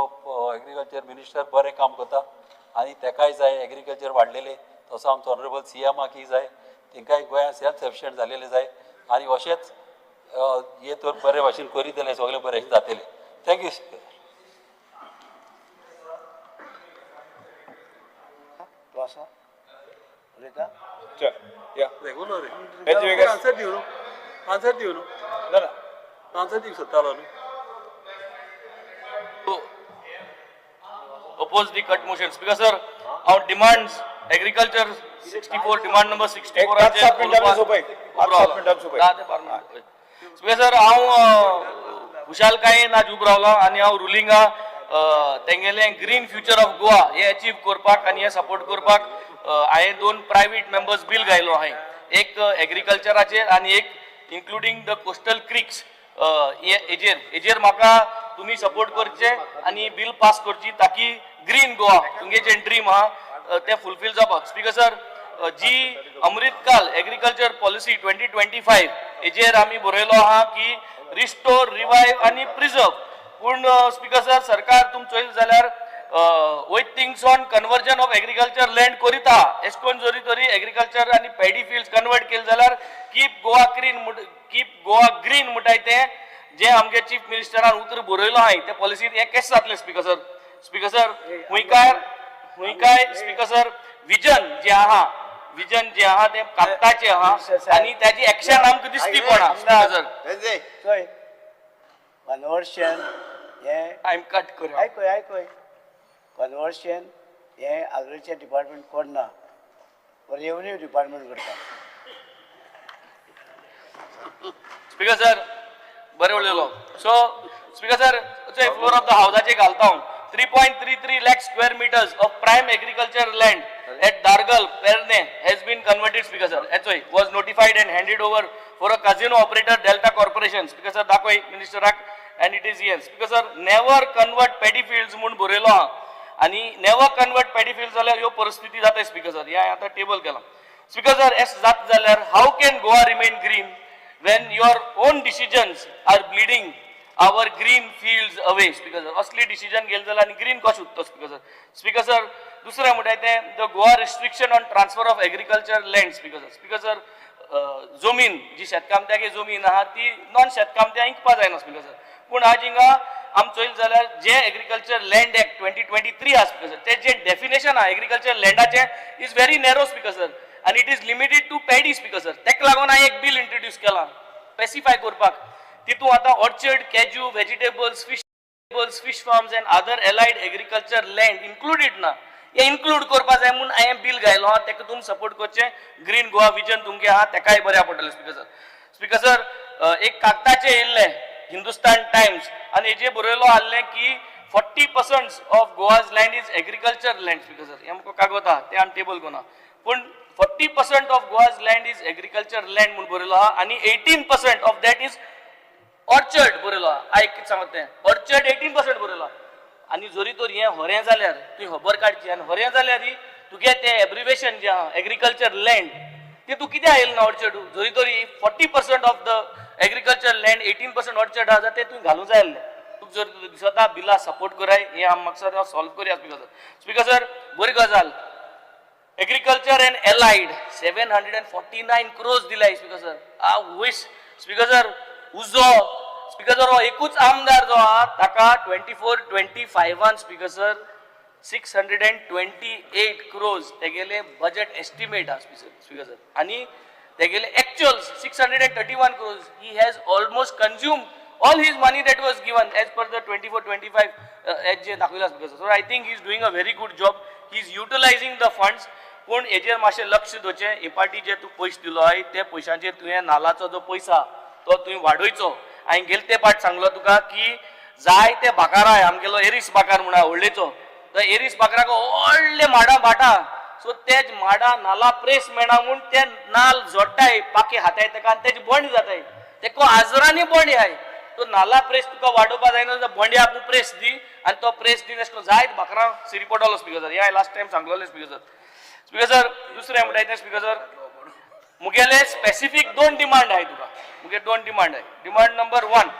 एग्रीकल्चर मिनिस्टर बरें काम करता आनी तेकाय जाय एग्रीकल्चर वाडलेलें, तसो आमचो ऑनरेबल सी एमाकय जाय, तांकांय गोंयांत सेल्फ सफिशियंट जालेलें जाय आनी अशेंच हे तर बरे भाशेन करीत जाल्यार सगळें बरें जातलें. Thank you. तूं आसा उलयता? चल या. रेगुलर आन्सर दिव न्हू, आन्सर दिव न्हू, ना आन्सर दिवंक सोदतालो न्हू. Oppose the cut motion. Speaker sir, our demands agriculture 64, demand number 64. 5-7 मिनटां सोंपय, 5-7 मिनटां सोंपय. स्पीकर सर, हांव खुशालकायेन आज उबो रावला आनी हांव रुलिंगा तेंगेलें ग्रीन फ्युचर ऑफ गोवा हे अचीव करपाक आनी हे सपोर्ट करपाक हांवें 2 प्रायवेट मेंबर्स बील घायलो हांवें, एक एग्रीकल्चराचेर आनी एक इन्क्लुडींग the coastal क्रिक्स हेजेर. हेजेर म्हाका तुमी सपोर्ट करचे आनी बील पास करची ताकी ग्रीन गोवा तुमगे जें ड्रीम आहा तें फुलफील जावपाक. स्पीकर सर, जी अमृतकाल एग्रीकल्चर पॉलिसी 2025 हेजेर आमी बरयलो आहा की रिस्टोर, रिवायव आनी प्रिजर्व. पूण स्पीकर सर, सरकार तुमी चोयलें जाल्यार वयत थिंगसोन कन्वर्जन ऑफ एग्रीकल्चर लँड करीता. एश कोन जरी तरी एग्रीकल्चर आनी पॅडी फिल्ड्स कन्वर्ट केले जाल्यार keep Goa green, keep Goa green म्हणटाय तें जे आमगे चीफ मिनिस्टरान उतर बरयलो आहाय ते पॉलिसीन हें कशें जातलें स्पीकर सर? स्पीकर सर, हुंयकार हुंयकाय स्पीकर सर, विजन जे आहा, विजन जे आहा तें कागदाचें आहा आनी ताजी एक्शन आमकां दिसती पडना स्पीकर सर. चोय, कन्वर्शन हें I am cut कर. आयकय आयकय, कन्वर्शन हें एग्रीकल्चर डिपार्टमेंट करना, रेवन्यू डिपार्टमेंट करता. स्पीकर सर, बरें उलयलो. So speaker sir, floor of the हावजाचे घालता हांव. 3.33 lakh square meters of prime agriculture land at Dargal, Pernem has been converted, Speaker sir. हेचोय was notified and handed over for a casino operator, Delta Corporation. Speaker sir, दाखय मिनिस्टराक, and it is here. Speaker sir, never convert paddy fields म्हूण बरयलो आहा आनी never convert paddy field जाल्यार ह्यो परिस्थिती जाता speaker sir. हें आतां टेबल केलां स्पीकर सर. एश जाता जाल्यार how can Goa remain green when your own decisions are bleeding our green fields away, Speaker sir? असली डिसिजन घेतली जाल्यार आनी ग्रीन कशें उरता स्पीकर सर? स्पीकर सर, दुसरें म्हणटाय तें the Goa restriction on transfer of agriculture land, Speaker sir. Speaker sir, जमीन जी शेतकामत्यागे जमीन आहा ती नॉन शेतकामत्या इकपा जायना स्पीकर सर. पूण आज हिंगा आम चोयलें जाल्यार जे Agriculture Land Act 2023 आहा स्पीकर सर, ते जे डेफिनेशन आहा agriculture लँडाचें is very narrow, Speaker sir, आनी it is limited to paddy, Speaker sir. तेका लागून हांवें एक बील इंट्रोड्यूस केलां स्पेसिफाय करपाक. तितून आतां orchard, cashew, vegetables, fish farms and other allied agriculture land included ना. हे इन्क्लूड करपा जाय म्हूण हांवें बील घायलो आहा. तेका तुमी सपोर्ट करचें. ग्रीन गोवा विजन तुमगे आहा तेकाय बऱ्या पडटलें स्पीकर सर. स्पीकर सर, एक कागदाचें येयल्लें हिंदुस्तान टायम्स आनी हेजेर बरयलो आहलें की 40% of Goa's land is agriculture land, Speaker sir. हें आमकां कागद आहा तें आमी टेबल करूना, पूण 40% of Goa's land is agriculture land म्हूण बरयलो आहा आनी 18% of that is orchard बरयलो आहा. आयक कितें सांगता तें, ऑर्चर्ड 18% बरयलो आहा. आनी जरी तर हें हरें जाल्यार तुवें खबर काडची आनी हरें जाल्यार तुगे तें एब्रिवेशन जें आहा एग्रीकल्चर लँड तें तूं कित्याक येयलें ना ऑर्चर्ड? जरी तरी 40% of the agriculture land, 18% orchard आहा जाल्यार तें तुवें घालूंक जाय आसलें. तुका जर दिसता बिला सपोर्ट कराय, हें आम मकसद सॉल्व करया स्पीकर सर. स्पीकर सर, बरी गजाल, agriculture and allied 749 crores दिलाय speaker sir. I wish, Speaker sir, उजो स्पीकर सर, हो एकूच आमदार जो आहा ताका 24-25 Speaker sir, 628 crores तेगेले बजेट एस्टिमेट आहा स्पीकर सर, आनी तेगेले actual 631 crores. He has almost consume all his money that was given as per the 24-25 as जे दाखयला Speaker sir. So I think he is doing a very good job, he is utilizing the funds. पूण हेजेर मातशें लक्ष दवरचें. हे पाटी जे तूं पयशे दिलो आहाय ते पयशांचेर तुवें नालाचो जो पयसो आहा तो तुवें वाडयचो. हांवें गेले ते पाट सांगलो तुका की जायते बाकाराय आमगेलो एरीस बाकार म्हूण आहा व्हडलेचो, तो एरीस बाकराक व्हडले माडां भाटां, सो तेज माडां नाला प्रेस मेळना म्हूण ते नाल जोडटाय पाके हाताय तेका आनी तेजी बोंड जाताय. तेका आजरांनी बोंड आहाय. तो नाला प्रेस तुका वाडोवपा जायना जाल्यार बोंड्या आपूण प्रेस दी आनी तो प्रेस दी अशें करून जायत बाकरां सिरी पडटलो स्पीकर सर. हें हांवें लास्ट टायम सांगलोलें स्पीकर सर. स्पीकर सर, दुसरें म्हणटाय तें स्पीकर सर, मुगेले स्पेसिफीक दोन डिमांड आहाय तुका. मुगे दोन डिमांड आहाय. Demand number one,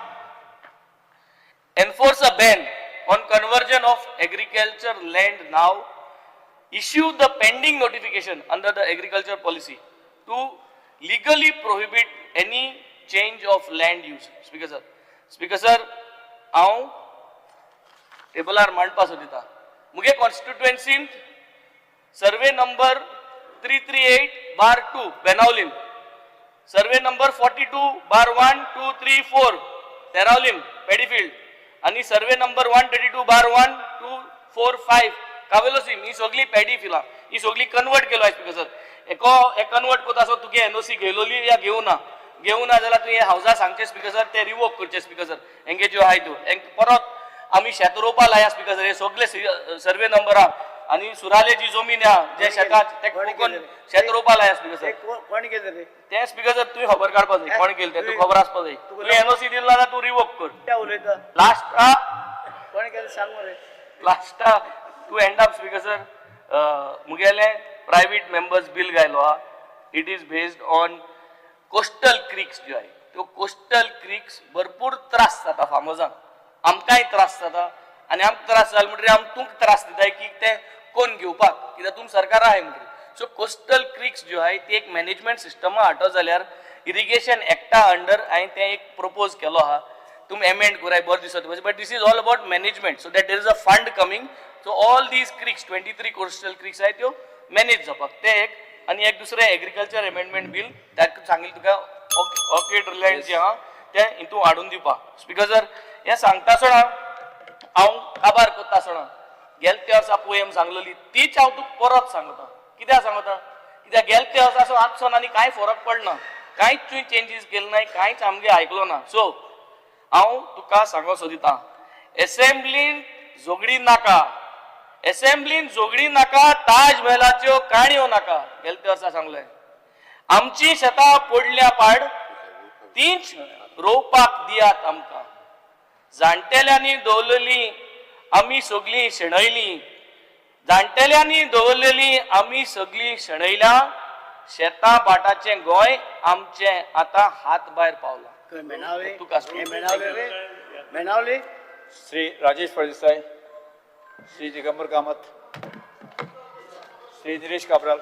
enforce a ban on conversion of agriculture land now, issue the pending notification under the agriculture policy to legally prohibit any change of land use. Speaker sir, Speaker sir, हांव टेबलार मांडपा सोदिता. मुगे कॉन्स्टिट्युएन्सींत survey number 338/2 Benaulim, survey number 42/1, 2, 3, 4 Teraulim paddy field आनी survey number 132/1, 2, 4, 5 Cavelossim, ही सगळी paddy फिलां ही सगळी convert केलो आहा speaker sir. एको हे convert करता आसो तुगे एनओसी घेयलोली या घेवना, घेवना जाल्यार तुवें हावजा सांगचें स्पीकर सर, ते रिवोक करचे स्पीकर सर. हेंगे ज्यो आहाय त्यो हेंक परत आमी शेत रोवपा लाया स्पीकर सर. हे सगळे सर्वे नंबर आहा आनी सुराले जी जमीन आहा जे शेतात ते कोण शेत रोवपा लाया स्पीकर सर. कोण केलें रे तें स्पीकर सर तुवें खबर काडपा जाय कोण केलें तें, तुका खबर आसपा जाय. तुवें एनओसी दिला जाल्यार तूं रिवोक कर. उलयता लास्ट कोण केलें सांग मरे. लास्टा to end up, Speaker sir, मुगेले प्रायवेट मेंबर्स बील घायलो आहा. It is based on coastal creeks ज्यो आहाय त्यो कोस्टल क्रिक्स भरपूर त्रास जाता फार्मर्सांक, आमकांय त्रास जाता. आनी आमकां त्रास जाले म्हणटकीर आमी तुमकां त्रास दिताय की ते कोण घेवपाक, कित्याक तुम सरकार आहाय म्हणटकीर. सो कोस्टल क्रिक्स ज्यो आहाय ती एक मॅनेजमेंट सिस्टमा हाडटो जाल्यार इरिगेशन एक्टा अंडर हांवें तें एक प्रपोज केलो आहा. तुमी एमेंड कराय, बरें दिसत, but this is all about management, so that there is a fund coming. So all these creeks, 23 coastal creeks आहाय त्यो मॅनेज जावपाक ते एक. आनी एक दुसरें एग्रीकल्चर एमेंडमेंट बील ताका सांगिल्लें तुका, ऑर्किड लँड जें आहा तें हितून हाडून दिवपाक. स्पीकर सर, हें सांगता आसतना हांव काबार करता आसतना गेले त्या वर्सा पोयम सांगलेली तीच हांव तुका परत सांगता. कित्याक सांगता? कित्याक गेले त्या वर्सा असो आजसोन आनी कांय फरक पडना, कांयच तुवें चेंजीस केले नाय, कांयच आमगें आयकलो ना. सो हांव तुका सांगो सोदिता, एसेंब्लीन झगडी नाका, एसेंब्लीन झगडी नाका, ताज महलाच्यो काणयो नाका. गेले त्या वर्सा सांगलें, आमची शेतां पडल्या पाड तींच रोवपाक दियात आमकां. जाणटेल्यांनी दवरलेली आमी सगळीं शेणयली, जाणटेल्यांनी दवरलेली आमी सगळीं शेणयल्या, शेतां भाटाचें गोंय आमचें आतां हात भायर पावलां. तुका मेणावली. श्री राजेश फळदेसाय, श्री दिगंबर कामत, श्री निलेश काब्राल.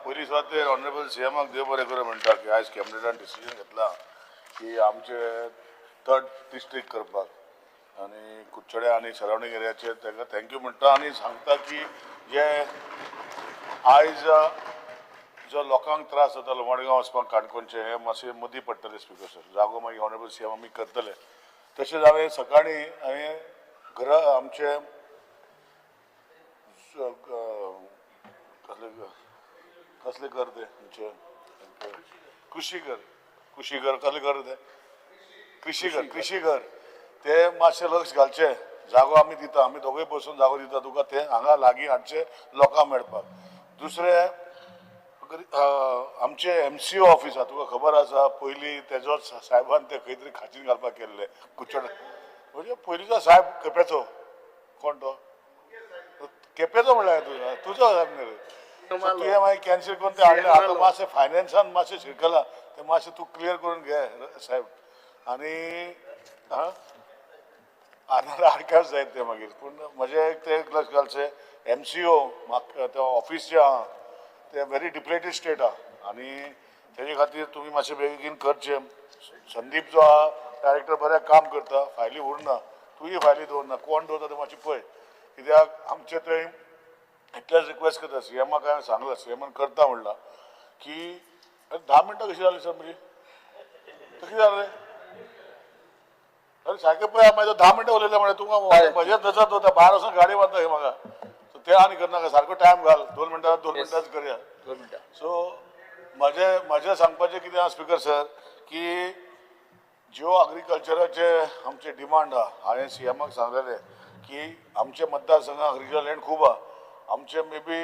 पयली सुवातेर ऑनरेबल सीएमाक देव बरें करूं म्हणटा की आयज कॅबिनेटान डिसिजन घेतला की आमचे थर्ड डिस्ट्रिक्ट करपाक आनी कुडचडे आनी सरावंडींग एरियाचेर ताका thank you म्हणटा. आनी सांगता की जे आयज जो लोकांक त्रास जातालो मडगांव वचपाक काणकोणचे, हे मातशें मदीं पडटले स्पीकर सर, जागो मागीर ऑनरेबल सीएम आमी करतले. तशेंच हांवें सकाळीं हांवें घरा आमचे कसले कसले कर ते आमचे कृषी कर, कृषी कर कसले कर ते कृषी कर, कृषी कर ते मातशें लक्ष घालचें. जागो आमी दिता, आमी दोगूय बसून जागो दिता तुका, ते हांगा लागीं हाडचे लोकांक मेळपाक. दुसरें आमचे MCO office आहा, तुका खबर आसा, पयलीं तेजोच सायबान ते खंय तरी खाचीन घालपाक केल्ले कुडचडे, म्हणजे पयलींचो सायब केपेचो, कोण तो केपेचो म्हणल्यार तुजो सायब न्ही रे, तुवें मागीर कॅन्सल करून ते हाडले. आतां मातशें फायनान्सान मातशें शिरकलां, तें मातशें तूं क्लियर करून घे सायब. आनी आनी आर्कास जायत तें मागीर. पूण म्हजें तें एक लक्ष घालचें, MCO म्हाका तें ऑफीस जें आहा तें व्हेरी डिप्लेटेड स्टेट आहा आनी तेजे खातीर तुमी मातशें बेगीन करचें. संदीप जो आहा डायरेक्टर बरें काम करता, फायली उरना, तुय फायली दवरना, कोण दवरता तें मातशें पळय. कित्याक आमचें थंय इतलेंच रिक्वेस्ट करता सीएमाक, हांवें सांगलां, सीएमान करता म्हणलां की 10 मिनटां कशीं जालीं सर म्हजी, कशी जालें? अरे सारकें पळय, मागीर 10 मिनटां उलयलें म्हणल्यार तुका म्हजेच नजर दवरता, भायर वचून गाडी मारता हे म्हाका. सो ते आनी करनाका, सारको टायम घाल, 2 मिनटां 2 मिनटांच करया. 2 मिनटां. सो म्हजें सांगपाचें कितें आहा स्पीकर सर, की ज्यो अग्रीकल्चराचे आमचे डिमांड आहा, हांवें सीएमाक सांगलेलें की आमचे मतदारसंघात अग्रीकल्चर लँड खूब आहा, आमचे मे बी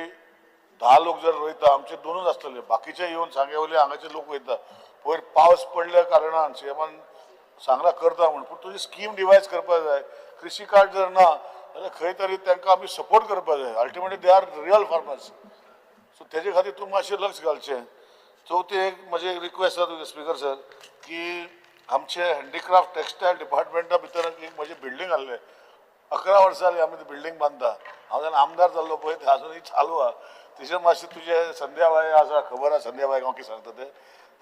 10 लोक जर रोयता, आमचे 2च आसतले, बाकीचे येवन सांगे वयले हांगाचे लोक वयता. पयर पावस पडल्या कारणान सीएमान सांगला करता म्हूण, पूण तुजी स्कीम डिवायज करपाक जाय. कृषी कार्ड जर ना जाल्यार खंय तरी तांकां आमी सपोर्ट करपाक जाय. Ultimately they are real farmers. So तेजे खातीर तूं मातशें लक्ष घालचें. चवथी एक म्हजें एक रिक्वेस्ट आसा तुजें स्पीकर सर, की आमचे हँडीक्राफ्ट टेक्सटायल डिपार्टमेंटा भितर एक म्हजें बिल्डींग आहलें, 11 वर्सां जालीं आमी ती बिल्डींग बांदता. हांव जेन्ना आमदार जाल्लो पळय तें आजुनूय चालू आहा. तेजेर मातशें तुजें संध्या बाय आसा, खबर आसा संध्या बाय हांव कितें सांगता तें,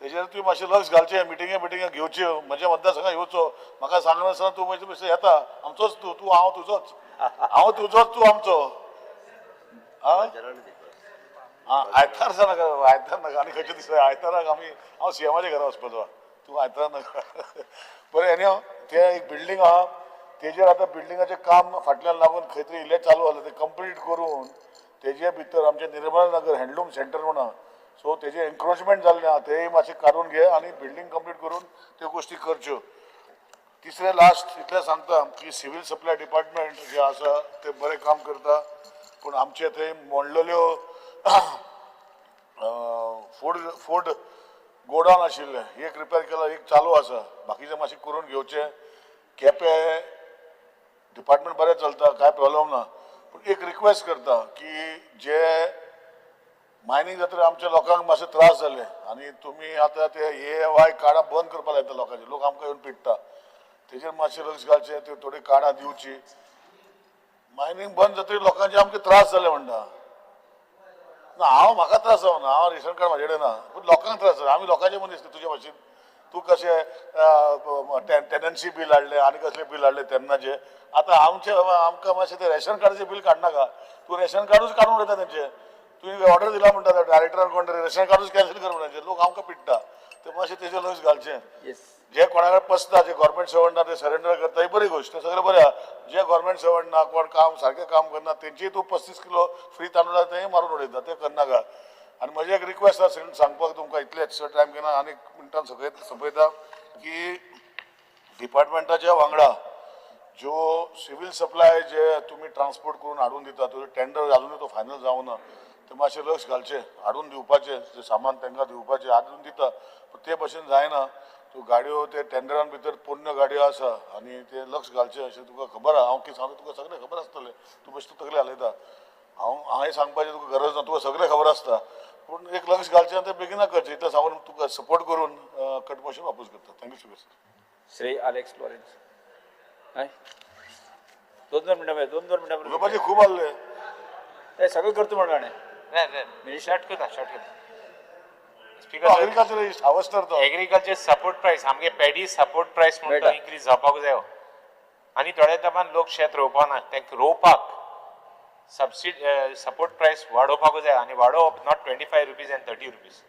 तेजेर तुवें मातशें लक्ष घालचें, मिटिंगे मिटिंगे घेवच्यो, म्हज्या मतदारसंघात येवचो, म्हाका सांगनासतना तूं म्हजे पयशे येता, आमचोच तूं, तूं हांव तुजोच, हांव तुजोच तूं आमचो. आं आयतार नाका, आयतार नाका, आनी खंयचे दिसा आयताराक आमी हांव सीएमाच्या घरा वचपाचो, तूं आयतार नाका. बरें, एनी हांव तें एक बिल्डींग आहा, तेजेर आतां बिल्डिंगाचें काम फाटल्यान लागून खंय तरी इल्लें चालू आसलें, तें कंप्लीट करून तेजे भितर आमचें निर्मल नगर हँडलूम सेंटर म्हूण आहा, सो तेजें एन्क्रोचमेंट जाल्लें आहा, तेंय मातशें काडून घे आनी बिल्डींग कंप्लीट करून त्यो गोश्टी करच्यो. तिसरें लास्ट इतलें सांगता की सिवील सप्लाय डिपार्टमेंट जें आसा तें बरें काम करता, पूण आमचे थंय मोडलेल्यो फूड गोडावन आशिल्लें, एक रिपेर केलां, एक चालू आसा, बाकीचें मातशें करून घेवचें. केपें डिपार्टमेंट बरें चलता, कांय प्रॉब्लम ना, पूण एक रिक्वेस्ट करता की जे मायनींग जातकीर आमच्या लोकांक मातशे त्रास जाले आनी तुमी आतां ते ए वाय कार्डां बंद करपाक लायता लोकांचे. लोक आमकां येवन पिडटा, तेजेर मातशें लक्ष घालचें, त्यो थोडी कार्डां दिवची. मायनींग बंद जातकीर लोकांचे आमकां त्रास जाले म्हणटा. ना, हांव म्हाका त्रास जावना, हांव रेशन कार्ड म्हाजे कडेन ना, पूण लोकांक त्रास जाता. आमी लोकांचे मनीस न्ही तुजे भाशेन. तूं कशें टेनन्सी बील हाडलें आनी कसलें बील हाडलें तेन्नाचें, आतां आमचें आमकां मातशें तें रेशन कार्डाचें बील काडनाका. तूं रेशन कार्डूच काडून उडयता तेंचें. तुवें ऑर्डर दिला म्हणटा डायरेक्टरान, कोण तरी रेशन कार्डूच कॅन्सल कर म्हणटा. लोक आमकां पिडटा, ते मातशें तेजेर लक्ष घालचें. जे कोणा कडेन पसता, जे गव्हर्मेंट सर्वंट ना ते सरेंडर करता, ही बरी गोश्ट, सगळें बरें आहा. जे गव्हर्मेंट सर्वंट ना, कोण काम सारकें काम करना, तेंची तूं 35 किलो फ्री तांदूळ आहा तेंय मारून उडयता, तें करनाका. आनी म्हजें एक रिक्वेस्ट आसा सांगपाक तुमकां, इतलेंच, चड टायम घेना आनी एक मिनटान सगळें सोंपयता की डिपार्टमेंटाच्या वांगडा ज्यो सिवील सप्लाय जे तुमी ट्रान्सपोर्ट करून हाडून दिता, तो टेंडर अजुनूय तो फायनल जावना, ते मातशें लक्ष घालचें, हाडून दिवपाचें जें सामान तांकां दिवपाचें हाडून दिता, पूण ते भशेन जायना. त्यो गाडयो ते टेंडरान भितर पोरण्यो गाडयो आसा आनी ते लक्ष घालचें अशें तुका खबर आहा. हांव कितें सांगता तुका सगळें खबर आसतलें, तूं बेश्टो तकली हालयता. हांव हांवें सांगपाचें तुका गरज ना, तुका सगळें खबर आसता, पूण एक लक्ष घालचें आनी तें बेगिना करचें. इतलें सांगून तुका सपोर्ट करून कट मोशन वापस करता. Thank you sir. Shri Alex Lawrence. हय, दोन दोन मिनटां, दोन दोन मिनटां. उलोवपाचें खूब आहलें. हे सगळें करता म्हणून हाणें. शॉर्ट करता, शॉर्ट करता. एग्रीकल्चर हार्वेस्टर तो एग्रीकल्चर सपोर्ट प्रायस, आमगे पेडी सपोर्ट प्रायस म्हणटा तो इन्क्रीज जावपाक जायो. आनी थोड्या तेंपान लोक शेत रोवपाक ना, तांकां रोवपाक सबसिडी सपोर्ट प्रायस वाडोवपाक जाय. आनी वाडोवप not ₹25 and ₹30,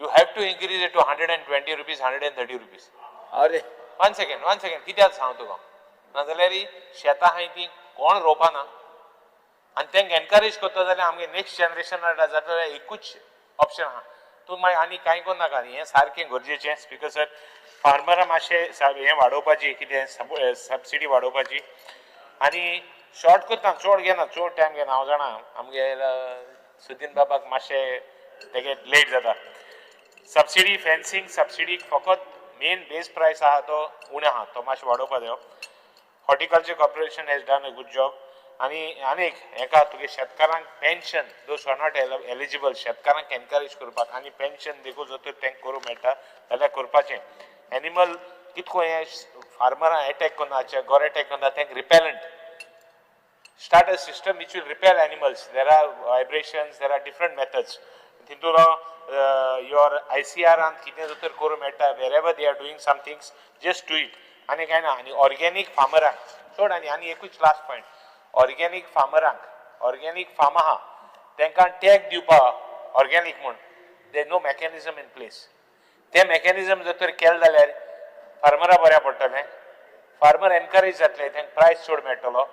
you have to increase it to ₹120, ₹130. अरे. One second, one second. कित्याक सांग तुका, नाजाल्यार शेतां आहाय ती कोण रोवपाना. आनी तांकां एनकरेज करता जाल्यार आमगे नेक्स्ट जनरेशन जाता जाल्यार एकूच ऑप्शन आहा. तूं मागीर आनी कांय करनाका, हें सारकें गरजेचें. स्पिकर सर, फार्मरां मातशें हें वाडोवपाची, कितें सबसिडी वाडोवपाची. आनी शॉर्ट करता, चड घेना, चड टायम घेना. हांव जाणा आमगे सुदीन बाबाक मातशें तेगे लेट जाता. सबसिडी फेन्सिंग सबसिडी फकत मेन बेस प्रायस आहा तो उणें आहा, तो मातशें वाडोवपा जायो. Horticulture corporation has done a good job. आनी आनीक हेका तुगे शेतकारांक pension, those are not eligible, शेतकारांक एनकरेज करपाक आनी पेन्शन देखून जर तर तांकां करूंक मेळटा जाल्यार करपाचें. एनिमल कितको हें फार्मरां एटॅक करना, गोर एटॅक करना, तांकां repellent, start a system which will repel animals. There are vibrations, there are different methods. तितून your ICR आन कितें जर तर करूंक मेळटा, wherever they are doing some things, just do it. आनी कांय ना. आनी ऑर्गेनीक फार्मरांक चड. आनी आनी एकूच लास्ट पॉयंट, ऑर्गेनीक फार्मरांक, ऑर्गेनीक फार्म आहा तांकां टॅग दिवपा ऑर्गेनीक म्हूण, there no mechanism in place. ते मॅकॅनिजम जर तर केलें जाल्यार फार्मरां बऱ्या पडटलें, फार्मर एनकरेज जातले, तांकां प्रायस चड मेळटलो.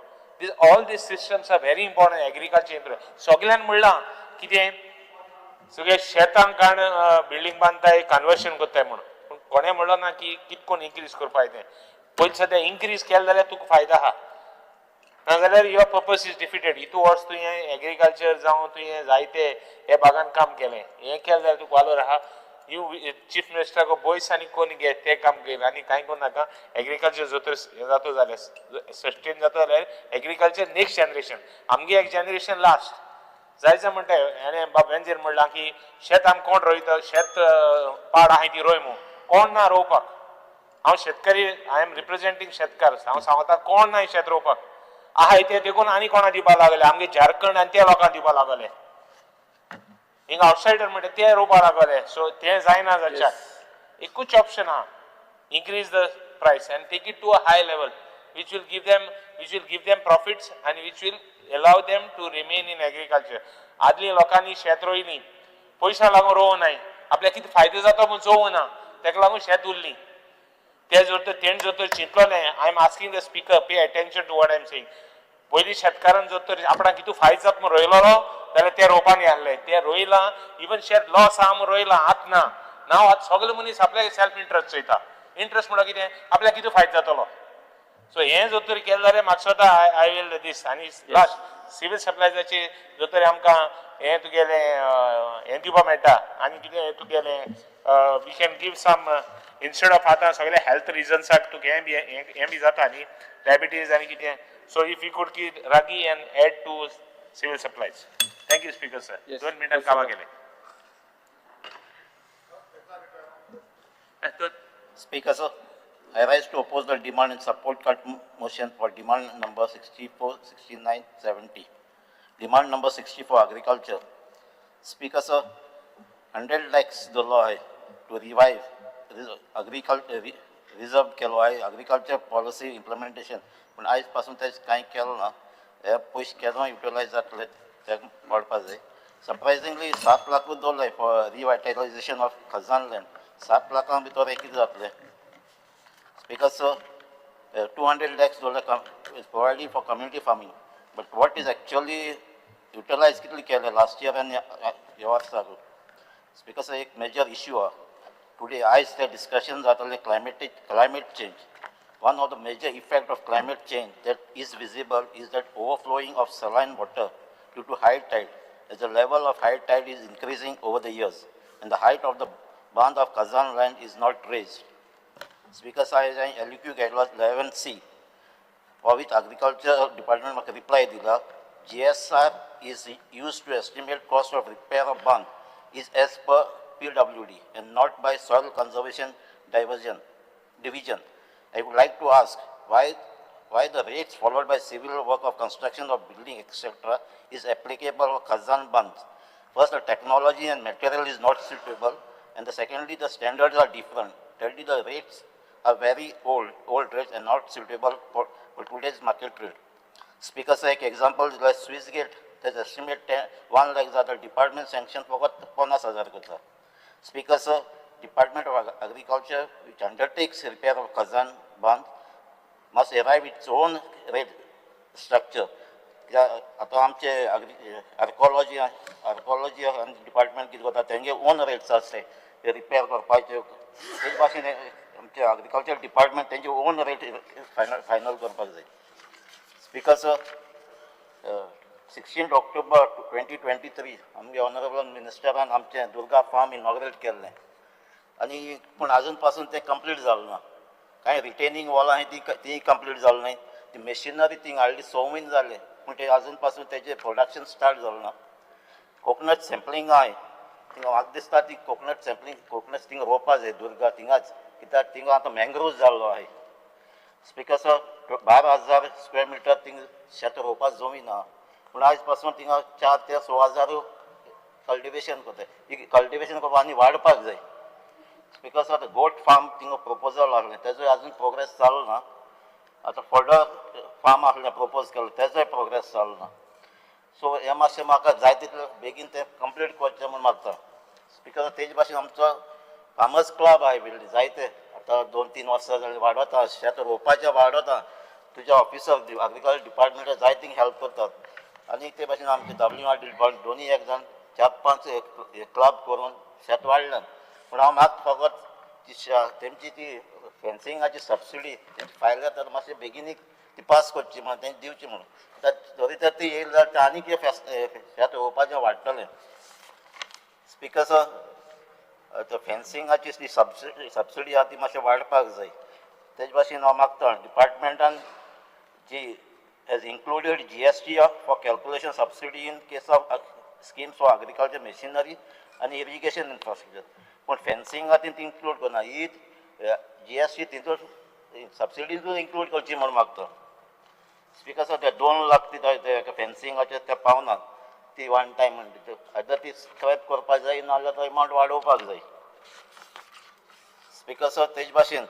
This all these systems are very important. Agriculture improve. सगळ्यान म्हणलां कितें सगळे शेतांक काण बिल्डींग बांदताय, कन्वर्शन करताय म्हणून, पूण कोणें म्हणलो ना की कितकोन इन्क्रीज करपाक तें. पयलीं सद्या इन्क्रीज केलें जाल्यार तुका फायदा आहा, नाजाल्यार your purpose is defeated. हितू वर्स तुवें एग्रीकल्चर जावं तुवें जायते हे भागान काम केलें, हें केलें जाल्यार तुका वालोर आहा. You chief मिनिस्टराक बोयस आनी कोण घे तें काम घेवन आनी कांय करूं नाका. एग्रीकल्चर जर तर हें जाता जाल्यार, सस्टेन जाता जाल्यार एग्रीकल्चर नेक्स्ट जनरेशन, आमगे एक जनरेशन लास्ट जायचे म्हणटा. हाणें बाब वेंझीन म्हणलां की शेत आम कोण रोयता, शेत पाड आहाय ती रोय म्हूण, कोण ना रोवपाक. हांव शेतकरी, I am representing शेतकार. हांव सांगता कोण ना शेत रोवपाक आहाय ते देखून आनी कोणा दिवपाक लागले, आमगे झारखंड आनी ते लोकांक दिवपाक लागले. हिंगा आवटसायडर म्हणटा ते रोवपाक लागले. सो तें जायना जाच्याक एकूच ऑप्शन आहा, increase the price and take it to a high level which will give them profits and which will allow them to remain in agriculture. आदली लोकांनी शेत रोयली पयशा लागून रोवं नाय, आपल्याक कितें फायदो जाता म्हूण चोवूं ना, ताका लागून शेत उरली. ते जर तर तेणें जर तर चिंतलोलें, I am asking the speaker, pay attention to what I am saying. पयलीं शेतकारान जर तर आपणाक कितू फायदो जाता म्हूण रोयलोलो जाल्यार ते रोवपाक आहले, ते रोयलां, इवन शेत लॉस आहा म्हूण रोयलां. आतां ना ना, आतां सगळे मनीस आपल्याक सेल्फ इंट्रस्ट चोयता. इंट्रस्ट म्हणल्यार कितें, आपल्याक कितें फायदो जातलो. सो हें जर तर केलें जाल्यार म्हाका दिसता I will दीस. आनी लास्ट, सिवील सप्लायजाची जर तर आमकां हें तुगेलें हें दिवपाक मेळटा आनी कितें तुगेलें we can give some instead of आतां सगळे हेल्थ रिजन्साक तुका हें बी हें बी जाता न्ही, डायबिटीज आनी कितें. So if you could give ragi and add to civil supplies. Thank you speaker sir. 2 मिनटां काबार केले. Speaker sir, I rise to oppose the demand and support cut motion for demand number 64, 69, 70. Demand number 64, agriculture. Speaker sir, 100 lakhs dollar आहे to revive agriculture reserve केलो आहे agriculture policy implementation. पूण आयज पासून तें कांय केलो ना, हे पयशे केन्ना युटिलायज जातले ते पडपा जाय. सरप्रायझिंगली 7 लाखूच दवरले for revitalisation of khazan land. 7 लाखां भितर हें कितें जातलें? Speaker sir, 200 lakhs dollar is provided for community farming, but what is actually utilized कितले केले last year and ह्या वर्साक? Speaker sir, एक major issue आहा today. आयज ते discussion जाताले climate change. One of the major effect of climate change that is visible is that overflowing of saline water due to high tide, as the level of high tide is increasing over the years and the height of the band of Khazan land is not raised. Speaker sir, LEQ guidelines 11C, for which Agriculture Department म्हाका reply दिला, GSR is used to estimate cost of repair of bund is as per PWD and not by Soil Conservation Division. I would like to ask why the rates followed by civil work of construction of building etc. is applicable for Khazan bunds. First, the technology and material is not suitable, and the secondly, the standards are different. Thirdly, the rates are very old rates and not suitable for today's market rate. Speaker sir, एक example दिला Swiss gate, त्याचं estimate 1 lakh जाता, department sanction फकत 50,000 करता. Speaker sir, Department of Agriculture, which undertakes repair of Khazan bund, must arrive its own rate structure. आतां आमचे archaeology आनी department कितें करता, तेंगे ओन रेट्स आसते ते रिपेर करपाचे. तेच भाशेन आमचे एग्रीकल्चर डिपार्टमेंट तेंचे ओन रेट फायनल करपाक जाय. Speaker sir, 16 October 2023 आमगे ऑनरेबल मिनिस्टरान आमचें दुर्गा फार्म इनॉग्रेट केल्लें आनी पूण आजून पासून तें कंप्लीट जालें ना. कांय रिटेनिंग वॉल आहाय ती कंप्लीट जालें न्हय. ती मशिनरी थिंग हाडली 6 म्हयने जाले पूण ते आजून पासून तेजें प्रोडक्शन स्टार्ट जालें ना. कोकोनट सॅम्पलिंग आहाय थिंगा, म्हाका दिसता ती कोकोनट सॅम्पलिंग कोकोनट थिंगा रोवपा जाय दुर्गा थिंगाच, कित्याक थिंगा आतां मँग्रोव जाल्लो आहाय. Speaker sir, 12,000 square metre thing शेत रोवपा जमीन आहा, पूण आयज पासून थिंगा 4 ते 6 हजार कल्टिवेशन करताय. ही कल्टिवेशन करपाक आनी वाडपाक जाय. स्पीकर सर, गोट फार्म थिंगा प्रपोजल आहलें तेजो आजून प्रोग्रेस जालो ना. आतां फर्दर फार्म आहलें प्रपोज केलें तेजोय प्रोग्रेस जालो ना. सो हें मातशें म्हाका जाय तितलें बेगीन तें कंप्लीट करचें म्हूण मागता. स्पीकर तेज भाशेन आमचो फार्मर्स क्लब आहाय बिल्ड जायते आतां 2-3 वर्सां जालीं वाडोता, शेत रोवपाचें वाडोता. तुज्या ऑफिसर एग्रीकल्चर डिपार्टमेंटा जायतीं हेल्प करतात आनी ते भाशेन आमचे WR department दोनूय एक जाण 4-5 क्लब करून शेत वाडल्यान. पूण हांव मात फकत ती तेमची ती फेन्सिंगाची सबसिडी तेंची फायल जाता मातशें बेगीन ती पास करची म्हणून तेंची दिवची म्हणून. तरी तर ती येयली जाल्यार आनी कितें शेत रोवपाचें वाडटलें. स्पीकर सर, फेन्सिंगाची ती सबसिडी आहा ती मातशें वाडपाक जाय. तेज भाशेन हांव मागता डिपार्टमेंटान जी has included GST for calculation subsidy in case of schemes for agriculture machinery आनी इरिगेशन इन्फ्रास्ट्रक्चर, पूण फेन्सिंगा ती इन्क्लूड करना. ही GST तितून सबसिडीतून इन्क्लूड करची म्हूण मागता. स्पीकर सर, ते 2 लाख ती फेन्सिंगाचे ते पावनात, ती वन टायम म्हणटा आयदर ती स्क्रॅप करपाक जाय नाजाल्यार तो एमावंट वाडोवपाक जाय. स्पीकर सर, तेज भाशेन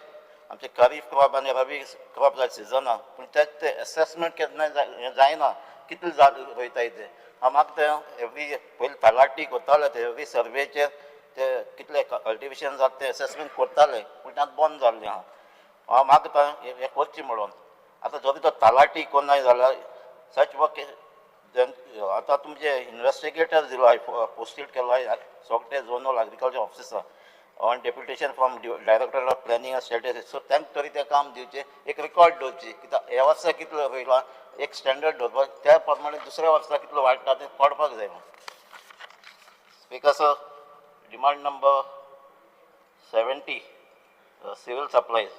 आमचे खरीफ क्रॉप आनी रबी क्रॉप जाय सिजन आहा, पूण तें एसेसमेंट केन्ना जायना कितले रोयताय ते. हांव मागता एवरी पयलीं तलाटी करताले ते एवरी सर्वेचेर ते कितले कल्टिवेशन जाता तें एसेसमेंट करताले, पूण आतां बंद जाल्लें आहा. हांव मागता हें करचें म्हणून. आतां जरी तो तलाटी कोन्नाय जाल्यार सच वर्क आतां तुमचे इन्वेस्टिगेटर दिलो आहाय, पोस्टेड केलो आहाय सगळे zonal agriculture officer on deputation from director of planning and statistics. So तांकां तरी तें काम दिवचें, एक रिकॉर्ड दवरची कित्याक ह्या वर्सा कितलो रोयला एक स्टँडर्ड दवरपाक, त्या प्रमाणे दुसऱ्या वर्सा कितलो वाडटा तें पडपाक जाय म्हणून. Speaker sir, demand number 70 civil supplies.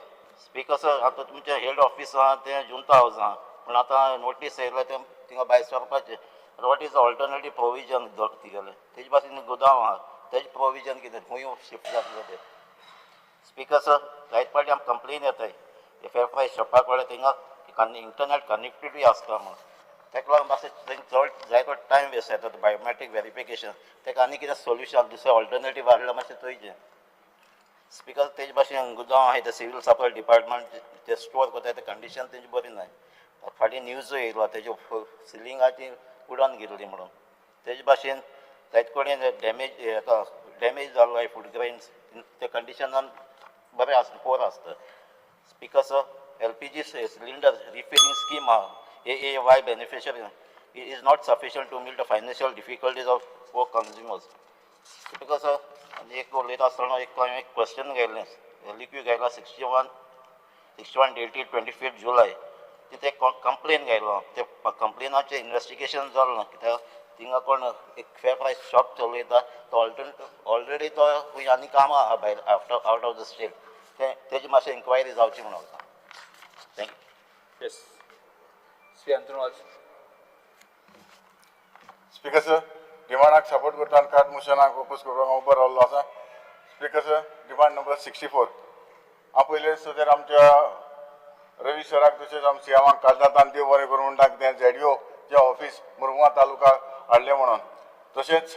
Speaker sir, आतां तुमचें हेड ऑफीस आहा तें जुंता हावज आहा, पूण आतां नोटीस येयला तें थिंगा भायर सरपाचें. What is the alternative provision तिगेलें तेजे भाशेन गोदांव आहा, तेजें प्रोविजन कितें, खंय शिफ्ट जातलें तें. स्पिकर सर, जायत पावटी आमकां कंप्लेन येताय, फेर प्रायस शॉपा कडेन थिंगा इंटरनेट कनेक्टिविटी आसता म्हणून. ताका लागून मातशें चड जायतो टायम वेस्ट जाता बायोमॅट्रीक वेरिफिकेशन. ताका आनी कितें सोल्युशन, दुसरें ऑल्टरनेटीव हाडलां मातशें चोयचें. स्पिकर, तेजे भाशेन गुदांव आहाय ते सिवील सप्लाय डिपार्टमेंट ते स्टोर करता, ते कंडिशन तेजी बरी नाय. फाटीं न्यूजूय येयलो, तेजे सिलिंगाची उडोन गेल्ली म्हणून. तेजे भाशेन जायते कडेन डॅमेज हेका डॅमेज जाल्लो आहाय फूड ग्रेन्स, ते कंडिशनान बरें आसना, पोर आसता. Speaker sir, LPG cylinder refilling scheme आहा, AAY beneficiary is not sufficient to meet the financial difficulties of poor consumers. Speaker sir, आनी एक उलयता आसतना एक हांवें एक क्वेश्चन घायल्लें, एलइक्यू घायला 61 dated 25 July. तितूंत एक कंप्लेन घायलो, ते कंप्लेनाचें इनवेस्टिगेशन जालें ना, कित्याक थिंगा कोण एक फेर प्रायस शॉप चलयता, तो ऑलरेडी तो खंय आनी कामां आहा भायर, after out of the state. तें तेजी मातशें इन्क्वायरी जावची म्हणून. Thank you. Yes, Shri Antonio Vaz. Speaker sir, डिमांडाक support करता आनी कट मोशनाक ओपोज करपाक हांव उबो रावल्लो आसा. Speaker sir, demand number 64. हांव पयले सर आमच्या रवी सराक तशेंच आमच्या सियामाक कालदातान देव बरें करूं म्हणटा, कितें झेडयो जे ऑफीस मुरगांव तालुका हाडलें म्हणून. तशेंच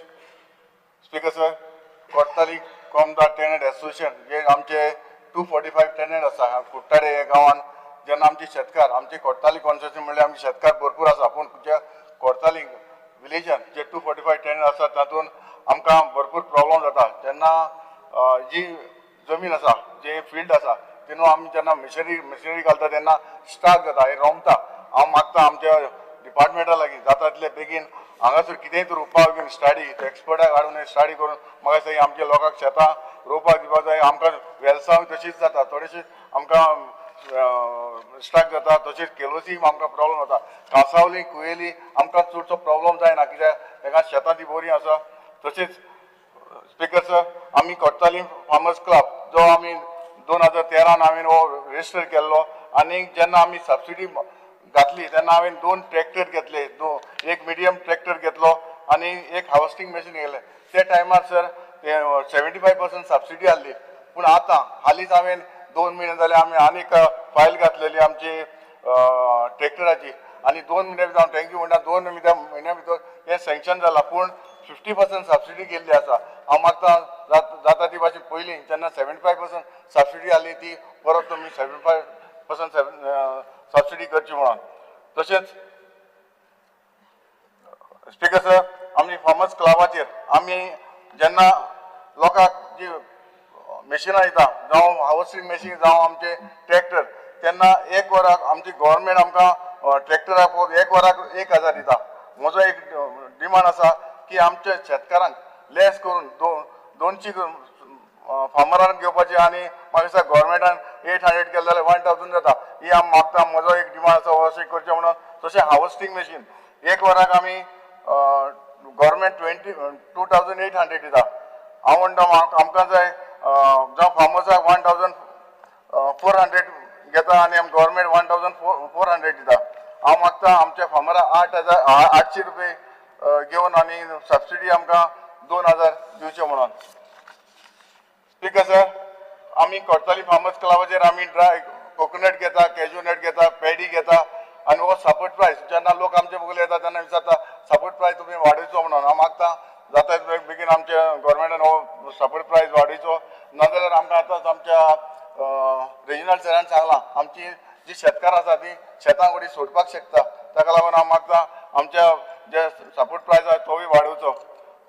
speaker sir, Cortalim Kamdar tenant association जे आमचे 245 टेनंट आसा कुट्टाडे हे गांवान, जेन्ना आमचे शेतकार, आमचे कोर्ताली कॉन्स्टिट्युएन्सी म्हणल्यार आमचे शेतकार भरपूर आसा, पूण ज्या कोर्ताली विलेजान जे 245 टेनंट आसा तातूंत आमकां भरपूर प्रॉब्लम जाता. जेन्ना जी जमीन आसा, जे फिल्ड आसा, तेन्ना आमी जेन्ना मशिनरी घालता तेन्ना स्टाक जाता, हे रोमता. हांव मागता आमच्या डिपार्टमेंटा लागीं जाता तितले बेगीन हांगासर कितेंय तर उपाय घेवन स्टडी एक्सपर्टाक हाडून स्टडी करून म्हाका दिसता आमच्या लोकांक शेतां रोवपाक दिवपाक जाय. आमकां वेलसांव तशीच जाता, थोडेशें आमकां स्ट्रक जाता. तशेंच केलोसी आमकां प्रॉब्लम जाता. कांसावली, कुयेली आमकां चडसो प्रॉब्लम जायना, कित्याक ताका शेतां ती बरी आसा. तशेंच स्पिकर सर, आमी कोर्ताली फार्मर्स क्लब जो आमी 2013 हांवें हो रजिस्टर केल्लो, आनी जेन्ना आमी सबसिडी घातली तेन्ना हांवें 2 ट्रॅक्टर घेतले, एक मिडियम ट्रॅक्टर घेतलो आनी एक हार्वेस्टींग मशीन घेतलें. त्या टायमार सर 75% सबसिडी आहली, पूण आतां हालींच हांवें 2 म्हयने जाले आमी आनीक फायल घातलेली आमची ट्रॅक्टराची, आनी 2 म्हयन्या भितर हांव thank you म्हणटा, 2 म्हयन्या भितर हें सँक्शन जालां, पूण 50% सबसिडी गेल्ली आसा. हांव मागता जाता ती भाशेन पयलीं जेन्ना 75% सबसिडी आहली ती परत तुमी 75% सबसिडी करची म्हणून. तशेंच स्पिकर सर, आमी फार्मर्स क्लबाचेर आमी जेन्ना लोकांक जी मशिनां दिता, जावं हार्वस्टींग मशीन जावं आमचे ट्रॅक्टर, तेन्ना एक वराक आमची गव्हर्मेंट आमकां ट्रॅक्टराक एक वराक 1000 दिता. म्हजो एक डिमांड आसा की आमच्या शेतकारांक लेस करून 200 फार्मरांक घेवपाची, आनी म्हाका दिसता गव्हर्मेंटान 800 केलें जाल्यार 1000 जाता. ही आमी मागता, म्हजो एक डिमांड आसा अशें करचें म्हणून. तशें हार्वस्टींग मशीन एक वराक आमी गव्हर्मेंट 2800 दिता. हांव म्हणटा आमकां जाय जावं फार्मर्साक 1400 घेता आनी आम गव्हर्मेंट 1400 दिता. हांव मागता आमच्या फार्मराक 8800 रुपये घेवन आनी सबसिडी आमकां 2000 दिवचे म्हणून. स्पिकर सर, आमी कोर्ताली फार्मर्स क्लबाचेर आमी ड्राय कोकोनट घेता, कॅज्यू नट घेता, पेडी घेता, आनी हो सपोर्ट प्रायस जेन्ना लोक आमचे बगले येता तेन्ना विचारता सपोर्ट प्रायस तुमी वाडयचो म्हणून. हांव मागता जाता बेगीन आमच्या गव्हर्मेंटान हो सपोर्ट प्रायस वाडयचो, नाजाल्यार आमकां आतांच आमच्या रेजिनल सरान सांगलां आमची जी शेतकार आसा ती शेतां वडी सोडपाक शकता. ताका लागून हांव मागता आमच्या जे सपोर्ट प्रायस आसा तोवूय वाडोवचो.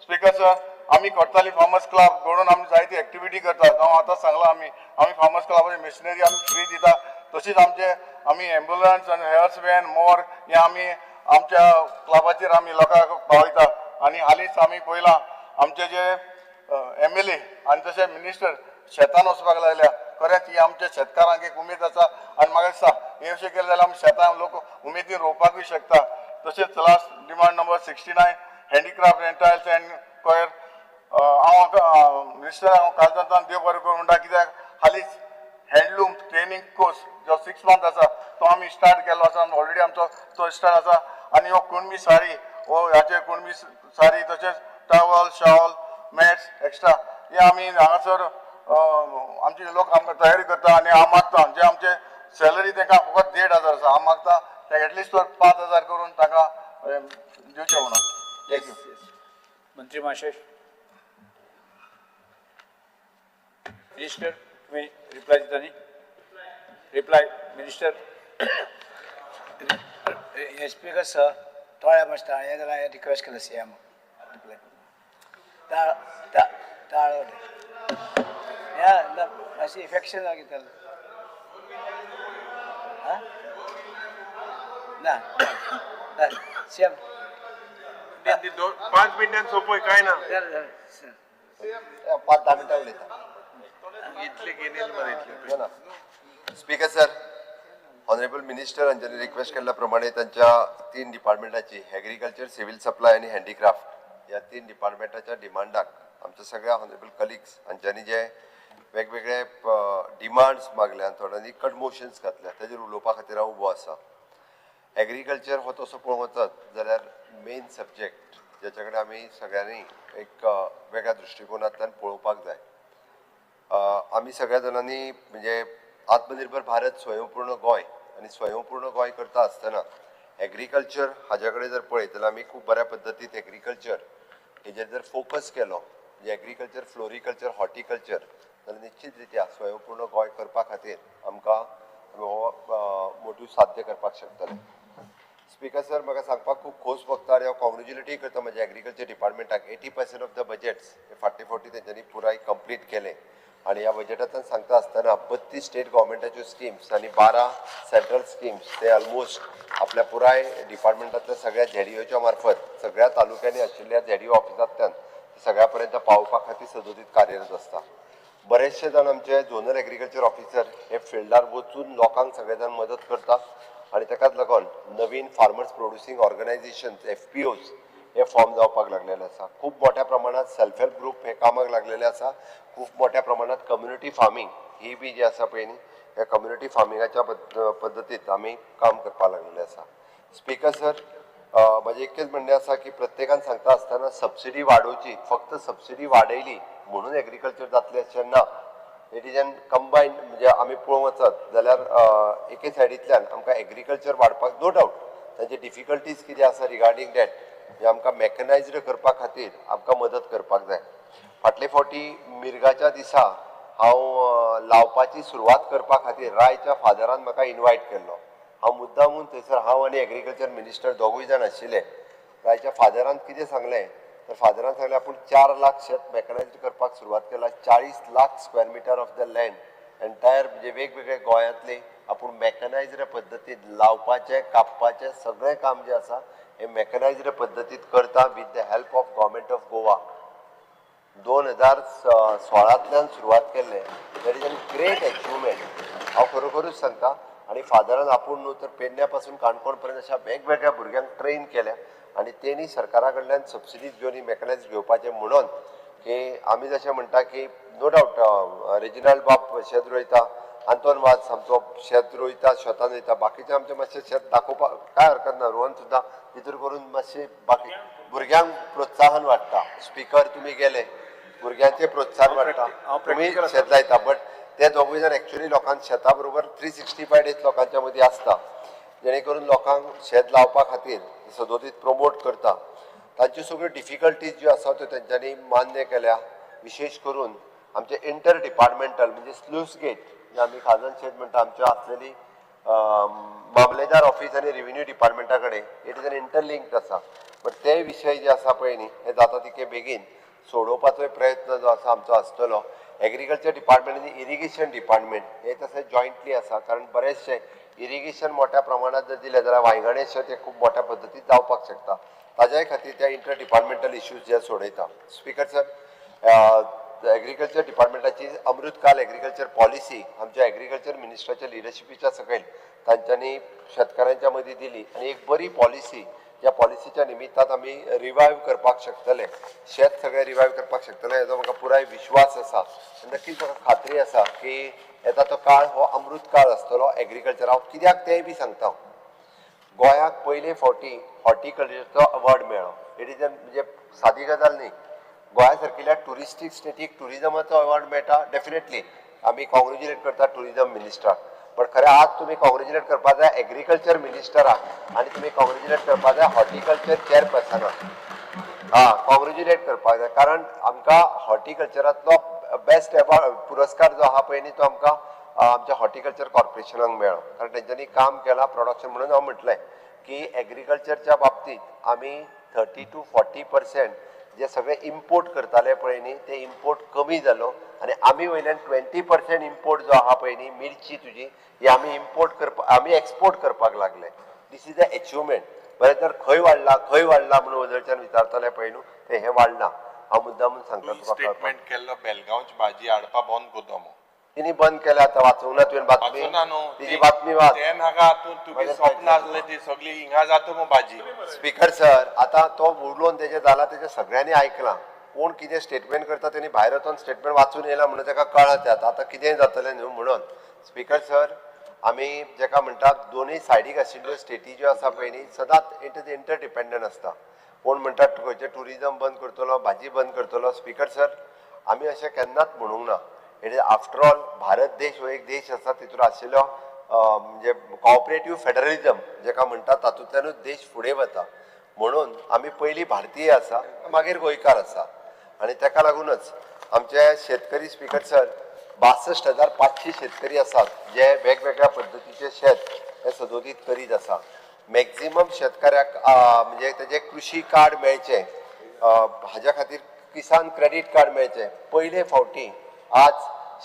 स्पिकर सर, आमी कोर्ताली फार्मर्स क्लब घडोवन आमी जायती एक्टिविटी करता. हांव आतां सांगलां आमी आमी फार्मर्स क्लबाची मशिनरी आमी फ्री दिता. तशीच आमचे आमी एम्बुलन्स आनी हेअर्स व्हॅन मोर हे आमी आमच्या क्लबाचेर आमी लोकांक पावयता. आनी हालींच आमी पळयलां आमचे जे MLA आनी तशें मिनिस्टर शेतान वचपाक लागल्या. खरेंच ही आमच्या शेतकारांक एक उमेद आसा आनी म्हाका दिसता हें अशें केलें जाल्यार आमी शेतां लोक उमेदीन रोवपाकूय शकता. तशेंच last demand number 69 handicraft rentals and coir. हांव मिनिस्टर हांव कालदांतान देव बरें करूं म्हणटा, कित्याक हालींच हँडलूम ट्रेनींग कोर्स जो 6 मंथ आसा तो आमी स्टार्ट केल्लो आसा, ऑलरेडी आमचो तो स्टार्ट आसा. आनी हो कुणबी साडी हो ह्याचे कुणबी सारी तशेंच टावल, शॉल, मॅट्स एक्स्ट्रा हे आमी हांगासर आमचे लोक आमकां तयारी करता आनी हांव मागता जे आमचे सॅलरी तांकां फकत 1500 आसा, हांव मागता तांकां एटलिस्ट 5000 करून तांकां दिवचें म्हणून. Thank you. मंत्री महाशय, मिनिस्टर, तुम्ही रिप्लाय दिता न्ही? Reply minister. हे स्पीकर सर, तोळ्या मास्टर हांवें जाल्यार हांवें रिक्वेस्ट केलें सी एम रिप्लाय ताळ ताळ ह्या मातशें इफेक्शन जालें कितें आं ना सी एम 5 मिनटान सोंपय काय ना, 5-10 मिनटां उलयता इतले घेनेल मरे इतले. स्पीकर सर, ऑनरेबल मिनिस्टर हांच्यांनी रिक्वेस्ट केल्ल्या प्रमाणे तांच्या 3 डिपार्टमेंटाची एग्रीकल्चर, सिव्हिल सप्लाय आनी हँडीक्राफ्ट ह्या 3 डिपार्टमेंटाच्या डिमांडाक आमच्या सगळ्या ऑनरेबल कलिग्स हांच्यांनी जे वेगवेगळे डिमांड्स मागल्या, थोड्यांनी कट मोशन्स घातल्या, ताजेर उलोवपा खातीर हांव उबो आसा. एग्रीकल्चर हो तसो पळोवंक वचत जाल्यार मेन सब्जेक्ट ज्याच्या कडेन आमी सगळ्यांनी एक वेगळ्या दृश्टिकोनांतल्यान पळोवपाक जाय. आमी सगळ्या जाणांनी म्हणजे आत्मनिर्भर भारत, स्वयंपूर्ण गोंय आनी स्वयंपूर्ण गोंय करता आसतना एग्रीकल्चर हाज्या कडेन जर पळयत जाल्यार आमी खूब बऱ्या पद्दतीन एग्रीकल्चर हेजेर जर फोकस केलो म्हणजे एग्रीकल्चर, फ्लोरिकल्चर, हॉर्टिकल्चर जाल्यार निश्चित रित्या स्वयंपूर्ण गोंय करपा खातीर आमकां हो मोटीव साध्य करपाक शकतले. स्पीकर सर, म्हाका सांगपाक खूब खोस भोगता आनी हांव कॉंग्रेच्युलेटूय करता म्हज्या एग्रीकल्चर डिपार्टमेंटाक. 80% ऑफ the budgets हे फाटले फावटी तेंच्यांनी पुराय कंप्लीट केले आनी ह्या बजेटांतल्यान सांगता आसतना 32 स्टेट गव्हर्मेंटाच्यो स्किम्स आनी 12 सेंट्रल स्किम्स ते ऑलमोस्ट आपल्या पुराय डिपार्टमेंटांतल्या सगळ्या झेडीओच्या मार्फत सगळ्या तालुक्यांनी आशिल्ल्या झेडीओ ऑफिसांतल्यान सगळ्या पर्यंत पावोवपा खातीर सदोदीत कार्यरत आसता. बरेचशे जाण आमचे झोनल एग्रीकल्चर ऑफिसर हे फिल्डार वचून लोकांक सगळे जाण मदत करता आनी ताकाच लागून नवीन फार्मर्स प्रोड्युसींग ऑर्गनायझेशन्स FPOs हे फॉर्म जावपाक लागलेले आसा. खूब मोठ्या प्रमाणात सेल्फ हेल्प ग्रुप हे कामाक लागलेले आसा. खूब मोठ्या प्रमाणात कम्युनिटी फार्मींग ही बी जी आसा पळय न्ही, ह्या कम्युनिटी फार्मिंगाच्या पद्दतीत आमी काम करपाक लागलेले आसा. स्पीकर सर, म्हजें एकच म्हणणें आसा की प्रत्येकान सांगता आसतना सबसिडी वाडोवची, फक्त सबसिडी वाडयली म्हणून एग्रीकल्चर जातलें अशें ना. It is an combined, म्हणजे आमी पळोवंक वचत जाल्यार एके सायडींतल्यान आमकां एग्रीकल्चर वाडपाक नो डावट तांचे डिफिकल्टीज कितें आसा रिगार्डींग that, म्हणजे आमकां मॅकनायज्ड करपा खातीर आमकां मदत करपाक जाय. फाटले फावटी मिर्गाच्या दिसा हांव लावपाची सुरवात करपा खातीर रायच्या फादरान म्हाका इनवायट केल्लो. हांव मुद्दामून थंयसर हांव आनी एग्रीकल्चर मिनिस्टर दोगूय जाण आशिल्ले. रायच्या फादरान कितें सांगलें तर फादरान सांगलें आपूण 4 लाख शेत मॅकनायज्ड करपाक सुरवात केला, 40 lakh square metre of the land entire म्हणजे वेगवेगळे गोंयांतले आपूण मॅकनायज्ड पद्दतीन लावपाचें, कापपाचें सगळें काम जें आसा हें मॅकनायज्ड पद्दतीन करता with the help of government of Goa. 2016 सुरवात केल्लें, that is an great achievement. हांव खरोखरूच सांगता. आनी फादरान आपूण न्हू तर पेडण्या पासून काणकोण पर्यंत अशा वेगवेगळ्या भुरग्यांक ट्रेन केल्या आनी तेणी सरकारा कडल्यान सबसिडीज घेवन मॅकनायज घेवपाचें म्हणून की आमी जशें म्हणटा की नो डावट रेजिनाल्ड बाब शेत रोयता, आंतोन वाज आमचो शेत रोयता, शेतान वयता, बाकीचे आमचे मातशें शेत दाखोवपाक कांय हरकत ना. रोहन सुद्दां भितर करून मातशें बाकी भुरग्यांक प्रोत्साहन वाडटा. स्पीकर तुमी गेले, भुरग्यांचें प्रोत्साहन वाडटा, तुमी शेत लायता, बट ते दोगूय जाण एक्चुअली लोकांक शेता बरोबर 365 डेज लोकांच्या मदीं आसता, जेणे करून लोकांक शेत लावपा खातीर सदोदीत प्रमोट करता. तांच्यो सगळ्यो डिफिकल्टीज ज्यो आसा त्यो तेंच्यांनी मान्य केल्या. विशेश करून आमचे इंटर डिपार्टमेंटल म्हणजे स्लूस गेट जे आमी खाजन शेत म्हणटा, आमच्यो आसलेली मामलेदार ऑफिस आनी रेविन्यू डिपार्टमेंटा कडेन it is an interlinked आसा. बट ते विशय जे आसा पळय न्ही हे जाता तितके बेगीन सोडोवपाचोय प्रयत्न जो आसा आमचो आसतलो. एग्रीकल्चर डिपार्टमेंट आनी इरिगेशन डिपार्टमेंट हे तशें जॉयंटली आसा, कारण बरेचशे इरिगेशन मोठ्या प्रमाणात जर दिलें जाल्यार वांयगणे शेत हें खूब मोठ्या पद्दतीन जावपाक शकता. ताज्याय खातीर त्या इंटर डिपार्टमेंटल इश्यूज जे सोडयता. स्पीकर सर, एग्रीकल्चर डिपार्टमेंटाची अमृतकाल एग्रीकल्चर पॉलिसी आमच्या एग्रीकल्चर मिनिस्टराच्या लिडरशिपीच्या सकयल तांच्यांनी शेतकारांच्या मदीं दिली आनी एक बरी पॉलिसी, ज्या पॉलिसीच्या निमित्तान आमी रिवायव करपाक शकतले, शेत सगळें रिवायव करपाक शकतले हेजो म्हाका पुराय विश्वास आसा. नक्कीच म्हाका खात्री आसा की येता तो काळ हो अमृत काळ आसतलो एग्रीकल्चर. हांव कित्याक तेंय बी सांगता. गोंयाक पयले फावटी हॉर्टिकल्चरचो अवॉर्ड मेळ्ळो. It is म्हणजे सादी गजाल न्ही. गोंया सारकिल्या ट्युरिस्टीक स्टेटीक ट्युरिजमाचो अवॉर्ड मेळटा, डेफिनेटली आमी कॉंग्रेच्युलेट करता ट्युरिजम मिनिस्टराक, बट खरें आज तुमी कॉंग्रेच्युलेट करपा जाय एग्रीकल्चर मिनिस्टराक आनी तुमी कॉंग्रेच्युलेट करपा जाय हॉर्टिकल्चर चेअरपर्सनाक. हां, कॉंग्रेच्युलेट करपाक जाय, कारण आमकां हॉर्टिकल्चरांतलो बेस्ट अवॉर्ड पुरस्कार जो आहा पळय न्ही तो आमकां आमच्या हॉर्टिकल्चर कॉर्पोरेशनाक मेळ्ळो, कारण तेंच्यांनी काम केलां प्रोडक्शन. म्हणून हांव म्हटलें की एग्रीकल्चरच्या बाबतींत आमी 30 to 40% जे सगळे इम्पोर्ट करताले पळय न्ही ते इम्पोर्ट कमी जालो आनी आमी वयल्यान 20% इम्पोर्ट जो आहा पळय न्ही मिरची तुजी ही आमी इम्पोर्ट करपा आमी एक्सपोर्ट करपाक लागले. This is a achievement. बरें तर खंय वाडला खंय वाडला म्हणून वजळच्यान विचारताले पळय न्हू, ते हें वाडना. हांव मुद्दामून सांगता तुका. स्टेटमेंट केल्लो बेलगांवची भाजी हाडपा बंद करता म्हूण. तिणी बंद केल्या आतां, वाचूंक ना तुवें बातमी? वाचूना न्हू. तिजी बातमी वाच. ते नाका तूं तुगे स्वप्न आसलें ती सगळी हिंगा जाता मग भाजी. स्पीकर सर, आतां तो उलोवन तेजें जालां तेजें सगळ्यांनी आयकलां. कोण कितें स्टेटमेंट करता तेणी भायर वचोन स्टेटमेंट वाचून येयला म्हणून तेका कळ्ळां तें आतां आतां कितेंय जातलें न्हू म्हणून. स्पीकर सर, आमी जेका म्हणटात दोनूय सायडीक आशिल्ल्यो स्टेटी ज्यो आसा पळय न्ही सदांच it is interdependent आसता. कोण म्हणटात खंयचें ट्युरिजम बंद करतलो, भाजी बंद करतलो. स्पीकर सर, आमी अशें केन्नाच म्हणूंक ना. It is after all Bharat देश हो एक देश आसा, तितून आशिल्लो म्हणजे कॉपरेटीव फेडरलिजम जेका म्हणटात तातूंतल्यानूच देश फुडें वता. म्हणून आमी पयलीं भारतीय आसा मागीर गोंयकार आसा आनी तेका लागूनच आमचे शेतकरी स्पीकर सर 62,500 शेतकरी आसात जे वेगवेगळ्या पद्दतीचे शेत हे सदोदीत करीत आसा. मॅक्झिमम शेतकऱ्याक म्हणजे तेजे कृशी कार्ड मेळचें हाज्या खातीर किसान क्रेडीट कार्ड मेळचें. पयले फावटी आज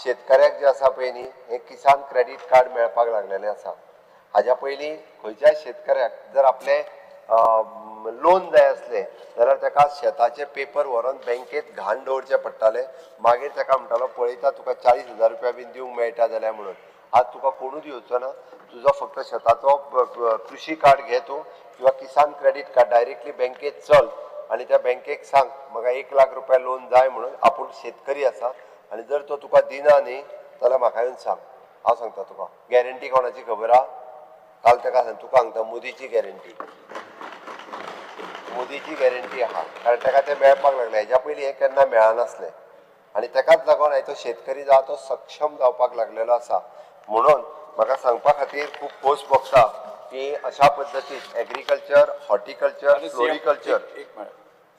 शेतकऱ्याक जे आसा पळय न्ही हें किसान क्रेडीट कार्ड मेळपाक लागलेलें आसा. हाज्या पयलीं खंयच्याय शेतकऱ्याक जर आपलें लोन जाय आसलें जाल्यार ताका शेताचे पेपर व्हरोन बँकेत घाण दवरचे पडटाले. मागीर ताका म्हणटालो पळयता तुका 40,000 रुपया बीन दिवंक मेळटा जाल्यार म्हणून. आज तुका कोणूच येवचो ना, तुजो फक्त शेताचो कृशी कार्ड घे तूं किंवा किसान क्रेडीट कार्ड डायरेक्टली बँकेत चल आनी त्या बँकेक सांग म्हाका 1 लाख रुपया लोन जाय म्हणून, आपूण शेतकरी आसा आनी जर तो तुका दिना न्ही जाल्यार म्हाका येवन सांग, हांव सांगता तुका. गॅरंटी कोणाची खबर आहा? काल ताका सांग, तुका सांगता मोदीची गॅरंटी, मोदीची गॅरंटी आहा, कारण ताका तें मेळपाक लागलें. हेज्या पयलीं हें केन्ना मेळनासलें आनी ताकाच लागून आयज तो शेतकरी जो आहा तो सक्षम जावपाक लागलेलो आसा. म्हणून म्हाका सांगपा खातीर खूब खोस भोगता की अशा पद्दतीन एग्रीकल्चर, हॉर्टिकल्चर, फ्लोरिकल्चर. एक मिनिट,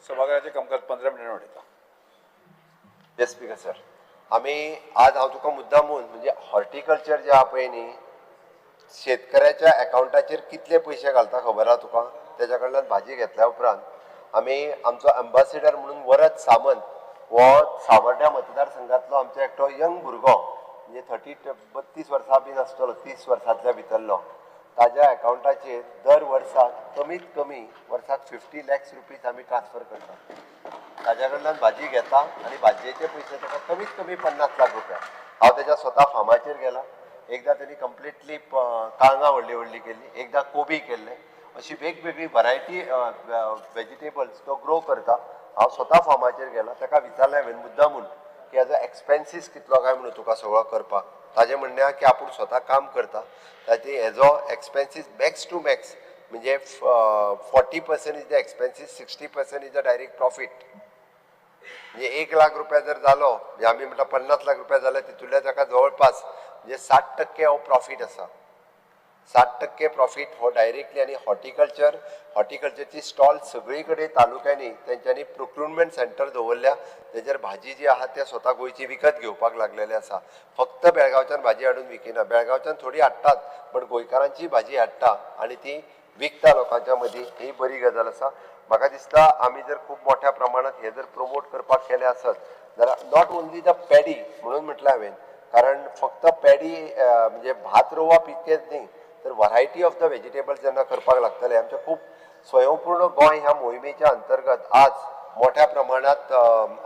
सभाघराचें कामकाज 15 मिनटां उडयता. येस स्पीकर सर, आमी आज हांव तुका मुद्दामून म्हणजे हॉर्टिकल्चर जें आहा पळय न्ही शेतकऱ्याच्या एकावंटाचेर कितले पयशे घालता खबर आहा तुका? तेज्या कडल्यान भाजी घेतल्या उपरांत आमी आमचो एम्बासिडर म्हणून वरद सामंत हो सावर्ड्या मतदारसंघातलो आमचो एकटो यंग भुरगो, म्हणजे 30-32 वर्सां बीन आसतलो, 30 वर्सांतल्या भितरलो, ताज्या एकावंटाचेर दर वर्साक कमीत कमी वर्साक 50 lakhs rupees आमी ट्रान्सफर करता. ताज्या कडल्यान भाजी घेता आनी भाजयेचे पयशे ताका कमीत कमी 50 लाख रुपया. हांव तेज्या स्वता फार्माचेर गेला, एकदां तेणी कंप्लिटली काळंगां व्हडली व्हडली केल्ली, एकदां कोबी केल्ले, अशी वेगवेगळी वरायटी वेजिटेबल्स तो ग्रो करता. हांव स्वता फार्माचेर गेला, ताका विचारलें हांवें मुद्दामून की हेजो एक्सपेन्सीस कितलो काय म्हणून तुका सगळो करपाक. ताजें म्हणणें आहा की आपूण स्वता काम करता, ताजे हेजो एक्सपेन्सीस मॅक्स टू मॅक्स म्हणजे 40% is the expenses, 60% is the direct profit. म्हणजे 1 लाख रुपया जर जालो, म्हणजे आमी म्हणटा 50 लाख रुपया जाले, तितूंतल्या ताका जवळपास म्हणजे 60% हो प्रॉफीट आसा. 60% प्रॉफीट हो डायरेक्टली. आनी हॉर्टिकल्चर, हॉर्टिकल्चरची स्टॉल सगळी कडेन तालुक्यांनी तेंच्यांनी प्रोक्युरमेंट सेंटर दवरल्या, तेजेर भाजी जी आहा त्या स्वता गोंयची विकत घेवपाक लागलेले आसा. फक्त बेळगांवच्यान भाजी हाडून विकिना, बेळगांवच्यान थोडी हाडटात बट गोंयकारांची भाजी हाडटा आनी ती विकता लोकांच्या मदीं. ही बरी गजाल आसा. म्हाका दिसता आमी जर खूब मोठ्या प्रमाणांत हें जर प्रमोट करपाक केलें आसत जाल्यार not only the paddy म्हणून म्हटलें हांवें, कारण फक्त पॅडी म्हणजे भात रोवप इतकेंच न्ही तर व्हरायटी ऑफ the vegetables जेन्ना करपाक लागतले. आमच्या खूब स्वयंपूर्ण गोंय ह्या मोहिमेच्या अंतर्गत आज मोठ्या प्रमाणांत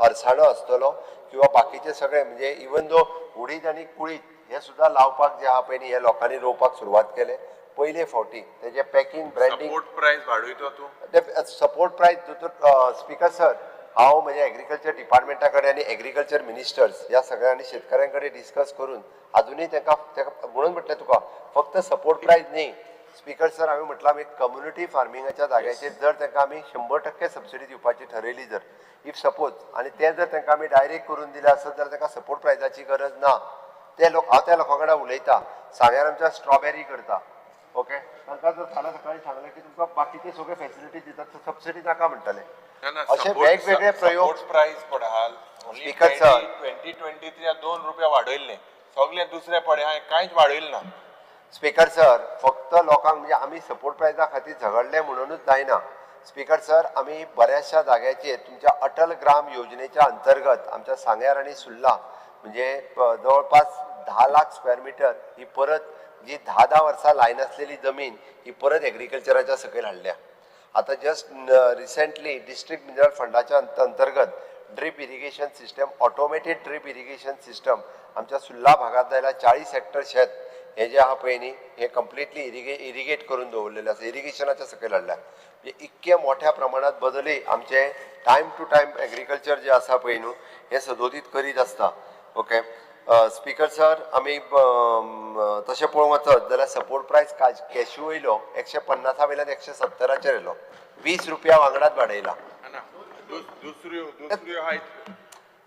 अरसाणो आसतलो किंवा बाकीचे सगळे म्हणजे इवन दो उडीद आनी कुळीद हे सुद्दां लावपाक जे आहा पळय न्ही हे लोकांनी रोवपाक सुरवात केले पयले फावटी. तेजे पॅकिंग, ब्रँडींग, सपोर्ट प्रायस वाडयतो तूं? सपोर्ट प्रायस दोतोर स्पीकर सर, हांव म्हज्या एग्रीकल्चर डिपार्टमेंटा कडेन आनी एग्रीकल्चर मिनिस्टर्स ह्या सगळ्यांनी शेतकऱ्यां कडेन डिस्कस करून अजुनूय तांकां म्हणून म्हटलें तुका फक्त सपोर्ट प्रायस न्ही, स्पीकर सर, हांवें म्हटलां आमी कम्युनिटी फार्मिंगाच्या जाग्याचेर जर तांकां आमी 100% सबसिडी दिवपाची ठरयली जर if suppose आनी तें जर तांकां आमी डायरेक्ट करून दिलें आसत जाल्यार तांकां सपोर्ट प्रायजाची गरज ना. ते लोक, हांव त्या लोकां कडेन उलयता, सांग्यार आमच्या स्ट्रॉबेरी करता, ओके, तांकां जर फाल्यां सकाळीं सांगलें की तुमकां बाकीचे सगळे फॅसिलिटी दितात, सबसिडी नाका म्हणटले. अशे वेगवेगळे प्रयोग. प्रायस पडहाल. स्पीकर सर, 2023 2 रुपया वाडयल्ले, सगळे दुसरे पडे हांवें कांयच वाडयलें ना. स्पीकर सर, फक्त लोकांक म्हणजे आमी सपोर्ट प्रायजा खातीर झगडले म्हणूनच जायना. स्पीकर सर, आमी बऱ्याचशा जाग्याचेर तुमच्या अटल ग्राम योजनेच्या अंतर्गत आमच्या सांग्यार आनी सुर्ला म्हणजे जवळपास 10 लाख स्क्वेअर मिटर ही परत जी 10-10 वर्सां लायनासलेली जमीन ही परत एग्रीकल्चराच्या सकयल हाडल्या. आतां जस्ट रिसेंटली डिस्ट्रिक्ट मिनरल फंडाच्या अंतर्गत drip irrigation system, automated drip irrigation system आमच्या सुर्ला भागांत जाल्यार 40 हेक्टर शेत हे जे आहा पळय न्ही हे कंप्लिटली इरिगेट करून दवरलेलें आसा, इरिगेशनाच्या सकयल हाडल्या. म्हणजे इतके मोठ्या प्रमाणात बदलय आमचे टायम टू टायम एग्रीकल्चर जे आसा पळय न्हू हें सदोदीत करीत आसता. ओके स्पीकर सर, आमी तशें पळोवंक वचत जाल्यार सपोर्ट प्रायस कॅश्यू वयलो 150 वयल्यान 170 येयलो, 20 रुपया वांगडाच वाडयला.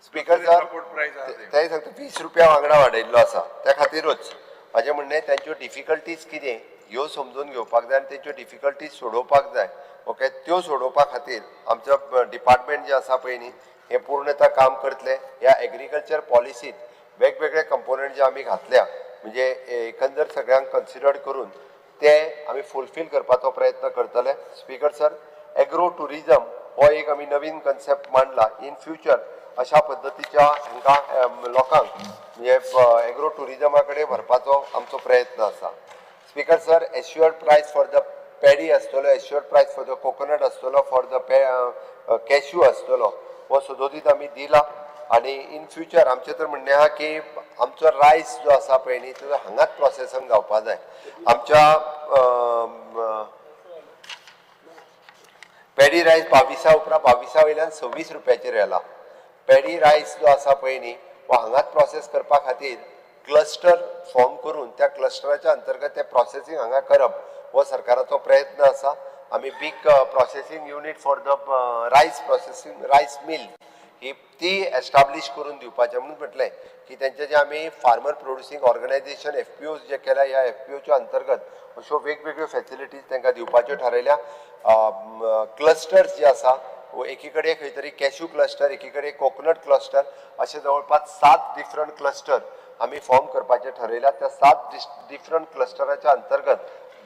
स्पीकर सर, तेय सांगता 20 रुपया वांगडा वाडयल्लो आसा. त्या खातीरूच म्हाजें म्हणणें तांच्यो डिफिकल्टीज कितें ह्यो समजून घेवपाक जाय आनी तांच्यो डिफिकल्टीज सोडोवपाक जाय. ओके, त्यो सोडोवपा खातीर आमचो डिपार्टमेंट जें आसा पळय न्ही हें पूर्णता काम करतलें. ह्या एग्रीकल्चर पॉलिसीत वेगवेगळे कंपोनंट जे आमी घातल्या म्हणजे एकंदर सगळ्यांक कन्सिडर करून ते आमी फुलफील करपाचो प्रयत्न करतले. स्पीकर सर, एग्रो ट्युरिजम हो एक आमी नवीन कन्सेप्ट मांडला. इन फ्युचर अशा पद्दतीच्या हांकां लोकांक म्हणजे एग्रो ट्युरिजमा कडेन व्हरपाचो आमचो प्रयत्न आसा. Speaker sir, assured price for the paddy आसतलो, assured price for the coconut आसतलो, फॉर the cashew आसतलो, हो सदोदीत आमी दिला. आनी इन फ्युचर आमचें तर म्हणणें आहा की आमचो रायस जो आसा पळय न्ही तो हांगाच प्रोसेसींग जावपा जाय. आमच्या पॅडी रायस 22 उपरांत 22 वयल्यान 26 रुपयाचेर येला. पॅडी रायस जो आसा पळय न्ही हो हांगाच प्रोसेस करपा खातीर क्लस्टर फॉर्म करून त्या क्लस्टराच्या अंतर्गत ते प्रोसेसींग हांगा करप हो सरकाराचो प्रयत्न आसा. आमी big processing unit for the rice processing, rice mill ही ती एस्टाब्लीश करून दिवपाचें म्हणून म्हटलें की तेंचे जे आमी फार्मर प्रोड्युसींग ऑर्गनायझेशन FPO जे केल्या ह्या FPOच्या अंतर्गत अश्यो वेगवेगळ्यो फॅसिलिटीज तांकां दिवपाच्यो ठरयल्या. क्लस्टर्स जे आसा एकी कडेन खंय तरी कॅश्यू क्लस्टर, एकी कडेन कोकोनट क्लस्टर, अशे जवळपास 7 डिफरंट क्लस्टर आमी फॉर्म करपाचें ठरयल्या. त्या 7 डिफरंट क्लस्टराच्या अंतर्गत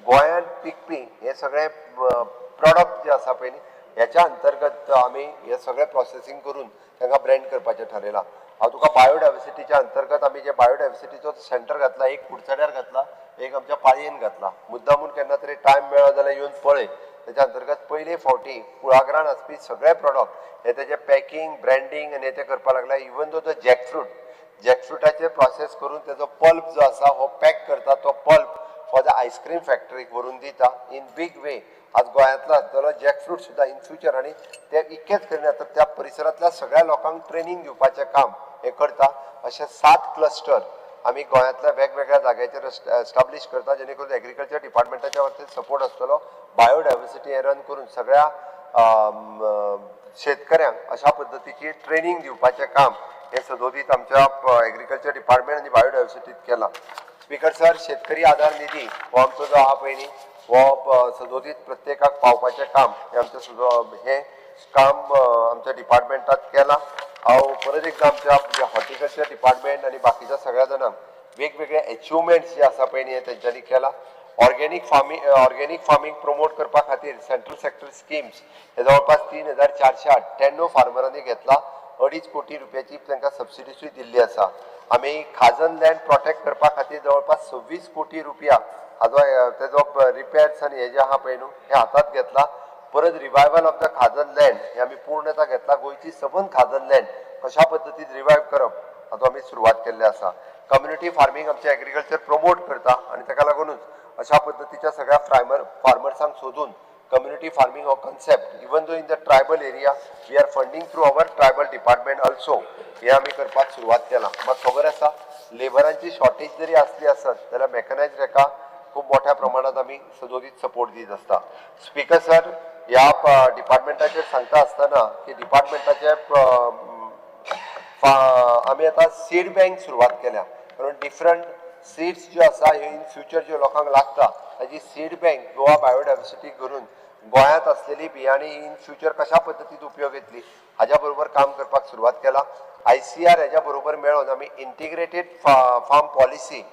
गोंयांत पिकपी हे सगळे प्रोडक्ट जे आसा पळय न्ही ह्याच्या अंतर्गत आमी हे सगळें प्रोसेसींग करून तांकां ब्रँड करपाचें ठरयलां. हांव तुका बायोडायवर्सिटीच्या अंतर्गत आमी जे बायोडायवर्सिटीचो सेंटर घातला, एक कुडचड्यार घातला, एक आमच्या पाळयेन घातला. मुद्दामून केन्ना तरी टायम मेळ्ळो जाल्यार येवन पळय. तेच्या अंतर्गत पयले फावटी कुळागरान आसपी सगळे प्रोडक्ट हे तेजे पॅकिंग, ब्रँडींग आनी हे ते करपाक लागला. इवन दो तो जॅकफ्रूट, जॅकफ्रुटाचेर प्रोसेस करून तेजो पल्प जो आसा हो पॅक करता, तो pulp for the ice cream फॅक्टरीक व्हरून दिता इन बीग वे. आज गोंयांतलो आसतलो जॅकफ्रूट सुद्दां इन फ्युचर. आनी ते इतकेंच करिना तर त्या परिसरांतल्या सगळ्या लोकांक ट्रेनींग दिवपाचें काम हें करता. अशे 7 क्लस्टर आमी गोंयांतल्या वेगवेगळ्या जाग्याचेर एस्टाब्लीश करता, जेणे करून एग्रीकल्चर डिपार्टमेंटाच्या वतीन सपोर्ट आसतलो. बायोडायवर्सिटी हें रन करून सगळ्या शेतकऱ्यांक अशा पद्दतीची ट्रेनींग दिवपाचें काम हें सदोदीत आमच्या एग्रीकल्चर डिपार्टमेंट आनी बायोडायवर्सिटीत केलां. स्पीकर सर, शेतकरी आधार निधी हो आमचो जो आहा पळय न्ही हो सदोदीत प्रत्येकाक पावपाचें काम हें आमचें हें काम आमच्या डिपार्टमेंटात केलां. हांव परत एकदां आमच्या हॉर्टिकल्चर डिपार्टमेंट आनी बाकीच्या सगळ्या जाणांक वेगवेगळे एचिवमेंट्स जे आसा पळय न्ही हे तेंच्यांनी केलां. ऑर्गेनीक फार्मींग प्रमोट करपा खातीर सेंट्रल सेक्टर स्किम्स हे जवळपास 3498 फार्मरांनी घेतला. 2.5 कोटी रुपयाची तांकां सबसिडीसूय दिल्ली आसा. आमी खाजन लँड प्रोटेक्ट करपा खातीर जवळपास 26 कोटी रुपया हाजो तेजो रिपेर्स आनी हे जे आहा पळय न्हू हे हातात घेतला. परत रिवायवल ऑफ the खाजन लँड हे आमी पूर्णता घेतला. गोंयची सबंद खाजन लँड कशा पद्दतीन रिवायव करप हाचो आमी सुरवात केल्ली आसा. कम्युनिटी फार्मींग आमचें एग्रीकल्चर प्रमोट करता आनी ताका लागुनूच अशा पद्दतीच्या सगळ्या फार्मर्सांक सोदून कम्युनिटी फार्मींग हो concept even though in the tribal area we are funding through our tribal department also हे आमी करपाक सुरवात केला. म्हाका खबर आसा लेबरांची शॉर्टेज जरी आसली आसत जाल्यार मॅकनायज हेका खूप मोठ्या प्रमाणात आमी सदोदीत सपोर्ट दीत आसता. स्पीकर सर, ह्या डिपार्टमेंटाचेर सांगता आसतना की डिपार्टमेंटाचे आमी आतां सीड बँक सुरवात केल्या, कारण डिफरंट सीड्स ज्यो आसा ह्यो इन फ्युचर ज्यो लोकांक लागता ताजी सीड बँक गोवा बायोडायवर्सिटी करून गोंयांत आसलेली बियाणी इन फ्युचर कशा पद्दतीन उपयोग येतली हाज्या बरोबर काम करपाक सुरवात केला. ICR हेज्या बरोबर मेळोन आमी इंटिग्रेटेड फार्म पॉलिसी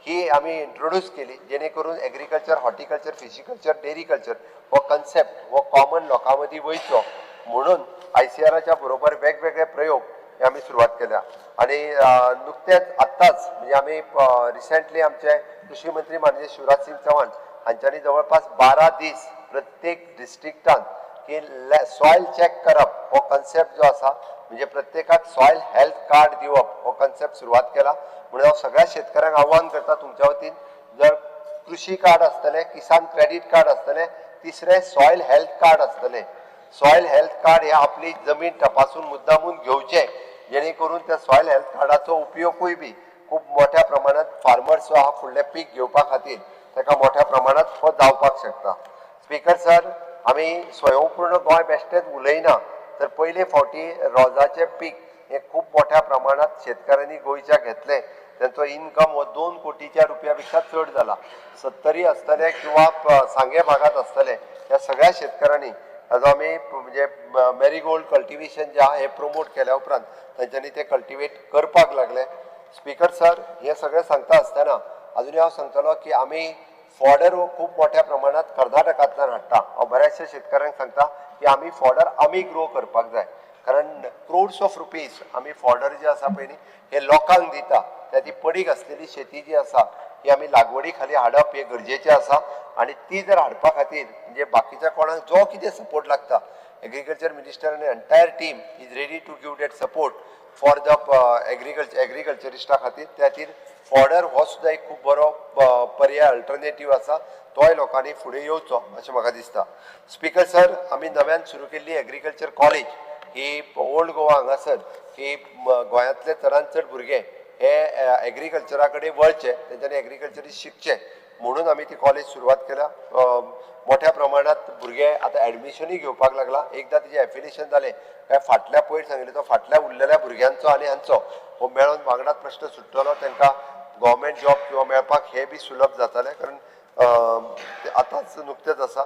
ही आमी इंट्रोड्यूस केली, जेणे करून एग्रीकल्चर, हॉर्टिकल्चर, फिशिकल्चर, डेरीकल्चर हो कन्सेप्ट हो कॉमन लोकां मदीं वयचो म्हणून ICRच्या बरोबर वेगवेगळे प्रयोग हे आमी सुरवात केल्या. आनी नुकतेंच आत्ताच म्हणजे आमी रिसेंटली आमचे कृषी मंत्री माननीय शिवराज सिंग चौहान हांच्यांनी जवळपास 12 दीस प्रत्येक डिस्ट्रिक्टान की सॉयल चॅक करप हो कन्सेप्ट जो आसा, म्हणजे प्रत्येकाक सॉयल हेल्थ कार्ड दिवप हो कन्सेप्ट सुरवात केला. म्हणून हांव सगळ्या शेतकऱ्यांक आव्हान करता तुमच्या वतीन, जर कृषी कार्ड आसतलें, किसान क्रेडीट कार्ड आसतलें, तिसरें सॉयल हेल्थ कार्ड आसतलें. सॉयल हेल्थ कार्ड हे आपली जमीन तपासून मुद्दामून घेवचें, जेणे करून त्या सॉयल हेल्थ कार्डाचो उपयोगूय बी खूब मोठ्या प्रमाणात फार्मर्स जो आहा फुडलें पीक घेवपा खातीर ताका मोठ्या प्रमाणात हो जावपाक शकता. स्पीकर सर, आमी स्वयंपूर्ण गोंय बेश्टेंच उलयना, तर पयले फावटी रोजाचें पीक हें खूब मोठ्या प्रमाणात शेतकारांनी गोंयच्या घेतलें. तेंचो इनकम हो 2 कोटीच्या रुपया पेक्षा चड जाला. सत्तरी आसतले किंवा सांगे भागांत आसतले ह्या सगळ्या शेतकऱ्यांनी ताजो आमी म्हणजे मॅरीगोल्ड कल्टिवेशन जें आहा हें प्रमोट केल्या उपरांत तेंच्यांनी तें कल्टिवेट करपाक लागले. स्पीकर सर, हें सगळें सांगता आसतना अजुनूय हांव सांगतलो की आमी फॉडर हो खूब मोठ्या प्रमाणात कर्नाटकांतल्यान हाडटा. हांव बऱ्याचशा शेतकऱ्यांक सांगता की आमी फॉडर आमी ग्रो करपाक जाय, कारण क्रोड्स ऑफ रुपीज आमी फॉडर जे आसा पळय न्ही हे लोकांक दिता. त्या ती पडीक आसलेली शेती जी आसा ही आमी लागवडी खाली हाडप हें गरजेचें आसा. आनी ती जर हाडपा खातीर म्हणजे बाकीच्या कोणाक जो कितें सपोर्ट लागता, एग्रीकल्चर मिनिस्टर आनी entire team is ready to give that support for the एग्रीकल्चरिस्टा खातीर. त्या खातीर फॉडर हो सुद्दां एक खूब बरो पर्याय अल्टरनेटीव आसा, तोय लोकांनी फुडें येवचो अशें म्हाका दिसता. स्पीकर सर, आमी नव्यान सुरू केल्ली एग्रीकल्चर कॉलेज ही ओल्ड गोवा हांगासर की गोंयांतले चडांत चड भुरगे हे एग्रीकल्चरा कडेन वळचे, तेंच्यांनी एग्रीकल्चर शिकचें म्हणून आमी ती कॉलेज सुरवात केल्या. मोठ्या प्रमाणात भुरगे आतां एडमिशनूय घेवपाक लागला. एकदां तेजें एफिलिएशन जालें काय फाटल्या पयर सांगिल्लें तो फाटल्या उरलेल्या भुरग्यांचो आनी हांचो हो मेळोन वांगडाच प्रश्न सुट्टलो. तांकां गव्हर्मेंट जॉब किंवा मेळपाक हें बी सुलभ जातलें, कारण आतांच नुकतेंच आसा.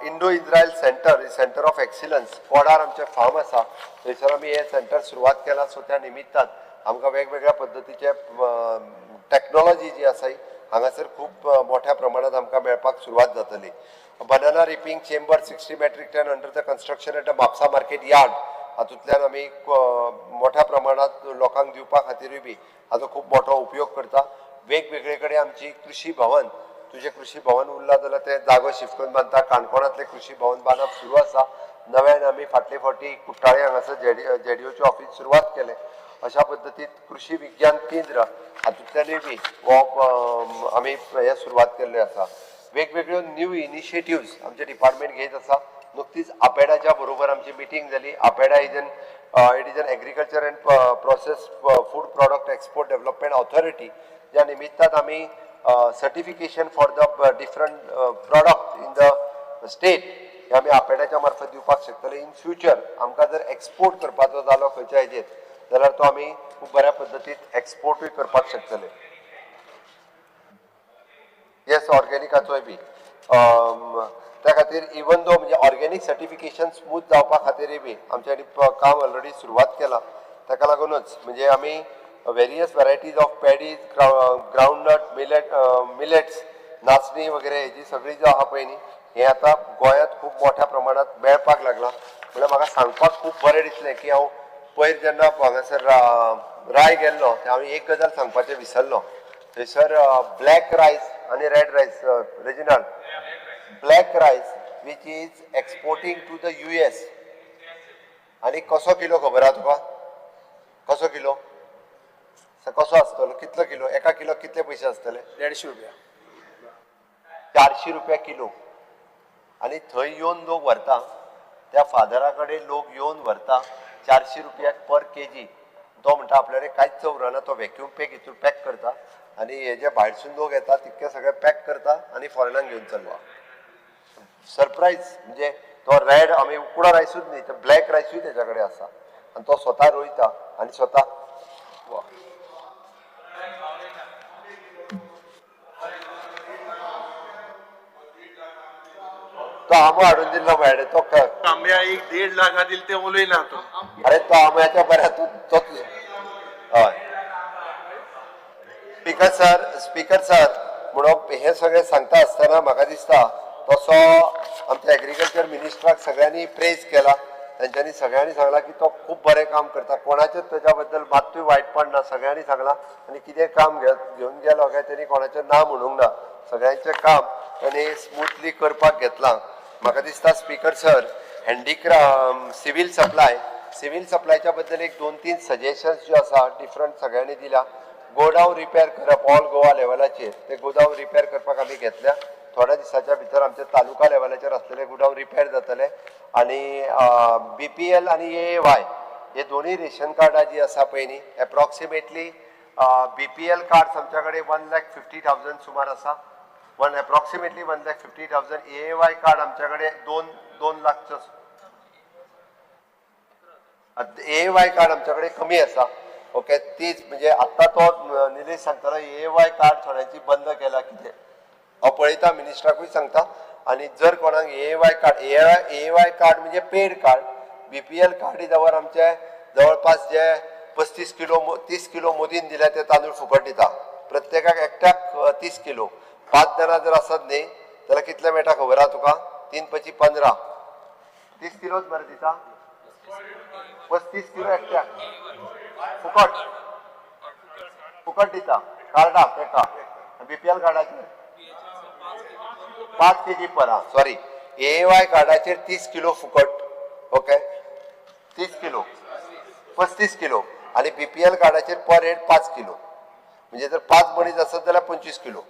Indo Israel centre, centre of excellence Kodar आमचें फार्म आसा, थंयसर आमी हें सेंटर सुरवात केलां. सो त्या निमित्तान आमकां वेगवेगळ्या पद्दतीचे टॅक्नोलॉजी जी आसा हांगासर खूब मोठ्या प्रमाणात आमकां मेळपाक सुरवात जातली. Banana reaping chamber 60 metric ton under the construction at the Mapusa market yard, हातूंतल्यान आमी मोठ्या प्रमाणात लोकांक दिवपा खातीरूय बी हाचो खूब मोठो उपयोग करता. वेगवेगळे कडेन आमची कृषी भवन, तुजें कृषी भवन उरलां जाल्यार तें जागो शिफ्ट करून बांदता. काणकोणांतलें कृषी भवन बांदप सुरू आसा. नव्यान आमी फाटले फावटी कुट्टाळे हांगासर जेडीओचें ऑफीस सुरवात केलें. अशा पद्दतीन कृषी विज्ञान केंद्र हातूंतल्यानूय बी हो आमी हें सुरवात केल्लें आसा. वेगवेगळ्यो न्यू इनिशिएटिव्ज आमचें डिपार्टमेंट घेत आसा. नुकतीच आपेडाच्या बरोबर आमची मिटींग जाली. APEDA is an it is an agriculture and process food product export development authority, ज्या निमित्तान आमी certification for the different product in the state हे आमी आपेडाच्या मार्फत दिवपाक शकतले. इन फ्युचर आमकां जर एक्सपोर्ट करपाचो जालो खंयच्या हेजेर जाल्यार तो आमी खूब बऱ्या पद्दतीन एक्सपोर्टूय करपाक शकतले. येस, ऑर्गेनिकाचोय बी त्या खातीर इवन दो म्हणजे ऑर्गेनीक सर्टिफिकेशन स्मूथ जावपा खातीरय बी आमच्यांनी काम ऑलरेडी सुरवात केलां. ताका लागूनच म्हणजे आमी various varieties of paddies, groundnut, millets, नाचणी वगैरे हेजी सगळी जी आहा पळय न्ही हें आतां गोंयांत खूब मोठ्या प्रमाणात मेळपाक लागलां. म्हणल्यार म्हाका सांगपाक खूब बरें दिसलें की हांव पयर जेन्ना हांगासर राय गेल्लो तेन्ना हांवें एक गजाल सांगपाचें विसरलो. थंयसर ब्लॅक रायस आनी red rice, Reginald, black rice which is exporting to the US, आनी कसो किलो खबर आहा तुका? कसो किलो? कसो आसतलो? कितलो किलो? एका किलो कितले पयशे आसतले? 150 रुपया. 400 रुपया किलो. आनी थंय येवन लोक व्हरता, त्या फादरा कडेन लोक येवन व्हरता 400 रुपया पर केजी. तो म्हणटा आपल्या कडेन कांयच उरना, तो वॅक्यूम पॅक हितून पॅक करता आनी हे जे भायरसून लोक येता तितके सगळे पॅक करता आनी फॉरेनाक घेवन चल्ला. सरप्रायज म्हणजे तो रेड आमी उकडो रायसूच न्ही, तर ब्लॅक रायसूय तेच्या कडेन आसा आनी तो स्वता रोयता आनी स्वता. तो आंबो हाडून दिल्लो मेळ्ळे तो आंब्या 1.5 लाखा दिल ते उलयना तो. अरे तो आंब्याच्या बऱ्या तूं तो. हय स्पीकर सर, स्पीकर सर, म्हणून हे सगळें सांगता आसतना म्हाका दिसता तसो आमच्या एग्रीकल्चर मिनिस्टराक सगळ्यांनी प्रेज केला. तेंच्यांनी सगळ्यांनी सांगला की तो खूब बरें काम करता, कोणाचेच तेच्या बद्दल मात्तूय वायटपण ना, सगळ्यांनी सांगला. आनी कितें काम घेवन गेलो काय तेणी कोणाचें ना म्हणूंक ना, सगळ्यांचें काम ताणें स्मुथली करपाक घेतलां. म्हाका दिसता speaker sir, handicraft civil supply, civil सप्लायच्या बद्दल एक 2-3 सजेशन्स ज्यो आसा डिफरंट सगळ्यांनी दिल्या. गोडावन रिपेर करप ऑल गोवा लेवलाचेर, ते गोडावन रिपेर करपाक आमी घेतल्या. थोड्या दिसाच्या भितर आमच्या तालुका लेवलाचेर आसलेले गोडावन रिपेर जातले. आनी BPL आनी AAY हे दोनूय रेशन कार्डां जी आसा पळय न्ही, एप्रॉक्सिमेटली BPL cards आमच्या कडेन 1,50,000 सुमार आसा. एप्रॉक्सिमेटली 1,50,000. AAY card आमच्या कडेन 2 लाखचो. AAY card आमच्या कडेन कमी आसा. ओके, तीच म्हणजे आत्तां तो निलेश सांगतालो AAY card थोड्यांची बंद केला कितें, हांव पळयता, मिनिस्टराकूय सांगता. आनी जर कोणाक AAY card, AAY card म्हणजे paid card, BPL card is our आमचे जवळपास जे 35 किलो 30 किलो मोदीन दिल्या ते तांदूळ फुकट दिता प्रत्येकाक, एकट्याक 30 किलो. 5 जाणां जर आसत न्ही जाल्यार कितले मेळटा खबर आहा तुका? 3 × 5 15. 30 किलोच मरे दिता, 35 किलो एकट्याक फुकट फुकट दिता कार्डाक एका. BPL कार्डाचेर 5 kg पर, सॉरी AAY कार्डाचेर 30 किलो फुकट. Okay, 30 kilo 35 kilo. आनी BPL कार्डाचेर पर हेड 5 किलो, म्हणजे जर 5 मनीस आसत जाल्यार 25 किलो.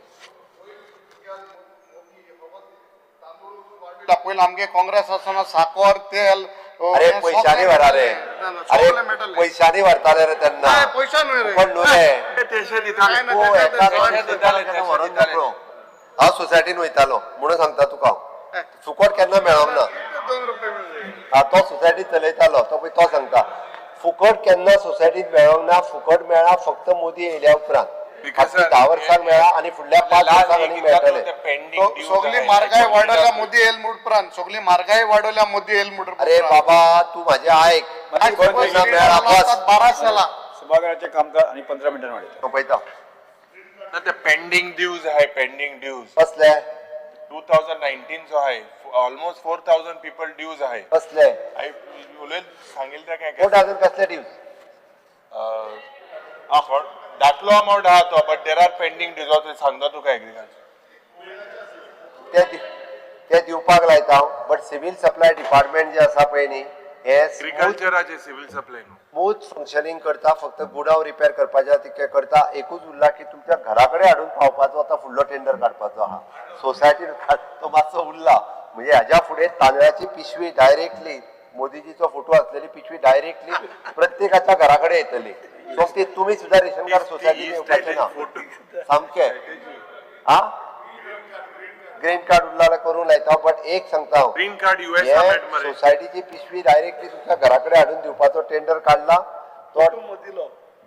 पयलीं आमगे काँग्रेस आसतना साकर तेल अरे पैशांनी व्हरा रे, अरे पैशांनी व्हरताले रे तेन्ना, पयशा न्हय रे, पण न्हू रे, व्हरोन मेकळो. हांव सोसायटीन वयतालो म्हणून सांगता तुका, फुकट केन्ना मेळोंक ना. तो सोसायटी चलयतालो तो पळय, तो सांगता फुकट केन्ना सोसायटीत मेळोंक ना, फुकट मेळ्ळा फक्त मोदी येयल्या उपरांत. 10 वर्सांक मेळ्ळा आनी फुडल्या 5 वर्सांक आनी मेळटले. सगळी म्हारगाय वाडयल्या मोदी येयल उपरांत, सगळी म्हारगाय वाडयल्या मोदी येयल उपरांत. अरे बाबा तू माझे आयक, मेळ्ळा बस 12 साला सभाघराचे कामकाज आनी 15 मिनटां वाडयता पळयता. ते पेंडींग ड्यूज आहे, पेंडींग ड्यूज कसले? 2019 चो आहे, ऑलमोस्ट 4000 पीपल ड्यूज आहे. कसले? उलय सांगेल त्या काय 4000 कसले ड्यूज? दाखलो अमावंट आहा तो, but there are pending dues सांगता तुका एग्रीकल्चर ते दिवपाक लायता हांव. बट सिव्हिल सप्लाय डिपार्टमेंट जे आसा पळय न्ही, हे एग्रीकल्चराचे सिव्हिल सप्लाय स्मूथ फंक्शनिंग करता, फक्त गुडाव रिपेर करपाचे तितकें करता. एकूच उरला की तुमच्या घरा कडेन हाडून पावपाचो आतां फुडलो टेंडर काडपाचो आहा सोसायटीन, तो मातसो उरला. म्हणजे हाज्या फुडें तांदळाची पिशवी डायरेक्टली, मोदीजीचो फोटो आसलेली पिशवी डायरेक्टली प्रत्येकाच्या घरा कडेन येतली. सो ती तुमी सुद्दां रेशन कार्ड सोसायटीन येवपाचें ना सामकें. आ ग्रीन कार्ड उरला जाल्यार करूंक लायता, बट एक सांगता हांव, ग्रीन कार्ड US सोसायटीची पिशवी डायरेक्टली तुमच्या घरा कडेन हाडून दिवपाचो टेंडर काडला तो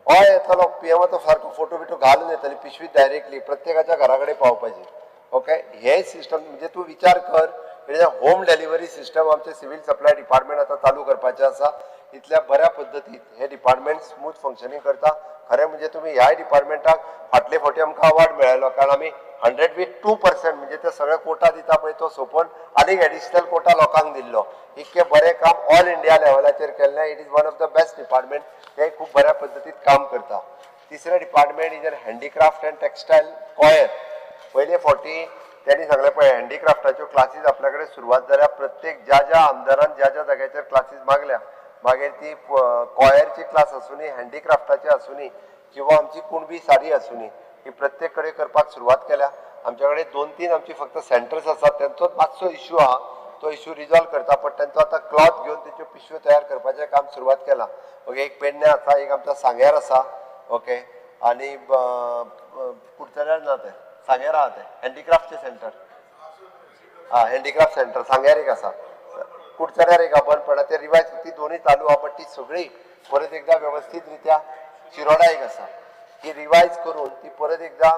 हय येतलो. पीएमाचो सारको फोटो बिटो घालून येतली पिशवी डायरेक्टली प्रत्येकाच्या घरा कडेन पावपाची. ओके, हे सिस्टम म्हणजे तूं विचार कर, म्हणजे होम डिलिव्हरी सिस्टम आमचे सिव्हिल सप्लाय डिपार्टमेंट आतां चालू करपाचें आसा. इतल्या बऱ्या पद्दतीन हे डिपार्टमेंट स्मूथ फंक्शनींग करता. खरें म्हणजे तुमी ह्याय डिपार्टमेंटाक फाटले फावटी आमकां अवॉर्ड मेळ्ळो, कारण आमी 102% म्हणजे ते सगळे कोटा दिता पळय तो सोंपोवन आनीक एडिशनल कोटा लोकांक दिल्लो. इतकें बरें काम ऑल इंडिया लेवलाचेर केल्लें. It is one of the best department, ते खूब बऱ्या पद्दतीन काम करता. तिसरें department is an handicraft and textile coir. पयले फावटी त्यांनी सांगलें पळय हँडीक्राफ्टाच्यो क्लासीस आपल्या कडेन सुरवात जाल्या. प्रत्येक ज्या ज्या आमदारान ज्या ज्या जाग्याचेर क्लासीस मागल्या, मागीर ती कॉयरची क्लास आसूनी, हँडीक्राफ्टाची आसूनी, किंवा आमची कुणबी साडी आसूनी, ही प्रत्येक कडेन करपाक सुरवात केल्या. आमच्या कडेन 2-3 आमची फक्त सेंटर्स आसात, तेंचोच मातसो इश्यू आहा, तो इश्यू रिजॉल्व करता. पण तेंचो आतां क्लॉथ घेवन तेच्यो पिशव्यो तयार करपाचें काम सुरवात केलां. ओके, एक पेडण्यां आसा, एक आमच्या सांग्यार आसा. ओके, आनी कुडचड्यार ना तें, सांग्यार आहा तें हँडीक्राफ्टचें सेंटर. आं, हँडीक्राफ्ट सेंटर सांग्यार एक आसा, कुडचड्यार एक बंद पडला, ते रिवायज ती दोनूय चालू आहा, बट ती सगळी परत एकदा व्यवस्थीत रित्या शिरोडा एक आसा, ती रिवायज करून ती परत एकदा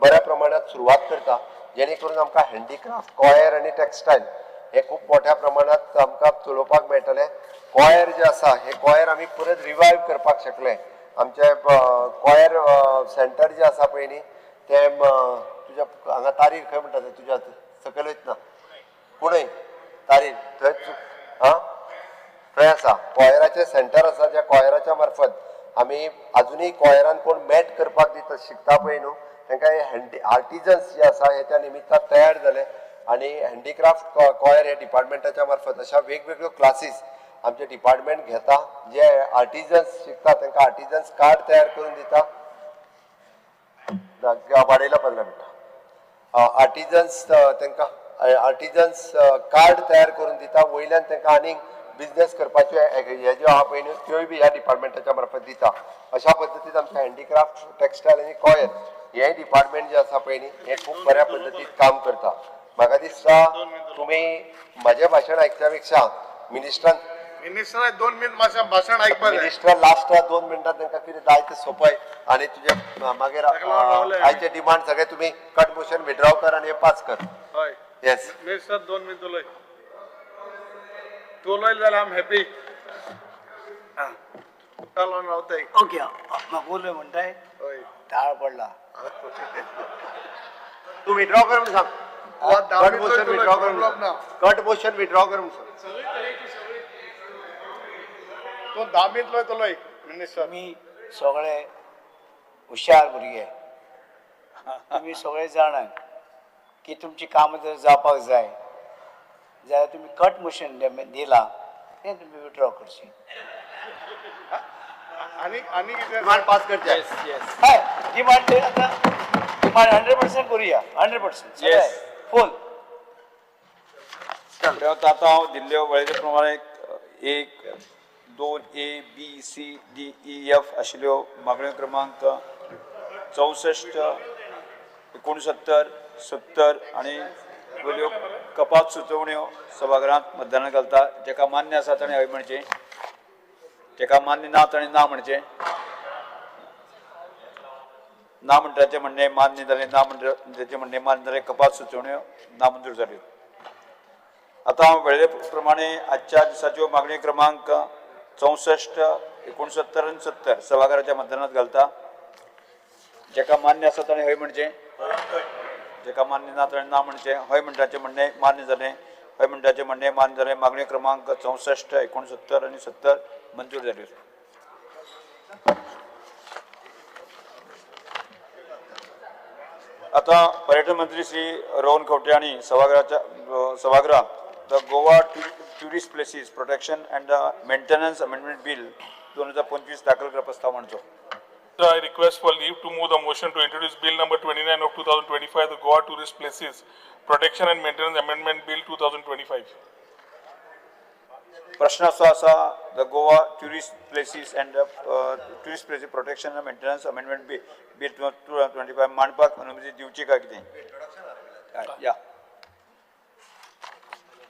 बऱ्या प्रमाणात सुरवात करता, जेणे करून आमकां हँडीक्राफ्ट, कॉयर आनी टेक्सटायल हे खूब मोठ्या प्रमाणात आमकां चलोवपाक मेळटलें. कॉयर जे आसा हे कॉयर आमी परत रिवायव करपाक शकले. आमचे कॉयर सेंटर जे आसा पळय न्ही तें तुज्या हांगा तारीर खंय म्हणटा तें तुज्या सकयल वयतना कुणय तारीर थंय आं थंय आसा कॉयराचें सेंटर आसा, ज्या कॉयराच्या मार्फत आमी आजुनूय कॉयरान कोण मॅट करपाक दिता शिकता पळय न्हू तांकां हे हँडी आर्टिजन्स जे आसा हे त्या निमित्तान तयार जाले आनी हँडीक्राफ्ट कॉयर हे डिपार्टमेंटाच्या मार्फत अशा वेगवेगळ्यो क्लासीस आमचे डिपार्टमेंट घेता, जे आर्टिजन्स शिकता तांकां आर्टिजन्स कार्ड तयार करून दिता. वाडयला 15 मिनटां आर्टिजन्स तांकां आर्टिजन्स कार्ड तयार करून दिता, वयल्यान तांकां आनीक बिजनेस करपाच्यो हे ज्यो आहा पळय न्हू त्योय बी ह्या डिपार्टमेंटाच्या मार्फत दिता. अशा पद्दतीन आमचें हँडीक्राफ्ट, टेक्सटायल आनी कॉयर हें डिपार्टमेंट जें आसा पळय न्ही हें खूब बऱ्या पद्दतीन काम करता. म्हाका दिसता तुमी म्हजें भाशण आयकच्या पेक्षा मिनिस्टरान मिनिस्टरान 2 मिनट मातशें भाशण आयकपाक जाय. मिनिस्टर लास्ट 2 मिनटां तांकां कितें जाय तें सोंपय आनी तुजे मागीर आयचे डिमांड सगळे तुमी कट मोशन विड्रॉ कर आनी हे पास कर. हय, येस मिनिस्टर 2 मिनट उलय, तूं उलयलें जाल्यार आम हॅपी. चल रावताय. ओके, म्हाका उलय म्हणटाय, ताळ पडला. तूं विड्रॉ कर म्हणून सांग. कट मोशन विड्रॉ कर म्हणून, कट मोशन विड्रॉ कर म्हणून सांग. तूं 10 मिनट उलय उलय मिनिस्टर. तुमी सगळे हुशार भुरगे, तुमी सगळे जाणा की तुमची कामां जर जावपाक जाय जाल्यार तुमी कट मोशन दिलां तें तुमी विड्रॉ करचें. आनी आनी कितें डिमांड पास करचें. हय, डिमांड आतां डिमांड 100% करुया, 100% फूल. आतां हांव दिल्ल्यो वळेरे प्रमाणे 1 2 A B C D E F आशिल्ल्यो मागण्यो क्रमांक 64, 69, 70 आनी वयल्यो कपात सुचोवण्यो सभाघरांत मतदानाक घालता. जेका मान्य आसा ताणें हय म्हणचें, तेका मान्य ना ताणें ना म्हणचें. ना म्हणटाचें म्हणणें मान्य जालें, ना म्हणटाचें म्हणणें मान्य जालें, कपात सुचोवण्यो नामंजूर जाल्यो. आतां हांव वेळे प्रमाणे आजच्या दिसाच्यो मागण्यो क्रमांक 64, 69 आनी 70 सभाघराच्या मतदानात घालता. जेका मान्य आसा ताणें हय म्हणचें, जेका मान्य ना ताणें ना म्हणचें. हय म्हणटाचें म्हणणें मान्य जालें, हय म्हणटाचें म्हणणें मान्य जालें. मागण्यो क्रमांक 64, 69 आनी 70 मंजूर जाल्यो. आतां पर्यटन मंत्री श्री रोहन खंवटे हांणी सभागृहांत the Goa tourist places protection and maintenance amendment bill 2025 दाखल करपाक प्रस्ताव मांडचो. I request for leave to move the motion to introduce Bill number 29 of 2025, the Goa Tourist Places Protection and Maintenance Amendment Bill 2025. प्रश्न असो आसा, the Goa tourist places and tourist places protection and maintenance amendment bill 2025 मांडपाक अनुमती दिवची काय कितें? या,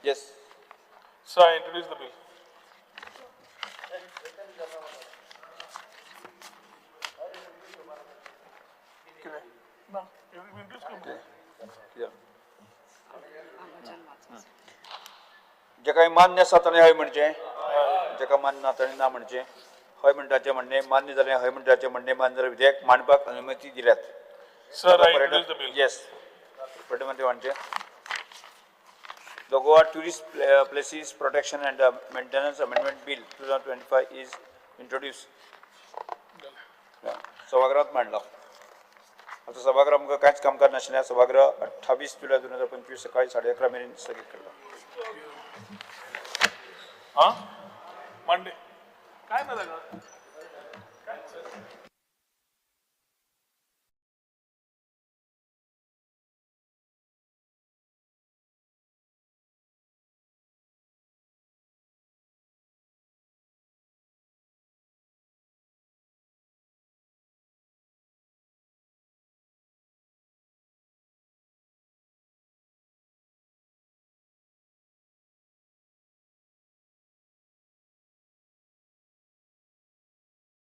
yes sir, I introduce the bill. जेका मान्य आसा ताणें हय म्हणचें, जेका मान्य ना ताणें ना म्हणचें. हय म्हणटाचें म्हणणें मान्य जालें, हय म्हणटाचें म्हणणें मान्य जालें. विधेयक मांडपाक अनुमती दिल्यात. Sir, I introduce the bill. Yes, पर्यटन मंत्री म्हणचें. The Goa Tourist Places Protection and Maintenance Amendment Bill 2025 is introduced. सभागृहात मांडला. आतां सभागृह आमकां कांयच कामकाज नाशिल्लें. सभागृह 28 जुलय 2025 सकाळी 11:30 मेरेन स्थगीत केला. हां, मंडे काय ना जागा.